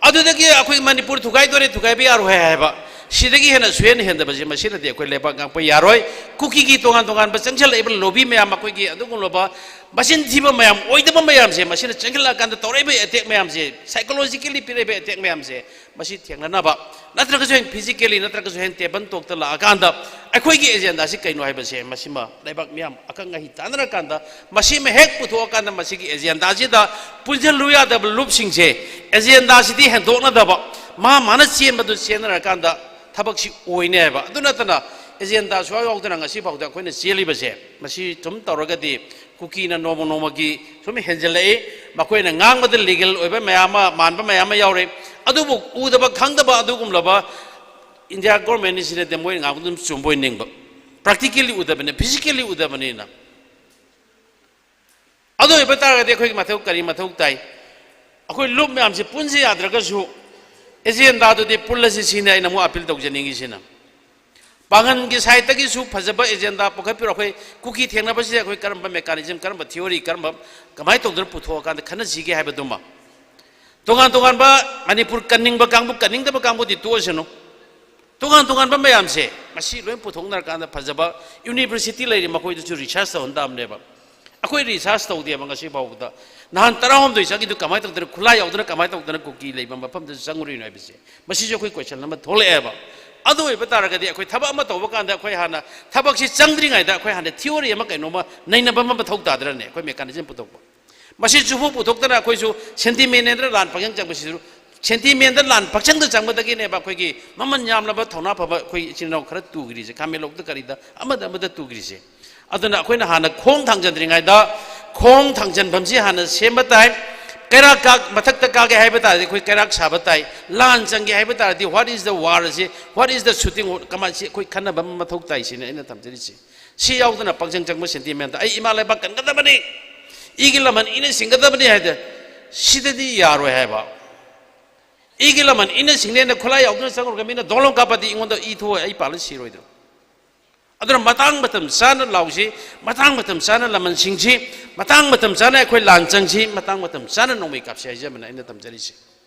ꯑꯗꯨꯗꯒꯤ ꯑꯩꯈꯣꯏ ꯃꯅꯤꯄꯨꯔ ꯊꯨꯒꯥꯏꯗꯣꯔꯦ, ꯊꯨꯒꯥꯏꯕ ꯌꯥꯔꯣꯏ ꯍꯥꯏꯕ꯫ ꯁꯤꯗꯒꯤ ꯍꯦꯟꯅ ꯁꯨꯍꯦꯟ ꯍꯦꯟꯗꯕꯁꯦ ꯃꯁꯤꯅꯗꯤ ꯑꯩꯈꯣꯏ ꯂꯩꯕꯥꯛ ꯉꯥꯛꯄ ꯌꯥꯔꯣꯏ꯫ ꯀꯨꯀꯤꯒꯤ ꯇꯣꯉꯥꯟ ꯇꯣꯉꯥꯟꯕ ꯆꯪꯁꯤꯜꯂꯛꯏꯕ ꯂꯣꯕꯤ ꯃꯌꯥꯝ, ꯑꯩꯈꯣꯏꯒꯤ ꯑꯗꯨꯒꯨꯝꯂꯕ ꯃꯆꯤꯟ ꯊꯤꯕ ꯃꯌꯥꯝ, ꯑꯣꯏꯗꯕ ꯃꯌꯥꯝꯁꯦ, ꯃꯁꯤꯅ ꯆꯪꯁꯤꯜꯂꯛꯑꯀꯥꯟꯗ ꯇꯧꯔꯛꯏꯕ ꯑꯦꯇꯦꯛ ꯃꯌꯥꯝꯁꯦ, ꯁꯥꯏꯀꯣꯂꯣꯖꯤꯀꯦꯂꯤ ꯄꯤꯔꯛꯏꯕ ꯑꯦꯇꯦꯛ ꯃꯌꯥꯝꯁꯦ, ꯃꯁꯤ ꯊꯦꯡꯅꯅꯕ, ꯅꯠꯇ꯭ꯔꯒꯁꯨ ꯍꯦꯟ ꯐꯤꯖꯤꯀꯦꯂꯤ, ꯅꯠꯇ꯭ꯔꯒꯁꯨ ꯍꯦꯟ ꯇꯦꯕꯜ ꯇꯣꯛꯇ ꯂꯥꯛꯑꯀꯥꯟꯗ ꯑꯩꯈꯣꯏꯒꯤ ꯑꯦꯖꯦꯟꯗꯥꯁꯤ ꯀꯩꯅꯣ ꯍꯥꯏꯕꯁꯦ, ꯃꯁꯤꯃ ꯂꯩꯕꯥꯛ ꯃꯤꯌꯥꯝ ꯑꯈꯪ ꯑꯍꯩ ꯇꯥꯟꯅꯔꯀꯥꯟꯗ, ꯃꯁꯤꯃ ꯍꯦꯛ ꯄꯨꯊꯣꯛꯑꯀꯥꯟꯗ, ꯃꯁꯤꯒꯤ ꯑꯦꯖꯦꯟꯗꯥꯁꯤꯗ ꯄꯨꯟꯁꯤꯜꯂꯨ ꯌꯥꯗꯕ ꯂꯨꯞꯁꯤꯡꯁꯦ, ꯑꯦꯖꯦꯟꯗꯥꯁꯤꯗꯤ ꯍꯦꯟꯗꯣꯛꯅꯗꯕ, ꯃꯥ ꯃꯥꯅ ꯆꯦꯟꯕꯗꯨ ꯆꯦꯟꯅꯔꯀꯥꯟꯗ ꯊꯕꯛꯁꯤ ꯑꯣꯏꯅꯦ ꯍꯥꯏꯕ꯫ ꯑꯗꯨ ꯅꯠꯇꯅ ꯑꯦꯖꯦꯟꯗꯥ ꯁꯨꯡꯌꯥꯎ ꯌꯥꯎꯗꯅ ꯉꯁꯤ ꯐꯥꯎꯗ ꯑꯩꯈꯣꯏꯅ ꯆꯦꯜꯂꯤꯕꯁꯦ, ꯃꯁꯤ ꯁꯨꯝ ꯇꯧꯔꯒꯗꯤ ꯀꯨꯀꯤꯅ ꯅꯣꯡꯃ ꯅꯣꯡꯃꯒꯤ ꯁꯨꯝ ꯍꯦꯟꯖꯜꯂꯛꯏ꯫ ꯃꯈꯣꯏꯅ ꯉꯥꯡꯕꯗ ꯂꯤꯒꯦꯜ ꯑꯣꯏꯕ ꯃꯌꯥꯝ ꯑꯃ, ꯃꯥꯟꯕ ꯃꯌꯥꯝ ꯑꯃ ꯌꯥꯎꯔꯤ꯫ ꯑꯗꯨꯕꯨ ꯎꯗꯕ ꯈꯪꯗꯕ ꯑꯗꯨꯒꯨꯝꯂꯕ ꯏꯟꯗꯤꯌꯥ ꯒꯣꯔꯃꯦꯟꯁꯤꯅꯗꯤ ꯃꯣꯏꯅ ꯉꯥꯡꯕꯗꯨ ꯑꯗꯨꯝ ꯆꯨꯝꯕꯣꯏ ꯅꯤꯡꯕ꯫ Practically ꯎꯗꯕꯅꯤ, physically ꯎꯗꯕꯅꯤꯅ꯫ ꯑꯗꯨ ꯑꯣꯏꯕ ꯇꯥꯔꯒꯗꯤ ꯑꯩꯈꯣꯏꯒꯤ ꯃꯊꯧ ꯀꯔꯤ ꯃꯊꯧ ꯇꯥꯏ? ꯑꯩꯈꯣꯏ ꯂꯨꯞ ꯃꯌꯥꯝꯁꯦ ꯄꯨꯟꯁꯤ ꯌꯥꯗ꯭ꯔꯒꯁꯨ ꯑꯦꯖꯦꯟꯗꯥꯗꯨꯗꯤ ꯄꯨꯜꯂꯁꯤ ꯁꯤꯅꯤ ꯑꯩꯅ ꯑꯃꯨꯛ ꯑꯄꯤꯜ ꯇꯧꯖꯅꯤꯡꯉꯤꯁꯤꯅ꯫ ꯄꯥꯡꯒꯜꯒꯤ ꯁꯥꯏꯠꯇꯒꯤꯁꯨ ꯐꯖꯕ ꯑꯦꯖꯦꯟꯗꯥ ꯄꯨꯈꯠꯄꯤꯔꯣ꯫ ꯑꯩꯈꯣꯏ ꯀꯨꯀꯤ ꯊꯦꯡꯅꯕꯁꯤꯗ ꯑꯩꯈꯣꯏ ꯀꯔꯝꯕ ꯃꯦꯀꯥꯅꯤꯖꯝ, ꯀꯔꯝꯕ ꯊꯤꯑꯣꯔꯤ, ꯀꯔꯝꯕ, ꯀꯃꯥꯏꯅ ꯇꯧꯗꯅ ꯄꯨꯊꯣꯛꯑꯀꯥꯟꯗ ꯈꯟꯅꯁꯤꯒꯦ ꯍꯥꯏꯕꯗꯨꯃ꯫ ꯇꯣꯉꯥꯟ ꯇꯣꯉꯥꯟꯕ ꯃꯅꯤꯄꯨꯔ ꯀꯟꯅꯤꯡꯕ ꯀꯥꯡꯕꯨ, ꯀꯟꯅꯤꯡꯗꯕ ꯀꯥꯡꯕꯨꯗꯤ ꯇꯣꯛꯑꯁꯅꯨ꯫ ꯇꯣꯉꯥꯟ ꯇꯣꯉꯥꯟꯕ ꯃꯌꯥꯝꯁꯦ, ꯑꯁꯤ ꯂꯣꯏ ꯄꯨꯊꯣꯛꯅꯔꯀꯥꯟꯗ ꯐꯖꯕ ꯌꯨꯅꯤꯚꯔꯁꯤꯇꯤ ꯂꯩꯔꯤ, ꯃꯈꯣꯏꯗꯁꯨ ꯔꯤꯁꯥꯔꯁ ꯇꯧꯍꯟ ꯇꯥꯕꯅꯦꯕ꯫ ꯑꯩꯈꯣꯏ ꯔꯤꯁꯥꯔꯁ ꯇꯧꯗꯦꯕ ꯉꯁꯤ ꯐꯥꯎꯕꯗ꯫ ꯅꯍꯥꯟ ꯇꯔꯥꯍꯨꯝꯗꯣꯏ ꯆꯪꯉꯤꯗꯨ ꯀꯃꯥꯏꯅ ꯇꯧꯗꯅ, ꯈꯨꯠꯂꯥꯏ ꯌꯥꯎꯗꯅ ꯀꯃꯥꯏꯅ ꯇꯧꯗꯅ ꯀꯨꯀꯤ ꯂꯩꯕ ꯃꯐꯝꯗꯁꯨ ꯆꯪꯉꯨꯔꯤꯅꯣ ꯍꯥꯏꯕꯁꯦ, ꯃꯁꯤꯁꯨ ꯑꯩꯈꯣꯏ ꯀꯣꯏꯁꯟ ꯑꯃ ꯊꯣꯛꯂꯛꯑꯦꯕ꯫ ꯑꯗꯨ ꯑꯣꯏꯕ ꯇꯥꯔꯒꯗꯤ ꯑꯩꯈꯣꯏ ꯊꯕꯛ ꯑꯃ ꯇꯧꯕ ꯀꯥꯟꯗ ꯑꯩꯈꯣꯏ ꯍꯥꯟꯅ ꯊꯕꯛꯁꯤ ꯆꯪꯗ꯭ꯔꯤꯉꯩꯗ ꯑꯩꯈꯣꯏ ꯍꯥꯟꯅ ꯊꯤꯑꯣꯔꯤ ꯑꯃ ꯀꯩꯅꯣꯝꯃ ꯅꯩꯅꯕ ꯑꯃ ꯃꯊꯧ ꯇꯥꯗ꯭ꯔꯅꯦ, ꯑꯩꯈꯣꯏ ꯃꯦꯀꯥꯅꯤꯖꯝ ꯄꯨꯊꯣꯛꯄ꯫ ꯃꯁꯤ ꯆꯨꯐꯨ ꯄꯨꯊꯣꯛꯇꯅ ꯑꯩꯈꯣꯏꯁꯨ ꯁꯦꯟꯇꯤꯃꯦꯟꯗ ꯂꯥꯟ ꯄꯪꯆꯪ ꯆꯪꯕꯁꯤꯁꯨ, ꯁꯦꯟꯇꯤꯃꯦꯟꯗ ꯂꯥꯟ ꯄꯪꯆꯪꯗ ꯆꯪꯕꯗꯒꯤꯅꯦꯕ ꯑꯩꯈꯣꯏꯒꯤ ꯃꯃꯜ ꯌꯥꯝꯂꯕ ꯊꯧꯅꯥ ꯐꯕ ꯑꯩꯈꯣꯏ ꯏꯆꯤꯟ ꯏꯅꯥꯎ ꯈꯔ ꯇꯨꯈ꯭ꯔꯤꯁꯦ, ꯈꯥꯃꯦꯟꯂꯣꯛꯇ ꯀꯔꯤꯗ ꯑꯃꯗ ꯑꯃꯗ ꯇꯨꯈ꯭ꯔꯤꯁꯦ꯫ ꯑꯗꯨꯅ ꯑꯩꯈꯣꯏꯅ ꯍꯥꯟꯅ ꯈꯣꯡ ꯊꯥꯡꯖꯟꯗ꯭ꯔꯤꯉꯩꯗ ꯈꯣꯡ ꯊꯥꯡꯖꯟꯐꯝꯁꯤ ꯍꯥꯟꯅ ꯁꯦꯝꯕ ꯇꯥꯏ꯫ ꯀꯩꯔꯥꯛ ꯀꯥ-, ꯃꯊꯛꯇ ꯀꯥꯒꯦ ꯍꯥꯏꯕ ꯇꯥꯔꯗꯤ ꯑꯩꯈꯣꯏ ꯀꯩꯔꯥꯛ ꯁꯥꯕ ꯇꯥꯏ꯫ ꯂꯥꯟ ꯆꯪꯒꯦ ꯍꯥꯏꯕ ꯇꯥꯔꯗꯤ what is the war ꯑꯁꯤ, what is the shooting, ꯀꯃꯥꯏꯅ ꯁꯤ ꯑꯩꯈꯣꯏ ꯈꯟꯅꯕ ꯑꯃ ꯃꯊꯧ ꯇꯥꯏ ꯁꯤꯅꯤ ꯑꯩꯅ ꯊꯝꯖꯔꯤꯁꯦ꯫ ꯁꯤ ꯌꯥꯎꯗꯅ ꯄꯪꯆꯪ ꯆꯪꯕ ꯁꯦꯟꯇꯤꯃꯦꯟꯗ ꯑꯩ ꯏꯃꯥ ꯂꯩꯕꯥꯛ ꯀꯟꯒꯗꯕꯅꯤ, ꯏꯒꯤ ꯂꯃꯟ ꯏꯅ ꯁꯤꯡꯒꯗꯕꯅꯤ ꯍꯥꯏꯗ, ꯁꯤꯗꯗꯤ ꯌꯥꯔꯣꯏ ꯍꯥꯏꯕ꯫ ꯏꯒꯤ ꯂꯃꯟ ꯏꯅ ꯁꯤꯡꯅꯦꯅ ꯈꯨꯠꯂꯥꯏ ꯌꯥꯎꯗꯅ ꯆꯪꯉꯨꯔꯒ ꯃꯤꯅ ꯗꯣꯡ ꯂꯣꯡ ꯀꯥꯞꯄꯗꯤ ꯑꯩꯉꯣꯟꯗ ꯏ ꯊꯣꯛꯑꯣꯏ, ꯑꯩ ꯄꯥꯜꯂ ꯁꯤꯔꯣꯏꯗ꯭ꯔꯣ? ꯑꯗꯨꯅ ꯃꯇꯥꯡ ꯃꯇꯝ ꯆꯥꯅ ꯂꯥꯎꯁꯤ, ꯃꯇꯥꯡ ꯃꯇꯝ ꯆꯥꯅ ꯂꯃꯟꯁꯤꯡꯁꯤ, ꯃꯇꯥꯡ ꯃꯇꯝ ꯆꯥꯅ ꯑꯩꯈꯣꯏ ꯂꯥꯟ ꯆꯪꯁꯤ, ꯃꯇꯥꯡ ꯃꯇꯝ ꯆꯥꯅ ꯅꯣꯡꯃꯩ ꯀꯥꯞꯁꯤ ꯍꯥꯏꯖꯕꯅ ꯑꯩꯅ ꯇꯝꯖꯔꯤꯁꯦ꯫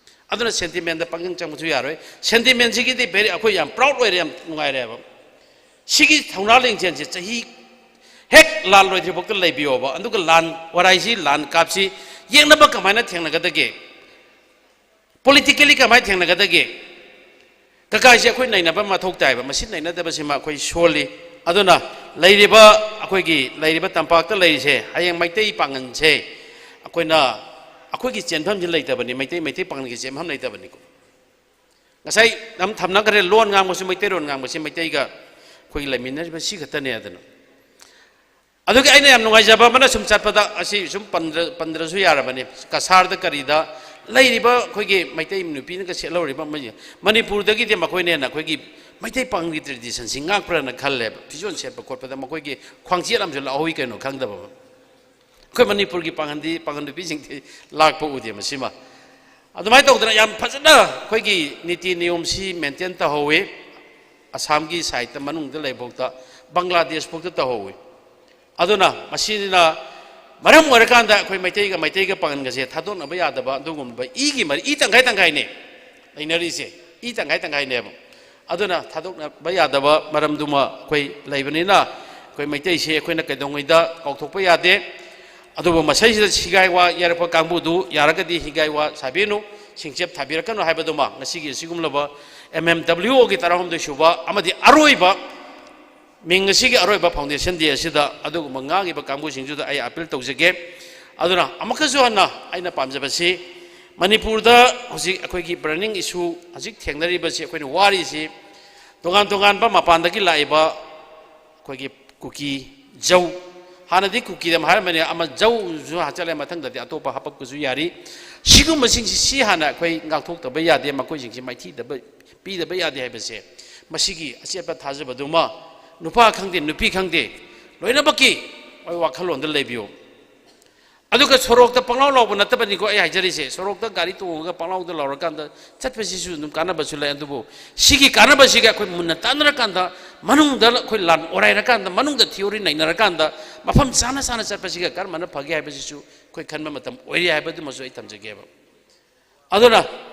ꯑꯗꯨꯅ ꯁꯦꯟꯇꯤꯃꯦꯟꯗ ꯄꯪꯆꯪ ꯆꯪꯕꯁꯨ ꯌꯥꯔꯣꯏ꯫ ꯁꯦꯟꯇꯤꯃꯦꯟꯁꯤꯒꯤꯗꯤ very, ꯑꯩꯈꯣꯏ ꯌꯥꯝ ꯄ꯭ꯔꯥꯎꯗ ꯑꯣꯏꯔꯦ, ꯌꯥꯝ ꯅꯨꯡꯉꯥꯏꯔꯦꯕ꯫ ꯁꯤꯒꯤ ꯊꯧꯅꯥ ꯂꯤꯡꯖꯦꯜꯁꯦ ꯆꯍꯤ ꯍꯦꯛ ꯂꯥꯟ ꯂꯣꯏꯗ꯭ꯔꯤꯐꯥꯎꯗ ꯂꯩꯕꯤꯌꯣꯕ꯫ ꯑꯗꯨꯒ ꯂꯥꯟ ꯋꯥꯔꯥꯏꯁꯤ, ꯂꯥꯟ ꯀꯥꯞꯁꯤ ꯌꯦꯡꯅꯕ ꯀꯃꯥꯏꯅ ꯊꯦꯡꯅꯒꯗꯒꯦ? ꯄꯣꯂꯤꯇꯤꯀꯦꯜꯂꯤ ꯀꯃꯥꯏꯅ ꯊꯦꯡꯅꯒꯗꯒꯦ? ꯀꯀꯥꯏꯁꯦ ꯑꯩꯈꯣꯏ ꯅꯩꯅꯕ ꯃꯊꯧ ꯇꯥꯏꯕ꯫ ꯃꯁꯤ ꯅꯩꯅꯗꯕꯁꯤꯃ ꯑꯩꯈꯣꯏ ꯁꯣꯜꯂꯤ꯫ ꯑꯗꯨꯅ ꯂꯩꯔꯤꯕ, ꯑꯩꯈꯣꯏꯒꯤ ꯂꯩꯔꯤꯕ ꯇꯝꯄꯥꯛꯇ ꯂꯩꯔꯤꯁꯦ, ꯍꯌꯦꯡ ꯃꯩꯇꯩ ꯄꯥꯉꯜꯁꯦ ꯑꯩꯈꯣꯏꯅ, ꯑꯩꯈꯣꯏꯒꯤ ꯆꯦꯟꯐꯝꯁꯤ ꯂꯩꯇꯕꯅꯤ, ꯃꯩꯇꯩ, ꯃꯩꯇꯩ ꯄꯥꯉꯜꯒꯤ ꯆꯦꯟꯐꯝ ꯂꯩꯇꯕꯅꯤꯀꯣ꯫ ꯉꯁꯥꯏ ꯌꯥꯝ ꯊꯝꯅꯈ꯭ꯔꯦ, ꯂꯣꯟ ꯉꯥꯡꯕꯁꯨ, ꯃꯩꯇꯩꯂꯣꯟ ꯉꯥꯡꯕꯁꯤ ꯃꯩꯇꯩꯒ ꯑꯩꯈꯣꯏꯒꯤ ꯂꯩꯃꯤꯟꯅꯔꯤꯕ ꯁꯤ ꯈꯛꯇꯅꯦ ꯍꯥꯏꯗꯅ꯫ ꯑꯗꯨꯒꯤ ꯑꯩꯅ ꯌꯥꯝ ꯅꯨꯡꯉꯥꯏꯖꯕ ꯑꯃꯅ, ꯁꯨꯝ ꯆꯠꯄꯗ ꯑꯁꯤ ꯁꯨꯝ ꯄꯟꯗ꯭ꯔ-, ꯄꯟꯗ꯭ꯔꯁꯨ ꯌꯥꯔꯕꯅꯤ, ꯀꯁꯥꯔꯗ ꯀꯔꯤꯗ ꯂꯩꯔꯤꯕ ꯑꯩꯈꯣꯏꯒꯤ ꯃꯩꯇꯩ ꯅꯨꯄꯤꯅꯒ ꯁꯦꯠꯍꯧꯔꯤꯕ ꯑꯃ, ꯃꯅꯤꯄꯨꯔꯗꯒꯤꯗꯤ ꯃꯈꯣꯏꯅ ꯍꯦꯟꯅ ꯑꯩꯈꯣꯏꯒꯤ ꯃꯩꯇꯩ ꯄꯥꯉꯜꯒꯤ ꯇ꯭ꯔꯦꯗꯤꯁꯟꯁꯤ ꯉꯥꯛꯄ꯭ꯔꯥꯅ ꯈꯜꯂꯦꯕ꯫ ꯐꯤꯖꯣꯜ ꯁꯦꯠꯄ ꯈꯣꯠꯄꯗ ꯃꯈꯣꯏꯒꯤ ꯈ꯭ꯋꯥꯡꯖꯦꯠ ꯑꯃꯁꯨ ꯂꯥꯛꯍꯧꯋꯤ ꯀꯩꯅꯣ ꯈꯪꯗꯕ ꯑꯃ꯫ ꯑꯩꯈꯣꯏ ꯃꯅꯤꯄꯨꯔꯒꯤ ꯄꯥꯉꯜꯗꯤ, ꯄꯥꯉꯜ ꯅꯨꯄꯤꯁꯤꯡꯗꯤ ꯂꯥꯛꯄ ꯎꯗꯦ ꯃꯁꯤꯃ꯫ ꯑꯗꯨꯃꯥꯏꯅ ꯇꯧꯗꯅ ꯌꯥꯝ ꯐꯖꯅ ꯑꯩꯈꯣꯏꯒꯤ ꯅꯤꯇꯤ ꯅꯤꯌꯣꯝꯁꯤ ꯃꯦꯟꯇꯦꯟ ꯇꯧꯍꯧꯋꯤ꯫ ꯑꯁꯥꯝꯒꯤ ꯁꯥꯏꯠꯇ ꯃꯅꯨꯡꯗ ꯂꯩꯐꯥꯎꯗ, ꯕꯪꯒ꯭ꯂꯥꯗꯦꯁ ꯐꯥꯎꯗ ꯇꯧꯍꯧꯋꯤ꯫ ꯑꯗꯨꯅ ꯃꯁꯤꯅ ꯃꯔꯝ ꯑꯣꯏꯔꯀꯥꯟꯗ ꯑꯩꯈꯣꯏ ꯃꯩꯇꯩꯒ, ꯃꯩꯇꯩꯒ ꯄꯥꯉꯜꯒꯁꯦ ꯊꯥꯗꯣꯛꯅꯕ ꯌꯥꯗꯕ ꯑꯗꯨꯒꯨꯝꯕ ꯏꯒꯤ ꯃꯔꯤ, ꯏ ꯇꯪꯈꯥꯏ ꯇꯪꯈꯥꯏꯅꯦ ꯂꯩꯅꯔꯤꯁꯦ, ꯏ ꯇꯪꯈꯥꯏ ꯇꯪꯈꯥꯏꯅꯦꯕ꯫ ꯑꯗꯨꯅ ꯊꯥꯗꯣꯛꯅꯕ ꯌꯥꯗꯕ ꯃꯔꯝꯗꯨꯃ ꯑꯩꯈꯣꯏ ꯂꯩꯕꯅꯤꯅ, ꯑꯩꯈꯣꯏ ꯃꯩꯇꯩꯁꯦ ꯑꯩꯈꯣꯏꯅ ꯀꯩꯗꯧꯉꯩꯗ ꯀꯥꯎꯊꯣꯛꯄ ꯌꯥꯗꯦ꯫ ꯑꯗꯨꯕꯨ ꯃꯁꯩꯁꯤꯗ ꯍꯤꯒꯥꯏ ꯋꯥ ꯌꯥꯔꯛꯄ ꯀꯥꯡꯕꯨꯗꯨ ꯌꯥꯔꯒꯗꯤ ꯍꯤꯒꯥꯏ ꯋꯥ ꯁꯥꯕꯤꯅꯨ, ꯁꯤꯡꯆꯦꯞ ꯊꯥꯕꯤꯔꯛꯀꯅꯨ ꯍꯥꯏꯕꯗꯨꯃ ꯉꯁꯤꯒꯤ ꯑꯁꯤꯒꯨꯝꯂꯕ ꯑꯦꯝ ꯑꯦꯝ ꯗꯕ꯭ꯂꯤꯎ ꯑꯣꯒꯤ ꯇꯔꯥꯍꯨꯝꯗꯣꯏ ꯁꯨꯕ ꯑꯃꯗꯤ ꯑꯔꯣꯏꯕ ꯃꯤꯡ ꯑꯁꯤꯒꯤ ꯑꯔꯣꯏꯕ foundation day ꯑꯁꯤꯗ ꯑꯗꯨꯒꯨꯝꯕ ꯉꯥꯡꯉꯤꯕ ꯀꯥꯡꯕꯨꯁꯤꯡꯗꯨꯗ ꯑꯩ appeal ꯇꯧꯖꯒꯦ꯫ ꯑꯗꯨꯅ ꯑꯃꯨꯛꯀꯁꯨ ꯍꯟꯅ ꯑꯩꯅ ꯄꯥꯝꯖꯕꯁꯤ, ꯃꯅꯤꯄꯨꯔꯗ ꯍꯧꯖꯤꯛ ꯑꯩꯈꯣꯏꯒꯤ burning issue ꯍꯧꯖꯤꯛ ꯊꯦꯡꯅꯔꯤꯕꯁꯤ, ꯑꯩꯈꯣꯏꯅ ꯋꯥꯔꯤꯁꯤ, ꯇꯣꯉꯥꯟ ꯇꯣꯉꯥꯟꯕ ꯃꯄꯥꯟꯗꯒꯤ ꯂꯥꯛꯏꯕ ꯑꯩꯈꯣꯏꯒꯤ ꯀꯨꯀꯤ, ꯖꯧ, ꯍꯥꯟꯅꯗꯤ ꯀꯨꯀꯤ ꯑꯃ ꯍꯥꯏꯔꯝꯕꯅꯤ, ꯑꯃ ꯖꯧꯁꯨ ꯍꯥꯞꯆꯜꯂꯦ, ꯃꯊꯪꯗꯗꯤ ꯑꯇꯣꯞꯄ ꯍꯥꯞꯄꯛꯄꯁꯨ ꯌꯥꯔꯤ꯫ ꯁꯤꯒꯨꯝꯕꯁꯤꯡꯁꯤ, ꯁꯤ ꯍꯥꯟꯅ ꯑꯩꯈꯣꯏ ꯉꯥꯛꯊꯣꯛꯇꯕ ꯌꯥꯗꯦ, ꯃꯈꯣꯏꯁꯤꯡꯁꯤ ꯃꯥꯏꯊꯤꯗꯕ ꯄꯤꯗꯕ ꯌꯥꯗꯦ ꯍꯥꯏꯕꯁꯦ, ꯃꯁꯤꯒꯤ ꯑꯆꯦꯠꯄ ꯊꯥꯖꯕꯗꯨꯃ ꯅꯨꯄꯥ ꯈꯪꯗꯦ, ꯅꯨꯄꯤ ꯈꯪꯗꯦ, ꯂꯣꯏꯅꯃꯛꯀꯤ ꯋꯥꯈꯜꯂꯣꯟꯗ ꯂꯩꯕꯤꯌꯨ꯫ ꯑꯗꯨꯒ ꯁꯣꯔꯣꯛꯇ ꯄꯪꯂꯥꯎ ꯂꯥꯎꯕ ꯅꯠꯇꯕꯅꯤꯀꯣ ꯑꯩ ꯍꯥꯏꯖꯔꯤꯁꯦ, ꯁꯣꯔꯣꯛꯇ ꯒꯥꯔꯤ ꯇꯣꯡꯉꯒ ꯄꯪꯂꯥꯎꯗ ꯂꯥꯎꯔꯀꯥꯟꯗ ꯆꯠꯄꯁꯤꯁꯨ ꯑꯗꯨꯝ ꯀꯥꯟꯅꯕꯁꯨ ꯂꯩ꯫ ꯑꯗꯨꯕꯨ ꯁꯤꯒꯤ ꯀꯥꯟꯅꯕꯁꯤꯒ ꯑꯩꯈꯣꯏ ꯃꯨꯟꯅ ꯇꯥꯟꯅꯔꯀꯥꯟꯗ, ꯃꯅꯨꯡꯗ ꯑꯩꯈꯣꯏ ꯂꯥꯟ ꯑꯣꯔꯥꯏꯔꯀꯥꯟꯗ, ꯃꯅꯨꯡꯗ theory ꯅꯩꯅꯔꯀꯥꯟꯗ, ꯃꯐꯝ ꯆꯥꯅ ꯆꯥꯅ ꯆꯠꯄꯁꯤꯒ ꯀꯔꯝꯕꯅ ꯐꯒꯦ ꯍꯥꯏꯕꯁꯤꯁꯨ ꯑꯩꯈꯣꯏ ꯈꯟꯕ ꯃꯇꯝ ꯑꯣꯏꯔꯦ ꯍꯥꯏꯕꯗꯨꯃꯁꯨ ꯑꯩ ꯊꯝꯖꯒꯦꯕ꯫ ꯑꯗꯨꯅ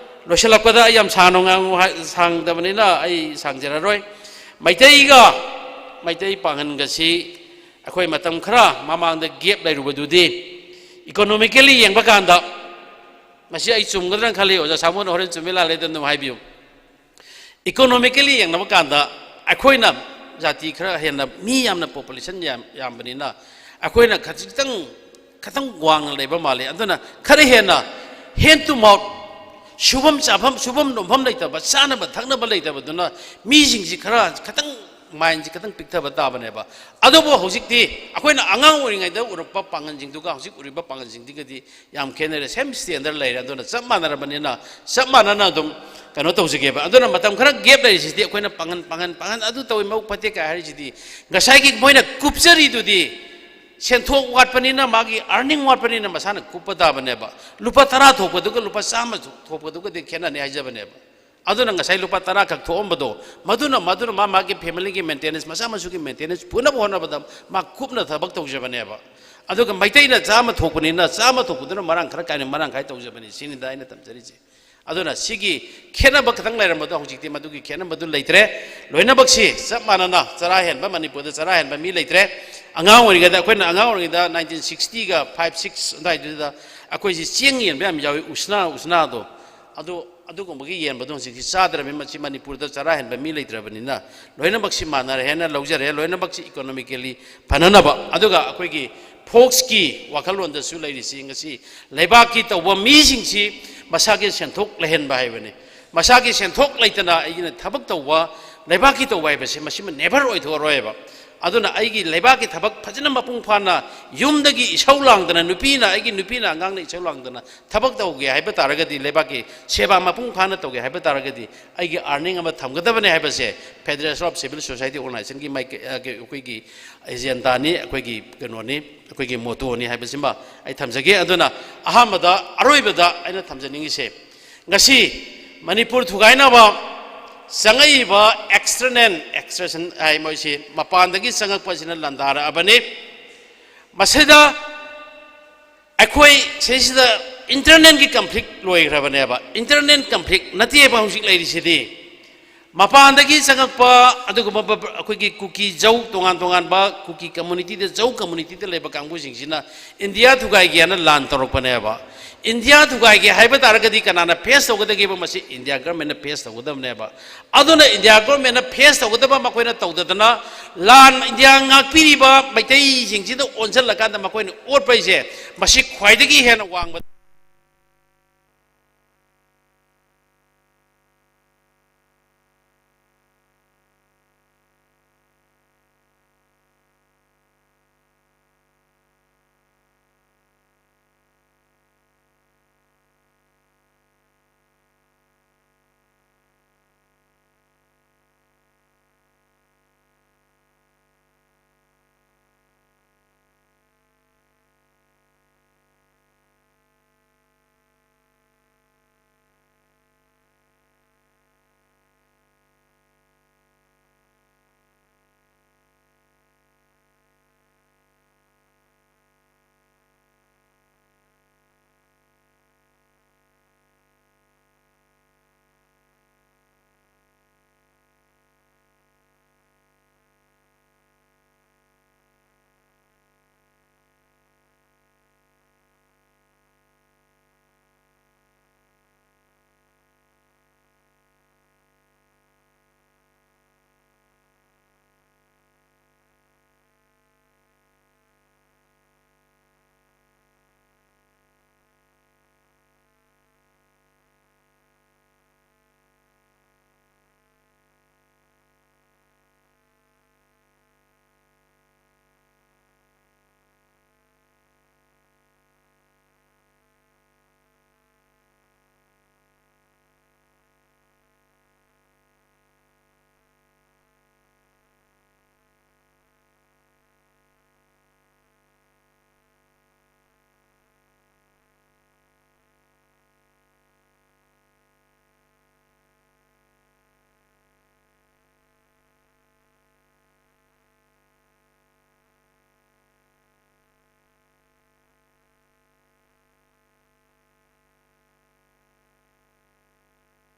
ꯂꯣꯏꯁꯤꯜꯂꯛꯄꯗ ꯑꯩ ꯌꯥꯝ ꯁꯥꯡꯅ ꯉꯥꯡꯉꯨ ꯍꯥꯏ-, ꯁꯥꯡꯗꯕꯅꯤꯅ ꯑꯩ ꯁꯥꯡꯖꯔꯔꯣꯏ꯫ ꯃꯩꯇꯩꯒ, ꯃꯩꯇꯩ ꯄꯥꯡꯒꯟꯒꯁꯤ ꯑꯩꯈꯣꯏ ꯃꯇꯝ ꯈꯔ ꯃꯃꯥꯡꯗ gap ꯂꯩꯔꯨꯕꯗꯨꯗꯤ, economically ꯌꯦꯡꯕ ꯀꯥꯟꯗ, ꯃꯁꯤ ꯑꯩ ꯆꯨꯝꯒꯗ꯭ꯔꯅ ꯈꯜꯂꯤ, ꯑꯣꯖꯥ ꯁꯥꯃꯨꯅ ꯍꯣꯔꯦꯟ ꯆꯨꯝꯃꯤ ꯂꯥꯜꯂꯦꯗ ꯑꯗꯨꯝ ꯍꯥꯏꯕꯤꯌꯨ꯫ Economically ꯌꯦꯡꯅꯕ ꯀꯥꯟꯗ ꯑꯩꯈꯣꯏꯅ ꯖꯥꯇꯤ ꯈꯔ ꯍꯦꯟꯅ, ꯃꯤ ꯌꯥꯝꯅ, population ꯌꯥꯝ-, ꯌꯥꯝꯕꯅꯤꯅ, ꯑꯩꯈꯣꯏꯅ ꯈꯖꯤꯛꯇꯪ, ꯈꯤꯇꯪ ꯋꯥꯡꯅ ꯂꯩꯕ ꯃꯥꯜꯂꯤ꯫ ꯑꯗꯨꯅ ꯈꯔ ꯍꯦꯟꯅ hand to mouth, ꯁꯨꯐꯝ ꯆꯥꯐꯝ, ꯁꯨꯐꯝ ꯅꯣꯝꯐꯝ ꯂꯩꯇꯕ, ꯆꯥꯅꯕ ꯊꯛꯅꯕ ꯂꯩꯇꯕꯗꯨꯅ ꯃꯤꯁꯤꯡꯁꯤ ꯈꯔ ꯈꯤꯇꯪ mindꯁꯤ ꯈꯤꯇꯪ ꯄꯤꯛꯊꯕ ꯇꯥꯕꯅꯦꯕ꯫ ꯑꯗꯨꯕꯨ ꯍꯧꯖꯤꯛꯇꯤ ꯑꯩꯈꯣꯏꯅ ꯑꯉꯥꯡ ꯑꯣꯏꯔꯤꯉꯩꯗ ꯎꯔꯛꯄ ꯄꯥꯡꯒꯜꯁꯤꯡꯗꯨꯒ ꯍꯧꯖꯤꯛ ꯎꯔꯤꯕ ꯄꯥꯡꯒꯜꯁꯤꯡꯗꯨꯒꯗꯤ ꯌꯥꯝ ꯈꯦꯠꯅꯔꯦ꯫ Same standard ꯂꯩꯔꯦ꯫ ꯑꯗꯨꯅ ꯆꯞ ꯃꯥꯟꯅꯔꯕꯅꯤꯅ ꯆꯞ ꯃꯥꯟꯅꯅ ꯑꯗꯨꯝ ꯀꯩꯅꯣ ꯇꯧꯖꯒꯦꯕ꯫ ꯑꯗꯨꯅ ꯃꯇꯝ ꯈꯔ gap ꯂꯩꯔꯤꯁꯤꯗꯤ ꯑꯩꯈꯣꯏꯅ ꯄꯥꯡꯒꯟ, ꯄꯥꯡꯒꯟ, ꯄꯥꯡꯒꯟ ꯑꯗꯨ ꯇꯧꯏ, ꯃꯕꯨꯛ ꯐꯠꯇꯦ ꯀꯥꯏ ꯍꯥꯏꯔꯤꯁꯤꯗꯤ, ꯉꯁꯥꯏꯒꯤ ꯃꯣꯏꯅ ꯀꯨꯞꯆꯔꯤꯗꯨꯗꯤ ꯁꯦꯟꯊꯣꯛ ꯋꯥꯠꯄꯅꯤꯅ, ꯃꯥꯒꯤ earning ꯋꯥꯠꯄꯅꯤꯅ ꯃꯁꯥꯅ ꯀꯨꯞꯄ ꯇꯥꯕꯅꯦꯕ꯫ ꯂꯨꯄꯥ ꯇꯔꯥ ꯊꯣꯛꯄꯗꯨꯒ ꯂꯨꯄꯥ ꯆꯥꯝꯃ ꯊꯣꯛꯄꯗꯨꯒꯗꯤ ꯈꯦꯠꯅꯅꯤ ꯍꯥꯏꯖꯕꯅꯦꯕ꯫ ꯑꯗꯨꯅ ꯉꯁꯥꯏ ꯂꯨꯄꯥ ꯇꯔꯥ ꯈꯛ ꯊꯣꯛꯑꯝꯕꯗꯣ, ꯃꯗꯨꯅ, ꯃꯗꯨꯅ ꯃꯥ ꯃꯥꯒꯤ familyꯒꯤ maintenance, ꯃꯆꯥ ꯃꯁꯨꯒꯤ maintenance ꯄꯨꯅꯕ ꯍꯣꯠꯅꯕꯗ ꯃꯥ ꯀꯨꯞꯅ ꯊꯕꯛ ꯇꯧꯖꯕꯅꯦꯕ꯫ ꯑꯗꯨꯒ ꯃꯩꯇꯩꯅ ꯆꯥꯝꯃ ꯊꯣꯛꯄꯅꯤꯅ, ꯆꯥꯝꯃ ꯊꯣꯛꯄꯗꯨꯅ ꯃꯔꯥꯡ ꯈꯔ ꯀꯥꯏꯅ ꯃꯔꯥꯡ ꯀꯥꯏ ꯇꯧꯖꯕꯅꯤ꯫ ꯁꯤꯅꯤꯗ ꯑꯩꯅ ꯇꯝꯖꯔꯤꯁꯦ꯫ ꯑꯗꯨꯅ ꯁꯤꯒꯤ ꯈꯦꯠꯅꯕ ꯈꯤꯇꯪ ꯂꯩꯔꯝꯕꯗꯣ ꯍꯧꯖꯤꯛꯇꯤ ꯃꯗꯨꯒꯤ ꯈꯦꯠꯅꯕꯗꯨ ꯂꯩꯇ꯭ꯔꯦ꯫ ꯂꯣꯏꯅꯃꯛꯁꯤ ꯆꯞ ꯃꯥꯟꯅꯅ ꯆꯔꯥ ꯍꯦꯟꯕ, ꯃꯅꯤꯄꯨꯔꯗ ꯆꯔꯥ ꯍꯦꯟꯕ ꯃꯤ ꯂꯩꯇ꯭ꯔꯦ꯫ ꯑꯉꯥꯡ ꯑꯣꯏꯔꯤꯉꯩꯗ, ꯑꯩꯈꯣꯏꯅ ꯑꯉꯥꯡ ꯑꯣꯏꯔꯤꯉꯩꯗ ꯅꯥꯏꯟꯇꯤꯟ ꯁꯤꯛꯁꯇꯤꯒ ꯐꯥꯏꯚ ꯁꯤꯛꯁ ꯑꯗꯨꯋꯥꯏꯗꯨꯗ ꯑꯩꯈꯣꯏꯁꯤ ꯆꯦꯡ ꯌꯦꯟꯕ ꯌꯥꯝ ꯌꯥꯎꯏ, ꯎꯁꯅꯥ, ꯎꯁꯅꯥꯗꯣ꯫ ꯑꯗꯨ, ꯑꯗꯨꯒꯨꯝꯕꯒꯤ ꯌꯦꯟꯕꯗꯣ ꯍꯧꯖꯤꯛꯇꯤ ꯆꯥꯗ꯭ꯔꯕꯅꯤ꯫ ꯃꯁꯤ ꯃꯅꯤꯄꯨꯔꯗ ꯆꯔꯥ ꯍꯦꯟꯕ ꯃꯤ ꯂꯩꯇ꯭ꯔꯕꯅꯤꯅ ꯂꯣꯏꯅꯃꯛꯁꯤ ꯃꯥꯟꯅꯔꯦ ꯍꯥꯏꯅ ꯂꯧꯖꯔꯦ꯫ ꯂꯣꯏꯅꯃꯛꯁꯤ economically ꯐꯅꯅꯕ꯫ ꯑꯗꯨꯒ ꯑꯩꯈꯣꯏꯒꯤ ꯐꯣꯛꯁꯀꯤ ꯋꯥꯈꯜꯂꯣꯟꯗꯁꯨ ꯂꯩꯔꯤꯁꯤ, ꯉꯁꯤ ꯂꯩꯕꯥꯛꯀꯤ ꯇꯧꯕ ꯃꯤꯁꯤꯡꯁꯤ ꯃꯁꯥꯒꯤ ꯁꯦꯟꯊꯣꯛ ꯂꯩꯍꯟꯕ ꯍꯥꯏꯕꯅꯤ꯫ ꯃꯁꯥꯒꯤ ꯁꯦꯟꯊꯣꯛ ꯂꯩꯇꯅ ꯑꯩꯒꯤꯅ ꯊꯕꯛ ꯇꯧꯕ, ꯂꯩꯕꯥꯛꯀꯤ ꯇꯧꯕ ꯍꯥꯏꯕꯁꯤ ꯃꯁꯤꯃ never ꯑꯣꯏꯊꯣꯛꯑꯔꯣꯏꯕ꯫ ꯑꯗꯨꯅ ꯑꯩꯒꯤ ꯂꯩꯕꯥꯛꯀꯤ ꯊꯕꯛ ꯐꯖꯅ ꯃꯄꯨꯡ ꯐꯥꯅ ꯌꯨꯝꯗꯒꯤ ꯏꯁꯧ ꯂꯥꯡꯗꯅ, ꯅꯨꯄꯤꯅ, ꯑꯩꯒꯤ ꯅꯨꯄꯤꯅ ꯑꯉꯥꯡꯅ ꯏꯁꯧ ꯂꯥꯡꯗꯅ ꯊꯕꯛ ꯇꯧꯒꯦ ꯍꯥꯏꯕ ꯇꯥꯔꯒꯗꯤ, ꯂꯩꯕꯥꯛꯀꯤ ꯁꯦꯕꯥ ꯃꯄꯨꯡ ꯐꯥꯅ ꯇꯧꯒꯦ ꯍꯥꯏꯕ ꯇꯥꯔꯒꯗꯤ, ꯑꯩꯒꯤ earning ꯑꯃ ꯊꯝꯒꯗꯕꯅꯦ ꯍꯥꯏꯕꯁꯦ Federation of Civil Society Organizationꯒꯤ ꯃꯥꯏꯀꯩ, ꯑ, ꯑꯩꯈꯣꯏꯒꯤ agendaꯅꯤ, ꯑꯩꯈꯣꯏꯒꯤ ꯀꯩꯅꯣꯅꯤ, ꯑꯩꯈꯣꯏꯒꯤ mottoꯅꯤ ꯍꯥꯏꯕꯁꯤꯃ ꯑꯩ ꯊꯝꯖꯒꯦ꯫ ꯑꯗꯨꯅ ꯑꯍꯥꯟꯕꯗ, ꯑꯔꯣꯏꯕꯗ ꯑꯩꯅ ꯊꯝꯖꯅꯤꯡꯉꯤꯁꯦ, ꯉꯁꯤ ꯃꯅꯤꯄꯨꯔ ꯊꯨꯒꯥꯏꯅꯕ ꯆꯪꯉꯛꯏꯕ external, external ꯍꯥꯏ, ꯃꯣꯏꯁꯤ ꯃꯄꯥꯟꯗꯒꯤ ꯆꯪꯉꯛꯄꯁꯤꯅ ꯂꯥꯟꯗꯥꯔꯛꯑꯕꯅꯤ꯫ ꯃꯁꯤꯗ ꯑꯩꯈꯣꯏ ꯁꯤꯁꯤꯗ internalꯒꯤ conflict ꯂꯣꯏꯈ꯭ꯔꯕꯅꯦꯕ꯫ Internal conflict ꯅꯠꯇꯦꯕ ꯍꯧꯖꯤꯛ ꯂꯩꯔꯤꯁꯤꯗꯤ꯫ ꯃꯄꯥꯟꯗꯒꯤ ꯆꯪꯉꯛꯄ ꯑꯗꯨꯒꯨꯝꯕ ꯕ-, ꯕ-, ꯑꯩꯈꯣꯏꯒꯤ ꯀꯨꯀꯤ ꯖꯧ, ꯇꯣꯉꯥꯟ ꯇꯣꯉꯥꯟꯕ ꯀꯨꯀꯤ communityꯗ, ꯖꯧ communityꯗ ꯂꯩꯕ ꯀꯥꯡꯕꯨꯁꯤꯡꯁꯤꯅ ꯏꯟꯗꯤꯌꯥ ꯊꯨꯒꯥꯏꯒꯦ ꯍꯥꯏꯅ ꯂꯥꯟ ꯇꯧꯔꯛꯄꯅꯦꯕ꯫ ꯏꯟꯗꯤꯌꯥ ꯊꯨꯒꯥꯏꯒꯦ ꯍꯥꯏꯕ ꯇꯥꯔꯒꯗꯤ ꯀꯅꯥꯅ face ꯇꯧꯒꯗꯒꯦꯕ? ꯃꯁꯤ ꯏꯟꯗꯤꯌꯥ governmentꯅ face ꯇꯧꯒꯗꯕꯅꯦꯕ꯫ ꯑꯗꯨꯅ ꯏꯟꯗꯤꯌꯥ governmentꯅ face ꯇꯧꯒꯗꯕ ꯃꯈꯣꯏꯅ ꯇꯧꯗꯗꯅ, ꯂꯥꯟ ꯏꯟꯗꯤꯌꯥ ꯉꯥꯛꯄꯤꯔꯤꯕ ꯃꯩꯇꯩꯁꯤꯡꯁꯤꯗ ꯑꯣꯟꯁꯤꯜꯂꯀꯥꯟꯗ ꯃꯈꯣꯏꯅ ꯑꯣꯠꯄ ꯍꯥꯏꯁꯦ, ꯃꯁꯤ ꯈ꯭ꯋꯥꯏꯗꯒꯤ ꯍꯦꯟꯅ ꯋꯥꯡꯕ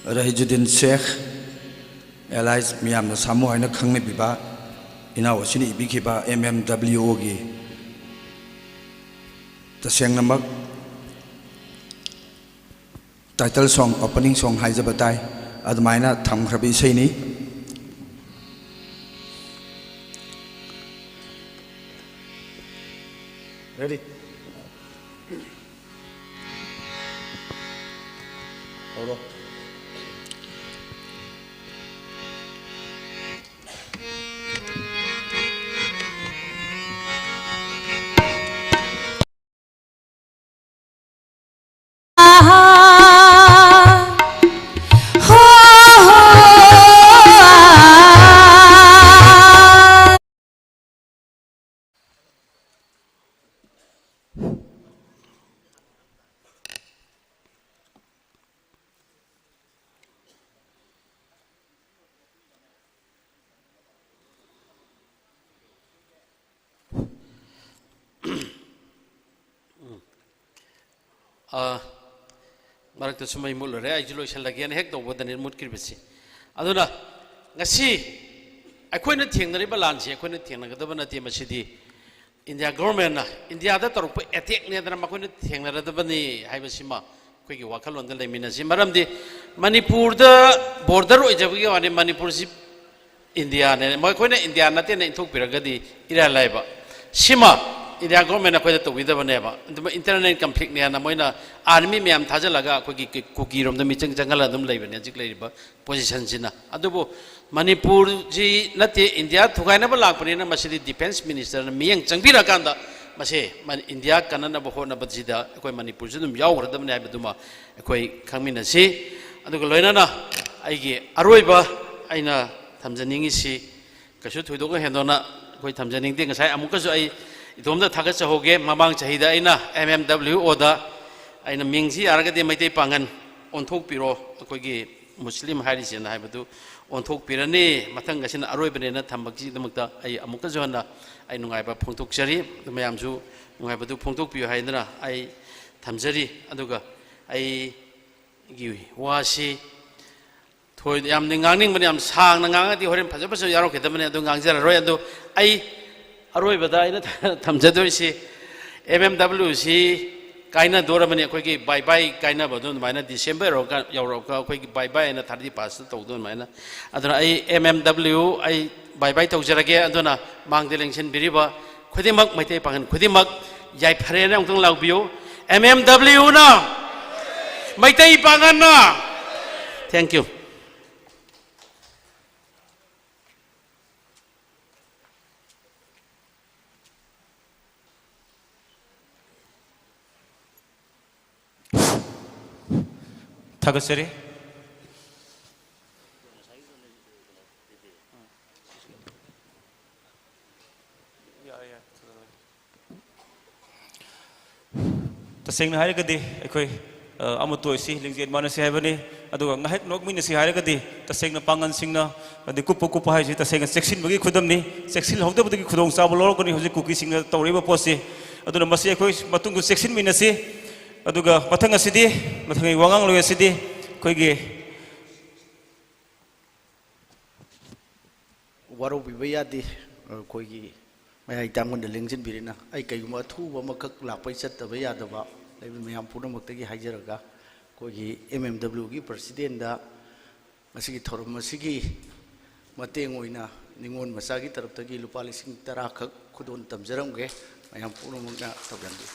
ꯔꯍꯤꯖꯨꯗꯤꯟ ꯁꯦꯈ, alias ꯃꯤꯌꯥꯝꯅ ꯁꯥꯃꯨ ꯍꯥꯏꯅ ꯈꯪꯅꯕꯤꯕ ꯏꯅꯥꯎ ꯑꯁꯤꯅ ꯏꯕꯤꯈꯤꯕ ꯑꯦꯝ ꯑꯦꯝ ꯗꯕ꯭ꯂꯤꯎ ꯑꯣꯒꯤ ꯇꯁꯦꯡꯅꯃꯛ title song, opening song ꯍꯥꯏꯖꯕ ꯇꯥꯏ, ꯑꯗꯨꯃꯥꯏꯅ ꯊꯝꯈ꯭ꯔꯕ ꯏꯁꯩꯅꯤ꯫ Ready? ꯍꯧꯔꯣ꯫ ꯑ, ꯃꯔꯛꯇꯁꯨ ꯃꯩ ꯃꯨꯠꯂꯨꯔꯦ, ꯑꯩꯁꯨ ꯂꯣꯏꯁꯤꯜꯂꯒꯦꯅ ꯍꯦꯛ ꯇꯧꯕꯗꯅꯤ ꯃꯨꯠꯈ꯭ꯔꯤꯕꯁꯤ꯫ ꯑꯗꯨꯅ ꯉꯁꯤ ꯑꯩꯈꯣꯏꯅ ꯊꯦꯡꯅꯔꯤꯕ ꯂꯥꯟꯁꯤ ꯑꯩꯈꯣꯏꯅ ꯊꯦꯡꯅꯒꯗꯕ ꯅꯠꯇꯦ, ꯃꯁꯤꯗꯤ ꯏꯟꯗꯤꯌꯥ ꯒꯣꯔꯃꯦꯟꯅ ꯏꯟꯗꯤꯌꯥꯗ ꯇꯧꯔꯛꯄ ꯑꯦꯇꯦꯛꯅꯦꯗꯅ ꯃꯈꯣꯏꯅ ꯊꯦꯡꯅꯔꯗꯕꯅꯤ ꯍꯥꯏꯕꯁꯤꯃ ꯑꯩꯈꯣꯏꯒꯤ ꯋꯥꯈꯜꯂꯣꯟꯗ ꯂꯩꯃꯤꯟꯅꯁꯤ꯫ ꯃꯔꯝꯗꯤ ꯃꯅꯤꯄꯨꯔꯗ ꯕꯣꯔꯗꯔ ꯑꯣꯏꯖꯕꯒꯤ ꯋꯥꯅꯤ, ꯃꯅꯤꯄꯨꯔꯁꯤ ꯏꯟꯗꯤꯌꯥꯅꯦ, ꯃꯈꯣꯏꯅ ꯏꯟꯗꯤꯌꯥ ꯅꯠꯇꯦꯅ ꯏꯟꯊꯣꯛꯄꯤꯔꯒꯗꯤ ꯏꯔꯥꯏ ꯂꯥꯏꯕ꯫ ꯁꯤꯃ ꯏꯟꯗꯤꯌꯥ ꯒꯣꯔꯃꯦꯟꯅ ꯑꯩꯈꯣꯏꯗ ꯇꯧꯕꯤꯗꯕꯅꯦꯕ꯫ ꯑꯗꯨꯝ ꯏꯟꯇꯔꯅꯦꯜ ꯀꯟꯐ꯭ꯂꯤꯛꯅꯦꯅ ꯃꯣꯏꯅ ꯑꯥꯔꯃꯤ ꯃꯌꯥꯝ ꯊꯥꯖꯤꯜꯂꯒ ꯑꯩꯈꯣꯏꯒꯤ ꯀꯨꯀꯤꯔꯣꯝꯗ ꯃꯤꯆꯪ ꯆꯪꯍꯜꯂ ꯑꯗꯨꯝ ꯂꯩꯕꯅꯦ ꯍꯧꯖꯤꯛ ꯂꯩꯔꯤꯕ ꯄꯣꯖꯤꯁꯟꯁꯤꯅ꯫ ꯑꯗꯨꯕꯨ ꯃꯅꯤꯄꯨꯔꯁꯤ ꯅꯠꯇꯦ, ꯏꯟꯗꯤꯌꯥ ꯊꯨꯒꯥꯏꯅꯕ ꯂꯥꯛꯄꯅꯤꯅ ꯃꯁꯤꯗꯤ ꯗꯤꯐꯦꯟꯁ ꯃꯤꯅꯤꯁꯇꯔꯅ ꯃꯤꯠꯌꯦꯡ ꯆꯪꯕꯤꯔꯀꯥꯟꯗ ꯃꯁꯤ ꯃ-, ꯏꯟꯗꯤꯌꯥ ꯀꯟꯅꯅꯕ ꯍꯣꯠꯅꯕꯁꯤꯗ ꯑꯩꯈꯣꯏ ꯃꯅꯤꯄꯨꯔꯁꯨ ꯑꯗꯨꯝ ꯌꯥꯎꯒꯗꯕꯅꯤ ꯍꯥꯏꯕꯗꯨꯃ ꯑꯩꯈꯣꯏ ꯈꯪꯃꯤꯟꯅꯁꯤ꯫ ꯑꯗꯨꯒ ꯂꯣꯏꯅꯅ ꯑꯩꯒꯤ ꯑꯔꯣꯏꯕ ꯑꯩꯅ ꯊꯝꯖꯅꯤꯡꯉꯤꯁꯤ, ꯀꯩꯁꯨ ꯊꯣꯏꯗꯣꯛꯅ ꯍꯦꯟꯗꯣꯛꯅ ꯑꯩꯈꯣꯏ ꯊꯝꯖꯅꯤꯡꯗꯦ꯫ ꯉꯁꯥꯏ ꯑꯃꯨꯛꯀꯁꯨ ꯑꯩ ꯏꯇꯣꯝꯇ ꯊꯥꯒꯠꯆꯍꯧꯒꯦ꯫ ꯃꯃꯥꯡ ꯆꯍꯤꯗ ꯑꯩꯅ ꯑꯦꯝ ꯑꯦꯝ ꯗꯕ꯭ꯂꯤꯎ ꯑꯣꯗ ꯑꯩꯅ ꯃꯤꯡꯁꯤ ꯌꯥꯔꯒꯗꯤ ꯃꯩꯇꯩ ꯄꯥꯉꯟ ꯑꯣꯟꯊꯣꯛꯄꯤꯔꯣ, ꯑꯩꯈꯣꯏꯒꯤ ꯃꯨꯁꯂꯤꯝ ꯍꯥꯏꯔꯤꯁꯦꯅ ꯍꯥꯏꯕꯗꯨ ꯑꯣꯟꯊꯣꯛꯄꯤꯔꯅꯤ꯫ ꯃꯊꯪ ꯑꯁꯤꯅ ꯑꯔꯣꯏꯕꯅꯦꯅ ꯊꯝꯕꯒꯤꯗꯃꯛꯇ ꯑꯩ ꯑꯃꯨꯛꯀꯁꯨ ꯍꯟꯅ ꯑꯩ ꯅꯨꯡꯉꯥꯏꯕ ꯐꯣꯡꯗꯣꯛꯆꯔꯤ꯫ ꯑꯗꯨ ꯃꯌꯥꯝꯁꯨ ꯅꯨꯡꯉꯥꯏꯕꯗꯨ ꯐꯣꯡꯗꯣꯛꯄꯤꯌꯨ ꯍꯥꯏꯗꯅ ꯑꯩ ꯊꯝꯖꯔꯤ꯫ ꯑꯗꯨꯒ ꯑꯩꯒꯤ ꯋꯥꯁꯤ ꯊꯣꯏ-, ꯌꯥꯝꯅ ꯉꯥꯡꯅꯤꯡꯕꯅꯤ, ꯌꯥꯝ ꯁꯥꯡꯅ ꯉꯥꯡꯉꯗꯤ ꯍꯣꯔꯦꯟ ꯐꯖ ꯐꯖꯕ ꯌꯥꯎꯔꯛꯀꯗꯕꯅꯤ, ꯑꯗꯨ ꯉꯥꯡꯖꯔꯔꯣꯏ꯫ ꯑꯗꯨ ꯑꯩ ꯑꯔꯣꯏꯕꯗ ꯑꯩꯅ ꯊꯝꯖꯗꯣꯏꯁꯤ, ꯑꯦꯝ ꯑꯦꯝ ꯗꯕ꯭ꯂꯤꯎ ꯁꯤ ꯀꯥꯏꯅꯗꯣꯔꯕꯅꯤ꯫ ꯑꯩꯈꯣꯏꯒꯤ ꯕꯥꯏ ꯕꯥꯏ ꯀꯥꯏꯅꯕꯗꯣ ꯑꯗꯨꯃꯥꯏꯅ ꯗꯤꯁꯦꯝꯕꯔ ꯌꯧꯔꯒ, ꯌꯧꯔꯒ ꯑꯩꯈꯣꯏꯒꯤ ꯕꯥꯏ ꯕꯥꯏ ꯍꯥꯏꯅ ꯊꯥꯔꯇꯤ ꯐꯥꯔꯁꯇ ꯇꯧꯗꯣ ꯑꯗꯨꯃꯥꯏꯅ꯫ ꯑꯗꯨꯅ ꯑꯩ ꯑꯦꯝ ꯑꯦꯝ ꯗꯕ꯭ꯂꯤꯎ ꯑꯩ ꯕꯥꯏ ꯕꯥꯏ ꯇꯧꯖꯔꯒꯦ꯫ ꯑꯗꯨꯅ ꯃꯥꯡꯗ ꯂꯦꯡꯁꯤꯟꯕꯤꯔꯤꯕ ꯈꯨꯗꯤꯡꯃꯛ, ꯃꯩꯇꯩ ꯄꯥꯡꯒꯜ ꯈꯨꯗꯤꯡꯃꯛ ꯌꯥꯏꯐꯔꯦꯅ ꯑꯃꯨꯛꯇꯪ ꯂꯥꯎꯕꯤꯌꯨ꯫ ꯑꯦꯝ ꯑꯦꯝ ꯗꯕ꯭ꯂꯤꯎꯅ, ꯃꯩꯇꯩ ꯄꯥꯡꯒꯜꯅ꯫ Thank you꯫ ꯊꯥꯒꯠꯆꯔꯤ꯫ ꯇꯁꯦꯡꯅ ꯍꯥꯏꯔꯒꯗꯤ ꯑꯩꯈꯣꯏ, ꯑ, ꯑꯃꯠꯇ ꯑꯣꯏꯁꯤ, ꯂꯤꯡꯖꯦꯜ ꯃꯥꯟꯅꯁꯤ ꯍꯥꯏꯕꯅꯤ꯫ ꯑꯗꯨꯒ ꯉꯥꯏꯍꯥꯛ ꯅꯣꯛꯃꯤꯟꯅꯁꯤ ꯍꯥꯏꯔꯒꯗꯤ, ꯇꯁꯦꯡꯅ ꯄꯥꯡꯒꯜꯁꯤꯡꯅ, ꯑꯗꯩ ꯀꯨꯞꯄ ꯀꯨꯞꯄ ꯍꯥꯏꯁꯤ ꯇꯁꯦꯡꯅ ꯆꯦꯛꯁꯤꯟꯕꯒꯤ ꯈꯨꯗꯝꯅꯤ꯫ ꯆꯦꯛꯁꯤꯜꯍꯧꯗꯕꯗꯒꯤ ꯈꯨꯗꯣꯡꯆꯥꯕ ꯂꯧꯔꯛꯀꯅꯤ ꯍꯧꯖꯤꯛ ꯀꯨꯀꯤꯁꯤꯡꯅ ꯇꯧꯔꯤꯕ ꯄꯣꯠꯁꯤ꯫ ꯑꯗꯨꯅ ꯃꯁꯤ ꯑꯩꯈꯣꯏ ꯃꯇꯨꯡꯗ ꯆꯦꯛꯁꯤꯟꯃꯤꯟꯅꯁꯤ꯫ ꯑꯗꯨꯒ ꯃꯊꯪ ꯑꯁꯤꯗꯤ, ꯃꯊꯪꯒꯤ ꯋꯥꯉꯥꯡꯂꯣꯏ ꯑꯁꯤꯗꯤ ꯑꯩꯈꯣꯏꯒꯤ ꯋꯥꯔꯧꯕꯤꯕ ꯌꯥꯗꯦ꯫ ꯑꯩꯈꯣꯏꯒꯤ ꯃꯌꯥꯏ ꯇꯥꯡꯕꯗ ꯂꯦꯡꯁꯤꯟꯕꯤꯔꯤꯅ ꯑꯩ ꯀꯩꯒꯨꯝꯕ ꯑꯊꯨꯕ ꯑꯃꯈꯛ ꯂꯥꯛꯄꯩ ꯆꯠꯇꯕ ꯌꯥꯗꯕ ꯂꯩꯕ ꯃꯌꯥꯝ ꯄꯨꯝꯅꯃꯛꯇꯒꯤ ꯍꯥꯏꯖꯔꯒ, ꯑꯩꯈꯣꯏꯒꯤ ꯑꯦꯝ ꯑꯦꯝ ꯗꯕ꯭ꯂꯤꯎꯒꯤ ꯄ꯭ꯔꯁꯤꯗꯦꯟꯗ ꯉꯁꯤꯒꯤ ꯊꯧꯔꯝ ꯑꯁꯤꯒꯤ ꯃꯇꯦꯡ ꯑꯣꯏꯅ ꯅꯤꯉꯣꯜ ꯃꯆꯥꯒꯤ ꯇꯔꯞꯇꯒꯤ ꯂꯨꯄꯥ ꯂꯤꯁꯤꯡ ꯇꯔꯥ ꯈꯛ ꯈꯨꯗꯣꯜ ꯇꯝꯖꯔꯝꯒꯦ꯫ ꯃꯌꯥꯝ ꯄꯨꯝꯅꯃꯛꯅ ꯇꯧꯕꯤꯔꯝꯕꯤꯌꯨ꯫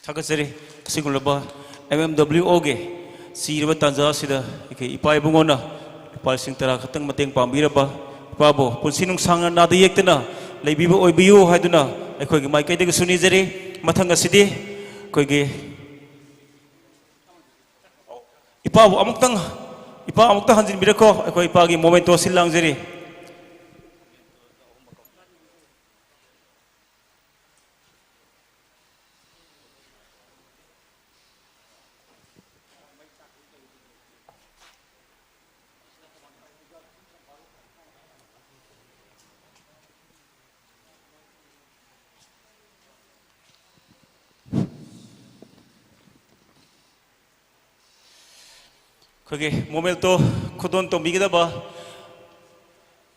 ꯊꯥꯒꯠꯆꯔꯤ꯫ ꯑꯁꯤꯒꯨꯝꯂꯕ ꯑꯦꯝ ꯑꯦꯝ ꯗꯕ꯭ꯂꯤꯎ ꯑꯣꯒꯤ ꯆꯤꯔꯕ ꯇꯥꯟꯖꯥ ꯑꯁꯤꯗ ꯑꯩꯈꯣꯏ ꯏꯄꯥ ꯏꯕꯨꯡꯉꯣꯅ ꯂꯨꯄꯥ ꯂꯤꯁꯤꯡ ꯇꯔꯥ ꯈꯛꯇꯪ ꯃꯇꯦꯡ ꯄꯥꯡꯕꯤꯔꯕ ꯏꯄꯥꯕꯨ ꯄꯨꯟꯁꯤ ꯅꯨꯡꯁꯥꯡꯅ ꯅꯥꯗ ꯌꯦꯛꯇꯅ ꯂꯩꯕꯤꯕ ꯑꯣꯏꯕꯤꯌꯨ ꯍꯥꯏꯗꯨꯅ ꯑꯩꯈꯣꯏꯒꯤ ꯃꯥꯏꯀꯩꯗꯒꯤꯁꯨ ꯅꯤꯖꯔꯤ꯫ ꯃꯊꯪ ꯑꯁꯤꯗꯤ ꯑꯩꯈꯣꯏꯒꯤ ꯏꯄꯥꯕꯨ ꯑꯃꯨꯛꯇꯪ, ꯏꯄꯥ ꯑꯃꯨꯛꯇ ꯍꯟꯖꯤꯟꯕꯤꯔꯛꯈꯣ꯫ ꯑꯩꯈꯣꯏ ꯏꯄꯥꯒꯤ ꯃꯣꯃꯦꯟꯇꯣ ꯑꯁꯤ ꯂꯥꯡꯖꯔꯤ꯫ ꯑꯩꯈꯣꯏꯒꯤ ꯃꯣꯃꯦꯟꯇꯣ ꯈꯨꯗꯣꯜ ꯇꯝꯕꯤꯒꯗꯕ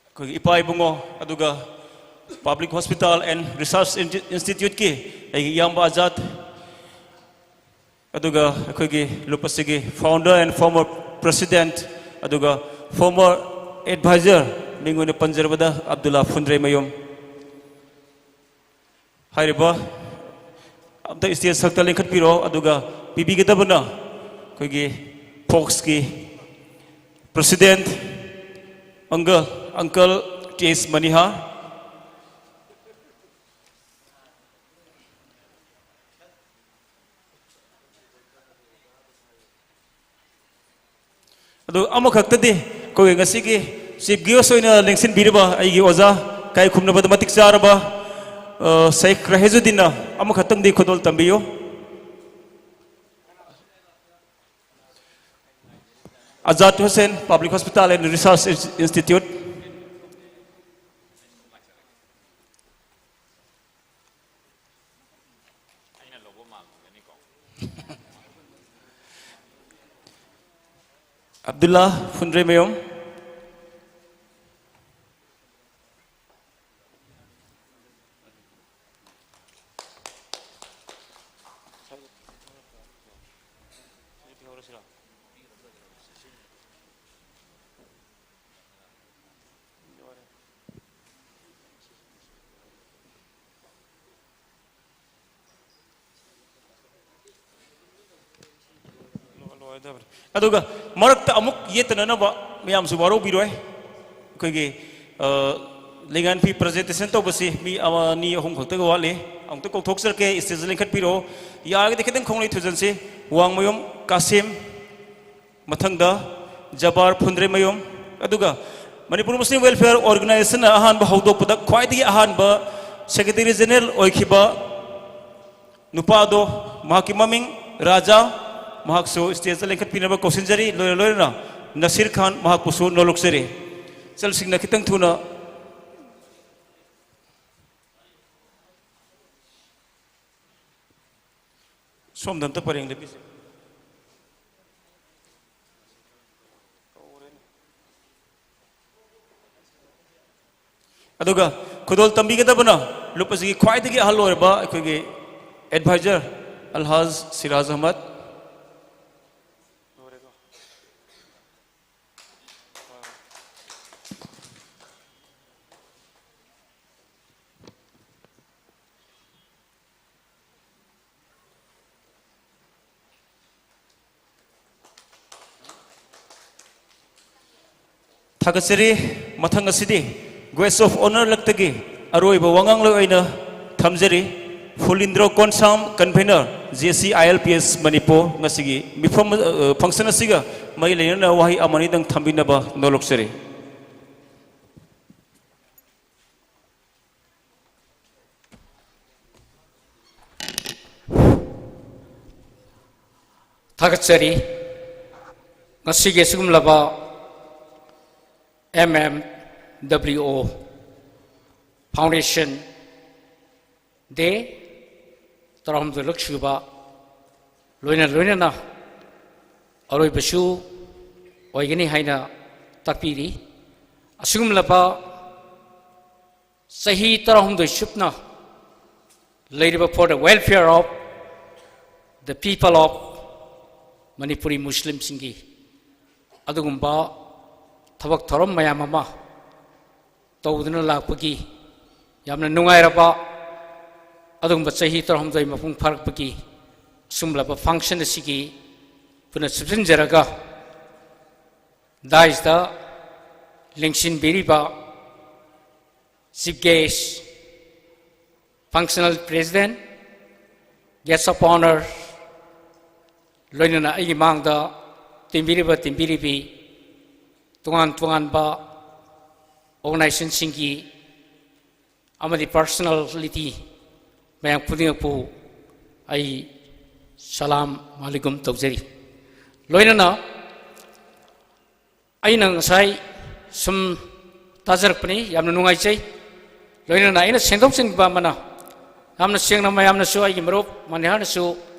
ꯑꯩꯈꯣꯏꯒꯤ ꯏꯄꯥ ꯏꯕꯨꯡꯉꯣ, ꯑꯗꯨꯒ Public Hospital and Research Insti-, Instituteꯀꯤ ꯑꯩꯒꯤ ꯏꯌꯥꯝꯕ ꯑꯖꯥꯗ, ꯑꯗꯨꯒ ꯑꯩꯈꯣꯏꯒꯤ ꯂꯨꯞ ꯑꯁꯤꯒꯤ founder and former president, ꯑꯗꯨꯒ former advisor, ꯃꯤꯡ ꯑꯣꯏꯅ ꯄꯟꯖꯔꯕꯗ ꯑꯕꯗꯨꯜꯂꯥ ꯐꯨꯟꯗ꯭ꯔꯩꯃꯌꯨꯝ꯫ ꯍꯥꯏꯔꯤꯕ ꯑꯝꯇ stage ꯁꯛꯇ ꯂꯦꯡꯈꯠꯄꯤꯔꯣ, ꯑꯗꯨꯒ ꯄꯤꯕꯤꯒꯗꯕꯅ ꯑꯩꯈꯣꯏꯒꯤ ꯐꯣꯛꯁꯀꯤ president, uncle, uncle T S ꯃꯅꯤꯍꯥꯔ꯫ ꯑꯗꯨ ꯑꯃꯈꯛꯇꯗꯤ ꯑꯩꯈꯣꯏꯒꯤ ꯉꯁꯤꯒꯤ chief guest ꯑꯣꯏꯅ ꯂꯦꯡꯁꯤꯟꯕꯤꯔꯤꯕ ꯑꯩꯒꯤ ꯑꯣꯖꯥ, ꯏꯀꯥꯏ ꯈꯨꯝꯅꯕꯗ ꯃꯇꯤꯛ ꯆꯥꯔꯕ, ꯑ, ꯁꯦꯈ ꯔꯍꯦꯖꯨꯗꯤꯟꯅ ꯑꯃꯈꯛꯇꯪꯗꯤ ꯈꯨꯗꯣꯜ ꯇꯝꯕꯤꯌꯨ꯫ Azad Hussain, Public Hospital and Research Institute꯫ Abdulla ꯐꯨꯟꯗ꯭ꯔꯩꯃꯌꯨꯝ꯫ ꯑꯗꯨꯒ ꯃꯔꯛꯇ ꯑꯃꯨꯛ ꯌꯦꯠꯇꯅꯅꯕ ꯃꯌꯥꯝꯁꯨ ꯋꯥꯔꯧꯕꯤꯔꯣꯏ꯫ ꯑꯩꯈꯣꯏꯒꯤ, ꯑ, ꯂꯩꯉꯥꯟ ꯐꯤ presentation ꯇꯧꯕꯁꯤ ꯃꯤ ꯑꯃ, ꯑꯅꯤ, ꯑꯍꯨꯝ ꯈꯛꯇꯒ ꯋꯥꯠꯂꯤ꯫ ꯑꯃꯨꯛꯇ ꯀꯧꯊꯣꯛꯆꯔꯛꯀꯦ, stage ꯂꯦꯡꯈꯠꯄꯤꯔꯛꯑꯣ꯫ ꯌꯥꯔꯒꯗꯤ ꯈꯤꯇꯪ ꯈꯣꯡꯂꯩ ꯊꯨꯖꯟꯁꯤ꯫ ꯋꯥꯡꯃꯌꯨꯝ ꯀꯥꯁꯤꯝ, ꯃꯊꯪꯗ ꯖꯕꯥꯔ ꯐꯨꯟꯗ꯭ꯔꯩꯃꯌꯨꯝ, ꯑꯗꯨꯒ ꯃꯅꯤꯄꯨꯔ ꯃꯨꯁꯂꯤꯝ ꯋꯦꯜꯐꯤꯌꯔ ꯑꯣꯔꯒꯅꯥꯏꯖꯦꯁꯟꯅ ꯑꯍꯥꯟꯕ ꯍꯧꯗꯣꯛꯄꯗ ꯈ꯭ꯋꯥꯏꯗꯒꯤ ꯑꯍꯥꯟꯕ ꯁꯦꯀ꯭ꯔꯦꯇꯔꯤ ꯖꯦꯅꯔꯦꯜ ꯑꯣꯏꯈꯤꯕ ꯅꯨꯄꯥꯗꯣ, ꯃꯍꯥꯛꯀꯤ ꯃꯃꯤꯡ ꯔꯥꯖꯥ, ꯃꯍꯥꯛꯁꯨ stageꯇ ꯂꯦꯡꯈꯠꯄꯤꯅꯕ ꯀꯧꯁꯤꯟꯖꯔꯤ꯫ ꯂꯣꯏꯅ ꯂꯣꯏꯅꯅ ꯅꯁꯤꯔ ꯈꯥꯟ, ꯃꯍꯥꯛꯄꯨꯁꯨ ꯅꯣꯂꯨꯛꯆꯔꯤ꯫ ꯆꯜꯁꯤꯡꯅ ꯈꯤꯇꯪ ꯊꯨꯅ ꯁꯣꯝꯗ ꯑꯝꯇ ꯄꯔꯦꯡ ꯂꯦꯞꯄꯤꯁꯦ꯫ ꯑꯗꯨꯒ ꯈꯨꯗꯣꯜ ꯇꯝꯕꯤꯒꯗꯕꯅ ꯂꯨꯞ ꯑꯁꯤꯒꯤ ꯈ꯭ꯋꯥꯏꯗꯒꯤ ꯑꯍꯜ ꯑꯣꯏꯔꯕ ꯑꯩꯈꯣꯏꯒꯤ ꯑꯦꯗꯚꯥꯏꯖꯔ ꯑꯜꯍꯥꯖ ꯁꯤꯔꯥꯖ ꯑꯍꯃꯗ꯫ ꯊꯥꯒꯠꯆꯔꯤ꯫ ꯃꯊꯪ ꯑꯁꯤꯗꯤ guest of honor ꯂꯛꯇꯒꯤ ꯑꯔꯣꯏꯕ ꯋꯥꯉꯥꯡꯂꯣꯏ ꯑꯣꯏꯅ ꯊꯝꯖꯔꯤ, ꯐꯨꯂꯤꯟꯗ꯭ꯔꯣ ꯀꯣꯟꯁꯥꯝ, convener, J C I L P S Manipur. ꯉꯁꯤꯒꯤ ꯃꯤꯐꯝ, ꯑ, function ꯑꯁꯤꯒ ꯃꯔꯤ ꯂꯩꯅꯅ ꯋꯥꯍꯩ ꯑꯃꯅꯤꯗꯪ ꯊꯝꯕꯤꯅꯕ ꯅꯣꯂꯣꯛꯆꯔꯤ꯫ ꯊꯥꯒꯠꯆꯔꯤ꯫ ꯉꯁꯤꯒꯤ ꯑꯁꯤꯒꯨꯝꯂꯕ M M W O Foundation Day ꯇꯔꯥꯍꯨꯝꯗꯣꯏꯂꯛ ꯁꯨꯕ ꯂꯣꯏꯅ ꯂꯣꯏꯅꯅ ꯑꯔꯣꯏꯕꯁꯨ ꯑꯣꯏꯒꯅꯤ ꯍꯥꯏꯅ ꯇꯥꯛꯄꯤꯔꯤ꯫ ꯑꯁꯤꯒꯨꯝꯂꯕ ꯆꯍꯤ ꯇꯔꯥꯍꯨꯝꯗꯣꯏ ꯆꯨꯞꯅ ꯂꯩꯔꯤꯕ for the welfare of the people of Manipuri ꯃꯨꯁꯂꯤꯝꯁꯤꯡꯒꯤ ꯑꯗꯨꯒꯨꯝꯕ ꯊꯕꯛ ꯊꯧꯔꯝ ꯃꯌꯥꯝ ꯑꯃ ꯇꯧꯗꯨꯅ ꯂꯥꯛꯄꯒꯤ ꯌꯥꯝꯅ ꯅꯨꯡꯉꯥꯏꯔꯕ ꯑꯗꯨꯒꯨꯝꯕ ꯆꯍꯤ ꯇꯔꯥꯍꯨꯝꯗꯣꯏ ꯃꯄꯨꯡ ꯐꯥꯔꯛꯄꯒꯤ ꯑꯁꯨꯝꯂꯕ function ꯑꯁꯤꯒꯤ ꯄꯨꯟꯅ ꯁꯨꯞꯆꯤꯟꯖꯔꯒ dais ꯇ ꯂꯦꯡꯁꯤꯟꯕꯤꯔꯤꯕ Chief Guest, Functional President, Guest of Honor, ꯂꯣꯏꯅꯅ ꯑꯩꯒꯤ ꯃꯥꯡꯗ ꯇꯤꯟꯕꯤꯔꯤꯕ ꯇꯤꯟꯕꯤꯔꯤꯕꯤ ꯇꯣꯉꯥꯟ ꯇꯣꯉꯥꯟꯕ organization ꯁꯤꯡꯒꯤ ꯑꯃꯗꯤ personality ꯃꯌꯥꯝ ꯈꯨꯗꯤꯡꯃꯛꯄꯨ ꯑꯩ ꯁꯂꯥꯝ ꯑꯂꯤꯀꯨꯝ ꯇꯧꯖꯔꯤ꯫ ꯂꯣꯏꯅꯅ ꯑꯩꯅ ꯉꯁꯥꯏ ꯁꯨꯝ ꯇꯥꯖꯔꯛꯄꯅꯤ, ꯌꯥꯝꯅ ꯅꯨꯡꯉꯥꯏꯖꯩ꯫ ꯂꯣꯏꯅꯅ ꯑꯩꯅ ꯁꯦꯡꯗꯣꯛꯆꯅꯤꯡꯕ ꯑꯃꯅ, ꯌꯥꯝꯅ ꯁꯦꯡꯅ ꯃꯌꯥꯝꯅꯁꯨ, ꯑꯩꯒꯤ ꯃꯔꯨꯞ ꯃꯅꯤꯍꯥꯔꯅꯁꯨ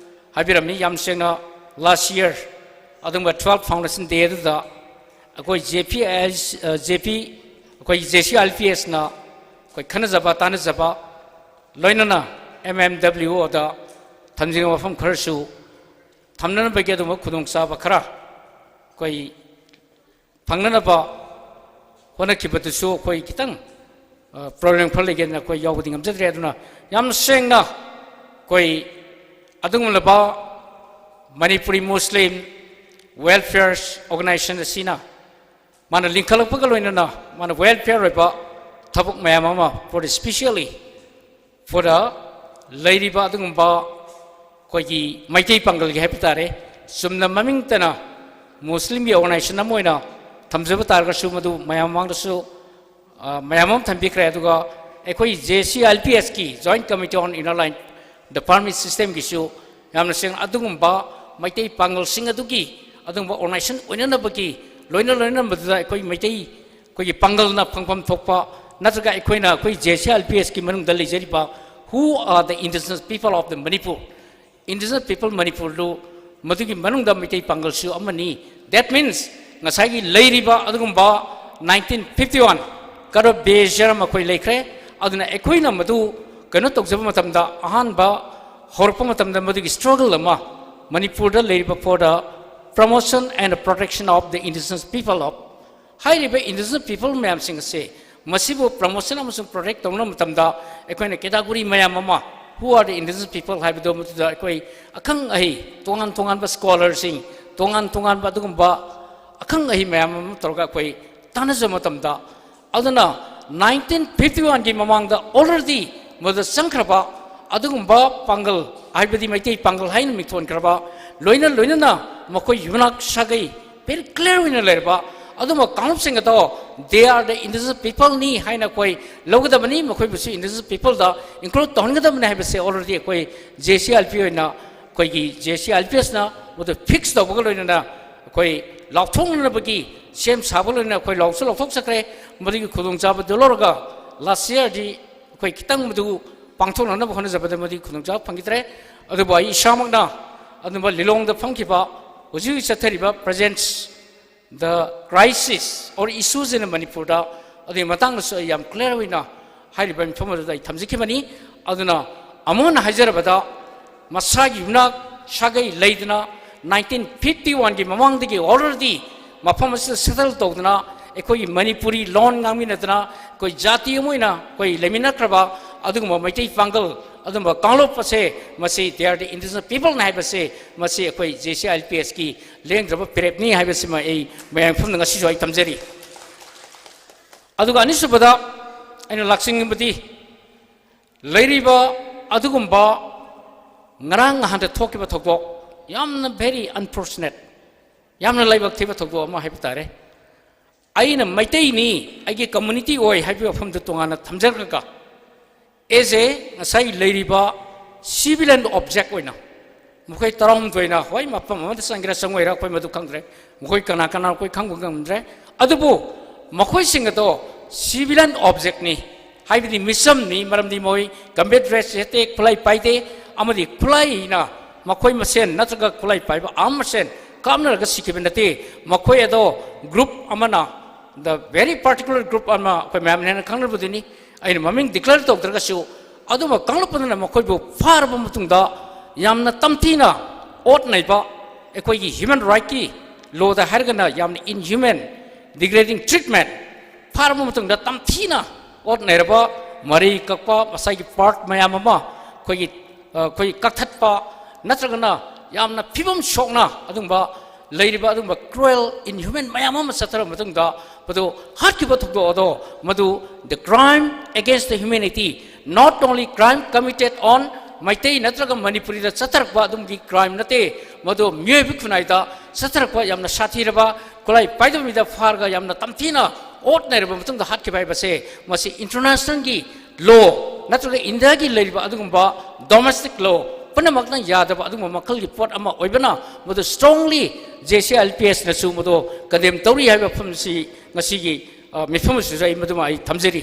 ꯍꯥꯏꯕꯤꯔꯝꯃꯤ, ꯌꯥꯝ ꯁꯦꯡꯅ last year ꯑꯗꯨꯒꯨꯝꯕ twelve Foundation Day ꯑꯗꯨꯗ ꯑꯩꯈꯣꯏ J P, ꯑ, J P, ꯑꯩꯈꯣꯏ J C I L P S ꯅ ꯑꯩꯈꯣꯏ ꯈꯟꯅꯖꯕ ꯇꯥꯟꯅꯖꯕ, ꯂꯣꯏꯅꯅ ꯑꯦꯝ ꯑꯦꯝ ꯗꯕ꯭ꯂꯤꯎ ꯑꯣꯗ ꯊꯝꯖꯅꯤꯡꯕ ꯋꯥꯐꯝ ꯈꯔꯁꯨ ꯊꯝꯅꯅꯕꯒꯤ ꯑꯗꯨꯒꯨꯝꯕ ꯈꯨꯗꯣꯡꯆꯥꯕ ꯈꯔ ꯑꯩꯈꯣꯏ ꯐꯪꯅꯅꯕ ꯍꯣꯠꯅꯈꯤꯕꯗꯨꯁꯨ ꯑꯩꯈꯣꯏ ꯈꯤꯇꯪ, ꯑ, ꯄ꯭ꯔꯣꯕ꯭ꯂꯦꯝ ꯈꯔ ꯂꯩꯒꯦꯗꯅ ꯑꯩꯈꯣꯏ ꯌꯥꯎꯕꯗꯤ ꯉꯝꯖꯗ꯭ꯔꯦ꯫ ꯑꯗꯨꯅ ꯌꯥꯝ ꯁꯦꯡꯅ ꯑꯩꯈꯣꯏ ꯑꯗꯨꯒꯨꯝꯂꯕ ꯃꯅꯤꯄꯨꯔꯤ ꯃꯨꯁꯂꯤꯝ ꯋꯦꯜꯐꯤꯌꯔ ꯑꯣꯔꯒꯅꯥꯏꯖꯦꯁꯟ ꯑꯁꯤꯅ ꯃꯥꯅ ꯂꯤꯡꯈꯠꯂꯛꯄꯒ ꯂꯣꯏꯅꯅ ꯃꯥꯅ ꯋꯦꯜꯐꯤꯌꯔ ꯑꯣꯏꯕ ꯊꯕꯛ ꯃꯌꯥꯝ ꯑꯃ, for especially for the ꯂꯩꯔꯤꯕ ꯑꯗꯨꯒꯨꯝꯕ ꯑꯩꯈꯣꯏꯒꯤ ꯃꯩꯇꯩ ꯄꯥꯡꯒꯜꯒꯤ ꯍꯥꯏꯕ ꯇꯥꯔꯦ, ꯆꯨꯝꯅ ꯃꯃꯤꯡꯇꯅ ꯃꯨꯁꯂꯤꯝꯒꯤ ꯑꯣꯔꯒꯅꯥꯏꯖꯦꯁꯟ ꯑꯃ ꯑꯣꯏꯅ ꯊꯝꯖꯕ ꯇꯥꯔꯒꯁꯨ, ꯃꯗꯨ ꯃꯌꯥꯝ ꯃꯃꯥꯡꯗꯁꯨ, ꯑ, ꯃꯌꯥꯝ ꯑꯃ ꯊꯝꯕꯤꯈ꯭ꯔꯦ꯫ ꯑꯗꯨꯒ ꯑꯩꯈꯣꯏ J C I L P ꯑꯦꯁꯀꯤ Joint Committee on Inner Line, the Permit Systemꯒꯤꯁꯨ ꯌꯥꯝꯅ ꯁꯦꯡꯅ ꯑꯗꯨꯒꯨꯝꯕ ꯃꯩꯇꯩ ꯄꯥꯡꯒꯜꯁꯤꯡ ꯑꯗꯨꯒꯤ ꯑꯗꯨꯒꯨꯝꯕ ꯑꯣꯔꯒꯅꯥꯏꯖꯦꯁꯟ ꯑꯣꯏꯅꯅꯕꯒꯤ ꯂꯣꯏꯅ ꯂꯣꯏꯅꯅ ꯃꯗꯨꯗ ꯑꯩꯈꯣꯏ ꯃꯩꯇꯩ ꯑꯩꯈꯣꯏꯒꯤ ꯄꯥꯡꯒꯜꯅ ꯐꯪꯐꯝ ꯊꯣꯛꯄ, ꯅꯠꯇ꯭ꯔꯒ ꯑꯩꯈꯣꯏꯅ ꯑꯩꯈꯣꯏ J C I L P ꯑꯦꯁꯀꯤ ꯃꯅꯨꯡꯗ ꯂꯩꯖꯔꯤꯕ Who are the indigenous people of the Manipur? Indigenous people ꯃꯅꯤꯄꯨꯔꯗꯨ ꯃꯗꯨꯒꯤ ꯃꯅꯨꯡꯗ ꯃꯩꯇꯩ ꯄꯥꯡꯒꯜꯁꯨ ꯑꯃꯅꯤ꯫ That means ꯉꯁꯥꯏꯒꯤ ꯂꯩꯔꯤꯕ ꯑꯗꯨꯒꯨꯝꯕ nineteen fifty one ꯀꯔꯞ ꯕꯦꯖꯔ ꯑꯃ ꯑꯩꯈꯣꯏ ꯂꯩꯈ꯭ꯔꯦ꯫ ꯑꯗꯨꯅ ꯑꯩꯈꯣꯏꯅ ꯃꯗꯨ ꯀꯩꯅꯣ ꯇꯧꯖꯕ ꯃꯇꯝꯗ, ꯑꯍꯥꯟꯕ ꯍꯧꯔꯛꯄ ꯃꯇꯝꯗ ꯃꯗꯨꯒꯤ struggle ꯑꯃ ꯃꯅꯤꯄꯨꯔꯗ ꯂꯩꯔꯤꯕ for the promotion and protection of the indigenous people of ꯍꯥꯏꯔꯤꯕ indigenous people ꯃꯌꯥꯝꯁꯤꯡ ꯑꯁꯦ ꯃꯁꯤꯕꯨ promotion ꯑꯃꯁꯨꯡ protect ꯇꯧꯅꯕ ꯃꯇꯝꯗ ꯑꯩꯈꯣꯏꯅ category ꯃꯌꯥꯝ ꯑꯃ, Who are the indigenous people ꯍꯥꯏꯕꯗꯣ ꯃꯗꯨꯗ ꯑꯩꯈꯣꯏ ꯑꯈꯪ ꯑꯍꯩ, ꯇꯣꯉꯥꯟ ꯇꯣꯉꯥꯟꯕ scholarꯁꯤꯡ, ꯇꯣꯉꯥꯟ ꯇꯣꯉꯥꯟꯕ ꯑꯗꯨꯒꯨꯝꯕ ꯑꯈꯪ ꯑꯍꯩ ꯃꯌꯥꯝ ꯑꯃ ꯇꯧꯔꯒ ꯑꯩꯈꯣꯏ ꯇꯥꯟꯅꯖꯕ ꯃꯇꯝꯗ, ꯑꯗꯨꯅ nineteen fifty oneꯒꯤ ꯃꯃꯥꯡꯗ already ꯃꯗꯨꯗ ꯆꯪꯈ꯭ꯔꯕ ꯑꯗꯨꯒꯨꯝꯕ ꯄꯥꯡꯒꯜ, ꯍꯥꯏꯕꯗꯤ ꯃꯩꯇꯩ ꯄꯥꯡꯒꯜ ꯍꯥꯏꯅ ꯃꯤꯡꯊꯣꯟꯈ꯭ꯔꯕ, ꯂꯣꯏꯅ ꯂꯣꯏꯅꯅ ꯃꯈꯣꯏ ꯌꯨꯅꯥꯛ ꯁꯥꯒꯩ very clear ꯑꯣꯏꯅ ꯂꯩꯔꯕ ꯑꯗꯨꯝꯕ ꯀꯥꯡꯂꯨꯞꯁꯤꯡ ꯑꯗꯣ they are the indigenous peopleꯅꯤ ꯍꯥꯏꯅ ꯑꯩꯈꯣꯏ ꯂꯧꯒꯗꯕꯅꯤ, ꯃꯈꯣꯏꯕꯨꯁꯨ indigenous peopleꯗ include ꯇꯧꯍꯟꯒꯗꯕꯅꯤ ꯍꯥꯏꯕꯁꯦ already ꯑꯩꯈꯣꯏ ꯖꯦ ꯁꯤ ꯑꯥꯏ ꯑꯦꯜ ꯄꯤ ꯑꯣꯏꯅ, ꯑꯩꯈꯣꯏꯒꯤ ꯖꯦ ꯁꯤ ꯑꯥꯏ ꯑꯦꯜ ꯄꯤ ꯑꯦꯁꯅ ꯃꯗꯨ fix ꯇꯧꯕꯒ ꯂꯣꯏꯅꯅ ꯑꯩꯈꯣꯏ ꯂꯥꯎꯊꯣꯛꯅꯅꯕꯒꯤ ꯁꯦꯝ ꯁꯥꯕ ꯂꯣꯏꯅꯅ ꯑꯩꯈꯣꯏ ꯂꯥꯎꯁꯨ ꯂꯥꯎꯊꯣꯛꯆꯈ꯭ꯔꯦ꯫ ꯃꯗꯨꯒꯤ ꯈꯨꯗꯣꯡꯆꯥꯕꯗꯨ ꯂꯧꯔꯒ last yearꯗꯤ ꯑꯩꯈꯣꯏ ꯈꯤꯇꯪ ꯃꯗꯨ ꯄꯥꯡꯊꯣꯛꯅꯅꯕ ꯍꯣꯠꯅꯖꯕꯗ ꯃꯗꯨꯒꯤ ꯈꯨꯗꯣꯡꯆꯥꯕ ꯐꯪꯈꯤꯗ꯭ꯔꯦ꯫ ꯑꯗꯨꯕꯨ ꯑꯩ ꯏꯁꯥꯃꯛꯅ ꯑꯗꯨꯝꯕ ꯂꯤꯂꯣꯡꯗ ꯐꯝꯈꯤꯕ ꯍꯧꯖꯤꯛ ꯍꯧꯖꯤꯛ ꯆꯠꯊꯔꯤꯕ present the crisis or issues in ꯃꯅꯤꯄꯨꯔꯗ ꯑꯗꯨꯒꯤ ꯃꯇꯥꯡꯗꯁꯨ ꯑꯩ ꯌꯥꯝ clear ꯑꯣꯏꯅ ꯍꯥꯏꯔꯤꯕ ꯃꯤꯐꯝ ꯑꯗꯨꯗ ꯑꯩ ꯊꯝꯖꯈꯤꯕꯅꯤ꯫ ꯑꯗꯨꯅ ꯑꯃꯨꯛ ꯍꯟꯅ ꯍꯥꯏꯖꯔꯕꯗ, ꯃꯁꯥꯒꯤ ꯌꯨꯝꯅꯥꯛ ꯁꯥꯒꯩ ꯂꯩꯗꯅ nineteen fifty one ꯒꯤ ꯃꯃꯥꯡꯗꯒꯤ already ꯃꯐꯝ ꯑꯁꯤꯗ settle ꯇꯧꯗꯅ, ꯑꯩꯈꯣꯏꯒꯤ ꯃꯅꯤꯄꯨꯔꯤ ꯂꯣꯟ ꯉꯥꯡꯃꯤꯟꯅꯗꯅ, ꯑꯩꯈꯣꯏ ꯖꯥꯇꯤ ꯑꯃ ꯑꯣꯏꯅ ꯑꯩꯈꯣꯏ ꯂꯩꯃꯤꯟꯅꯈ꯭ꯔꯕ ꯑꯗꯨꯒꯨꯝꯕ ꯃꯩꯇꯩ ꯄꯥꯡꯒꯜ, ꯑꯗꯨꯒꯨꯝꯕ ꯀꯥꯡꯂꯨꯞ ꯑꯁꯦ, ꯃꯁꯤ they are the indigenous people ꯅꯤ ꯍꯥꯏꯕꯁꯦ, ꯃꯁꯤ ꯑꯩꯈꯣꯏ J C I L P S ꯀꯤ ꯂꯦꯡꯗ꯭ꯔꯕ ꯐꯤꯔꯦꯞꯅꯤ ꯍꯥꯏꯕꯁꯤꯃ ꯑꯩ ꯃꯌꯥꯝ ꯃꯐꯝꯗ ꯉꯁꯤꯁꯨ ꯑꯩ ꯊꯝꯖꯔꯤ꯫ ꯑꯗꯨꯒ ꯑꯅꯤꯁꯨꯕꯗ ꯑꯩꯅ ꯂꯥꯛꯆꯅꯤꯡꯕꯗꯤ, ꯂꯩꯔꯤꯕ ꯑꯗꯨꯒꯨꯝꯕ ꯉꯔꯥꯡ ꯅꯍꯥꯟꯗ ꯊꯣꯛꯈꯤꯕ ꯊꯧꯗꯣꯛ, ꯌꯥꯝꯅ very unfortunate, ꯌꯥꯝꯅ ꯂꯥꯏꯕꯛ ꯊꯤꯕ ꯊꯧꯗꯣꯛ ꯑꯃ ꯍꯥꯏꯕ ꯇꯥꯔꯦ꯫ ꯑꯩꯅ ꯃꯩꯇꯩꯅꯤ, ꯑꯩꯒꯤ community ꯑꯣꯏ ꯍꯥꯏꯕꯒꯤ ꯋꯥꯐꯝꯗꯨ ꯇꯣꯉꯥꯟꯅ ꯊꯝꯖꯈ꯭ꯔꯒ, as a ꯉꯁꯥꯏ ꯂꯩꯔꯤꯕ civilian object ꯑꯣꯏꯅ, ꯃꯈꯣꯏ ꯇꯔꯥꯍꯨꯝꯗꯣꯏꯅ, ꯍꯣꯏ, ꯃꯐꯝ ꯑꯃꯗ ꯆꯪꯒꯦꯔꯥ ꯆꯪꯉꯣꯏꯔꯥ ꯑꯩꯈꯣꯏ ꯃꯗꯨ ꯈꯪꯗ꯭ꯔꯦ, ꯃꯈꯣꯏ ꯀꯅꯥ ꯀꯅꯥ ꯑꯩꯈꯣꯏ ꯈꯪꯕ ꯉꯝꯗ꯭ꯔꯦ꯫ ꯑꯗꯨꯕꯨ ꯃꯈꯣꯏꯁꯤꯡ ꯑꯗꯣ civilian object ꯅꯤ, ꯍꯥꯏꯕꯗꯤ ꯃꯤꯆꯝꯅꯤ, ꯃꯔꯝꯗꯤ ꯃꯈꯣꯏ combat dress ꯁꯦꯠꯇꯦ, ꯈꯨꯠꯂꯥꯏ ꯄꯥꯏꯗꯦ, ꯑꯃꯗꯤ ꯈꯨꯠꯂꯥꯏꯅ ꯃꯈꯣꯏ ꯃꯁꯦꯟ ꯅꯠꯇ꯭ꯔꯒ ꯈꯨꯠꯂꯥꯏ ꯄꯥꯏꯕ arm ꯃꯁꯦꯟ ꯀꯥꯞꯅꯔꯒ ꯁꯤꯈꯤꯕ ꯅꯠꯇꯦ꯫ ꯃꯈꯣꯏ ꯑꯗꯣ group ꯑꯃꯅ, the very particular group ꯑꯃ, ꯑꯩꯈꯣꯏ ꯃꯌꯥꯝꯅ ꯍꯦꯟꯅ ꯈꯪꯅꯕꯗꯨꯅꯤ, ꯑꯩꯅ ꯃꯃꯤꯡ declare ꯇꯧꯗ꯭ꯔꯒꯁꯨ, ꯑꯗꯨꯝꯕ ꯀꯥꯡꯂꯨꯞ ꯑꯗꯨꯅ ꯃꯈꯣꯏꯕꯨ ꯐꯥꯔꯕ ꯃꯇꯨꯡꯗ ꯌꯥꯝꯅ ꯇꯝꯊꯤꯅ ꯑꯣꯠ ꯅꯩꯕ, ꯑꯩꯈꯣꯏꯒꯤ human right ꯀꯤ law ꯗ ꯍꯥꯏꯔꯒꯅ ꯌꯥꯝꯅ inhuman, degrading treatment, ꯐꯥꯔꯕ ꯃꯇꯨꯡꯗ ꯇꯝꯊꯤꯅ ꯑꯣꯠ ꯅꯩꯔꯕ, ꯃꯔꯩ ꯀꯛꯄ, ꯃꯁꯥꯒꯤ part ꯃꯌꯥꯝ ꯑꯃ ꯑꯩꯈꯣꯏꯒꯤ, ꯑ, ꯑꯩꯈꯣꯏ ꯀꯛꯊꯠꯄ, ꯅꯠꯇ꯭ꯔꯒꯅ ꯌꯥꯝꯅ ꯐꯤꯕꯝ ꯁꯣꯛꯅ ꯑꯗꯨꯒꯨꯝꯕ ꯂꯩꯔꯤꯕ ꯑꯗꯨꯒꯨꯝꯕ cruel, inhuman ꯃꯌꯥꯝ ꯑꯃ ꯆꯠꯊꯔꯕ ꯃꯇꯨꯡꯗ, ꯃꯗꯨ ꯍꯥꯠꯈꯤꯕ ꯊꯧꯗꯣꯛ ꯑꯗꯣ, ꯃꯗꯨ the crime against the humanity, not only crime committed on Meitei ꯅꯠꯇ꯭ꯔꯒ ꯃꯅꯤꯄꯨꯔꯤꯗ ꯆꯠꯊꯔꯛꯄ ꯑꯗꯨꯝꯒꯤ crime ꯅꯠꯇꯦ, ꯃꯗꯨ ꯃꯤꯑꯣꯏꯕ ꯈꯨꯟꯅꯥꯏꯗ ꯆꯠꯊꯔꯛꯄ ꯌꯥꯝꯅ ꯁꯥꯊꯤꯔꯕ, ꯈꯨꯠꯂꯥꯏ ꯄꯥꯏꯗꯕ ꯃꯤꯗ ꯐꯥꯔꯒ ꯌꯥꯝꯅ ꯇꯝꯊꯤꯅ ꯑꯣꯠ ꯅꯩꯔꯕ ꯃꯇꯨꯡꯗ ꯍꯥꯠꯈꯤꯕ ꯍꯥꯏꯕꯁꯦ, ꯃꯁꯤ international ꯒꯤ law ꯅꯠꯇ꯭ꯔꯒ ꯏꯟꯗꯤꯌꯥꯒꯤ ꯂꯩꯔꯤꯕ ꯑꯗꯨꯒꯨꯝꯕ domestic law ꯄꯨꯝꯅꯃꯛꯅ ꯌꯥꯗꯕ ꯑꯗꯨꯒꯨꯝꯕ ꯃꯈꯜꯒꯤ ꯄꯣꯠ ꯑꯃ ꯑꯣꯏꯕꯅ, ꯃꯗꯨ strongly J C I L P S ꯅꯁꯨ ꯃꯗꯨ condemn ꯇꯧꯔꯤ ꯍꯥꯏꯕ ꯋꯥꯐꯝꯁꯤ ꯉꯁꯤꯒꯤ, ꯑ, ꯃꯤꯐꯝ ꯑꯁꯤꯗ ꯑꯩ ꯃꯗꯨꯃ ꯑꯩ ꯊꯝꯖꯔꯤ꯫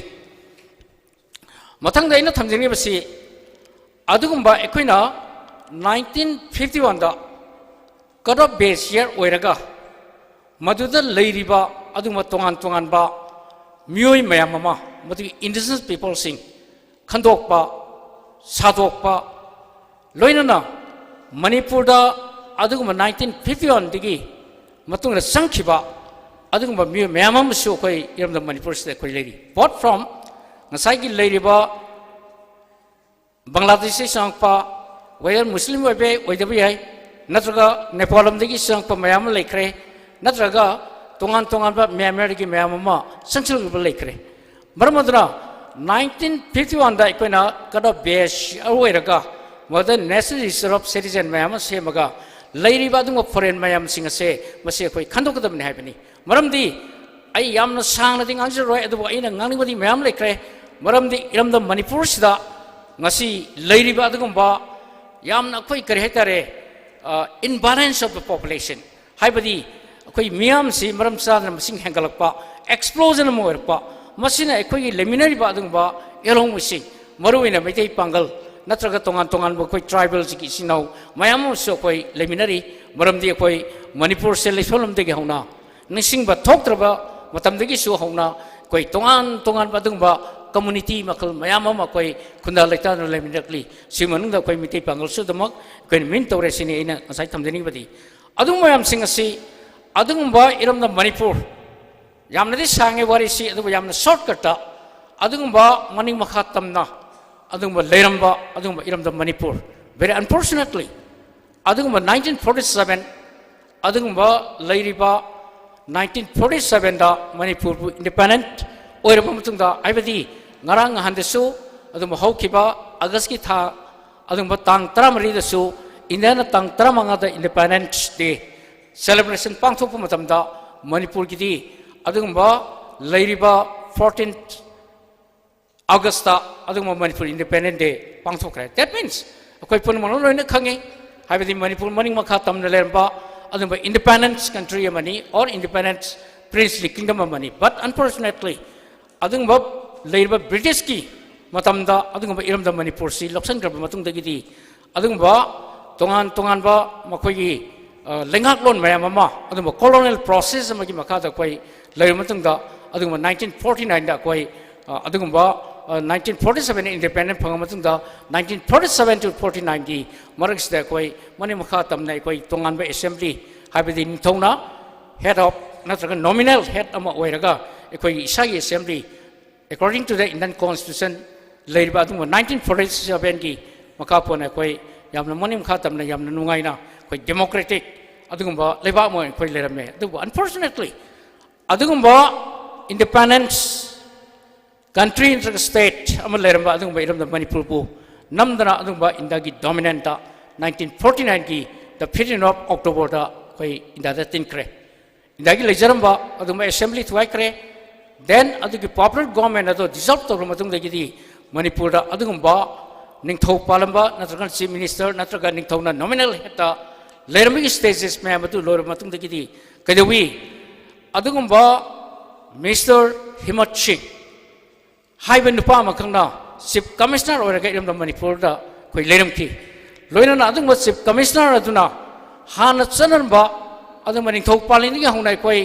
ꯃꯊꯪꯗ ꯑꯩꯅ ꯊꯝꯖꯅꯤꯡꯂꯤꯕꯁꯤ, ꯑꯗꯨꯒꯨꯝꯕ ꯑꯩꯈꯣꯏꯅ nineteen fifty one ꯗ cut off base year ꯑꯣꯏꯔꯒ, ꯃꯗꯨꯗ ꯂꯩꯔꯤꯕ ꯑꯗꯨꯒꯨꯝꯕ ꯇꯣꯉꯥꯟ ꯇꯣꯉꯥꯟꯕ ꯃꯤꯑꯣꯏ ꯃꯌꯥꯝ ꯑꯃ, ꯃꯗꯨꯒꯤ indigenous peopleꯁꯤꯡ ꯈꯟꯗꯣꯛꯄ, ꯁꯥꯗꯣꯛꯄ, ꯂꯣꯏꯅꯅ ꯃꯅꯤꯄꯨꯔꯗ ꯑꯗꯨꯒꯨꯝꯕ nineteen fifty oneꯗꯒꯤ ꯃꯇꯨꯡꯗ ꯆꯪꯈꯤꯕ ꯑꯗꯨꯒꯨꯝꯕ ꯃꯤꯑꯣꯏ ꯃꯌꯥꯝ ꯑꯃꯁꯨ ꯑꯩꯈꯣꯏ ꯏꯔꯝꯗꯝ ꯃꯅꯤꯄꯨꯔꯁꯤꯗ ꯑꯩꯈꯣꯏ ꯂꯩꯔꯤ꯫ Apart from ꯉꯁꯥꯏꯒꯤ ꯂꯩꯔꯤꯕ ꯕꯪꯒ꯭ꯂꯥꯗꯦꯁꯇꯒꯤ ꯆꯪꯉꯛꯄ, whether ꯃꯨꯁꯂꯤꯝ ꯑꯣꯏꯕ ꯌꯥꯏ, ꯑꯣꯏꯗꯕ ꯌꯥꯏ, ꯅꯠꯇ꯭ꯔꯒ ꯅꯦꯄꯥꯜ ꯂꯣꯝꯗꯒꯤ ꯆꯪꯉꯛꯄ ꯃꯌꯥꯝ ꯑꯃ ꯂꯩꯈ꯭ꯔꯦ, ꯅꯠꯇ꯭ꯔꯒ ꯇꯣꯉꯥꯟ ꯇꯣꯉꯥꯟꯕ ꯃ꯭ꯌꯥꯟꯃꯥꯔꯗꯒꯤ ꯃꯌꯥꯝ ꯑꯃ ꯆꯪꯁꯤꯜꯂꯛꯄ ꯂꯩꯈ꯭ꯔꯦ꯫ ꯃꯔꯝ ꯑꯗꯨꯅ nineteen fifty oneꯗ ꯑꯩꯈꯣꯏꯅ cut off base ꯑꯣꯏꯔꯒ ꯃꯗ National Register of Citizen ꯃꯌꯥꯝ ꯑꯃ ꯁꯦꯝꯃꯒ ꯂꯩꯔꯤꯕ ꯑꯗꯨꯒꯨꯝꯕ foreign ꯃꯌꯥꯝꯁꯤꯡ ꯑꯁꯦ ꯃꯁꯤ ꯑꯩꯈꯣꯏ ꯈꯟꯗꯣꯛꯀꯗꯕꯅꯤ ꯍꯥꯏꯕꯅꯤ꯫ ꯃꯔꯝꯗꯤ ꯑꯩ ꯌꯥꯝꯅ ꯁꯥꯡꯅꯗꯤ ꯉꯥꯡꯖꯔꯣꯏ, ꯑꯗꯨꯕꯨ ꯑꯩꯅ ꯉꯥꯡꯅꯤꯡꯕꯗꯤ ꯃꯌꯥꯝ ꯂꯩꯈ꯭ꯔꯦ꯫ ꯃꯔꯝꯗꯤ ꯏꯔꯝꯗꯝ ꯃꯅꯤꯄꯨꯔꯁꯤꯗ ꯉꯁꯤ ꯂꯩꯔꯤꯕ ꯑꯗꯨꯒꯨꯝꯕ ꯌꯥꯝꯅ ꯑꯩꯈꯣꯏ ꯀꯔꯤ ꯍꯥꯏꯇꯥꯔꯦ, imbalance of the population, ꯍꯥꯏꯕꯗꯤ ꯑꯩꯈꯣꯏ ꯃꯤꯌꯥꯝꯁꯤ ꯃꯔꯝ ꯆꯥꯗꯅ ꯃꯁꯤꯡ ꯍꯦꯟꯒꯠꯂꯛꯄ, explosion ꯑꯃ ꯑꯣꯏꯔꯛꯄ, ꯃꯁꯤꯅ ꯑꯩꯈꯣꯏꯒꯤ ꯂꯩꯃꯤꯟꯅꯔꯤꯕ ꯑꯗꯨꯒꯨꯝꯕ ꯏꯔꯣꯡꯃꯤꯁꯤꯡ, ꯃꯔꯨꯑꯣꯏꯅ ꯃꯩꯇꯩ ꯄꯥꯡꯒꯜ ꯅꯠꯇ꯭ꯔꯒ ꯇꯣꯉꯥꯟ ꯇꯣꯉꯥꯟꯕ ꯑꯩꯈꯣꯏ tribalꯁꯤꯒꯤ ꯏꯆꯤꯟ ꯏꯅꯥꯎ ꯃꯌꯥꯝ ꯑꯃꯁꯨ ꯑꯩꯈꯣꯏ ꯂꯩꯃꯤꯟꯅꯔꯤ꯫ ꯃꯔꯝꯗꯤ ꯑꯩꯈꯣꯏ ꯃꯅꯤꯄꯨꯔꯁꯦ ꯂꯩꯁꯣꯜꯂꯝꯗꯒꯤ ꯍꯧꯅ ꯅꯤꯡꯁꯤꯡꯕ ꯊꯣꯛꯇ꯭ꯔꯕ ꯃꯇꯝꯗꯒꯤꯁꯨ ꯍꯧꯅ ꯑꯩꯈꯣꯏ ꯇꯣꯉꯥꯟ ꯇꯣꯉꯥꯟꯕ ꯑꯗꯨꯒꯨꯝꯕ community ꯃꯈꯜ ꯃꯌꯥꯝ ꯑꯃ ꯑꯩꯈꯣꯏ ꯈꯨꯟꯗꯥ ꯂꯩꯇꯥꯗꯅ ꯂꯩꯃꯤꯟꯅꯔꯛꯂꯤ꯫ ꯁꯤ ꯃꯅꯨꯡꯗ ꯑꯩꯈꯣꯏ ꯃꯩꯇꯩ ꯄꯥꯡꯒꯜꯁꯨ ꯑꯗꯨꯃꯛ ꯑꯩꯈꯣꯏꯅ ꯃꯤꯡ ꯇꯧꯔꯦ ꯁꯤꯅꯤ ꯑꯩꯅ ꯉꯁꯥꯏ ꯊꯝꯖꯅꯤꯡꯕꯗꯤ꯫ ꯑꯗꯨꯒꯨꯝꯕ ꯃꯌꯥꯝꯁꯤꯡ ꯑꯁꯤ ꯑꯗꯨꯒꯨꯝꯕ ꯏꯔꯝꯗꯝ ꯃꯅꯤꯄꯨꯔ, ꯌꯥꯝꯅꯗꯤ ꯁꯥꯡꯉꯦ ꯋꯥꯔꯤꯁꯤ, ꯑꯗꯨꯕꯨ ꯌꯥꯝꯅ shortcutꯇ ꯑꯗꯨꯒꯨꯝꯕ ꯃꯅꯤꯡ ꯃꯈꯥ ꯇꯝꯅ ꯑꯗꯨꯒꯨꯝꯕ ꯂꯩꯔꯝꯕ ꯑꯗꯨꯒꯨꯝꯕ ꯏꯔꯝꯗꯝ ꯃꯅꯤꯄꯨꯔ, very unfortunately, ꯑꯗꯨꯒꯨꯝꯕ nineteen forty seven, ꯑꯗꯨꯒꯨꯝꯕ ꯂꯩꯔꯤꯕ nineteen forty sevenꯗ ꯃꯅꯤꯄꯨꯔꯕꯨ independent ꯑꯣꯏꯔꯕ ꯃꯇꯨꯡꯗ, ꯍꯥꯏꯕꯗꯤ ꯉꯔꯥꯡ ꯅꯍꯥꯟꯗꯁꯨ ꯑꯗꯨꯒꯨꯝꯕ ꯍꯧꯈꯤꯕ Augustꯀꯤ ꯊꯥ ꯑꯗꯨꯒꯨꯝꯕ ꯇꯥꯡ ꯇꯔꯥꯃꯔꯤꯗꯁꯨ Indiaꯅ ꯇꯥꯡ ꯇꯔꯥꯃꯉꯥꯗ Independence Day celebration ꯄꯥꯡꯊꯣꯛꯄ ꯃꯇꯝꯗ ꯃꯅꯤꯄꯨꯔꯒꯤꯗꯤ ꯑꯗꯨꯒꯨꯝꯕ ꯂꯩꯔꯤꯕ fourteen Augustꯇ ꯑꯗꯨꯒꯨꯝꯕ Manipur Independence Day ꯄꯥꯡꯊꯣꯛꯈ꯭ꯔꯦ꯫ That means ꯑꯩꯈꯣꯏ ꯄꯨꯝꯅꯃꯛꯅ ꯂꯣꯏꯅ ꯈꯪꯉꯤ, ꯍꯥꯏꯕꯗꯤ ꯃꯅꯤꯄꯨꯔ ꯃꯅꯤꯡ ꯃꯈꯥ ꯇꯝꯅ ꯂꯩꯔꯝꯕ ꯑꯗꯨꯒꯨꯝꯕ independent country ꯑꯃꯅꯤ, or independent princely kingdom ꯑꯃꯅꯤ꯫ But unfortunately, ꯑꯗꯨꯒꯨꯝꯕ ꯂꯩꯔꯤꯕ Britishꯀꯤ ꯃꯇꯝꯗ ꯑꯗꯨꯒꯨꯝꯕ ꯏꯔꯝꯗꯝ ꯃꯅꯤꯄꯨꯔꯁꯤ ꯂꯧꯁꯤꯟꯈ꯭ꯔꯕ ꯃꯇꯨꯡꯗꯒꯤꯗꯤ ꯑꯗꯨꯒꯨꯝꯕ ꯇꯣꯉꯥꯟ ꯇꯣꯉꯥꯟꯕ ꯃꯈꯣꯏꯒꯤ, ꯑ, ꯂꯩꯉꯥꯛꯂꯣꯟ ꯃꯌꯥꯝ ꯑꯃ, ꯑꯗꯨꯒꯨꯝꯕ colonial process ꯑꯃꯒꯤ ꯃꯈꯥꯗ ꯑꯩꯈꯣꯏ ꯂꯩꯔꯕ ꯃꯇꯨꯡꯗ, ꯑꯗꯨꯒꯨꯝꯕ nineteen forty nineꯗ ꯑꯩꯈꯣꯏ ꯑ, ꯑꯗꯨꯒꯨꯝꯕ, ꯑ, nineteen forty seven independent ꯐꯪꯉ ꯃꯇꯨꯡꯗ nineteen forty seven to forty nineꯒꯤ ꯃꯔꯛꯁꯤꯗ ꯑꯩꯈꯣꯏ ꯃꯅꯤꯡ ꯃꯈꯥ ꯇꯝꯅ ꯑꯩꯈꯣꯏ ꯇꯣꯉꯥꯟꯕ assembly, ꯍꯥꯏꯕꯗꯤ ꯅꯤꯡꯊꯧꯅ head of ꯅꯠꯇ꯭ꯔꯒ nominal head ꯑꯃ ꯑꯣꯏꯔꯒ ꯑꯩꯈꯣꯏꯒꯤ ꯏꯁꯥꯒꯤ assembly, according to the Indian Constitution, ꯂꯩꯔꯤꯕ ꯑꯗꯨꯒꯨꯝꯕ nineteen forty sevenꯒꯤ ꯃꯈꯥ ꯄꯣꯟꯅ ꯑꯩꯈꯣꯏ ꯌꯥꯝꯅ ꯃꯅꯤꯡ ꯃꯈꯥ ꯇꯝꯅ ꯌꯥꯝꯅ ꯅꯨꯡꯉꯥꯏꯅ ꯑꯩꯈꯣꯏ democratic ꯑꯗꯨꯒꯨꯝꯕ ꯂꯩꯕꯥꯛ ꯑꯃ ꯑꯣꯏꯅ ꯑꯩꯈꯣꯏ ꯂꯩꯔꯝꯃꯦ꯫ ꯑꯗꯨꯕꯨ unfortunately ꯑꯗꯨꯒꯨꯝꯕ independence country ꯅꯠꯇ꯭ꯔꯒ state ꯑꯃ ꯂꯩꯔꯝꯕ ꯑꯗꯨꯒꯨꯝꯕ ꯏꯔꯝꯗꯝ ꯃꯅꯤꯄꯨꯔꯕꯨ ꯅꯝꯗꯅ ꯑꯗꯨꯒꯨꯝꯕ ꯏꯟꯗꯤꯌꯥꯒꯤ dominantꯇ nineteen forty nineꯒꯤ the fifteenth of Octoberꯗ ꯑꯩꯈꯣꯏ ꯏꯟꯗꯤꯌꯥꯗ ꯇꯤꯟꯈ꯭ꯔꯦ꯫ ꯏꯟꯗꯤꯌꯥꯒꯤ ꯂꯩꯖꯔꯝꯕ ꯑꯗꯨꯒꯨꯝꯕ assembly ꯊꯨꯒꯥꯏꯈ꯭ꯔꯦ꯫ Then ꯑꯗꯨꯒꯤ popular government ꯑꯗꯣ dissolve ꯇꯧꯔꯕ ꯃꯇꯨꯡꯗꯒꯤꯗꯤ ꯃꯅꯤꯄꯨꯔꯗ ꯑꯗꯨꯒꯨꯝꯕ ꯅꯤꯡꯊꯧ ꯄꯥꯜꯂꯝꯕ ꯅꯠꯇ꯭ꯔꯒ chief minister ꯅꯠꯇ꯭ꯔꯒ ꯅꯤꯡꯊꯧꯅ nominal headꯇ ꯂꯩꯔꯝꯕꯒꯤ stages ꯃꯌꯥꯝ ꯑꯗꯨ ꯂꯣꯏꯔꯕ ꯃꯇꯨꯡꯗꯒꯤꯗꯤ ꯀꯩꯗꯧꯏ? ꯑꯗꯨꯒꯨꯝꯕ Mister ꯍꯤꯃꯠ ꯁꯤꯡ ꯍꯥꯏꯕ ꯅꯨꯄꯥ ꯑꯃꯈꯛꯅ chief commissioner ꯑꯣꯏꯔꯒ ꯏꯔꯝꯗꯝ ꯃꯅꯤꯄꯨꯔꯗ ꯑꯩꯈꯣꯏ ꯂꯩꯔꯝꯈꯤ꯫ ꯂꯣꯏꯅꯅ ꯑꯗꯨꯒꯨꯝꯕ chief commissioner ꯑꯗꯨꯅ ꯍꯥꯟꯅ ꯆꯠꯅꯔꯝꯕ ꯑꯗꯨꯒꯨꯝꯕ ꯅꯤꯡꯊꯧ ꯄꯥꯜꯂꯤꯉꯩꯗꯒꯤ ꯍꯧꯅ ꯑꯩꯈꯣꯏ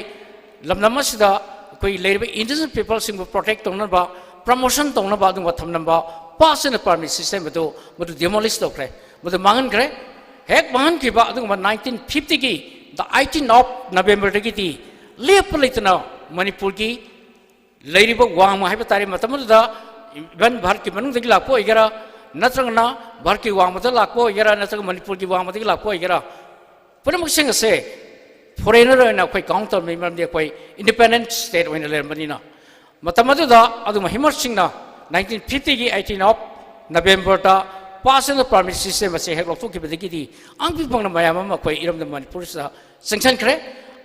ꯂꯝꯗꯝ ꯑꯁꯤꯗ ꯑꯩꯈꯣꯏ ꯂꯩꯔꯤꯕ indigenous peopleꯁꯤꯡꯕꯨ protect ꯇꯧꯅꯕ, promotion ꯇꯧꯅꯕ ꯑꯗꯨꯒꯨꯝꯕ ꯊꯝꯂꯝꯕ pass and permit system ꯑꯗꯨ ꯃꯗꯨ demolish ꯇꯧꯈ꯭ꯔꯦ, ꯃꯗꯨ ꯃꯥꯡꯍꯟꯈ꯭ꯔꯦ꯫ ꯍꯦꯛ ꯃꯥꯡꯍꯟꯈꯤꯕ ꯑꯗꯨꯒꯨꯝꯕ nineteen fiftyꯒꯤ the eighteenth of Novemberꯗꯒꯤꯗꯤ ꯂꯦꯞꯄ ꯂꯩꯇꯅ ꯃꯅꯤꯄꯨꯔꯒꯤ ꯂꯩꯔꯤꯕ ꯋꯥꯡꯃ ꯍꯥꯏꯕ ꯇꯥꯔꯦ, ꯃꯇꯝ ꯑꯗꯨꯗ even ꯚꯥꯔꯠꯀꯤ ꯃꯅꯨꯡꯗꯒꯤ ꯂꯥꯛꯄ ꯑꯣꯏꯒꯦꯔꯥ, ꯅꯠꯇ꯭ꯔꯒꯅ ꯚꯥꯔꯠꯀꯤ ꯋꯥꯡꯃꯗ ꯂꯥꯛꯄ ꯑꯣꯏꯒꯦꯔꯥ, ꯅꯠꯇ꯭ꯔꯒ ꯃꯅꯤꯄꯨꯔꯒꯤ ꯋꯥꯡꯃꯗꯒꯤ ꯂꯥꯛꯄ ꯑꯣꯏꯒꯦꯔꯥ, ꯄꯨꯝꯅꯃꯛꯁꯤꯡ ꯑꯁꯦ foreigner ꯑꯣꯏꯅ ꯑꯩꯈꯣꯏ count ꯇꯧꯔꯝꯃꯤ, ꯃꯔꯝꯗꯤ ꯑꯩꯈꯣꯏ independent state ꯑꯣꯏꯅ ꯂꯩꯔꯝꯕꯅꯤꯅ꯫ ꯃꯇꯝ ꯑꯗꯨꯗ ꯑꯗꯨꯒꯨꯝꯕ ꯍꯤꯃꯠꯁꯤꯡꯅ nineteen fiftyꯒꯤ eighteenth of Novemberꯗ pass and permit system ꯑꯁꯦ ꯍꯦꯛ ꯂꯧꯊꯣꯛꯈꯤꯕꯗꯒꯤꯗꯤ ꯑꯉꯛꯄ ꯐꯪꯅ ꯃꯌꯥꯝ ꯑꯃ ꯑꯩꯈꯣꯏ ꯏꯔꯝꯗꯝ ꯃꯅꯤꯄꯨꯔꯁꯤꯗ ꯆꯪꯁꯤꯟꯈ꯭ꯔꯦ꯫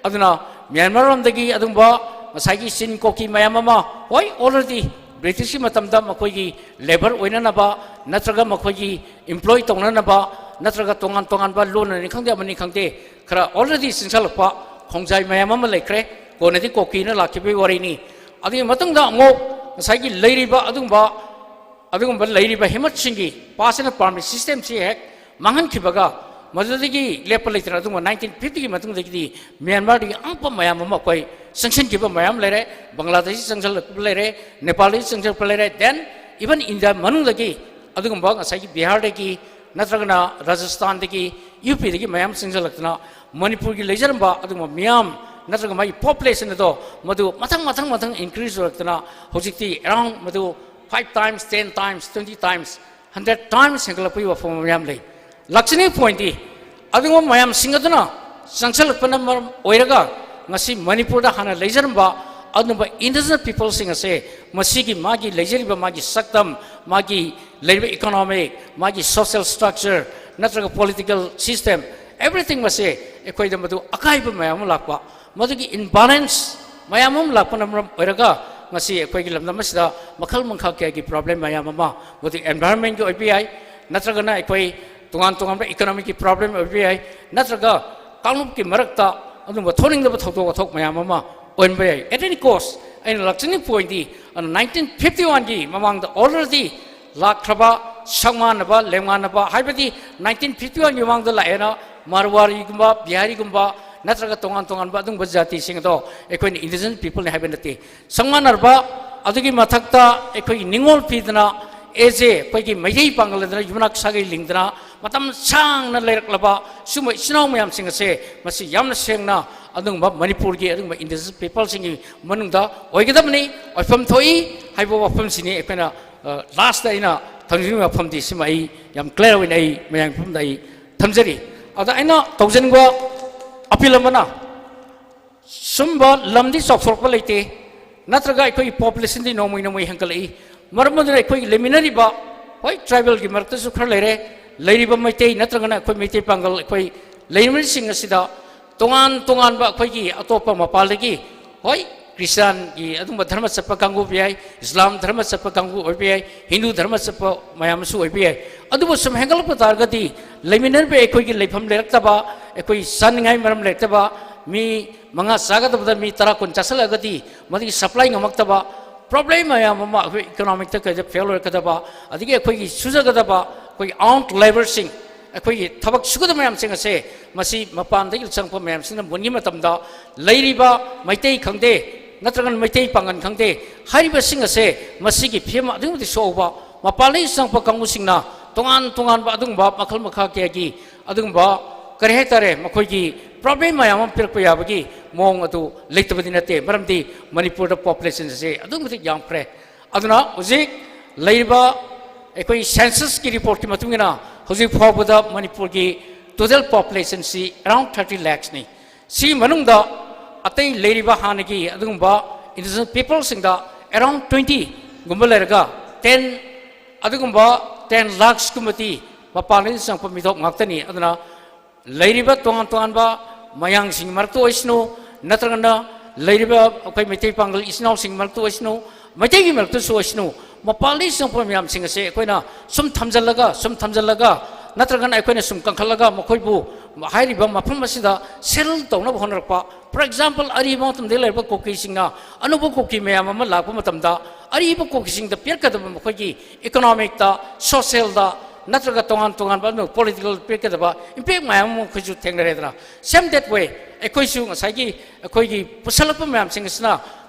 ꯑꯗꯨꯅ ꯃ꯭ꯌꯥꯟꯃꯥꯔ ꯂꯣꯝꯗꯒꯤ ꯑꯗꯨꯒꯨꯝꯕ ꯉꯁꯥꯏꯒꯤ ꯆꯤꯟ ꯀꯣꯀꯤ ꯃꯌꯥꯝ ꯑꯃ, ꯍꯣꯏ, already ꯕ꯭ꯔꯤꯇꯤꯁꯀꯤ ꯃꯇꯝꯗ ꯃꯈꯣꯏꯒꯤ labour ꯑꯣꯏꯅꯅꯕ ꯅꯠꯇ꯭ꯔꯒ ꯃꯈꯣꯏꯒꯤ employ ꯇꯧꯅꯅꯕ ꯅꯠꯇ꯭ꯔꯒ ꯇꯣꯉꯥꯟ ꯇꯣꯉꯥꯟꯕ ꯂꯣꯟꯅꯅꯤ ꯈꯪꯗꯦ ꯑꯃꯅꯤ ꯈꯪꯗꯦ ꯈꯔ already ꯆꯪꯁꯤꯜꯂꯛꯄ ꯈꯣꯡꯖꯥꯏ ꯃꯌꯥꯝ ꯑꯃ ꯂꯩꯈ꯭ꯔꯦ꯫ ꯀꯣꯟꯅꯗꯤ ꯀꯣꯀꯤꯅ ꯂꯥꯛꯈꯤꯕꯒꯤ ꯋꯥꯔꯤꯅꯤ꯫ ꯑꯗꯨꯒꯤ ꯃꯇꯨꯡꯗ ꯑꯃꯨꯛ ꯉꯁꯥꯏꯒꯤ ꯂꯩꯔꯤꯕ ꯑꯗꯨꯒꯨꯝꯕ ꯑꯗꯨꯒꯨꯝꯕ ꯂꯩꯔꯤꯕ ꯍꯤꯃꯠꯁꯤꯡꯒꯤ pass and permit systemꯁꯤ ꯍꯦꯛ ꯃꯥꯡꯍꯟꯈꯤꯕꯒ ꯃꯗꯨꯗꯒꯤ ꯂꯦꯞꯄ ꯂꯩꯇꯅ ꯑꯗꯨꯒꯨꯝꯕ nineteen fiftyꯒꯤ ꯃꯇꯨꯡꯗꯒꯤꯗꯤ ꯃ꯭ꯌꯥꯟꯃꯥꯔꯗꯒꯤ ꯑꯉꯛꯄ ꯃꯌꯥꯝ ꯑꯃ ꯑꯩꯈꯣꯏ ꯆꯪꯁꯤꯟꯈꯤꯕ ꯃꯌꯥꯝ ꯂꯩꯔꯦ꯫ ꯕꯪꯒ꯭ꯂꯥꯗꯦꯁꯤ ꯆꯪꯁꯤꯜꯂꯛꯄ ꯂꯩꯔꯦ, ꯅꯦꯄꯥꯜꯗꯒꯤ ꯆꯪꯁꯤꯜꯂꯛꯄ ꯂꯩꯔꯦ, then even ꯏꯟꯗꯤꯌꯥ ꯃꯅꯨꯡꯗꯒꯤ ꯑꯗꯨꯒꯨꯝꯕ ꯉꯁꯥꯏꯒꯤ ꯕꯤꯍꯥꯔꯗꯒꯤ ꯅꯠꯇ꯭ꯔꯒꯅ ꯔꯥꯖꯁꯊꯥꯟꯗꯒꯤ, UPꯗꯒꯤ ꯃꯌꯥꯝ ꯆꯪꯁꯤꯜꯂꯛꯇꯅ ꯃꯅꯤꯄꯨꯔꯒꯤ ꯂꯩꯖꯔꯝꯕ ꯑꯗꯨꯒꯨꯝꯕ ꯃꯤꯌꯥꯝ ꯅꯠꯇ꯭ꯔꯒ ꯃꯥꯒꯤ population ꯑꯗꯣ ꯃꯗꯨ ꯃꯊꯪ ꯃꯊꯪ ꯃꯊꯪ increase ꯑꯣꯏꯔꯛꯇꯅ ꯍꯧꯖꯤꯛꯇꯤ around ꯃꯗꯨ five times, ten times, twenty times, hundred times ꯍꯦꯟꯒꯠꯂꯛꯄꯒꯤ ꯋꯥꯐꯝ ꯃꯌꯥꯝ ꯂꯩ꯫ ꯂꯥꯛꯆꯅꯤꯡꯉꯤ pointꯗꯤ ꯑꯗꯨꯒꯨꯝꯕ ꯃꯌꯥꯝꯁꯤꯡ ꯑꯗꯨꯅ ꯆꯪꯁꯤꯜꯂꯛꯄꯅ ꯃꯔꯝ ꯑꯣꯏꯔꯒ ꯉꯁꯤ ꯃꯅꯤꯄꯨꯔꯗ ꯍꯥꯟꯅ ꯂꯩꯖꯔꯝꯕ ꯑꯗꯨꯒꯨꯝꯕ indigenous peopleꯁꯤꯡ ꯑꯁꯦ ꯃꯁꯤꯒꯤ ꯃꯥꯒꯤ ꯂꯩꯖꯔꯤꯕ ꯃꯥꯒꯤ ꯁꯛꯇꯝ, ꯃꯥꯒꯤ ꯂꯩꯔꯤꯕ economic, ꯃꯥꯒꯤ social structure ꯅꯠꯇ꯭ꯔꯒ political system, everything ꯃꯁꯦ ꯑꯩꯈꯣꯏꯗ ꯃꯗꯨ ꯑꯀꯥꯏꯕ ꯃꯌꯥꯝ ꯑꯃ ꯂꯥꯛꯄ, ꯃꯗꯨꯒꯤ imbalance ꯃꯌꯥꯝ ꯑꯃ ꯂꯥꯛꯄꯅ ꯃꯔꯝ ꯑꯣꯏꯔꯒ ꯉꯁꯤ ꯑꯩꯈꯣꯏꯒꯤ ꯂꯝꯗꯝ ꯑꯁꯤꯗ ꯃꯈꯜ ꯃꯈꯥ ꯀꯌꯥꯒꯤ problem ꯃꯌꯥꯝ ꯑꯃ, ꯃꯗꯨ environmentꯒꯤ ꯑꯣꯏꯕ ꯌꯥꯏ, ꯅꯠꯇ꯭ꯔꯒꯅ ꯑꯩꯈꯣꯏ ꯇꯣꯉꯥꯟ ꯇꯣꯉꯥꯟꯕ economicꯀꯤ problem ꯑꯣꯏꯕ ꯌꯥꯏ, ꯅꯠꯇ꯭ꯔꯒ ꯀꯥꯡꯂꯨꯞꯀꯤ ꯃꯔꯛꯇ ꯑꯗꯨꯒꯨꯝꯕ ꯊꯣꯛꯅꯤꯡꯗꯕ ꯊꯧꯗꯣꯛ ꯋꯥꯊꯣꯛ ꯃꯌꯥꯝ ꯑꯃ ꯑꯣꯏꯔꯝꯕ ꯌꯥꯏ꯫ At any cost, ꯑꯩꯅ ꯂꯥꯛꯆꯅꯤꯡꯕ pointꯗꯤ nineteen fifty oneꯒꯤ ꯃꯃꯥꯡꯗ already ꯂꯥꯛꯈ꯭ꯔꯕ ꯁꯛꯃꯥꯟꯅꯕ, ꯂꯦꯡꯃꯥꯟꯅꯕ, ꯍꯥꯏꯕꯗꯤ nineteen fifty oneꯒꯤ ꯃꯃꯥꯡꯗ ꯂꯥꯛꯑꯦꯅ ꯃꯥꯔꯋꯥꯔꯤꯒꯨꯝꯕ, ꯕꯤꯍꯥꯔꯤꯒꯨꯝꯕ, ꯅꯠꯇ꯭ꯔꯒ ꯇꯣꯉꯥꯟ ꯇꯣꯉꯥꯟꯕ ꯑꯗꯨꯒꯨꯝꯕ ꯖꯥꯇꯤꯁꯤꯡ ꯑꯗꯣ ꯑꯩꯈꯣꯏꯅ indigenous peopleꯅꯤ ꯍꯥꯏꯕ ꯅꯠꯇꯦ꯫ ꯁꯛꯃꯥꯟꯅꯔꯕ, ꯑꯗꯨꯒꯤ ꯃꯊꯛꯇ ꯑꯩꯈꯣꯏꯒꯤ ꯅꯤꯡꯉꯣꯜ ꯄꯤꯗꯅ, as a ꯑꯩꯈꯣꯏꯒꯤ ꯃꯩꯇꯩ ꯄꯥꯡꯒꯜ ꯑꯗꯨꯅ ꯌꯨꯝꯅꯥꯛ ꯁꯥꯒꯩ ꯂꯤꯡꯗꯅ ꯃꯇꯝ ꯁꯥꯡꯅ ꯂꯩꯔꯛꯂꯕ ꯁꯨꯝꯕ ꯏꯆꯤꯟ ꯏꯅꯥꯎ ꯃꯌꯥꯝꯁꯤꯡ ꯑꯁꯦ ꯃꯁꯤ ꯌꯥꯝꯅ ꯁꯦꯡꯅ ꯑꯗꯨꯒꯨꯝꯕ ꯃꯅꯤꯄꯨꯔꯒꯤ ꯑꯗꯨꯒꯨꯝꯕ indigenous peopleꯁꯤꯡꯒꯤ ꯃꯅꯨꯡꯗ ꯑꯣꯏꯒꯗꯕꯅꯤ, ꯑꯣꯏꯐꯝ ꯊꯣꯛꯏ ꯍꯥꯏꯕ ꯋꯥꯐꯝꯁꯤꯅꯤ ꯑꯩꯈꯣꯏꯅ, ꯑ, lastꯇ ꯑꯩꯅ ꯊꯝꯖꯅꯤꯡꯕ ꯋꯥꯐꯝꯗꯤ ꯁꯤꯃ ꯑꯩ ꯌꯥꯝ clear ꯑꯣꯏꯅ ꯑꯩ ꯃꯌꯥꯝꯒꯤ ꯃꯐꯝꯗ ꯑꯩ ꯊꯝꯖꯔꯤ꯫ ꯑꯗ ꯑꯩꯅ ꯇꯧꯖꯅꯤꯡꯕ appeal ꯑꯃꯅ, ꯁꯨꯝꯕ ꯂꯝꯗꯤ ꯆꯥꯎꯊꯣꯔꯛꯄ ꯂꯩꯇꯦ, ꯅꯠꯇ꯭ꯔꯒ ꯑꯩꯈꯣꯏꯒꯤ populationꯗꯤ ꯅꯣꯡꯃꯩ ꯅꯣꯡꯃꯩ ꯍꯦꯟꯒꯠꯂꯛꯏ꯫ ꯃꯔꯝ ꯑꯗꯨꯅ ꯑꯩꯈꯣꯏꯒꯤ ꯂꯩꯃꯤꯟꯅꯔꯤꯕ, ꯍꯣꯏ, tribalꯒꯤ ꯃꯔꯛꯇꯁꯨ ꯈꯔ ꯂꯩꯔꯦ, ꯂꯩꯔꯤꯕ ꯃꯩꯇꯩ ꯅꯠꯇ꯭ꯔꯒꯅ ꯑꯩꯈꯣꯏ ꯃꯩꯇꯩ ꯄꯥꯡꯒꯜ ꯑꯩꯈꯣꯏ ꯂꯩꯔꯤꯕꯁꯤꯡ ꯑꯁꯤꯗ ꯇꯣꯉꯥꯟ ꯇꯣꯉꯥꯟꯕ ꯑꯩꯈꯣꯏꯒꯤ ꯑꯇꯣꯞꯄ ꯃꯄꯥꯟꯗꯒꯤ, ꯍꯣꯏ, ꯈ꯭ꯔꯤꯁꯇꯥꯟꯒꯤ ꯑꯗꯨꯒꯨꯝꯕ ꯙꯔꯃ ꯆꯠꯄ ꯀꯥꯡꯕꯨ ꯑꯣꯏꯕ ꯌꯥꯏ, ꯏꯁꯂꯥꯝ ꯙꯔꯃ ꯆꯠꯄ ꯀꯥꯡꯕꯨ ꯑꯣꯏꯕ ꯌꯥꯏ, ꯍꯤꯟꯗꯨ ꯙꯔꯃ ꯆꯠꯄ ꯃꯌꯥꯝ ꯑꯃꯁꯨ ꯑꯣꯏꯕ ꯌꯥꯏ꯫ ꯑꯗꯨꯕꯨ ꯁꯨꯝ ꯍꯦꯟꯒꯠꯂꯛꯄ ꯇꯥꯔꯒꯗꯤ ꯂꯩꯃꯤꯟꯅꯔꯤꯕ ꯑꯩꯈꯣꯏꯒꯤ ꯂꯩꯐꯝ ꯂꯩꯔꯛꯇꯕ, ꯑꯩꯈꯣꯏ ꯆꯥꯅꯤꯡꯉꯥꯏ ꯃꯔꯝ ꯂꯩꯔꯛꯇꯕ, ꯃꯤ ꯃꯉꯥ ꯆꯥꯒꯗꯕꯗ ꯃꯤ ꯇꯔꯥ ꯀꯨꯟ ꯆꯥꯁꯤꯜꯂꯛꯑꯒꯗꯤ ꯃꯗꯨꯒꯤ supply ꯉꯝꯃꯛꯇꯕ, problem ꯃꯌꯥꯝ ꯑꯃ ꯑꯩꯈꯣꯏ economicꯇ ꯀꯩꯗ fail ꯑꯣꯏꯔꯛꯀꯗꯕ, ꯑꯗꯒꯤ ꯑꯩꯈꯣꯏꯒꯤ ꯁꯨꯖꯒꯗꯕ ꯑꯩꯈꯣꯏꯒꯤ own labourꯁꯤꯡ, ꯑꯩꯈꯣꯏꯒꯤ ꯊꯕꯛ ꯁꯨꯒꯗꯕ ꯃꯌꯥꯝꯁꯤꯡ ꯑꯁꯦ ꯃꯁꯤ ꯃꯄꯥꯟꯗꯒꯤ ꯆꯪꯉꯛꯄ ꯃꯌꯥꯝꯁꯤꯅ ꯃꯨꯟꯈꯤꯕ ꯃꯇꯝꯗ ꯂꯩꯔꯤꯕ ꯃꯩꯇꯩ ꯈꯪꯗꯦ, ꯅꯠꯇ꯭ꯔꯒꯅ ꯃꯩꯇꯩ ꯄꯥꯡꯒꯜ ꯈꯪꯗꯦ, ꯍꯥꯏꯔꯤꯕꯁꯤꯡ ꯑꯁꯦ ꯃꯁꯤꯒꯤ ꯐꯤꯕꯝ ꯑꯗꯨꯛꯀꯤ ꯃꯇꯤꯛ ꯁꯣꯛꯍꯧꯕ, ꯃꯄꯥꯟꯗꯒꯤ ꯆꯪꯉꯛꯄ ꯀꯥꯡꯕꯨꯁꯤꯡꯅ ꯇꯣꯉꯥꯟ ꯇꯣꯉꯥꯟꯕ ꯑꯗꯨꯒꯨꯝꯕ ꯃꯈꯜ ꯃꯈꯥ ꯀꯌꯥꯒꯤ ꯑꯗꯨꯒꯨꯝꯕ, ꯀꯔꯤ ꯍꯥꯏꯇꯥꯔꯦ, ꯃꯈꯣꯏꯒꯤ problem ꯃꯌꯥꯝ ꯑꯃ ꯄꯤꯔꯛꯄ ꯌꯥꯕꯒꯤ ꯃꯑꯣꯡ ꯑꯗꯨ ꯂꯩꯇꯕꯗꯤ ꯅꯠꯇꯦ꯫ ꯃꯔꯝꯗꯤ ꯃꯅꯤꯄꯨꯔꯗ population ꯑꯁꯦ ꯑꯗꯨꯛꯀꯤ ꯃꯇꯤꯛ ꯌꯥꯝꯈ꯭ꯔꯦ꯫ ꯑꯗꯨꯅ ꯍꯧꯖꯤꯛ ꯂꯩꯔꯤꯕ ꯑꯩꯈꯣꯏ census ꯀꯤ report ꯀꯤ ꯃꯇꯨꯡ ꯏꯟꯅ ꯍꯧꯖꯤꯛ ꯐꯥꯎꯕꯗ ꯃꯅꯤꯄꯨꯔꯒꯤ total population ꯁꯤ around thirty lakhs ꯅꯤ꯫ ꯁꯤꯒꯤ ꯃꯅꯨꯡꯗ ꯑꯇꯩ ꯂꯩꯔꯤꯕ ꯍꯥꯟꯅꯒꯤ ꯑꯗꯨꯒꯨꯝꯕ indigenous people ꯁꯤꯡꯗ around twenty ꯒꯨꯝꯕ ꯂꯩꯔꯒ ten, ꯑꯗꯨꯒꯨꯝꯕ ten lakhs ꯀꯨꯝꯕꯗꯤ ꯃꯄꯥꯟꯗꯒꯤ ꯆꯪꯉꯛꯄ ꯃꯤꯊꯣꯛ ꯉꯥꯛꯇꯅꯤ꯫ ꯑꯗꯨꯅ ꯂꯩꯔꯤꯕ ꯇꯣꯉꯥꯟ ꯇꯣꯉꯥꯟꯕ ꯃꯌꯥꯡꯁꯤꯡꯒꯤ ꯃꯔꯛꯇ ꯑꯣꯏꯁꯅꯨ, ꯅꯠꯇ꯭ꯔꯒꯅ ꯂꯩꯔꯤꯕ ꯑꯩꯈꯣꯏ ꯃꯩꯇꯩ ꯄꯥꯡꯒꯜ ꯏꯆꯤꯟ ꯏꯅꯥꯎꯁꯤꯡꯒꯤ ꯃꯔꯛꯇ ꯑꯣꯏꯁꯅꯨ, ꯃꯩꯇꯩꯒꯤ ꯃꯔꯛꯇꯁꯨ ꯑꯣꯏꯁꯅꯨ, ꯃꯄꯥꯟꯗꯒꯤ ꯆꯪꯉꯛꯄ ꯃꯌꯥꯝꯁꯤꯡ ꯑꯁꯦ ꯑꯩꯈꯣꯏꯅ ꯁꯨꯝ ꯊꯝꯖꯤꯜꯂꯒ, ꯁꯨꯝ ꯊꯝꯖꯤꯜꯂꯒ, ꯅꯠꯇ꯭ꯔꯒꯅ ꯑꯩꯈꯣꯏꯅ ꯁꯨꯝ ꯀꯟꯈꯠꯂꯒ ꯃꯈꯣꯏꯕꯨ ꯍꯥꯏꯔꯤꯕ ꯃꯐꯝ ꯑꯁꯤꯗ settle ꯇꯧꯅꯕ ꯍꯣꯠꯅꯔꯛꯄ꯫ For example, ꯑꯔꯤꯕ ꯃꯇꯝꯗꯒꯤ ꯂꯩꯔꯛꯄ ꯀꯨꯀꯤꯁꯤꯡꯅ ꯑꯅꯧꯕ ꯀꯨꯀꯤ ꯃꯌꯥꯝ ꯑꯃ ꯂꯥꯛꯄ ꯃꯇꯝꯗ ꯑꯔꯤꯕ ꯀꯨꯀꯤꯁꯤꯡꯗ ꯄꯤꯔꯛꯀꯗꯕ ꯃꯈꯣꯏꯒꯤ economic ꯇ, social ꯗ, ꯅꯠꯇ꯭ꯔꯒ ꯇꯣꯉꯥꯟ ꯇꯣꯉꯥꯟꯕ ꯑꯗꯨꯒꯨꯝꯕ political ꯄꯤꯔꯛꯀꯗꯕ impact ꯃꯌꯥꯝ ꯑꯃ ꯑꯩꯈꯣꯏꯁꯨ ꯊꯦꯡꯅꯔꯦꯗꯅ꯫ Same that way, ꯑꯩꯈꯣꯏꯁꯨ ꯉꯁꯥꯏꯒꯤ ꯑꯩꯈꯣꯏꯒꯤ ꯄꯨꯁꯜꯂꯛꯄ ꯃꯌꯥꯝꯁꯤꯡ ꯑꯁꯤꯅ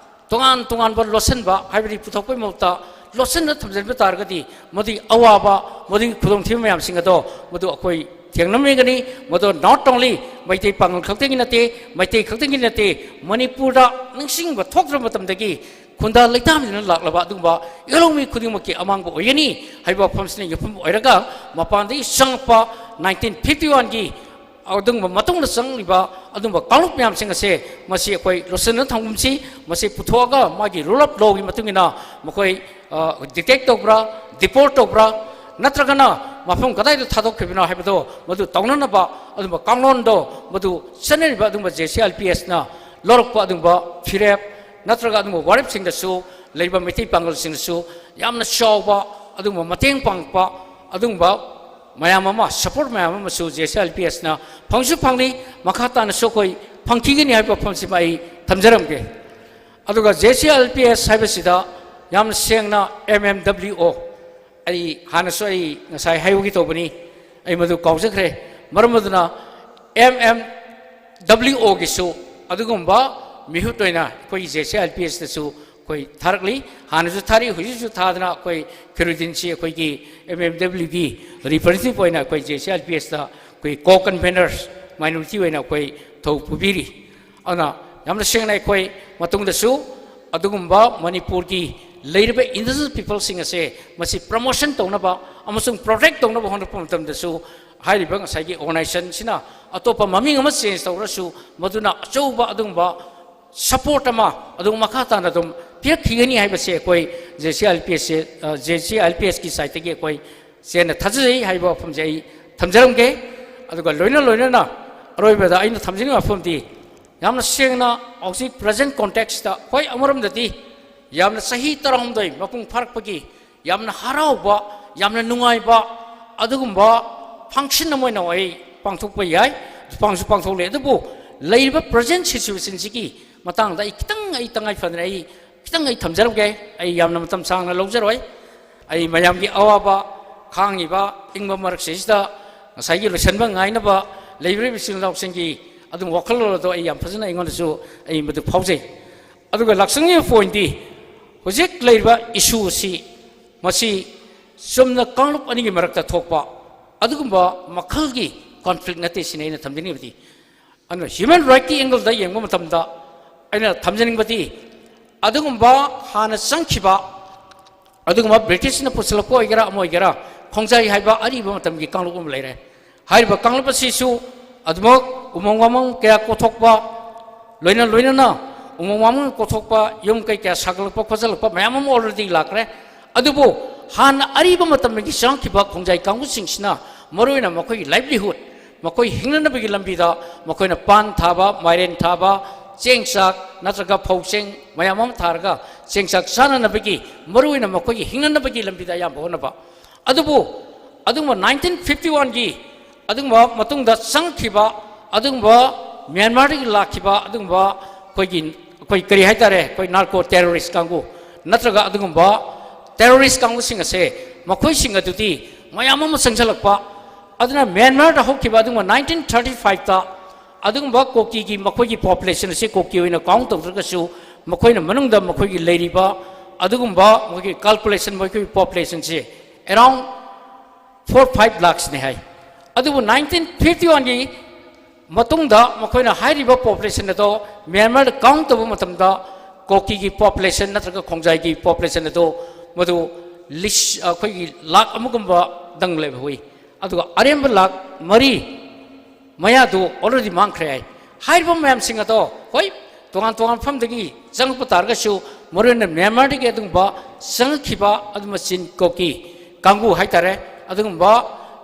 ꯇꯣꯉꯥꯟ ꯇꯣꯉꯥꯟꯕ ꯂꯣꯠꯁꯤꯟꯕ ꯍꯥꯏꯕꯗꯤ ꯄꯨꯊꯣꯛꯄꯒꯤ ꯃꯍꯨꯠꯇ ꯂꯣꯠꯁꯤꯟꯅ ꯊꯝꯖꯤꯟꯕ ꯇꯥꯔꯒꯗꯤ, ꯃꯗꯨꯒꯤ ꯑꯋꯥꯕ, ꯃꯗꯨꯒꯤ ꯈꯨꯗꯣꯡꯊꯤꯕ ꯃꯌꯥꯝꯁꯤꯡ ꯑꯗꯣ ꯃꯗꯨ ꯑꯩꯈꯣꯏ ꯊꯦꯡꯅꯃꯤꯟꯅꯒꯅꯤ꯫ ꯃꯗꯨ not only ꯃꯩꯇꯩ ꯄꯥꯉꯜ ꯈꯛꯇꯒꯤ ꯅꯠꯇꯦ, ꯃꯩꯇꯩ ꯈꯛꯇꯒꯤ ꯅꯠꯇꯦ, ꯃꯅꯤꯄꯨꯔꯗ ꯅꯤꯡꯁꯤꯡꯕ ꯊꯣꯛꯇ꯭ꯔꯕ ꯃꯇꯝꯗꯒꯤ ꯈꯨꯟꯗꯥ ꯂꯩꯇꯥꯕꯅꯤꯅ ꯂꯥꯛꯂꯕ ꯑꯗꯨꯒꯨꯝꯕ ꯏꯍꯧꯂꯧꯃꯤ ꯈꯨꯗꯤꯡꯃꯛꯀꯤ ꯑꯃꯥꯡꯕ ꯑꯣꯏꯒꯅꯤ ꯍꯥꯏꯕ ꯋꯥꯐꯝꯁꯤꯅ ꯌꯨꯝꯐꯝ ꯑꯣꯏꯔꯒ, ꯃꯄꯥꯟꯗꯒꯤ ꯆꯪꯉꯛꯄ nineteen fifty one ꯒꯤ ꯑꯗꯨꯒꯨꯝꯕ ꯃꯇꯨꯡꯗ ꯆꯪꯂꯤꯕ ꯑꯗꯨꯒꯨꯝꯕ ꯀꯥꯡꯂꯨꯞ ꯃꯌꯥꯝꯁꯤꯡ ꯑꯁꯦ ꯃꯁꯤ ꯑꯩꯈꯣꯏ ꯂꯣꯠꯁꯤꯟꯅ ꯊꯝꯒꯨꯝꯁꯤ꯫ ꯃꯁꯤ ꯄꯨꯊꯣꯛꯑꯒ ꯃꯥꯒꯤ rule of law ꯒꯤ ꯃꯇꯨꯡ ꯏꯟꯅ ꯃꯈꯣꯏ, ꯑ, detect ꯇꯧꯕ꯭ꯔꯥ, deport ꯇꯧꯕ꯭ꯔꯥ, ꯅꯠꯇ꯭ꯔꯒꯅ ꯃꯐꯝ ꯀꯗꯥꯏꯗ ꯊꯥꯗꯣꯛꯈꯤꯕꯅꯣ ꯍꯥꯏꯕꯗꯣ ꯃꯗꯨ ꯇꯧꯅꯅꯕ ꯑꯗꯨꯒꯨꯝꯕ ꯀꯥꯡꯂꯣꯟꯗꯣ ꯃꯗꯨ ꯆꯠꯅꯔꯤꯕ ꯑꯗꯨꯒꯨꯝꯕ J C I L P S ꯅ ꯂꯧꯔꯛꯄ ꯑꯗꯨꯒꯨꯝꯕ ꯐꯤꯔꯦꯞ ꯅꯠꯇ꯭ꯔꯒ ꯑꯗꯨꯒꯨꯝꯕ ꯋꯥꯔꯦꯞꯁꯤꯡꯗꯁꯨ ꯂꯩꯔꯤꯕ ꯃꯩꯇꯩ ꯄꯥꯡꯒꯜꯁꯤꯡꯅꯁꯨ ꯌꯥꯝꯅ ꯆꯥꯎꯕ ꯑꯗꯨꯒꯨꯝꯕ ꯃꯇꯦꯡ ꯄꯥꯡꯉꯛꯄ ꯑꯗꯨꯒꯨꯝꯕ ꯃꯌꯥꯝ ꯑꯃ, support ꯃꯌꯥꯝ ꯑꯃꯁꯨ J C I L P S ꯅ ꯐꯪꯁꯨ ꯐꯪꯂꯤ, ꯃꯈꯥ ꯇꯥꯅꯁꯨ ꯑꯩꯈꯣꯏ ꯐꯪꯈꯤꯒꯅꯤ ꯍꯥꯏꯕ ꯋꯥꯐꯝꯁꯤꯃ ꯑꯩ ꯊꯝꯖꯔꯝꯒꯦ꯫ ꯑꯗꯨꯒ J C I L P S ꯍꯥꯏꯕꯁꯤꯗ ꯌꯥꯝꯅ ꯁꯦꯡꯅ M M W O, ꯑꯩ ꯍꯥꯟꯅꯁꯨ ꯑꯩ ꯉꯁꯥꯏ ꯍꯥꯏꯍꯧꯒꯦ ꯇꯧꯕꯅꯤ, ꯑꯩ ꯃꯗꯨ ꯀꯥꯎꯖꯈ꯭ꯔꯦ꯫ ꯃꯔꯝ ꯑꯗꯨꯅ ꯑꯦꯝ ꯑꯦꯝ ꯗꯕ꯭ꯂꯤꯎ ꯑꯣꯒꯤꯁꯨ ꯑꯗꯨꯒꯨꯝꯕ ꯃꯤꯍꯨꯠ ꯑꯣꯏꯅ ꯑꯩꯈꯣꯏꯒꯤ ꯖꯦ ꯁꯤ ꯑꯥꯏ ꯑꯦꯜ ꯄꯤ ꯑꯦꯁꯇꯁꯨ ꯑꯩꯈꯣꯏ ꯊꯥꯔꯛꯂꯤ꯫ ꯍꯥꯟꯅꯁꯨ ꯊꯥꯔꯛꯏ, ꯍꯧꯖꯤꯛꯁꯨ ꯊꯥꯗꯅ ꯑꯩꯈꯣꯏ ꯈꯦꯔꯨꯗꯤꯟꯁꯤ ꯑꯩꯈꯣꯏꯒꯤ ꯑꯦꯝ ꯑꯦꯝ ꯗꯕ꯭ꯂꯤꯎꯒꯤ ꯔꯤꯄ꯭ꯔꯖꯦꯟꯇꯦꯇꯤꯚ ꯑꯣꯏꯅ ꯑꯩꯈꯣꯏ ꯖꯦ ꯁꯤ ꯑꯥꯏ ꯑꯦꯜ ꯄꯤ ꯑꯦꯁꯇ ꯑꯩꯈꯣꯏ ꯀꯣ ꯀꯟꯚꯦꯅꯔꯁ, ꯃꯥꯏꯅꯣꯔꯤꯇꯤ ꯑꯣꯏꯅ ꯑꯩꯈꯣꯏ ꯊꯧ ꯄꯨꯕꯤꯔꯤ꯫ ꯑꯗꯨꯅ ꯌꯥꯝꯅ ꯁꯦꯡꯅ ꯑꯩꯈꯣꯏ ꯃꯇꯨꯡꯗꯁꯨ ꯑꯗꯨꯒꯨꯝꯕ ꯃꯅꯤꯄꯨꯔꯒꯤ ꯂꯩꯔꯤꯕ ꯏꯟꯗꯤꯖꯤꯅꯁ ꯄꯤꯄꯜꯁꯤꯡ ꯑꯁꯦ ꯃꯁꯤ ꯄ꯭ꯔꯃꯣꯁꯟ ꯇꯧꯅꯕ ꯑꯃꯁꯨꯡ ꯄ꯭ꯔꯣꯇꯦꯛ ꯇꯧꯅꯕ ꯍꯣꯠꯅꯔꯛꯄ ꯃꯇꯝꯗꯁꯨ ꯍꯥꯏꯔꯤꯕ ꯉꯁꯥꯏꯒꯤ ꯑꯣꯔꯒꯅꯥꯏꯖꯦꯁꯟꯁꯤꯅ ꯑꯇꯣꯞꯄ ꯃꯃꯤꯡ ꯑꯃ ꯆꯦꯟꯖ ꯇꯧꯔꯁꯨ ꯃꯗꯨꯅ ꯑꯆꯧꯕ ꯑꯗꯨꯒꯨꯝꯕ ꯁꯄꯣꯔꯠ ꯑꯃ ꯑꯗꯨꯝ ꯃꯈꯥ ꯇꯥꯅ ꯑꯗꯨꯝ ꯄꯤꯔꯛꯈꯤꯒꯅꯤ ꯍꯥꯏꯕꯁꯦ ꯑꯩꯈꯣꯏ J C I L P ꯑꯦꯁꯁꯦ, J C I L P ꯑꯦꯁꯀꯤ ꯁꯥꯏꯠꯇꯒꯤ ꯑꯩꯈꯣꯏ ꯆꯦꯟꯅ ꯊꯥꯖꯖꯩ ꯍꯥꯏꯕ ꯋꯥꯐꯝꯁꯦ ꯑꯩ ꯊꯝꯖꯔꯝꯒꯦ꯫ ꯑꯗꯨꯒ ꯂꯣꯏꯅ ꯂꯣꯏꯅꯅ ꯑꯔꯣꯏꯕꯗ ꯑꯩꯅ ꯊꯝꯖꯅꯤꯡꯕ ꯋꯥꯐꯝꯗꯤ ꯌꯥꯝꯅ ꯁꯦꯡꯅ ꯍꯧꯖꯤꯛ ꯄ꯭ꯔꯖꯦꯟ ꯀꯣꯟꯇꯦꯛꯁꯇ, ꯍꯣꯏ, ꯑꯃꯔꯣꯝꯗꯗꯤ ꯌꯥꯝꯅ ꯆꯍꯤ ꯇꯔꯥꯍꯨꯝꯗꯣꯏ ꯃꯄꯨꯡ ꯐꯥꯔꯛꯄꯒꯤ ꯌꯥꯝꯅ ꯍꯔꯥꯎꯕ, ꯌꯥꯝꯅ ꯅꯨꯡꯉꯥꯏꯕ ꯑꯗꯨꯒꯨꯝꯕ ꯐꯪꯁꯟ ꯑꯃ ꯑꯣꯏꯅ ꯑꯩ ꯄꯥꯡꯊꯣꯛꯄ ꯌꯥꯏ, ꯄꯥꯡꯁꯨ ꯄꯥꯡꯊꯣꯛꯂꯦ꯫ ꯑꯗꯨꯕꯨ ꯂꯩꯔꯤꯕ ꯄ꯭ꯔꯖꯦꯟ ꯁꯤꯆꯨꯋꯦꯁꯟꯁꯤꯒꯤ ꯃꯇꯥꯡꯗ ꯑꯩ ꯈꯤꯇꯪ, ꯑꯩ ꯇꯉꯥꯏ ꯐꯗꯅ ꯑꯩ ꯈꯤꯇꯪ ꯑꯩ ꯊꯝꯖꯔꯝꯒꯦ꯫ ꯑꯩ ꯌꯥꯝꯅ ꯃꯇꯝ ꯁꯥꯡꯅ ꯂꯧꯖꯔꯣꯏ꯫ ꯑꯩ ꯃꯌꯥꯝꯒꯤ ꯑꯋꯥꯕ ꯈꯥꯡꯉꯤꯕ ꯏꯪꯕ ꯃꯔꯛꯁꯤꯗ ꯉꯁꯥꯏꯒꯤ ꯂꯣꯏꯁꯤꯟꯕ ꯉꯥꯏꯅꯕ ꯂꯩꯕꯤꯔꯤꯕ ꯏꯆꯤꯜ ꯏꯅꯥꯎꯁꯤꯡꯒꯤ ꯑꯗꯨꯝ ꯋꯥꯈꯜꯂꯣꯟ ꯑꯗꯣ ꯑꯩ ꯌꯥꯝ ꯐꯖꯅ ꯑꯩꯉꯣꯟꯗꯁꯨ ꯑꯩ ꯃꯗꯨ ꯐꯥꯎꯖꯩ꯫ ꯑꯗꯨꯒ ꯂꯥꯛꯆꯅꯤꯡꯉꯤꯕ ꯄꯣꯏꯟꯗꯤ ꯍꯧꯖꯤꯛ ꯂꯩꯔꯤꯕ ꯏꯁꯨ ꯑꯁꯤ ꯃꯁꯤ ꯆꯨꯝꯅ ꯀꯥꯡꯂꯨꯞ ꯑꯅꯤꯒꯤ ꯃꯔꯛꯇ ꯊꯣꯛꯄ ꯑꯗꯨꯒꯨꯝꯕ ꯃꯈꯜꯒꯤ ꯀꯣꯟꯐ꯭ꯂꯤꯛ ꯅꯠꯇꯦ ꯁꯤꯅꯤ ꯑꯩꯅ ꯊꯝꯖꯅꯤꯡꯕꯗꯤ꯫ ꯑꯗꯨꯅ ꯍ꯭ꯌꯨꯃꯦꯟ ꯔꯥꯏꯠꯀꯤ ꯑꯦꯡꯒꯜꯗ ꯌꯦꯡꯕ ꯃꯇꯝꯗ ꯑꯩꯅ ꯊꯝꯖꯅꯤꯡꯕꯗꯤ ꯑꯗꯨꯒꯨꯝꯕ ꯍꯥꯟꯅ ꯆꯪꯈꯤꯕ ꯑꯗꯨꯒꯨꯝꯕ ꯕ꯭ꯔꯤꯇꯤꯁꯅ ꯄꯨꯁꯤꯜꯂꯛꯄ ꯑꯣꯏꯒꯦꯔꯥ ꯑꯃ ꯑꯣꯏꯒꯦꯔꯥ, ꯈꯣꯡꯖꯥꯏ ꯍꯥꯏꯕ ꯑꯔꯤꯕ ꯃꯇꯝꯒꯤ ꯀꯥꯡꯂꯨꯞ ꯑꯃ ꯂꯩꯔꯦ꯫ ꯍꯥꯏꯔꯤꯕ ꯀꯥꯡꯂꯨꯞ ꯑꯁꯤꯁꯨ ꯑꯗꯨꯃꯛ ꯎꯃꯪ ꯋꯥꯃꯪ ꯀꯌꯥ ꯀꯣꯛꯊꯣꯛꯄ, ꯂꯣꯏꯅ ꯂꯣꯏꯅꯅ ꯎꯃꯪ ꯋꯥꯃꯪ ꯀꯣꯛꯊꯣꯛꯄ, ꯌꯨꯝ ꯀꯩ ꯀꯌꯥ ꯁꯥꯒꯠꯂꯛꯄ ꯈꯣꯠꯆꯜꯂꯛꯄ ꯃꯌꯥꯝ ꯑꯃ already ꯂꯥꯛꯈ꯭ꯔꯦ꯫ ꯑꯗꯨꯕꯨ ꯍꯥꯟꯅ ꯑꯔꯤꯕ ꯃꯇꯝꯗꯒꯤ ꯆꯪꯂꯛꯈꯤꯕ ꯈꯣꯡꯖꯥꯏ ꯀꯥꯡꯕꯨꯁꯤꯡꯁꯤꯅ ꯃꯔꯨꯑꯣꯏꯅ ꯃꯈꯣꯏꯒꯤ livelihood, ꯃꯈꯣꯏ ꯍꯤꯡꯅꯅꯕꯒꯤ ꯂꯝꯕꯤꯗ ꯃꯈꯣꯏꯅ ꯄꯥꯟ ꯊꯥꯕ, ꯃꯥꯏꯔꯦꯟ ꯊꯥꯕ, ꯆꯦꯡ ꯆꯥꯛ ꯅꯠꯇ꯭ꯔꯒ ꯐꯧ ꯆꯦꯡ ꯃꯌꯥꯝ ꯑꯃ ꯊꯥꯔꯒ ꯆꯦꯡ ꯆꯥꯛ ꯆꯥꯅꯅꯕꯒꯤ ꯃꯔꯨꯑꯣꯏꯅ ꯃꯈꯣꯏꯒꯤ ꯍꯤꯡꯅꯅꯕꯒꯤ ꯂꯝꯕꯤꯗ ꯑꯌꯥꯝꯕ ꯍꯣꯠꯅꯕ꯫ ꯑꯗꯨꯕꯨ ꯑꯗꯨꯒꯨꯝꯕ ꯅꯥꯏꯟꯇꯤꯟ ꯐꯤꯐꯇꯤ ꯋꯥꯟꯒꯤ ꯑꯗꯨꯒꯨꯝꯕ ꯃꯇꯨꯡꯗ ꯆꯪꯈꯤꯕ ꯑꯗꯨꯒꯨꯝꯕ ꯃ꯭ꯌꯥꯟꯃꯥꯔꯗꯒꯤ ꯂꯥꯛꯈꯤꯕ ꯑꯗꯨꯒꯨꯝꯕ ꯑꯩꯈꯣꯏꯒꯤ, ꯑꯩꯈꯣꯏ ꯀꯔꯤ ꯍꯥꯏꯇꯥꯔꯦ, ꯑꯩꯈꯣꯏ ꯅꯥꯔꯀꯣ ꯇꯦꯔꯣꯔꯤꯁ ꯀꯥꯡꯕꯨ ꯅꯠꯇ꯭ꯔꯒ ꯑꯗꯨꯒꯨꯝꯕ ꯇꯦꯔꯣꯔꯤꯁ ꯀꯥꯡꯕꯨꯁꯤꯡ ꯑꯁꯦ ꯃꯈꯣꯏꯁꯤꯡ ꯑꯗꯨꯗꯤ ꯃꯌꯥꯝ ꯑꯃ ꯆꯪꯁꯤꯜꯂꯛꯄ, ꯑꯗꯨꯅ ꯃ꯭ꯌꯥꯟꯃꯥꯔꯗ ꯍꯧꯈꯤꯕ ꯑꯗꯨꯒꯨꯝꯕ ꯅꯥꯏꯟꯇꯤꯟ ꯊꯥꯔꯇꯤ ꯐꯥꯏꯚꯇ ꯑꯗꯨꯒꯨꯝꯕ ꯀꯣꯀꯤꯒꯤ, ꯃꯈꯣꯏꯒꯤ ꯄꯣꯄꯨꯂꯦꯁꯟ ꯑꯁꯤ ꯀꯣꯀꯤ ꯑꯣꯏꯅ ꯀꯥꯎꯟ ꯇꯧꯗ꯭ꯔꯒꯁꯨ, ꯃꯈꯣꯏꯅ ꯃꯅꯨꯡꯗ ꯃꯈꯣꯏꯒꯤ ꯂꯩꯔꯤꯕ ꯑꯗꯨꯒꯨꯝꯕ ꯃꯈꯣꯏꯒꯤ ꯀꯥꯜꯀꯨꯂꯦꯁꯟ, ꯃꯈꯣꯏꯒꯤ ꯄꯣꯄꯨꯂꯦꯁꯟꯁꯤ ꯑꯦꯔꯥꯎꯟ ꯐꯣꯔ ꯐꯥꯏꯚ ꯂꯥꯛꯁꯅꯤ ꯍꯥꯏ꯫ ꯑꯗꯨꯕꯨ ꯅꯥꯏꯟꯇꯤꯟ ꯐꯤꯐꯇꯤ ꯋꯥꯟꯒꯤ ꯃꯇꯨꯡꯗ ꯃꯈꯣꯏꯅ ꯍꯥꯏꯔꯤꯕ ꯄꯣꯄꯨꯂꯦꯁꯟ ꯑꯗꯣ ꯃ꯭ꯌꯥꯟꯃꯥꯔꯗ ꯀꯥꯎꯟ ꯇꯧꯕ ꯃꯇꯝꯗ ꯀꯣꯀꯤꯒꯤ ꯄꯣꯄꯨꯂꯦꯁꯟ ꯅꯠꯇ꯭ꯔꯒ ꯈꯣꯡꯖꯥꯏꯒꯤ ꯄꯣꯄꯨꯂꯦꯁꯟ ꯑꯗꯣ ꯃꯗꯨ ꯂꯤꯁ-, ꯑꯩꯈꯣꯏꯒꯤ ꯂꯥꯛ ꯑꯃꯒꯨꯝꯕꯗꯪ ꯂꯩꯍꯧꯏ꯫ ꯑꯗꯨꯒ ꯑꯔꯦꯝꯕ ꯂꯥꯛ ꯃꯔꯤ ꯃꯌꯥꯗꯨ ꯑꯣꯜꯔꯦꯗꯤ ꯃꯥꯡꯈ꯭ꯔꯦ ꯍꯥꯏ꯫ ꯍꯥꯏꯔꯤꯕ ꯃꯌꯥꯝꯁꯤꯡ ꯑꯗꯣ, ꯍꯣꯏ, ꯇꯣꯉꯥꯟ ꯇꯣꯉꯥꯟ ꯃꯐꯝꯗꯒꯤ ꯆꯪꯂꯛꯄ ꯇꯥꯔꯒꯁꯨ, ꯃꯔꯨꯑꯣꯏꯅ ꯃ꯭ꯌꯥꯟꯃꯥꯔꯗꯒꯤ ꯑꯗꯨꯒꯨꯝꯕ ꯆꯪꯂꯛꯈꯤꯕ ꯑꯗꯨꯝꯕ ꯆꯤꯟ ꯀꯣꯀꯤ ꯀꯥꯡꯕꯨ ꯍꯥꯏꯇꯥꯔꯦ, ꯑꯗꯨꯒꯨꯝꯕ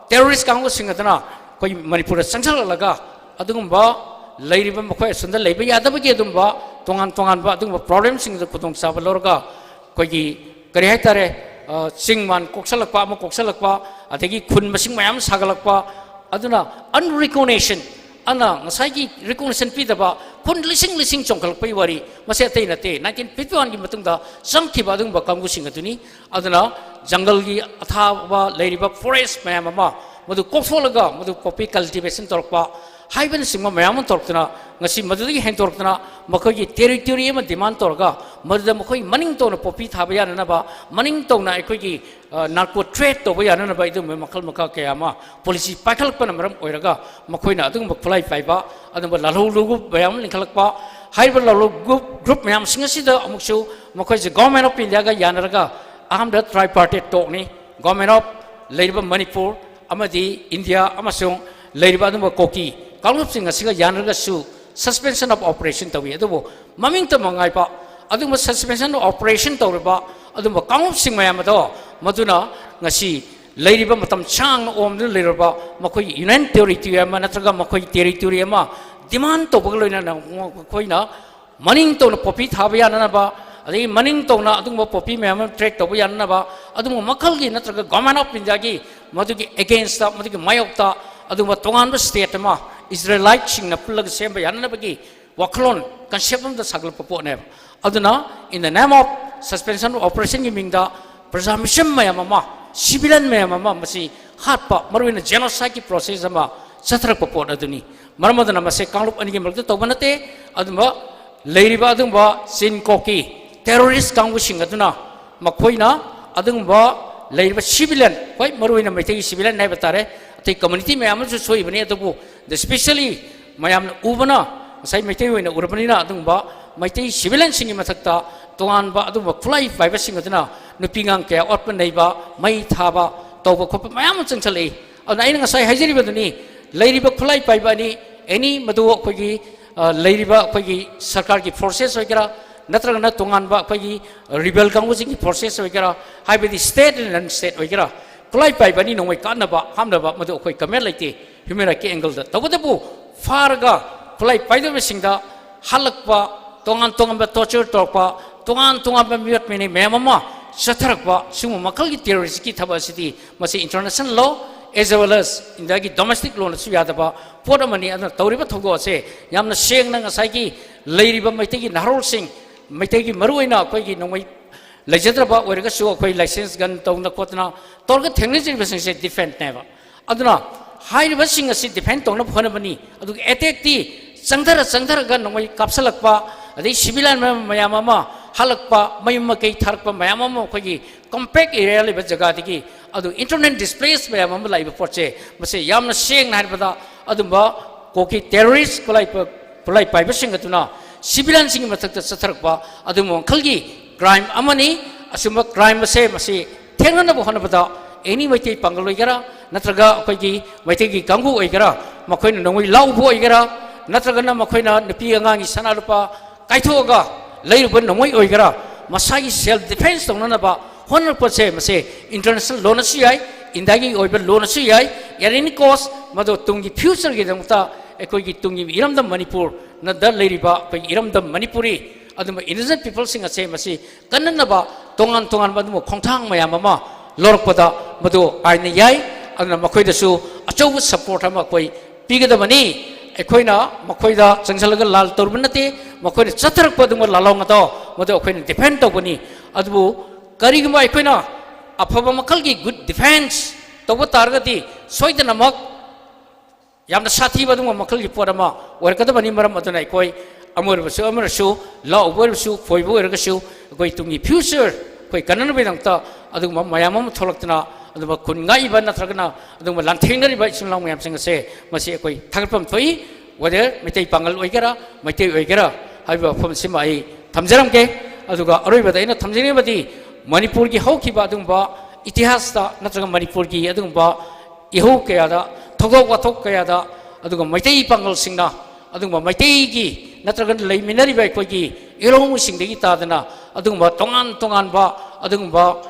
ꯇꯦꯔꯣꯔꯤꯁ ꯀꯥꯡꯕꯨꯁꯤꯡ ꯑꯗꯨꯅ ꯑꯩꯈꯣꯏ ꯃꯅꯤꯄꯨꯔꯗ ꯆꯪꯁꯤꯜꯂꯛꯂꯒ ꯑꯗꯨꯒꯨꯝꯕ ꯂꯩꯔꯤꯕ ꯃꯈꯣꯏ ꯑꯁꯣꯝꯗ ꯂꯩꯕ ꯌꯥꯗꯕꯒꯤ ꯑꯗꯨꯒꯨꯝꯕ ꯇꯣꯉꯥꯟ ꯇꯣꯉꯥꯟꯕ ꯑꯗꯨꯒꯨꯝꯕ ꯄ꯭ꯔꯣꯕ꯭ꯂꯦꯝꯁꯤꯡꯗ ꯈꯨꯗꯣꯡꯆꯥꯕ ꯂꯧꯔꯒ ꯑꯩꯈꯣꯏꯒꯤ ꯀꯔꯤ ꯍꯥꯏꯇꯥꯔꯦ, ꯑ, ꯆꯤꯡ ꯃꯥꯟ ꯀꯣꯛꯁꯜꯂꯛꯄ, ꯑꯃ ꯀꯣꯛꯁꯜꯂꯛꯄ, ꯑꯗꯒꯤ ꯈꯨꯟ ꯃꯁꯤꯡ ꯃꯌꯥꯝ ꯁꯥꯒꯠꯂꯛꯄ, ꯑꯗꯨꯅ unrecognition, ꯑꯗꯨꯅ ꯉꯁꯥꯏꯒꯤ ꯔꯤꯀꯣꯒꯅꯤꯁꯟ ꯄꯤꯗꯕ ꯈꯨꯟ ꯂꯤꯁꯤꯡ ꯂꯤꯁꯤꯡ ꯆꯣꯡꯈꯠꯂꯛꯄꯒꯤ ꯋꯥꯔꯤ, ꯃꯁꯤ ꯑꯇꯩ ꯅꯠꯇꯦ, ꯅꯥꯏꯟꯇꯤꯟ ꯐꯤꯐꯇꯤ ꯋꯥꯟꯒꯤ ꯃꯇꯨꯡꯗ ꯆꯪꯈꯤꯕ ꯑꯗꯨꯒꯨꯝꯕ ꯀꯥꯡꯕꯨꯁꯤꯡ ꯑꯗꯨꯅꯤ꯫ ꯑꯗꯨꯅ ꯖꯪꯒꯜꯒꯤ ꯑꯊꯥꯕ ꯂꯩꯔꯤꯕ ꯐꯣꯔꯦꯁ ꯃꯌꯥꯝ ꯑꯃ ꯃꯗꯨ ꯀꯣꯛꯊꯣꯛꯂꯒ ꯃꯗꯨ ꯄꯣꯄꯤ ꯀꯜꯇꯤꯚꯦꯁꯟ ꯇꯧꯔꯛꯄ ꯍꯥꯏꯕꯅꯆꯤꯡꯕ ꯃꯌꯥꯝ ꯑꯃ ꯇꯧꯔꯛꯇꯨꯅ, ꯉꯁꯤ ꯃꯗꯨꯗꯒꯤ ꯍꯦꯟꯗꯣꯔꯛꯇꯨꯅ ꯃꯈꯣꯏꯒꯤ ꯇꯦꯔꯤꯇꯣꯔꯤ ꯑꯃ ꯗꯤꯃꯥꯟ ꯇꯧꯔꯒ, ꯃꯗꯨꯗ ꯃꯈꯣꯏ ꯃꯅꯤꯡ ꯇꯧꯅ ꯄꯣꯄꯤ ꯊꯥꯕ ꯌꯥꯅꯅꯕ, ꯃꯅꯤꯡ ꯇꯧꯅ ꯑꯩꯈꯣꯏꯒꯤ, ꯑ, ꯅꯥꯔꯀꯣ ꯇ꯭ꯔꯦꯠ ꯇꯧꯕ ꯌꯥꯅꯅꯕ ꯑꯗꯨꯒꯨꯝꯕ ꯃꯈꯜ ꯃꯈꯥ ꯀꯌꯥ ꯑꯃ ꯄꯣꯂꯤꯁꯤ ꯄꯥꯏꯈꯠꯂꯛꯄꯅ ꯃꯔꯝ ꯑꯣꯏꯔꯒ, ꯃꯈꯣꯏꯅ ꯑꯗꯨꯒꯨꯝꯕ ꯈꯨꯠꯂꯥꯏ ꯄꯥꯏꯕ, ꯑꯗꯨꯒꯨꯝꯕ ꯂꯥꯜꯍꯧ ꯂꯨꯒꯨꯞ ꯃꯌꯥꯝ ꯑꯃ ꯂꯤꯡꯈꯠꯂꯛꯄ, ꯍꯥꯏꯔꯤꯕ ꯂꯥꯜꯍꯧ ꯒ꯭ꯔꯨꯞ, ꯒ꯭ꯔꯨꯞ ꯃꯌꯥꯝꯁꯤꯡ ꯑꯁꯤꯗ ꯑꯃꯨꯛꯁꯨ ꯃꯈꯣꯏꯁꯦ Government of India ꯒ ꯌꯥꯅꯔꯒ ꯑꯍꯥꯟꯕꯗ tripartite talk ꯅꯤ꯫ Government of ꯂꯩꯔꯤꯕ ꯃꯅꯤꯄꯨꯔ ꯑꯃꯗꯤ ꯏꯟꯗꯤꯌꯥ ꯑꯃꯁꯨꯡ ꯂꯩꯔꯤꯕ ꯑꯗꯨꯒꯨꯝꯕ ꯀꯣꯀꯤ ꯀꯥꯡꯂꯨꯞꯁꯤꯡ ꯑꯁꯤꯒ ꯌꯥꯅꯔꯒꯁꯨ suspension of operation ꯇꯧꯏ꯫ ꯑꯗꯨꯕꯨ ꯃꯃꯤꯡꯇ ꯃꯉꯥꯏꯕ ꯑꯗꯨꯒꯨꯝꯕ suspension of operation ꯇꯧꯔꯤꯕ ꯑꯗꯨꯒꯨꯝꯕ ꯀꯥꯡꯂꯨꯞꯁꯤꯡ ꯃꯌꯥꯝ ꯑꯗꯣ, ꯃꯗꯨꯅ ꯉꯁꯤ ꯂꯩꯔꯤꯕ ꯃꯇꯝ ꯁꯥꯡꯅ ꯑꯣꯝꯗꯨꯅ ꯂꯩꯔꯕ ꯃꯈꯣꯏꯒꯤ ꯌꯨꯅꯤꯌꯟ ꯇꯦꯔꯤꯇꯣꯔꯤ ꯑꯃ ꯅꯠꯇ꯭ꯔꯒ ꯃꯈꯣꯏꯒꯤ ꯇꯦꯔꯤꯇꯣꯔꯤ ꯑꯃ ꯗꯤꯃꯥꯟ ꯇꯧꯕꯒ ꯂꯣꯏꯅꯅ ꯃꯈꯣꯏꯅ ꯃꯅꯤꯡ ꯇꯧꯅ ꯄꯣꯄꯤ ꯊꯥꯕ ꯌꯥꯅꯅꯕ, ꯑꯗꯒꯤ ꯃꯅꯤꯡ ꯇꯧꯅ ꯑꯗꯨꯒꯨꯝꯕ ꯄꯣꯄꯤ ꯃꯌꯥꯝ ꯑꯃ ꯇ꯭ꯔꯦꯠ ꯇꯧꯕ ꯌꯥꯅꯅꯕ, ꯑꯗꯨꯒꯨꯝꯕ ꯃꯈꯜꯒꯤ ꯅꯠꯇ꯭ꯔꯒ Government of India ꯒꯤ ꯃꯗꯨꯒꯤ against ꯇ, ꯃꯗꯨꯒꯤ ꯃꯥꯌꯣꯛꯇ ꯑꯗꯨꯒꯨꯝꯕ ꯇꯣꯉꯥꯟꯕ state ꯑꯃ ꯏꯖꯔꯦꯂꯥꯏꯠꯁꯤꯡꯅ ꯄꯨꯜꯂꯒ ꯁꯦꯝꯕ ꯌꯥꯅꯅꯕꯒꯤ ꯋꯥꯈꯜꯂꯣꯟ, concept ꯑꯃꯗ ꯁꯥꯒꯠꯂꯛꯄ ꯄꯣꯠꯅꯦꯕ꯫ ꯑꯗꯨꯅ in the name of suspension of operation ꯒꯤ ꯃꯤꯡꯗ ꯄ꯭ꯔꯖꯥ ꯃꯤꯁꯝ ꯃꯌꯥꯝ ꯑꯃ civilian ꯃꯌꯥꯝ ꯑꯃ ꯃꯁꯤ ꯍꯥꯠꯄ, ꯃꯔꯨꯑꯣꯏꯅ genocide ꯀꯤ process ꯑꯃ ꯆꯠꯊꯔꯛꯄ ꯄꯣꯠ ꯑꯗꯨꯅꯤ꯫ ꯃꯔꯝ ꯑꯗꯨꯅ ꯃꯁꯤ ꯀꯥꯡꯂꯨꯞ ꯑꯅꯤꯒꯤ ꯃꯔꯛꯇ ꯇꯧꯕ ꯅꯠꯇꯦ꯫ ꯑꯗꯨꯝꯕ ꯂꯩꯔꯤꯕ ꯑꯗꯨꯒꯨꯝꯕ ꯆꯤꯟ ꯀꯣꯛꯀꯤ terrorist ꯀꯥꯡꯕꯨꯁꯤꯡ ꯑꯗꯨꯅ ꯃꯈꯣꯏꯅ ꯑꯗꯨꯒꯨꯝꯕ ꯂꯩꯔꯤꯕ civilian, ꯍꯣꯏ, ꯃꯔꯨꯑꯣꯏꯅ ꯃꯩꯇꯩꯒꯤ civilian ꯍꯥꯏꯕ ꯇꯥꯔꯦ, ꯑꯇꯩ community ꯃꯌꯥꯝ ꯑꯃꯁꯨ ꯁꯣꯛꯏꯕꯅꯤ, ꯑꯗꯨꯕꯨ especially ꯃꯌꯥꯝꯅ ꯎꯕꯅ, ꯉꯁꯥꯏ ꯃꯩꯇꯩ ꯑꯣꯏꯅ ꯎꯔꯕꯅꯤꯅ, ꯑꯗꯨꯒꯨꯝꯕ ꯃꯩꯇꯩ civilian ꯁꯤꯡꯒꯤ ꯃꯊꯛꯇ ꯇꯣꯉꯥꯟꯕ ꯑꯗꯨꯒꯨꯝꯕ ꯈꯨꯠꯂꯥꯏ ꯄꯥꯏꯕꯁꯤꯡ ꯑꯗꯨꯅ ꯅꯨꯄꯤ ꯑꯉꯥꯡ ꯀꯌꯥ ꯑꯣꯠꯄ ꯅꯩꯕ, ꯃꯩ ꯊꯥꯕ ꯇꯧꯕ ꯈꯣꯠꯄ ꯃꯌꯥꯝ ꯑꯃ ꯆꯪꯁꯜꯂꯛꯏ꯫ ꯑꯗꯨꯅ ꯑꯩꯅ ꯉꯁꯥꯏ ꯍꯥꯏꯖꯔꯤꯕꯗꯨꯅꯤ, ꯂꯩꯔꯤꯕ ꯈꯨꯠꯂꯥꯏ ꯄꯥꯏꯕ ꯑꯅꯤ, any ꯃꯗꯨ ꯑꯩꯈꯣꯏꯒꯤ, ꯑ, ꯂꯩꯔꯤꯕ ꯑꯩꯈꯣꯏꯒꯤ ꯁꯔꯀꯥꯔꯒꯤ forces ꯑꯣꯏꯒꯦꯔꯥ, ꯅꯠꯇ꯭ꯔꯒꯅ ꯇꯣꯉꯥꯟꯕ ꯑꯩꯈꯣꯏꯒꯤ rebel ꯀꯥꯡꯕꯨꯁꯤꯡꯒꯤ forces ꯑꯣꯏꯒꯦꯔꯥ, ꯍꯥꯏꯕꯗꯤ state and non state ꯑꯣꯏꯒꯦꯔꯥ, ꯈꯨꯠꯂꯥꯏ ꯄꯥꯏꯕ ꯑꯅꯤ ꯅꯣꯡꯃꯩ ꯀꯥꯞꯅꯕ ꯍꯥꯞꯅꯕ ꯃꯗꯨ ꯑꯩꯈꯣꯏ comment ꯂꯩꯇꯦ human right ꯀꯤ angle ꯗ꯫ ꯇꯧꯕꯇꯕꯨ ꯐꯥꯔꯒ ꯈꯨꯠꯂꯥꯏ ꯄꯥꯏꯗꯕꯁꯤꯡꯗ ꯍꯥꯠꯂꯛꯄ, ꯇꯣꯉꯥꯟ ꯇꯣꯉꯥꯟꯕ torture ꯇꯧꯔꯛꯄ, ꯇꯣꯉꯥꯟ ꯇꯣꯉꯥꯟꯕ ꯃꯤꯑꯣꯠ ꯃꯤꯅꯩ ꯃꯌꯥꯝ ꯑꯃ ꯆꯠꯊꯔꯛꯄ, ꯁꯤꯒꯨꯝꯕ ꯃꯈꯜꯒꯤ terrorist ꯀꯤ ꯊꯕꯛ ꯑꯁꯤꯗꯤ ꯃꯁꯤ international law as well as ꯏꯟꯗꯤꯌꯥꯒꯤ domestic law ꯅꯁꯨ ꯌꯥꯗꯕ ꯄꯣꯠ ꯑꯃꯅꯤ꯫ ꯑꯗꯨꯅ ꯇꯧꯔꯤꯕ ꯊꯧꯗꯣꯛ ꯑꯁꯦ ꯌꯥꯝꯅ ꯁꯦꯡꯅ ꯉꯁꯥꯏꯒꯤ ꯂꯩꯔꯤꯕ ꯃꯩꯇꯩꯒꯤ ꯅꯍꯥꯔꯣꯜꯁꯤꯡ, ꯃꯩꯇꯩꯒꯤ ꯃꯔꯨꯑꯣꯏꯅ ꯑꯩꯈꯣꯏꯒꯤ ꯅꯣꯡꯃꯩ ꯂꯩꯖꯗ꯭ꯔꯕ ꯑꯣꯏꯔꯒꯁꯨ ꯑꯩꯈꯣꯏ license gun ꯇꯧꯗꯅ ꯈꯣꯠꯇꯅ ꯇꯧꯔꯒ ꯊꯦꯡꯅꯖꯔꯤꯕꯁꯤꯡꯁꯦ defend ꯅꯦꯕ꯫ ꯑꯗꯨꯅ ꯍꯥꯏꯔꯤꯕꯁꯤꯡ ꯑꯁꯤ defend ꯇꯧꯅꯕ ꯍꯣꯠꯅꯕꯅꯤ꯫ ꯑꯗꯨꯒ attack ꯇꯤ ꯆꯪꯊꯔ ꯆꯪꯊꯔꯒ ꯅꯣꯡꯃꯩ ꯀꯥꯞꯁꯤꯜꯂꯛꯄ, ꯑꯗꯩ civilian ꯃꯌꯥꯝ ꯑꯃ ꯍꯜꯂꯛꯄ, ꯃꯌꯨꯝ ꯃꯀꯩ ꯊꯥꯔꯛꯄ ꯃꯌꯥꯝ ꯑꯃ ꯑꯩꯈꯣꯏꯒꯤ compact area ꯂꯩꯕ ꯖꯒꯥꯗꯒꯤ, ꯑꯗꯨ internally displaced ꯃꯌꯥꯝ ꯑꯃ ꯂꯥꯛꯏꯕ ꯄꯣꯠꯁꯦ, ꯃꯁꯤ ꯌꯥꯝꯅ ꯁꯦꯡꯅ ꯍꯥꯏꯔꯕꯗ ꯑꯗꯨꯝꯕ ꯀꯣꯀꯤ terrorist ꯈꯨꯠꯂꯥꯏ ꯄ-, ꯈꯨꯠꯂꯥꯏ ꯄꯥꯏꯕꯁꯤꯡ ꯑꯗꯨꯅ civilian ꯁꯤꯡꯒꯤ ꯃꯊꯛꯇ ꯆꯠꯊꯔꯛꯄ ꯑꯗꯨꯒꯨꯝꯕ ꯃꯈꯜꯒꯤ crime ꯑꯃꯅꯤ꯫ ꯑꯁꯨꯝꯕ crime ꯑꯁꯦ ꯃꯁꯤ ꯊꯦꯡꯅꯅꯕ ꯍꯣꯠꯅꯕꯗ any ꯃꯩꯇꯩ ꯄꯥꯡꯒꯜ ꯑꯣꯏꯒꯦꯔꯥ, ꯅꯠꯇ꯭ꯔꯒ ꯑꯩꯈꯣꯏꯒꯤ ꯃꯩꯇꯩꯒꯤ ꯀꯥꯡꯕꯨ ꯑꯣꯏꯒꯦꯔꯥ, ꯃꯈꯣꯏꯅ ꯅꯣꯡꯃꯩ ꯂꯥꯎꯕ ꯑꯣꯏꯒꯦꯔꯥ, ꯅꯠꯇ꯭ꯔꯒꯅ ꯃꯈꯣꯏꯅ ꯅꯨꯄꯤ ꯑꯉꯥꯡꯒꯤ ꯁꯅꯥ ꯂꯨꯄꯥ ꯀꯥꯏꯊꯣꯛꯑꯒ ꯂꯩꯔꯨꯕ ꯅꯣꯡꯃꯩ ꯑꯣꯏꯒꯦꯔꯥ, ꯃꯁꯥꯒꯤ self defence ꯇꯧꯅꯅꯕ ꯍꯣꯠꯅꯔꯛꯄꯁꯦ ꯃꯁꯤ international law ꯅꯁꯨ ꯌꯥꯏ, ꯏꯟꯗꯤꯌꯥꯒꯤ ꯑꯣꯏꯕ law ꯅꯁꯨ ꯌꯥꯏ꯫ At any cost, ꯃꯗꯨ ꯇꯨꯡꯒꯤ future ꯒꯤꯗꯃꯛꯇ ꯑꯩꯈꯣꯏꯒꯤ ꯇꯨꯡꯒꯤ ꯏꯔꯝꯗꯝ ꯃꯅꯤꯄꯨꯔꯅꯗ ꯂꯩꯔꯤꯕ ꯑꯩꯈꯣꯏꯒꯤ ꯏꯔꯝꯗꯝ ꯃꯅꯤꯄꯨꯔꯤ ꯑꯗꯨꯝꯕ indigenous people ꯁꯤꯡ ꯑꯁꯦ ꯃꯁꯤ ꯀꯟꯅꯅꯕ ꯇꯣꯉꯥꯟ ꯇꯣꯉꯥꯟꯕ ꯑꯗꯨꯝꯕ ꯈꯣꯡꯊꯥꯡ ꯃꯌꯥꯝ ꯑꯃ ꯂꯧꯔꯛꯄꯗ ꯃꯗꯨ ꯑꯥꯏꯟꯅ ꯌꯥꯏ꯫ ꯑꯗꯨꯅ ꯃꯈꯣꯏꯗꯁꯨ ꯑꯆꯧꯕ support ꯑꯃ ꯑꯩꯈꯣꯏ ꯄꯤꯒꯗꯕꯅꯤ꯫ ꯑꯩꯈꯣꯏꯅ ꯃꯈꯣꯏꯗ ꯆꯪꯁꯤꯜꯂꯒ ꯂꯥꯜ ꯇꯧꯔꯨꯕ ꯅꯠꯇꯦ, ꯃꯈꯣꯏꯅ ꯆꯠꯊꯔꯛꯄ ꯑꯗꯨꯒꯨꯝꯕ ꯂꯥꯜꯍꯧ ꯉꯇꯧ ꯃꯗꯨ ꯑꯩꯈꯣꯏꯅ defend ꯇꯧꯒꯅꯤ꯫ ꯑꯗꯨꯕꯨ ꯀꯔꯤꯒꯨꯝꯕ ꯑꯩꯈꯣꯏꯅ ꯑꯐꯕ ꯃꯈꯜꯒꯤ good defense ꯇꯧꯕ ꯇꯥꯔꯒꯗꯤ ꯁꯣꯏꯗꯅꯃꯛ ꯌꯥꯝꯅ ꯁꯥꯊꯤꯕ ꯑꯗꯨꯒꯨꯝꯕ ꯃꯈꯜꯒꯤ ꯄꯣꯠ ꯑꯃ ꯑꯣꯏꯔꯛꯀꯗꯕꯅꯤ꯫ ꯃꯔꯝ ꯑꯗꯨꯅ ꯑꯩꯈꯣꯏ ꯑꯃ ꯑꯣꯏꯔꯕꯁꯨ ꯑꯃꯔꯁꯨ, ꯂꯥꯎꯕ ꯑꯣꯏꯔꯕꯁꯨ, ꯐꯣꯏꯕ ꯑꯣꯏꯔꯒꯁꯨ, ꯑꯩꯈꯣꯏ ꯇꯨꯡꯒꯤ future ꯑꯩꯈꯣꯏ ꯀꯟꯅꯅꯕꯒꯤꯗꯃꯛꯇ ꯑꯗꯨꯒꯨꯝꯕ ꯃꯌꯥꯝ ꯑꯃ ꯊꯣꯛꯂꯛꯇꯅ ꯑꯗꯨꯒꯨꯝꯕ ꯈꯨꯟ ꯉꯥꯛꯏꯕ ꯅꯠꯇ꯭ꯔꯒꯅ ꯑꯗꯨꯒꯨꯝꯕ ꯂꯥꯟꯊꯦꯡꯅꯔꯤꯕ ꯏꯆꯤꯜ ꯏꯅꯥꯎ ꯃꯌꯥꯝꯁꯤꯡ ꯑꯁꯦ ꯃꯁꯤ ꯑꯩꯈꯣꯏ ꯊꯥꯒꯠꯐꯝ ꯊꯣꯛꯏ꯫ Whether ꯃꯩꯇꯩ ꯄꯥꯉꯜ ꯑꯣꯏꯒꯦꯔꯥ, ꯃꯩꯇꯩ ꯑꯣꯏꯒꯦꯔꯥ ꯍꯥꯏꯕ ꯋꯥꯐꯝꯁꯤꯃ ꯑꯩ ꯊꯝꯖꯔꯝꯒꯦ꯫ ꯑꯗꯨꯒ ꯑꯔꯣꯏꯕꯗ ꯑꯩꯅ ꯊꯝꯖꯅꯤꯡꯕꯗꯤ ꯃꯅꯤꯄꯨꯔꯒꯤ ꯍꯧꯈꯤꯕ ꯑꯗꯨꯒꯨꯝꯕ ꯏꯇꯤꯍꯥꯁꯇ ꯅꯠꯇ꯭ꯔꯒ ꯃꯅꯤꯄꯨꯔꯒꯤ ꯑꯗꯨꯒꯨꯝꯕ ꯏꯍꯧ ꯀꯌꯥꯗ, ꯊꯧꯗꯣꯛ ꯋꯥꯊꯣꯛ ꯀꯌꯥꯗ, ꯑꯗꯨꯒ ꯃꯩꯇꯩ ꯄꯥꯉꯜꯁꯤꯡꯅ ꯑꯗꯨꯒꯨꯝꯕ ꯃꯩꯇꯩꯒꯤ ꯅꯠꯇ꯭ꯔꯒ ꯂꯩꯃꯤꯟꯅꯔꯤꯕ ꯑꯩꯈꯣꯏꯒꯤ ꯏꯔꯣꯡꯁꯤꯡꯗꯒꯤ ꯇꯥꯗꯅ ꯑꯗꯨꯒꯨꯝꯕ ꯇꯣꯉꯥꯟ ꯇꯣꯉꯥꯟꯕ ꯑꯗꯨꯒꯨꯝꯕ,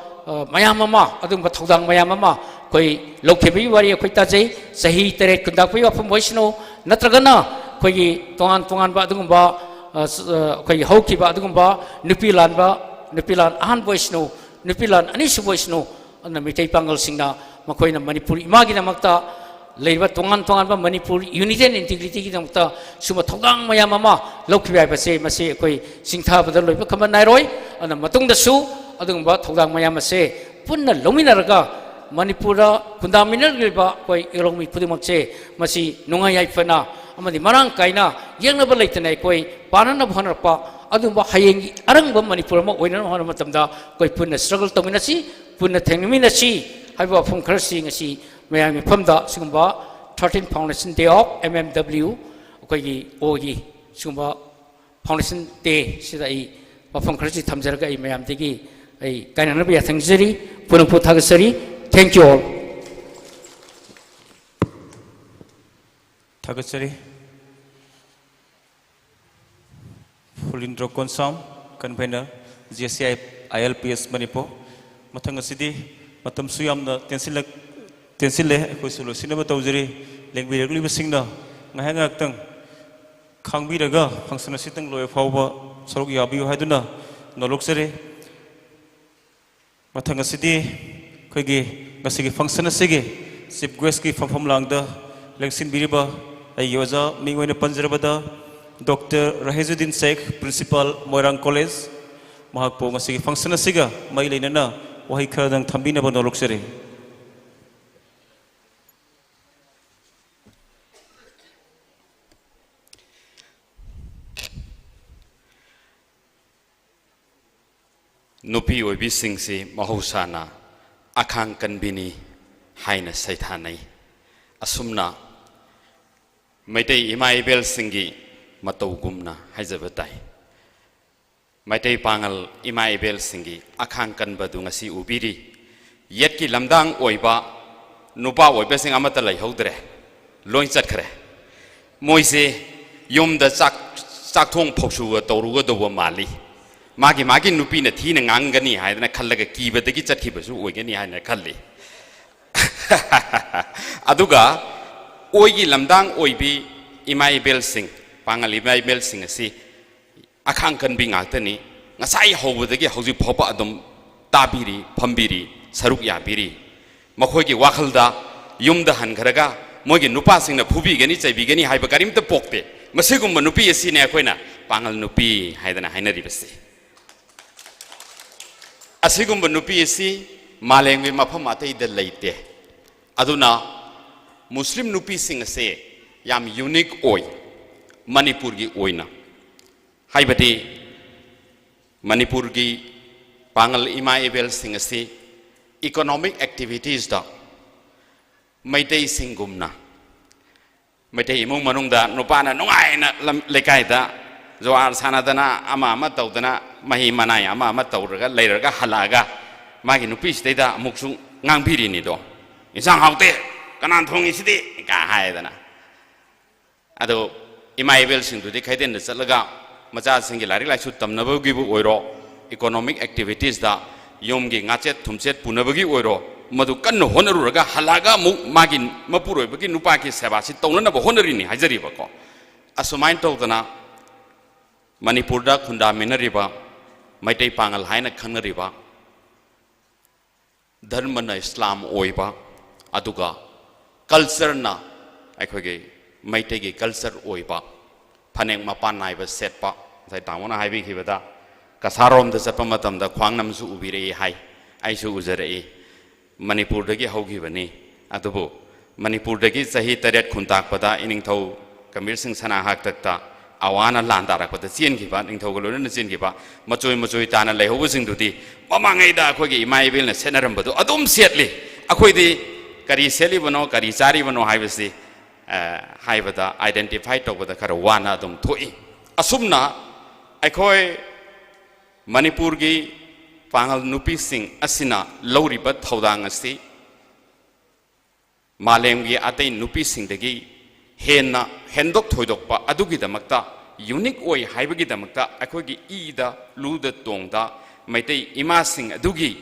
ꯑ, ꯃꯌꯥꯝ ꯑꯃ, ꯑꯗꯨꯒꯨꯝꯕ ꯊꯧꯗꯥꯡ ꯃꯌꯥꯝ ꯑꯃ ꯑꯩꯈꯣꯏ ꯂꯧꯈꯤꯕꯒꯤ ꯋꯥꯔꯤ ꯑꯩꯈꯣꯏ ꯇꯥꯖꯩ꯫ ꯆꯍꯤ ꯇꯔꯦꯠ ꯈꯨꯟꯇꯥꯛꯄꯒꯤ ꯋꯥꯐꯝ ꯑꯣꯏꯁꯅꯨ, ꯅꯠꯇ꯭ꯔꯒꯅ ꯑꯩꯈꯣꯏꯒꯤ ꯇꯣꯉꯥꯟ ꯇꯣꯉꯥꯟꯕ ꯑꯗꯨꯒꯨꯝꯕ, ꯑ, ꯁ-, ꯑ, ꯑꯩꯈꯣꯏꯒꯤ ꯍꯧꯈꯤꯕ ꯑꯗꯨꯒꯨꯝꯕ ꯅꯨꯄꯤ ꯂꯥꯟꯕ, ꯅꯨꯄꯤ ꯂꯥꯟ ꯑꯍꯥꯟꯕ ꯑꯣꯏꯁꯅꯨ, ꯅꯨꯄꯤ ꯂꯥꯟ ꯑꯅꯤꯁꯨꯕ ꯑꯣꯏꯁꯅꯨ, ꯑꯗꯨꯅ ꯃꯤꯇꯩ ꯄꯥꯉꯜꯁꯤꯡꯅ ꯃꯈꯣꯏꯅ ꯃꯅꯤꯄꯨꯔ ꯏꯃꯥꯒꯤꯗꯃꯛꯇ ꯂꯩꯔꯤꯕ ꯇꯣꯉꯥꯟ ꯇꯣꯉꯥꯟꯕ ꯃꯅꯤꯄꯨꯔ unity and integrityꯒꯤꯗꯃꯛꯇ ꯁꯨꯝꯕ ꯊꯧꯗꯥꯡ ꯃꯌꯥꯝ ꯑꯃ ꯂꯧꯈꯤꯕ ꯍꯥꯏꯕꯁꯦ ꯃꯁꯤ ꯑꯩꯈꯣꯏ ꯆꯤꯡꯊꯕꯗ ꯂꯣꯏꯕ ꯈꯝꯕ ꯅꯥꯏꯔꯣꯏ꯫ ꯑꯗꯨꯅ ꯃꯇꯨꯡꯗꯁꯨ ꯑꯗꯨꯒꯨꯝꯕ ꯊꯧꯗꯥꯡ ꯃꯌꯥꯝ ꯑꯁꯦ ꯄꯨꯟꯅ ꯂꯧꯃꯤꯟꯅꯔꯒ ꯃꯅꯤꯄꯨꯔꯗ ꯈꯨꯟꯗꯥꯃꯤꯟꯅꯔꯤꯕ ꯑꯩꯈꯣꯏ ꯏꯔꯣꯡꯃꯤ ꯈꯨꯗꯤꯡꯃꯛꯁꯦ ꯃꯁꯤ ꯅꯨꯡꯉꯥꯏ ꯌꯥꯏꯐꯅ ꯑꯃꯗꯤ ꯃꯔꯥꯡ ꯀꯥꯏꯅ ꯌꯦꯡꯅꯕ ꯂꯩꯇꯅ ꯑꯩꯈꯣꯏ ꯄꯥꯟꯅꯅꯕ ꯍꯣꯠꯅꯔꯛꯄ ꯑꯗꯨꯒꯨꯝꯕ ꯍꯌꯦꯡꯒꯤ ꯑꯔꯪꯕ ꯃꯅꯤꯄꯨꯔ ꯑꯃ ꯑꯣꯏꯅꯅꯕ ꯍꯣꯠꯅꯕ ꯃꯇꯝꯗ ꯑꯩꯈꯣꯏ ꯄꯨꯟꯅ struggle ꯇꯧꯃꯤꯟꯅꯁꯤ, ꯄꯨꯟꯅ ꯊꯦꯡꯅꯃꯤꯟꯅꯁꯤ ꯍꯥꯏꯕ ꯋꯥꯐꯝ ꯈꯔꯁꯤ ꯉꯁꯤ ꯃꯌꯥꯝꯒꯤ ꯃꯐꯝꯗ ꯁꯤꯒꯨꯝꯕ thirteen Foundation Day of M M W ꯑꯩꯈꯣꯏꯒꯤ ꯑꯣꯒꯤ ꯁꯤꯒꯨꯝꯕ Foundation Day ꯁꯤꯗ ꯑꯩ ꯋꯥꯐꯝ ꯈꯔꯁꯤ ꯊꯝꯖꯔꯒ ꯑꯩ ꯃꯌꯥꯝꯗꯒꯤ ꯑꯩ ꯀꯥꯏꯅꯅꯕ ꯌꯥꯊꯪ ꯅꯤꯖꯔꯤ꯫ ꯄꯨꯝꯅꯃꯛꯄꯨ ꯊꯥꯒꯠꯆꯔꯤ꯫ Thank you all. ꯊꯥꯒꯠꯆꯔꯤ꯫ ꯐꯨꯂꯤꯟꯗ꯭ꯔꯣ ꯀꯣꯟꯁꯥꯝ, convener, J C I I L P S Manipur. ꯃꯊꯪ ꯑꯁꯤꯗꯤ ꯃꯇꯝꯁꯨ ꯌꯥꯝꯅ ꯇꯦꯟꯁꯤꯜꯂꯛ-, ꯇꯦꯟꯁꯤꯜꯂꯦ, ꯑꯩꯈꯣꯏꯁꯨ ꯂꯣꯏꯁꯤꯟꯅꯕ ꯇꯧꯖꯔꯤ꯫ ꯂꯦꯡꯕꯤꯔꯛꯂꯤꯕꯁꯤꯡꯅ ꯉꯥꯏꯍꯥꯛ ꯉꯥꯏꯍꯥꯛꯇꯪ ꯈꯥꯡꯕꯤꯔꯒ function ꯑꯁꯤꯇꯪ ꯂꯣꯏꯕ ꯐꯥꯎꯕ ꯁꯔꯨꯛ ꯌꯥꯕꯤꯌꯨ ꯍꯥꯏꯗꯨꯅ ꯅꯣꯂꯣꯛꯆꯔꯤ꯫ ꯃꯊꯪ ꯑꯁꯤꯗꯤ ꯑꯩꯈꯣꯏꯒꯤ ꯉꯁꯤꯒꯤ function ꯑꯁꯤꯒꯤ chief guestꯀꯤ ꯐꯝꯐꯝ ꯂꯥꯡꯗ ꯂꯦꯡꯁꯤꯟꯕꯤꯔꯤꯕ ꯑꯩꯒꯤ ꯑꯣꯖꯥ ꯃꯤꯡ ꯑꯣꯏꯅ ꯄꯟꯖꯔꯕꯗ Doctor ꯔꯍꯤꯖꯨꯗꯤꯟ ꯁꯦꯈ, Principal, ꯃꯣꯏꯔꯥꯡ College, ꯃꯍꯥꯛꯄꯨ ꯉꯁꯤꯒꯤ function ꯑꯁꯤꯒ ꯃꯔꯤ ꯂꯩꯅꯅ ꯋꯥꯍꯩ ꯈꯔꯗꯪ ꯊꯝꯕꯤꯅꯕ ꯅꯣꯂꯨꯛꯆꯔꯤ꯫ ꯅꯨꯄꯤ ꯑꯣꯏꯕꯤꯁꯤꯡꯁꯤ ꯃꯍꯧꯁꯥꯅ ꯑꯈꯥꯡ ꯀꯟꯕꯤꯅꯤ ꯍꯥꯏꯅ ꯁꯩꯊꯥꯅꯩ꯫ ꯑꯁꯨꯝꯅ ꯃꯩꯇꯩ ꯏꯃꯥ ꯏꯕꯦꯜꯁꯤꯡꯒꯤ ꯃꯇꯧꯒꯨꯝꯅ ꯍꯥꯏꯖꯕ ꯇꯥꯏ꯫ ꯃꯩꯇꯩ ꯄꯥꯉꯜ ꯏꯃꯥ ꯏꯕꯦꯜꯁꯤꯡꯒꯤ ꯑꯈꯥꯡ ꯀꯟꯕꯗꯨ ꯉꯁꯤ ꯎꯕꯤꯔꯤ꯫ ꯌꯦꯠꯀꯤ ꯂꯝꯗꯥꯡ ꯑꯣꯏꯕ ꯅꯨꯄꯥ ꯑꯣꯏꯕꯁꯤꯡ ꯑꯃꯠꯇ ꯂꯩꯍꯧꯗ꯭ꯔꯦ, ꯂꯣꯏ ꯆꯠꯈ꯭ꯔꯦ꯫ ꯃꯣꯏꯁꯦ ꯌꯨꯝꯗ ꯆꯥꯛ, ꯆꯥꯛꯊꯣꯡ ꯐꯧꯁꯨꯒ ꯇꯧꯔꯨꯒꯗꯧꯕ ꯃꯥꯜꯂꯤ꯫ ꯃꯥꯒꯤ, ꯃꯥꯒꯤ ꯅꯨꯄꯤꯅ ꯊꯤꯅ ꯉꯥꯡꯒꯅꯤ ꯍꯥꯏꯗꯅ ꯈꯜꯂꯒ ꯀꯤꯕꯗꯒꯤ ꯆꯠꯈꯤꯕꯁꯨ ꯑꯣꯏꯒꯅꯤ ꯍꯥꯏꯅ ꯈꯜꯂꯤ꯫ ꯑꯗꯨꯒ ꯑꯣꯏꯒꯤ ꯂꯝꯗꯥꯡ ꯑꯣꯏꯕꯤ ꯏꯃꯥ ꯏꯕꯦꯜꯁꯤꯡ, ꯄꯥꯉꯜ ꯏꯃꯥ ꯏꯕꯦꯜꯁꯤꯡ ꯑꯁꯤ ꯑꯈꯥꯡ ꯀꯟꯕꯤ ꯉꯥꯛꯇꯅꯤ꯫ ꯉꯁꯥꯏ ꯍꯧꯕꯗꯒꯤ ꯍꯧꯖꯤꯛ ꯐꯥꯎꯕ ꯑꯗꯨꯝ ꯇꯥꯕꯤꯔꯤ, ꯐꯝꯕꯤꯔꯤ, ꯁꯔꯨꯛ ꯌꯥꯕꯤꯔꯤ꯫ ꯃꯈꯣꯏꯒꯤ ꯋꯥꯈꯜꯗ ꯌꯨꯝꯗ ꯍꯟꯈ꯭ꯔꯒ ꯃꯣꯏꯒꯤ ꯅꯨꯄꯥꯁꯤꯡꯅ ꯐꯨꯕꯤꯒꯅꯤ, ꯆꯩꯕꯤꯒꯅꯤ ꯍꯥꯏꯕ ꯀꯔꯤꯝꯇ ꯄꯣꯛꯇꯦ꯫ ꯃꯁꯤꯒꯨꯝꯕ ꯅꯨꯄꯤ ꯑꯁꯤꯅꯦ ꯑꯩꯈꯣꯏꯅ ꯄꯥꯉꯜ ꯅꯨꯄꯤ ꯍꯥꯏꯗꯅ ꯍꯥꯏꯅꯔꯤꯕꯁꯤ꯫ ꯑꯁꯤꯒꯨꯝꯕ ꯅꯨꯄꯤ ꯑꯁꯤ ꯃꯥꯂꯦꯝꯒꯤ ꯃꯐꯝ ꯑꯇꯩꯗ ꯂꯩꯇꯦ꯫ ꯑꯗꯨꯅ ꯃꯨꯁꯂꯤꯝ ꯅꯨꯄꯤꯁꯤꯡ ꯑꯁꯦ ꯌꯥꯝ ꯌꯨꯅꯤꯛ ꯑꯣꯏ ꯃꯅꯤꯄꯨꯔꯒꯤ ꯑꯣꯏꯅ꯫ ꯍꯥꯏꯕꯗꯤ ꯃꯅꯤꯄꯨꯔꯒꯤ ꯄꯥꯉꯜ ꯏꯃꯥ ꯏꯕꯦꯜꯁꯤꯡ ꯑꯁꯤ ꯏꯀꯣꯅꯣꯃꯤꯛ ꯑꯦꯛꯇꯤꯚꯤꯇꯤꯁꯇ ꯃꯩꯇꯩꯁꯤꯡꯒꯨꯝꯅ, ꯃꯩꯇꯩ ꯏꯃꯨꯡ ꯃꯅꯨꯡꯗ ꯅꯨꯄꯥꯅ ꯅꯨꯡꯉꯥꯏꯅ ꯂꯝ, ꯂꯩꯀꯥꯏꯗ ꯖꯨꯋꯥꯔ ꯁꯥꯟꯅꯗꯅ, ꯑꯃ ꯑꯃ ꯇꯧꯗꯅ, ꯃꯍꯤ ꯃꯅꯥꯏ ꯑꯃ ꯑꯃ ꯇꯧꯔꯒ ꯂꯩꯔꯒ ꯍꯜꯂꯛꯑꯒ ꯃꯥꯒꯤ ꯅꯨꯄꯤꯁꯤꯗꯩꯗ ꯑꯃꯨꯛꯁꯨ ꯉꯥꯡꯕꯤꯔꯤꯅꯤꯗꯣ, "ꯏꯟꯁꯥꯡ ꯍꯥꯎꯇꯦ, ꯀꯅꯥꯅ ꯊꯣꯡꯉꯤꯁꯤꯗꯤ?" ꯀꯥ ꯍꯥꯏꯗꯅ꯫ ꯑꯗꯣ ꯏꯃꯥ ꯏꯕꯦꯜꯁꯤꯡꯗꯨꯗꯤ ꯈꯩꯗꯦꯟꯗ ꯆꯠꯂꯒ ꯃꯆꯥꯁꯤꯡꯒꯤ ꯂꯥꯏꯔꯤꯛ ꯂꯥꯏꯁꯨ ꯇꯝꯅꯕꯒꯤꯕꯨ ꯑꯣꯏꯔꯣ, ꯏꯀꯣꯅꯣꯃꯤꯛ ꯑꯦꯛꯇꯤꯚꯤꯇꯤꯁꯇ ꯌꯨꯝꯒꯤ ꯉꯥꯆꯦꯠ ꯊꯨꯝꯆꯦꯠ ꯄꯨꯅꯕꯒꯤ ꯑꯣꯏꯔꯣ, ꯃꯗꯨ ꯀꯟꯅ ꯍꯣꯠꯅꯔꯨꯔꯒ ꯍꯜꯂꯛꯑꯒ ꯑꯃꯨꯛ ꯃꯥꯒꯤ ꯃꯄꯨꯔꯣꯏꯕꯒꯤ ꯅꯨꯄꯥꯒꯤ ꯁꯦꯕꯥꯁꯤ ꯇꯧꯅꯅꯕ ꯍꯣꯠꯅꯔꯤꯅꯤ ꯍꯥꯏꯖꯔꯤꯕꯀꯣ꯫ ꯑꯁꯨꯃꯥꯏꯅ ꯇꯧꯗꯅ ꯃꯅꯤꯄꯨꯔꯗ ꯈꯨꯟꯗꯥꯃꯤꯟꯅꯔꯤꯕ ꯃꯩꯇꯩ ꯄꯥꯉꯜ ꯍꯥꯏꯅ ꯈꯪꯅꯔꯤꯕ ꯙꯔꯃꯅ ꯏꯁꯂꯥꯝ ꯑꯣꯏꯕ, ꯑꯗꯨꯒ ꯀꯜꯆꯔꯅ ꯑꯩꯈꯣꯏꯒꯤ ꯃꯩꯇꯩꯒꯤ ꯀꯜꯆꯔ ꯑꯣꯏꯕ, ꯐꯅꯦꯛ ꯃꯄꯥꯟ ꯅꯥꯏꯕ ꯁꯦꯠꯄ, ꯉꯁꯥꯏ ꯇꯥꯃꯣꯅ ꯍꯥꯏꯕꯤꯈꯤꯕꯗ ꯀꯁꯥꯔꯣꯝꯗ ꯆꯠꯄ ꯃꯇꯝꯗ ꯈ꯭ꯋꯥꯡꯅꯝꯁꯨ ꯎꯕꯤꯔꯛꯏ ꯍꯥꯏ꯫ ꯑꯩꯁꯨ ꯎꯖꯔꯛꯏ꯫ ꯃꯅꯤꯄꯨꯔꯗꯒꯤ ꯍꯧꯈꯤꯕꯅꯤ꯫ ꯑꯗꯨꯕꯨ ꯃꯅꯤꯄꯨꯔꯗꯒꯤ ꯆꯍꯤ ꯇꯔꯦꯠ ꯈꯨꯟꯇꯥꯛꯄꯗ ꯏꯅꯤꯡꯊꯧ ꯀꯝꯕꯤꯔ ꯁꯤꯡ ꯁꯅꯥ ꯍꯥꯛꯇꯛꯇ ꯑꯋꯥꯅ ꯂꯥꯟ ꯇꯥꯔꯛꯄꯗ ꯆꯦꯟꯈꯤꯕ, ꯅꯤꯡꯊꯧꯒ ꯂꯣꯏꯅꯅ ꯆꯦꯟꯈꯤꯕ, ꯃꯆꯣꯏ ꯃꯆꯣꯏ ꯇꯥꯅ ꯂꯩꯍꯧꯕꯁꯤꯡꯗꯨꯗꯤ ꯃꯃꯥꯡꯉꯩꯗ ꯑꯩꯈꯣꯏꯒꯤ ꯏꯃꯥ ꯏꯕꯦꯜꯅ ꯁꯦꯠꯅꯔꯝꯕꯗꯣ ꯑꯗꯨꯝ ꯁꯦꯠꯂꯤ꯫ ꯑꯩꯈꯣꯏꯗꯤ ꯀꯔꯤ ꯁꯦꯠꯂꯤꯕꯅꯣ, ꯀꯔꯤ ꯆꯥꯔꯤꯕꯅꯣ ꯍꯥꯏꯕꯁꯤ, ꯑ, ꯍꯥꯏꯕꯗ, identify ꯇꯧꯕꯗ ꯈꯔ ꯋꯥꯅ ꯑꯗꯨꯝ ꯊꯣꯛꯏ꯫ ꯑꯁꯨꯝꯅ ꯑꯩꯈꯣꯏ ꯃꯅꯤꯄꯨꯔꯒꯤ ꯄꯥꯉꯜ ꯅꯨꯄꯤꯁꯤꯡ ꯑꯁꯤꯅ ꯂꯧꯔꯤꯕ ꯊꯧꯗꯥꯡ ꯑꯁꯤ ꯃꯥꯂꯦꯝꯒꯤ ꯑꯇꯩ ꯅꯨꯄꯤꯁꯤꯡꯗꯒꯤ ꯍꯦꯟꯅ ꯍꯦꯟꯗꯣꯛ ꯊꯣꯏꯗꯣꯛꯄ ꯑꯗꯨꯒꯤꯗꯃꯛꯇ, unique ꯑꯣꯏ ꯍꯥꯏꯕꯒꯤꯗꯃꯛꯇ, ꯑꯩꯈꯣꯏꯒꯤ ꯏꯗ, ꯂꯨꯗ ꯇꯣꯡꯗ ꯃꯩꯇꯩ ꯏꯃꯥꯁꯤꯡ ꯑꯗꯨꯒꯤ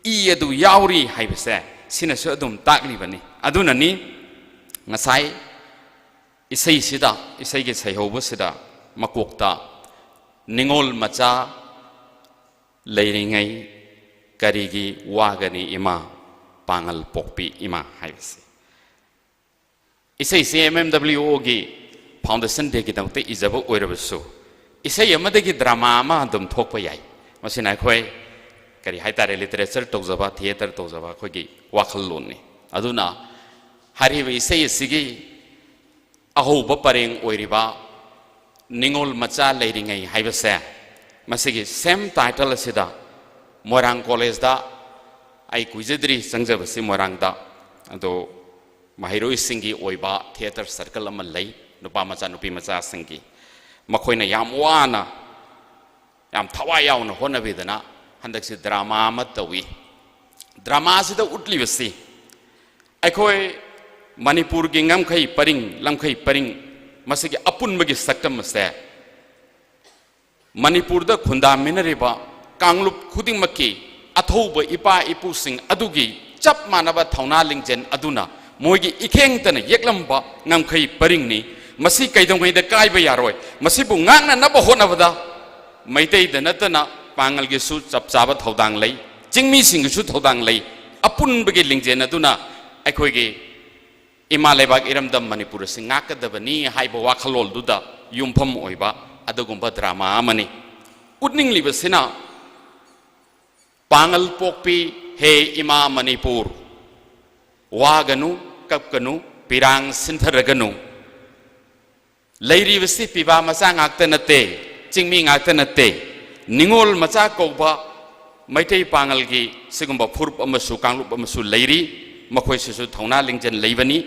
ꯏ ꯑꯗꯨ ꯌꯥꯎꯔꯤ ꯍꯥꯏꯕꯁꯦ ꯁꯤꯅꯁꯨ ꯑꯗꯨꯝ ꯇꯥꯛꯂꯤꯕꯅꯤ꯫ ꯑꯗꯨꯅꯅꯤ ꯉꯁꯥꯏ ꯏꯁꯩꯁꯤꯗ, ꯏꯁꯩꯒꯤ ꯁꯩꯍꯧꯕꯁꯤꯗ ꯃꯀꯣꯛꯇ "ꯅꯤꯉꯣꯜ ꯃꯆꯥ ꯂꯩꯔꯤꯉꯩ ꯀꯔꯤꯒꯤ ꯋꯥꯒꯅꯤ ꯏꯃꯥ, ꯄꯥꯉꯜ ꯄꯣꯛꯄꯤ ꯏꯃꯥ" ꯍꯥꯏꯕꯁꯤ꯫ ꯏꯁꯩꯁꯤ M M W O ꯒꯤ Foundation Day ꯒꯤꯗꯃꯛꯇ ꯏꯖꯕ ꯑꯣꯏꯔꯕꯁꯨ, ꯏꯁꯩ ꯑꯃꯗꯒꯤ drama ꯑꯃ ꯑꯗꯨꯝ ꯊꯣꯛꯄ ꯌꯥꯏ꯫ ꯃꯁꯤꯅ ꯑꯩꯈꯣꯏ, ꯀꯔꯤ ꯍꯥꯏꯇꯥꯔꯦ, literature ꯇꯧꯖꯕ, theatre ꯇꯧꯖꯕ ꯑꯩꯈꯣꯏꯒꯤ ꯋꯥꯈꯜꯂꯣꯟꯅꯤ꯫ ꯑꯗꯨꯅ ꯍꯥꯏꯔꯤꯕ ꯏꯁꯩ ꯑꯁꯤꯒꯤ ꯑꯍꯧꯕ ꯄꯔꯦꯡ ꯑꯣꯏꯔꯤꯕ "ꯅꯤꯉꯣꯜ ꯃꯆꯥ ꯂꯩꯔꯤꯉꯩ" ꯍꯥꯏꯕꯁꯦ, ꯃꯁꯤꯒꯤ same title ꯑꯁꯤꯗ ꯃꯣꯏꯔꯥꯡ ꯀꯣꯂꯦꯖꯇ, ꯑꯩ ꯀꯨꯏꯖꯗ꯭ꯔꯤ ꯆꯪꯖꯕꯁꯤ ꯃꯣꯏꯔꯥꯡꯗ, ꯑꯗꯣ ꯃꯍꯩꯔꯣꯏꯁꯤꯡꯒꯤ ꯑꯣꯏꯕ theatre circle ꯑꯃ ꯂꯩ, ꯅꯨꯄꯥ ꯃꯆꯥ ꯅꯨꯄꯤ ꯃꯆꯥꯁꯤꯡꯒꯤ꯫ ꯃꯈꯣꯏꯅ ꯌꯥꯝ ꯋꯥꯅ, ꯌꯥꯝ ꯊꯋꯥꯏ ꯌꯥꯎꯅ ꯍꯣꯠꯅꯕꯤꯗꯅ ꯍꯟꯗꯛꯁꯤ drama ꯑꯃ ꯇꯧꯏ꯫ Drama ꯑꯁꯤꯗ ꯎꯠꯂꯤꯕꯁꯤ ꯑꯩꯈꯣꯏ ꯃꯅꯤꯄꯨꯔꯒꯤ ꯉꯝꯈꯩ ꯄꯔꯤꯡ, ꯂꯝꯈꯩ ꯄꯔꯤꯡ, ꯃꯁꯤꯒꯤ ꯑꯄꯨꯟꯕꯒꯤ ꯁꯛꯇꯝ ꯑꯁꯦ ꯃꯅꯤꯄꯨꯔꯗ ꯈꯨꯟꯗꯥꯃꯤꯟꯅꯔꯤꯕ ꯀꯥꯡꯂꯨꯞ ꯈꯨꯗꯤꯡꯃꯛꯀꯤ ꯑꯊꯧꯕ ꯏꯄꯥ ꯏꯄꯨꯁꯤꯡ ꯑꯗꯨꯒꯤ ꯆꯞ ꯃꯥꯟꯅꯕ ꯊꯧꯅꯥ ꯂꯤꯡꯖꯦꯜ ꯑꯗꯨꯅ ꯃꯣꯏꯒꯤ ꯏꯈꯦꯡꯇꯅ ꯌꯦꯛꯂꯝꯕ ꯉꯝꯈꯩ ꯄꯔꯤꯡꯅꯤ꯫ ꯃꯁꯤ ꯀꯩꯗꯧꯉꯩꯗ ꯀꯥꯏꯕ ꯌꯥꯔꯣꯏ꯫ ꯃꯁꯤꯕꯨ ꯉꯥꯛꯅꯅꯕ ꯍꯣꯠꯅꯕꯗ ꯃꯩꯇꯩꯗ ꯅꯠꯇꯅ ꯄꯥꯉꯜꯒꯤꯁꯨ ꯆꯞ ꯆꯥꯕ ꯊꯧꯗꯥꯡ ꯂꯩ, ꯆꯤꯡꯃꯤꯁꯤꯡꯒꯤꯁꯨ ꯊꯧꯗꯥꯡ ꯂꯩ꯫ ꯑꯄꯨꯟꯕꯒꯤ ꯂꯤꯡꯖꯦꯜ ꯑꯗꯨꯅ ꯑꯩꯈꯣꯏꯒꯤ ꯏꯃꯥ ꯂꯩꯕꯥꯛ ꯏꯔꯝꯗꯝ ꯃꯅꯤꯄꯨꯔ ꯑꯁꯤ ꯉꯥꯛꯀꯗꯕꯅꯤ ꯍꯥꯏꯕ ꯋꯥꯈꯜꯂꯣꯟꯗꯨꯗ ꯌꯨꯝꯐꯝ ꯑꯣꯏꯕ ꯑꯗꯨꯒꯨꯝꯕ drama ꯑꯃꯅꯤ꯫ ꯎꯠꯅꯤꯡꯂꯤꯕꯁꯤꯅ ꯄꯥꯡꯒꯜ ꯄꯣꯛꯄꯤ ꯍꯦ ꯏꯃꯥ ꯃꯅꯤꯄꯨꯔ, ꯋꯥꯒꯅꯨ, ꯀꯞꯀꯅꯨ, ꯄꯤꯔꯥꯡ ꯁꯤꯟꯊꯔꯒꯅꯨ꯫ ꯂꯩꯔꯤꯕꯁꯤ ꯄꯤꯕꯥ ꯃꯆꯥ ꯉꯥꯛꯇ ꯅꯠꯇꯦ, ꯆꯤꯡꯃꯤ ꯉꯥꯛꯇ ꯅꯠꯇꯦ, ꯅꯤꯉꯣꯜ ꯃꯆꯥ ꯀꯧꯕ ꯃꯩꯇꯩ ꯄꯥꯉꯜꯒꯤ ꯁꯤꯒꯨꯝꯕ ꯐꯨꯔꯨꯞ ꯑꯃꯁꯨ ꯀꯥꯡꯂꯨꯞ ꯑꯃꯁꯨ ꯂꯩꯔꯤ꯫ ꯃꯈꯣꯏꯁꯤꯁꯨ ꯊꯧꯅꯥ ꯂꯤꯡꯖꯦꯜ ꯂꯩꯕꯅꯤ꯫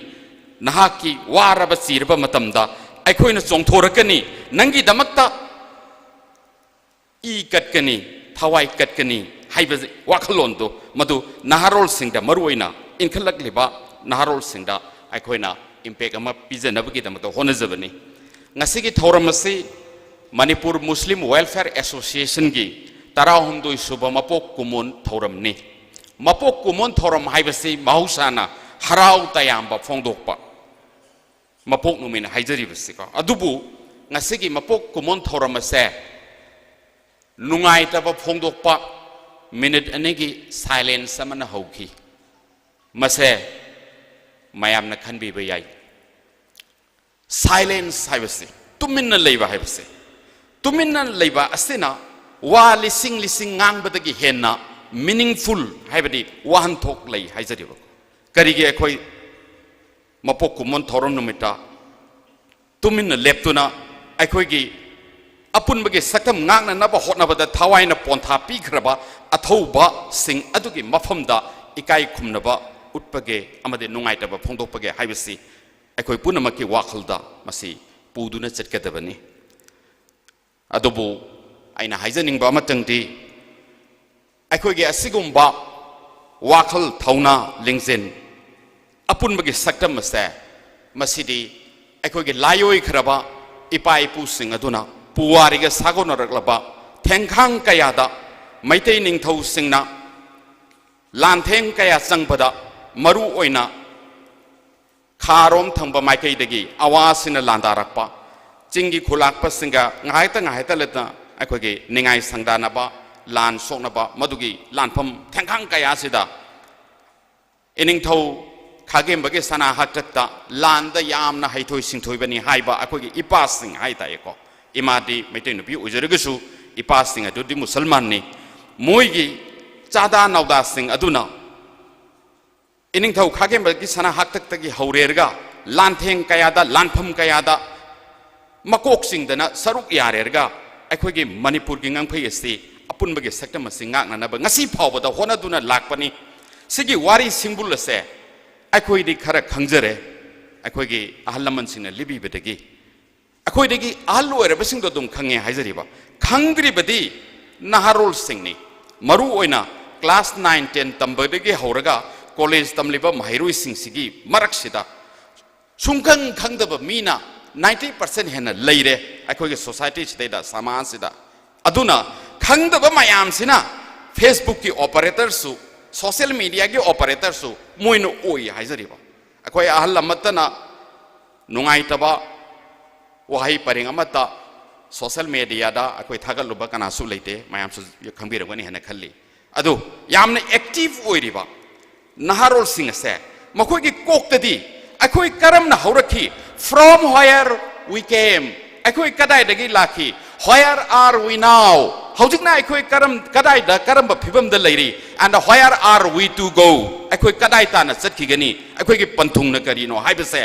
ꯅꯍꯥꯛꯀꯤ ꯋꯥꯔꯕ ꯆꯤꯔꯕ ꯃꯇꯝꯗ ꯑꯩꯈꯣꯏꯅ ꯆꯣꯡꯊꯣꯔꯛꯀꯅꯤ, ꯅꯪꯒꯤꯗꯃꯛꯇ ꯏ ꯀꯠꯀꯅꯤ, ꯊꯋꯥꯏ ꯀꯠꯀꯅꯤ ꯍꯥꯏꯕ ꯋꯥꯈꯜꯂꯣꯟꯗꯨ ꯃꯗꯨ ꯅꯍꯥꯔꯣꯜꯁꯤꯡꯗ, ꯃꯔꯨꯑꯣꯏꯅ ꯏꯟꯈꯠꯂꯛꯂꯤꯕ ꯅꯍꯥꯔꯣꯜꯁꯤꯡꯗ ꯑꯩꯈꯣꯏꯅ impact ꯑꯃ ꯄꯤꯖꯅꯕꯒꯤꯗꯃꯛꯇ ꯍꯣꯠꯅꯖꯕꯅꯤ꯫ ꯉꯁꯤꯒꯤ ꯊꯧꯔꯝ ꯑꯁꯤ ꯃꯅꯤꯄꯨꯔ ꯃꯨꯁꯂꯤꯝ ꯋꯦꯜꯐꯤꯌꯔ ꯑꯦꯁꯣꯁꯤꯌꯦꯁꯟꯒꯤ ꯇꯔꯥꯍꯨꯝꯗꯣꯏ ꯁꯨꯕ ꯃꯄꯣꯛ ꯀꯨꯝꯑꯣꯟ ꯊꯧꯔꯝꯅꯤ꯫ ꯃꯄꯣꯛ ꯀꯨꯝꯑꯣꯟ ꯊꯧꯔꯝ ꯍꯥꯏꯕꯁꯤ ꯃꯍꯧꯁꯥꯅ ꯍꯔꯥꯎ ꯇꯌꯥꯝꯕ ꯐꯣꯡꯗꯣꯛꯄ ꯃꯄꯣꯛ ꯅꯨꯃꯤꯠꯅ ꯍꯥꯏꯖꯔꯤꯕꯁꯤꯀꯣ꯫ ꯑꯗꯨꯕꯨ ꯉꯁꯤꯒꯤ ꯃꯄꯣꯛ ꯀꯨꯝꯑꯣꯟ ꯊꯧꯔꯝ ꯑꯁꯦ ꯅꯨꯡꯉꯥꯏꯇꯕ ꯐꯣꯡꯗꯣꯛꯄ ꯃꯤꯅꯤꯠ ꯑꯅꯤꯒꯤ silence ꯑꯃꯅ ꯍꯧꯈꯤ꯫ ꯃꯁꯦ ꯃꯌꯥꯝꯅ ꯈꯟꯕꯤꯕ ꯌꯥꯏ꯫ Silence ꯍꯥꯏꯕꯁꯤ, ꯇꯨꯃꯤꯟꯅ ꯂꯩꯕ ꯍꯥꯏꯕꯁꯦ, ꯇꯨꯃꯤꯟꯅ ꯂꯩꯕ ꯑꯁꯤꯅ ꯋꯥ ꯂꯤꯁꯤꯡ ꯂꯤꯁꯤꯡ ꯉꯥꯡꯕꯗꯒꯤ ꯍꯦꯟꯅ meaningful, ꯍꯥꯏꯕꯗꯤ ꯋꯥꯍꯟꯊꯣꯛ ꯂꯩ ꯍꯥꯏꯖꯔꯤꯕ꯫ ꯀꯔꯤꯒꯤ ꯑꯩꯈꯣꯏ ꯃꯄꯣꯛ ꯀꯨꯝꯑꯣꯟ ꯊꯧꯔꯝ ꯅꯨꯃꯤꯠꯇ ꯇꯨꯃꯤꯟꯅ ꯂꯦꯞꯇꯨꯅ ꯑꯩꯈꯣꯏꯒꯤ ꯑꯄꯨꯟꯕꯒꯤ ꯁꯛꯇꯝ ꯉꯥꯛꯅꯅꯕ ꯍꯣꯠꯅꯕꯗ ꯊꯋꯥꯏꯅ ꯄꯣꯟꯊꯥ ꯄꯤꯈ꯭ꯔꯕ ꯑꯊꯧꯕꯁꯤꯡ ꯑꯗꯨꯒꯤ ꯃꯐꯝꯗ ꯏꯀꯥꯏ ꯈꯨꯝꯅꯕ ꯎꯠꯄꯒꯦ ꯑꯃꯗꯤ ꯅꯨꯡꯉꯥꯏꯇꯕ ꯐꯣꯡꯗꯣꯛꯄꯒꯦ ꯍꯥꯏꯕꯁꯤ ꯑꯩꯈꯣꯏ ꯄꯨꯝꯅꯃꯛꯀꯤ ꯋꯥꯈꯜꯗ ꯃꯁꯤ ꯄꯨꯗꯨꯅ ꯆꯠꯀꯗꯕꯅꯤ꯫ ꯑꯗꯨꯕꯨ ꯑꯩꯅ ꯍꯥꯏꯖꯅꯤꯡꯕ ꯑꯃꯇꯪꯗꯤ, ꯑꯩꯈꯣꯏꯒꯤ ꯑꯁꯤꯒꯨꯝꯕ ꯋꯥꯈꯜ, ꯊꯧꯅꯥ, ꯂꯤꯡꯖꯦꯜ, ꯑꯄꯨꯟꯕꯒꯤ ꯁꯛꯇꯝ ꯑꯁꯦ, ꯃꯁꯤꯗꯤ ꯑꯩꯈꯣꯏꯒꯤ ꯂꯥꯏꯑꯣꯏꯈ꯭ꯔꯕ ꯏꯄꯥ ꯏꯄꯨꯁꯤꯡ ꯑꯗꯨꯅ ꯄꯨꯋꯥꯔꯤꯒ ꯁꯥꯒꯣꯟꯅꯔꯛꯂꯕ ꯊꯦꯡꯈꯥꯡ ꯀꯌꯥꯗ ꯃꯩꯇꯩ ꯅꯤꯡꯊꯧꯁꯤꯡꯅ ꯂꯥꯟꯊꯦꯡ ꯀꯌꯥ ꯆꯪꯕꯗ, ꯃꯔꯨ ꯑꯣꯏꯅ ꯈꯥꯔꯣꯝ ꯊꯪꯕ ꯃꯥꯏꯀꯩꯗꯒꯤ ꯑꯋꯥꯁꯤꯡꯅ ꯂꯥꯟꯗꯥꯔꯛꯄ, ꯆꯤꯡꯒꯤ ꯈꯨꯂꯥꯛꯄꯁꯤꯡꯒ ꯉꯥꯏꯍꯥꯛꯇ ꯉꯥꯏꯍꯥꯛꯇ ꯂꯩꯇꯅ ꯑꯩꯈꯣꯏꯒꯤ ꯅꯤꯡꯉꯥꯏ ꯁꯪꯗꯥꯅꯕ, ꯂꯥꯟ ꯁꯣꯛꯅꯕ, ꯃꯗꯨꯒꯤ ꯂꯥꯟꯐꯝ ꯊꯦꯡꯈꯥꯡ ꯀꯌꯥꯁꯤꯗ ꯏꯅꯤꯡꯊꯧ ꯈꯥꯒꯦꯝꯕꯒꯤ ꯁꯅꯥ ꯍꯥꯛꯇꯛꯇ ꯂꯥꯟꯗ ꯌꯥꯝꯅ ꯍꯩꯊꯣꯏ ꯁꯤꯡꯊꯣꯏꯕꯅꯤ ꯍꯥꯏꯕ ꯑꯩꯈꯣꯏꯒꯤ ꯏꯄꯥꯁꯤꯡ ꯍꯥꯏ ꯇꯥꯏꯀꯣ꯫ ꯏꯃꯥꯗꯤ ꯃꯩꯇꯩ ꯅꯨꯄꯤ ꯑꯣꯏꯖꯔꯒꯁꯨ ꯏꯄꯥꯁꯤꯡ ꯑꯗꯨꯗꯤ ꯃꯨꯁꯜꯃꯥꯟꯅꯤ꯫ ꯃꯣꯏꯒꯤ ꯆꯥꯗꯥ ꯅꯥꯎꯗꯥꯁꯤꯡ ꯑꯗꯨꯅ ꯏꯅꯤꯡꯊꯧ ꯈꯥꯒꯦꯝꯕꯒꯤ ꯁꯅꯥ ꯍꯥꯛꯇꯛꯇꯒꯤ ꯍꯧꯔꯦꯔꯒ ꯂꯥꯟꯊꯦꯡ ꯀꯌꯥꯗ, ꯂꯥꯟꯐꯝ ꯀꯌꯥꯗ ꯃꯀꯣꯛ ꯆꯤꯡꯗꯅ ꯁꯔꯨꯛ ꯌꯥꯔꯦꯔꯒ ꯑꯩꯈꯣꯏꯒꯤ ꯃꯅꯤꯄꯨꯔꯒꯤ ꯉꯪꯐꯩ ꯑꯁꯤ, ꯑꯄꯨꯟꯕꯒꯤ ꯁꯛꯇꯝ ꯑꯁꯤ ꯉꯥꯛꯅꯅꯕ ꯉꯁꯤ ꯐꯥꯎꯕꯗ ꯍꯣꯠꯅꯗꯨꯅ ꯂꯥꯛꯄꯅꯤ꯫ ꯁꯤꯒꯤ ꯋꯥꯔꯤ ꯁꯤꯡꯕꯨꯜ ꯑꯁꯦ ꯑꯩꯈꯣꯏꯗꯤ ꯈꯔ ꯈꯪꯖꯔꯦ, ꯑꯩꯈꯣꯏꯒꯤ ꯑꯍꯜ ꯂꯃꯟꯁꯤꯡꯅ ꯂꯤꯕꯤꯕꯗꯒꯤ꯫ ꯑꯩꯈꯣꯏꯗꯒꯤ ꯑꯍꯜ ꯑꯣꯏꯔꯕꯁꯤꯡꯗꯣ ꯑꯗꯨꯝ ꯈꯪꯉꯦ ꯍꯥꯏꯖꯔꯤꯕ, ꯈꯪꯗ꯭ꯔꯤꯕꯗꯤ ꯅꯍꯥꯔꯣꯜꯁꯤꯡꯅꯤ꯫ ꯃꯔꯨ ꯑꯣꯏꯅ class nine ten ꯇꯝꯕꯗꯒꯤ ꯍꯧꯔꯒ college ꯇꯝꯂꯤꯕ ꯃꯍꯩꯔꯣꯏꯁꯤꯡꯁꯤꯒꯤ ꯃꯔꯛꯁꯤꯗ ꯁꯨꯡꯈꯪ ꯈꯪꯗꯕ ꯃꯤꯅ ninety percent ꯍꯦꯟꯅ ꯂꯩꯔꯦ ꯑꯩꯈꯣꯏꯒꯤ society ꯁꯤꯗꯩꯗ, ꯁꯃꯥꯖꯁꯤꯗ꯫ ꯑꯗꯨꯅ ꯈꯪꯗꯕ ꯃꯌꯥꯝꯁꯤꯅ Facebook ꯀꯤ operator ꯁꯨ, social media ꯒꯤ operator ꯁꯨ ꯃꯣꯏꯅ ꯑꯣꯏ ꯍꯥꯏꯖꯔꯤꯕ꯫ ꯑꯩꯈꯣꯏ ꯑꯍꯜ ꯑꯃꯠꯇꯅ ꯅꯨꯡꯉꯥꯏꯇꯕ ꯋꯥꯍꯩ ꯄꯔꯦꯡ ꯑꯃꯠꯇ social media ꯗ ꯑꯩꯈꯣꯏ ꯊꯥꯒꯠꯂꯨꯕ ꯀꯅꯥꯁꯨ ꯂꯩꯇꯦ, ꯃꯌꯥꯝꯁꯨ ꯈꯪꯕꯤꯔꯝꯒꯅꯤ ꯍꯥꯏꯅ ꯈꯜꯂꯤ꯫ ꯑꯗꯨ ꯌꯥꯝꯅ active ꯑꯣꯏꯔꯤꯕ ꯅꯍꯥꯔꯣꯜꯁꯤꯡ ꯑꯁꯦ, ꯃꯈꯣꯏꯒꯤ ꯀꯣꯛꯇꯗꯤ ꯑꯩꯈꯣꯏ ꯀꯔꯝꯅ ꯍꯧꯔꯛꯈꯤ, from where we came, ꯑꯩꯈꯣꯏ ꯀꯗꯥꯏꯗꯒꯤ ꯂꯥꯛꯈꯤ, where are we now, ꯍꯧꯖꯤꯛꯅ ꯑꯩꯈꯣꯏ ꯀꯔꯝ, ꯀꯗꯥꯏꯗ, ꯀꯔꯝꯕ ꯐꯤꯕꯝꯗ ꯂꯩꯔꯤ, and where are we to go, ꯑꯩꯈꯣꯏ ꯀꯗꯥꯏ ꯇꯥꯟꯅ ꯆꯠꯈꯤꯒꯅꯤ, ꯑꯩꯈꯣꯏꯒꯤ ꯄꯟꯊꯨꯡꯅ ꯀꯔꯤꯅꯣ ꯍꯥꯏꯕꯁꯦ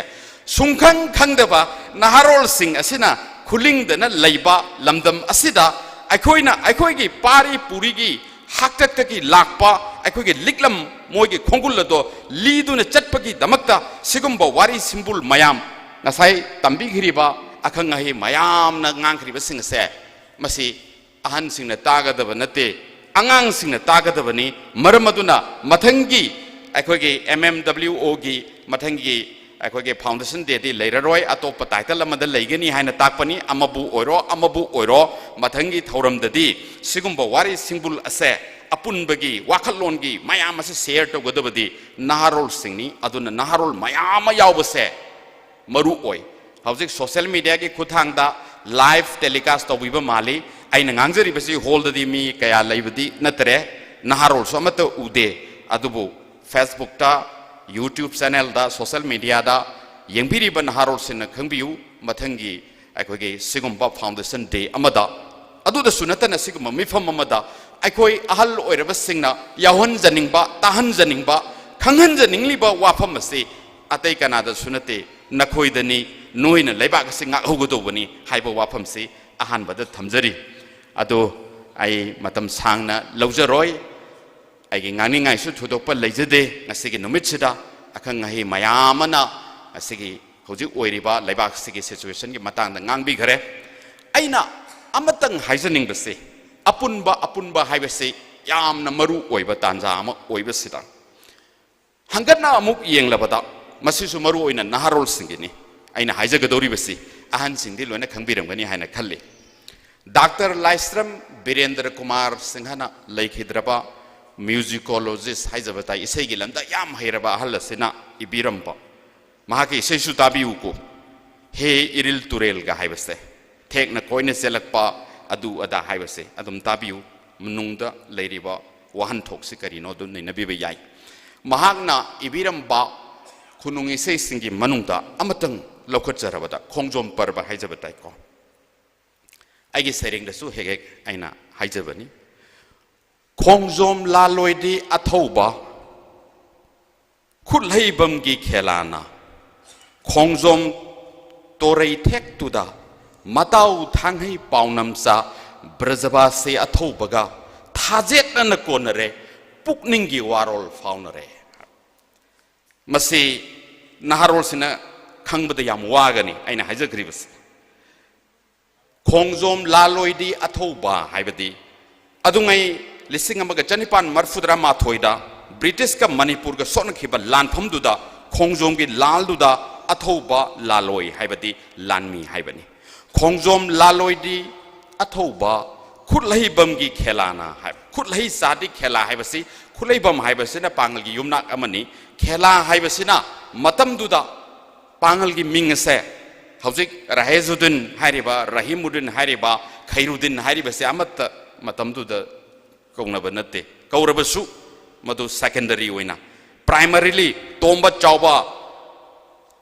ꯁꯨꯡꯈꯪ ꯈꯪꯗꯕ ꯅꯍꯥꯔꯣꯜꯁꯤꯡ ꯑꯁꯤꯅ ꯈꯨꯂꯤꯡꯗꯅ ꯂꯩꯕ ꯂꯝꯗꯝ ꯑꯁꯤꯗ ꯑꯩꯈꯣꯏꯅ ꯑꯩꯈꯣꯏꯒꯤ ꯄꯥꯔꯤ ꯄꯨꯔꯤꯒꯤ ꯍꯥꯛꯇꯛꯇꯒꯤ ꯂꯥꯛꯄ ꯑꯩꯈꯣꯏꯒꯤ ꯂꯤꯛꯂꯝ, ꯃꯣꯏꯒꯤ ꯈꯣꯡꯒꯨꯜ ꯑꯗꯣ ꯂꯤꯗꯨꯅ ꯆꯠꯄꯒꯤꯗꯃꯛꯇ ꯁꯤꯒꯨꯝꯕ ꯋꯥꯔꯤ ꯁꯤꯝꯕꯨꯜ ꯃꯌꯥꯝ, ꯉꯁꯥꯏ ꯇꯝꯕꯤꯈꯤꯔꯤꯕ ꯑꯈꯪ ꯑꯍꯩ ꯃꯌꯥꯝꯅ ꯉꯥꯡꯈ꯭ꯔꯤꯕꯁꯤꯡ ꯑꯁꯦ, ꯃꯁꯤ ꯑꯍꯟꯁꯤꯡꯅ ꯇꯥꯒꯗꯕ ꯅꯠꯇꯦ, ꯑꯉꯥꯡꯁꯤꯡꯅ ꯇꯥꯒꯗꯕꯅꯤ꯫ ꯃꯔꯝ ꯑꯗꯨꯅ ꯃꯊꯪꯒꯤ ꯑꯩꯈꯣꯏꯒꯤ M M W O ꯒꯤ ꯃꯊꯪꯒꯤ ꯑꯩꯈꯣꯏꯒꯤ foundation day ꯗꯤ ꯂꯩꯔꯔꯣꯏ, ꯑꯇꯣꯞꯄ title ꯑꯃꯗ ꯂꯩꯒꯅꯤ ꯍꯥꯏꯅ ꯇꯥꯛꯄꯅꯤ꯫ ꯑꯃꯕꯨ ꯑꯣꯏꯔꯣ, ꯑꯃꯕꯨ ꯑꯣꯏꯔꯣ, ꯃꯊꯪꯒꯤ ꯊꯧꯔꯝꯗꯗꯤ ꯁꯤꯒꯨꯝꯕ ꯋꯥꯔꯤ ꯁꯤꯡꯕꯨꯜ ꯑꯁꯦ ꯑꯄꯨꯟꯕꯒꯤ ꯋꯥꯈꯜꯂꯣꯟꯒꯤ ꯃꯌꯥꯝ ꯑꯁꯤ share ꯇꯧꯒꯗꯕꯗꯤ ꯅꯍꯥꯔꯣꯜꯁꯤꯡꯅꯤ꯫ ꯑꯗꯨꯅ ꯅꯍꯥꯔꯣꯜ ꯃꯌꯥꯝ ꯑꯃ ꯌꯥꯎꯕꯁꯦ ꯃꯔꯨ ꯑꯣꯏ꯫ ꯍꯧꯖꯤꯛ social media ꯒꯤ ꯈꯨꯠꯊꯥꯡꯗ live telecast ꯇꯧꯕꯤꯕ ꯃꯥꯜꯂꯤ꯫ ꯑꯩꯅ ꯉꯥꯡꯖꯔꯤꯕꯁꯤ hall ꯗꯗꯤ ꯃꯤ ꯀꯌꯥ ꯂꯩꯕꯗꯤ ꯅꯠꯇ꯭ꯔꯦ, ꯅꯍꯥꯔꯣꯜꯁꯨ ꯑꯃꯠꯇ ꯎꯗꯦ꯫ ꯑꯗꯨꯕꯨ Facebook ꯇ, YouTube channel ꯗ, social media ꯗ ꯌꯦꯡꯕꯤꯔꯤꯕ ꯅꯍꯥꯔꯣꯜꯁꯤꯡꯅ ꯈꯪꯕꯤꯌꯨ, ꯃꯊꯪꯒꯤ ꯑꯩꯈꯣꯏꯒꯤ ꯁꯤꯒꯨꯝꯕ foundation day ꯑꯃꯗ, ꯑꯗꯨꯗꯁꯨ ꯅꯠꯇꯅ ꯁꯤꯒꯨꯝꯕ ꯃꯤꯐꯝ ꯑꯃꯗ ꯑꯩꯈꯣꯏ ꯑꯍꯜ ꯑꯣꯏꯔꯕꯁꯤꯡꯅ ꯌꯥꯎꯍꯟꯖꯅꯤꯡꯕ, ꯇꯥꯍꯟꯖꯅꯤꯡꯕ, ꯈꯪꯍꯟꯖꯅꯤꯡꯂꯤꯕ ꯋꯥꯐꯝ ꯑꯁꯤ ꯑꯇꯩ ꯀꯅꯥꯗꯁꯨ ꯅꯠꯇꯦ, ꯅꯈꯣꯏꯗꯅꯤ꯫ ꯅꯣꯏꯅ ꯂꯩꯕꯥꯛ ꯑꯁꯤ ꯉꯥꯛꯍꯧꯒꯗꯧꯕꯅꯤ ꯍꯥꯏꯕ ꯋꯥꯐꯝꯁꯤ ꯑꯍꯥꯟꯕꯗ ꯊꯝꯖꯔꯤ꯫ ꯑꯗꯣ ꯑꯩ ꯃꯇꯝ ꯁꯥꯡꯅ ꯂꯧꯖꯔꯣꯏ꯫ ꯑꯩꯒꯤ ꯉꯥꯡꯅꯤꯡꯉꯥꯏꯁꯨ ꯊꯣꯏꯗꯣꯛꯄ ꯂꯩꯖꯗꯦ ꯉꯁꯤꯒꯤ ꯅꯨꯃꯤꯠꯁꯤꯗ꯫ ꯑꯈꯪ ꯑꯍꯩ ꯃꯌꯥꯝ ꯑꯃꯅ ꯉꯁꯤꯒꯤ ꯍꯧꯖꯤꯛ ꯑꯣꯏꯔꯤꯕ ꯂꯩꯕꯥꯛꯁꯤꯒꯤ situationꯒꯤ ꯃꯇꯥꯡꯗ ꯉꯥꯡꯕꯤꯈꯔꯦ꯫ ꯑꯩꯅ ꯑꯃꯇꯪ ꯍꯥꯏꯖꯅꯤꯡꯕꯁꯤ, ꯑꯄꯨꯟꯕ, ꯑꯄꯨꯟꯕ ꯍꯥꯏꯕꯁꯤ ꯌꯥꯝꯅ ꯃꯔꯨ ꯑꯣꯏꯕ ꯇꯥꯟꯖꯥ ꯑꯃ ꯑꯣꯏꯕꯁꯤꯗ, ꯍꯪꯒꯠꯅ ꯑꯃꯨꯛ ꯌꯦꯡꯂꯕꯗ, ꯃꯁꯤꯁꯨ ꯃꯔꯨ ꯑꯣꯏꯅ ꯅꯍꯥꯔꯣꯜꯁꯤꯡꯒꯤꯅꯤ꯫ ꯑꯩꯅ ꯍꯥꯏꯖꯒꯗꯧꯔꯤꯕꯁꯤ ꯑꯍꯟꯁꯤꯡꯗꯤ ꯂꯣꯏꯅ ꯈꯪꯕꯤꯔꯝꯒꯅꯤ ꯍꯥꯏꯅ ꯈꯜꯂꯤ꯫ ꯗꯥꯛꯇꯔ ꯂꯥꯏꯁ꯭ꯔꯝ ꯕꯤꯔꯦꯟꯗ꯭ꯔ ꯀꯨꯃꯥꯔ ꯁꯤꯡꯍꯅ ꯂꯩꯈꯤꯗ꯭ꯔꯕ musicologist ꯍꯥꯏꯖꯕ ꯇꯥꯏ, ꯏꯁꯩꯒꯤ ꯂꯝꯗ ꯌꯥꯝ ꯍꯩꯔꯕ ꯑꯍꯜ ꯑꯁꯤꯅ ꯏꯕꯤꯔꯝꯕ, ꯃꯍꯥꯛꯀꯤ ꯏꯁꯩꯁꯨ ꯇꯥꯕꯤꯌꯨꯀꯣ, ꯍꯦ ꯏꯔꯤꯜ ꯇꯨꯔꯦꯜꯒ ꯍꯥꯏꯕꯁꯦ, ꯊꯦꯛꯅ ꯀꯣꯏꯅ ꯆꯦꯜꯂꯛꯄ ꯑꯗꯨ ꯑꯗꯥ ꯍꯥꯏꯕꯁꯦ ꯑꯗꯨꯝ ꯇꯥꯕꯤꯌꯨ꯫ ꯃꯅꯨꯡꯗ ꯂꯩꯔꯤꯕ ꯋꯥꯍꯟꯊꯣꯛꯁꯤ ꯀꯔꯤꯅꯣ ꯑꯗꯨ ꯅꯩꯅꯕꯤꯕ ꯌꯥꯏ꯫ ꯃꯍꯥꯛꯅ ꯏꯕꯤꯔꯝꯕ ꯈꯨꯅꯨꯡ ꯏꯁꯩꯁꯤꯡꯒꯤ ꯃꯅꯨꯡꯗ ꯑꯃꯇꯪ ꯂꯧꯈꯠꯆꯔꯕꯗ, ꯈꯣꯡꯖꯣꯝ ꯄꯔꯕ ꯍꯥꯏꯖꯕ ꯇꯥꯏꯀꯣ꯫ ꯑꯩꯒꯤ ꯁꯩꯔꯦꯡꯗꯁꯨ ꯍꯦꯛ ꯍꯦꯛ ꯑꯩꯅ ꯍꯥꯏꯖꯕꯅꯤ, "ꯈꯣꯡꯖꯣꯝ ꯂꯥꯂꯣꯏꯗꯤ ꯑꯊꯧꯕ, ꯈꯨꯠꯍꯩꯕꯝꯒꯤ ꯈꯦꯂꯥꯅ, ꯈꯣꯡꯖꯣꯝ ꯇꯣꯔꯩ ꯊꯦꯛꯇꯨꯗ, ꯃꯇꯥꯎ ꯊꯥꯡꯍꯩ ꯄꯥꯎꯅꯝꯆꯥ, ꯕ꯭ꯔꯖꯕꯥꯁꯤ ꯑꯊꯧꯕꯒ, ꯊꯥꯖꯦꯠꯅꯅ ꯀꯣꯟꯅꯔꯦ, ꯄꯨꯛꯅꯤꯡꯒꯤ ꯋꯥꯔꯣꯜ ꯐꯥꯎꯅꯔꯦ"꯫ ꯃꯁꯤ ꯅꯍꯥꯔꯣꯜꯁꯤꯅ ꯈꯪꯕꯗ ꯌꯥꯝ ꯋꯥꯒꯅꯤ ꯑꯩꯅ ꯍꯥꯏꯖꯈ꯭ꯔꯤꯕꯁꯤ꯫ ꯈꯣꯡꯖꯣꯝ ꯂꯥꯂꯣꯏꯗꯤ ꯑꯊꯧꯕ ꯍꯥꯏꯕꯗꯤ, ꯑꯗꯨꯉꯩ ꯂꯤꯁꯤꯡ ꯑꯃꯒ ꯆꯅꯤꯄꯥꯟ ꯃꯔꯤꯐꯨꯇꯔꯥ ꯃꯥꯊꯣꯏꯗ ꯕ꯭ꯔꯤꯇꯤꯁꯀ ꯃꯅꯤꯄꯨꯔꯒ ꯁꯣꯛꯅꯈꯤꯕ ꯂꯥꯟꯐꯝꯗꯨꯗ ꯈꯣꯡꯖꯣꯝꯒꯤ ꯂꯥꯜꯗꯨꯗ ꯑꯊꯧꯕ ꯂꯥꯂꯣꯏ ꯍꯥꯏꯕꯗꯤ ꯂꯥꯟꯃꯤ ꯍꯥꯏꯕꯅꯤ꯫ ꯈꯣꯡꯖꯣꯝ ꯂꯥꯂꯣꯏꯗꯤ ꯑꯊꯧꯕ, ꯈꯨꯠꯂꯩꯕꯝꯒꯤ ꯈꯦꯂꯥꯅ ꯍꯥꯏ꯫ ꯈꯨꯠꯂꯩ ꯆꯥꯗꯤ ꯈꯦꯂꯥ ꯍꯥꯏꯕꯁꯤ, ꯈꯨꯠꯂꯩꯕꯝ ꯍꯥꯏꯕꯁꯤꯅ ꯄꯥꯡꯒꯜꯒꯤ ꯌꯨꯝꯅꯥꯛ ꯑꯃꯅꯤ꯫ ꯈꯦꯂꯥ ꯍꯥꯏꯕꯁꯤꯅ ꯃꯇꯝꯗꯨꯗ ꯄꯥꯡꯒꯜꯒꯤ ꯃꯤꯡ ꯑꯁꯦ ꯍꯧꯖꯤꯛ ꯔꯍꯦꯖꯨꯗꯤꯟ ꯍꯥꯏꯔꯤꯕ, ꯔꯍꯤꯃꯨꯗꯤꯟ ꯍꯥꯏꯔꯤꯕ, ꯈꯩꯔꯨꯗꯤꯟ ꯍꯥꯏꯔꯤꯕꯁꯦ ꯑꯃꯠꯇ ꯃꯇꯝꯗꯨꯗ ꯀꯧꯅꯕ ꯅꯠꯇꯦ꯫ ꯀꯧꯔꯕꯁꯨ ꯃꯗꯨ secondary ꯑꯣꯏꯅ, primarily ꯇꯣꯝꯕ ꯆꯥꯎꯕ,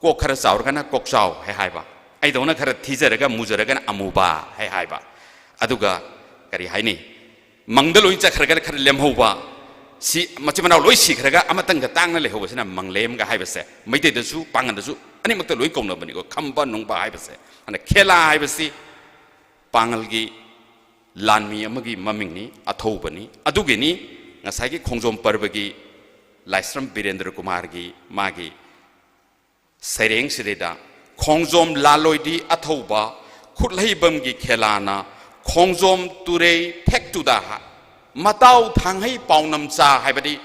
ꯀꯣꯛ ꯈꯔ ꯆꯥꯎꯔꯒꯅ ꯀꯣꯛꯆꯥꯎ ꯍꯥꯏ ꯍꯥꯏꯕ, ꯑꯩꯗꯧꯅ ꯈꯔ ꯊꯤꯖꯔꯒ ꯃꯨꯖꯔꯒꯅ ꯑꯃꯨꯕ ꯍꯥꯏ ꯍꯥꯏꯕ꯫ ꯑꯗꯨꯒ ꯀꯔꯤ ꯍꯥꯏꯅꯤ, ꯃꯪꯗ ꯂꯣꯏ ꯆꯠꯈ꯭ꯔꯒ ꯈꯔ ꯂꯦꯝꯍꯧꯕ, ꯁꯤ ꯃꯆꯤꯟ ꯃꯅꯥꯎ ꯂꯣꯏ ꯁꯤꯈ꯭ꯔꯒ ꯑꯃꯇꯪꯒ ꯇꯥꯡꯅ ꯂꯩꯍꯧꯕꯁꯤꯅ ꯃꯪꯂꯦꯝꯒ ꯍꯥꯏꯕꯁꯦ ꯃꯩꯇꯩꯗꯁꯨ ꯄꯥꯡꯒꯜꯗꯁꯨ ꯑꯅꯤꯃꯛꯇ ꯂꯣꯏ ꯀꯧꯅꯕꯅꯤꯀꯣ꯫ ꯈꯝꯕ ꯅꯨꯡꯕ ꯍꯥꯏꯕꯁꯦ꯫ ꯑꯗꯨꯅ ꯈꯦꯂꯥ ꯍꯥꯏꯕꯁꯤ ꯄꯥꯡꯒꯜꯒꯤ ꯂꯥꯟꯃꯤ ꯑꯃꯒꯤ ꯃꯃꯤꯡꯅꯤ, ꯑꯊꯧꯕꯅꯤ꯫ ꯑꯗꯨꯒꯤꯅꯤ ꯉꯁꯥꯏꯒꯤ ꯈꯣꯡꯖꯣꯝ ꯄꯔꯕꯒꯤ ꯂꯥꯏꯁ꯭ꯔꯝ ꯕꯤꯔꯦꯟꯗ꯭ꯔ ꯀꯨꯃꯥꯔꯒꯤ ꯃꯥꯒꯤ ꯁꯩꯔꯦꯡꯁꯤꯗꯩꯗ, "ꯈꯣꯡꯖꯣꯝ ꯂꯥꯂꯣꯏꯗꯤ ꯑꯊꯧꯕ ꯈꯨꯠꯂꯩꯕꯝꯒꯤ ꯈꯦꯂꯥꯅ ꯈꯣꯡꯖꯣꯝ ꯇꯨꯔꯩ ꯐꯦꯛꯇꯨꯗ ꯍꯥ-, ꯃꯇꯥꯎ ꯊꯥꯡꯍꯩ ꯄꯥꯎꯅꯝꯆꯥ" ꯍꯥꯏꯕꯗꯤ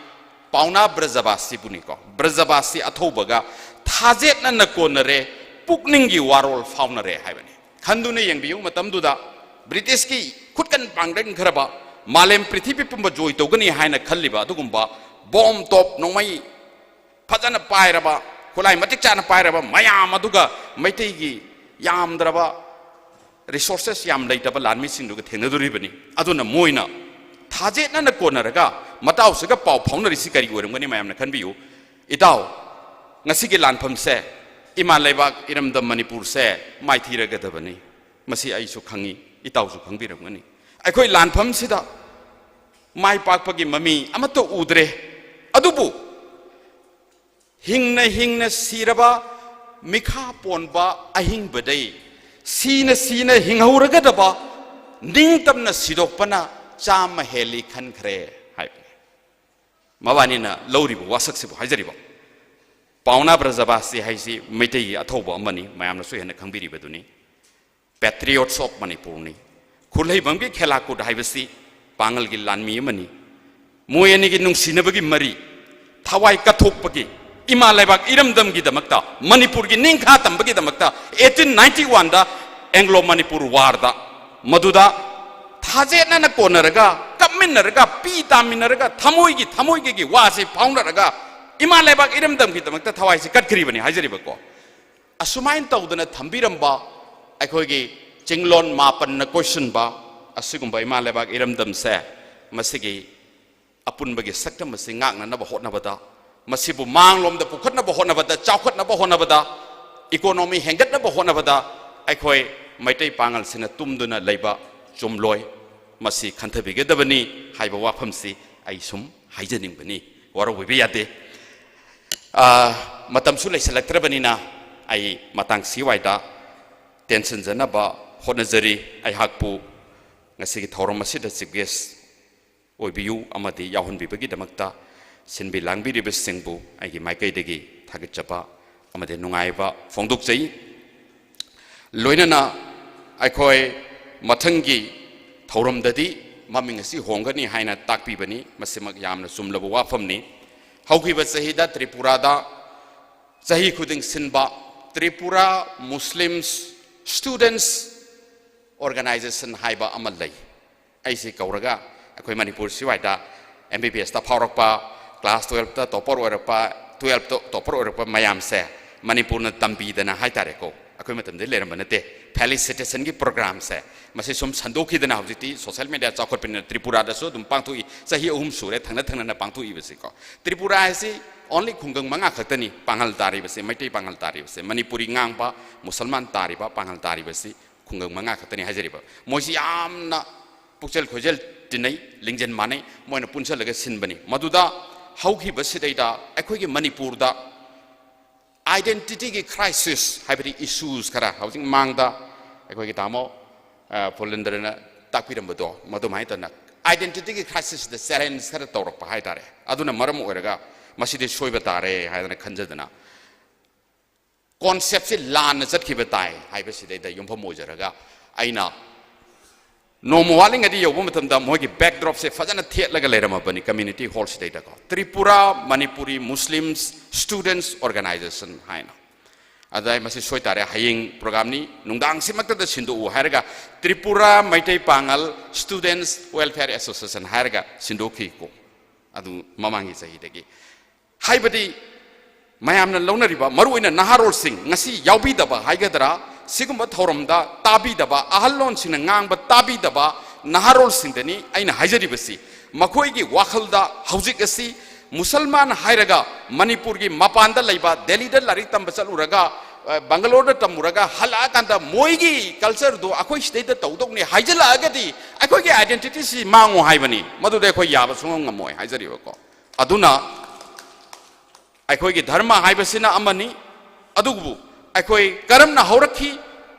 ꯄꯥꯎꯅꯥ ꯕ꯭ꯔꯖꯕꯥꯁꯤꯕꯨꯅꯤꯀꯣ꯫ "ꯕ꯭ꯔꯖꯕꯥꯁꯤ ꯑꯊꯧꯕꯒ ꯊꯥꯖꯦꯠꯅꯅ ꯀꯣꯟꯅꯔꯦ, ꯄꯨꯛꯅꯤꯡꯒꯤ ꯋꯥꯔꯣꯜ ꯐꯥꯎꯅꯔꯦ" ꯍꯥꯏꯕꯅꯤ꯫ ꯈꯟꯗꯨꯅ ꯌꯦꯡꯕꯤꯌꯨ, ꯃꯇꯝꯗꯨꯗ ꯕ꯭ꯔꯤꯇꯤꯁꯀꯤ ꯈꯨꯠꯀꯟ ꯄꯥꯡꯒꯟꯈ꯭ꯔꯕ, ꯃꯥꯂꯦꯝ ꯄ꯭ꯔꯤꯊꯤꯕꯤ ꯄꯨꯝꯕ ꯖꯣꯏ ꯇꯧꯒꯅꯤ ꯍꯥꯏꯅ ꯈꯜꯂꯤꯕ ꯑꯗꯨꯒꯨꯝꯕ ꯕꯣꯝ, ꯇꯣꯞ, ꯅꯣꯡꯃꯩ ꯐꯖꯅ ꯄꯥꯏꯔꯕ, ꯈꯨꯠꯂꯥꯏ ꯃꯇꯤꯛ ꯆꯥꯅ ꯄꯥꯏꯔꯕ ꯃꯌꯥꯝ ꯑꯗꯨꯒ ꯃꯩꯇꯩꯒꯤ ꯌꯥꯝꯗ꯭ꯔꯕ ꯔꯤꯁꯣꯔꯁꯦꯁ ꯌꯥꯝ ꯂꯩꯇꯕ ꯂꯥꯟꯃꯤꯁꯤꯡꯗꯨꯒ ꯊꯦꯡꯅꯗꯣꯔꯤꯕꯅꯤ꯫ ꯑꯗꯨꯅ ꯃꯣꯏꯅ ꯊꯥꯖꯦꯠꯅꯅ ꯀꯣꯟꯅꯔꯒ ꯃꯇꯥꯎꯁꯤꯒ ꯄꯥꯎ ꯐꯥꯎꯅꯔꯤꯁꯤ ꯀꯔꯤ ꯑꯣꯏꯔꯝꯒꯅꯤ? ꯃꯌꯥꯝꯅ ꯈꯟꯕꯤꯌꯨ꯫ ꯏꯇꯥꯎ, ꯉꯁꯤꯒꯤ ꯂꯥꯟꯐꯝꯁꯦ, ꯏꯃꯥ ꯂꯩꯕꯥꯛ ꯏꯔꯝꯗꯝ ꯃꯅꯤꯄꯨꯔꯁꯦ ꯃꯥꯏꯊꯤꯔꯒꯗꯕꯅꯤ꯫ ꯃꯁꯤ ꯑꯩꯁꯨ ꯈꯪꯉꯤ, ꯏꯇꯥꯎꯁꯨ ꯈꯪꯕꯤꯔꯝꯒꯅꯤ꯫ ꯑꯩꯈꯣꯏ ꯂꯥꯟꯐꯝꯁꯤꯗ ꯃꯥꯏ ꯄꯥꯛꯄꯒꯤ ꯃꯃꯤ ꯑꯃꯠꯇ ꯎꯗ꯭ꯔꯦ꯫ ꯑꯗꯨꯕꯨ ꯍꯤꯡꯅ ꯍꯤꯡꯅ ꯁꯤꯔꯕ ꯃꯤꯈꯥ ꯄꯣꯟꯕ ꯑꯍꯤꯡꯕꯗꯩ ꯁꯤꯅ ꯁꯤꯅ ꯍꯤꯡꯍꯧꯔꯒꯗꯕ ꯅꯤꯡꯇꯝꯅ ꯁꯤꯗꯣꯛꯄꯅ ꯆꯥꯝꯃ ꯍꯦꯜꯂꯤ ꯈꯟꯈ꯭ꯔꯦ ꯍꯥꯏꯕꯅꯤ꯫ ꯃꯕꯥꯅꯤꯅ ꯂꯧꯔꯤꯕ ꯋꯥꯁꯛꯁꯤꯕꯨ ꯍꯥꯏꯖꯔꯤꯕ꯫ ꯄꯥꯎꯅꯥ ꯕ꯭ꯔꯖꯕꯥꯁꯤ ꯍꯥꯏꯁꯤ ꯃꯩꯇꯩꯒꯤ ꯑꯊꯧꯕ ꯑꯃꯅꯤ, ꯃꯌꯥꯝꯅꯁꯨ ꯍꯦꯟꯅ ꯈꯪꯕꯤꯔꯤꯕꯗꯨꯅꯤ꯫ Patriots of ꯃꯅꯤꯄꯨꯔꯅꯤ꯫ ꯈꯨꯠꯂꯩꯕꯝꯒꯤ ꯈꯦꯂꯥꯀꯨꯠ ꯍꯥꯏꯕꯁꯤ ꯄꯥꯡꯒꯜꯒꯤ ꯂꯥꯟꯃꯤ ꯑꯃꯅꯤ꯫ ꯃꯣꯏ ꯑꯅꯤꯒꯤ ꯅꯨꯡꯁꯤꯅꯕꯒꯤ ꯃꯔꯤ, ꯊꯋꯥꯏ ꯀꯠꯊꯣꯛꯄꯒꯤ, ꯏꯃꯥ ꯂꯩꯕꯥꯛ ꯏꯔꯝꯗꯝꯒꯤꯗꯃꯛꯇ, ꯃꯅꯤꯄꯨꯔꯒꯤ ꯅꯤꯡꯈꯥ ꯇꯝꯕꯒꯤꯗꯃꯛꯇ eighteen ninety one ꯗ Anglo Manipur War ꯗ ꯃꯗꯨꯗ ꯊꯥꯖꯦꯠꯅꯅ ꯀꯣꯟꯅꯔꯒ, ꯀꯞꯃꯤꯟꯅꯔꯒ, ꯄꯤ ꯇꯥꯃꯤꯟꯅꯔꯒ, ꯊꯃꯣꯏꯒꯤ ꯊꯃꯣꯏꯒꯤ ꯋꯥꯁꯤ ꯐꯥꯎꯅꯔꯒ ꯏꯃꯥ ꯂꯩꯕꯥꯛ ꯏꯔꯝꯗꯝꯒꯤꯗꯃꯛꯇ ꯊꯋꯥꯏꯁꯤ ꯀꯠꯈ꯭ꯔꯤꯕꯅꯤ ꯍꯥꯏꯖꯔꯤꯕꯀꯣ꯫ ꯑꯁꯨꯃꯥꯏꯅ ꯇꯧꯗꯅ ꯊꯝꯕꯤꯔꯝꯕ ꯑꯩꯈꯣꯏꯒꯤ ꯆꯤꯡꯂꯣꯟ ꯃꯥꯄꯟꯅ ꯀꯣꯏꯁꯤꯟꯕ ꯑꯁꯤꯒꯨꯝꯕ ꯏꯃꯥ ꯂꯩꯕꯥꯛ ꯏꯔꯝꯗꯝꯁꯦ, ꯃꯁꯤꯒꯤ ꯑꯄꯨꯟꯕꯒꯤ ꯁꯛꯇꯝ ꯑꯁꯤ ꯉꯥꯛꯅꯅꯕ ꯍꯣꯠꯅꯕꯗ, ꯃꯁꯤꯕꯨ ꯃꯥꯡꯂꯣꯝꯗ ꯄꯨꯈꯠꯅꯕ ꯍꯣꯠꯅꯕꯗ, ꯆꯥꯎꯈꯠꯅꯕ ꯍꯣꯠꯅꯕꯗ, ꯏꯀꯣꯅꯣꯃꯤ ꯍꯦꯟꯒꯠꯅꯕ ꯍꯣꯠꯅꯕꯗ ꯑꯩꯈꯣꯏ ꯃꯩꯇꯩ ꯄꯥꯉꯜꯁꯤꯅ ꯇꯨꯝꯗꯨꯅ ꯂꯩꯕ ꯆꯨꯝꯂꯣꯏ꯫ ꯃꯁꯤ ꯈꯟꯊꯕꯤꯒꯗꯕꯅꯤ ꯍꯥꯏꯕ ꯋꯥꯐꯝꯁꯤ ꯑꯩ ꯁꯨꯝ ꯍꯥꯏꯖꯅꯤꯡꯕꯅꯤ꯫ ꯋꯥꯔꯧꯕꯤꯕ ꯌꯥꯗꯦ꯫ ꯑꯥ, ꯃꯇꯝꯁꯨ ꯂꯩꯁꯤꯜꯂꯛꯇ꯭ꯔꯕꯅꯤꯅ ꯑꯩ ꯃꯇꯥꯡ ꯁꯤꯋꯥꯏꯗ ꯇꯦꯟꯁꯤꯟꯖꯅꯕ ꯍꯣꯠꯅꯖꯔꯤ꯫ ꯑꯩꯍꯥꯛꯄꯨ ꯉꯁꯤꯒꯤ ꯊꯧꯔꯝ ꯑꯁꯤꯗ chief guest ꯑꯣꯏꯕꯤꯌꯨ ꯑꯃꯗꯤ ꯌꯥꯎꯍꯟꯕꯤꯕꯒꯤꯗꯃꯛꯇ ꯁꯤꯟꯕꯤ ꯂꯥꯡꯕꯤꯔꯤꯕꯁꯤꯡꯕꯨ ꯑꯩꯒꯤ ꯃꯥꯏꯀꯩꯗꯒꯤ ꯊꯥꯒꯠꯆꯕ ꯑꯃꯗꯤ ꯅꯨꯡꯉꯥꯏꯕ ꯐꯣꯡꯗꯣꯛꯆꯩ꯫ ꯂꯣꯏꯅꯅ ꯑꯩꯈꯣꯏ ꯃꯊꯪꯒꯤ ꯊꯧꯔꯝꯗꯗꯤ ꯃꯃꯤꯡ ꯑꯁꯤ ꯍꯣꯡꯒꯅꯤ ꯍꯥꯏꯅ ꯇꯥꯛꯄꯤꯕꯅꯤ꯫ ꯃꯁꯤꯃꯛ ꯌꯥꯝꯅ ꯆꯨꯝꯂꯕ ꯋꯥꯐꯝꯅꯤ꯫ ꯍꯧꯈꯤꯕ ꯆꯍꯤꯗ ꯇ꯭ꯔꯤꯄꯨꯔꯥꯗ ꯆꯍꯤ ꯈꯨꯗꯤꯡ ꯁꯤꯟꯕ Tripura Muslims Students Organization ꯍꯥꯏꯕ ꯑꯃ ꯂꯩ꯫ ꯑꯩꯁꯤ ꯀꯧꯔꯒ ꯑꯩꯈꯣꯏ Manipur ꯁꯤꯋꯥꯏꯗ M B B S ꯇ ꯐꯥꯎꯔꯛꯄ, class twelve ꯇ topper ꯑꯣꯏꯔꯛꯄ, twelve ꯇ topper ꯑꯣꯏꯔꯛꯄ ꯃꯌꯥꯝꯁꯦ ꯃꯅꯤꯄꯨꯔꯅ ꯇꯝꯕꯤꯗꯅ ꯍꯥꯏꯇꯥꯔꯦꯀꯣ, ꯑꯩꯈꯣꯏ ꯃꯇꯝꯗꯗꯤ ꯂꯩꯔꯝꯕ ꯅꯠꯇꯦ, felicitation ꯒꯤ program ꯁꯦ꯫ ꯃꯁꯤ ꯁꯨꯝ ꯁꯟꯗꯣꯛꯈꯤꯗꯅ, ꯍꯧꯖꯤꯛꯇꯤ social media ꯆꯥꯎꯈꯠꯄꯅꯤꯅ ꯇ꯭ꯔꯤꯄꯨꯔꯥꯗꯁꯨ ꯑꯗꯨꯝ ꯄꯥꯡꯊꯣꯛꯏ, ꯆꯍꯤ ꯑꯍꯨꯝ ꯁꯨꯔꯦ ꯊꯪꯅ ꯊꯪꯅꯅ ꯄꯥꯡꯊꯣꯛꯏꯕꯁꯤꯀꯣ꯫ ꯇ꯭ꯔꯤꯄꯨꯔꯥ ꯍꯥꯏꯁꯤ only ꯈꯨꯡꯒꯪ ꯃꯉꯥ ꯈꯛꯇꯅꯤ ꯄꯥꯡꯒꯜ ꯇꯥꯔꯤꯕꯁꯦ, ꯃꯩꯇꯩ ꯄꯥꯡꯒꯜ ꯇꯥꯔꯤꯕꯁꯦ, ꯃꯅꯤꯄꯨꯔꯤ ꯉꯥꯡꯕ ꯃꯨꯁꯜꯃꯥꯟ ꯇꯥꯔꯤꯕ ꯄꯥꯡꯒꯜ ꯇꯥꯔꯤꯕꯁꯤ ꯈꯨꯡꯒꯪ ꯃꯉꯥ ꯈꯛꯇꯅꯤ ꯍꯥꯏꯖꯔꯤꯕ꯫ ꯃꯣꯏꯁꯤ ꯌꯥꯝꯅ ꯄꯨꯛꯆꯦꯜ ꯈꯣꯏꯖꯦꯜ ꯇꯤꯟꯅꯩ, ꯂꯤꯡꯖꯦꯜ ꯃꯥꯟꯅꯩ, ꯃꯣꯏꯅ ꯄꯨꯟꯁꯤꯜꯂꯒ ꯁꯤꯟꯕꯅꯤ꯫ ꯃꯗꯨꯗ ꯍꯧꯈꯤꯕꯁꯤꯗꯩꯗ ꯑꯩꯈꯣꯏꯒꯤ ꯃꯅꯤꯄꯨꯔꯗ identity ꯒꯤ crisis ꯍꯥꯏꯕꯗꯤ issues ꯈꯔ ꯍꯧꯖꯤꯛ ꯃꯥꯡꯗ ꯑꯩꯈꯣꯏꯒꯤ ꯇꯥꯃꯣ, ꯑ, ꯄꯨꯂꯦꯟꯗ꯭ꯔꯅ ꯇꯥꯛꯄꯤꯔꯝꯕꯗꯣ, ꯃꯗꯨꯃꯥꯏꯅ ꯇꯧꯅ identity ꯒꯤ crisis ꯇ challenge ꯈꯔ ꯇꯧꯔꯛꯄ ꯍꯥꯏꯇꯥꯔꯦ꯫ ꯑꯗꯨꯅ ꯃꯔꯝ ꯑꯣꯏꯔꯒ ꯃꯁꯤꯗꯤ ꯁꯣꯏꯕ ꯇꯥꯔꯦ ꯍꯥꯏꯗꯅ ꯈꯟꯖꯗꯅ concept ꯁꯤ ꯂꯥꯟꯅ ꯆꯠꯈꯤꯕ ꯇꯥꯏ ꯍꯥꯏꯕꯁꯤꯗꯩꯗ ꯌꯨꯝꯐꯝ ꯑꯣꯏꯖꯔꯒ ꯑꯩꯅ ꯅꯣꯡꯃ ꯋꯥꯠꯂꯤꯉꯩꯗ ꯌꯧꯕ ꯃꯇꯝꯗ ꯃꯣꯏꯒꯤ backdrop ꯁꯦ ꯐꯖꯅ ꯊꯦꯠꯂꯒ ꯂꯩꯔꯝꯃꯕꯅꯤ community hall ꯁꯤꯗꯩꯗꯀꯣ꯫ Tripura Manipuri Muslims Students Organization ꯍꯥꯏꯅ꯫ ꯑꯗ ꯑꯩ ꯃꯁꯤ ꯁꯣꯏꯇꯥꯔꯦ, ꯍꯌꯦꯡ program ꯅꯤ, ꯅꯨꯡꯗꯥꯡꯁꯤꯃꯛꯇꯗ ꯁꯤꯟꯗꯣꯛꯎ ꯍꯥꯏꯔꯒ Tripura ꯃꯩꯇꯩ ꯄꯥꯉꯜ Students Welfare Association ꯍꯥꯏꯔꯒ ꯁꯤꯟꯗꯣꯛꯈꯤꯀꯣ꯫ ꯑꯗꯨ ꯃꯃꯥꯡꯒꯤ ꯆꯍꯤꯗꯒꯤ꯫ ꯍꯥꯏꯕꯗꯤ ꯃꯌꯥꯝꯅ ꯂꯧꯅꯔꯤꯕ, ꯃꯔꯨꯑꯣꯏꯅ ꯅꯍꯥꯔꯣꯜꯁꯤꯡ, ꯉꯁꯤ ꯌꯥꯎꯕꯤꯗꯕ ꯍꯥꯏꯒꯗ꯭ꯔꯥ, ꯁꯤꯒꯨꯝꯕ ꯊꯧꯔꯝꯗ ꯇꯥꯕꯤꯗꯕ, ꯑꯍꯜꯂꯣꯟꯁꯤꯡꯅ ꯉꯥꯡꯕ ꯇꯥꯕꯤꯗꯕ ꯅꯍꯥꯔꯣꯜꯁꯤꯡꯗꯅꯤ ꯑꯩꯅ ꯍꯥꯏꯖꯔꯤꯕꯁꯤ꯫ ꯃꯈꯣꯏꯒꯤ ꯋꯥꯈꯜꯗ ꯍꯧꯖꯤꯛ ꯑꯁꯤ ꯃꯨꯁꯜꯃꯥꯟ ꯍꯥꯏꯔꯒ ꯃꯅꯤꯄꯨꯔꯒꯤ ꯃꯄꯥꯟꯗ ꯂꯩꯕ, ꯗꯦꯜꯂꯤꯗ ꯂꯥꯏꯔꯤꯛ ꯇꯝꯕ ꯆꯠꯂꯨꯔꯒ ꯕꯪꯒꯂꯣꯔꯗ ꯇꯝꯃꯨꯔꯒ ꯍꯜꯂꯛꯑꯀꯥꯟꯗ ꯃꯣꯏꯒꯤ ꯀꯜꯆꯔꯗꯨ ꯑꯩꯈꯣꯏ ꯁꯤꯗꯩꯗ ꯇꯧꯗꯧꯅꯤ ꯍꯥꯏꯖꯜꯂꯛꯑꯒꯗꯤ ꯑꯩꯈꯣꯏꯒꯤ ꯑꯥꯏꯗꯦꯟꯇꯤꯇꯤꯁꯤ ꯃꯥꯡꯉꯣ ꯍꯥꯏꯕꯅꯤ꯫ ꯃꯗꯨꯗꯤ ꯑꯩꯈꯣꯏ ꯌꯥꯕ ꯁꯨꯡꯉꯝ ꯉꯝꯃꯣꯏ ꯍꯥꯏꯖꯔꯤꯕꯀꯣ꯫ ꯑꯗꯨꯅ ꯑꯩꯈꯣꯏꯒꯤ ꯙꯔꯃ ꯍꯥꯏꯕꯁꯤꯅ ꯑꯃꯅꯤ, ꯑꯗꯨꯕꯨ ꯑꯩꯈꯣꯏ ꯀꯔꯝꯅ ꯍꯧꯔꯛꯈꯤ,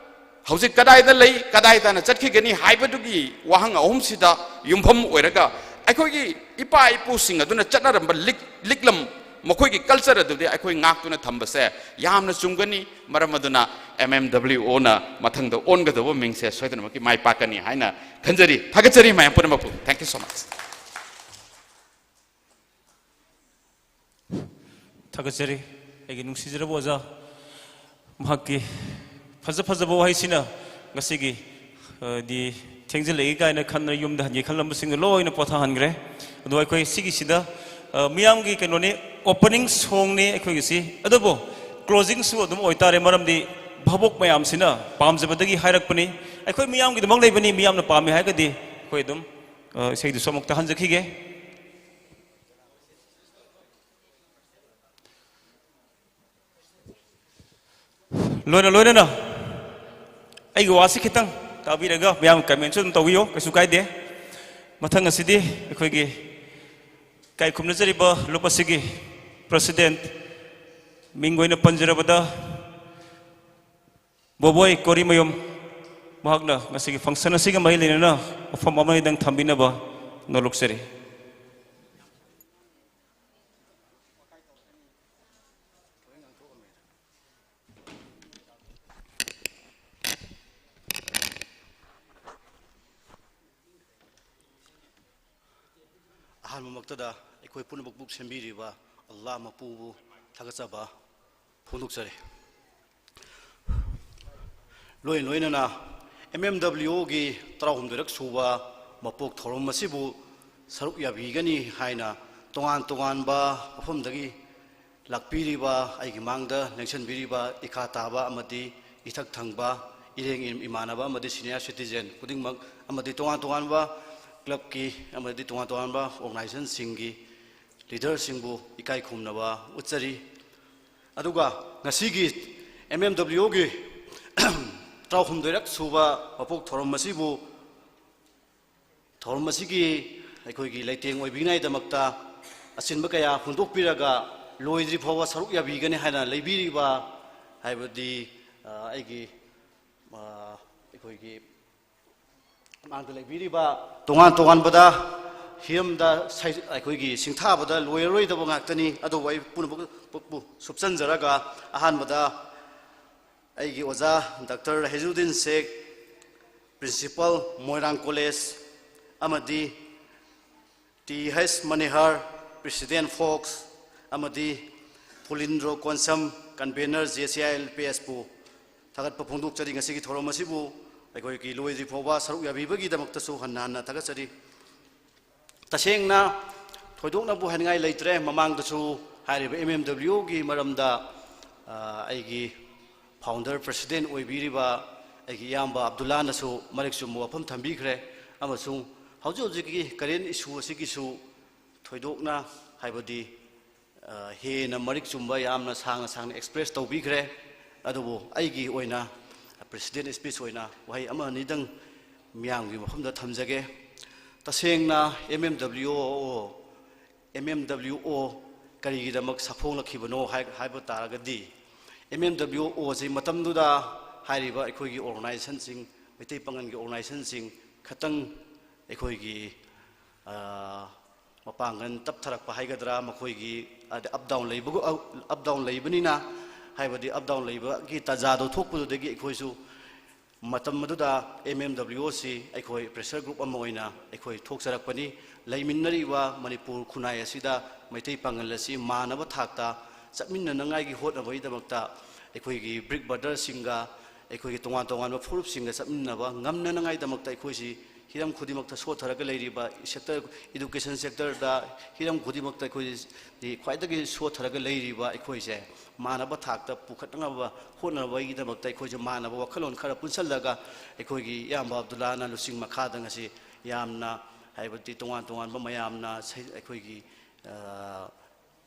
ꯍꯧꯖꯤꯛ ꯀꯗꯥꯏꯗ ꯂꯩ, ꯀꯗꯥꯏꯗꯅ ꯆꯠꯈꯤꯒꯅꯤ ꯍꯥꯏꯕꯗꯨꯒꯤ ꯋꯥꯍꯪ ꯑꯍꯨꯝꯁꯤꯗ ꯌꯨꯝꯐꯝ ꯑꯣꯏꯔꯒ ꯑꯩꯈꯣꯏꯒꯤ ꯏꯄꯥ ꯏꯄꯨꯁꯤꯡ ꯑꯗꯨꯅ ꯆꯠꯅꯔꯝꯕ ꯂꯤꯛ-, ꯂꯤꯛꯂꯝ, ꯃꯈꯣꯏꯒꯤ ꯀꯜꯆꯔ ꯑꯗꯨꯗꯤ ꯑꯩꯈꯣꯏ ꯉꯥꯛꯇꯨꯅ ꯊꯝꯕꯁꯦ ꯌꯥꯝꯅ ꯆꯨꯝꯒꯅꯤ꯫ ꯃꯔꯝ ꯑꯗꯨꯅ ꯑꯦꯝ ꯑꯦꯝ ꯗꯕ꯭ꯂꯤꯎ ꯑꯣꯅ ꯃꯊꯪꯗ ꯑꯣꯟꯒꯗꯧꯕ ꯃꯤꯡꯁꯦ ꯁꯣꯏꯗꯅꯃꯛꯀꯤ ꯃꯥꯏ ꯄꯥꯛꯀꯅꯤ ꯍꯥꯏꯅ ꯈꯟꯖꯔꯤ꯫ ꯊꯥꯒꯠꯆꯔꯤ ꯃꯌꯥꯝ ꯄꯨꯝꯅꯃꯛꯄꯨ꯫ Thank you so much꯫ ꯊꯥꯒꯠꯆꯔꯤ ꯑꯩꯒꯤ ꯅꯨꯡꯁꯤꯖꯔꯕ ꯑꯣꯖꯥ꯫ ꯃꯍꯥꯛꯀꯤ ꯐꯖ ꯐꯖꯕ ꯋꯥꯍꯩꯁꯤꯅ ꯉꯁꯤꯒꯤ, ꯑ, ꯗꯤ ꯊꯦꯡꯖꯤꯜꯂꯛꯏ ꯀꯥꯏꯅ ꯈꯟꯗꯅ ꯌꯨꯝꯗ ꯍꯟꯒꯦ ꯈꯜꯂꯝꯕꯁꯤꯡꯗꯨ ꯂꯣꯏꯅ ꯄꯣꯊꯥꯍꯟꯈ꯭ꯔꯦ꯫ ꯑꯗꯨ ꯑꯩꯈꯣꯏ ꯁꯤꯒꯤꯁꯤꯗ, ꯑ, ꯃꯤꯌꯥꯝꯒꯤ ꯀꯩꯅꯣꯅꯤ, opening songꯅꯤ ꯑꯩꯈꯣꯏꯒꯤꯁꯤ, ꯑꯗꯨꯕꯨ closingꯁꯨ ꯑꯗꯨꯝ ꯑꯣꯏꯇꯥꯔꯦ, ꯃꯔꯝꯗꯤ ꯚꯥꯕꯣꯛ ꯃꯌꯥꯝꯁꯤꯅ ꯄꯥꯝꯖꯕꯗꯒꯤ ꯍꯥꯏꯔꯛꯄꯅꯤ꯫ ꯑꯩꯈꯣꯏ ꯃꯤꯌꯥꯝꯒꯤꯗꯃꯛ ꯂꯩꯕꯅꯤ, ꯃꯤꯌꯥꯝꯅ ꯄꯥꯝꯃꯦ ꯍꯥꯏꯔꯒꯗꯤ ꯑꯩꯈꯣꯏ ꯑꯗꯨꯝ, ꯑ, ꯏꯁꯩꯗꯨꯁꯨ ꯑꯃꯨꯛꯇ ꯍꯟꯖꯈꯤꯒꯦ꯫ ꯂꯣꯏꯅ ꯂꯣꯏꯅꯅ ꯑꯩꯒꯤ ꯋꯥꯁꯤ ꯈꯤꯇꯪ ꯇꯥꯕꯤꯔꯒ ꯃꯌꯥꯝ commentꯁꯨ ꯑꯗꯨꯝ ꯇꯧꯕꯤꯌꯨ, ꯀꯩꯁꯨ ꯀꯥꯏꯗꯦ꯫ ꯃꯊꯪ ꯑꯁꯤꯗꯤ ꯑꯩꯈꯣꯏꯒꯤ ꯏꯀꯥꯏ ꯈꯨꯝꯅꯖꯔꯤꯕ ꯂꯨꯞ ꯑꯁꯤꯒꯤ president, ꯃꯤꯡ ꯑꯣꯏꯅ ꯄꯟꯖꯔꯕꯗ ꯕꯣꯕꯣꯏ ꯀꯣꯔꯤꯃꯌꯨꯝ, ꯃꯍꯥꯛꯅ ꯉꯁꯤꯒꯤ function ꯑꯁꯤꯒ ꯃꯔꯤ ꯂꯩꯅꯅ ꯋꯥꯐꯝ ꯑꯃꯅꯤꯗꯪ ꯊꯝꯕꯤꯅꯕ ꯅꯣꯂꯨꯛꯆꯔꯤ꯫ ꯑꯍꯥꯟꯕꯃꯛꯇꯗ ꯑꯩꯈꯣꯏ ꯄꯨꯝꯅꯃꯛꯄꯨ ꯁꯦꯝꯕꯤꯔꯤꯕ ꯑꯜꯂꯥꯍ ꯃꯄꯨꯕꯨ ꯊꯥꯒꯠꯆꯕ ꯐꯣꯡꯗꯣꯛꯆꯔꯤ꯫ ꯂꯣꯏ ꯂꯣꯏꯅꯅ ꯑꯦꯝ ꯑꯦꯝ ꯗꯕ꯭ꯂꯤꯎ ꯑꯣꯒꯤ ꯇꯔꯥꯍꯨꯝꯗꯣꯏꯔꯛ ꯁꯨꯕ ꯃꯄꯣꯛ ꯊꯧꯔꯝ ꯑꯁꯤꯕꯨ ꯁꯔꯨꯛ ꯌꯥꯕꯤꯒꯅꯤ ꯍꯥꯏꯅ ꯇꯣꯉꯥꯟ ꯇꯣꯉꯥꯟꯕ ꯃꯐꯝꯗꯒꯤ ꯂꯥꯛꯄꯤꯔꯤꯕ, ꯑꯩꯒꯤ ꯃꯥꯡꯗ ꯂꯦꯡꯁꯤꯟꯕꯤꯔꯤꯕ ꯏꯈꯥ ꯇꯥꯕ ꯑꯃꯗꯤ ꯏꯊꯛ ꯊꯪꯕ ꯏꯔꯦꯡ ꯏꯃꯥꯟꯅꯕ ꯑꯃꯗꯤ senior citizen ꯈꯨꯗꯤꯡꯃꯛ ꯑꯃꯗꯤ ꯇꯣꯉꯥꯟ ꯇꯣꯉꯥꯟꯕ clubꯀꯤ ꯑꯃꯗꯤ ꯇꯣꯉꯥꯟ ꯇꯣꯉꯥꯟꯕ organizationꯁꯤꯡꯒꯤ leaderꯁꯤꯡꯕꯨ ꯏꯀꯥꯏ ꯈꯨꯝꯅꯕ ꯎꯠꯆꯔꯤ꯫ ꯑꯗꯨꯒ ꯉꯁꯤꯒꯤ ꯑꯦꯝ ꯑꯦꯝ ꯗꯕ꯭ꯂꯤꯎ ꯑꯣꯒꯤ ꯇꯔꯥꯍꯨꯝꯗꯣꯏꯔꯛ ꯁꯨꯕ ꯃꯄꯣꯛ ꯊꯧꯔꯝ ꯑꯁꯤꯕꯨ, ꯊꯧꯔꯝ ꯑꯁꯤꯒꯤ ꯑꯩꯈꯣꯏꯒꯤ ꯂꯩꯇꯦꯡ ꯑꯣꯏꯕꯤꯅꯉꯥꯏꯗꯃꯛꯇ ꯑꯁꯤꯟꯕ ꯀꯌꯥ ꯍꯨꯟꯗꯣꯛꯄꯤꯔꯒ ꯂꯣꯏꯗ꯭ꯔꯤ ꯐꯥꯎꯕ ꯁꯔꯨꯛ ꯌꯥꯕꯤꯒꯅꯤ ꯍꯥꯏꯅ ꯂꯩꯕꯤꯔꯤꯕ, ꯍꯥꯏꯕꯗꯤ, ꯑ, ꯑꯩꯒꯤ, ꯑ, ꯑꯩꯈꯣꯏꯒꯤ ꯃꯥꯡꯗ ꯂꯩꯕꯤꯔꯤꯕ ꯇꯣꯉꯥꯟ ꯇꯣꯉꯥꯟꯕꯗ ꯍꯤꯔꯝꯗ ꯁꯩ-, ꯑꯩꯈꯣꯏꯒꯤ ꯁꯤꯡꯊꯥꯕꯗ ꯂꯣꯏꯔꯔꯣꯏꯗꯕ ꯉꯥꯛꯇꯅꯤ꯫ ꯑꯗꯨꯕꯨ ꯑꯩ ꯄꯨꯝꯅꯃꯛꯄꯨ ꯁꯨꯞꯆꯟꯖꯔꯒ ꯑꯍꯥꯟꯕꯗ ꯑꯩꯒꯤ ꯑꯣꯖꯥ ꯗꯥꯛꯇꯔ ꯔꯍꯤꯖꯨꯗꯤꯟ ꯁꯦꯈ, ꯄ꯭ꯔꯤꯟꯁꯤꯄꯥꯜ ꯃꯣꯏꯔꯥꯡ ꯀꯣꯂꯦꯖ, ꯑꯃꯗꯤ ꯇꯤ ꯍꯩꯆ ꯃꯅꯤꯍꯔ, ꯄ꯭ꯔꯦꯁꯤꯗꯦꯟ ꯐꯣꯛꯁ, ꯑꯃꯗꯤ ꯐꯨꯂꯤꯟꯗ꯭ꯔꯣ Konsam, convener J C I L ꯄꯤ ꯑꯦꯁꯄꯨ ꯊꯥꯒꯠꯄ ꯐꯣꯡꯗꯣꯛꯆꯔꯤ꯫ ꯉꯁꯤꯒꯤ ꯊꯧꯔꯝ ꯑꯁꯤꯕꯨ ꯑꯩꯈꯣꯏꯒꯤ ꯂꯣꯏꯗ꯭ꯔꯤ ꯐꯥꯎꯕ ꯁꯔꯨꯛ ꯌꯥꯕꯤꯕꯒꯤꯗꯃꯛꯇꯁꯨ ꯍꯟꯅ ꯍꯟꯅ ꯊꯥꯒꯠꯆꯔꯤ꯫ ꯇꯁꯦꯡꯅ ꯊꯣꯏꯗꯣꯛꯅꯕꯨ ꯍꯥꯏꯅꯤꯡꯉꯥꯏ ꯂꯩꯇ꯭ꯔꯦ꯫ ꯃꯃꯥꯡꯗꯁꯨ ꯍꯥꯏꯔꯤꯕ ꯑꯦꯝ ꯑꯦꯝ ꯗꯕ꯭ꯂꯤꯎ ꯑꯣꯒꯤ ꯃꯔꯝꯗ, ꯑ, ꯑꯩꯒꯤ ꯐꯥꯎꯟꯗꯔ ꯄ꯭ꯔꯦꯁꯤꯗꯦꯟ ꯑꯣꯏꯕꯤꯔꯤꯕ ꯑꯩꯒꯤ ꯏꯌꯥꯝꯕ ꯑꯕꯗꯨꯜꯂꯥꯅꯁꯨ ꯃꯔꯤꯛ ꯆꯨꯝꯕ ꯋꯥꯐꯝ ꯊꯝꯕꯤꯈ꯭ꯔꯦ꯫ ꯑꯃꯁꯨꯡ ꯍꯧꯖꯤꯛ ꯍꯧꯖꯤꯛꯀꯤ ꯀꯔꯦꯟ ꯏꯁꯨ ꯑꯁꯤꯒꯤꯁꯨ ꯊꯣꯏꯗꯣꯛꯅ, ꯍꯥꯏꯕꯗꯤ, ꯑ, ꯍꯦꯟꯅ ꯃꯔꯤꯛ ꯆꯨꯝꯕ ꯌꯥꯝꯅ ꯁꯥꯡꯅ ꯁꯥꯡꯅ ꯑꯦꯛꯁꯄ꯭ꯔꯦꯁ ꯇꯧꯕꯤꯈ꯭ꯔꯦ꯫ ꯑꯗꯨꯕꯨ ꯑꯩꯒꯤ ꯑꯣꯏꯅ ꯄ꯭ꯔꯦꯁꯤꯗꯦꯟ ꯏꯁꯄꯤꯆ ꯑꯣꯏꯅ ꯋꯥꯍꯩ ꯑꯃ ꯑꯅꯤꯗꯪ ꯃꯤꯌꯥꯝꯒꯤ ꯃꯐꯝꯗ ꯊꯝꯖꯒꯦ꯫ ꯇꯁꯦꯡꯅ ꯑꯦꯝ ꯑꯦꯝ ꯗꯕ꯭ꯂꯤꯎ ꯑꯣ, ꯑꯦꯝ ꯑꯦꯝ ꯗꯕ꯭ꯂꯤꯎ ꯑꯣ ꯀꯔꯤꯒꯤꯗꯃꯛ ꯁꯥꯐꯣꯡꯂꯛꯈꯤꯕꯅꯣ ꯍꯥꯏ-, ꯍꯥꯏꯕ ꯇꯥꯔꯒꯗꯤ, ꯑꯦꯝ ꯑꯦꯝ ꯗꯕ꯭ꯂꯤꯎ ꯑꯣꯁꯤ ꯃꯇꯝꯗꯨꯗ ꯍꯥꯏꯔꯤꯕ ꯑꯩꯈꯣꯏꯒꯤ ꯑꯣꯔꯒꯅꯥꯏꯖꯦꯁꯟꯁꯤꯡ, ꯃꯩꯇꯩ ꯄꯥꯉꯜꯒꯤ ꯑꯣꯔꯒꯅꯥꯏꯖꯦꯁꯟꯁꯤꯡ ꯈꯇꯪ ꯑꯩꯈꯣꯏꯒꯤ, ꯑ, ꯃꯄꯥꯡꯒꯜ ꯇꯞꯊꯔꯛꯄ ꯍꯥꯏꯒꯗ꯭ꯔꯥ, ꯃꯈꯣꯏꯒꯤ, ꯑꯗ, ꯑꯞ ꯗꯥꯎꯟ ꯂꯩꯕꯒ-, ꯑꯞ ꯗꯥꯎꯟ ꯂꯩꯕꯅꯤꯅ, ꯍꯥꯏꯕꯗꯤ ꯑꯞ ꯗꯥꯎꯟ ꯂꯩꯕꯒꯤ ꯇꯥꯟꯖꯥꯗꯣ ꯊꯣꯛꯄꯗꯨꯗꯒꯤ ꯑꯩꯈꯣꯏꯁꯨ ꯃꯇꯝ ꯑꯗꯨꯗ ꯑꯦꯝ ꯑꯦꯝ ꯗꯕ꯭ꯂꯤꯎ ꯑꯣ ꯁꯤ ꯑꯩꯈꯣꯏ ꯄ꯭ꯔꯦꯁꯔ ꯒ꯭ꯔꯨꯞ ꯑꯃ ꯑꯣꯏꯅ ꯑꯩꯈꯣꯏ ꯊꯣꯛꯆꯔꯛꯄꯅꯤ꯫ ꯂꯩꯃꯤꯟꯅꯔꯤꯕ ꯃꯅꯤꯄꯨꯔ ꯈꯨꯟꯅꯥꯏ ꯑꯁꯤꯗ ꯃꯩꯇꯩ ꯄꯥꯉꯜ ꯑꯁꯤ ꯃꯥꯟꯅꯕ ꯊꯥꯛꯇ ꯆꯠꯃꯤꯟꯅꯅꯉꯥꯏꯒꯤ ꯍꯣꯠꯅꯕꯒꯤꯗꯃꯛꯇ ꯑꯩꯈꯣꯏꯒꯤ ꯕ꯭ꯔꯤꯛ ꯕ꯭ꯔꯗꯔꯁꯤꯡꯒ, ꯑꯩꯈꯣꯏꯒꯤ ꯇꯣꯉꯥꯟ ꯇꯣꯉꯥꯟꯕ ꯐꯨꯔꯨꯞꯁꯤꯡꯒ ꯆꯠꯃꯤꯟꯅꯕ ꯉꯝꯅꯅꯉꯥꯏꯗꯃꯛꯇ ꯑꯩꯈꯣꯏꯁꯤ ꯍꯤꯔꯝ ꯈꯨꯗꯤꯡꯃꯛꯇ ꯁꯣꯠꯊꯔꯒ ꯂꯩꯔꯤꯕ, ꯁꯦꯛꯇꯔ, ꯏꯗꯨꯀꯦꯁꯟ ꯁꯦꯛꯇꯔꯗ ꯍꯤꯔꯝ ꯈꯨꯗꯤꯡꯃꯛꯇ ꯑꯩꯈꯣꯏ ꯈ꯭ꯋꯥꯏꯗꯒꯤ ꯁꯣꯠꯊꯔꯒ ꯂꯩꯔꯤꯕ ꯑꯩꯈꯣꯏꯁꯦ ꯃꯥꯟꯅꯕ ꯊꯥꯛꯇ ꯄꯨꯈꯠꯅꯕ ꯍꯣꯠꯅꯕꯒꯤꯗꯃꯛꯇ ꯑꯩꯈꯣꯏꯁꯦ ꯃꯥꯟꯅꯕ ꯋꯥꯈꯜꯂꯣꯟ ꯈꯔ ꯄꯨꯟꯁꯤꯜꯂꯒ ꯑꯩꯈꯣꯏꯒꯤ ꯏꯌꯥꯝꯕ ꯑꯕꯗꯨꯜꯂꯥꯅ ꯂꯨꯆꯤꯡ ꯃꯈꯥꯗ ꯉꯁꯤ ꯌꯥꯝꯅ, ꯍꯥꯏꯕꯗꯤ ꯇꯣꯉꯥꯟ ꯇꯣꯉꯥꯟꯕ ꯃꯌꯥꯝꯅ ꯁꯩ-, ꯑꯩꯈꯣꯏꯒꯤ, ꯑ,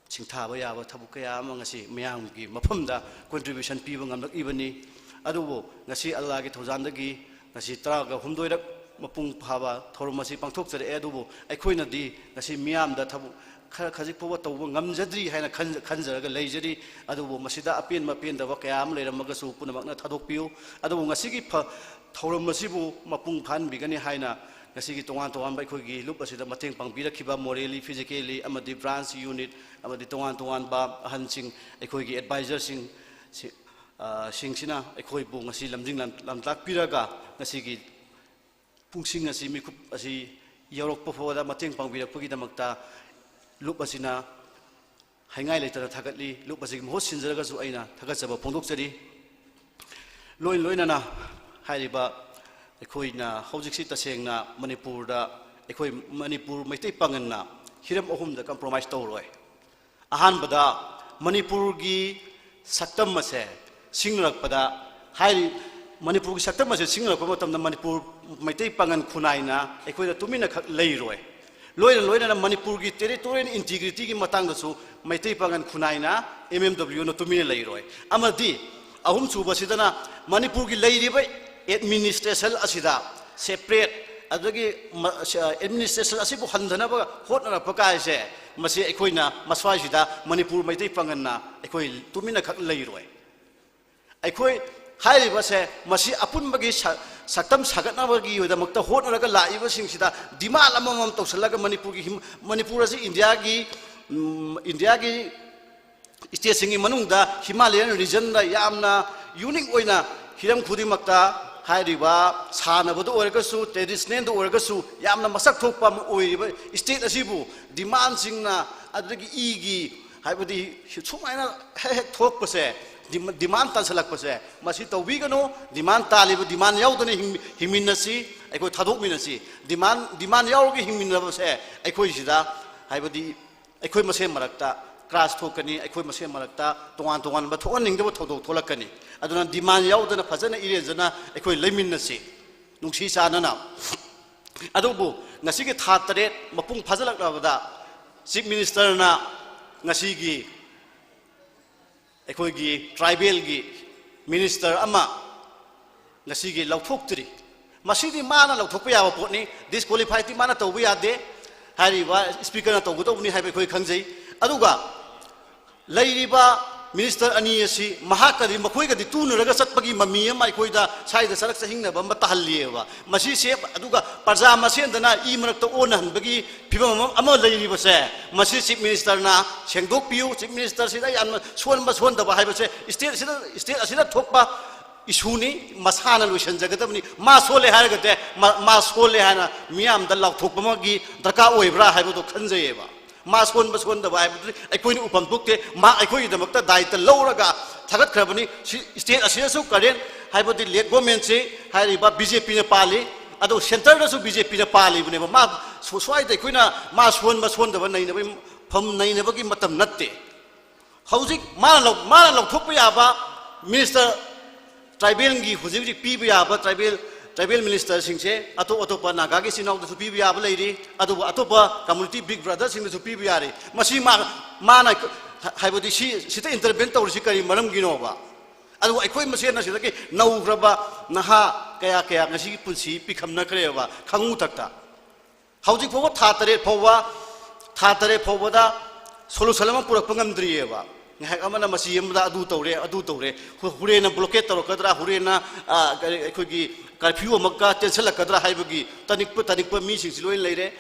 ꯁꯤꯡꯊꯥꯕ ꯌꯥꯕ ꯊꯕꯛ ꯀꯌꯥ ꯑꯃ ꯉꯁꯤ ꯃꯤꯌꯥꯝꯒꯤ ꯃꯐꯝꯗ contribution ꯄꯤꯕ ꯉꯝꯂꯛꯂꯤꯕꯅꯤ꯫ ꯑꯗꯨꯕꯨ ꯉꯁꯤ ꯑꯜꯂꯥꯒꯤ ꯊꯧꯖꯥꯜꯗꯒꯤ ꯉꯁꯤ ꯇꯔꯥꯒ ꯍꯨꯝꯗꯣꯏꯔꯛ ꯃꯄꯨꯡ ꯐꯥꯕ ꯊꯧꯔꯝ ꯑꯁꯤ ꯄꯥꯡꯊꯣꯛꯆꯔꯛꯑꯦ꯫ ꯑꯗꯨꯕꯨ ꯑꯩꯈꯣꯏꯅꯗꯤ ꯉꯁꯤ ꯃꯤꯌꯥꯝꯗ ꯊꯕꯛ ꯈꯔ ꯈꯖꯤꯛ ꯐꯥꯎꯕ ꯇꯧꯕ ꯉꯝꯖꯗ꯭ꯔꯤ ꯍꯥꯏꯅ ꯈꯟ-, ꯈꯟꯖꯔꯒ ꯂꯩꯖꯔꯤ꯫ ꯑꯗꯨꯕꯨ ꯃꯁꯤꯗ ꯑꯄꯦꯟꯕ ꯄꯦꯟꯗꯕ ꯀꯌꯥ ꯑꯃ ꯂꯩꯔꯝꯃꯒꯁꯨ ꯄꯨꯝꯅꯃꯛꯅ ꯊꯥꯗꯣꯛꯄꯤꯌꯨ꯫ ꯑꯗꯨꯕꯨ ꯉꯁꯤꯒꯤ ꯐ-, ꯊꯧꯔꯝ ꯑꯁꯤꯕꯨ ꯃꯄꯨꯡ ꯐꯥꯍꯟꯕꯤꯒꯅꯤ ꯍꯥꯏꯅ ꯉꯁꯤꯒꯤ ꯇꯣꯉꯥꯟ ꯇꯣꯉꯥꯟꯕ ꯑꯩꯈꯣꯏꯒꯤ ꯂꯨꯞ ꯑꯁꯤꯗ ꯃꯇꯦꯡ ꯄꯥꯡꯕꯤꯔꯛꯈꯤꯕ morally, physically ꯑꯃꯗꯤ branch unit ꯑꯃꯗꯤ ꯇꯣꯉꯥꯟ ꯇꯣꯉꯥꯟꯕ ꯑꯍꯟꯁꯤꯡ, ꯑꯩꯈꯣꯏꯒꯤ advisorꯁꯤꯡ ꯁꯤ-, ꯑ, ꯁꯤꯡꯁꯤꯅ ꯑꯩꯈꯣꯏꯕꯨ ꯉꯁꯤ ꯂꯝꯖꯤꯡ ꯂꯝ-, ꯂꯝꯇꯥꯛꯄꯤꯔꯒ ꯉꯁꯤꯒꯤ ꯄꯨꯡꯁꯤꯡ ꯑꯁꯤ, ꯃꯤꯀꯨꯞ ꯑꯁꯤ ꯌꯧꯔꯛꯄ ꯐꯥꯎꯕꯗ ꯃꯇꯦꯡ ꯄꯥꯡꯕꯤꯔꯛꯄꯒꯤꯗꯃꯛꯇ ꯂꯨꯞ ꯑꯁꯤꯅ ꯍꯥꯏꯉꯥꯏ ꯂꯩꯇꯅ ꯊꯥꯒꯠꯂꯤ꯫ ꯂꯨꯞ ꯑꯁꯤꯒꯤ ꯃꯍꯨꯠ ꯁꯤꯟꯖꯔꯒꯁꯨ ꯑꯩꯅ ꯊꯥꯒꯠꯆꯕ ꯐꯣꯡꯗꯣꯛꯆꯔꯤ꯫ ꯂꯣꯏ ꯂꯣꯏꯅꯅ ꯍꯥꯏꯔꯤꯕ ꯑꯩꯈꯣꯏꯅ ꯍꯧꯖꯤꯛꯁꯤ ꯇꯁꯦꯡꯅ ꯃꯅꯤꯄꯨꯔꯗ, ꯑꯩꯈꯣꯏ ꯃꯅꯤꯄꯨꯔ ꯃꯩꯇꯩ ꯄꯥꯉꯜꯅ ꯍꯤꯔꯝ ꯑꯍꯨꯝꯗ compromise ꯇꯧꯔꯣꯏ꯫ ꯑꯍꯥꯟꯕꯗ, ꯃꯅꯤꯄꯨꯔꯒꯤ ꯁꯛꯇꯝ ꯑꯁꯦ ꯁꯤꯡꯅꯔꯛꯄꯗ, ꯍꯥꯏꯔꯤ, ꯃꯅꯤꯄꯨꯔꯒꯤ ꯁꯛꯇꯝ ꯑꯁꯦ ꯁꯤꯡꯅꯔꯛꯄ ꯃꯇꯝꯗ ꯃꯅꯤꯄꯨꯔ ꯃꯩꯇꯩ ꯄꯥꯉꯜ ꯈꯨꯟꯅꯥꯏꯅ ꯑꯩꯈꯣꯏꯗ ꯇꯨꯃꯤꯟꯅ ꯈꯛ ꯂꯩꯔꯣꯏ꯫ ꯂꯣꯏꯅ ꯂꯣꯏꯅꯅ ꯃꯅꯤꯄꯨꯔꯒꯤ territorial integrityꯒꯤ ꯃꯇꯥꯡꯗꯁꯨ ꯃꯩꯇꯩ ꯄꯥꯉꯜ ꯈꯨꯟꯅꯥꯏꯅ, M M W ꯅ ꯇꯨꯃꯤꯟꯅ ꯂꯩꯔꯣꯏ꯫ ꯑꯃꯗꯤ ꯑꯍꯨꯝꯁꯨꯕꯁꯤꯗꯅ ꯃꯅꯤꯄꯨꯔꯒꯤ ꯂꯩꯔꯤꯕ administration ꯑꯁꯤꯗ separate, ꯑꯗꯨꯗꯒꯤ ꯃ-, ꯁ-, administration ꯑꯁꯤꯕꯨ ꯍꯟꯊꯅꯕ ꯍꯣꯠꯅꯔꯛꯄ ꯀꯥꯏꯁꯦ, ꯃꯁꯤ ꯑꯩꯈꯣꯏꯅ ꯃꯁ꯭ꯋꯥꯏꯁꯤꯗ ꯃꯅꯤꯄꯨꯔ ꯃꯩꯇꯩ ꯄꯥꯉꯜꯅ ꯑꯩꯈꯣꯏ ꯇꯨꯃꯤꯟꯅ ꯈꯛ ꯂꯩꯔꯣꯏ꯫ ꯑꯩꯈꯣꯏ ꯍꯥꯏꯔꯤꯕꯁꯦ, ꯃꯁꯤ ꯑꯄꯨꯟꯕꯒꯤ ꯁ-, ꯁꯛꯇꯝ ꯁꯥꯒꯠꯅꯕꯒꯤꯗꯃꯛꯇ ꯍꯣꯠꯅꯔꯒ ꯂꯥꯛꯏꯕꯁꯤꯡꯁꯤꯗ demand ꯑꯃꯃꯝ ꯇꯧꯁꯤꯜꯂꯒ ꯃꯅꯤꯄꯨꯔꯒꯤ ꯍꯤꯝ-, ꯃꯅꯤꯄꯨꯔ ꯑꯁꯤ ꯏꯟꯗꯤꯌꯥꯒꯤ, ꯎꯝ, ꯏꯟꯗꯤꯌꯥꯒꯤ stateꯁꯤꯡꯒꯤ ꯃꯅꯨꯡꯗ Himalayan regionꯗ ꯌꯥꯝꯅ unique ꯑꯣꯏꯅ ꯍꯤꯔꯝ ꯈꯨꯗꯤꯡꯃꯛꯇ ꯍꯥꯏꯔꯤꯕ ꯁꯥꯟꯅꯕꯗ ꯑꯣꯏꯔꯒꯁꯨ, traditionalꯗ ꯑꯣꯏꯔꯒꯁꯨ ꯌꯥꯝꯅ ꯃꯁꯛ ꯊꯣꯛꯄ ꯑꯃ ꯑꯣꯏꯔꯤꯕ state ꯑꯁꯤꯕꯨ demandꯁꯤꯡꯅ, ꯑꯗꯨꯗꯒꯤ ꯏꯒꯤ, ꯍꯥꯏꯕꯗꯤ ꯁꯨꯃꯥꯏꯅ ꯍꯦꯛ ꯍꯦꯛ ꯊꯣꯛꯄꯁꯦ, ꯗꯤꯃ-, demand ꯇꯥꯟꯁꯤꯜꯂꯛꯄꯁꯦ, ꯃꯁꯤ ꯇꯧꯕꯤꯒꯅꯨ꯫ Demand ꯇꯥꯜꯂꯤꯕ demand ꯌꯥꯎꯗꯅ ꯍꯤꯡ-, ꯍꯤꯡꯃꯤꯟꯅꯁꯤ, ꯑꯩꯈꯣꯏ ꯊꯥꯗꯣꯛꯃꯤꯟꯅꯁꯤ꯫ Demand, demand ꯌꯥꯎꯔꯒ ꯍꯤꯡꯃꯤꯟꯅꯕꯁꯦ ꯑꯩꯈꯣꯏꯁꯤꯗ, ꯍꯥꯏꯕꯗꯤ ꯑꯩꯈꯣꯏ ꯃꯁꯦꯟ ꯃꯔꯛꯇ clash ꯊꯣꯛꯀꯅꯤ, ꯑꯩꯈꯣꯏ ꯃꯁꯦꯟ ꯃꯔꯛꯇ ꯇꯣꯉꯥꯟ ꯇꯣꯉꯥꯟꯕ ꯊꯣꯛꯍꯟꯅꯤꯡꯗꯕ ꯊꯧꯗꯣꯛ ꯊꯣꯛꯂꯛꯀꯅꯤ꯫ ꯑꯗꯨꯅ demand ꯌꯥꯎꯗꯅ ꯐꯖꯅ ꯏꯔꯦꯟꯖꯅ ꯑꯩꯈꯣꯏ ꯂꯩꯃꯤꯟꯅꯁꯤ, ꯅꯨꯡꯁꯤ ꯆꯥꯟꯅꯅ꯫ ꯑꯗꯨꯕꯨ ꯉꯁꯤꯒꯤ ꯊꯥ ꯇꯔꯦꯠ ꯃꯄꯨꯡ ꯐꯥꯖꯤꯜꯂꯛꯂꯕꯗ Chief Ministerꯅ ꯉꯁꯤꯒꯤ ꯑꯩꯈꯣꯏꯒꯤ ꯇ꯭ꯔꯥꯏꯕꯦꯜꯒꯤ ꯃꯤꯅꯤꯁꯇꯔ ꯑꯃ ꯉꯁꯤꯒꯤ ꯂꯧꯊꯣꯛꯇ꯭ꯔꯤ꯫ ꯃꯁꯤꯗꯤ ꯃꯥꯅ ꯂꯧꯊꯣꯛꯄ ꯌꯥꯕ ꯄꯣꯠꯅꯤ꯫ ꯗꯤꯁꯀ꯭ꯋꯥꯂꯤꯐꯥꯏꯗꯤ ꯃꯥꯅ ꯇꯧꯕ ꯌꯥꯗꯦ꯫ ꯍꯥꯏꯔꯤꯕ ꯁ꯭ꯄꯤꯀꯔꯅ ꯇꯧꯒꯗꯧꯕꯅꯤ ꯍꯥꯏꯕ ꯑꯩꯈꯣꯏ ꯈꯪꯖꯩ꯫ ꯑꯗꯨꯒ ꯂꯩꯔꯤꯕ ꯃꯤꯅꯤꯁꯇꯔ ꯑꯅꯤ ꯑꯁꯤ ꯃꯍꯥꯛꯀꯗꯤ, ꯃꯈꯣꯏꯒꯗꯤ ꯇꯨꯅꯔꯒ ꯆꯠꯄꯒꯤ ꯃꯃꯤ ꯑꯃ ꯑꯩꯈꯣꯏꯗ ꯁ꯭ꯋꯥꯏꯗ ꯆꯔꯛ ꯆꯍꯤꯡꯅꯕ ꯑꯃ ꯇꯥꯍꯜꯂꯤꯑꯕ꯫ ꯃꯁꯤꯁꯦ, ꯑꯗꯨꯒ ꯄ꯭ꯔꯖꯥ ꯃꯁꯦꯟꯗꯅ ꯏ ꯃꯔꯛꯇ ꯑꯣꯟꯅꯍꯟꯕꯒꯤ ꯐꯤꯕꯝ ꯑꯃ, ꯑꯃ ꯂꯩꯔꯤꯕꯁꯦ, ꯃꯁꯤ ꯆꯤꯐ ꯃꯤꯅꯤꯁꯇꯔꯅ ꯁꯦꯡꯗꯣꯛꯄꯤꯌꯨ꯫ ꯆꯤꯐ ꯃꯤꯅꯤꯁꯇꯔꯁꯤꯗ ꯌꯥꯝꯅ ꯁꯣꯟꯕ ꯁꯣꯟꯗꯕ ꯍꯥꯏꯕꯁꯦ ꯁ꯭ꯇꯦꯠꯁꯤꯗ, ꯁ꯭ꯇꯦꯠ ꯑꯁꯤꯗ ꯊꯣꯛꯄ ꯏꯁꯨꯅꯤ, ꯃꯁꯥꯅ ꯂꯣꯏꯁꯤꯟꯖꯒꯗꯕꯅꯤ꯫ ꯃꯥ ꯁꯣꯜꯂꯦ ꯍꯥꯏꯔꯒꯗꯤ ꯃꯥ, ꯃꯥ ꯁꯣꯜꯂꯦ ꯍꯥꯏꯅ ꯃꯤꯌꯥꯝꯗ ꯂꯥꯎꯊꯣꯛꯄ ꯑꯃꯒꯤ ꯗꯔꯀꯥꯔ ꯑꯣꯏꯕ꯭ꯔꯥ ꯍꯥꯏꯕꯗꯣ ꯈꯟꯖꯩꯌꯦꯕ꯫ ꯃꯥ ꯁꯣꯟꯕ ꯁꯣꯟꯗꯕ ꯍꯥꯏꯕꯗꯨꯗꯤ ꯑꯩꯈꯣꯏꯅ ꯎꯐꯝ ꯊꯣꯛꯇꯦ꯫ ꯃꯥ ꯑꯩꯈꯣꯏꯒꯤꯗꯃꯛꯇ ꯗꯥꯏꯇ ꯂꯧꯔꯒ ꯊꯥꯒꯠꯈ꯭ꯔꯕꯅꯤ꯫ ꯁꯤ ꯁ꯭ꯇꯦꯠ ꯑꯁꯤꯗꯁꯨ ꯀꯔꯦꯟ ꯍꯥꯏꯕꯗꯤ ꯂꯦꯠ ꯒꯣꯔꯃꯦꯟꯁꯤ ꯍꯥꯏꯔꯤꯕ ꯕꯤ ꯖꯦ ꯄꯤꯅ ꯄꯥꯜꯂꯤ, ꯑꯗꯣ ꯁꯦꯟꯇꯔꯗꯁꯨ ꯕꯤ ꯖꯦ ꯄꯤꯅ ꯄꯥꯜꯂꯤꯕꯅꯦꯕ꯫ ꯃꯥ ꯁ꯭ꯋꯥꯏꯗ ꯑꯩꯈꯣꯏꯅ ꯃꯥ ꯁꯣꯟꯕ ꯁꯣꯟꯗꯕ ꯅꯩꯅꯕꯒꯤ ꯐꯝ ꯅꯩꯅꯕꯒꯤ ꯃꯇꯝ ꯅꯠꯇꯦ꯫ ꯍꯧꯖꯤꯛ ꯃꯥꯅ ꯂꯧ-, ꯃꯥꯅ ꯂꯧꯊꯣꯛꯄ ꯌꯥꯕ ꯃꯤꯅꯤꯁꯇꯔ, ꯇ꯭ꯔꯥꯏꯕꯦꯜꯒꯤ ꯍꯧꯖꯤꯛ ꯍꯧꯖꯤꯛ ꯄꯤꯕ ꯌꯥꯕ ꯇ꯭ꯔꯥꯏꯕꯦꯜ, ꯇ꯭ꯔꯥꯏꯕꯦꯜ ꯃꯤꯅꯤꯁꯇꯔꯁꯤꯡꯁꯦ ꯑꯇꯣꯞ ꯑꯇꯣꯞꯄ ꯅꯥꯒꯥꯒꯤ ꯏꯆꯤꯟ ꯏꯅꯥꯎꯗꯁꯨ ꯄꯤꯕ ꯌꯥꯕ ꯂꯩꯔꯤ, ꯑꯗꯨꯒ ꯑꯇꯣꯞꯄ ꯀꯝꯃꯨꯅꯤꯇꯤ ꯕꯤꯛ ꯕ꯭ꯔꯗꯔꯁꯤꯡꯗꯁꯨ ꯄꯤꯕ ꯌꯥꯔꯤ꯫ ꯃꯁꯤ ꯃꯥ, ꯃꯥꯅ ꯍꯥꯏꯕꯗꯤ ꯁꯤ, ꯁꯤꯗ ꯏꯟꯇꯔꯚꯦꯟ ꯇꯧꯔꯤꯁꯤ ꯀꯔꯤ ꯃꯔꯝꯒꯤꯅꯣꯕ? ꯑꯗꯨꯒ ꯑꯩꯈꯣꯏ ꯃꯁꯦꯟꯅ ꯁꯤꯗꯒꯤ ꯅꯧꯈ꯭ꯔꯕ ꯅꯍꯥ ꯀꯌꯥ ꯀꯌꯥ ꯉꯁꯤꯒꯤ ꯄꯨꯟꯁꯤ ꯄꯤꯈꯝꯅꯈ꯭ꯔꯦꯕ ꯈꯪꯉꯨ ꯊꯛꯇ꯫ ꯍꯧꯖꯤꯛ ꯐꯥꯎꯕ ꯊꯥ ꯇꯔꯦꯠ ꯐꯥꯎꯕ, ꯊꯥ ꯇꯔꯦꯠ ꯐꯥꯎꯕꯗ ꯁꯣꯂꯨꯁꯟ ꯑꯃ ꯄꯨꯔꯛꯄ ꯉꯝꯗ꯭ꯔꯤꯑꯕ꯫ ꯉꯥꯏꯍꯥꯛ ꯑꯃꯅ ꯃꯁꯤ ꯑꯃꯗ ꯑꯗꯨ ꯇꯧꯔꯦ, ꯑꯗꯨ ꯇꯧꯔꯦ, ꯍꯨ-, ꯍꯨꯔꯦꯟꯅ ꯕ꯭ꯂꯣꯀꯦꯠ ꯇꯧꯔꯛꯀꯗ꯭ꯔꯥ, ꯍꯨꯔꯦꯟꯅ, ꯑ, ꯀꯔꯤ, ꯑꯩꯈꯣꯏꯒꯤ ꯀꯔꯐ꯭ꯌꯨ ꯑꯃꯛꯀ ꯆꯦꯟꯁꯤꯜꯂꯛꯀꯗ꯭ꯔꯥ ꯍꯥꯏꯕꯒꯤ ꯇꯅꯤꯛꯄ, ꯇꯅꯤꯛꯄ ꯃꯤꯁꯤꯡꯁꯤ ꯂꯣꯏꯅ ꯂꯩꯔꯦ꯫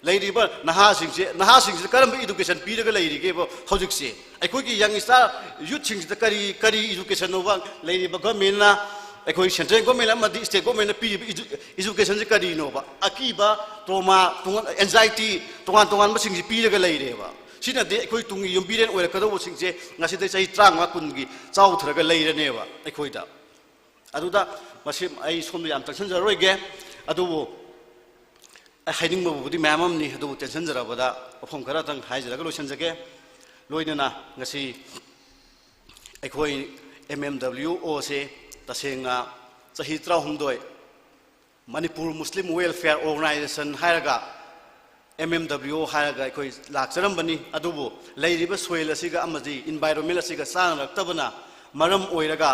ꯂꯩꯔꯤꯕ ꯅꯍꯥꯁꯤꯡꯁꯦ, ꯅꯍꯥꯁꯤꯡꯁꯤꯗ ꯀꯔꯝꯕ ꯏꯗꯨꯀꯦꯁꯟ ꯄꯤꯔꯒ ꯂꯩꯔꯤꯒꯦꯕ ꯍꯧꯖꯤꯛꯁꯦ? ꯑꯩꯈꯣꯏꯒꯤ ꯌꯪ ꯁ꯭ꯇꯥꯔ ꯌꯨꯠꯁꯤꯡꯁꯤꯗ ꯀꯔꯤ, ꯀꯔꯤ ꯏꯗꯨꯀꯦꯁꯟꯅꯣꯕ ꯂꯩꯔꯤꯕ ꯒꯚꯔꯟꯃꯦꯟꯅ, ꯑꯩꯈꯣꯏ ꯁꯦꯟꯇ꯭ꯔꯦꯜ ꯒꯚꯔꯟꯃꯦꯟ ꯑꯃꯗꯤ ꯁ꯭ꯇꯦꯠ ꯒꯚꯔꯟꯃꯦꯟꯅ ꯄꯤꯔꯤꯕ ꯏꯗꯨ-, ꯏꯗꯨꯀꯦꯁꯟꯁꯦ ꯀꯔꯤꯅꯣꯕ? ꯑꯀꯤꯕ, ꯇ꯭ꯔꯣꯃꯥ, ꯇꯣꯉꯥꯟ-, ꯑꯦꯟꯖꯥꯏꯇꯤ, ꯇꯣꯉꯥꯟ ꯇꯣꯉꯥꯟꯕꯁꯤꯡꯁꯤ ꯄꯤꯔꯒ ꯂꯩꯔꯦꯕ꯫ ꯁꯤꯅꯗꯤ ꯑꯩꯈꯣꯏ ꯇꯨꯡꯒꯤ ꯌꯨꯝꯕꯤꯔꯦꯟ ꯑꯣꯏꯔꯛꯀꯗꯧꯕꯁꯤꯡꯁꯦ ꯉꯁꯤꯗꯩ ꯆꯍꯤ ꯇꯔꯥꯃꯉꯥ ꯀꯨꯟꯒꯤ ꯆꯥꯎꯊꯔꯒ ꯂꯩꯔꯅꯦꯕ ꯑꯩꯈꯣꯏꯗ꯫ ꯑꯗꯨꯗ ꯃꯁꯤ ꯑꯩ ꯁꯣꯝꯗ ꯌꯥꯝ ꯆꯪꯁꯤꯟꯖꯔꯔꯣꯏꯒꯦ, ꯑꯗꯨꯕꯨ ꯑꯩ ꯍꯥꯏꯅꯤꯡꯕꯕꯨꯗꯤ ꯃꯌꯥꯝ ꯑꯃꯅꯤ, ꯑꯗꯨꯕꯨ ꯇꯦꯟꯁꯤꯟꯖꯔꯕꯗ ꯋꯥꯐꯝ ꯈꯔꯇꯪ ꯍꯥꯏꯖꯔꯒ ꯂꯣꯏꯁꯤꯟꯖꯒꯦ꯫ ꯂꯣꯏꯅꯅ ꯉꯁꯤ ꯑꯩꯈꯣꯏ ꯑꯦꯝ ꯑꯦꯝ ꯗꯕ꯭ꯂꯤꯎ ꯑꯣꯁꯦ ꯇꯁꯦꯡꯅ ꯆꯍꯤ ꯇꯔꯥꯍꯨꯝꯗꯣꯏ ꯃꯅꯤꯄꯨꯔ ꯃꯨꯁꯂꯤꯝ ꯋꯦꯜꯐꯤꯌꯔ ꯑꯣꯔꯒꯅꯥꯏꯖꯦꯁꯟ ꯍꯥꯏꯔꯒ ꯑꯦꯝ ꯑꯦꯝ ꯗꯕ꯭ꯂꯤꯎ ꯑꯣ ꯍꯥꯏꯔꯒ ꯑꯩꯈꯣꯏ ꯂꯥꯛꯆꯔꯝꯕꯅꯤ꯫ ꯑꯗꯨꯕꯨ ꯂꯩꯔꯤꯕ ꯁꯣꯏꯜ ꯑꯁꯤꯒ ꯑꯃꯗꯤ ꯏꯟꯚꯥꯏꯔꯣꯟꯃꯦꯟ ꯑꯁꯤꯒ ꯆꯥꯟꯅꯔꯛꯇꯕꯅ ꯃꯔꯝ ꯑꯣꯏꯔꯒ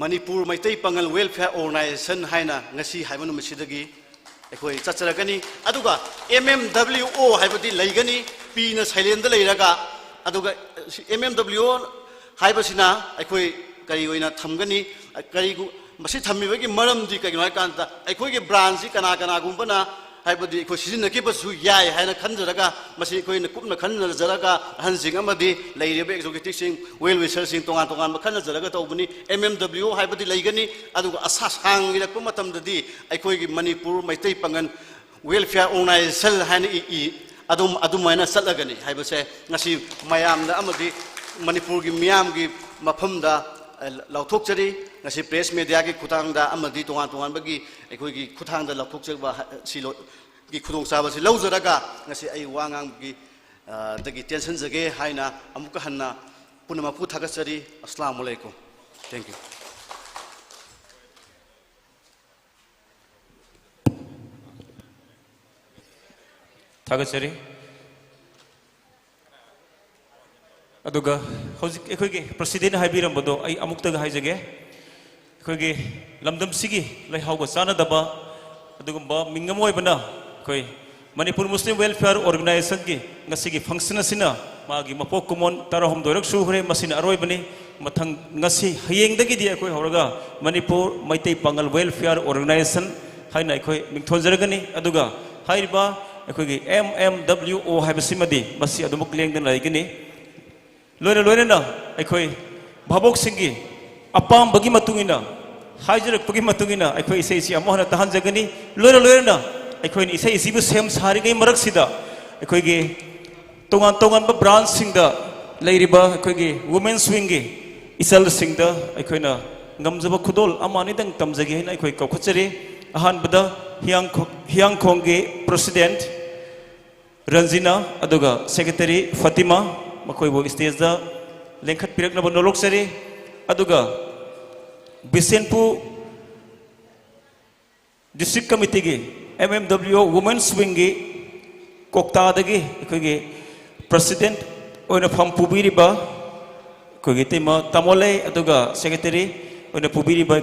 ꯃꯅꯤꯄꯨꯔ ꯃꯩꯇꯩ ꯄꯥꯉꯜ ꯋꯦꯜꯐꯤꯌꯔ ꯑꯣꯔꯒꯅꯥꯏꯖꯦꯁꯟ ꯍꯥꯏꯅ ꯉꯁꯤ ꯍꯥꯏꯕ ꯅꯨꯃꯤꯠꯁꯤꯗꯒꯤ ꯑꯩꯈꯣꯏ ꯆꯠꯆꯔꯛꯀꯅꯤ꯫ ꯑꯗꯨꯒ ꯑꯦꯝ ꯑꯦꯝ ꯗꯕ꯭ꯂꯤꯎ ꯑꯣ ꯍꯥꯏꯕꯗꯤ ꯂꯩꯒꯅꯤ, ꯄꯤꯅ ꯁꯩꯂꯦꯟꯗ ꯂꯩꯔꯒ꯫ ꯑꯗꯨꯒ ꯑꯦꯝ ꯑꯦꯝ ꯗꯕ꯭ꯂꯤꯎ ꯑꯣ ꯍꯥꯏꯕꯁꯤꯅ ꯑꯩꯈꯣꯏ ꯀꯔꯤ ꯑꯣꯏꯅ ꯊꯝꯒꯅꯤ? ꯀꯔꯤꯒꯨ-, ꯃꯁꯤ ꯊꯝꯃꯤꯕꯒꯤ ꯃꯔꯝꯗꯤ ꯀꯩꯒꯤꯅꯣ ꯍꯥꯏ ꯀꯥꯟꯗ, ꯑꯩꯈꯣꯏꯒꯤ ꯕ꯭ꯔꯥꯟꯁꯁꯤ ꯀꯅꯥ ꯀꯅꯥꯒꯨꯝꯕꯅ ꯍꯥꯏꯕꯗꯤ ꯑꯩꯈꯣꯏ ꯁꯤꯖꯤꯟꯅꯈꯤꯕꯁꯨ ꯌꯥꯏ ꯍꯥꯏꯅ ꯈꯟꯖꯔꯒ, ꯃꯁꯤ ꯑꯩꯈꯣꯏꯅ ꯀꯨꯞꯅ ꯈꯟꯅꯖꯔꯒ, ꯑꯍꯟꯁꯤꯡ ꯑꯃꯗꯤ ꯂꯩꯔꯤꯕ ꯑꯦꯛꯖꯤꯀ꯭ꯌꯨꯇꯤꯕꯁꯤꯡ, ꯋꯦꯜ ꯋꯤꯁꯔꯁꯤꯡ ꯇꯣꯉꯥꯟ ꯇꯣꯉꯥꯟꯕ ꯈꯟꯅꯖꯔꯒ ꯇꯧꯕꯅꯤ꯫ ꯑꯦꯝ ꯑꯦꯝ ꯗꯕ꯭ꯂꯤꯎ ꯑꯣ ꯍꯥꯏꯕꯗꯤ ꯂꯩꯒꯅꯤ, ꯑꯗꯨꯒ ꯑꯁꯥ ꯁꯥꯡ ꯏꯔꯛꯄ ꯃꯇꯝꯗꯗꯤ ꯑꯩꯈꯣꯏꯒꯤ ꯃꯅꯤꯄꯨꯔ ꯃꯩꯇꯩ ꯄꯥꯉꯜ ꯋꯦꯜꯐꯤꯌꯔ ꯑꯣꯔꯒꯅꯥꯏꯖꯦꯁꯟ ꯍꯥꯏꯅ ꯏ, ꯏ, ꯑꯗꯨꯝ ꯑꯗꯨꯃꯥꯏꯅ ꯆꯠꯂꯒꯅꯤ ꯍꯥꯏꯕꯁꯦ ꯉꯁꯤ ꯃꯌꯥꯝꯗ ꯑꯃꯗꯤ ꯃꯅꯤꯄꯨꯔꯒꯤ ꯃꯤꯌꯥꯝꯒꯤ ꯃꯐꯝꯗ, ꯑ, ꯂꯥꯎꯊꯣꯛꯆꯔꯤ꯫ ꯉꯁꯤ ꯄ꯭ꯔꯦꯁ ꯃꯦꯗꯤꯌꯥꯒꯤ ꯈꯨꯠꯊꯥꯡꯗ ꯑꯃꯗꯤ ꯇꯣꯉꯥꯟ ꯇꯣꯉꯥꯟꯕꯒꯤ ꯑꯩꯈꯣꯏꯒꯤ ꯈꯨꯠꯊꯥꯡꯗ ꯂꯥꯎꯊꯣꯛꯆꯕ ꯍꯥ-, ꯁꯤ ꯂꯣ-, ꯒꯤ ꯈꯨꯗꯣꯡꯆꯥꯕꯁꯤ ꯂꯧꯖꯔꯒ ꯉꯁꯤ ꯑꯩ ꯋꯥ ꯉꯥꯡꯕꯒꯤ, ꯑ, ꯗꯒꯤ ꯇꯦꯟꯁꯤꯟꯖꯒꯦ ꯍꯥꯏꯅ ꯑꯃꯨꯛꯀ ꯍꯟꯅ ꯄꯨꯝꯅꯃꯛꯄꯨ ꯊꯥꯒꯠꯆꯔꯤ꯫ ꯑꯁꯂꯥꯃꯨ ꯑꯂꯩꯀꯨꯝ꯫ Thank you. ꯊꯥꯒꯠꯆꯔꯤ꯫ ꯑꯗꯨꯒ ꯍꯧꯖꯤꯛ ꯑꯩꯈꯣꯏꯒꯤ ꯄ꯭ꯔꯁꯤꯗꯦꯟꯅ ꯍꯥꯏꯕꯤꯔꯝꯕꯗꯣ ꯑꯩ ꯑꯃꯨꯛꯇꯒ ꯍꯥꯏꯖꯒꯦ꯫ ꯑꯩꯈꯣꯏꯒꯤ ꯂꯝꯗꯝꯁꯤꯒꯤ ꯂꯩꯍꯥꯎꯒ ꯆꯥꯟꯅꯗꯕ ꯑꯗꯨꯒꯨꯝꯕ ꯃꯤꯡ ꯑꯃ ꯑꯣꯏꯕꯅ, ꯑꯩꯈꯣꯏ ꯃꯅꯤꯄꯨꯔ ꯃꯨꯁꯂꯤꯝ ꯋꯦꯜꯐꯤꯌꯔ ꯑꯣꯔꯒꯅꯥꯏꯖꯦꯁꯟꯒꯤ ꯉꯁꯤꯒꯤ ꯐꯪꯁꯟ ꯑꯁꯤꯅ ꯃꯥꯒꯤ ꯃꯄꯣꯛ ꯀꯨꯝꯑꯣꯟ ꯇꯔꯥꯍꯨꯝꯗꯣꯏꯔꯛ ꯁꯨꯈ꯭ꯔꯦ꯫ ꯃꯁꯤꯅ ꯑꯔꯣꯏꯕꯅꯤ꯫ ꯃꯊꯪ ꯉꯁꯤ ꯍꯌꯦꯡꯗꯒꯤꯗꯤ ꯑꯩꯈꯣꯏ ꯍꯧꯔꯒ ꯃꯅꯤꯄꯨꯔ ꯃꯩꯇꯩ ꯄꯥꯉꯜ ꯋꯦꯜꯐꯤꯌꯔ ꯑꯣꯔꯒꯅꯥꯏꯖꯦꯁꯟ ꯍꯥꯏꯅ ꯑꯩꯈꯣꯏ ꯃꯤꯡꯊꯣꯟꯖꯔꯒꯅꯤ꯫ ꯑꯗꯨꯒ ꯍꯥꯏꯔꯤꯕ ꯑꯩꯈꯣꯏꯒꯤ ꯑꯦꯝ ꯑꯦꯝ ꯗꯕ꯭ꯂꯤꯎ ꯑꯣ ꯍꯥꯏꯕꯁꯤꯃꯗꯤ ꯃꯁꯤ ꯑꯗꯨꯃꯛ ꯂꯦꯡꯗꯅ ꯂꯩꯒꯅꯤ꯫ ꯂꯣꯏꯅ ꯂꯣꯏꯅꯅ ꯑꯩꯈꯣꯏ ꯚꯥꯕꯣꯛꯁꯤꯡꯒꯤ ꯑꯄꯥꯝꯕꯒꯤ ꯃꯇꯨꯡ ꯏꯟꯅ, ꯍꯥꯏꯖꯔꯛꯄꯒꯤ ꯃꯇꯨꯡ ꯏꯟꯅ ꯑꯩꯈꯣꯏ ꯏꯁꯩꯁꯤ ꯑꯃꯨꯛ ꯍꯟꯅ ꯇꯥꯍꯟꯖꯒꯅꯤ꯫ ꯂꯣꯏꯅ ꯂꯣꯏꯅꯅ ꯑꯩꯈꯣꯏꯅ ꯏꯁꯩꯁꯤꯕꯨ ꯁꯦꯝ ꯁꯥꯔꯤꯉꯩ ꯃꯔꯛꯁꯤꯗ ꯑꯩꯈꯣꯏꯒꯤ ꯇꯣꯉꯥꯟ ꯇꯣꯉꯥꯟꯕ ꯕ꯭ꯔꯥꯟꯁꯁꯤꯡꯗ ꯂꯩꯔꯤꯕ ꯑꯩꯈꯣꯏꯒꯤ ꯋꯨꯃꯦꯟꯁ ꯋꯤꯡꯒꯤ ꯏꯆꯜꯁꯤꯡꯗ ꯑꯩꯈꯣꯏꯅ ꯉꯝꯖꯕ ꯈꯨꯗꯣꯜ ꯑꯃ ꯑꯅꯤꯗꯪ ꯇꯝꯖꯒꯦ ꯍꯥꯏꯅ ꯑꯩꯈꯣꯏ ꯀꯧꯈꯠꯆꯔꯤ꯫ ꯑꯍꯥꯟꯕꯗ ꯍꯤꯌꯥꯡꯈꯣ-, ꯍꯤꯌꯥꯡꯈꯣꯡꯒꯤ ꯄ꯭ꯔꯁꯤꯗꯦꯟꯠ ꯔꯟꯖꯤꯅꯥ, ꯑꯗꯨꯒ ꯁꯦꯀ꯭ꯔꯦꯇꯔꯤ ꯐꯥꯇꯤꯃꯥ, ꯃꯈꯣꯏꯕꯨ ꯁ꯭ꯇꯦꯖꯇ ꯂꯦꯡꯈꯠꯄꯤꯔꯛꯅꯕ ꯅꯣꯂꯣꯛꯆꯔꯤ꯫ ꯑꯗꯨꯒ ꯕꯤꯁꯦꯟꯄꯨꯔ ꯗꯤꯁꯇ꯭ꯔꯤꯛ ꯀꯃꯤꯇꯤꯒꯤ ꯑꯦꯝ ꯑꯦꯝ ꯗꯕ꯭ꯂꯤꯎ ꯋꯨꯃꯦꯟꯁ ꯋꯤꯡꯒꯤ ꯀꯣꯛꯇꯥꯗꯒꯤ ꯑꯩꯈꯣꯏꯒꯤ ꯄ꯭ꯔꯁꯤꯗꯦꯟꯠ ꯑꯣꯏꯅ ꯐꯝ ꯄꯨꯕꯤꯔꯤꯕ ꯑꯩꯈꯣꯏꯒꯤ ꯏꯇꯩꯃ ꯇꯥꯃꯣꯂꯩ, ꯑꯗꯨꯒ ꯁꯦꯀ꯭ꯔꯦꯇꯔꯤ ꯑꯣꯏꯅ ꯄꯨꯕꯤꯔꯤꯕ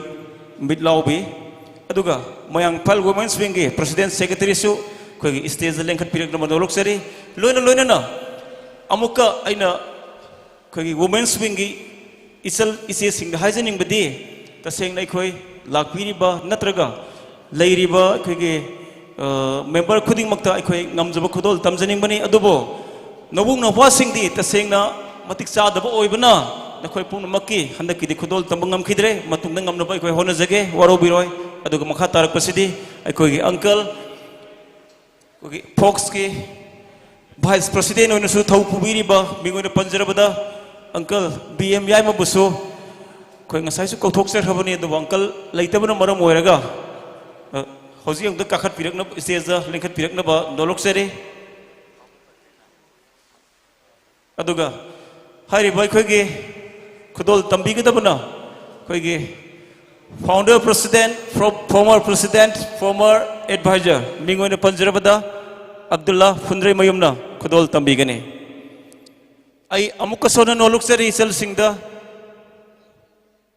ꯃꯤꯠꯂꯥꯎꯕꯤ, ꯑꯗꯨꯒ ꯃꯣꯏꯔꯥꯡ ꯏꯝꯐꯥꯜ ꯋꯨꯃꯦꯟꯁ ꯋꯤꯡꯒꯤ ꯄ꯭ꯔꯁꯤꯗꯦꯟꯠ ꯁꯦꯀ꯭ꯔꯦꯇꯔꯤꯁꯨ ꯑꯩꯈꯣꯏꯒꯤ ꯁ꯭ꯇꯦꯖꯇ ꯂꯦꯡꯈꯠꯄꯤꯔꯛꯅꯕ ꯅꯣꯂꯣꯛꯆꯔꯤ꯫ ꯂꯣꯏꯅ ꯂꯣꯏꯅꯅ ꯑꯃꯨꯛꯀ ꯑꯩꯅ ꯑꯩꯈꯣꯏꯒꯤ ꯋꯨꯃꯦꯟꯁ ꯋꯤꯡꯒꯤ ꯏꯆꯜ ꯏꯆꯦꯁꯤꯡꯗ ꯍꯥꯏꯖꯅꯤꯡꯕꯗꯤ, ꯇꯁꯦꯡꯅ ꯑꯩꯈꯣꯏ ꯂꯥꯛꯄꯤꯔꯤꯕ ꯅꯠꯇ꯭ꯔꯒ ꯂꯩꯔꯤꯕ ꯑꯩꯈꯣꯏꯒꯤ, ꯑ, ꯃꯦꯝꯕꯔ ꯈꯨꯗꯤꯡꯃꯛꯇ ꯑꯩꯈꯣꯏ ꯉꯝꯖꯕ ꯈꯨꯗꯣꯜ ꯇꯝꯖꯅꯤꯡꯕꯅꯤ꯫ ꯑꯗꯨꯕꯨ ꯅꯕꯨꯡ ꯅꯧꯄꯥꯁꯤꯡꯗꯤ ꯇꯁꯦꯡꯅ ꯃꯇꯤꯛ ꯆꯥꯗꯕ ꯑꯣꯏꯕꯅ ꯅꯈꯣꯏ ꯄꯨꯝꯅꯃꯛꯀꯤ ꯍꯟꯗꯛꯀꯤꯗꯤ ꯈꯨꯗꯣꯜ ꯇꯝꯕ ꯉꯝꯈꯤꯗ꯭ꯔꯦ꯫ ꯃꯇꯨꯡꯗ ꯉꯝꯅꯕ ꯑꯩꯈꯣꯏ ꯍꯣꯠꯅꯖꯒꯦ, ꯋꯥꯔꯧꯕꯤꯔꯣꯏ꯫ ꯑꯗꯨꯒ ꯃꯈꯥ ꯇꯥꯔꯛꯄꯁꯤꯗꯤ ꯑꯩꯈꯣꯏꯒꯤ ꯑꯪꯀꯜ, ꯑꯩꯈꯣꯏꯒꯤ ꯐꯣꯛꯁꯀꯤ ꯚꯥꯏꯁ ꯄ꯭ꯔꯁꯤꯗꯦꯟ ꯑꯣꯏꯅꯁꯨ ꯊꯧ ꯄꯨꯕꯤꯔꯤꯕ, ꯃꯤꯡ ꯑꯣꯏꯅ ꯄꯟꯖꯔꯕꯗ, ꯑꯪꯀꯜ ꯕꯤ ꯑꯦꯝ ꯌꯥꯏꯃꯕꯨꯁꯨ ꯑꯩꯈꯣꯏ ꯉꯁꯥꯏꯁꯨ ꯀꯧꯊꯣꯛꯆꯈ꯭ꯔꯕꯅꯤ, ꯑꯗꯨꯕꯨ ꯑꯪꯀꯜ ꯂꯩꯇꯕꯅ ꯃꯔꯝ ꯑꯣꯏꯔꯒ, ꯑ, ꯍꯧꯖꯤꯛ ꯑꯃꯨꯛꯇ ꯀꯥꯈꯠꯄꯤꯔꯛꯅꯕ, ꯁ꯭ꯇꯦꯖꯇ ꯂꯦꯡꯈꯠꯄꯤꯔꯛꯅꯕ ꯅꯣꯂꯣꯛꯆꯔꯤ꯫ ꯑꯗꯨꯒ ꯍꯥꯏꯔꯤꯕ ꯑꯩꯈꯣꯏꯒꯤ ꯈꯨꯗꯣꯜ ꯇꯝꯕꯤꯒꯗꯕꯅ ꯑꯩꯈꯣꯏꯒꯤ founder president, former president, former advisor, ꯃꯤꯡ ꯑꯣꯏꯅ ꯄꯟꯖꯔꯕꯗ ꯑꯕꯗꯨꯜꯂꯥ ꯐꯨꯟꯗ꯭ꯔꯩꯃꯌꯨꯝꯅ ꯈꯨꯗꯣꯜ ꯇꯝꯕꯤꯒꯅꯤ꯫ ꯑꯩ ꯑꯃꯨꯛꯀꯁꯨ ꯍꯟꯅ ꯅꯣꯂꯨꯛꯆꯔꯤ ꯏꯆꯜꯁꯤꯡꯗ꯫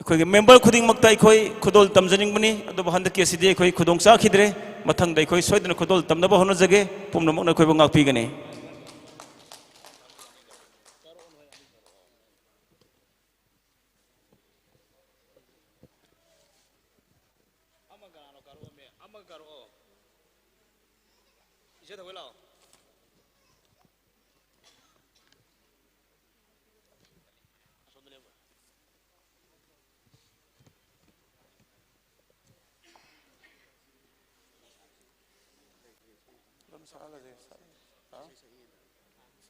ꯑꯩꯈꯣꯏꯒꯤ ꯃꯦꯝꯕꯔ ꯈꯨꯗꯤꯡꯃꯛꯇ ꯑꯩꯈꯣꯏ ꯈꯨꯗꯣꯜ ꯇꯝꯖꯅꯤꯡꯕꯅꯤ, ꯑꯗꯨꯕꯨ ꯍꯟꯗꯛꯀꯤ ꯑꯁꯤꯗꯤ ꯑꯩꯈꯣꯏ ꯈꯨꯗꯣꯡ ꯆꯥꯈꯤꯗ꯭ꯔꯦ꯫ ꯃꯊꯪꯗ ꯑꯩꯈꯣꯏ ꯁꯣꯏꯗꯅ ꯈꯨꯗꯣꯜ ꯇꯝꯅꯕ ꯍꯣꯠꯅꯖꯒꯦ꯫ ꯄꯨꯝꯅꯃꯛꯅ ꯑꯩꯈꯣꯏꯕꯨ ꯉꯥꯛꯄꯤꯒꯅꯤ꯫ ꯑꯃ ꯀꯅꯥꯅꯣ ꯀꯥꯔꯛꯑꯣꯃꯦ? ꯑꯃ ꯀꯥꯔꯛꯑꯣ꯫ ꯏꯆꯦ ꯊꯧꯒꯠ ꯂꯥꯛꯑꯣ꯫ ꯑꯁꯣꯝꯗ ꯂꯦꯞꯄꯣ꯫ ꯑꯗꯨꯝ ꯁꯛꯍꯜꯂꯁꯦ꯫ ꯁꯛ-, ꯍꯥ?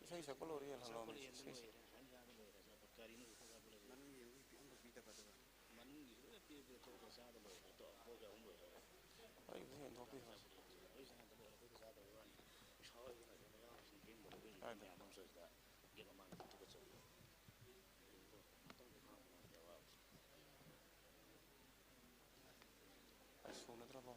ꯏꯁꯩ ꯁꯛꯄ ꯂꯣꯏꯔꯦ, ꯌꯦꯡꯍꯜꯂꯣ꯫ ꯁꯛꯄ ꯂꯣꯏꯔꯦ, ꯑꯗꯨꯝ ꯂꯣꯏꯔꯦ꯫ ꯀꯔꯤꯅꯣ ꯍꯧꯖꯤꯛ ꯁꯛꯄ ꯂꯣꯏꯔꯦ? ꯃꯅꯨꯡꯒꯤ ꯑꯃꯨꯛ ꯑꯝꯇ ꯄꯤꯗꯕ ꯑꯗꯨꯒ꯫ ꯃꯅꯨꯡꯒꯤꯁꯨ ꯂꯣꯏꯅ ꯄꯤꯔ ꯄꯤꯔ ꯇꯣꯛꯑꯒ ꯆꯥꯗ ꯂꯣꯏꯔꯦ꯫ ꯇꯣꯛ-, ꯄꯣꯠ ꯑꯍꯨꯝ ꯂꯣꯏꯔꯦ꯫ ꯑꯩ ꯍꯦꯟꯗꯣꯛꯄꯤꯔꯣ꯫ ꯂꯣꯏ ꯆꯥꯗ ꯂꯣꯏꯔꯦ꯫ ꯑꯩꯈꯣꯏꯗ ꯆꯥꯗꯕꯩ ꯋꯥꯅꯤ꯫ ꯄꯩꯁꯥ ꯑꯣꯏꯕ ꯅꯠꯇꯦ, ꯃꯌꯥꯝ ꯁꯨꯝ ꯄꯦꯟꯕꯗꯣ ꯑꯩꯈꯣꯏ ꯀꯥꯏꯗ? ꯃꯌꯥꯝ ꯑꯃ ꯁꯣꯏꯁꯤꯗ ꯒꯦꯠ ꯃꯃꯥꯡꯗ ꯊꯣꯛꯑꯒ ꯆꯠꯂꯣ꯫ ꯑꯁ, ꯁꯨꯅꯗ꯭ꯔꯕꯣ?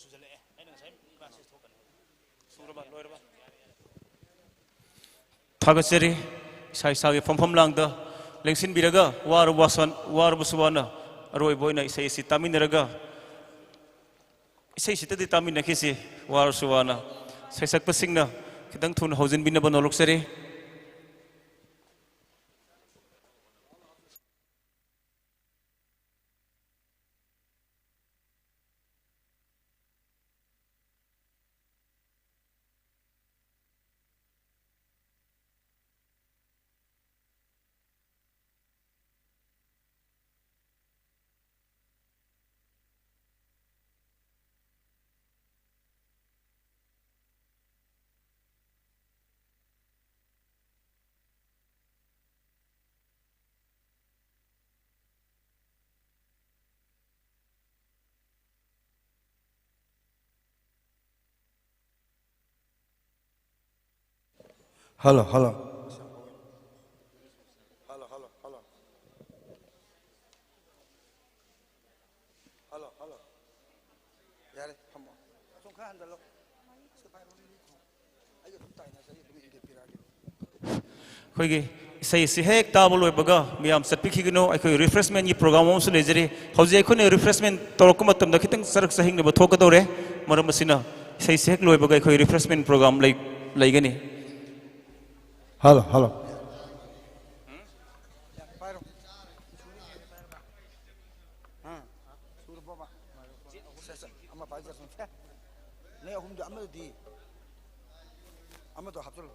ꯁꯨꯖꯜꯂꯛꯑꯦ꯫ ꯑꯩꯅ ꯉꯁꯥꯏ ꯃꯦꯁꯦꯖ ꯊꯣꯛꯀꯅꯤ꯫ ꯁꯨꯔꯕ? ꯂꯣꯏꯔꯕ? ꯊꯥꯒꯠꯆꯔꯤ꯫ ꯏꯁꯥ ꯏꯁꯥꯒꯤ ꯐꯝꯐꯝ ꯂꯥꯡꯗ ꯂꯦꯡꯁꯤꯟꯕꯤꯔꯒ ꯋꯥꯔꯕ ꯋꯥꯁꯟ-, ꯋꯥꯔꯕꯁꯨ ꯋꯥꯅ ꯑꯔꯣꯏꯕ ꯑꯣꯏꯅ ꯏꯁꯩ ꯑꯁꯤ ꯇꯥꯃꯤꯟꯅꯔꯒ, ꯏꯁꯩꯁꯤꯗꯗꯤ ꯇꯥꯃꯤꯟꯅꯈꯤꯁꯤ, ꯋꯥꯔꯁꯨ ꯋꯥꯅ꯫ ꯁꯩꯁꯛꯄꯁꯤꯡꯅ ꯈꯤꯇꯪ ꯊꯨꯅ ꯍꯧꯖꯤꯟꯕꯤꯅꯕ ꯅꯣꯂꯣꯛꯆꯔꯤ꯫ Hello, hello. Hello, hello, hello. Hello, hello. ꯌꯥꯔꯦ, ꯐꯝꯃꯣ꯫ ꯑꯁꯣꯝ ꯈꯔ ꯍꯟꯖꯜꯂꯣ꯫ ꯑꯩꯒ ꯑꯗꯨꯝ ꯇꯥꯏꯅꯖꯔꯤ, ꯑꯗꯨꯝ ꯏꯟꯖꯟꯕꯤꯔꯛꯑꯒꯦ꯫ ꯑꯩꯈꯣꯏꯒꯤ ꯏꯁꯩ ꯑꯁꯤ ꯍꯦꯛ ꯇꯥꯕ ꯂꯣꯏꯕꯒ ꯃꯤꯌꯥꯝ ꯆꯠꯄꯤꯈꯤꯒꯅꯨ꯫ ꯑꯩꯈꯣꯏ ꯔꯤꯐ꯭ꯔꯦꯁꯃꯦꯟꯒꯤ ꯄ꯭ꯔꯣꯒ꯭ꯔꯥꯝ ꯑꯃꯁꯨ ꯂꯩꯖꯔꯤ꯫ ꯍꯧꯖꯤꯛ ꯑꯩꯈꯣꯏꯅ ꯔꯤꯐ꯭ꯔꯦꯁꯃꯦꯟ ꯇꯧꯔꯛꯄ ꯃꯇꯝꯗ ꯈꯤꯇꯪ ꯆꯔꯛ ꯆꯍꯤꯡꯅꯕ ꯊꯣꯛꯀꯗꯧꯔꯦ꯫ ꯃꯔꯝ ꯑꯁꯤꯅ ꯏꯁꯩꯁꯤ ꯍꯦꯛ ꯂꯣꯏꯕꯒ ꯑꯩꯈꯣꯏ ꯔꯤꯐ꯭ꯔꯦꯁꯃꯦꯟ ꯄ꯭ꯔꯣꯒ꯭ꯔꯥꯝ ꯂꯩ-, ꯂꯩꯒꯅꯤ꯫ Hello, hello. ꯑꯥ, ꯁꯨꯔꯕꯣꯕ? ꯁꯦ, ꯁꯦ, ꯑꯃ ꯄꯥꯏꯖꯔꯁꯅꯨ꯫ ꯁꯦ, ꯅꯣꯏ ꯑꯍꯨꯝꯗꯣ ꯑꯃꯗꯨꯗꯤ? ꯑꯃꯗꯣ ꯍꯥꯞꯆꯜꯂꯨ꯫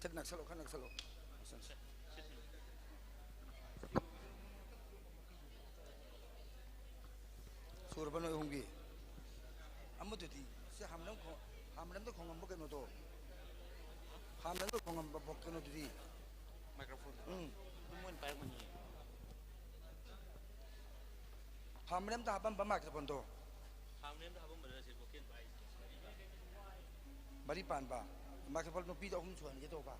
ꯈꯔ ꯅꯛꯁꯜꯂꯣ, ꯈꯔ ꯅꯛꯁꯜꯂꯣ꯫ ꯁꯨꯔꯕ ꯅꯣꯏ ꯑꯍꯨꯝꯒꯤ? ꯑꯃꯗꯨꯗꯤ ꯁꯤ ꯍꯥꯃꯦꯡꯂꯝ ꯈꯣꯡ-, ꯍꯥꯃꯦꯡꯂꯝꯗ ꯈꯣꯡꯉꯝꯕ ꯀꯩꯅꯣꯗꯣ? ꯍꯥꯃꯦꯡꯂꯝꯗ ꯈꯣꯡꯉꯝꯕ ꯕꯣ-, ꯀꯩꯅꯣꯗꯨꯗꯤ? ꯃꯥꯏꯀ꯭ꯔꯣꯐꯣꯟ꯫ ꯎꯝ꯫ ꯑꯗꯨꯝ ꯃꯣꯏꯅ ꯄꯥꯏꯔꯝꯒꯅꯤꯌꯦ꯫ ꯍꯥꯃꯦꯡꯂꯝꯗ ꯍꯥꯞꯄꯝꯕ ꯃꯥꯏꯀ꯭ꯔꯣꯐꯣꯟꯗꯣ? ꯍꯥꯃꯦꯡꯂꯝꯗ ꯍꯥꯞꯄꯝꯕꯗꯨꯅ ꯁꯤ ꯚꯣꯀꯦꯜ ꯄꯥꯏꯔꯤꯁꯦ꯫ ꯃꯔꯤ ꯄꯥꯟꯕ꯫ ꯃꯥꯏꯀ꯭ꯔꯣꯐꯣꯟ ꯅꯨꯄꯤꯗ ꯑꯍꯨꯝ ꯁꯨꯍꯟꯒꯦ ꯇꯧꯕ꯫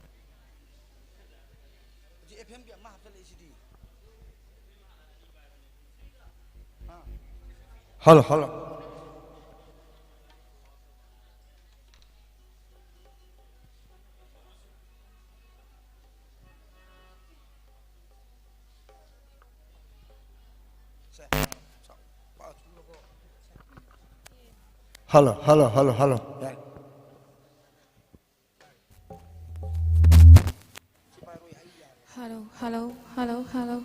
ꯍꯧꯖꯤꯛ ꯑꯦꯐ ꯑꯦꯝꯒꯤ ꯑꯃ ꯍꯥꯞꯆꯜꯂꯛꯏꯁꯤꯗꯤ꯫ Hello, hello. Hello, hello, hello, hello. ꯌꯥꯔꯦ꯫ Hello, hello, hello, hello.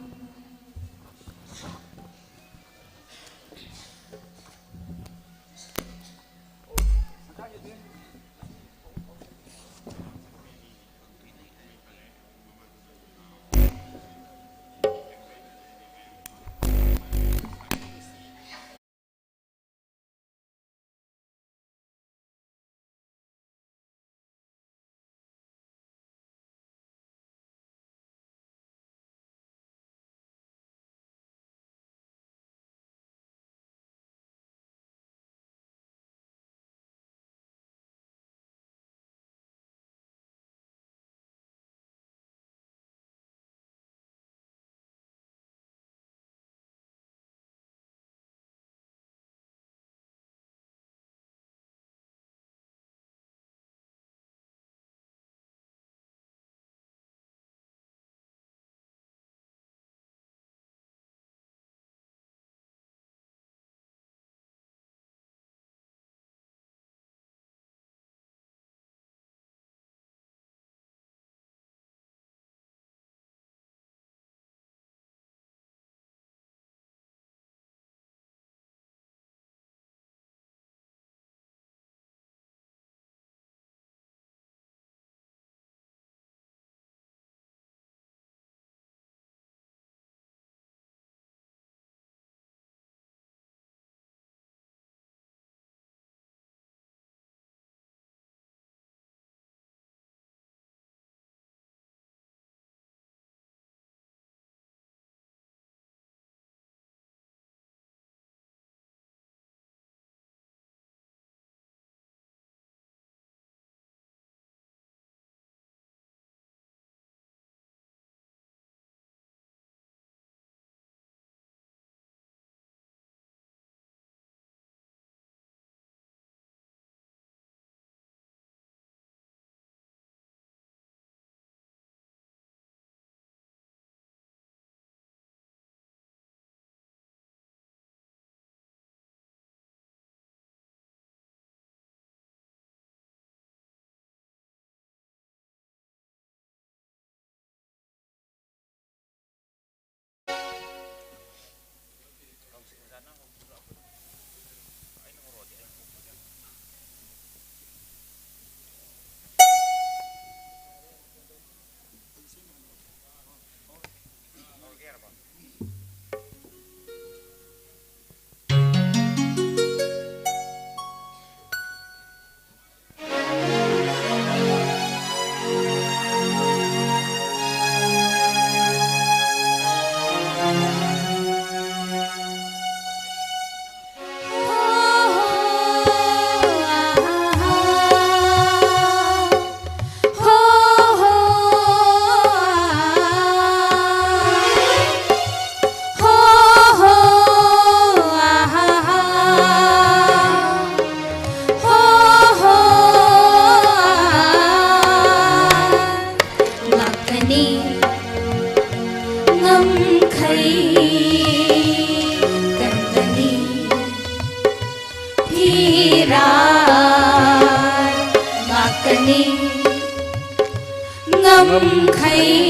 ꯉꯝꯈꯩ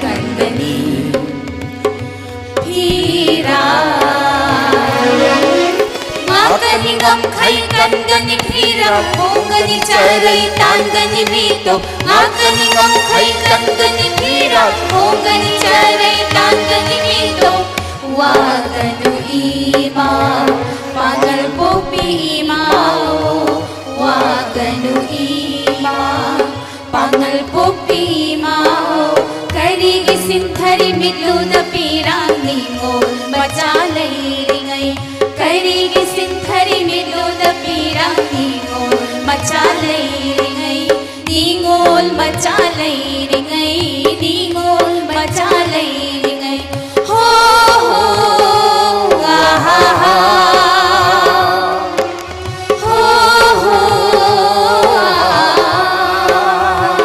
ꯀꯟꯒꯅꯤ ꯐꯤꯔꯥ꯫ ꯉꯥꯛꯀꯅꯤ ꯉꯝꯈꯩ ꯀꯟꯒꯅꯤ ꯐꯤꯔꯥ, ꯍꯣꯡꯒꯅꯤ ꯆꯔꯩ ꯇꯥꯟꯒꯅꯤ ꯃꯤꯇꯣꯞ꯫ ꯉꯥꯛꯀꯅꯤ ꯉꯝꯈꯩ ꯀꯟꯒꯅꯤ ꯐꯤꯔꯥ, ꯍꯣꯡꯒꯅꯤ ꯆꯔꯩ ꯇꯥꯟꯒꯅꯤ ꯃꯤꯇꯣꯞ꯫ ꯋꯥꯒꯅꯨ ꯏꯃꯥ, ꯄꯥꯡꯒꯜ ꯄꯣꯛꯄꯤ ꯏꯃꯥ, ꯋꯥꯒꯅꯨ ꯏꯃꯥ, ꯄꯥꯡꯒꯜ ꯄꯣꯛꯄꯤ ꯏꯃꯥ꯫ ꯀꯔꯤꯒꯤ ꯁꯤꯟꯊꯔꯤ ꯃꯤꯠꯂꯨꯗ ꯄꯤꯔꯥꯡ ꯅꯤꯉꯣꯜ ꯃꯆꯥ ꯂꯩꯔꯤꯉꯩ? ꯀꯔꯤꯒꯤ ꯁꯤꯟꯊꯔꯤ ꯃꯤꯠꯂꯨꯗ ꯄꯤꯔꯥꯡ ꯅꯤꯉꯣꯜ ꯃꯆꯥ ꯂꯩꯔꯤꯉꯩ? ꯅꯤꯉꯣꯜ ꯃꯆꯥ ꯂꯩꯔꯤꯉꯩ, ꯅꯤꯉꯣꯜ ꯃꯆꯥ ꯂꯩꯔꯤꯉꯩ꯫ ꯍꯣ, ꯍꯣ, ꯑꯥ, ꯍꯥ, ꯍꯥ꯫ ꯍꯣ, ꯍꯣ, ꯑꯥ, ꯍꯥ, ꯍꯥ꯫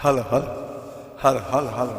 Hello, hello. Hello, hello, hello.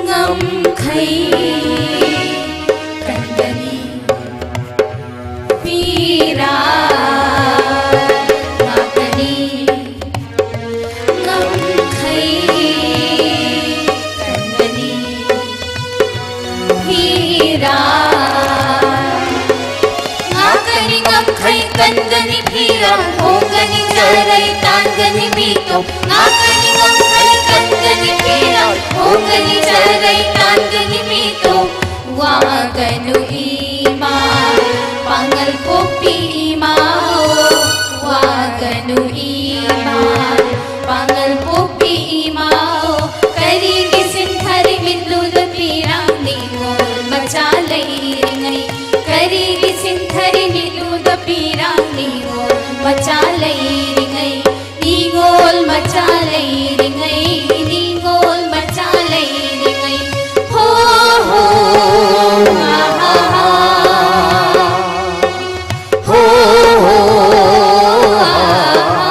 ꯉꯝꯈꯩ ꯀꯟꯒꯅꯤ ꯄꯤꯔꯥ ꯉꯥꯛꯀꯅꯤ ꯉꯝꯈꯩ ꯀꯟꯒꯅꯤ ꯄꯤꯔꯥ ꯉꯥꯛꯀꯅꯤ ꯉꯝꯈꯩ ꯀꯟꯒꯅꯤ ꯐꯤꯔꯥ ꯍꯣꯡꯒꯅꯤ ꯆꯔꯩ ꯇꯥꯟꯒꯅꯤ ꯃꯤꯇꯣ ꯉꯥꯛꯀꯅꯤ ꯉꯝꯈꯩ ꯀꯟꯒꯅꯤ ꯐꯤꯔꯥ ꯍꯣꯡꯒꯅꯤ ꯆꯔꯩ ꯇꯥꯟꯒꯅꯤ ꯃꯤꯇꯣ ꯋꯥꯒꯅꯨ ꯏꯃꯥ ꯄꯥꯡꯒꯜ ꯄꯣꯛꯄꯤ ꯏꯃꯥ ꯋꯥꯒꯅꯨ ꯏꯃꯥ ꯄꯥꯡꯒꯜ ꯄꯣꯛꯄꯤ ꯏꯃꯥ ꯀꯔꯤꯒꯤ ꯁꯤꯟꯊꯔꯤ ꯃꯤꯠꯂꯨꯗ ꯄꯤꯔꯥꯡ ꯅꯤꯉꯣꯜ ꯃꯆꯥ ꯂꯩꯔꯤꯉꯩ ꯀꯔꯤꯒꯤ ꯁꯤꯟꯊꯔꯤ ꯃꯤꯠꯂꯨꯗ ꯄꯤꯔꯥꯡ ꯅꯤꯉꯣꯜ ꯃꯆꯥ ꯂꯩꯔꯤꯉꯩ ꯅꯤꯉꯣꯜ ꯃꯆꯥ ꯂꯩꯔꯤꯉꯩ ꯅꯤꯉꯣꯜ ꯃꯆꯥ ꯂꯩꯔꯤꯉꯩ ꯍꯣ ꯍꯣ ꯍꯥ ꯍꯥ ꯍꯣ ꯍꯣ ꯍꯥ ꯍꯥ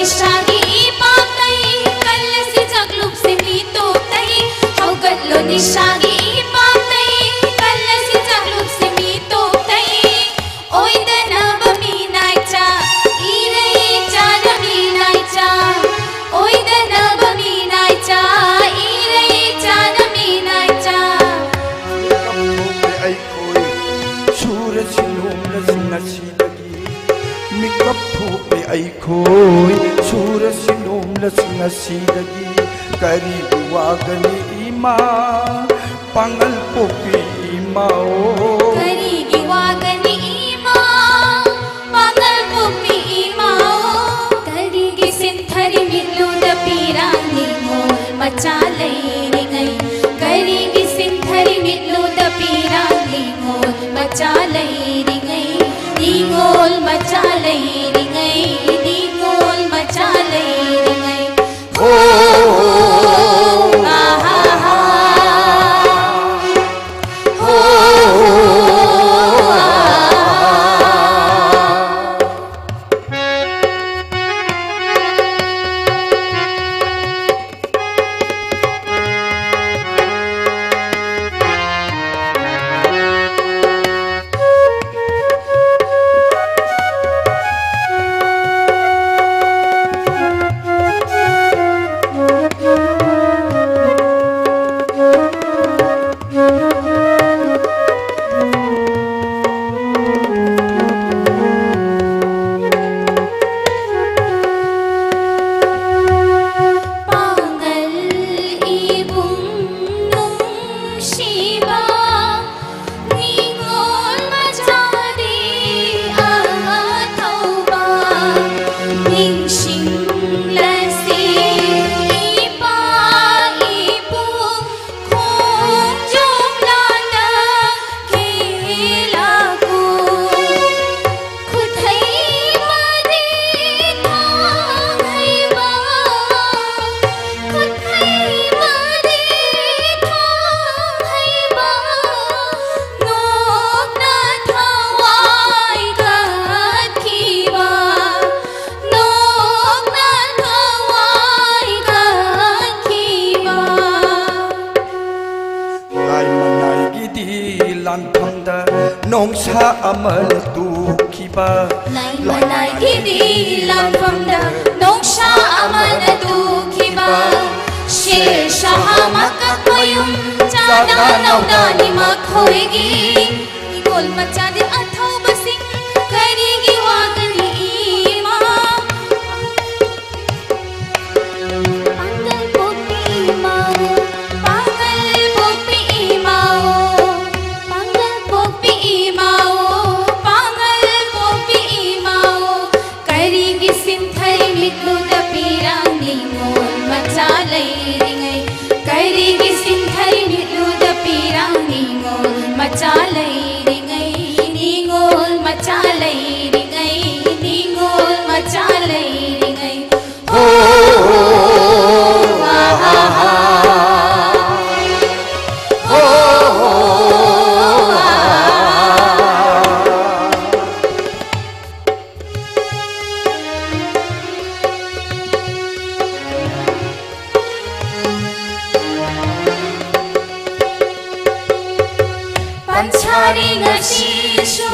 ꯅꯤꯁꯥꯒꯤ ꯏꯄꯥꯛꯇꯩ ꯀꯜꯂꯁꯤ ꯆꯥꯛꯂꯨꯛꯁꯦ ꯃꯤ ꯇꯣꯞꯇꯩ꯫ ꯍꯧꯒꯠꯂꯣ ꯅꯤꯁꯥꯒꯤ ꯏꯄꯥꯛꯇꯩ ꯀꯜꯂꯁꯤ ꯆꯥꯛꯂꯨꯛꯁꯦ ꯃꯤ ꯇꯣꯞꯇꯩ꯫ ꯑꯣꯏꯗꯅꯕ ꯃꯤ ꯅꯥꯏꯆꯥ, ꯏꯔꯩ ꯆꯥꯅ ꯃꯤ ꯅꯥꯏꯆꯥ꯫ ꯑꯣꯏꯗꯅꯕ ꯃꯤ ꯅꯥꯏꯆꯥ, ꯏꯔꯩ ꯆꯥꯅ ꯃꯤ ꯅꯥꯏꯆꯥ꯫ ꯀꯞꯊꯣꯛꯂꯦ ꯑꯩꯈꯣꯏ ꯁꯨꯔꯁꯤ ꯅꯣꯝꯂꯁꯤ ꯉꯁꯤꯗꯒꯤ꯫ ꯃꯤꯀꯞ ꯊꯣꯛꯂꯦ ꯑꯩꯈꯣꯏ ꯁꯨꯔꯁꯤ ꯅꯣꯝꯂꯁꯤ ꯉꯁꯤꯗꯒꯤ꯫ ꯀꯔꯤꯒꯤ ꯋꯥꯒꯅꯤ ꯏꯃꯥ ꯄꯥꯡꯒꯜ ꯄꯣꯛꯄꯤ ꯏꯃꯥ ꯑꯣ꯫ ꯀꯔꯤꯒꯤ ꯋꯥꯒꯅꯤ ꯏꯃꯥ ꯄꯥꯡꯒꯜ ꯄꯣꯛꯄꯤ ꯏꯃꯥ ꯑꯣ꯫ ꯀꯔꯤꯒꯤ ꯁꯤꯟꯊꯔꯤ ꯃꯤꯠꯂꯨꯗ ꯄꯤꯔꯥꯡ ꯅꯤꯉꯣꯜ ꯃꯆꯥ ꯂꯩꯔꯤꯉꯩ꯫ ꯀꯔꯤꯒꯤ ꯁꯤꯟꯊꯔꯤ ꯃꯤꯠꯂꯨꯗ ꯄꯤꯔꯥꯡ ꯅꯤꯉꯣꯜ ꯃꯆꯥ ꯂꯩꯔꯤꯉꯩ꯫ ꯅꯤꯉꯣꯜ ꯃꯆꯥ ꯂꯩꯔꯤꯉꯩ꯫ ꯅꯤꯉꯣꯜ ꯃꯆꯥ ꯂꯩꯔꯤꯉꯩ꯫ ꯍꯣ, ꯑꯥ, ꯍꯥ, ꯍꯥ꯫ ꯍꯣ, ꯑꯥ, ꯍꯥ꯫ ꯅꯣꯡꯁꯥ ꯑꯃꯅ ꯇꯨꯈꯤꯕ꯫ ꯂꯥꯏꯃꯅꯥꯏꯒꯤꯗꯤ ꯂꯥꯟꯐꯝꯗ ꯅꯣꯡꯁꯥ ꯑꯃꯅ ꯇꯨꯈꯤꯕ꯫ ꯁꯦꯔ ꯁꯍꯥ ꯃꯀꯛꯃꯌꯨꯝ ꯆꯥꯗꯥ ꯅꯧꯗꯥꯅꯤ ꯃꯈꯣꯏꯒꯤ꯫ ꯅꯤꯉꯣꯜ ꯃꯆꯥꯗꯤ ꯑꯊꯧꯕꯁꯤꯡ ꯀꯔꯤꯒꯤ ꯋꯥꯒꯅꯤ ꯏꯃꯥ? ꯄꯥꯡꯒꯜ ꯄꯣꯛꯄꯤ ꯏꯃꯥ, ꯄꯥꯡꯒꯜ ꯄꯣꯛꯄꯤ ꯏꯃꯥ, ꯄꯥꯡꯒꯜ ꯄꯣꯛꯄꯤ ꯏꯃꯥ, ꯄꯥꯡꯒꯜ ꯄꯣꯛꯄꯤ ꯏꯃꯥ, ꯀꯔꯤꯒꯤ ꯁꯤꯟꯊꯩ ꯃꯤꯠꯂꯨꯗ ꯄꯤꯔꯥꯡ ꯅꯤꯉꯣꯜ ꯃꯆꯥ ꯂꯩꯔꯤꯉꯩ? ꯀꯔꯤꯒꯤ ꯁꯤꯟꯊꯩ ꯃꯤꯠꯂꯨꯗ ꯄꯤꯔꯥꯡ ꯅꯤꯉꯣꯜ ꯃꯆꯥ ꯂꯩꯔꯤꯉꯩ? ꯅꯤꯉꯣꯜ ꯃꯆꯥ ꯂꯩꯔꯤꯉꯩ, ꯅꯤꯉꯣꯜ ꯃꯆꯥ ꯂꯩꯔꯤꯉꯩ꯫ ꯍꯣ, ꯍꯣ, ꯍꯣ, ꯍꯣ, ꯍꯣ, ꯍꯣ, ꯍꯣ, ꯍꯣ, ꯍꯣ, ꯍꯣ꯫ ꯄꯟꯁꯥꯔꯤ ꯉꯁꯤꯁꯨ,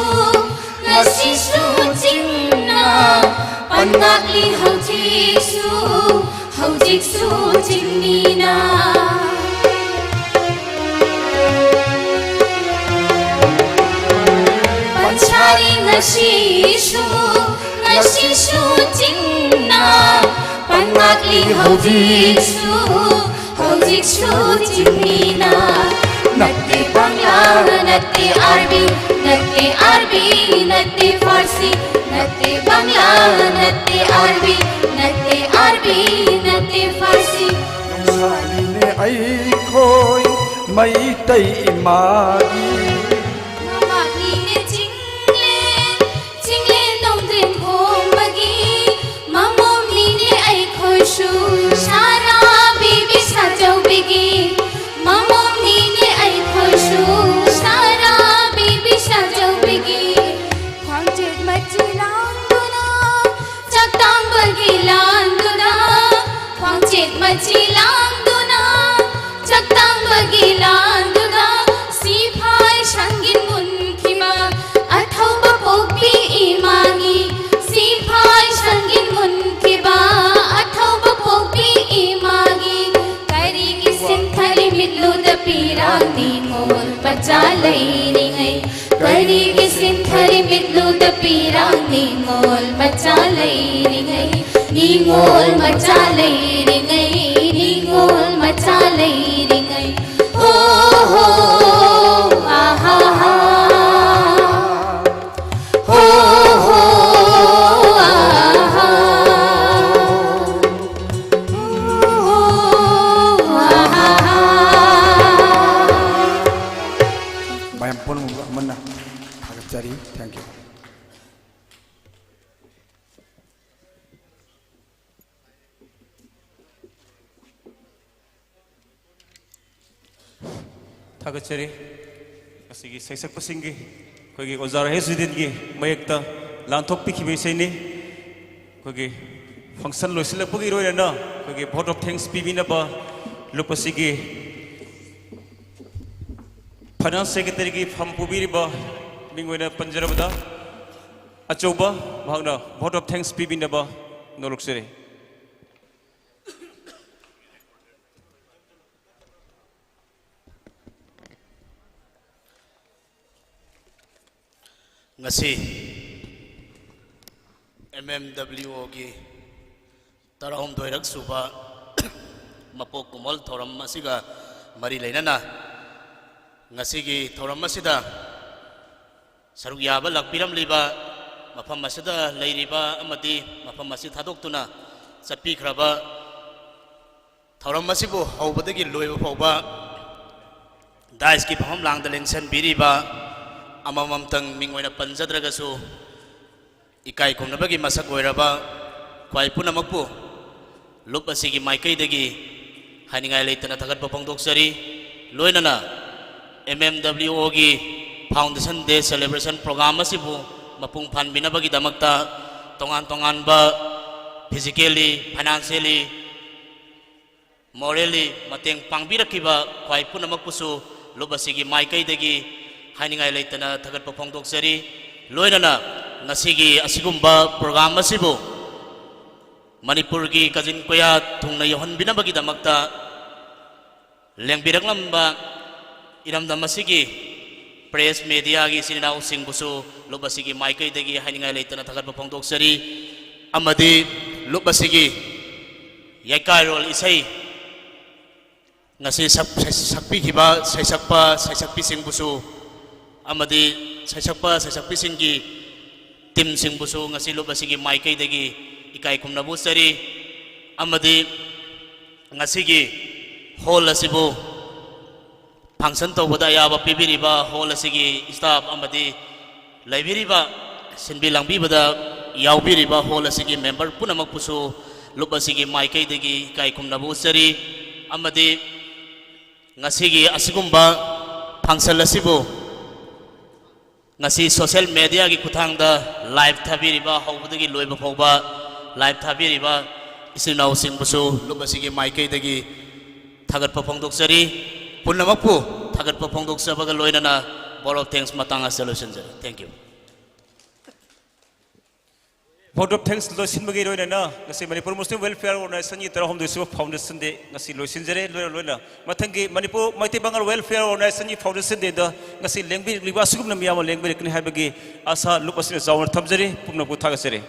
ꯉꯁꯤꯁꯨ ꯆꯤꯡꯅ, ꯄꯟꯉꯥꯛꯂꯤ ꯍꯧꯖꯤꯛꯁꯨ, ꯍꯧꯖꯤꯛꯁꯨ ꯆꯤꯡꯃꯤꯅ꯫ ꯄꯟꯁꯥꯔꯤ ꯉꯁꯤꯁꯨ, ꯉꯁꯤꯁꯨ ꯆꯤꯡꯅ, ꯄꯟꯉꯥꯛꯂꯤ ꯍꯧꯖꯤꯛꯁꯨ, ꯍꯧꯖꯤꯛꯁꯨ ꯆꯤꯡꯃꯤꯅ꯫ ꯅꯠꯇꯦ ꯕꯪꯂꯥ, ꯅꯠꯇꯦ ꯑꯥꯔꯕꯤ, ꯅꯠꯇꯦ ꯑꯥꯔꯕꯤ, ꯅꯠꯇꯦ ꯐꯥꯔꯁꯤ, ꯅꯠꯇꯦ ꯕꯪꯂꯥ, ꯅꯠꯇꯦ ꯑꯥꯔꯕꯤ, ꯅꯠꯇꯦ ꯑꯥꯔꯕꯤ, ꯅꯠꯇꯦ ꯐꯥꯔꯁꯤ꯫ ꯅꯣꯡꯁꯥꯅꯤꯅꯦ ꯑꯩꯈꯣꯏ ꯃꯩꯇꯩ ꯏꯃꯥꯒꯤ꯫ ꯃꯃꯥꯒꯤꯅꯦ ꯆꯤꯡꯂꯦꯟ, ꯆꯤꯡꯂꯦꯟ ꯅꯣꯡꯗ꯭ꯔꯦꯟ ꯈꯣꯡꯕꯒꯤ꯫ ꯃꯃꯣꯝꯅꯤꯅꯦ ꯑꯩꯈꯣꯏꯁꯨ ꯁꯥꯔꯥ ꯕꯤꯕꯤ ꯁꯥꯖꯧꯕꯤꯒꯤ꯫ ꯃꯃꯣꯝꯅꯤꯅꯦ ꯑꯩꯈꯣꯏꯁꯨ ꯁꯥꯔꯥ ꯕꯤꯕꯤ ꯁꯥꯖꯧꯕꯤꯒꯤ꯫ ꯈ꯭ꯋꯥꯡꯆꯦꯠ ꯃꯆꯤ ꯂꯥꯡꯗꯨꯅ ꯆꯥꯛꯇꯥꯡꯕꯒꯤ ꯂꯥꯟꯗꯨꯅ, ꯈ꯭ꯋꯥꯡꯆꯦꯠ ꯃꯆꯤ ꯂꯥꯡꯗꯨꯅ, ꯆꯥꯛꯇꯥꯡꯕꯒꯤ ꯂꯥꯟꯗꯨꯅ, ꯁꯤꯐꯥ ꯃꯤꯠꯂꯨꯗ ꯄꯤꯔꯥꯡ ꯅꯤꯉꯣꯜ ꯃꯆꯥ ꯂꯩꯔꯤꯉꯩ, ꯀꯔꯤꯒꯤ ꯁꯤꯟꯊꯔꯤ ꯃꯤꯠꯂꯨꯗ ꯄꯤꯔꯥꯡ ꯅꯤꯉꯣꯜ ꯃꯆꯥ ꯂꯩꯔꯤꯉꯩ, ꯅꯤꯉꯣꯜ ꯃꯆꯥ ꯂꯩꯔꯤꯉꯩ, ꯅꯤꯉꯣꯜ ꯃꯆꯥ ꯂꯩꯔꯤꯉꯩ꯫ ꯍꯣ ꯍꯣ, ꯑꯥ ꯍꯥ ꯍꯥ꯫ ꯍꯣ ꯍꯣ, ꯑꯥ ꯍꯥ꯫ ꯃꯌꯥꯝ ꯄꯨꯝꯅꯃꯛ ꯑꯃꯅ ꯊꯥꯒꯠꯆꯔꯤ꯫ Thank you꯫ ꯊꯥꯒꯠꯆꯔꯤ꯫ ꯉꯁꯤꯒꯤ ꯁꯩꯁꯛꯄꯁꯤꯡꯒꯤ ꯑꯩꯈꯣꯏꯒꯤ ꯑꯣꯖꯥ ꯔꯍꯦꯁꯨꯗꯤꯟꯒꯤ ꯃꯌꯦꯛꯇ ꯂꯥꯟꯊꯣꯛꯄꯤꯈꯤꯕ ꯏꯁꯩꯅꯤ꯫ ꯑꯩꯈꯣꯏꯒꯤ function ꯂꯣꯏꯁꯤꯜꯂꯛꯄꯒꯤ ꯏꯔꯣꯏꯅꯅ ꯑꯩꯈꯣꯏꯒꯤ vote of thanks ꯄꯤꯕꯤꯅꯕ ꯂꯨꯞ ꯑꯁꯤꯒꯤ finance secretaryꯒꯤ ꯐꯝ ꯄꯨꯕꯤꯔꯤꯕ ꯃꯤꯡ ꯑꯣꯏꯅ ꯄꯟꯖꯔꯕꯗ ꯑꯆꯧꯕ ꯃꯍꯥꯛꯅ vote of thanks ꯄꯤꯕꯤꯅꯕ ꯅꯣꯂꯨꯛꯆꯔꯤ꯫ ꯉꯁꯤ ꯑꯦꯝ ꯑꯦꯝ ꯗꯕ꯭ꯂꯤꯎ ꯑꯣꯒꯤ ꯇꯔꯥꯍꯨꯝꯗꯣꯏꯔꯛ ꯁꯨꯕ ꯃꯄꯣꯛ ꯀꯨꯝꯑꯣꯜ ꯊꯧꯔꯝ ꯑꯁꯤꯒ ꯃꯔꯤ ꯂꯩꯅꯅ ꯉꯁꯤꯒꯤ ꯊꯧꯔꯝ ꯑꯁꯤꯗ ꯁꯔꯨꯛ ꯌꯥꯕ ꯂꯥꯛꯄꯤꯔꯝꯂꯤꯕ, ꯃꯐꯝ ꯑꯁꯤꯗ ꯂꯩꯔꯤꯕ ꯑꯃꯗꯤ ꯃꯐꯝ ꯑꯁꯤ ꯊꯥꯗꯣꯛꯇꯨꯅ ꯆꯠꯄꯤꯈ꯭ꯔꯕ, ꯊꯧꯔꯝ ꯑꯁꯤꯕꯨ ꯍꯧꯕꯗꯒꯤ ꯂꯣꯏꯕ ꯐꯥꯎꯕ dais ꯀꯤ ꯐꯝꯐꯝ ꯂꯥꯡꯗ ꯂꯦꯡꯁꯟꯕꯤꯔꯤꯕ, ꯑꯃꯃꯝꯇꯪ ꯃꯤꯡ ꯑꯣꯏꯅ ꯄꯟꯖꯗ꯭ꯔꯒꯁꯨ, ꯏꯀꯥꯏ ꯈꯨꯝꯅꯕꯒꯤ ꯃꯁꯛ ꯑꯣꯏꯔꯕ ꯈ꯭ꯋꯥꯏ ꯄꯨꯝꯅꯃꯛꯄꯨ ꯂꯨꯞ ꯑꯁꯤꯒꯤ ꯃꯥꯏꯀꯩꯗꯒꯤ ꯍꯥꯏꯅꯤꯡꯉꯥꯏ ꯂꯩꯇꯅ ꯊꯥꯒꯠꯄ ꯐꯣꯡꯗꯣꯛꯆꯔꯤ꯫ ꯂꯣꯏꯅꯅ ꯑꯦꯝ ꯑꯦꯝ ꯗꯕ꯭ꯂꯤꯎ ꯑꯣꯒꯤ Foundation Day Celebration Program ꯑꯁꯤꯕꯨ ꯃꯄꯨꯡ ꯐꯥꯍꯟꯕꯤꯅꯕꯒꯤꯗꯃꯛꯇ ꯇꯣꯉꯥꯟ ꯇꯣꯉꯥꯟꯕ physically, financially, morally ꯃꯇꯦꯡ ꯄꯥꯡꯕꯤꯔꯛꯈꯤꯕ ꯈ꯭ꯋꯥꯏ ꯄꯨꯝꯅꯃꯛꯄꯨꯁꯨ ꯂꯨꯞ ꯑꯁꯤꯒꯤ ꯃꯥꯏꯀꯩꯗꯒꯤ ꯍꯥꯏꯅꯤꯡꯉꯥꯏ ꯂꯩꯇꯅ ꯊꯥꯒꯠꯄ ꯐꯣꯡꯗꯣꯛꯆꯔꯤ꯫ ꯂꯣꯏꯅꯅ ꯉꯁꯤꯒꯤ ꯑꯁꯤꯒꯨꯝꯕ program ꯑꯁꯤꯕꯨ ꯃꯅꯤꯄꯨꯔꯒꯤ ꯀꯥꯆꯤꯟ ꯀꯣꯌꯥ ꯊꯨꯡꯅ ꯌꯧꯍꯟꯕꯤꯅꯕꯒꯤꯗꯃꯛꯇ ꯂꯦꯡꯕꯤꯔꯛꯂꯝꯕ ꯏꯔꯝꯗꯝ ꯑꯁꯤꯒꯤ ꯄ꯭ꯔꯦꯁ ꯃꯦꯗꯤꯌꯥꯒꯤ ꯏꯆꯤꯟ ꯏꯅꯥꯎꯁꯤꯡꯕꯨꯁꯨ ꯂꯨꯞ ꯑꯁꯤꯒꯤ ꯃꯥꯏꯀꯩꯗꯒꯤ ꯍꯥꯏꯅꯤꯡꯉꯥꯏ ꯂꯩꯇꯅ ꯊꯥꯒꯠꯄ ꯐꯣꯡꯗꯣꯛꯆꯔꯤ꯫ ꯑꯃꯗꯤ ꯂꯨꯞ ꯑꯁꯤꯒꯤ ꯌꯩꯀꯥꯏꯔꯣꯜ ꯏꯁꯩ ꯉꯁꯤ ꯁꯛ-, ꯁꯛ-, ꯁꯛꯄꯤꯈꯤꯕ ꯁꯩꯁꯛꯄ ꯁꯩꯁꯛꯄꯤꯁꯤꯡꯕꯨꯁꯨ ꯑꯃꯗꯤ ꯁꯩꯁꯛꯄ ꯁꯩꯁꯛꯄꯤꯁꯤꯡꯒꯤ ꯇꯤꯝꯁꯤꯡꯕꯨꯁꯨ ꯉꯁꯤ ꯂꯨꯞ ꯑꯁꯤꯒꯤ ꯃꯥꯏꯀꯩꯗꯒꯤ ꯏꯀꯥꯏ ꯈꯨꯝꯅꯕ ꯎꯠꯆꯔꯤ꯫ ꯑꯃꯗꯤ ꯉꯁꯤꯒꯤ ꯍꯣꯜ ꯑꯁꯤꯕꯨ ꯐꯪꯁꯟ ꯇꯧꯕꯗ ꯑꯌꯥꯕ ꯄꯤꯕꯤꯔꯤꯕ ꯍꯣꯜ ꯑꯁꯤꯒꯤ ꯁ꯭ꯇꯥꯐ ꯑꯃꯗꯤ ꯂꯩꯕꯤꯔꯤꯕ, ꯁꯤꯟꯕꯤ ꯂꯥꯡꯕꯤꯕꯗ ꯌꯥꯎꯕꯤꯔꯤꯕ ꯍꯣꯜ ꯑꯁꯤꯒꯤ ꯃꯦꯝꯕꯔ ꯄꯨꯝꯅꯃꯛꯄꯨꯁꯨ ꯂꯨꯞ ꯑꯁꯤꯒꯤ ꯃꯥꯏꯀꯩꯗꯒꯤ ꯏꯀꯥꯏ ꯈꯨꯝꯅꯕ ꯎꯠꯆꯔꯤ꯫ ꯑꯃꯗꯤ ꯉꯁꯤꯒꯤ ꯑꯁꯤꯒꯨꯝꯕ ꯐꯪꯁꯟ ꯑꯁꯤꯕꯨ ꯉꯁꯤ ꯁꯣꯁꯤꯌꯦꯜ ꯃꯦꯗꯤꯌꯥꯒꯤ ꯈꯨꯠꯊꯥꯡꯗ ꯂꯥꯏꯚ ꯊꯥꯕꯤꯔꯤꯕ, ꯍꯧꯕꯗꯒꯤ ꯂꯣꯏꯕ ꯐꯥꯎꯕ ꯂꯥꯏꯚ ꯊꯥꯕꯤꯔꯤꯕ ꯏꯆꯤꯟ ꯏꯅꯥꯎꯁꯤꯡꯕꯨꯁꯨ ꯂꯨꯞ ꯑꯁꯤꯒꯤ ꯃꯥꯏꯀꯩꯗꯒꯤ ꯊꯥꯒꯠꯄ ꯐꯣꯡꯗꯣꯛꯆꯔꯤ꯫ ꯄꯨꯝꯅꯃꯛꯄꯨ ꯊꯥꯒꯠꯄ ꯐꯣꯡꯗꯣꯛꯆꯕꯒ ꯂꯣꯏꯅꯅ vote of thanks ꯃꯇꯥꯡ ꯑꯁꯤꯗ ꯂꯣꯏꯁꯤꯟꯖꯔꯦ꯫ Thank you. Vote of thanks ꯂꯣꯏꯁꯤꯟꯕꯒꯤ ꯂꯣꯏꯅꯅ ꯉꯁꯤ ꯃꯅꯤꯄꯨꯔ ꯃꯨꯁꯂꯤꯝ ꯋꯦꯜꯐꯤꯌꯔ ꯑꯣꯔꯒꯅꯥꯏꯖꯦꯁꯟꯒꯤ ꯇꯔꯥꯍꯨꯝꯗꯣꯏꯁꯨꯕ ꯐꯥꯎꯟꯗꯦꯁꯟ ꯗꯦ ꯉꯁꯤ ꯂꯣꯏꯁꯤꯟꯖꯔꯦ꯫ ꯂꯣꯏꯅ ꯂꯣꯏꯅ ꯃꯊꯪꯒꯤ ꯃꯅꯤꯄꯨꯔ ꯃꯩꯇꯩ ꯄꯥꯉꯜ ꯋꯦꯜꯐꯤꯌꯔ ꯑꯣꯔꯒꯅꯥꯏꯖꯦꯁꯟꯒꯤ ꯐꯥꯎꯟꯗꯦꯁꯟ ꯗꯦꯗ ꯉꯁꯤ ꯂꯦꯡꯕꯤꯔꯛꯂꯤꯕ ꯑꯁꯤꯒꯨꯝꯅ ꯃꯤꯌꯥꯝ ꯑꯃ ꯂꯦꯡꯕꯤꯔꯛꯀꯅꯤ ꯍꯥꯏꯕꯒꯤ ꯑꯥꯁꯥ ꯂꯨꯞ ꯑꯁꯤꯅ ꯆꯥꯎꯅ ꯊꯝꯖꯔꯤ꯫ ꯄꯨꯝꯅꯃꯛꯄꯨ ꯊꯥꯒꯠꯆꯔꯤ꯫